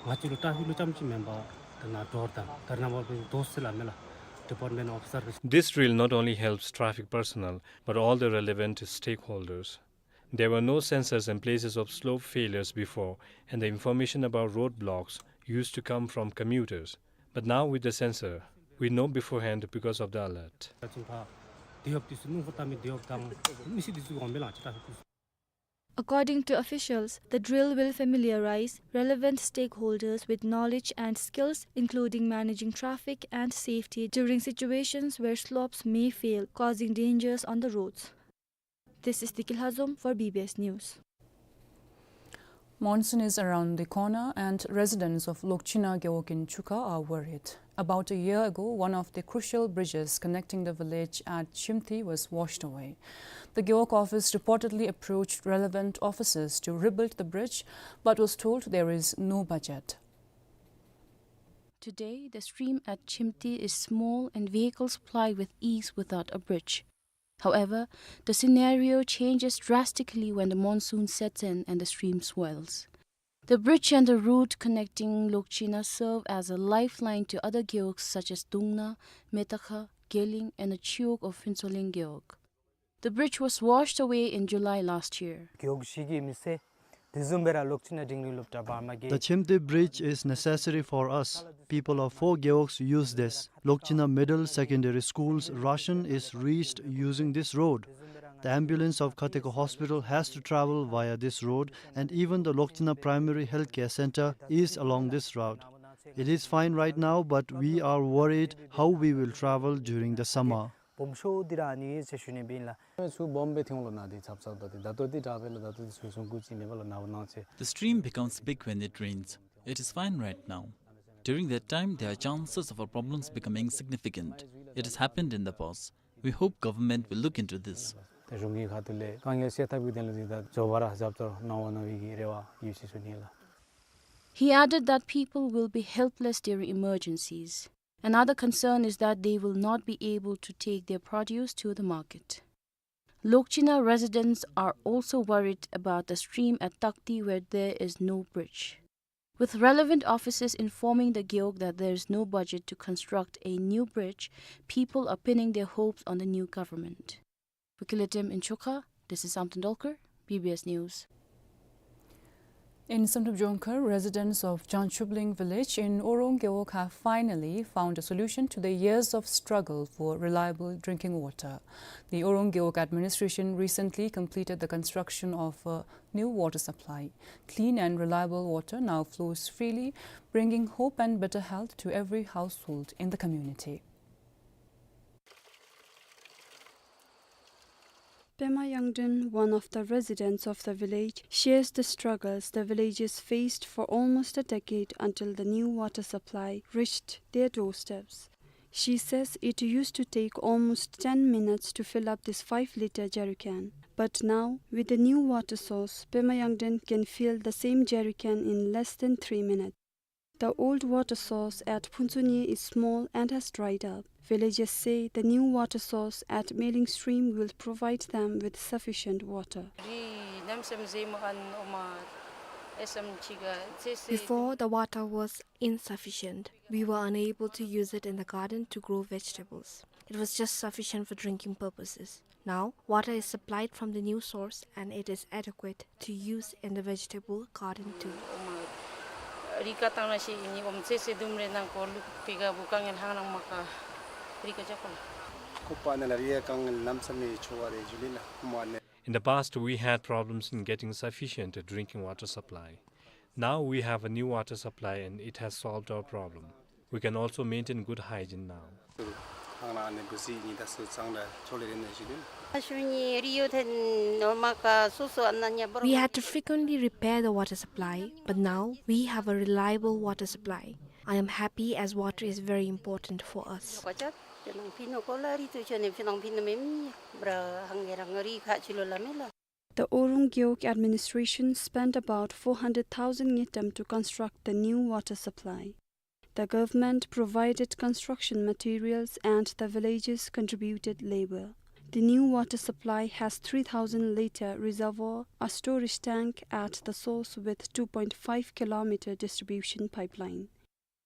ང་བཅས་ལུ་ཊ་ཕིག་ལུ་རྐྱངམ་ཅིག་མེན་པར་ད་ནཱ་འདྲོག་དང་ད་རེས་ནངས་པ་འབདན་དོ་སེ་ལ་མེ་ལ་Department of Surface This drill not only helps traffic personnel, but all the relevant stakeholders. There were no sensors in places of slope failures before, and the information about roadblocks used to come from commuters. But now with the sensor, we know beforehand because of the alert. According to officials, the drill will familiarize relevant stakeholders with knowledge and skills, including managing traffic and safety during situations where slopes may fail, causing dangers on the roads. This is Diki Lhazom for B B S News. Monsoon is around the corner and residents of Lokchina Gewog in Chukha are worried. About a year ago, one of the crucial bridges connecting the village at Chimti was washed away. The Gewog office reportedly approached relevant officers to rebuild the bridge, but was told there is no budget. Today, the stream at Chimti is small and vehicles ply with ease without a bridge. However, the scenario changes drastically when the monsoon sets in and the stream swells. The bridge and the road connecting Lokchina serve as a lifeline to other gewogs such as Dungna, Metakha, Geling, and the Chiwog of Phuentsholing Gewog. The bridge was washed away in July last year. Gewog གཞི་གི་མི་སེར་དེ་བཟུམ་སྦེ་ར་ལོག་ཅི་ན་འབྲིང་རིམ་སློབ་གྲྭ་བར་མ་གི། The Chimti bridge is necessary for us. People of four gewogs use this. Lokchina Middle Secondary School's ration is reached using this road. The ambulance of Khateko Hospital has to travel via this road, and even the Lokchina Primary Healthcare Center is along this route. It is fine right now, but we are worried how we will travel during the summer. སྦོམ་ཤོས་འདི་ར་ཨ་ནི་ཟེར་ཞུ་ནི་ཨིན་ལགས། ཚུ་སྦོམ་སྦེ་ཐོན་ལོ་ན་འདི་ཚབ་ཚབ་ད་འདི་ད་ལྟོ་འདི་དྲག་པས་ལགས། ད་ལྟོ་འདི་ཚུ་སོང་སྐུ་ཅིག་ནི་བ་ལ་ནཝ་ནང་ཚེ། The stream becomes big when it rains. It is fine right now. During that time, there are chances of our problems becoming significant. It has happened in the past. We hope government will look into this. ད་གཞུང་གི་ཁ་ཐུག་ལས་དཀའ་ངལ་སེལ་ཐབས་ཀྱི་དོན་ལུ་འདི་ད་མགྱོགས་པ་ར་ཞབས་ཏོག་གནང་བ་གནང་བའི་གི་རེ་བ་ཡོད་ཅེས་ཞུ་ནི་ལགས། He added that people will be helpless during emergencies. Another concern is that they will not be able to take their produce to the market. Lokchina residents are also worried about the stream at Takti, where there is no bridge. With relevant officers informing the gewog that there is no budget to construct a new bridge, people are pinning their hopes on the new government. For Killer T M in Chukha, this is Samten Dolkar, B B S News. In Samdrup Jongkhar, residents of Jangchubling village in Orong Gewog have finally found a solution to the years of struggle for reliable drinking water. The Orong Gewog administration recently completed the construction of a new water supply. Clean and reliable water now flows freely, bringing hope and better health to every household in the community. Pema Yangden, one of the residents of the village, shares the struggles the villagers faced for almost a decade until the new water supply reached their doorsteps. She says it used to take almost ten minutes to fill up this five litre jerrycan. But now, with the new water source, Pema Yangden can fill the same jerrycan in less than three minutes. The old water source at Phuentshoning is small and has dried up. Villagers say the new water source at Meling Stream will provide them with sufficient water. Ri nem sem zema an oma Before, the water was insufficient. We were unable to use it in the garden to grow vegetables. It was just sufficient for drinking purposes. Now, water is supplied from the new source and it is adequate to use in the vegetable garden too. In the past, we had problems in getting sufficient drinking water supply. Now we have a new water supply and it has solved our problem. We can also maintain good hygiene now. We had to frequently repair the water supply, but now we have a reliable water supply. I am happy as water is very important for us. The Orung Gewog administration spent about four hundred thousand ngultrum to construct the new water supply. The government provided construction materials and the villages contributed labor. The new water supply has three thousand litre reservoir, a storage tank at the source with two point five kilometre distribution pipeline.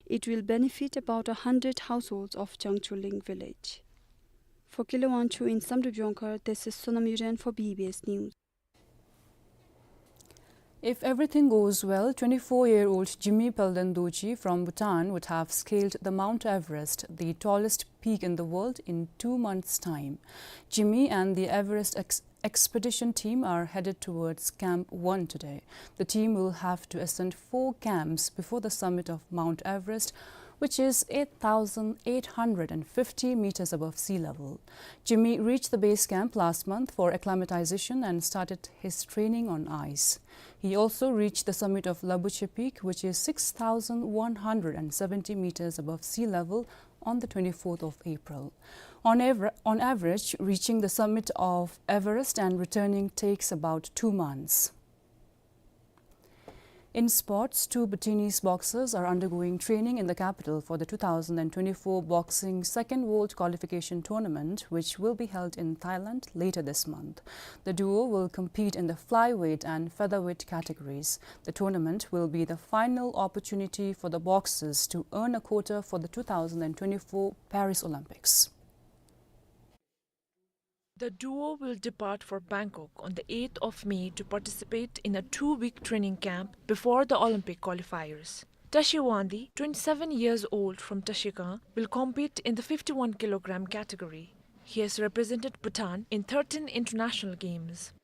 It will benefit about a hundred households of Jangcholing village. For Kile Wangchuk in Samdrup Jongkhar, this is Sonam Yuden for B B S News. If everything goes well, twenty-four-year-old Jimmy Palden Dorji from Bhutan would have scaled the Mount Everest, the tallest peak in the world, in two months' time. Jimmy and the Everest ex- expedition team are headed towards Camp One today. The team will have to ascend four camps before the summit of Mount Everest, which is eight thousand eight hundred and fifty meters above sea level. Jimmy reached the base camp last month for acclimatization and started his training on ice. He also reached the summit of Labuche Peak, which is six thousand one hundred and seventy meters above sea level, on the twenty-fourth of April. On aver-, on average, reaching the summit of Everest and returning takes about two months. In sports, two Bhutanese boxers are undergoing training in the capital for the two thousand and twenty-four Boxing Second World Qualification Tournament, which will be held in Thailand later this month. The duo will compete in the flyweight and featherweight categories. The tournament will be the final opportunity for the boxers to earn a quota for the two thousand and twenty-four Paris Olympics. The duo will depart for Bangkok on the eighth of May to participate in a two-week training camp before the Olympic qualifiers. Tashi Wangdi, twenty-seven years old from Tashikang, will compete in the fifty-one kilogram category. He has represented Bhutan in thirteen international games.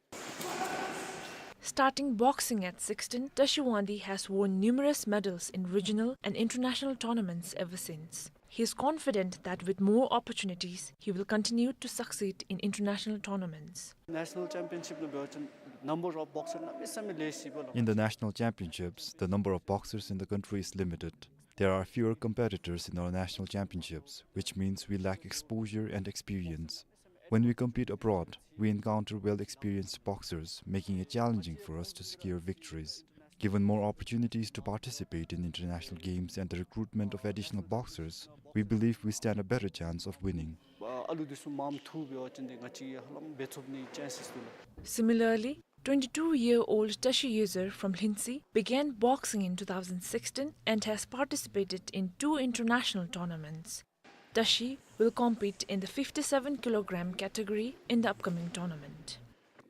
Starting boxing at sixteen, Tashi Wangdi has won numerous medals in regional and international tournaments ever since. He is confident that with more opportunities, he will continue to succeed in international tournaments. National championship ནང་འབད་བ་ཅིན་number of boxer གནམ་མེད་ས་མེད་ལེགས་ཤོམ་སྦེ་ལགས། In the national championships, the number of boxers in the country is limited. There are fewer competitors in our national championships, which means we lack exposure and experience. When we compete abroad, we encounter well-experienced boxers, making it challenging for us to secure victories. Given more opportunities to participate in international games and the recruitment of additional boxers, we believe we stand a better chance of winning. ཨ་ལུ་འདི་ཚུ་མངམ་ཐུག་འབད་བ་ཅིན་ཏེ་ང་བཅས་ཀྱིས་ཧ་ལམ་འབད་ཚུགས་ནིའི་chances འདུག་ལགས། Similarly, twenty-two-year-old Tashi Yuzur from Lhinsi began boxing in two thousand sixteen and has participated in two international tournaments. Tashi will compete in the fifty-seven kilogram category in the upcoming tournament.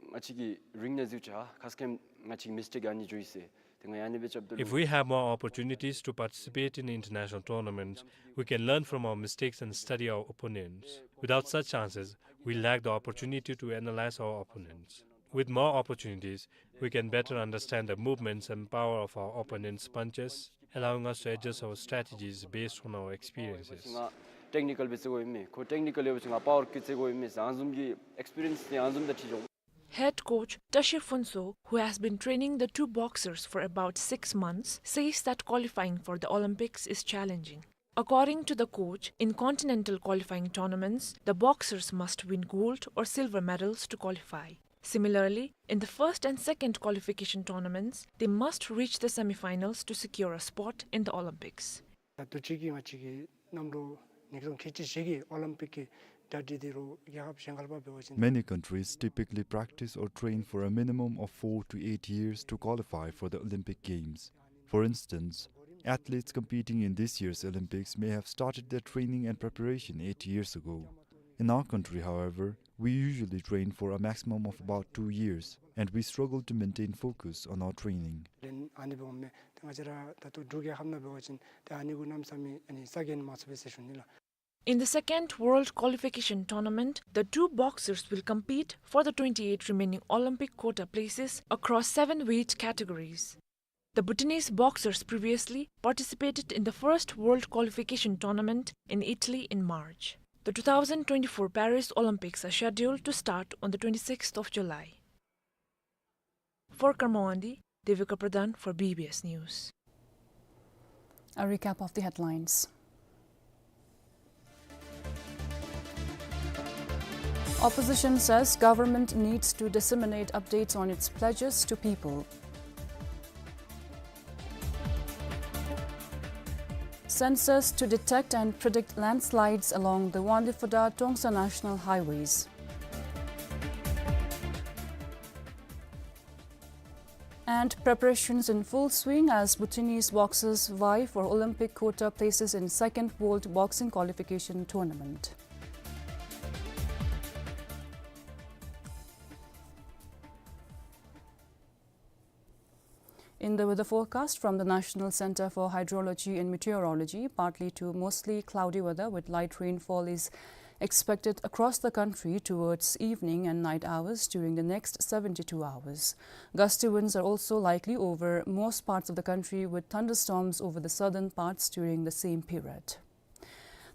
ང་བཅས་ཀྱིས་རིང་ནང་འཛུལ་བྱ་ཁ་སྐད་ང་བཅས་ཀྱིས་mistake ཨ་ནི་འགྱོ་ཡི་ཟེར། ཏེ་ང་ཡང་ཨ་ནི་སྦེ་རྐྱབ་དོ་ལགས། If we have more opportunities to participate in international tournaments, we can learn from our mistakes and study our opponents. Without such chances, we lack the opportunity to analyze our opponents. With more opportunities, we can better understand the movements and power of our opponents' punches, allowing us to adjust our strategies based on our experiences. ང་technical སྦེ་རྩེ་དགོ་ཨིན་མས། ཁོ་technical ཡོད་པ་ཅིན་ང་power གིས་རྩེ་དགོ་ཨིན་མས་ཟེར་ཨ་ནི་བཟུམ་གྱི་experience ནི་ཨ་ནི་བཟུམ་དང་འཁྲིལ་འགྱོ། Head coach Tashi Phuntsho, who has been training the two boxers for about six months, says that qualifying for the Olympics is challenging. According to the coach, in continental qualifying tournaments, the boxers must win gold or silver medals to qualify. Similarly, in the first and second qualification tournaments, they must reach the semifinals to secure a spot in the Olympics. ད་ལྟོ་ཅིག་གི་ང་བཅས་ཀྱི་གནམ་གྲུ་ཉིས་སྟོང་ཁལ་གཅིག་བཞི་གི་ཨོ་ལིམ་པིག་གི་ ད་འདི་འདི་རུ་རྒྱལ་ཁབ་གཞན་ཁར་འབད་བ་ཅིན། Many countries typically practice or train for a minimum of four to eight years to qualify for the Olympic Games. For instance, athletes competing in this year's Olympics may have started their training and preparation eight years ago. In our country, however, we usually train for a maximum of about two years, and we struggle to maintain focus on our training. ཨ་ནི་འབདཝ་མས། ཏེ་ང་བཅས་ར་ད་ལྟོ་འབྲུག་རྒྱལ་ཁབ་ནང་འབད་བ་ཅིན་ཏེ་ཨ་ནི་གུ་གནམ་མེད་ས་མེད་ཨ་ནི་ས་འགན་མང་སུ་སྦེ་ཟེར་ཞུ་ནི་ལགས། In the second World Qualification Tournament, the two boxers will compete for the twenty-eight remaining Olympic quota places across seven weight categories. The Bhutanese boxers previously participated in the first World Qualification Tournament in Italy in March. The two thousand twenty-four Paris Olympics are scheduled to start on the twenty-sixth of July. For Karma Wangdi, Devika Pradhan for B B S News. A recap of the headlines. Opposition says government needs to disseminate updates on its pledges to people. Sensors to detect and predict landslides along the Wangdue Phuthar Tuensang National Highways. And preparations in full swing as Bhutanese boxers vie for Olympic quota places in second World Boxing Qualification Tournament. In the weather forecast from the National Center for Hydrology and Meteorology, partly to mostly cloudy weather with light rainfall is expected across the country towards evening and night hours during the next seventy-two hours. Gusty winds are also likely over most parts of the country, with thunderstorms over the southern parts during the same period.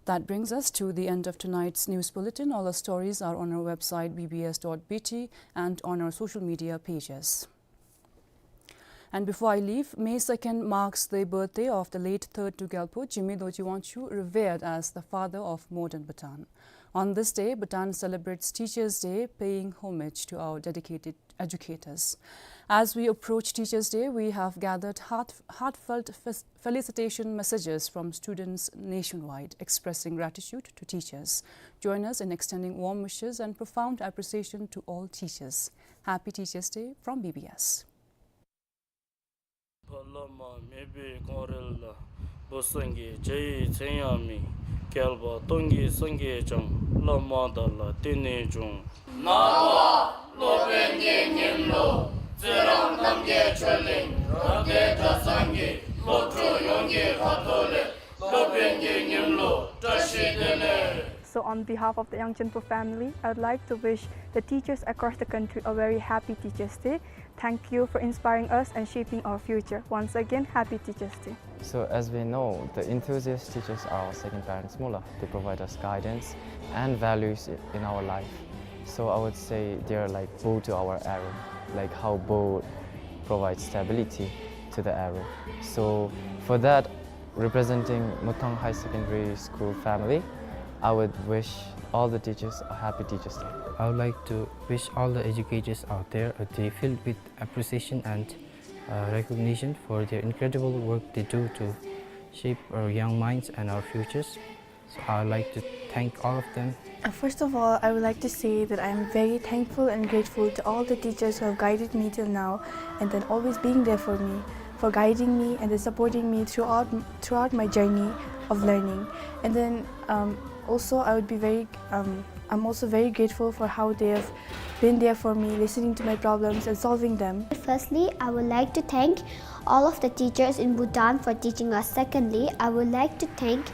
That brings us to the end of tonight's news bulletin. All our stories are on our website, B B S dot B T, and on our social media pages. And before I leave, May second marks the birthday of the late Third Tuggelpo Jigme Dorji Wangchuck, revered as the father of modern Bhutan. On this day, Bhutan celebrates Teachers' Day, paying homage to our dedicated educators. As we approach Teachers' Day, we have gathered heart-, heartfelt fes-, felicitation messages from students nationwide expressing gratitude to teachers. Join us in extending warm wishes and profound appreciation to all teachers. Happy Teachers' Day from B B S. བླ་མ་མེད་པའི་སྐོར་ལ། བུ་སངས་རྒྱས་བྱ་ཡི་མཚན་ཡང་མེད། བསྐལ་པ་སྟོང་གི་སངས་རྒྱས་ཀྱང་། བླ་མ་དག་ལ་བརྟེན་ནས་བྱུང་། ནངས་པ་སློབ་དཔོན་གྱི་ཉིནམ་ལུ། རྩི་རང་རྣམ་རྒྱལ་ཆོས་གླིང་རབ་སྡེ་གྲྭ་ཚང་གི་སློབ་ཕྲུག་ཡོངས་ཀྱི་ཁ་ཐུག་ལས་སློབ་དཔོན་གྱི་ཉིནམ་ལུ་བཀྲ་ཤིས་བདེ་ལེགས། So on behalf of the Yangchenpo family, I would like to wish the teachers across the country a very happy Teachers' Day. Thank you for inspiring us and shaping our future. Once again, happy Teachers' Day. So as we know, the enthusiast teachers are our second parents mula. They provide us guidance and values i-, in our life. So I would say they are like bow to our arrow, like how bow provides stability to the arrow. So for that, representing Muthang High Secondary School family, I would wish all the teachers a happy Teachers' Day. I would like to wish all the educators out there a day filled with appreciation and, uh, recognition for their incredible work they do to shape our young minds and our futures. So I would like to thank all of them. Uh, first of all, I would like to say that I am very thankful and grateful to all the teachers who have guided me till now and then always being there for me, for guiding me and then supporting me throughout, throughout my journey of learning. And then, um, also, I would be very, um, I'm also very grateful for how they have been there for me, listening to my problems and solving them. Firstly, I would like to thank all of the teachers in Bhutan for teaching us. Secondly, I would like to thank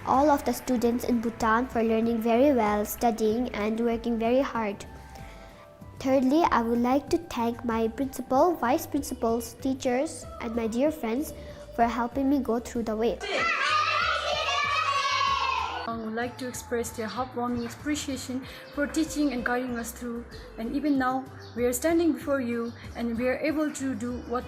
all of the students in Bhutan for learning very well, studying, and working very hard. Thirdly, I would like to thank my principal, vice principals, teachers, and my dear friends for helping me go through the way. I would like to express their heartwarming appreciation for teaching and guiding us through. And even now, we are standing before you, and we are able to do what,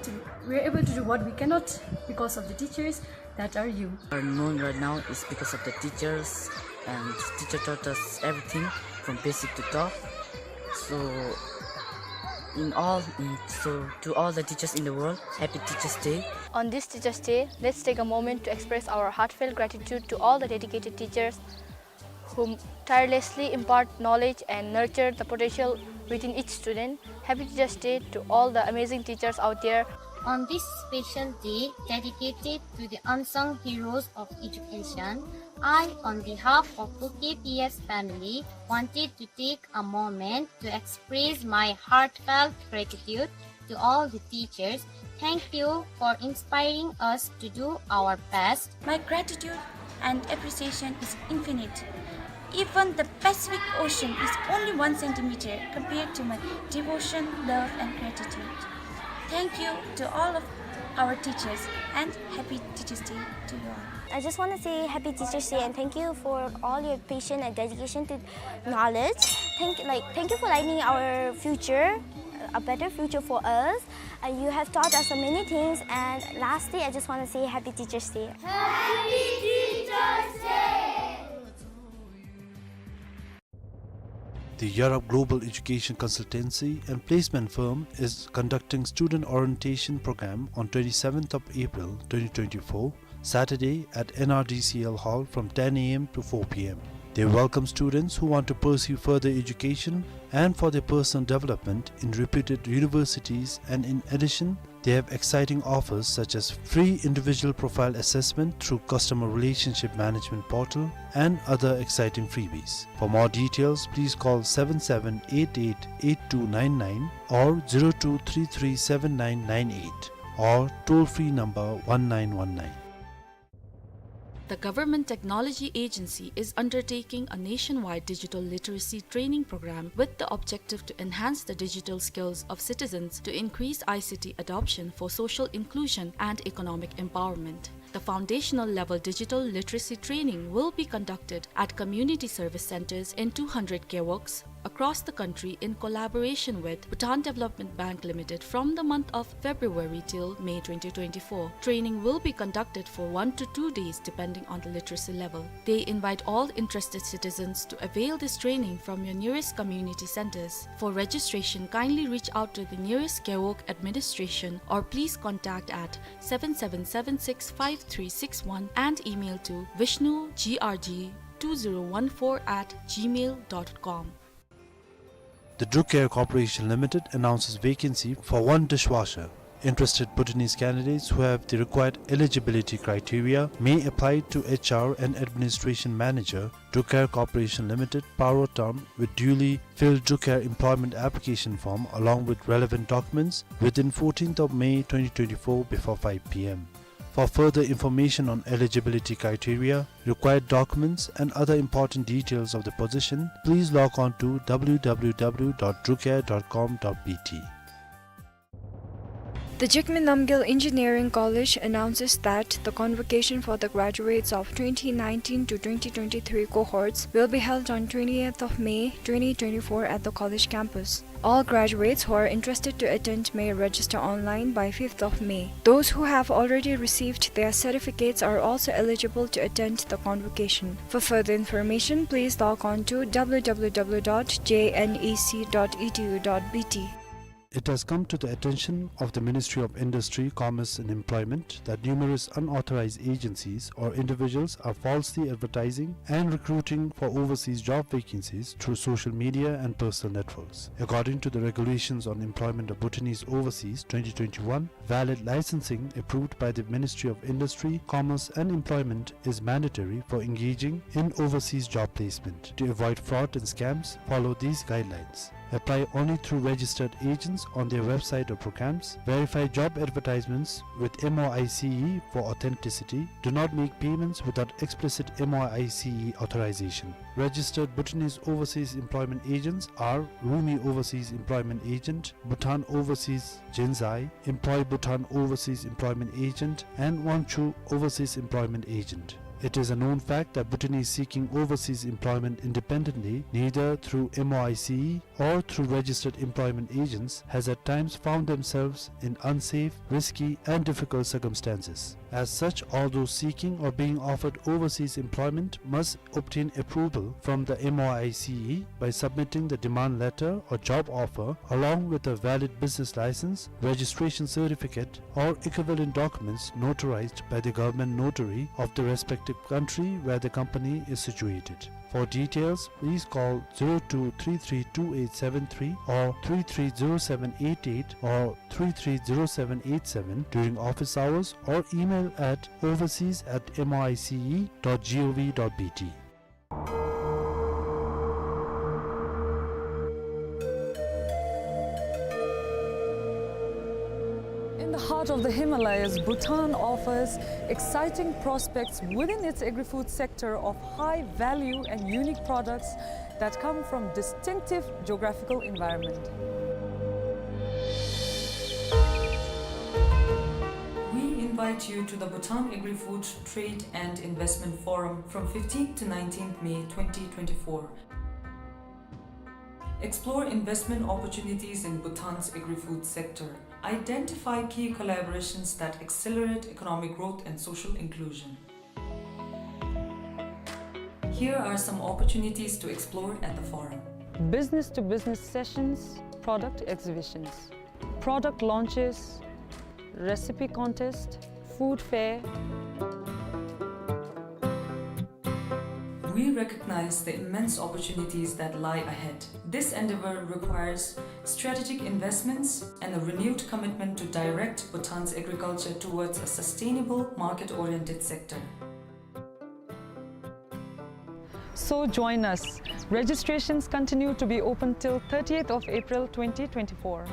we are able to do what we cannot because of the teachers that are you. Are known right now is because of the teachers, and teacher taught us everything from basic to top. So, in all, in, so to all the teachers in the world, happy Teachers' Day. On this Teachers' Day, let's take a moment to express our heartfelt gratitude to all the dedicated teachers who tirelessly impart knowledge and nurture the potential within each student. Happy Teachers' Day to all the amazing teachers out there. On this special day dedicated to the unsung heroes of education, I, on behalf of Kuki P S family, wanted to take a moment to express my heartfelt gratitude to all the teachers. Thank you for inspiring us to do our best. My gratitude and appreciation is infinite. Even the Pacific Ocean is only one centimeter compared to my devotion, love, and gratitude. Thank you to all of our teachers, and happy Teachers' Day to you all. I just wanna say happy Teachers' Day and thank you for all your patience and dedication to knowledge. Thank, like, thank you for lighting our future, a better future for us. And you have taught us so many things. And lastly, I just wanna say happy Teachers' Day. Happy Teachers' Day! The Yarab Global Education Consultancy and Placement Firm is conducting student orientation program on twenty-seventh of April twenty twenty-four, Saturday at N R D C L Hall from ten A M to four P M. They welcome students who want to pursue further education and for their personal development in reputed universities, and in addition, they have exciting offers such as free individual profile assessment through customer relationship management portal and other exciting freebies. For more details, please call seven seven eight eight eight two nine nine or zero two three three seven nine nine eight or toll-free number one nine one nine. The Government Technology Agency is undertaking a nationwide digital literacy training program with the objective to enhance the digital skills of citizens to increase I C T adoption for social inclusion and economic empowerment. The foundational level digital literacy training will be conducted at community service centers in two hundred gewogs across the country in collaboration with Bhutan Development Bank Limited from the month of February till May twenty twenty-four. Training will be conducted for one to two days depending on the literacy level. They invite all interested citizens to avail this training from your nearest community centers. For registration, kindly reach out to the nearest gewog administration or please contact at seven seven seven six five three six one and email to vishnu G R G two zero one four at gmail dot com. The Druk Air Corporation Limited announces vacancy for one dishwasher. Interested Bhutanese candidates who have the required eligibility criteria may apply to H R and Administration Manager, Druk Air Corporation Limited, Paro Town, with duly filled Druk Air employment application form along with relevant documents within fourteenth of May twenty twenty-four before five P M. For further information on eligibility criteria, required documents, and other important details of the position, please log on to W W W dot drukair dot com dot B T. The Jigme Namgyel Engineering College announces that the convocation for the graduates of twenty nineteen to twenty twenty-three cohorts will be held on twentieth of May twenty twenty-four at the college campus. All graduates who are interested to attend may register online by fifth of May. Those who have already received their certificates are also eligible to attend the convocation. For further information, please log on to W W W dot J N E C dot E D U dot B T. It has come to the attention of the Ministry of Industry, Commerce and Employment that numerous unauthorized agencies or individuals are falsely advertising and recruiting for overseas job vacancies through social media and personal networks. According to the Regulations on Employment of Bhutanese Overseas twenty twenty-one, valid licensing approved by the Ministry of Industry, Commerce and Employment is mandatory for engaging in overseas job placement. To avoid fraud and scams, follow these guidelines. Apply only through registered agents on their website or programs. Verify job advertisements with M O I C E for authenticity. Do not make payments without explicit M O I C E authorization. Registered Bhutanese overseas employment agents are Rumi Overseas Employment Agent, Bhutan Overseas Jinzai, Employ Bhutan Overseas Employment Agent, and Wangchuh Overseas Employment Agent. It is a known fact that Bhutanese seeking overseas employment independently, neither through M O I C E or through registered employment agents, has at times found themselves in unsafe, risky, and difficult circumstances. As such, all those seeking or being offered overseas employment must obtain approval from the M O I C E by submitting the demand letter or job offer along with a valid business license, registration certificate, or equivalent documents notarized by the government notary of the respective country where the company is situated. For details, please call zero two three three two eight seven three or three three zero seven eight eight or three three zero seven eight seven during office hours or email at overseas at M I C E dot G O V dot B T. In the heart of the Himalayas, Bhutan offers exciting prospects within its agri-food sector of high value and unique products that come from distinctive geographical environment. We invite you to the Bhutan Agri-Food Trade and Investment Forum from fifteenth to nineteenth May twenty twenty-four. Explore investment opportunities in Bhutan's agri-food sector. Identify key collaborations that accelerate economic growth and social inclusion. Here are some opportunities to explore at the forum. Business-to-business sessions, product exhibitions, product launches, recipe contest, food fair. We recognize the immense opportunities that lie ahead. This endeavor requires strategic investments and a renewed commitment to direct Bhutan's agriculture towards a sustainable, market-oriented sector. So join us. Registrations continue to be open till thirtieth of April twenty twenty-four.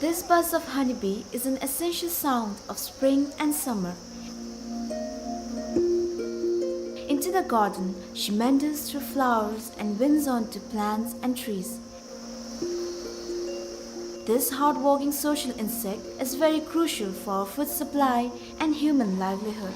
This buzz of honeybee is an essential sound of spring and summer. Into the garden, she meanders through flowers and winds onto plants and trees. This hardworking social insect is very crucial for food supply and human livelihood.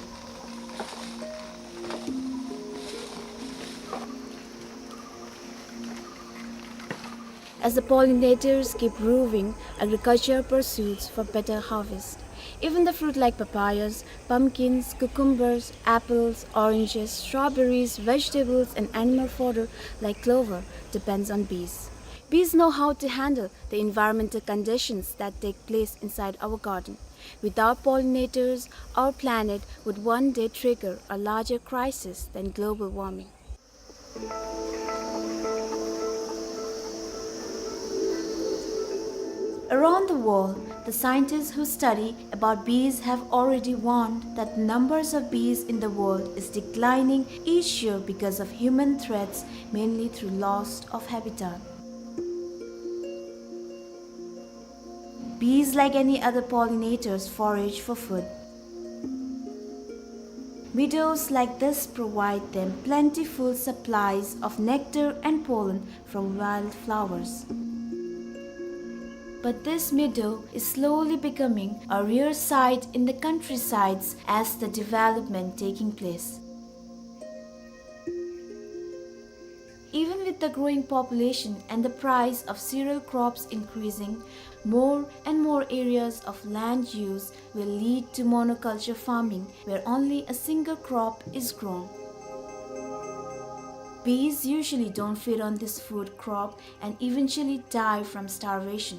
As the pollinators keep roving, agriculture pursues for better harvest. Even the fruit like papayas, pumpkins, cucumbers, apples, oranges, strawberries, vegetables, and animal fodder like clover depends on bees. Bees know how to handle the environmental conditions that take place inside our garden. Without pollinators, our planet would one day trigger a larger crisis than global warming. Around the world, the scientists who study about bees have already warned that the numbers of bees in the world is declining each year because of human threats, mainly through loss of habitat. Bees, like any other pollinators, forage for food. Meadows like this provide them plentiful supplies of nectar and pollen from wildflowers. But this meadow is slowly becoming a rare sight in the countrysides as the development taking place. Even with the growing population and the price of cereal crops increasing, more and more areas of land use will lead to monoculture farming, where only a single crop is grown. Bees usually don't feed on this food crop and eventually die from starvation.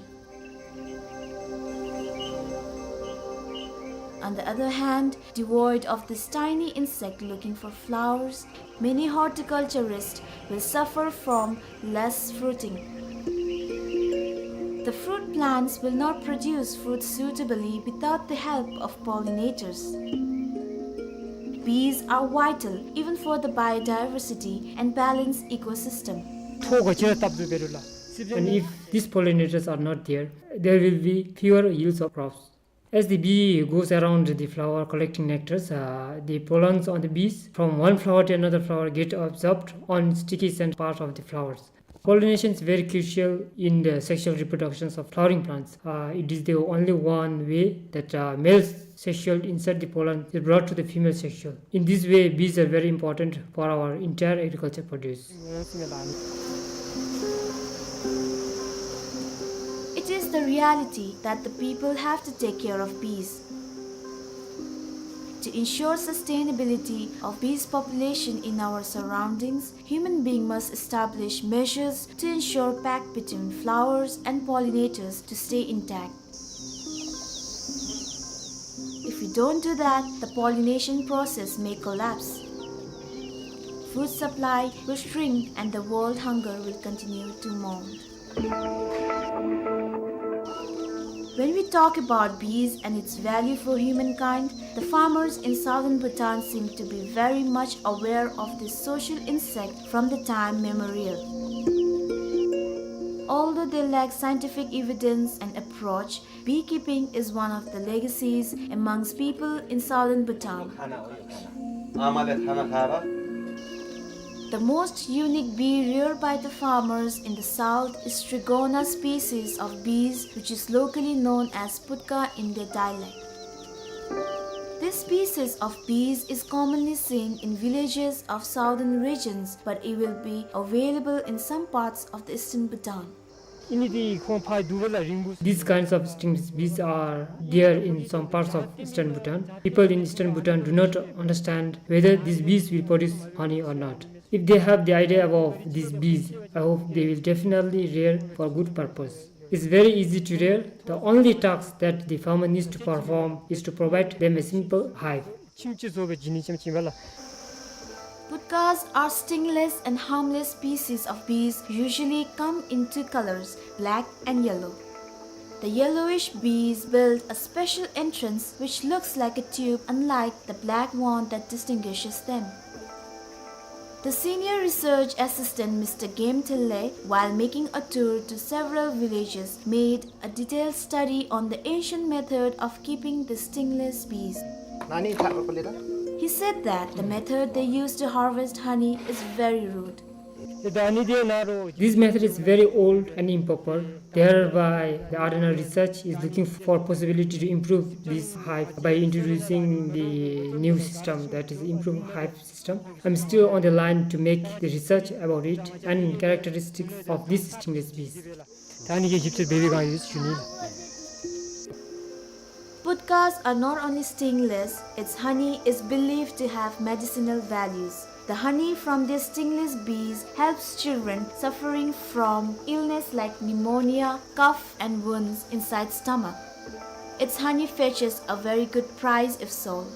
On the other hand, devoid of this tiny insect looking for flowers, many horticulturists will suffer from less fruiting. The fruit plants will not produce fruit suitably without the help of pollinators. Bees are vital even for the biodiversity and balanced ecosystem. ཐོག་ག་ཅི་ར་བཏབ་དུ་བེ་རུ་ལ། And if these pollinators are not there, there will be fewer yields of crops. As the bee goes around the flower collecting nectars, uh, the pollens on the bees from one flower to another flower get absorbed on sticky scent part of the flowers. Pollination is very crucial in the sexual reproductions of flowering plants. Uh, it is the only one way that, uh, male sexual insert the pollen is brought to the female sexual. In this way, bees are very important for our entire agriculture produce. It is the reality that the people have to take care of bees. To ensure sustainability of bees population in our surroundings, human being must establish measures to ensure pact between flowers and pollinators to stay intact. If we don't do that, the pollination process may collapse. Food supply will shrink and the world hunger will continue to mount. When we talk about bees and its value for humankind, the farmers in southern Bhutan seem to be very much aware of this social insect from the time memorial. Although they lack scientific evidence and approach, beekeeping is one of the legacies amongst people in southern Bhutan. The most unique bee reared by the farmers in the south is Strigona species of bees, which is locally known as putka in their dialect. This species of bees is commonly seen in villages of southern regions, but it will be available in some parts of the eastern Bhutan. These kinds of stingless bees are there in some parts of eastern Bhutan. People in eastern Bhutan do not understand whether these bees will produce honey or not. If they have the idea about these bees, I hope they will definitely rear for good purpose. It's very easy to rear. The only task that the farmer needs to perform is to provide them a simple hive. Putkas are stingless and harmless species of bees, usually come in two colors, black and yellow. The yellowish bees build a special entrance which looks like a tube, unlike the black one that distinguishes them. The senior research assistant, Mister Game Thille, while making a tour to several villages, made a detailed study on the ancient method of keeping the stingless bees. He said that the method they use to harvest honey is very rude. This method is very old and improper. Thereby, the Ardhanar's research is looking for possibility to improve this hive by introducing the new system, that is, improve hive system. I'm still on the line to make the research about it and characteristics of these stingless bees. Putkas are not only stingless, its honey is believed to have medicinal values. The honey from these stingless bees helps children suffering from illness like pneumonia, cough, and wounds inside stomach. Its honey fetches a very good price if sold.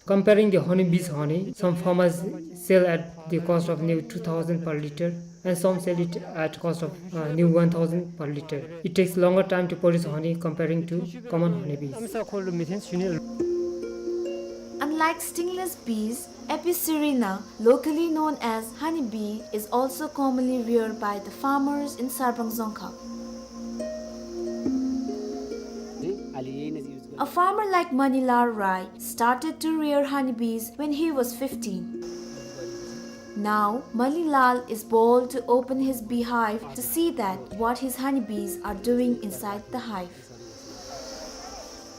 Comparing the honeybee's honey, some farmers sell at the cost of near two thousand per liter, and some sell it at cost of, uh, near one thousand per liter. It takes longer time to produce honey comparing to common honeybees. Unlike stingless bees, Apis cerana, locally known as honeybee, is also commonly reared by the farmers in Sarbang Dzongkhag. A farmer like Manilal Rai started to rear honeybees when he was fifteen. Now, Manilal is bold to open his beehive to see that what his honeybees are doing inside the hive.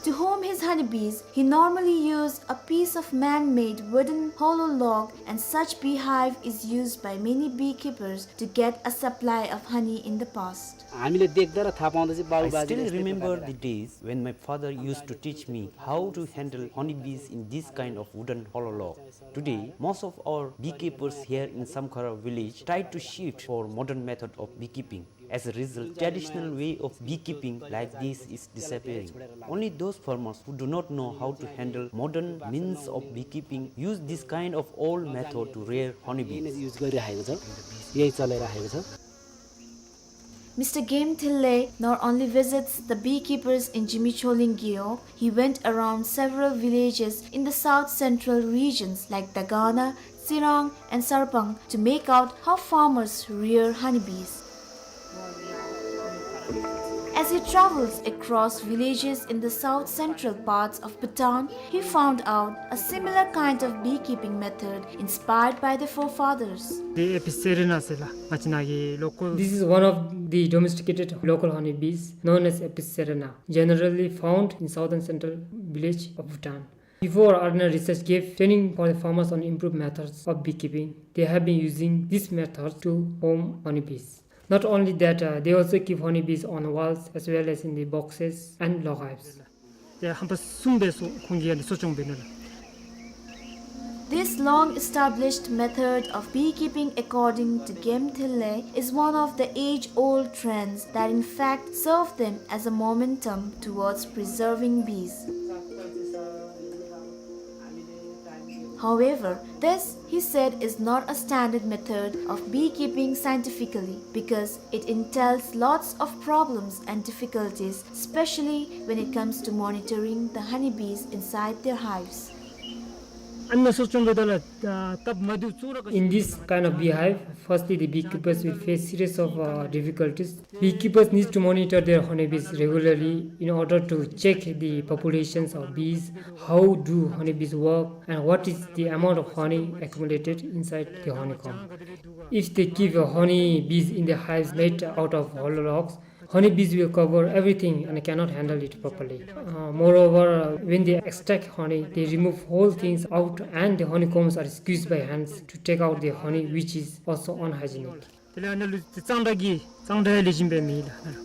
To home his honeybees, he normally used a piece of man-made wooden hollow log, and such beehive is used by many beekeepers to get a supply of honey in the past. हामीले देख्दा र थाहा पाउँदा चाहिँ बाबु I बाजेले still यस्तै remember प्रकारले the days when my father used to teach me how to handle honeybees in this kind of wooden hollow log. Today, most of our beekeepers here in Samkhara village tried to shift for modern method of beekeeping. As a result, traditional way of beekeeping like this is disappearing. Only those farmers who do not know how to handle modern means of beekeeping use this kind of old method to rear honeybees. यिनीहरूले युज गरिराखेको छ, यही चलाइराखेको छ। Mister Game Thille not only visits the beekeepers in Zimichholing Gewog, he went around several villages in the south central regions like Dagana, Tsirang, and Sarpang to make out how farmers rear honeybees. As he travels across villages in the south central parts of Bhutan, he found out a similar kind of beekeeping method inspired by the forefathers. དེ་ཨེ་པི་སེ་རེ་ན་ཟེར་ལགས། ང་བཅས་ནཱ་གི་ལོ་ཀལ། This is one of the domesticated local honeybees known as Apis cerana, generally found in southern central village of Bhutan. Before, Arena Research gave training for the farmers on improved methods of beekeeping. They have been using this method to home honeybees. Not only that, uh, they also keep honeybees on walls as well as in the boxes and log hives. དེ་ཧམ་པ་གསུམ་སྦེ་གསོ་ཁོང་གིས་ཡང་གསོ་སྐྱོང་འབད་ནུག་ལགས། This long-established method of beekeeping, according to Game Thille, is one of the age-old trends that in fact serve them as a momentum towards preserving bees. However, this, he said, is not a standard method of beekeeping scientifically because it entails lots of problems and difficulties, especially when it comes to monitoring the honeybees inside their hives. In this kind of beehive, firstly, the beekeepers will face series of, uh, difficulties. Beekeepers need to monitor their honeybees regularly in order to check the populations of bees, how do honeybees work, and what is the amount of honey accumulated inside the honeycomb. If they keep, uh, honeybees in the hives made out of hollow logs, honeybees will cover everything and cannot handle it properly. Uh, moreover, uh, when they extract honey, they remove whole things out and the honeycombs are squeezed by hands to take out the honey, which is also unhygienic. དེ་ལས་ཨ་ནཱ་ལུ་གཙང་སྦྲ་གི་གཙང་སྦྲ་ལེགས་ཤོམ་སྦེ་མེད་ལགས།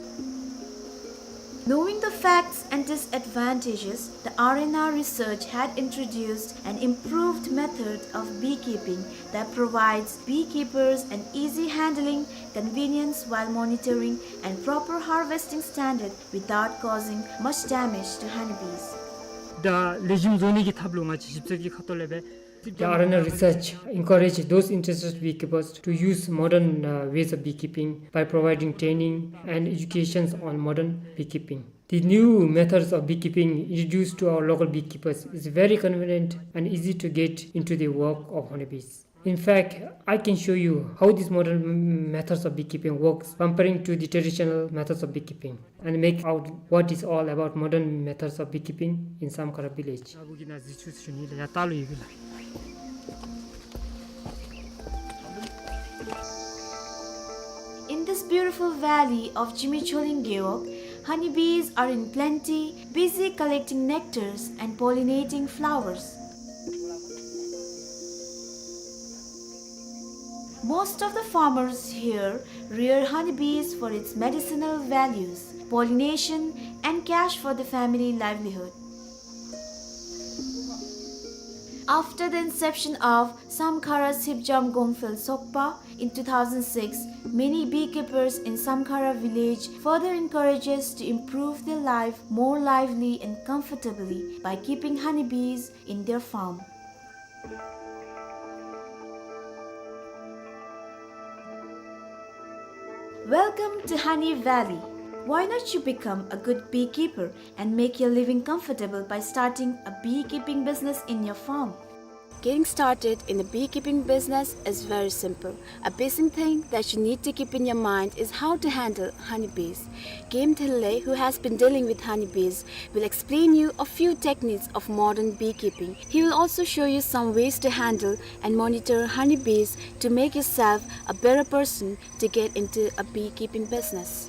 Knowing the facts and disadvantages, the Arena Research had introduced an improved method of beekeeping that provides beekeepers an easy handling, convenience while monitoring, and proper harvesting standard without causing much damage to honeybees. ད་ལེགས་ཤོམ་བཟོ་ནི་གི་ཐབས་ལུ་ང་བཅས་ཞིབ་འཚོལ་གྱི་ཁ་ཐུག་ལས་སྦེ། The Arena Research encourage those interested beekeepers to use modern, uh, ways of beekeeping by providing training and educations on modern beekeeping. The new methods of beekeeping introduced to our local beekeepers is very convenient and easy to get into the work of honeybees. In fact, I can show you how these modern m-, methods of beekeeping works comparing to the traditional methods of beekeeping and make out what is all about modern methods of beekeeping in Samkhara village. In this beautiful valley of Zimichholing Gewog, honeybees are in plenty, busy collecting nectars and pollinating flowers. Most of the farmers here rear honeybees for its medicinal values, pollination, and cash for the family livelihood. After the inception of Samkhara Sipjam Gongphel Sokpa in two thousand six, many beekeepers in Samkhara village further encourages to improve their life more lively and comfortably by keeping honeybees in their farm. Welcome to Honey Valley. Why not you become a good beekeeper and make your living comfortable by starting a beekeeping business in your farm? Getting started in the beekeeping business is very simple. A basic thing that you need to keep in your mind is how to handle honeybees. Game Thille, who has been dealing with honeybees, will explain you a few techniques of modern beekeeping. He will also show you some ways to handle and monitor honeybees to make yourself a better person to get into a beekeeping business.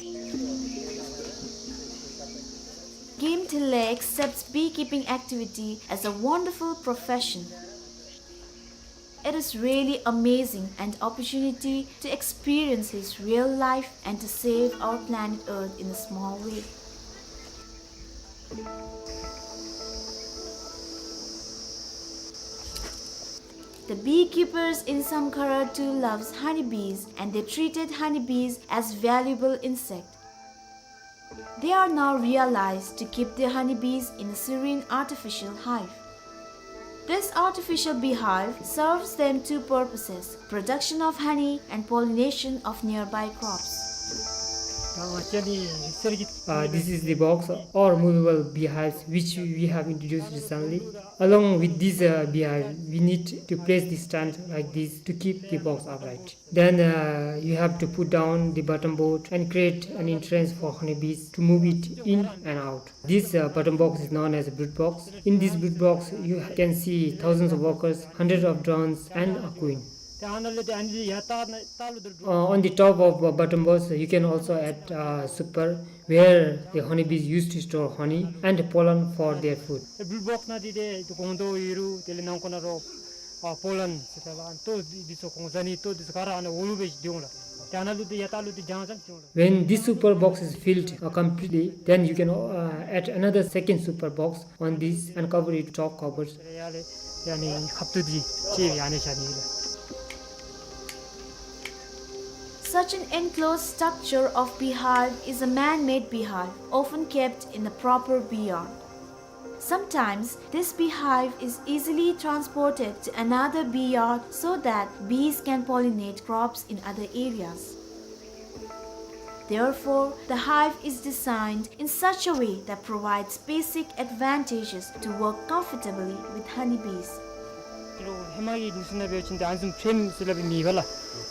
Game Tilley accepts beekeeping activity as a wonderful profession. It is really amazing an opportunity to experience his real life and to save our planet Earth in a small way. The beekeepers in Samkhara too loves honeybees, and they treated honeybees as valuable insect. They are now realized to keep their honeybees in a serene artificial hive. This artificial beehive serves them two purposes, production of honey and pollination of nearby crops. Uh, this is the box or movable beehives which we have introduced recently. Along with this, uh, beehive, we need to place the stand like this to keep the box upright. Then, uh, you have to put down the bottom board and create an entrance for honeybees to move it in and out. This, uh, bottom box is known as a brood box. In this brood box, you can see thousands of workers, hundreds of drones, and a queen. Uh, on the top of, uh, bottom box, you can also add, uh, super, where the honeybees used to store honey and pollen for their food. ཨ་པོ་ལན་ཟེར་ཏེ་ལ་ཨ་ནི་ལྟོ་འདི་ཚུ་གོང་ས་ནི་ལྟོ་འདི་ཚུ་ག་ར་ཨ་ནི་འོག་ལུ་སྦེ་འདི་འོང་ལགས། ཏེ་ཨ་ནཱ་ལུ་ཏེ་ཡ་ཏ་ལུ་ཏེ་ལྗང་ལྗང་འདི་འོང་ལགས། When this super box is filled, uh, completely, then you can, uh, add another second super box on this and cover it top covers. ཡ་ལས་ཡ་ནི་ཁབ་ཏུ་འདི་ཅིག་ཡ་ནི་ཤ་ནི་ལགས། Such an enclosed structure of beehive is a man-made beehive, often kept in a proper bee yard. Sometimes, this beehive is easily transported to another bee yard so that bees can pollinate crops in other areas. Therefore, the hive is designed in such a way that provides basic advantages to work comfortably with honeybees. ཧེ་མ་གི་ནི་སུ་ན་བེ་ཅིན་ཏེ་ཨ་ནི་བཟུམ་ཕྲེམ་ཟེར་སླབ་མེད་པ་ལགས།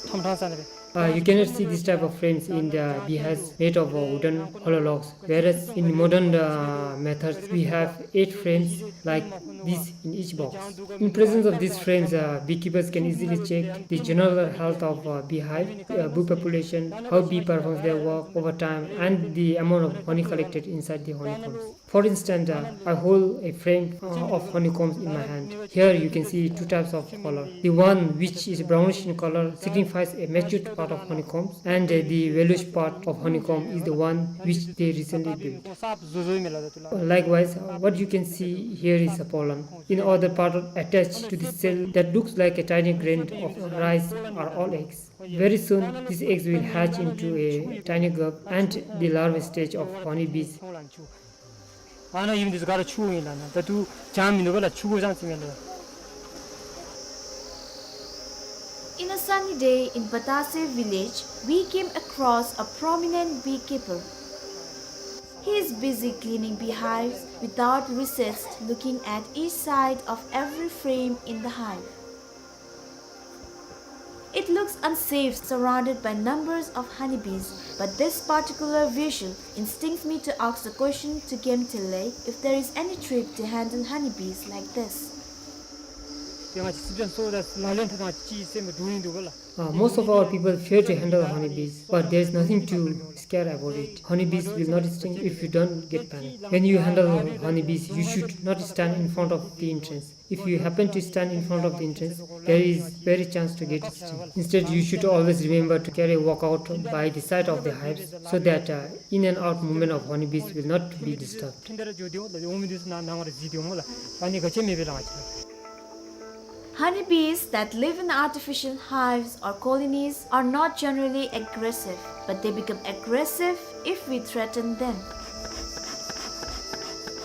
ཐོམ་ཐང་ས་ན་བེ། Uh, you cannot see this type of frames in the beehives made of, uh, wooden hollow logs, whereas in modern, uh, methods we have eight frames like this in each box. In presence of these frames, uh, beekeepers can easily check the general health of, uh, beehive, uh, bee population, how bee performs their work over time, and the amount of honey collected inside the honeycombs. For instance, uh, I hold a frame, uh, of honeycombs in my hand. Here you can see two types of color. The one which is brownish in color signifies a matured part of honeycombs, and, uh, the yellowish part of honeycomb is the one which they recently built. Likewise, uh, what you can see here is a pollen. In other part attached to the cell that looks like a tiny grain of rice are all eggs. Very soon, these eggs will hatch into a tiny grub and the larva stage of honeybees. ཨ་ནཱ་ཨིན་འདི་ཚུ་ག་ར་ཆུ་ཨིན་ལགས། ཨ་ནཱ་ད་ལྟོ་ལྗང་མིན་འདུག་པ་ལགས། ཆུ་གུ་ལྗང་ཅིག་མས་ལགས། In a sunny day in Patase village, we came across a prominent beekeeper. He is busy cleaning beehives without recess, looking at each side of every frame in the hive. It looks unsafe, surrounded by numbers of honeybees, but this particular visual instincts me to ask the question to Game Tilley if there is any trick to handle honeybees like this. ཏེ་ང་བཅས་སི་པེན་སོ་ད་ལག་ལེན་འཐབ་ད་ཅིག་སེམས་སྡུག་ཨིན་འདུག་པ་ལགས། Uh, most of our people fear to handle honeybees, but there is nothing to scare about it. Honeybees will not sting if you don't get panic. When you handle honeybees, you should not stand in front of the entrance. If you happen to stand in front of the entrance, there is very chance to get stung. Instead, you should always remember to carry a walkout by the side of the hives so that, uh, in and out movement of honeybees will not be disturbed. Honeybees that live in artificial hives or colonies are not generally aggressive, but they become aggressive if we threaten them.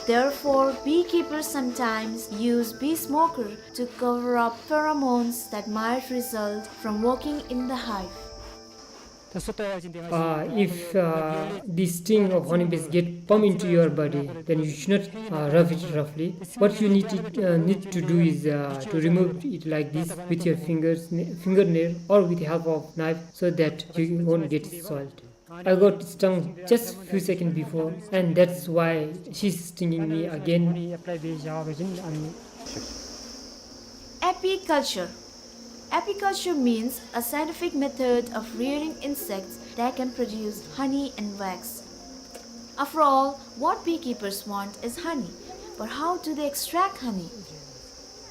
Therefore, beekeepers sometimes use bee smoker to cover up pheromones that might result from working in the hive. Uh, if, uh, the sting of honeybees get pump into your body, then you should not, uh, rub it roughly. What you need to, uh, need to do is, uh, to remove it like this with your fingers, fingernail, or with the help of knife, so that you won't get soiled. I got stung just few seconds before, and that's why she's stinging me again. Apiculture. Apiculture means a scientific method of rearing insects that can produce honey and wax. After all, what beekeepers want is honey. But how do they extract honey?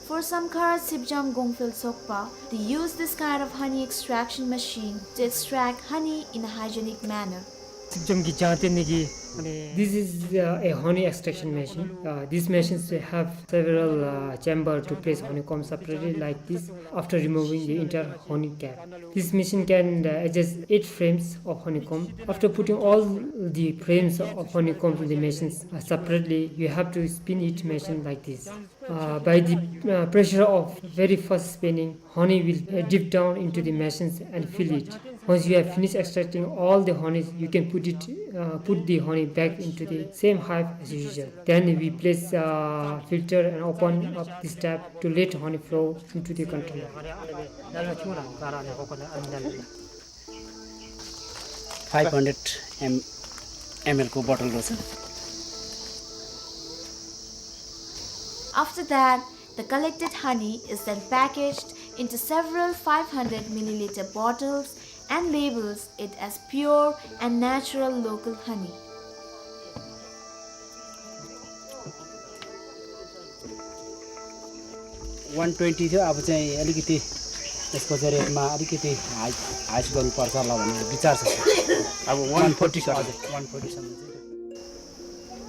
For Samkhara Sipjam Gongphel Sokpa, they use this kind of honey extraction machine to extract honey in a hygienic manner. Sipjam ki jante niki, mane, this is, uh, a honey extraction machine. Uh, these machines have several, uh, chamber to place honeycomb separately like this after removing the entire honey cap. This machine can, uh, adjust eight frames of honeycomb. After putting all the frames of honeycomb in the machines, uh, separately, you have to spin each machine like this. Uh, by the, uh, pressure of very fast spinning, honey will, uh, drip down into the machines and fill it. Once you have finished extracting all the honey, you can put it, uh, put the honey back into the same hive as usual. Then we place, uh, filter and open up this tap to let honey flow into the container. Five hundred M-, ML को bottle रहेछ। After that, the collected honey is then packaged into several five hundred milliliter bottles and labels it as pure and natural local honey. One twenty थियो, अब चाहिँ अलिकति यसको चाहिँ rate मा अलिकति hike, hike गर्नुपर्छ होला भन्ने विचार छ। अब one forty छ। हजुर, one forty सम्म चाहिँ।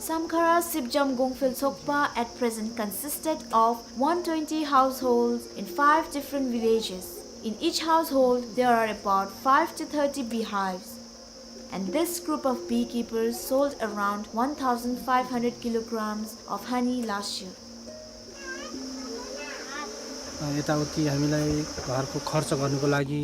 Samkhara Sipjam Gongphel Sokpa at present consisted of one twenty households in five different villages. In each household, there are about five to thirty beehives. And this group of beekeepers sold around one thousand five hundred kilograms of honey last year. अ, यताउति हामीलाई घरको खर्च गर्नको लागि,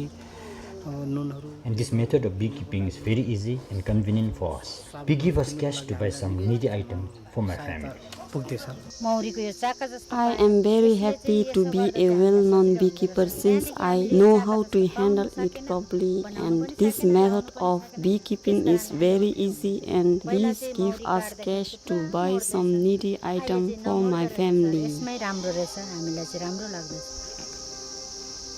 अ, नुनहरू। And this method of beekeeping is very easy and convenient for us. Bee give us cash to buy some needy items for my family. पुग्दैछ। मौरीको यो चाका जस्तो I am very happy to be a well-known beekeeper since I know how to handle it properly, and this method of beekeeping is very easy and bees give us cash to buy some needy item for my family. यसमै राम्रो रहेछ, हामीलाई चाहिँ राम्रो लाग्दछ।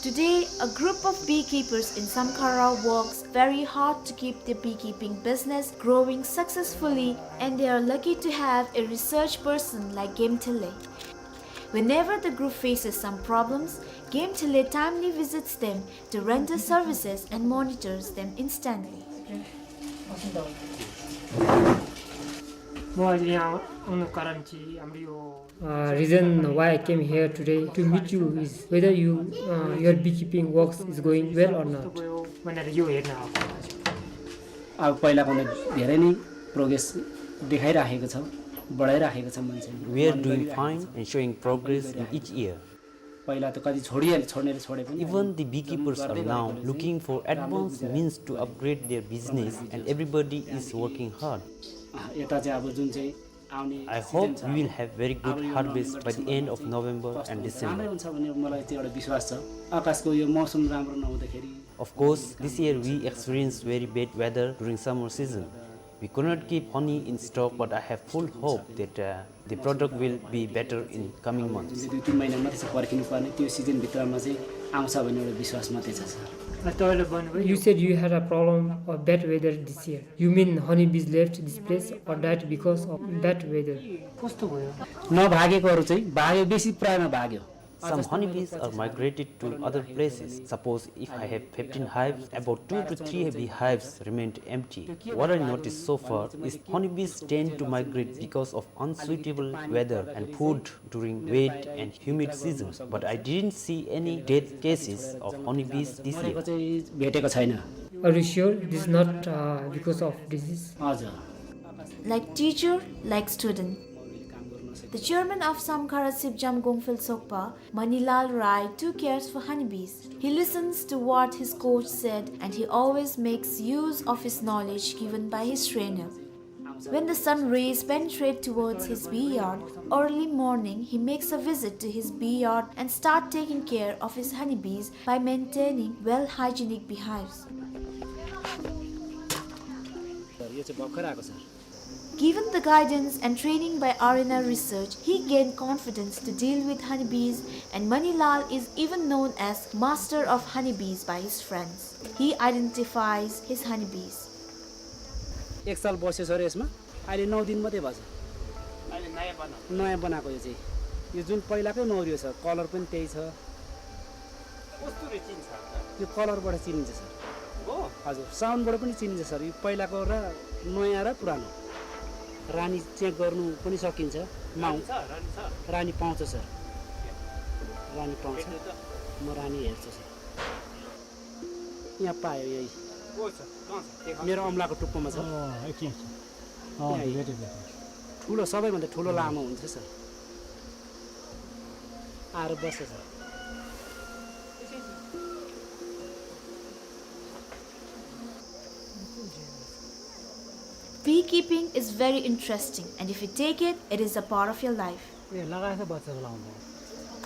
Today, a group of beekeepers in Samkhara works very hard to keep their beekeeping business growing successfully, and they are lucky to have a research person like Gemthele. Whenever the group faces some problems, Gemthele timely visits them to render services and monitors them instantly. म अहिले यहाँ आउनुको कारण चाहिँ हाम्रो यो Uh, reason why I came here today to meet you is whether you, uh, your beekeeping works is going well or not. अब पहिलाको भन्दा धेरै नै progress देखाइराखेको छ, बढाइराखेको छ मान्छेले। We are doing fine and showing progress in each year. पहिला त कति छोडिहाले, छोड्नेले छोडे पनि। Even the beekeepers are now looking for advanced means to upgrade their business and everybody is working hard. यता चाहिँ अब जुन चाहिँ आउने season छ, I hope we will have very good harvest by the end of November and December. राम्रै हुन्छ भन्ने मलाई त्यो एउटा विश्वास छ। आकाशको यो मौसम राम्रो नहुँदाखेरि। Of course, this year we experienced very bad weather during summer season. We could not keep honey in stock, but I have full hope that, uh, the product will be better in coming months. जुन चाहिँ दुई तिन महिना मात्रै छ पर्खिनु पर्ने, त्यो season भित्रमा चाहिँ आउँछ भन्ने एउटा विश्वास मात्रै छ, sir. You said you had a problem of bad weather this year. You mean honeybees left this place or died because of bad weather? कस्तो भयो? नभागेकोहरू चाहिँ भाग्यो, बेसी प्रायमा भाग्यो। Some honeybees are migrated to other places. Suppose if I have fifteen hives, about two to three beehives remained empty. What I noticed so far is honeybees tend to migrate because of unsuitable weather and food during wet and humid seasons. But I didn't see any death cases of honeybees this year. चाहिँ भेटेको छैन। Are you sure this is not, uh, because of disease? हजुर। Like teacher, like student. The chairman of Samkhara Sipjam Gongphel Sokpa, Manilal Rai, too cares for honeybees. He listens to what his coach said and he always makes use of his knowledge given by his trainer. When the sun rays penetrate towards his bee yard, early morning he makes a visit to his bee yard and start taking care of his honeybees by maintaining well hygienic beehives. यो चाहिँ भर्खर आएको छ। Given the guidance and training by R N R Research, he gained confidence to deal with honeybees, and Manilal is even known as master of honeybees by his friends. He identifies his honeybees. एक साल बस्यो सर यसमा। अहिले नौ दिन मात्रै भएको छ। अहिले नयाँ बनाएको? नयाँ बनाएको यो चाहिँ। यो जुन पहिलाकै मौरी हो सर, कलर पनि त्यही छ। कस्तुरी चिन्छ? यो कलरबाट चिनिन्छ सर। हो? हजुर, साउन्डबाट पनि चिनिन्छ सर। यो पहिलाको र नयाँ र पुरानो। रानी चेक गर्नु पनि सकिन्छ। माउ- रानी छ? रानी छ? रानी पाउँछ सर। रानी पाउँछ। हेर्नु त। म रानी हेर्छु सर। यहाँ पायो यही। ओ छ, कहाँ छ? देखा। मेरो औँलाको टुप्पोमा छ। अँ, एकछिन, एकछिन। अँ, यही। भेटेँ, भेटेँ। ठुलो, सबैभन्दा ठुलो लामो हुन्छ सर। आएर बस्छ sir. Beekeeping is very interesting, and if you take it, it is a part of your life. ए, लगाएछ बच्चा लाउँदा।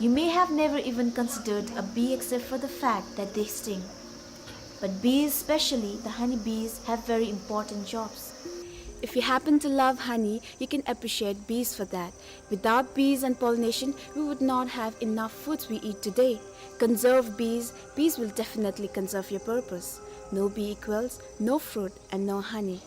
You may have never even considered a bee except for the fact that they sting. But bees, especially the honey bees, have very important jobs. If you happen to love honey, you can appreciate bees for that. Without bees and pollination, we would not have enough foods we eat today. Conserve bees, bees will definitely conserve your purpose. No bee equals no fruit and no honey.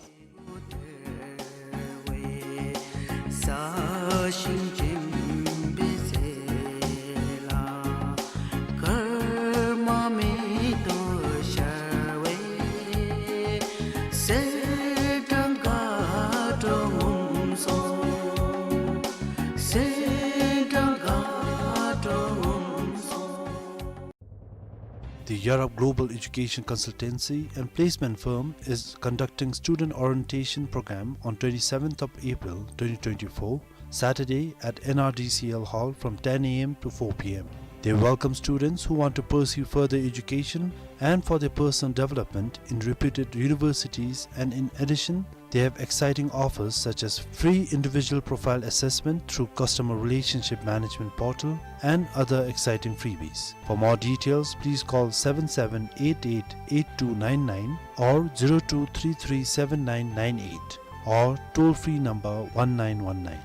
The Yarab Global Education Consultancy and Placement Firm is conducting student orientation program on twenty-seventh of April twenty twenty-four, Saturday at N R D C L Hall from ten A M to four P M. They welcome students who want to pursue further education and for their personal development in reputed universities, and in addition, they have exciting offers such as free individual profile assessment through customer relationship management portal and other exciting freebies. For more details, please call seven seven eight eight eight two nine nine or zero two three three seven nine nine eight or toll-free number one nine one nine.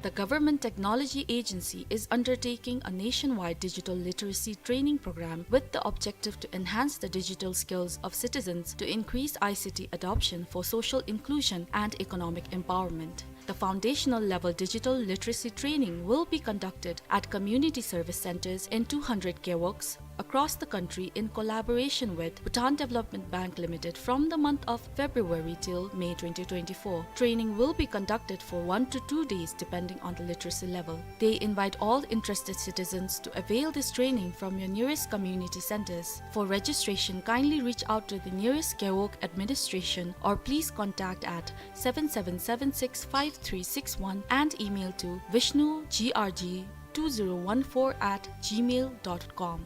The Government Technology Agency is undertaking a nationwide digital literacy training program with the objective to enhance the digital skills of citizens to increase I C T adoption for social inclusion and economic empowerment. The foundational level digital literacy training will be conducted at community service centers in two hundred gewogs, across the country in collaboration with Bhutan Development Bank Limited from the month of February till May twenty twenty-four. Training will be conducted for one to two days depending on the literacy level. They invite all interested citizens to avail this training from your nearest community centers. For registration, kindly reach out to the nearest gewog administration or please contact at seven seven seven six five three six one and email to vishnu G R G two zero one four at gmail dot com.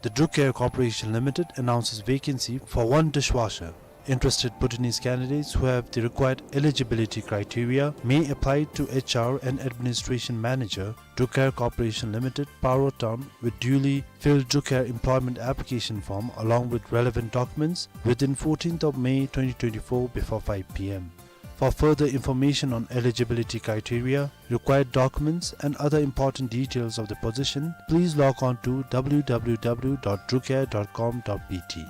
The Drucare Corporation Limited announces vacancy for one dishwasher. Interested Bhutanese candidates who have the required eligibility criteria may apply to H R and Administration Manager, Drucare Corporation Limited, Paro Town, with duly filled Drucare employment application form along with relevant documents within fourteenth of May twenty twenty-four before five P M. For further information on eligibility criteria, required documents, and other important details of the position, please log on to W W W dot drucare dot com dot B T.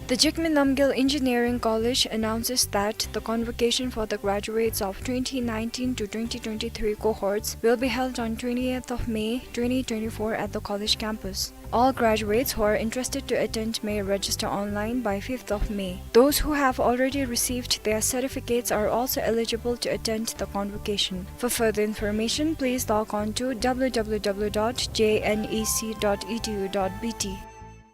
The Jigme Namgyel Engineering College announces that the convocation for the graduates of twenty nineteen to twenty twenty-three cohorts will be held on twentieth of May twenty twenty-four at the college campus. All graduates who are interested to attend may register online by fifth of May. Those who have already received their certificates are also eligible to attend the convocation. For further information, please log on to W W W dot J N E C dot E D U dot B T.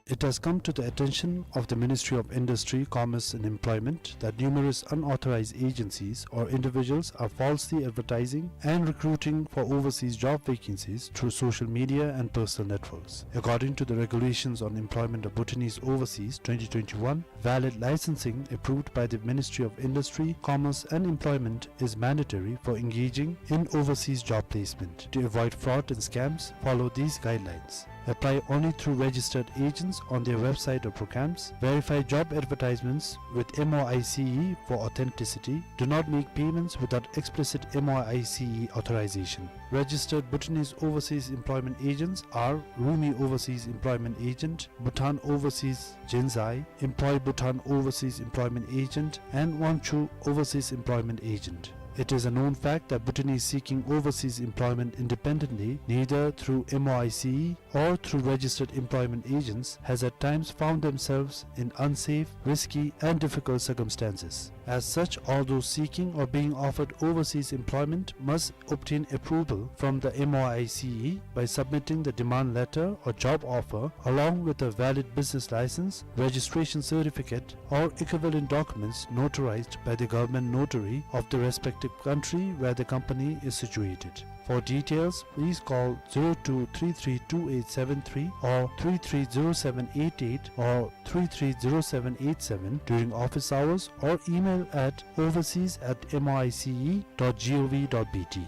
It has come to the attention of the Ministry of Industry, Commerce and Employment that numerous unauthorized agencies or individuals are falsely advertising and recruiting for overseas job vacancies through social media and personal networks. According to the Regulations on Employment of Bhutanese Overseas twenty twenty-one, valid licensing approved by the Ministry of Industry, Commerce and Employment is mandatory for engaging in overseas job placement. To avoid fraud and scams, follow these guidelines. Apply only through registered agents on their website or programs. Verify job advertisements with M O I C E for authenticity. Do not make payments without explicit M O I C E authorization. Registered Bhutanese overseas employment agents are Rumi Overseas Employment Agent, Bhutan Overseas Jinzai, Employ Bhutan Overseas Employment Agent, and Wangchuh Overseas Employment Agent. It is a known fact that Bhutanese seeking overseas employment independently, neither through M O I C E or through registered employment agents, has at times found themselves in unsafe, risky, and difficult circumstances. As such, all those seeking or being offered overseas employment must obtain approval from the M O I C E by submitting the demand letter or job offer along with a valid business license, registration certificate, or equivalent documents notarized by the government notary of the respective country where the company is situated. For details, please call zero two three three two eight seven three or three three zero seven eight eight or three three zero seven eight seven during office hours or email at overseas at M O I C E dot G O V dot B T.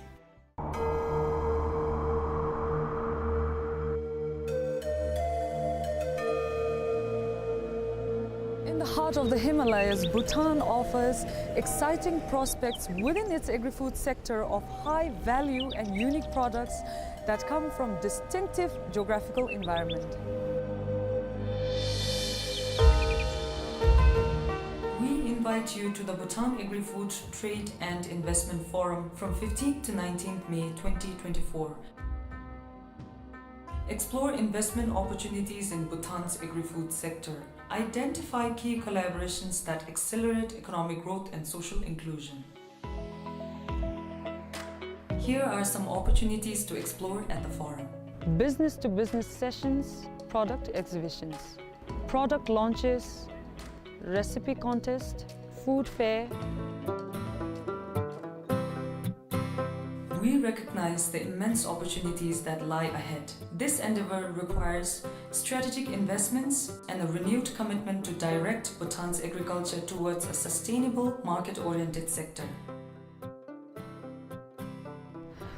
In the heart of the Himalayas, Bhutan offers exciting prospects within its agri-food sector of high value and unique products that come from distinctive geographical environment. We invite you to the Bhutan Agri-Food Trade and Investment Forum from fifteenth to nineteenth May twenty twenty-four. Explore investment opportunities in Bhutan's agri-food sector. Identify key collaborations that accelerate economic growth and social inclusion. Here are some opportunities to explore at the forum. Business-to-business sessions, product exhibitions, product launches, recipe contest, food fair. We recognize the immense opportunities that lie ahead. This endeavor requires strategic investments and a renewed commitment to direct Bhutan's agriculture towards a sustainable, market-oriented sector.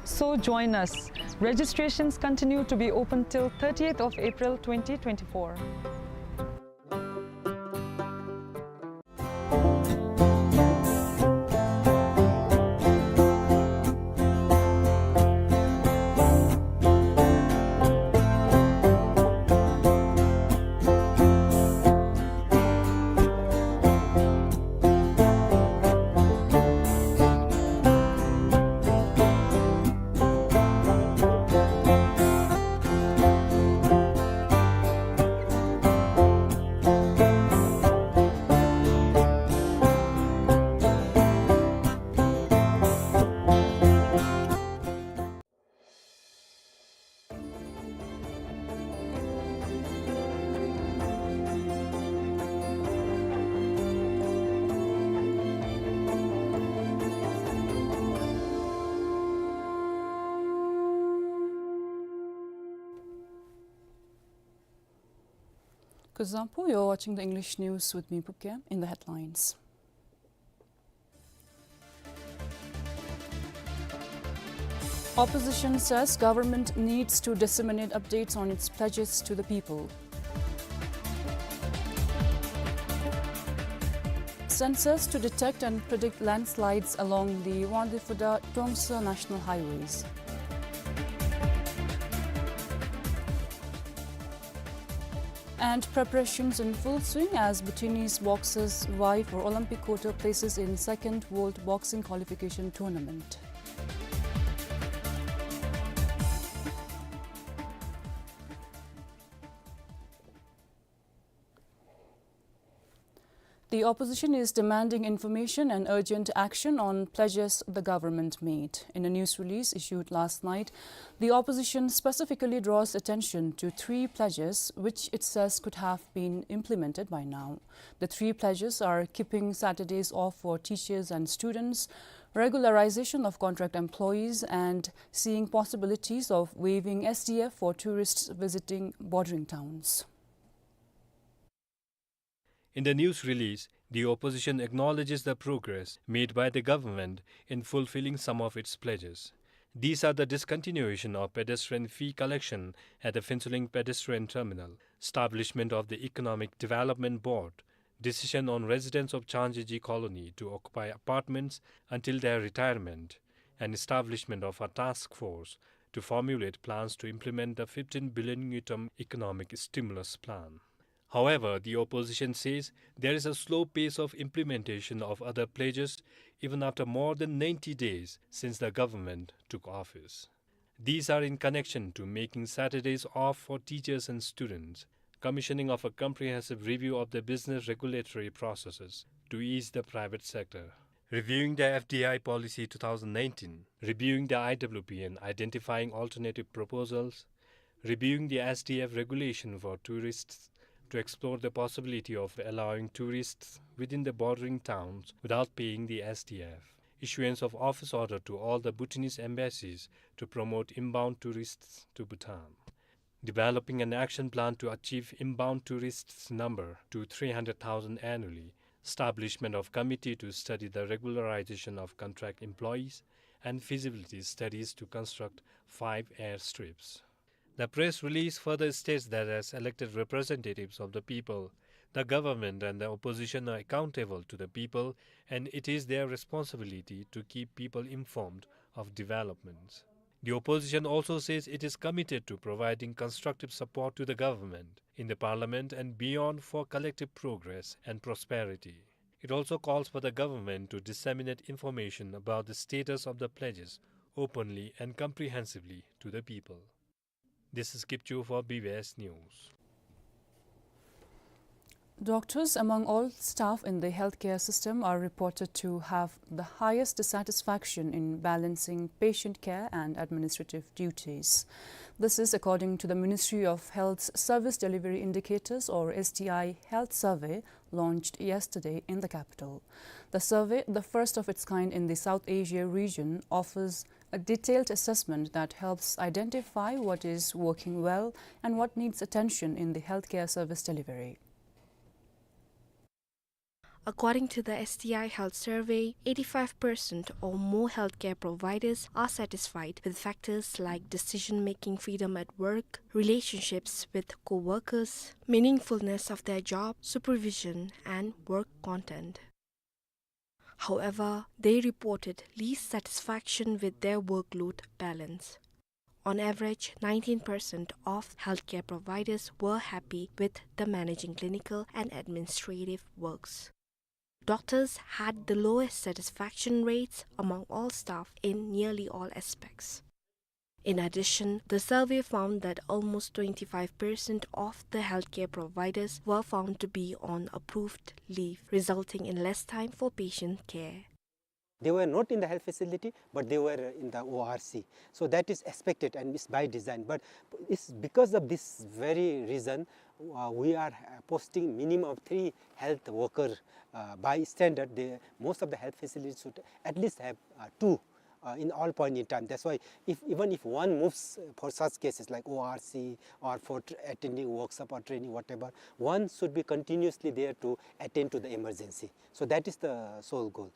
So join us. Registrations continue to be open till thirtieth of April twenty twenty-four. Kuzuzangpo, you're watching the English news with me, Pukya. In the headlines. Opposition says government needs to disseminate updates on its pledges to the people. Sensors to detect and predict landslides along the Wangdue Phudah Tuensang National Highways. And preparations in full swing as Bhutanese boxers vie for Olympic quota places in second World Boxing Qualification Tournament. The opposition is demanding information and urgent action on pledges the government made. In a news release issued last night, the opposition specifically draws attention to three pledges which it says could have been implemented by now. The three pledges are keeping Saturdays off for teachers and students, regularization of contract employees, and seeing possibilities of waiving S D F for tourists visiting bordering towns. In the news release, the opposition acknowledges the progress made by the government in fulfilling some of its pledges. These are the discontinuation of pedestrian fee collection at the Phuentsholing pedestrian terminal, establishment of the Economic Development Board, decision on residents of Changjeji Colony to occupy apartments until their retirement, and establishment of a task force to formulate plans to implement the fifteen billion ngultrum economic stimulus plan. However, the opposition says there is a slow pace of implementation of other pledges even after more than ninety days since the government took office. These are in connection to making Saturdays off for teachers and students, commissioning of a comprehensive review of the business regulatory processes to ease the private sector, reviewing the F D I policy two thousand nineteen, reviewing the I W P and identifying alternative proposals, reviewing the S D F regulation for tourists to explore the possibility of allowing tourists within the bordering towns without paying the S D F, issuance of office order to all the Bhutanese embassies to promote inbound tourists to Bhutan, developing an action plan to achieve inbound tourists number to three hundred thousand annually, establishment of committee to study the regularization of contract employees, and feasibility studies to construct five airstrips. The press release further states that as elected representatives of the people, the government and the opposition are accountable to the people, and it is their responsibility to keep people informed of developments. The opposition also says it is committed to providing constructive support to the government in the parliament and beyond for collective progress and prosperity. It also calls for the government to disseminate information about the status of the pledges openly and comprehensively to the people. This is Kipchu for B B S News. Doctors, among all staff in the healthcare system, are reported to have the highest dissatisfaction in balancing patient care and administrative duties. This is according to the Ministry of Health's Service Delivery Indicators, or S D I Health Survey, launched yesterday in the capital. The survey, the first of its kind in the South Asia region, offers a detailed assessment that helps identify what is working well and what needs attention in the healthcare service delivery. According to the S D I Health Survey, eighty-five percent or more healthcare providers are satisfied with factors like decision-making freedom at work, relationships with co-workers, meaningfulness of their job, supervision, and work content. However, they reported least satisfaction with their workload balance. On average, nineteen percent of healthcare providers were happy with the managing clinical and administrative works. Doctors had the lowest satisfaction rates among all staff in nearly all aspects. In addition, the survey found that almost twenty-five percent of the healthcare providers were found to be on approved leave, resulting in less time for patient care. They were not in the health facility, but they were in the O R C. So that is expected and it's by design. But it's because of this very reason, uh, we are, uh, posting minimum of three health worker. Uh, by standard, they, most of the health facilities should at least have, uh, two, uh, in all point in time. That's why if, even if one moves, uh, for such cases like O R C or for tr-, attending workshop or training, whatever, one should be continuously there to attend to the emergency. So that is the sole goal.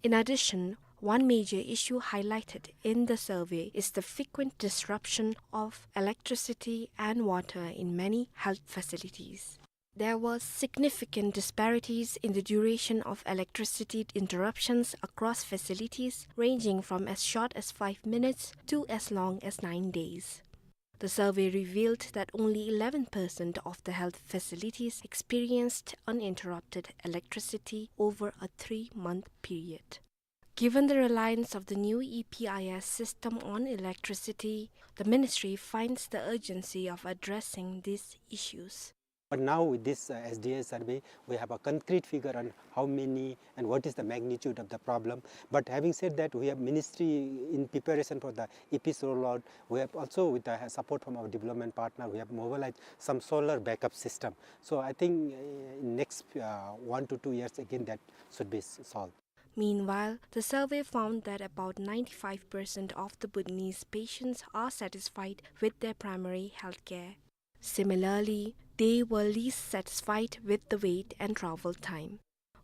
In addition, one major issue highlighted in the survey is the frequent disruption of electricity and water in many health facilities. There were significant disparities in the duration of electricity interruptions across facilities, ranging from as short as five minutes to as long as nine days. The survey revealed that only eleven percent of the health facilities experienced uninterrupted electricity over a three-month period. Given the reliance of the new E P I S system on electricity, the ministry finds the urgency of addressing these issues. But now with this, uh, S D I survey, we have a concrete figure on how many and what is the magnitude of the problem. But having said that, we have ministry in preparation for the E P S rollout. We have also, with the support from our development partner, we have mobilized some solar backup system. So I think, uh, in next, uh, one to two years, again, that should be s-, solved. Meanwhile, the survey found that about ninety-five percent of the Bhutanese patients are satisfied with their primary health care. Similarly, they were least satisfied with the wait and travel time.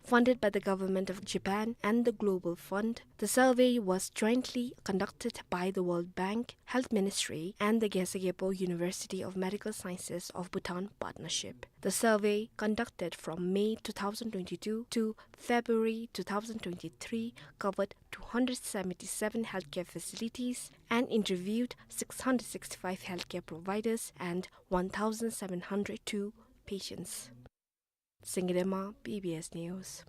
Funded by the government of Japan and the Global Fund, the survey was jointly conducted by the World Bank, Health Ministry, and the Gezegepo University of Medical Sciences of Bhutan partnership. The survey, conducted from May two thousand twenty-two to February two thousand twenty-three, covered two hundred seventy-seven healthcare facilities and interviewed six hundred sixty-five healthcare providers and one thousand seven hundred two patients. Singye Dema, B B S News.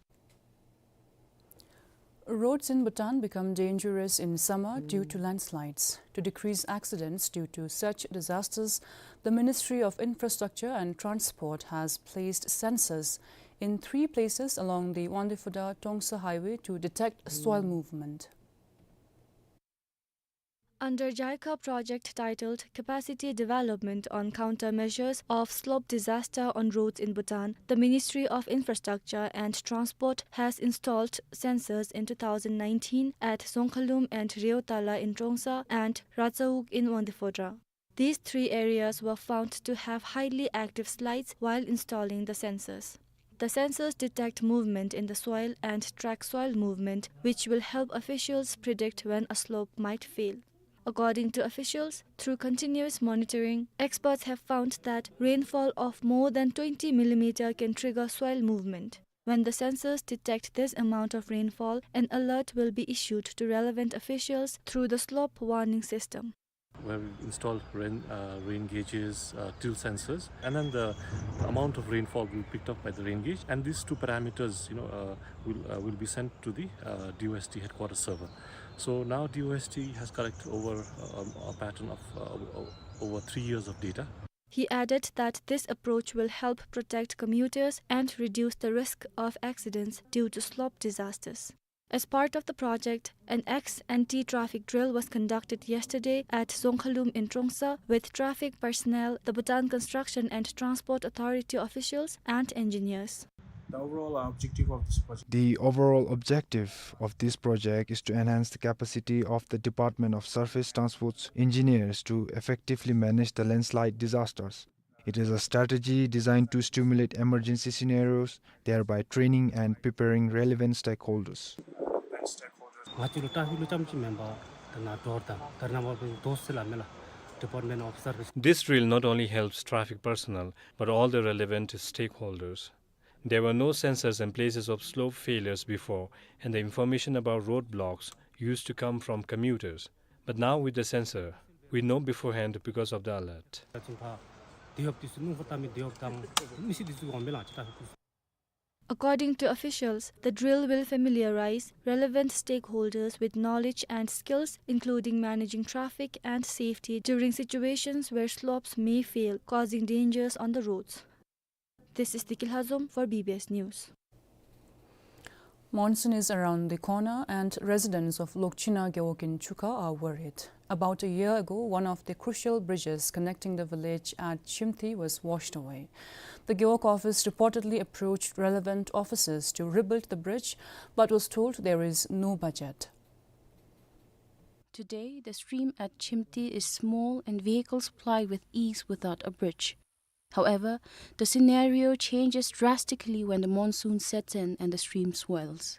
Roads in Bhutan become dangerous in summer due to landslides. To decrease accidents due to such disasters, the Ministry of Infrastructure and Transport has placed sensors in three places along the Wangdue-Phutra-Trongsa highway to detect soil movement. Under JICA project titled Capacity Development on Countermeasures of Slope Disaster on Roads in Bhutan, the Ministry of Infrastructure and Transport has installed sensors in two thousand nineteen at Dzongkhalum and Reotala in Trongsa and Ratchauk in Wangdue-Phutra. These three areas were found to have highly active slides while installing the sensors. The sensors detect movement in the soil and track soil movement, which will help officials predict when a slope might fail. According to officials, through continuous monitoring, experts have found that rainfall of more than twenty millimeter can trigger soil movement. When the sensors detect this amount of rainfall, an alert will be issued to relevant officials through the slope warning system. We have installed rain, uh, rain gauges, uh, till sensors, and then the amount of rainfall will be picked up by the rain gauge, and these two parameters, you know, uh, will, uh, will be sent to the, uh, D O S T headquarters server. So now D O S T has collected over, um, a pattern of, uh, o-, over three years of data. He added that this approach will help protect commuters and reduce the risk of accidents due to slope disasters. As part of the project, an X and T traffic drill was conducted yesterday at Dzongkhalum in Trongsa with traffic personnel, the Bhutan Construction and Transport Authority officials, and engineers. The overall objective of this project The overall objective of this project is to enhance the capacity of the Department of Surface Transport's engineers to effectively manage the landslide disasters. It is a strategy designed to stimulate emergency scenarios, thereby training and preparing relevant stakeholders. This drill not only helps traffic personnel, but all the relevant stakeholders. There were no sensors in places of slope failures before, and the information about roadblocks used to come from commuters. But now with the sensor, we know beforehand because of the alert. According to officials, the drill will familiarize relevant stakeholders with knowledge and skills, including managing traffic and safety during situations where slopes may fail, causing dangers on the roads. This is Diki Lhazom for B B S News. Monsoon is around the corner and residents of Lokchina Gewog in Chuka are worried. About a year ago, one of the crucial bridges connecting the village at Chimti was washed away. The Gewog office reportedly approached relevant officers to rebuild the bridge, but was told there is no budget. Today, the stream at Chimti is small and vehicles ply with ease without a bridge. However, the scenario changes drastically when the monsoon sets in and the stream swells.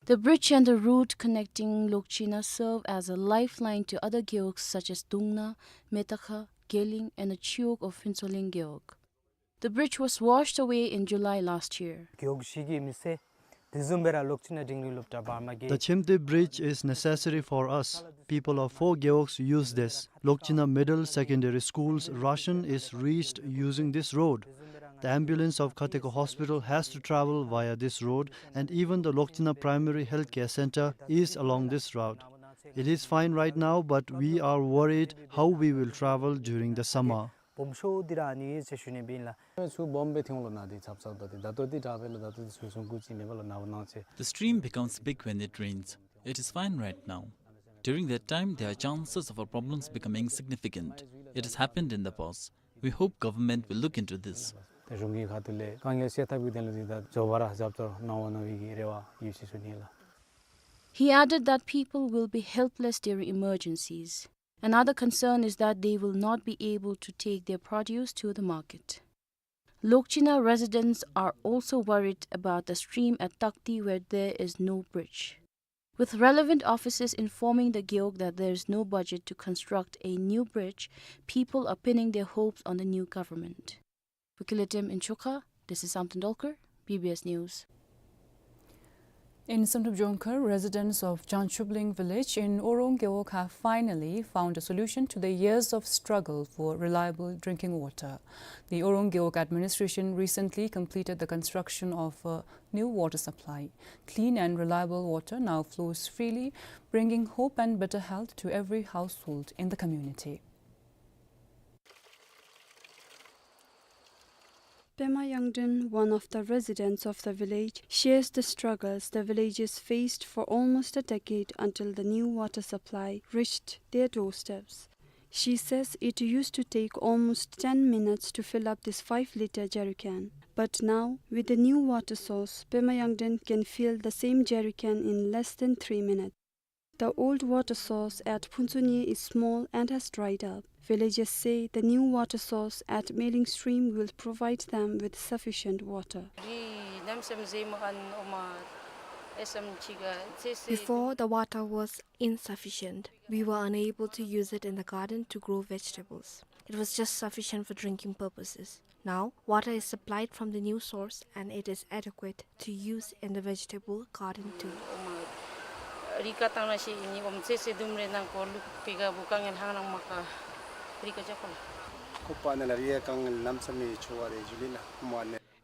The bridge and the road connecting Lokchina serve as a lifeline to other gewogs such as Dungna, Metakha, Geling, and the Chiwog of Phuentsholing Gewog. The bridge was washed away in July last year. The Chimti bridge is necessary for us. People of four gewogs use this. Lokchina Middle Secondary School's ration is reached using this road. The ambulance of Khateko Hospital has to travel via this road, and even the Lokchina Primary Health Care Center is along this route. It is fine right now, but we are worried how we will travel during the summer. Bomb show འདི་ར་ཨ་ནི་ཟེར་ཞུ་ནི་ཨིན་ལགས། ཚུར་བོམ་སྦེ་ཐོན་ལོ་ན་འདི་ཚབ་ཚབ་ད་འདི་ད་ལྟོ་འདི་དྲག་པས་ལགས། ད་ལྟོ་འདི་ཚུར་སོང་སྐུ་ཅིག་ནེ་པ་ལ་ན་བ་ནང་ཚེ། The stream becomes big when it rains. It is fine right now. During that time, there are chances of our problems becoming significant. It has happened in the past. We hope government will look into this. ད་གཞུང་གི་ཁ་ཐུག་ལས་དཀའ་ངལ་སེལ་ཐབས་ཀྱི་དོན་ལུ་འདི་ད་མགྱོགས་པ་ར་རྒྱབ་སྐྱོར་གནང་བ་གནང་བའི་གི་རེ་བ་ཡོད་ཟེར་ཞུ་ནི་ལགས། He added that people will be helpless during emergencies. Another concern is that they will not be able to take their produce to the market. Lokchina residents are also worried about the stream at Takti, where there is no bridge. With relevant officers informing the Gewog that there is no budget to construct a new bridge, people are pinning their hopes on the new government. For Kilatem in Chukha, this is Samten Dolkar, B B S News. In Samdrup Jongkhar, residents of Jangchubling village in Orong Gewog have finally found a solution to their years of struggle for reliable drinking water. The Orong Gewog administration recently completed the construction of a new water supply. Clean and reliable water now flows freely, bringing hope and better health to every household in the community. Pema Yangden, one of the residents of the village, shares the struggles the villagers faced for almost a decade until the new water supply reached their doorsteps. She says it used to take almost ten minutes to fill up this five liter jerrycan. But now, with the new water source, Pema Yangden can fill the same jerrycan in less than three minutes. The old water source at Phuntsuni is small and has dried up. Villagers say the new water source at Meling Stream will provide them with sufficient water. Before, the water was insufficient. We were unable to use it in the garden to grow vegetables. It was just sufficient for drinking purposes. Now, water is supplied from the new source and it is adequate to use in the vegetable garden too.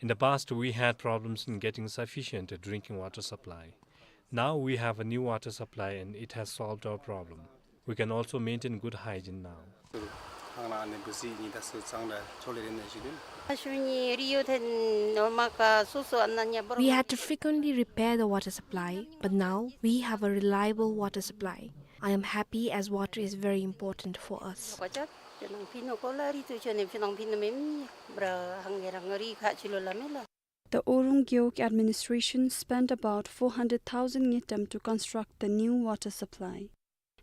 In the past, we had problems in getting sufficient drinking water supply. Now we have a new water supply and it has solved our problem. We can also maintain good hygiene now. We had to frequently repair the water supply, but now we have a reliable water supply. I am happy as water is very important for us. The Orong Gewog administration spent about four hundred thousand ngultrum to construct the new water supply.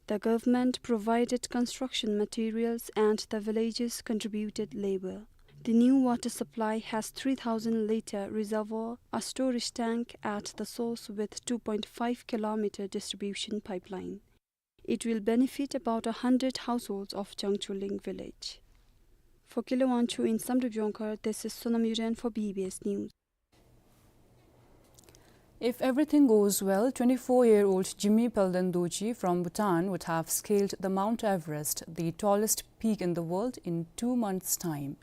The government provided construction materials and the villagers contributed labor. The new water supply has three thousand liter reservoir, a storage tank at the source with two point five kilometer distribution pipeline. It will benefit about a hundred households of Jangchubling village. For Kilawanchu in Samdrup Jongkhar, this is Sonam Yuren for B B S News. If everything goes well, twenty-four-year-old Jimmy Palden Dorji from Bhutan would have scaled the Mount Everest, the tallest peak in the world, in two months' time.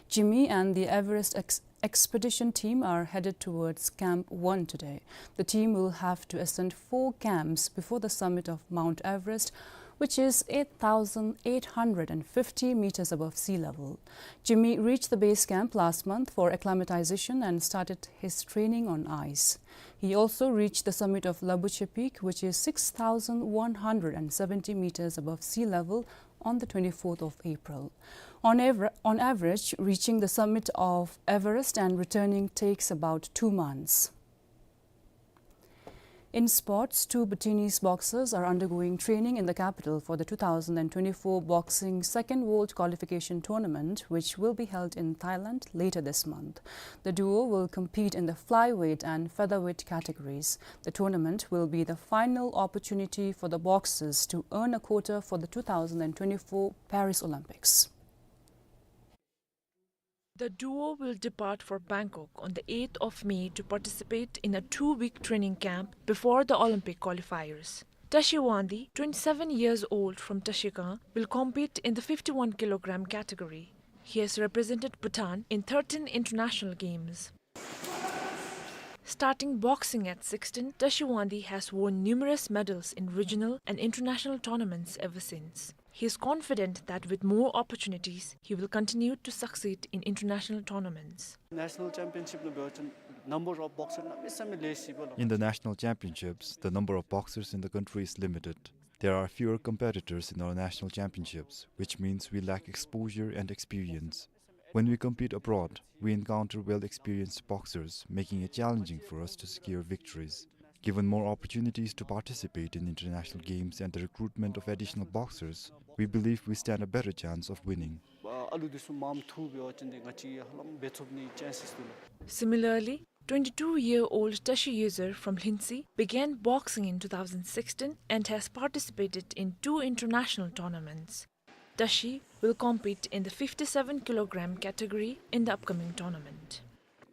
Jimmy and the Everest ex- expedition team are headed towards Camp One today. The team will have to ascend four camps before the summit of Mount Everest, which is eight thousand eight hundred and fifty meters above sea level. Jimmy reached the base camp last month for acclimatization and started his training on ice. He also reached the summit of Labuche Peak, which is six thousand one hundred and seventy meters above sea level, on the twenty-fourth of April. On aver-, on average, reaching the summit of Everest and returning takes about two months. In sports, two Bhutanese boxers are undergoing training in the capital for the two thousand and twenty-four Boxing Second World Qualification Tournament, which will be held in Thailand later this month. The duo will compete in the flyweight and featherweight categories. The tournament will be the final opportunity for the boxers to earn a quota for the two thousand and twenty-four Paris Olympics. The duo will depart for Bangkok on the eighth of May to participate in a two-week training camp before the Olympic qualifiers. Tashi Wangdi, twenty-seven years old from Tashigang, will compete in the fifty-one kilogram category. He has represented Bhutan in thirteen international games. Starting boxing at sixteen, Tashi Wangdi has won numerous medals in regional and international tournaments ever since. He is confident that with more opportunities, he will continue to succeed in international tournaments. National championship number of boxer na mi sami lesi bolo. In the national championships, the number of boxers in the country is limited. There are fewer competitors in our national championships, which means we lack exposure and experience. When we compete abroad, we encounter well-experienced boxers, making it challenging for us to secure victories. Given more opportunities to participate in international games and the recruitment of additional boxers, we believe we stand a better chance of winning. ཨ་ལུ་འདི་ཚུ་མངམ་ཐུག་འབད་བ་ཅིན་ཏེ་ང་བཅས་ཀྱིས་ཧ་ལམ་འབད་ཚུགས་ནིའི་ཅེནསི་ཐོབ་ལགས། Similarly, twenty-two-year-old Tashi Yezar from Lhinsi began boxing in two thousand sixteen and has participated in two international tournaments. Tashi will compete in the fifty-seven kilogram category in the upcoming tournament.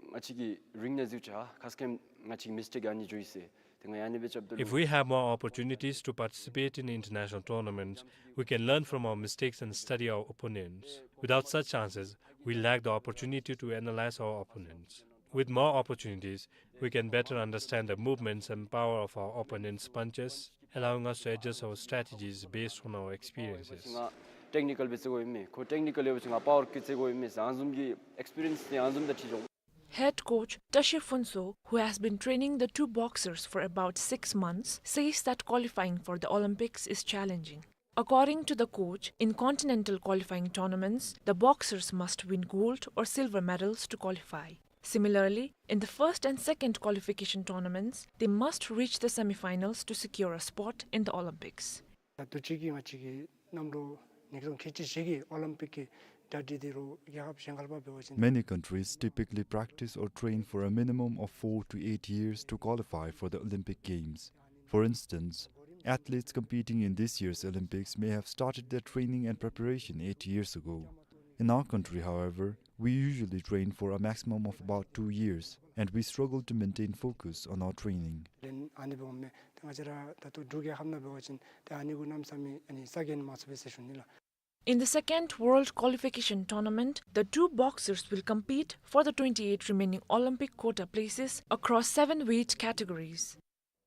ང་བཅས་ཀྱིས་རིང་ནང་འཛུལ་བྱ་ཁ་སྐད་ང་བཅས་མིས་ཊེཀ་ཨ་ནི་འགྱོ་ཡི་ཟེར། ཏེ་ང་ཡང་ཨ་ནི་སྦེ་རྐྱབ་དོ་ལགས། If we have more opportunities to participate in international tournaments, we can learn from our mistakes and study our opponents. Without such chances, we lack the opportunity to analyze our opponents. With more opportunities, we can better understand the movements and power of our opponents' punches, allowing us to adjust our strategies based on our experiences. ང་ཊེཀ་ནི་ཀཱལ་སྦེ་རྩེ་དགོ་ཨིན་མས། ཁོ་ཊེཀ་ནི་ཀཱལ་ཡོད་པ་ཅིན་ང་པ་ཝར་གྱིས་རྩེ་དགོ་ཨིན་མས་ཟེར་ཨ་ནི་བཟུམ་གྱི་ཨེགསི་པི་རི་ཡེནསི་ཏེ་ཨ་ནི་བཟུམ་དང་འཁྲིལ་འགྱོ། Head coach Tashi Phuntsho, who has been training the two boxers for about six months, says that qualifying for the Olympics is challenging. According to the coach, in continental qualifying tournaments, the boxers must win gold or silver medals to qualify. Similarly, in the first and second qualification tournaments, they must reach the semifinals to secure a spot in the Olympics. ད་ལྟོ་ཅིག་གི་ང་བཅས་ཀྱི་གནམ་ལོ་ཉིས་སྟོང་ཁལ་གཅིག་བཞི་གི་ཨོ་ལིམ་པིག་གི་གྲ་སྒྲིག་འདི་རུ་རྒྱལ་ཁབ་གཞན་ཁར་འབད་བ་ཅིན། Many countries typically practice or train for a minimum of four to eight years to qualify for the Olympic Games. For instance, athletes competing in this year's Olympics may have started their training and preparation eight years ago. In our country, however, we usually train for a maximum of about two years, and we struggle to maintain focus on our training. ལན་ཨ་ནི་འབདཝ་མས། ཏེ་ང་བཅས་ར་ད་ལྟོ་འབྲུག་རྒྱལ་ཁབ་ནང་འབད་བ་ཅིན་ཏེ་ཨ་ནི་གུ་གནམ་མེད་ས་མེད་ཨ་ནི་ས་འགྱེངས་མ་ཚུགས་པས་ཟེར་ཞུ་ནི་ལགས། In the second World Qualification Tournament, the two boxers will compete for the twenty-eight remaining Olympic quota places across seven weight categories.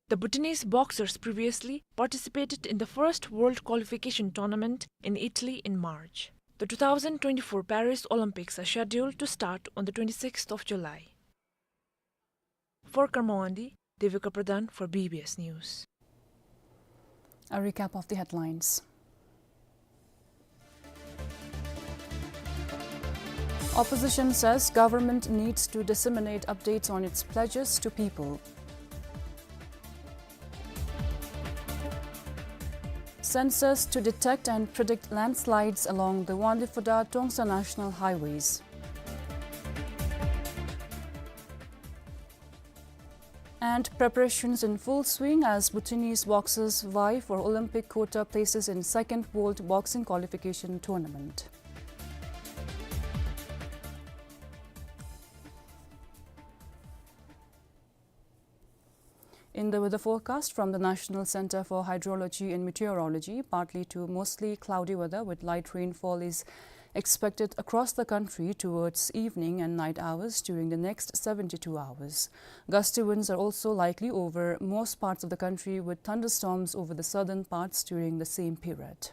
The Bhutanese boxers previously participated in the first World Qualification Tournament in Italy in March. The two thousand twenty-four Paris Olympics are scheduled to start on the twenty-sixth of July. For Karma Wangdi, Devika Pradhan for B B S News. A recap of the headlines. Opposition says government needs to disseminate updates on its pledges to people. Sensors to detect and predict landslides along the Wangdue-Phuthar-Tongsa National Highways. And preparations in full swing as Bhutanese boxers vie for Olympic quota places in Second World Boxing Qualification Tournament. In the weather forecast from the National Center for Hydrology and Meteorology, partly to mostly cloudy weather with light rainfall is expected across the country towards evening and night hours during the next seventy-two hours. Gusty winds are also likely over most parts of the country, with thunderstorms over the southern parts during the same period.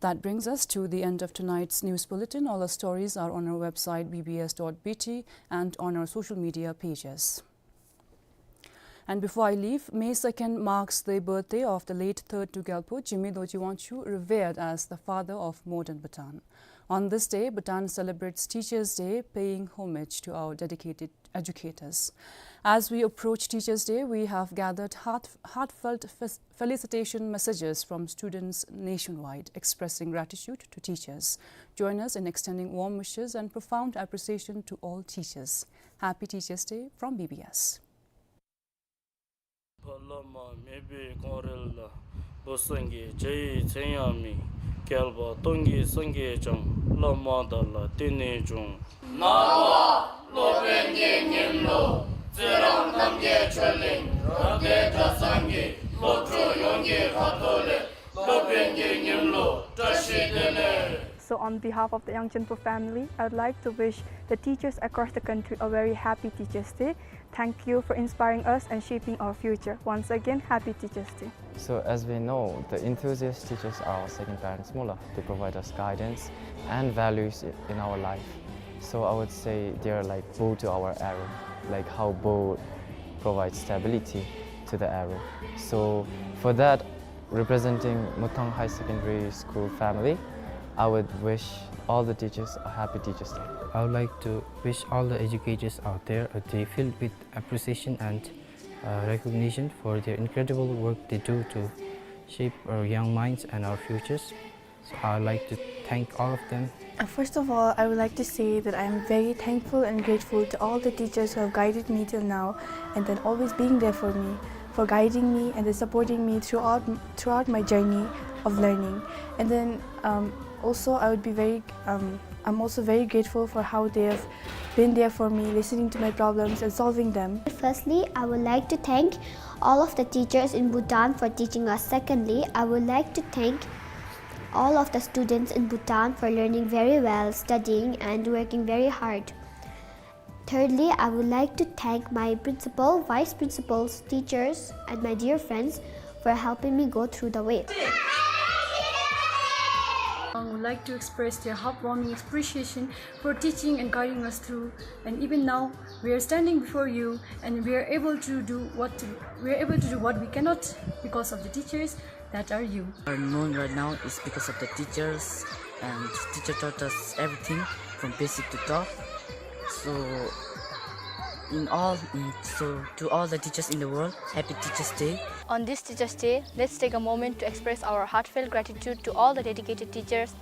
That brings us to the end of tonight's news bulletin. All our stories are on our website, B B S dot B T, and on our social media pages. And before I leave, May second marks the birthday of the late third Druk Gyalpo, Jigme Dorji Wangchuck, revered as the father of modern Bhutan. On this day, Bhutan celebrates Teachers' Day, paying homage to our dedicated educators. As we approach Teachers' Day, we have gathered heart-, heartfelt fes-, felicitation messages from students nationwide expressing gratitude to teachers. Join us in extending warm wishes and profound appreciation to all teachers. Happy Teachers' Day from B B S. ཕ་བླ་མ་མེད་པའི་སྐོར་རེ་ལ། བུ་སངས་རྒྱས་བྱ་ཡི་མཚན་ཡང་མེད། རྒྱལ་བ་སྟོང་གི་སངས་རྒྱས་ཀྱང་། བླ་མ་དག་ལ་བརྟེན་ནས་བྱུང་། ནངས་པ་སློབ་དཔོན་གྱི་ཉིནམ་ལུ། རྩི་རང་རྣམ་རྒྱལ་ཆོས་གླིང་རབ་སྡེ་གྲྭ་ཚང་གི་སློབ་ཕྲུག་ཡོངས་ཀྱི་ཁ་ཐུག་ལས་སློབ་དཔོན་གྱི་ཉིནམ་ལུ་བཀྲ་ཤིས་བདེ་ལེགས། So on behalf of the Yangchenpo family, I would like to wish the teachers across the country a very happy Teachers' Day. Thank you for inspiring us and shaping our future. Once again, happy Teachers' Day. So, as we know, the enthusiast teachers are our second parents mula. They provide us guidance and values i-, in our life. So, I would say they are like bow to our arrow, like how bow provides stability to the arrow. So, for that, representing Muthang High Secondary School family, I would wish all the teachers a happy Teachers' Day. I would like to wish all the educators out there a day filled with appreciation and, uh, recognition for their incredible work they do to shape our young minds and our futures. So I would like to thank all of them. Uh, first of all, I would like to say that I am very thankful and grateful to all the teachers who have guided me till now and then always being there for me, for guiding me and then supporting me throughout, throughout my journey of learning. And then, um, also, I would be very, um, I'm also very grateful for how they have been there for me, listening to my problems and solving them. Firstly, I would like to thank all of the teachers in Bhutan for teaching us. Secondly, I would like to thank all of the students in Bhutan for learning very well, studying, and working very hard. Thirdly, I would like to thank my principal, vice principals, teachers, and my dear friends for helping me go through the way. I would like to express their heartwarming appreciation for teaching and guiding us through. And even now, we are standing before you, and we are able to do what we are able to do what we cannot because of the teachers that are you. Are known right now is because of the teachers, and teacher taught us everything from basic to top. So, in all, mm, so to all the teachers in the world, happy Teachers' Day. On this Teachers' Day, let's take a moment to express our heartfelt gratitude to all the dedicated teachers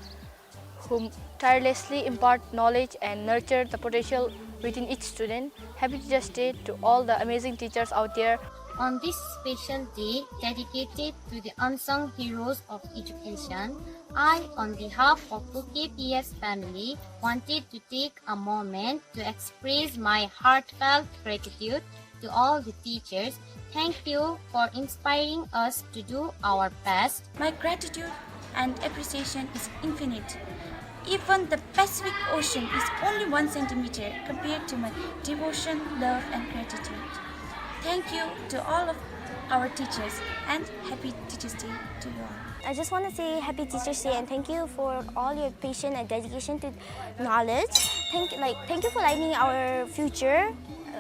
who tirelessly impart knowledge and nurture the potential within each student. Happy Teachers' Day to all the amazing teachers out there. On this special day dedicated to the unsung heroes of education, I, on behalf of Kuki P S family, wanted to take a moment to express my heartfelt gratitude to all the teachers. Thank you for inspiring us to do our best. My gratitude and appreciation is infinite. Even the Pacific Ocean is only one centimeter compared to my devotion, love, and gratitude. Thank you to all of our teachers, and happy Teachers' Day to you all. I just wanna say happy Teachers' Day and thank you for all your patience and dedication to knowledge. Thank, like, thank you for lighting our future,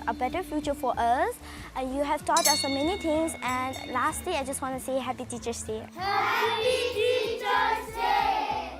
a better future for us. And you have taught us so many things. And lastly, I just wanna say happy Teachers' Day. Happy Teachers' Day!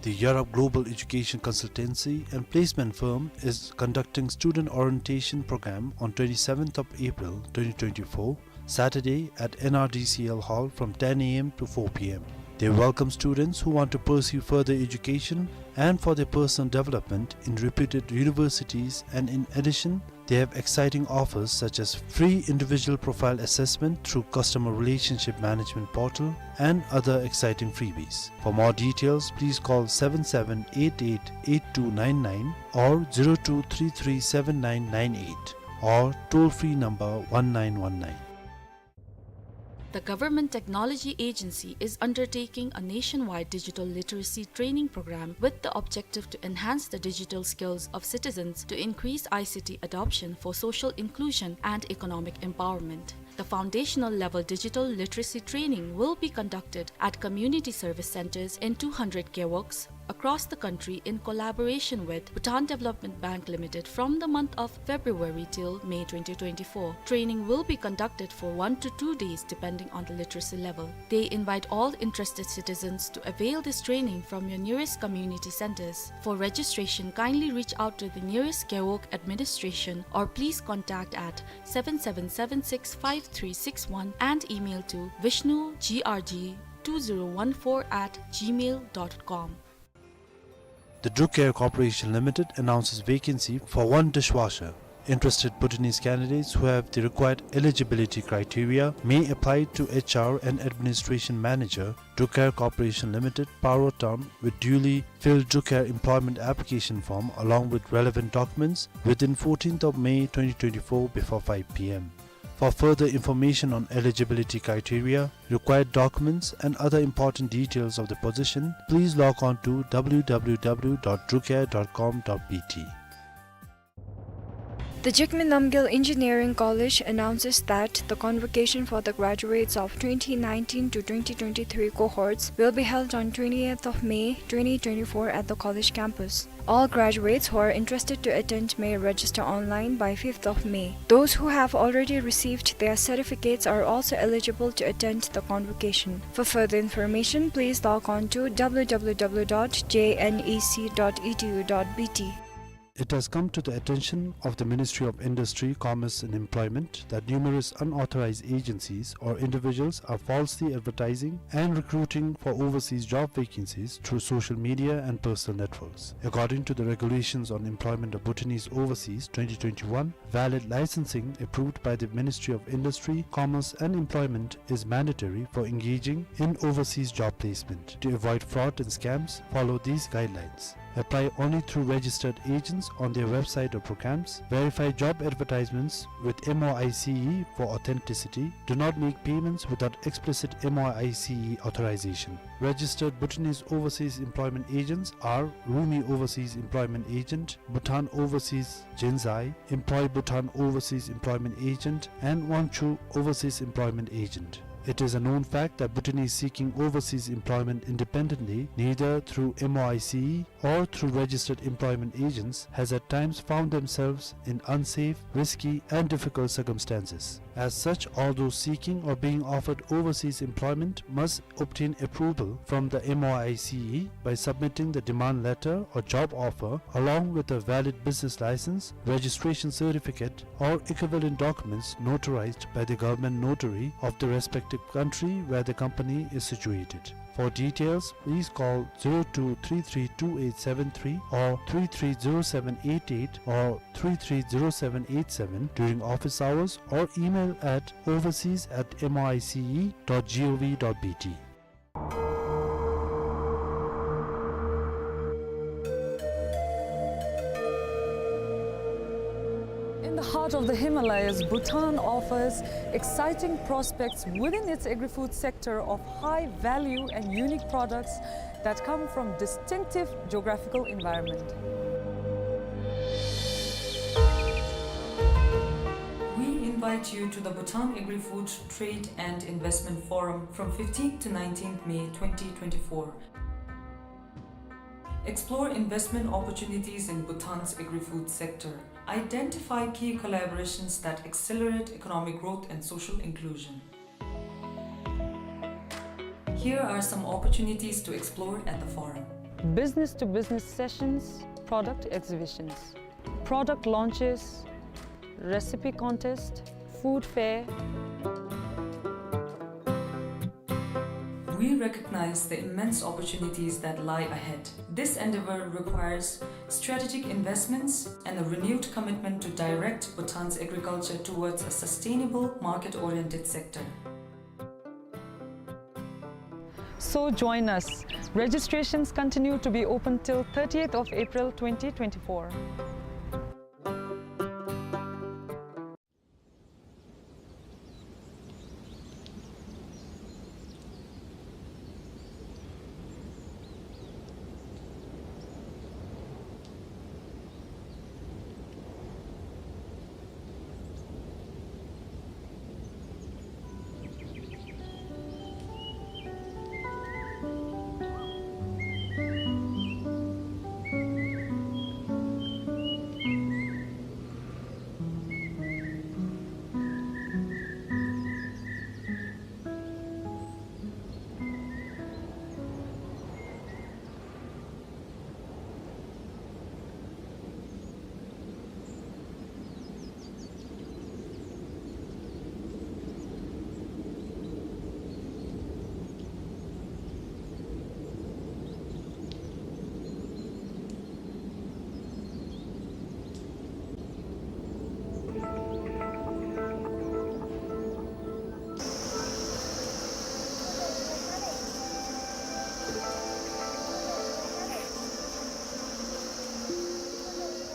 The Yarab Global Education Consultancy and Placement Firm is conducting student orientation program on twenty-seventh of April twenty twenty-four, Saturday at N R D C L Hall from ten A M to four P M. They welcome students who want to pursue further education and for their personal development in reputed universities, and in addition, they have exciting offers such as free individual profile assessment through customer relationship management portal and other exciting freebies. For more details, please call seven seven eight eight eight two nine nine or zero two three three seven nine nine eight or toll-free number one nine one nine. The Government Technology Agency is undertaking a nationwide digital literacy training program with the objective to enhance the digital skills of citizens to increase I C T adoption for social inclusion and economic empowerment. The foundational level digital literacy training will be conducted at community service centers in two hundred gewogs across the country in collaboration with Bhutan Development Bank Limited from the month of February till May twenty twenty-four. Training will be conducted for one to two days depending on the literacy level. They invite all interested citizens to avail this training from your nearest community centers. For registration, kindly reach out to the nearest gewog administration or please contact at seven seven seven six five three six one and email to vishnu G R G two zero one four at gmail dot com. The Drucare Corporation Limited announces vacancy for one dishwasher. Interested Bhutanese candidates who have the required eligibility criteria may apply to H R and Administration Manager, Drucare Corporation Limited, Paro Town, with duly filled Drucare employment application form along with relevant documents within fourteenth of May twenty twenty-four before five P M. For further information on eligibility criteria, required documents, and other important details of the position, please log on to W W W dot drucare dot com dot B T. The Jigme Namgyal Engineering College announces that the convocation for the graduates of twenty nineteen to twenty twenty-three cohorts will be held on twentieth of May twenty twenty-four at the college campus. All graduates who are interested to attend may register online by fifth of May. Those who have already received their certificates are also eligible to attend the convocation. For further information, please log on to W W W dot J N E C dot E D U dot B T. It has come to the attention of the Ministry of Industry, Commerce and Employment that numerous unauthorized agencies or individuals are falsely advertising and recruiting for overseas job vacancies through social media and personal networks. According to the Regulations on Employment of Bhutanese Overseas twenty twenty-one, valid licensing approved by the Ministry of Industry, Commerce and Employment is mandatory for engaging in overseas job placement. To avoid fraud and scams, follow these guidelines. Apply only through registered agents on their website or programs. Verify job advertisements with M O I C E for authenticity. Do not make payments without explicit M O I C E authorization. Registered Bhutanese overseas employment agents are Rumi Overseas Employment Agent, Bhutan Overseas Jinzai, Employ Bhutan Overseas Employment Agent, and Wangchu Overseas Employment Agent. It is a known fact that Bhutanese seeking overseas employment independently, neither through M O I C E or through registered employment agents, has at times found themselves in unsafe, risky, and difficult circumstances. As such, all those seeking or being offered overseas employment must obtain approval from the M O I C E by submitting the demand letter or job offer along with a valid business license, registration certificate, or equivalent documents notarized by the government notary of the respective country where the company is situated. For details, please call zero two three three two eight seven three or three three zero seven eight eight or three three zero seven eight seven during office hours or email at overseas at M O I C E dot G O V dot B T. In the heart of the Himalayas, Bhutan offers exciting prospects within its agri-food sector of high value and unique products that come from distinctive geographical environment. We invite you to the Bhutan Agri-Food Trade and Investment Forum from fifteenth to nineteenth May twenty twenty-four. Explore investment opportunities in Bhutan's agri-food sector. Identify key collaborations that accelerate economic growth and social inclusion. Here are some opportunities to explore at the forum. Business-to-business sessions, product exhibitions, product launches, recipe contest, food fair. We recognize the immense opportunities that lie ahead. This endeavor requires strategic investments and a renewed commitment to direct Bhutan's agriculture towards a sustainable, market-oriented sector. So join us. Registrations continue to be open till thirtieth of April twenty twenty-four.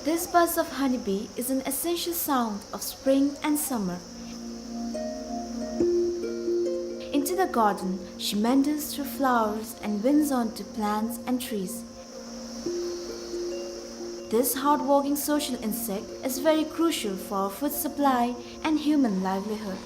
This buzz of honeybee is an essential sound of spring and summer. Into the garden, she meanders through flowers and winds on to plants and trees. This hardworking social insect is very crucial for food supply and human livelihood.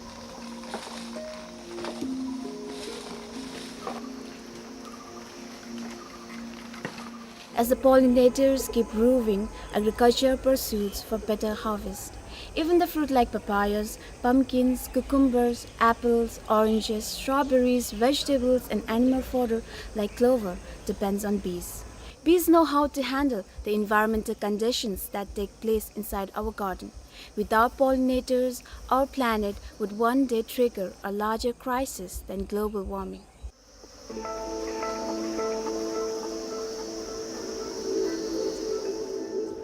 As the pollinators keep roving, agriculture pursues for better harvest. Even the fruit like papayas, pumpkins, cucumbers, apples, oranges, strawberries, vegetables, and animal fodder like clover depends on bees. Bees know how to handle the environmental conditions that take place inside our garden. Without pollinators, our planet would one day trigger a larger crisis than global warming.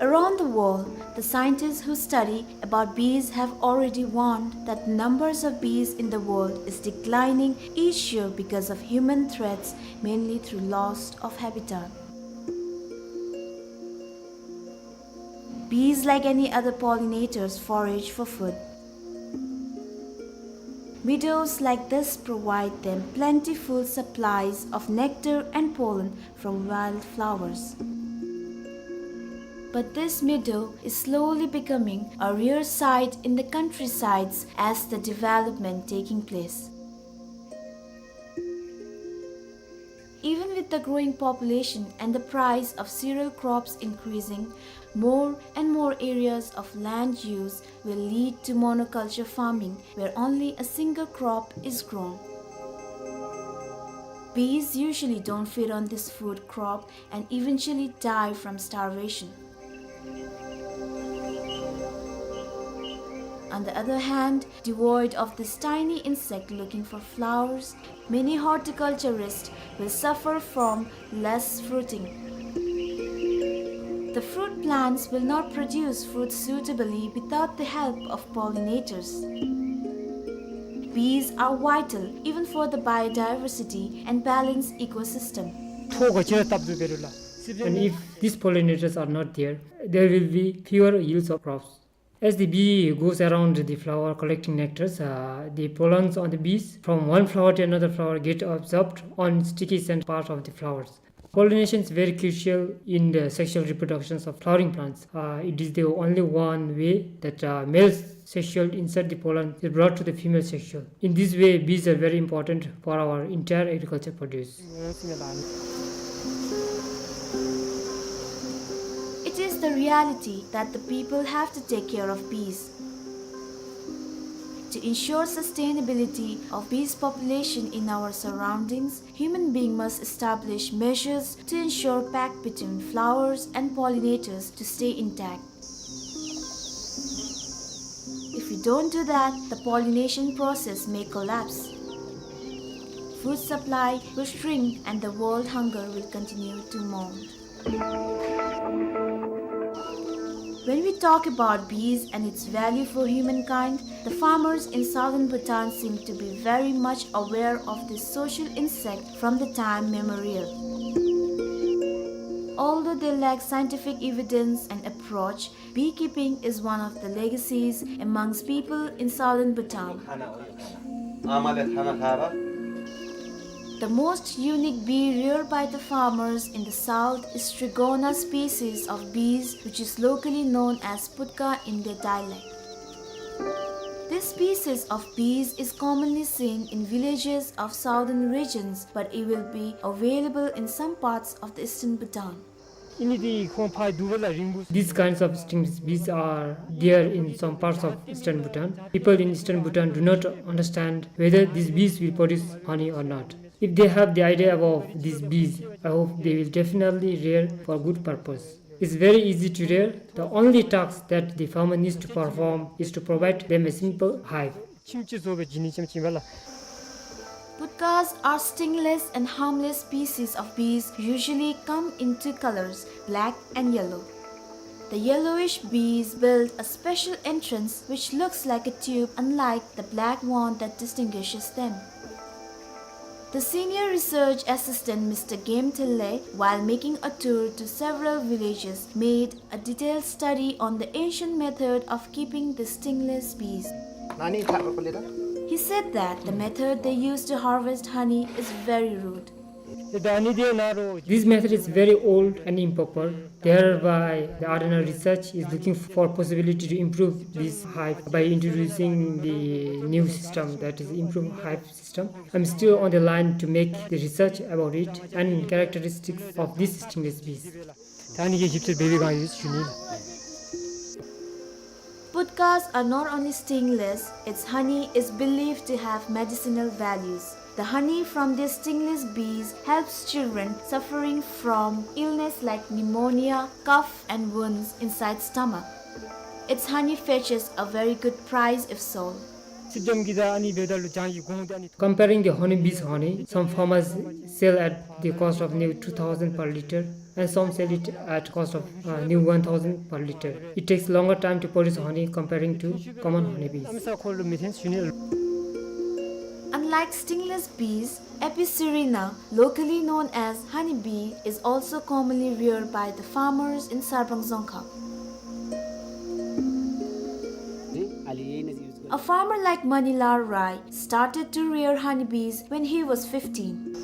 Around the world, the scientists who study about bees have already warned that the numbers of bees in the world is declining each year because of human threats, mainly through loss of habitat. Bees, like any other pollinators, forage for food. Meadows like this provide them plentiful supplies of nectar and pollen from wildflowers. But this meadow is slowly becoming a rare sight in the countrysides as the development taking place. Even with the growing population and the price of cereal crops increasing, more and more areas of land use will lead to monoculture farming, where only a single crop is grown. Bees usually don't feed on this food crop and eventually die from starvation. On the other hand, devoid of this tiny insect looking for flowers, many horticulturists will suffer from less fruiting. The fruit plants will not produce fruit suitably without the help of pollinators. Bees are vital even for the biodiversity and balanced ecosystem. ཐོག་ག་ཅི་ར་བཏབ་དུ་བེ་རུ་ལ། And if these pollinators are not there, there will be fewer yields of crops. As the bee goes around the flower collecting nectars, uh, the pollens on the bees from one flower to another flower get absorbed on sticky scent part of the flowers. Pollination is very crucial in the sexual reproductions of flowering plants. Uh, it is the only one way that, uh, male sexual insert the pollen is brought to the female sexual. In this way, bees are very important for our entire agriculture produce. It is the reality that the people have to take care of bees. To ensure sustainability of bees population in our surroundings, human being must establish measures to ensure pact between flowers and pollinators to stay intact. If we don't do that, the pollination process may collapse. Food supply will shrink and the world hunger will continue to mount. When we talk about bees and its value for humankind, the farmers in southern Bhutan seem to be very much aware of this social insect from the time memorial. Although they lack scientific evidence and approach, beekeeping is one of the legacies amongst people in southern Bhutan. The most unique bee reared by the farmers in the south is Trigona species of bees, which is locally known as putka in their dialect. This species of bees is commonly seen in villages of southern regions, but it will be available in some parts of the eastern Bhutan. These kinds of stingless bees are there in some parts of eastern Bhutan. People in eastern Bhutan do not understand whether these bees will produce honey or not. If they have the idea about these bees, I hope they will definitely rear for good purpose. It's very easy to rear. The only task that the farmer needs to perform is to provide them a simple hive. Putkas are stingless and harmless species of bees, usually come in two colors, black and yellow. The yellowish bees build a special entrance which looks like a tube, unlike the black one that distinguishes them. The senior research assistant, Mister Game Thille, while making a tour to several villages, made a detailed study on the ancient method of keeping the stingless bees. He said that the method they use to harvest honey is very rude. This method is very old and improper. Thereby, the R and R research is looking for possibility to improve this hive by introducing the new system, that is, improve hive system. I'm still on the line to make the research about it and characteristics of these stingless bees. Putkas are not only stingless, its honey is believed to have medicinal values. The honey from these stingless bees helps children suffering from illness like pneumonia, cough, and wounds inside stomach. Its honey fetches a very good price if sold. Comparing the honeybees honey, some farmers sell at the cost of near two thousand per liter, and some sell it at cost of, uh, near one thousand per liter. It takes longer time to produce honey comparing to common honeybees. Unlike stingless bees, Apis cerana, locally known as honeybee, is also commonly reared by the farmers in Sarpang Dzongkhag. A farmer like Manilal Rai started to rear honeybees when he was fifteen.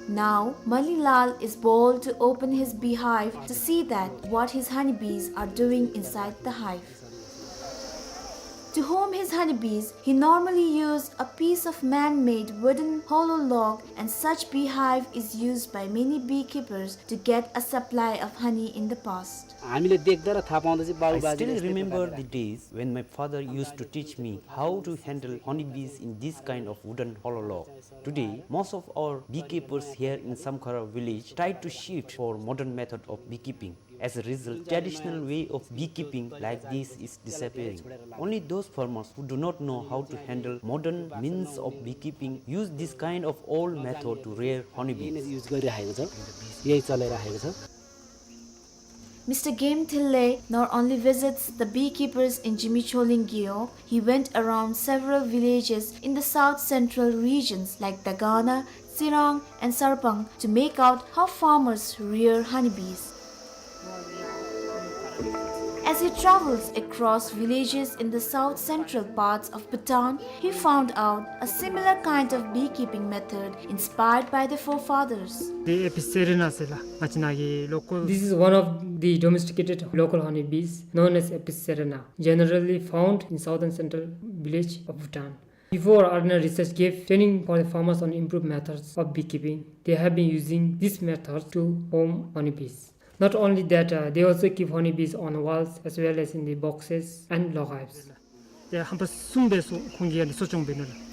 Now, Manilal is bold to open his beehive to see that what his honeybees are doing inside the hive. To home his honeybees, he normally used a piece of man-made wooden hollow log, and such beehive is used by many beekeepers to get a supply of honey in the past. हामीले देख्दा र थाहा पाउँदा चाहिँ बाबु I बाजेले still यस्तै remember प्रकारले the days when my father used to teach me how to handle honeybees in this kind of wooden hollow log. Today, most of our beekeepers here in Samkhara village try to shift for modern method of beekeeping. As a result, traditional way of beekeeping like this is disappearing. Only those farmers who do not know how to handle modern means of beekeeping use this kind of old method to rear honeybees. यिनले युज गरिराखेको छ, यही चलाइराखेको छ। Mister Game Thille not only visits the beekeepers in Jimicholing Gewog, he went around several villages in the south central regions like Dagana, Tsirang, and Sarpang to make out how farmers rear honeybees. As he travels across villages in the south central parts of Bhutan, he found out a similar kind of beekeeping method inspired by the forefathers. དེ་ཨེ་པི་སེ་རེ་ན་ཟེར་ལགས། ང་བཅས་ནཱ་གི་local This is one of the domesticated local honeybees known as Apis cerana, generally found in southern central village of Bhutan. Before, Arena Research gave training for the farmers on improved methods of beekeeping. They have been using this method to home honeybees. Not only that, uh, they also keep honeybees on walls as well as in the boxes and log hives. དེ་ཧམ་པ་གསུམ་སྦེ་གསོ་ཁོང་གིས་ཡང་གསོ་སྐྱོང་འབད་ནུག་ལགས།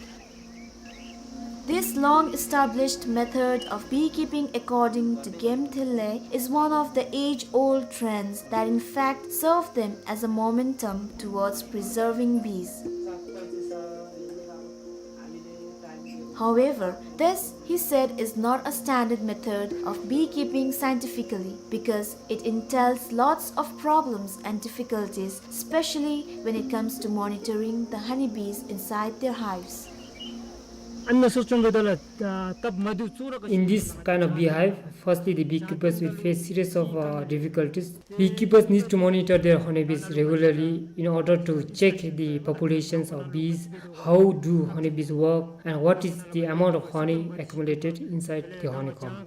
This long-established method of beekeeping, according to Game Thille, is one of the age-old trends that in fact serve them as a momentum towards preserving bees. However, this, he said, is not a standard method of beekeeping scientifically because it entails lots of problems and difficulties, especially when it comes to monitoring the honeybees inside their hives. In this kind of beehive, firstly the beekeepers will face series of, uh, difficulties. Beekeepers need to monitor their honeybees regularly in order to check the populations of bees, how do honeybees work, and what is the amount of honey accumulated inside the honeycomb.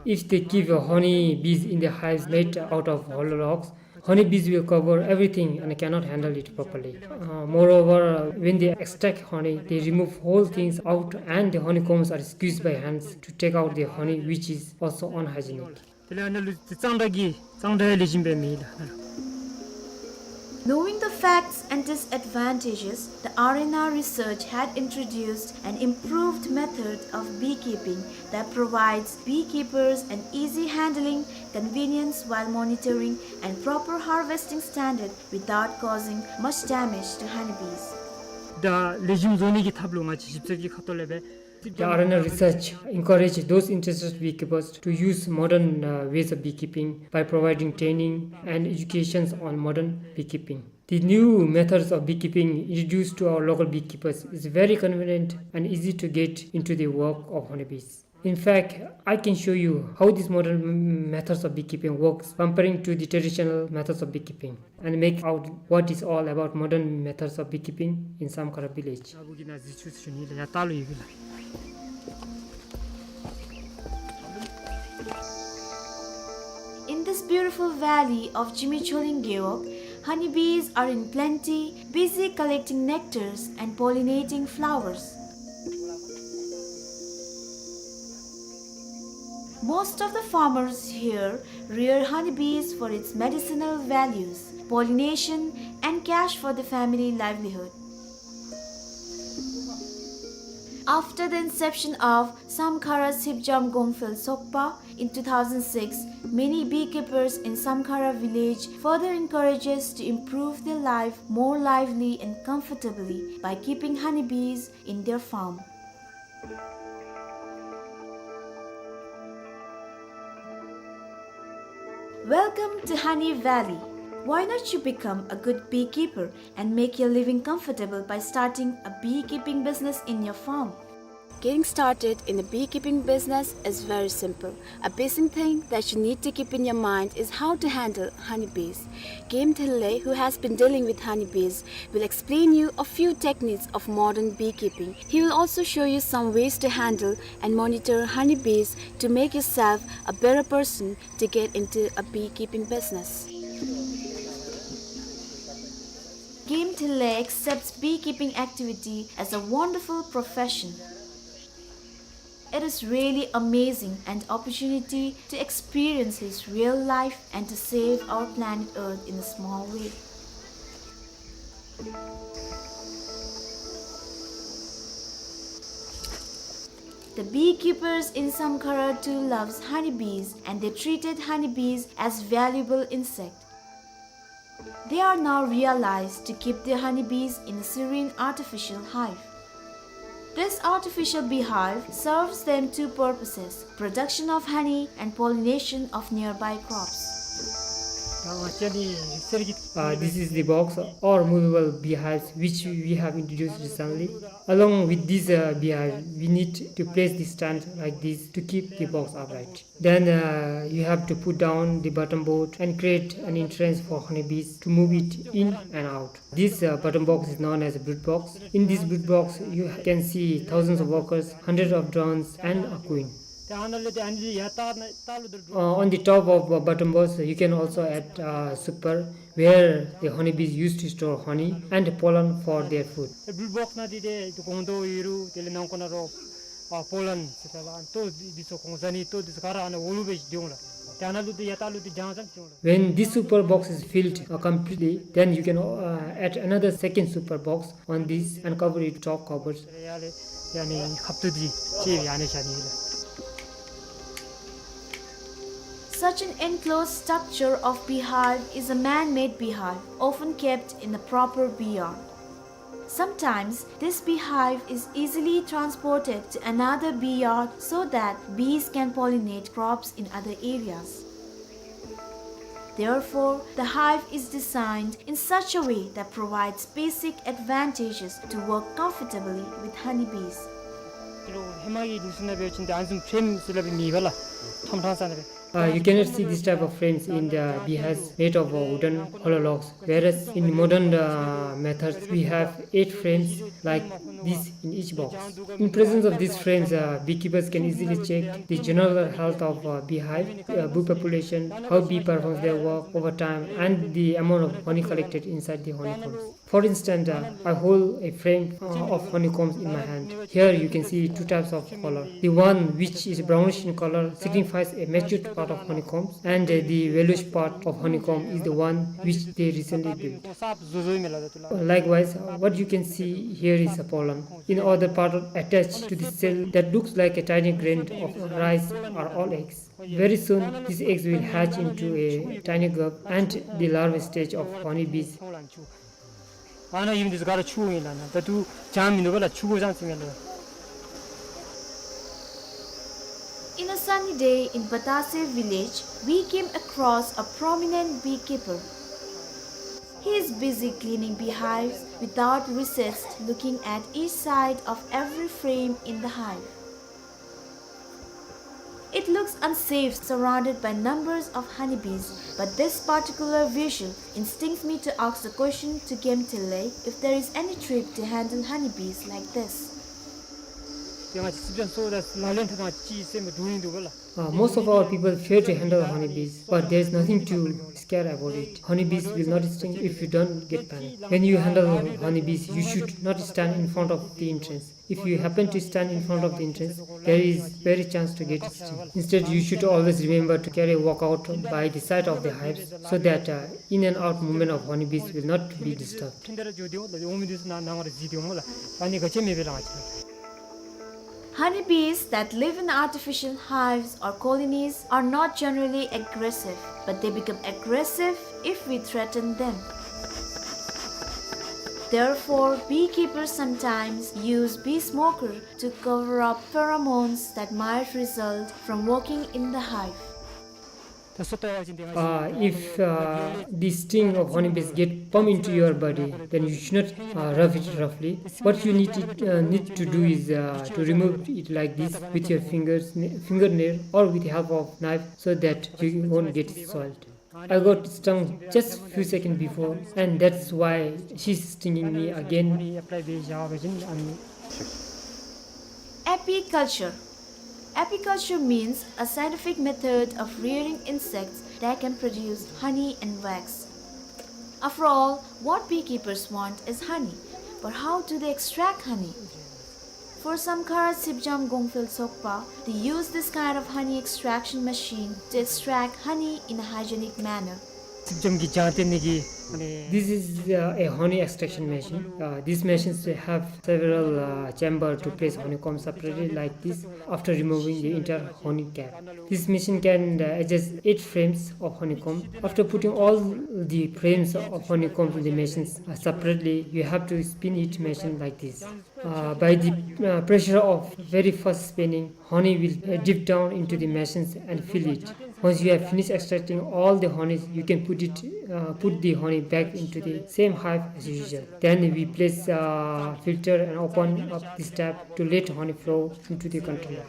If they keep, uh, honeybees in the hives made out of hollow logs, honeybees will cover everything and cannot handle it properly. Uh, moreover, uh, when they extract honey, they remove whole things out and the honeycombs are squeezed by hands to take out the honey, which is also unhygienic. དེ་ལས་ཨ་ནཱ་ལུ་གཙང་སྦྲ་གི་གཙང་སྦྲ་ལེགས་ཤོམ་སྦེ་མེད་ལགས། Knowing the facts and disadvantages, the Arena Research had introduced an improved method of beekeeping that provides beekeepers an easy handling, convenience while monitoring, and proper harvesting standard without causing much damage to honeybees. ད་ལེགས་ཤོམ་བཟོ་ནི་གི་ཐབས་ལུ་ང་བཅས་ཞིབ་འཚོལ་གྱི་ཁ་ཐུག་ལས་སྦེ། The Arena Research encourage those interested beekeepers to use modern, uh, ways of beekeeping by providing training and educations on modern beekeeping. The new methods of beekeeping introduced to our local beekeepers is very convenient and easy to get into the work of honeybees. In fact, I can show you how these modern m-, methods of beekeeping works comparing to the traditional methods of beekeeping and make out what is all about modern methods of beekeeping in Samkhara village. In this beautiful valley of Jimicholing Gewog, honeybees are in plenty, busy collecting nectars and pollinating flowers. Most of the farmers here rear honeybees for its medicinal values, pollination, and cash for the family livelihood. After the inception of Samkhara Sipjam Gongphel Sokpa in two thousand six, many beekeepers in Samkhara village further encourages to improve their life more lively and comfortably by keeping honeybees in their farm. Welcome to Honey Valley. Why not you become a good beekeeper and make your living comfortable by starting a beekeeping business in your farm? Getting started in a beekeeping business is very simple. A basic thing that you need to keep in your mind is how to handle honeybees. Game Thille, who has been dealing with honeybees, will explain you a few techniques of modern beekeeping. He will also show you some ways to handle and monitor honeybees to make yourself a better person to get into a beekeeping business. Game Thille accepts beekeeping activity as a wonderful profession. It is really amazing an opportunity to experience his real life and to save our planet Earth in a small way. The beekeepers in Samkhara too loves honeybees and they treated honeybees as valuable insect. They are now realized to keep their honeybees in a serene artificial hive. This artificial beehive serves them two purposes, production of honey and pollination of nearby crops. Uh, this is the box or movable beehives which we have introduced recently. Along with this uh, beehive, we need to place the stand like this to keep the box upright. Then uh, you have to put down the bottom board and create an entrance for honeybees to move it in and out. This uh, bottom box is known as a brood box. In this brood box, you can see thousands of workers, hundreds of drones, and a queen. Uh, on the top of uh, bottom box, you can also add uh, super, where the honeybees used to store honey and pollen for their food. Brood box ནང་འདི་ཏེ་ཏེ་སྒོང་རྡོག་ཡོད་རུང་དེ་ལས་ནང་ཁོག་ནང་རོ་ཨ་པོ་ལན་ཟེར་ད་ལགས། ལྟོ་འདི་ཚུ་གོང་ས་ནི་ལྟོ་འདི་ཚུ་ག་ར་ཨ་ནི་འོག་ལུ་སྦེ་སྡོད་འོང་ལགས། ཏེ་ཨ་ནཱ་ལུ་ཏེ་ཡར་ལྟག་ལུ་ཏེ་རྒྱང་ཙམ་སྡོད་འོང་ལགས། When this super box is filled uh, completely, then you can uh, add another second super box on this and cover it top covers. ཡར་ལས་ཡར་ནི་ཁབ་ཏོ་འདི་ཅིག་ཡར་ནི་བཞག་ནི་ལགས། Such an enclosed structure of beehive is a man-made beehive, often kept in a proper bee yard. Sometimes, this beehive is easily transported to another bee yard so that bees can pollinate crops in other areas. Therefore, the hive is designed in such a way that provides basic advantages to work comfortably with honeybees. ཧེ་མ་གི་ནུས་ཤུགས་ནང་འབད་བ་ཅིན་ཏེ་ཨ་ནི་བཟུམ་ཕྲེམ་ཟེར་སླབ་མེད་པ་ལགས། ཁྲམ་ཁྲང་ས་ནང་སྦེ། Uh, you cannot see this type of frames in the beehives made of uh, wooden hollow logs, whereas in modern uh, methods we have eight frames like this in each box. In presence of these frames, uh, beekeepers can easily check the general health of uh, beehive, uh, bee population, how bee performs their work over time, and the amount of honey collected inside the honeycombs. For instance, uh, I hold a frame uh, of honeycombs in my hand. Here you can see two types of color. The one which is brownish in color signifies a matured part of honeycombs, and uh, the yellowish part of honeycomb is the one which they recently built. Likewise, uh, what you can see here is a pollen. In other part attached to the cell that looks like a tiny grain of rice are all eggs. Very soon, these eggs will hatch into a tiny grub and the larval stage of honeybees. ཨ་ནཱ་ཨིན་འདི་ཚུ་ག་ར་ཆུ་ཨིན་ལགས། ཨ་ནཱ་ད་ལྟོ་ལྗང་མིན་འདུག་པ་ལགས། ཆུ་གོ་ཙང་ཙིང་ཨིན་ལགས། In a sunny day in Batase village, we came across a prominent beekeeper. He is busy cleaning beehives without recess, looking at each side of every frame in the hive. It looks unsafe, surrounded by numbers of honeybees, but this particular visual instincts me to ask the question to Game Tilley if there is any trick to handle honeybees like this. ཏེ་ང་བཅས་སི་པན་སོ་དང་ལག་ལེན་ཐད་ནང་ཅིག་སེམས་འདུག་ནི་འདུག་པ་ལགས། Uh, most of our people fear to handle honeybees, but there is nothing to scare about it. Honeybees will not sting if you don't get panicked. When you handle honeybees, you should not stand in front of the entrance. If you happen to stand in front of the entrance, there is very chance to get stung. Instead, you should always remember to carry walk out by the side of the hives so that uh, in and out movement of honeybees will not be disturbed. ཕྱི་ལས་འགྱོ་སྟེ་འོང་ལགས། འོང་མི་འདི་ཚུ་ནང་ནང་ང་ར་གཟིགས་ཏེ་འོང་ལགས། ཨ་ནི་ག་ཅི་མེད་པས་ལགས་ང་བཅས། Honeybees that live in artificial hives or colonies are not generally aggressive, but they become aggressive if we threaten them. Therefore, beekeepers sometimes use bee smoker to cover up pheromones that might result from working in the hive. Uh, if uh, the sting of honeybees get pump into your body, then you should not uh, rub it roughly. What you need to, uh, need to do is uh, to remove it like this with your fingers, fingernail, or with the help of knife, so that you won't get soiled. I got stung just few seconds before, and that's why she's stinging me again. Apiculture. Apiculture means a scientific method of rearing insects that can produce honey and wax. After all, what beekeepers want is honey. But how do they extract honey? For Samkhara Sipjam Gongphel Sokpa, they use this kind of honey extraction machine to extract honey in a hygienic manner. Sipjam ki jante niki, mane, this is uh, a honey extraction machine. Uh, these machines have several uh, chamber to place honeycomb separately like this after removing the entire honey cap. This machine can uh, adjust eight frames of honeycomb. After putting all the frames of honeycomb in the machines uh, separately, you have to spin each machine like this. Uh, by the uh, pressure of very fast spinning, honey will uh, dip down into the machines and fill it. Once you have finished extracting all the honey, you can put it, uh, put the honey back into the same hive as usual. Then we place a filter and open up this tap to let honey flow into the container.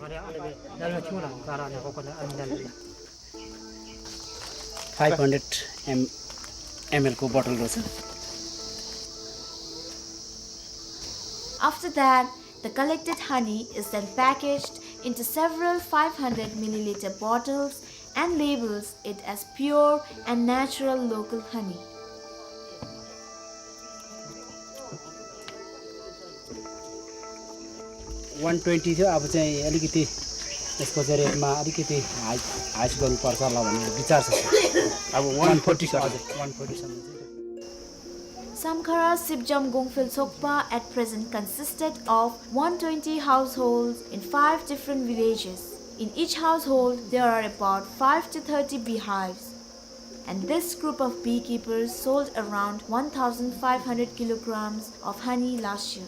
Five hundred M L को बोतल रहेछ। After that, the collected honey is then packaged into several five hundred milliliter bottles and labels it as pure and natural local honey. One twenty थियो, अब चाहिँ अलिकति यसको चाहिँ रेटमा अलिकति हाई, हाई गर्नुपर्छ होला भन्ने विचार छ, सर। अब one forty सर। हजुर, one forty सम्म चाहिँ। Samkhara Sipjam Gongphel Sokpa at present consisted of one twenty households in five different villages. In each household, there are about five to thirty beehives. And this group of beekeepers sold around one thousand five hundred kilograms of honey last year.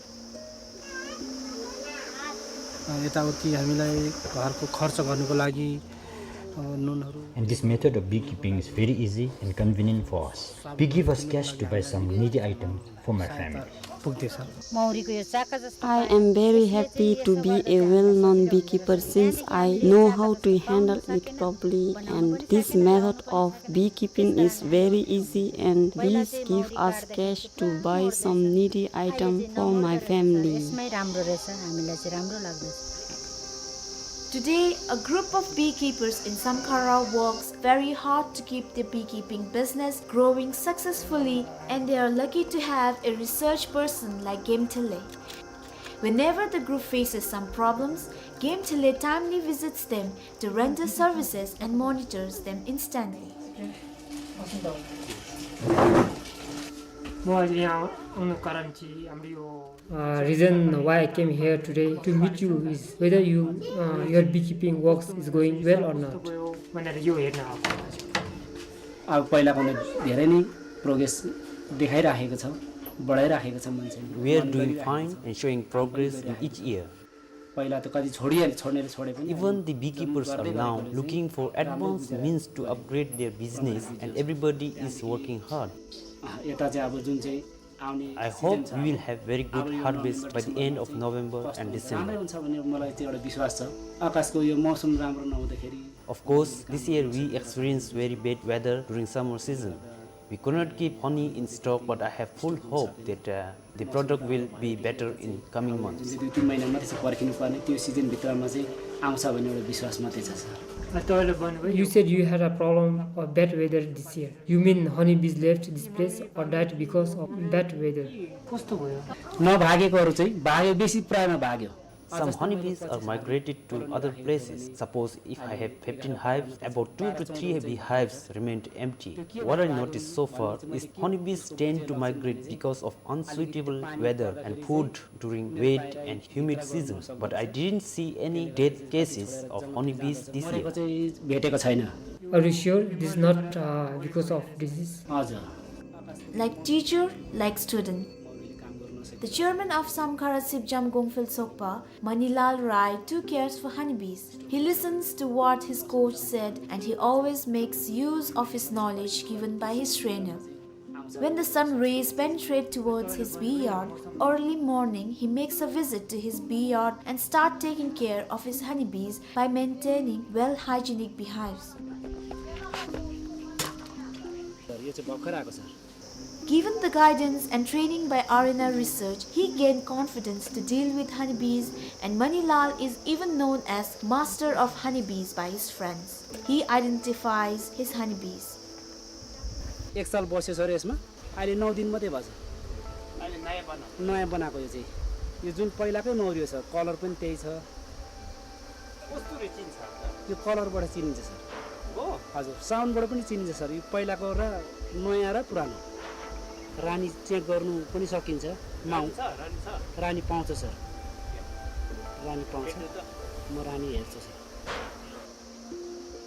अ, यताउति हामीलाई घरको खर्च गर्नको लागि, अ, नुनहरू। And this method of beekeeping is very easy and convenient for us. We give us cash to buy some needy items for my family. पुग्दैछ। मौरीको यो चाका जस्तो I am very happy to be a well-known beekeeper since I know how to handle it properly, and this method of beekeeping is very easy and this give us cash to buy some needy item for my family. यसमै राम्रो रहेछ, हामीलाई चाहिँ राम्रो लाग्दछ। Today, a group of beekeepers in Samkhara works very hard to keep their beekeeping business growing successfully, and they are lucky to have a research person like Gemthele. Whenever the group faces some problems, Gemthele timely visits them to render services and monitors them instantly. म आज यहाँ आउनु कारण चाहिँ हाम्रो यो Uh, reason why I came here today to meet you is whether you, uh, your beekeeping works is going well or not. अब पहिलाको भन्दा धेरै नै प्रोग्रेस देखाइराखेको छ, बढाइराखेको छ मान्छेले। We are doing fine and showing progress in each year. पहिला त कति छोडिहाले, छोड्नेले छोडे पनि। Even the beekeepers are now looking for advanced means to upgrade their business and everybody is working hard. यता चाहिँ अब जुन चाहिँ I hope we will have very good harvest by the end of November and December. Of course, this year we experienced very bad weather during summer season. We could not keep honey in stock, but I have full hope that, uh, the product will be better in coming months. You said you had a problem of bad weather this year. You mean honeybees left this place or died because of bad weather? नभागेकोहरू चाहिँ भाग्यो, बेसी प्रायमा भाग्यो। Some honeybees are migrated to other places. Suppose if I have fifteen hives, about two to three beehives remained empty. What I noticed so far is honeybees tend to migrate because of unsuitable weather and food during wet and humid seasons, but I didn't see any death cases of honeybees this year. Are you sure it is not, uh, because of disease? Like teacher, like student. The chairman of Samkhara Sipjam Gongphel Sokpa, Manilal Rai, too cares for honeybees. He listens to what his coach said and he always makes use of his knowledge given by his trainer. When the sun rays penetrate towards his bee yard, early morning he makes a visit to his bee yard and start taking care of his honeybees by maintaining well hygienic beehives. Given the guidance and training by R N R Research, he gained confidence to deal with honeybees, and Manilal is even known as master of honeybees by his friends. He identifies his honeybees. एक साल बस्यो सर यसमा, अहिले नौ दिन मात्रै भएको छ। अहिले नयाँ बनाएको। नयाँ बनाएको यो चाहिँ। यो जुन पहिलाकै नौ रियो छ, कलर पनि त्यही छ। कस्तो रे चिन्छ? यो कलरबाट चिनिन्छ सर। हो? हजुर, साउन्डबाट पनि चिनिन्छ सर। यो पहिलाको र नयाँ र पुरानो। रानी चेक गर्नु पनि सकिन्छ। माउ-, रानी छ? रानी छ? रानी पाउँछ सर। रानी पाउँछ। भेट्नु त? म रानी हेर्छु सर।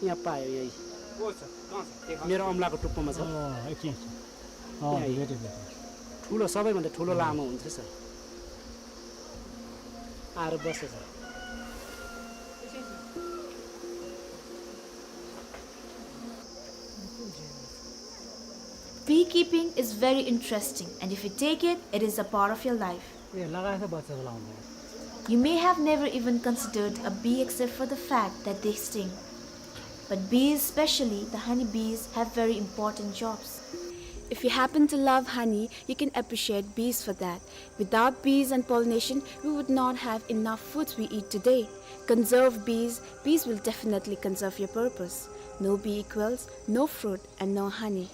यहाँ पायो, यही। को छ? कहाँ छ? देखा। मेरो औँलाको टुप्पोमा छ। अँ, एकछिन, एकछिन। अँ, यहाँ, भेटेँ, भेटेँ। ठुलो, सबैभन्दा ठुलो लामो हुन्छ सर। आएर बस्छ sir. Beekeeping is very interesting, and if you take it, it is a part of your life. ए, लगाएछ बच्चा लाउँदा। You may have never even considered a bee except for the fact that they sting. But bees, especially the honey bees, have very important jobs. If you happen to love honey, you can appreciate bees for that. Without bees and pollination, we would not have enough foods we eat today. Conserve bees, bees will definitely conserve your purpose. No bee equals no fruit and no honey.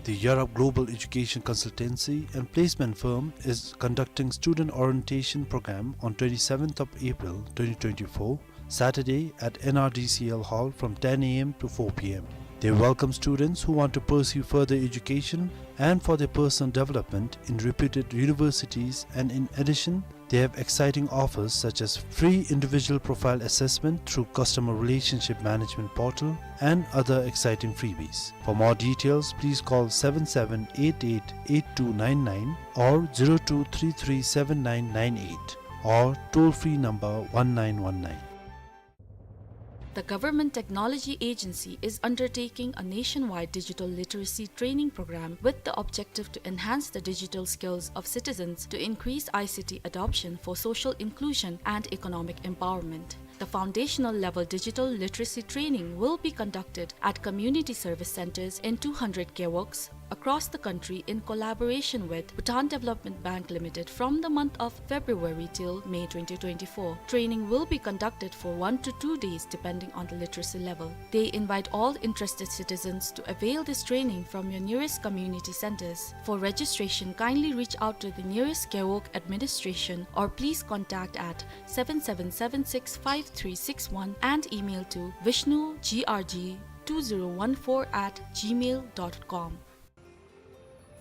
The Yarab Global Education Consultancy and Placement Firm is conducting student orientation program on twenty-seventh of April twenty twenty-four, Saturday at N R D C L Hall from ten A M to four P M. They welcome students who want to pursue further education and for their personal development in reputed universities, and in addition, they have exciting offers such as free individual profile assessment through customer relationship management portal and other exciting freebies. For more details, please call seven seven eight eight eight two nine nine or zero two three three seven nine nine eight or toll-free number one nine one nine. The Government Technology Agency is undertaking a nationwide digital literacy training program with the objective to enhance the digital skills of citizens to increase I C T adoption for social inclusion and economic empowerment. The foundational level digital literacy training will be conducted at community service centers in two hundred kewoks, across the country in collaboration with Bhutan Development Bank Limited from the month of February till May twenty twenty-four. Training will be conducted for one to two days depending on the literacy level. They invite all interested citizens to avail this training from your nearest community centers. For registration, kindly reach out to the nearest Gewog administration or please contact at seven seven seven six five three six one and email to vishnu G R G two zero one four at gmail dot com.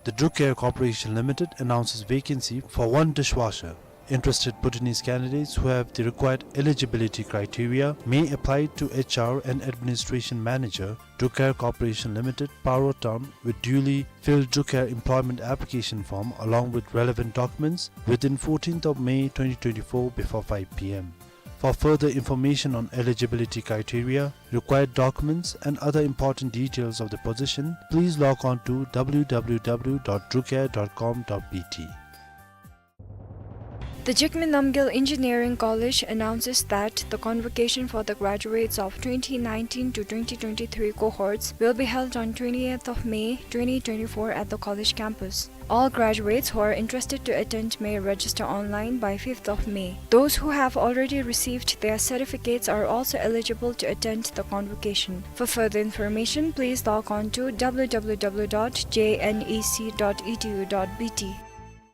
The Druk Air Corporation Limited announces vacancy for one dishwasher. Interested Bhutanese candidates who have the required eligibility criteria may apply to H R and Administration Manager, Druk Air Corporation Limited, Paro Town, with duly filled Druk Air employment application form along with relevant documents within fourteenth of May twenty twenty-four before five P M. For further information on eligibility criteria, required documents, and other important details of the position, please log on to W W W dot drukair dot com dot B T. The Jigme Namgyel Engineering College announces that the convocation for the graduates of twenty nineteen to twenty twenty-three cohorts will be held on twentieth of May twenty twenty-four at the college campus. All graduates who are interested to attend may register online by fifth of May. Those who have already received their certificates are also eligible to attend the convocation. For further information, please log on to w w w dot j n e c dot e d u dot b t.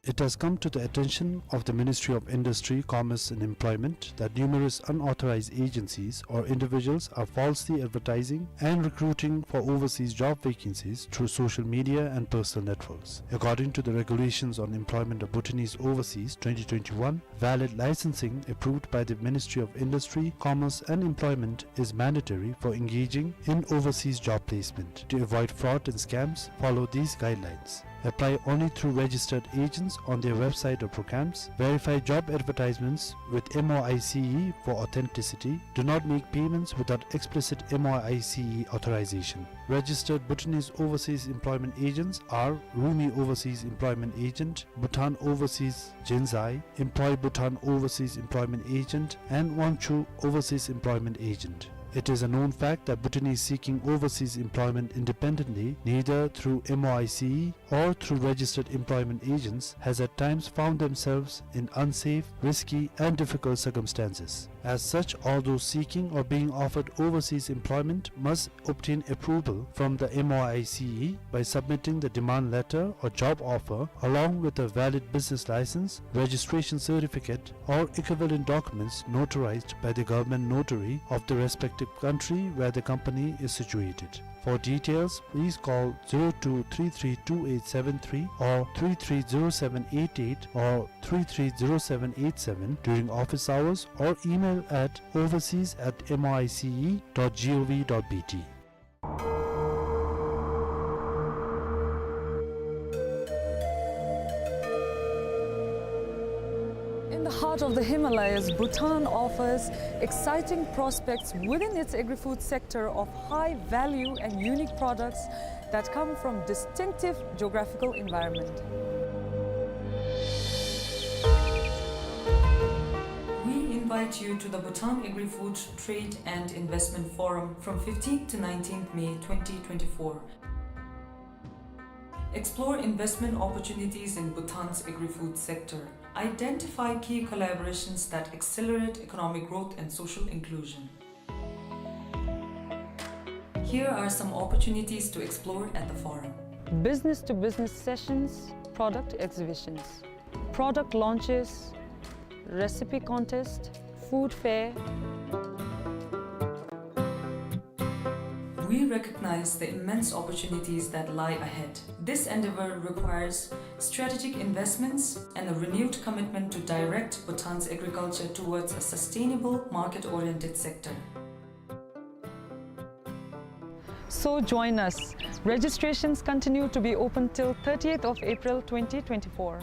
It has come to the attention of the Ministry of Industry, Commerce and Employment that numerous unauthorized agencies or individuals are falsely advertising and recruiting for overseas job vacancies through social media and personal networks. According to the Regulations on Employment of Bhutanese Overseas twenty twenty-one, valid licensing approved by the Ministry of Industry, Commerce and Employment is mandatory for engaging in overseas job placement. To avoid fraud and scams, follow these guidelines. Apply only through registered agents on their website or programs. Verify job advertisements with M O I C E for authenticity. Do not make payments without explicit M O I C E authorization. Registered Bhutanese overseas employment agents are Rumi Overseas Employment Agent, Bhutan Overseas Jinzai, Employ Bhutan Overseas Employment Agent, and Wangchu Overseas Employment Agent. It is a known fact that Bhutanese seeking overseas employment independently, neither through M O I C E or through registered employment agents, has at times found themselves in unsafe, risky, and difficult circumstances. As such, all those seeking or being offered overseas employment must obtain approval from the M O I C E by submitting the demand letter or job offer along with a valid business license, registration certificate, or equivalent documents notarized by the government notary of the respective country where the company is situated. For details, please call zero two three three two eight seven three or three three zero seven eight eight or three three zero seven eight seven during office hours or email at overseas at M O I C E dot G O V dot B T. In the heart of the Himalayas, Bhutan offers exciting prospects within its agri-food sector of high value and unique products that come from distinctive geographical environment. We invite you to the Bhutan Agri-Food Trade and Investment Forum from fifteenth to nineteenth May twenty twenty-four. Explore investment opportunities in Bhutan's agri-food sector. Identify key collaborations that accelerate economic growth and social inclusion. Here are some opportunities to explore at the forum. Business-to-business sessions, product exhibitions, product launches, recipe contest, food fair. We recognize the immense opportunities that lie ahead. This endeavor requires strategic investments and a renewed commitment to direct Bhutan's agriculture towards a sustainable, market-oriented sector. So join us. Registrations continue to be open till thirtieth of April twenty twenty-four.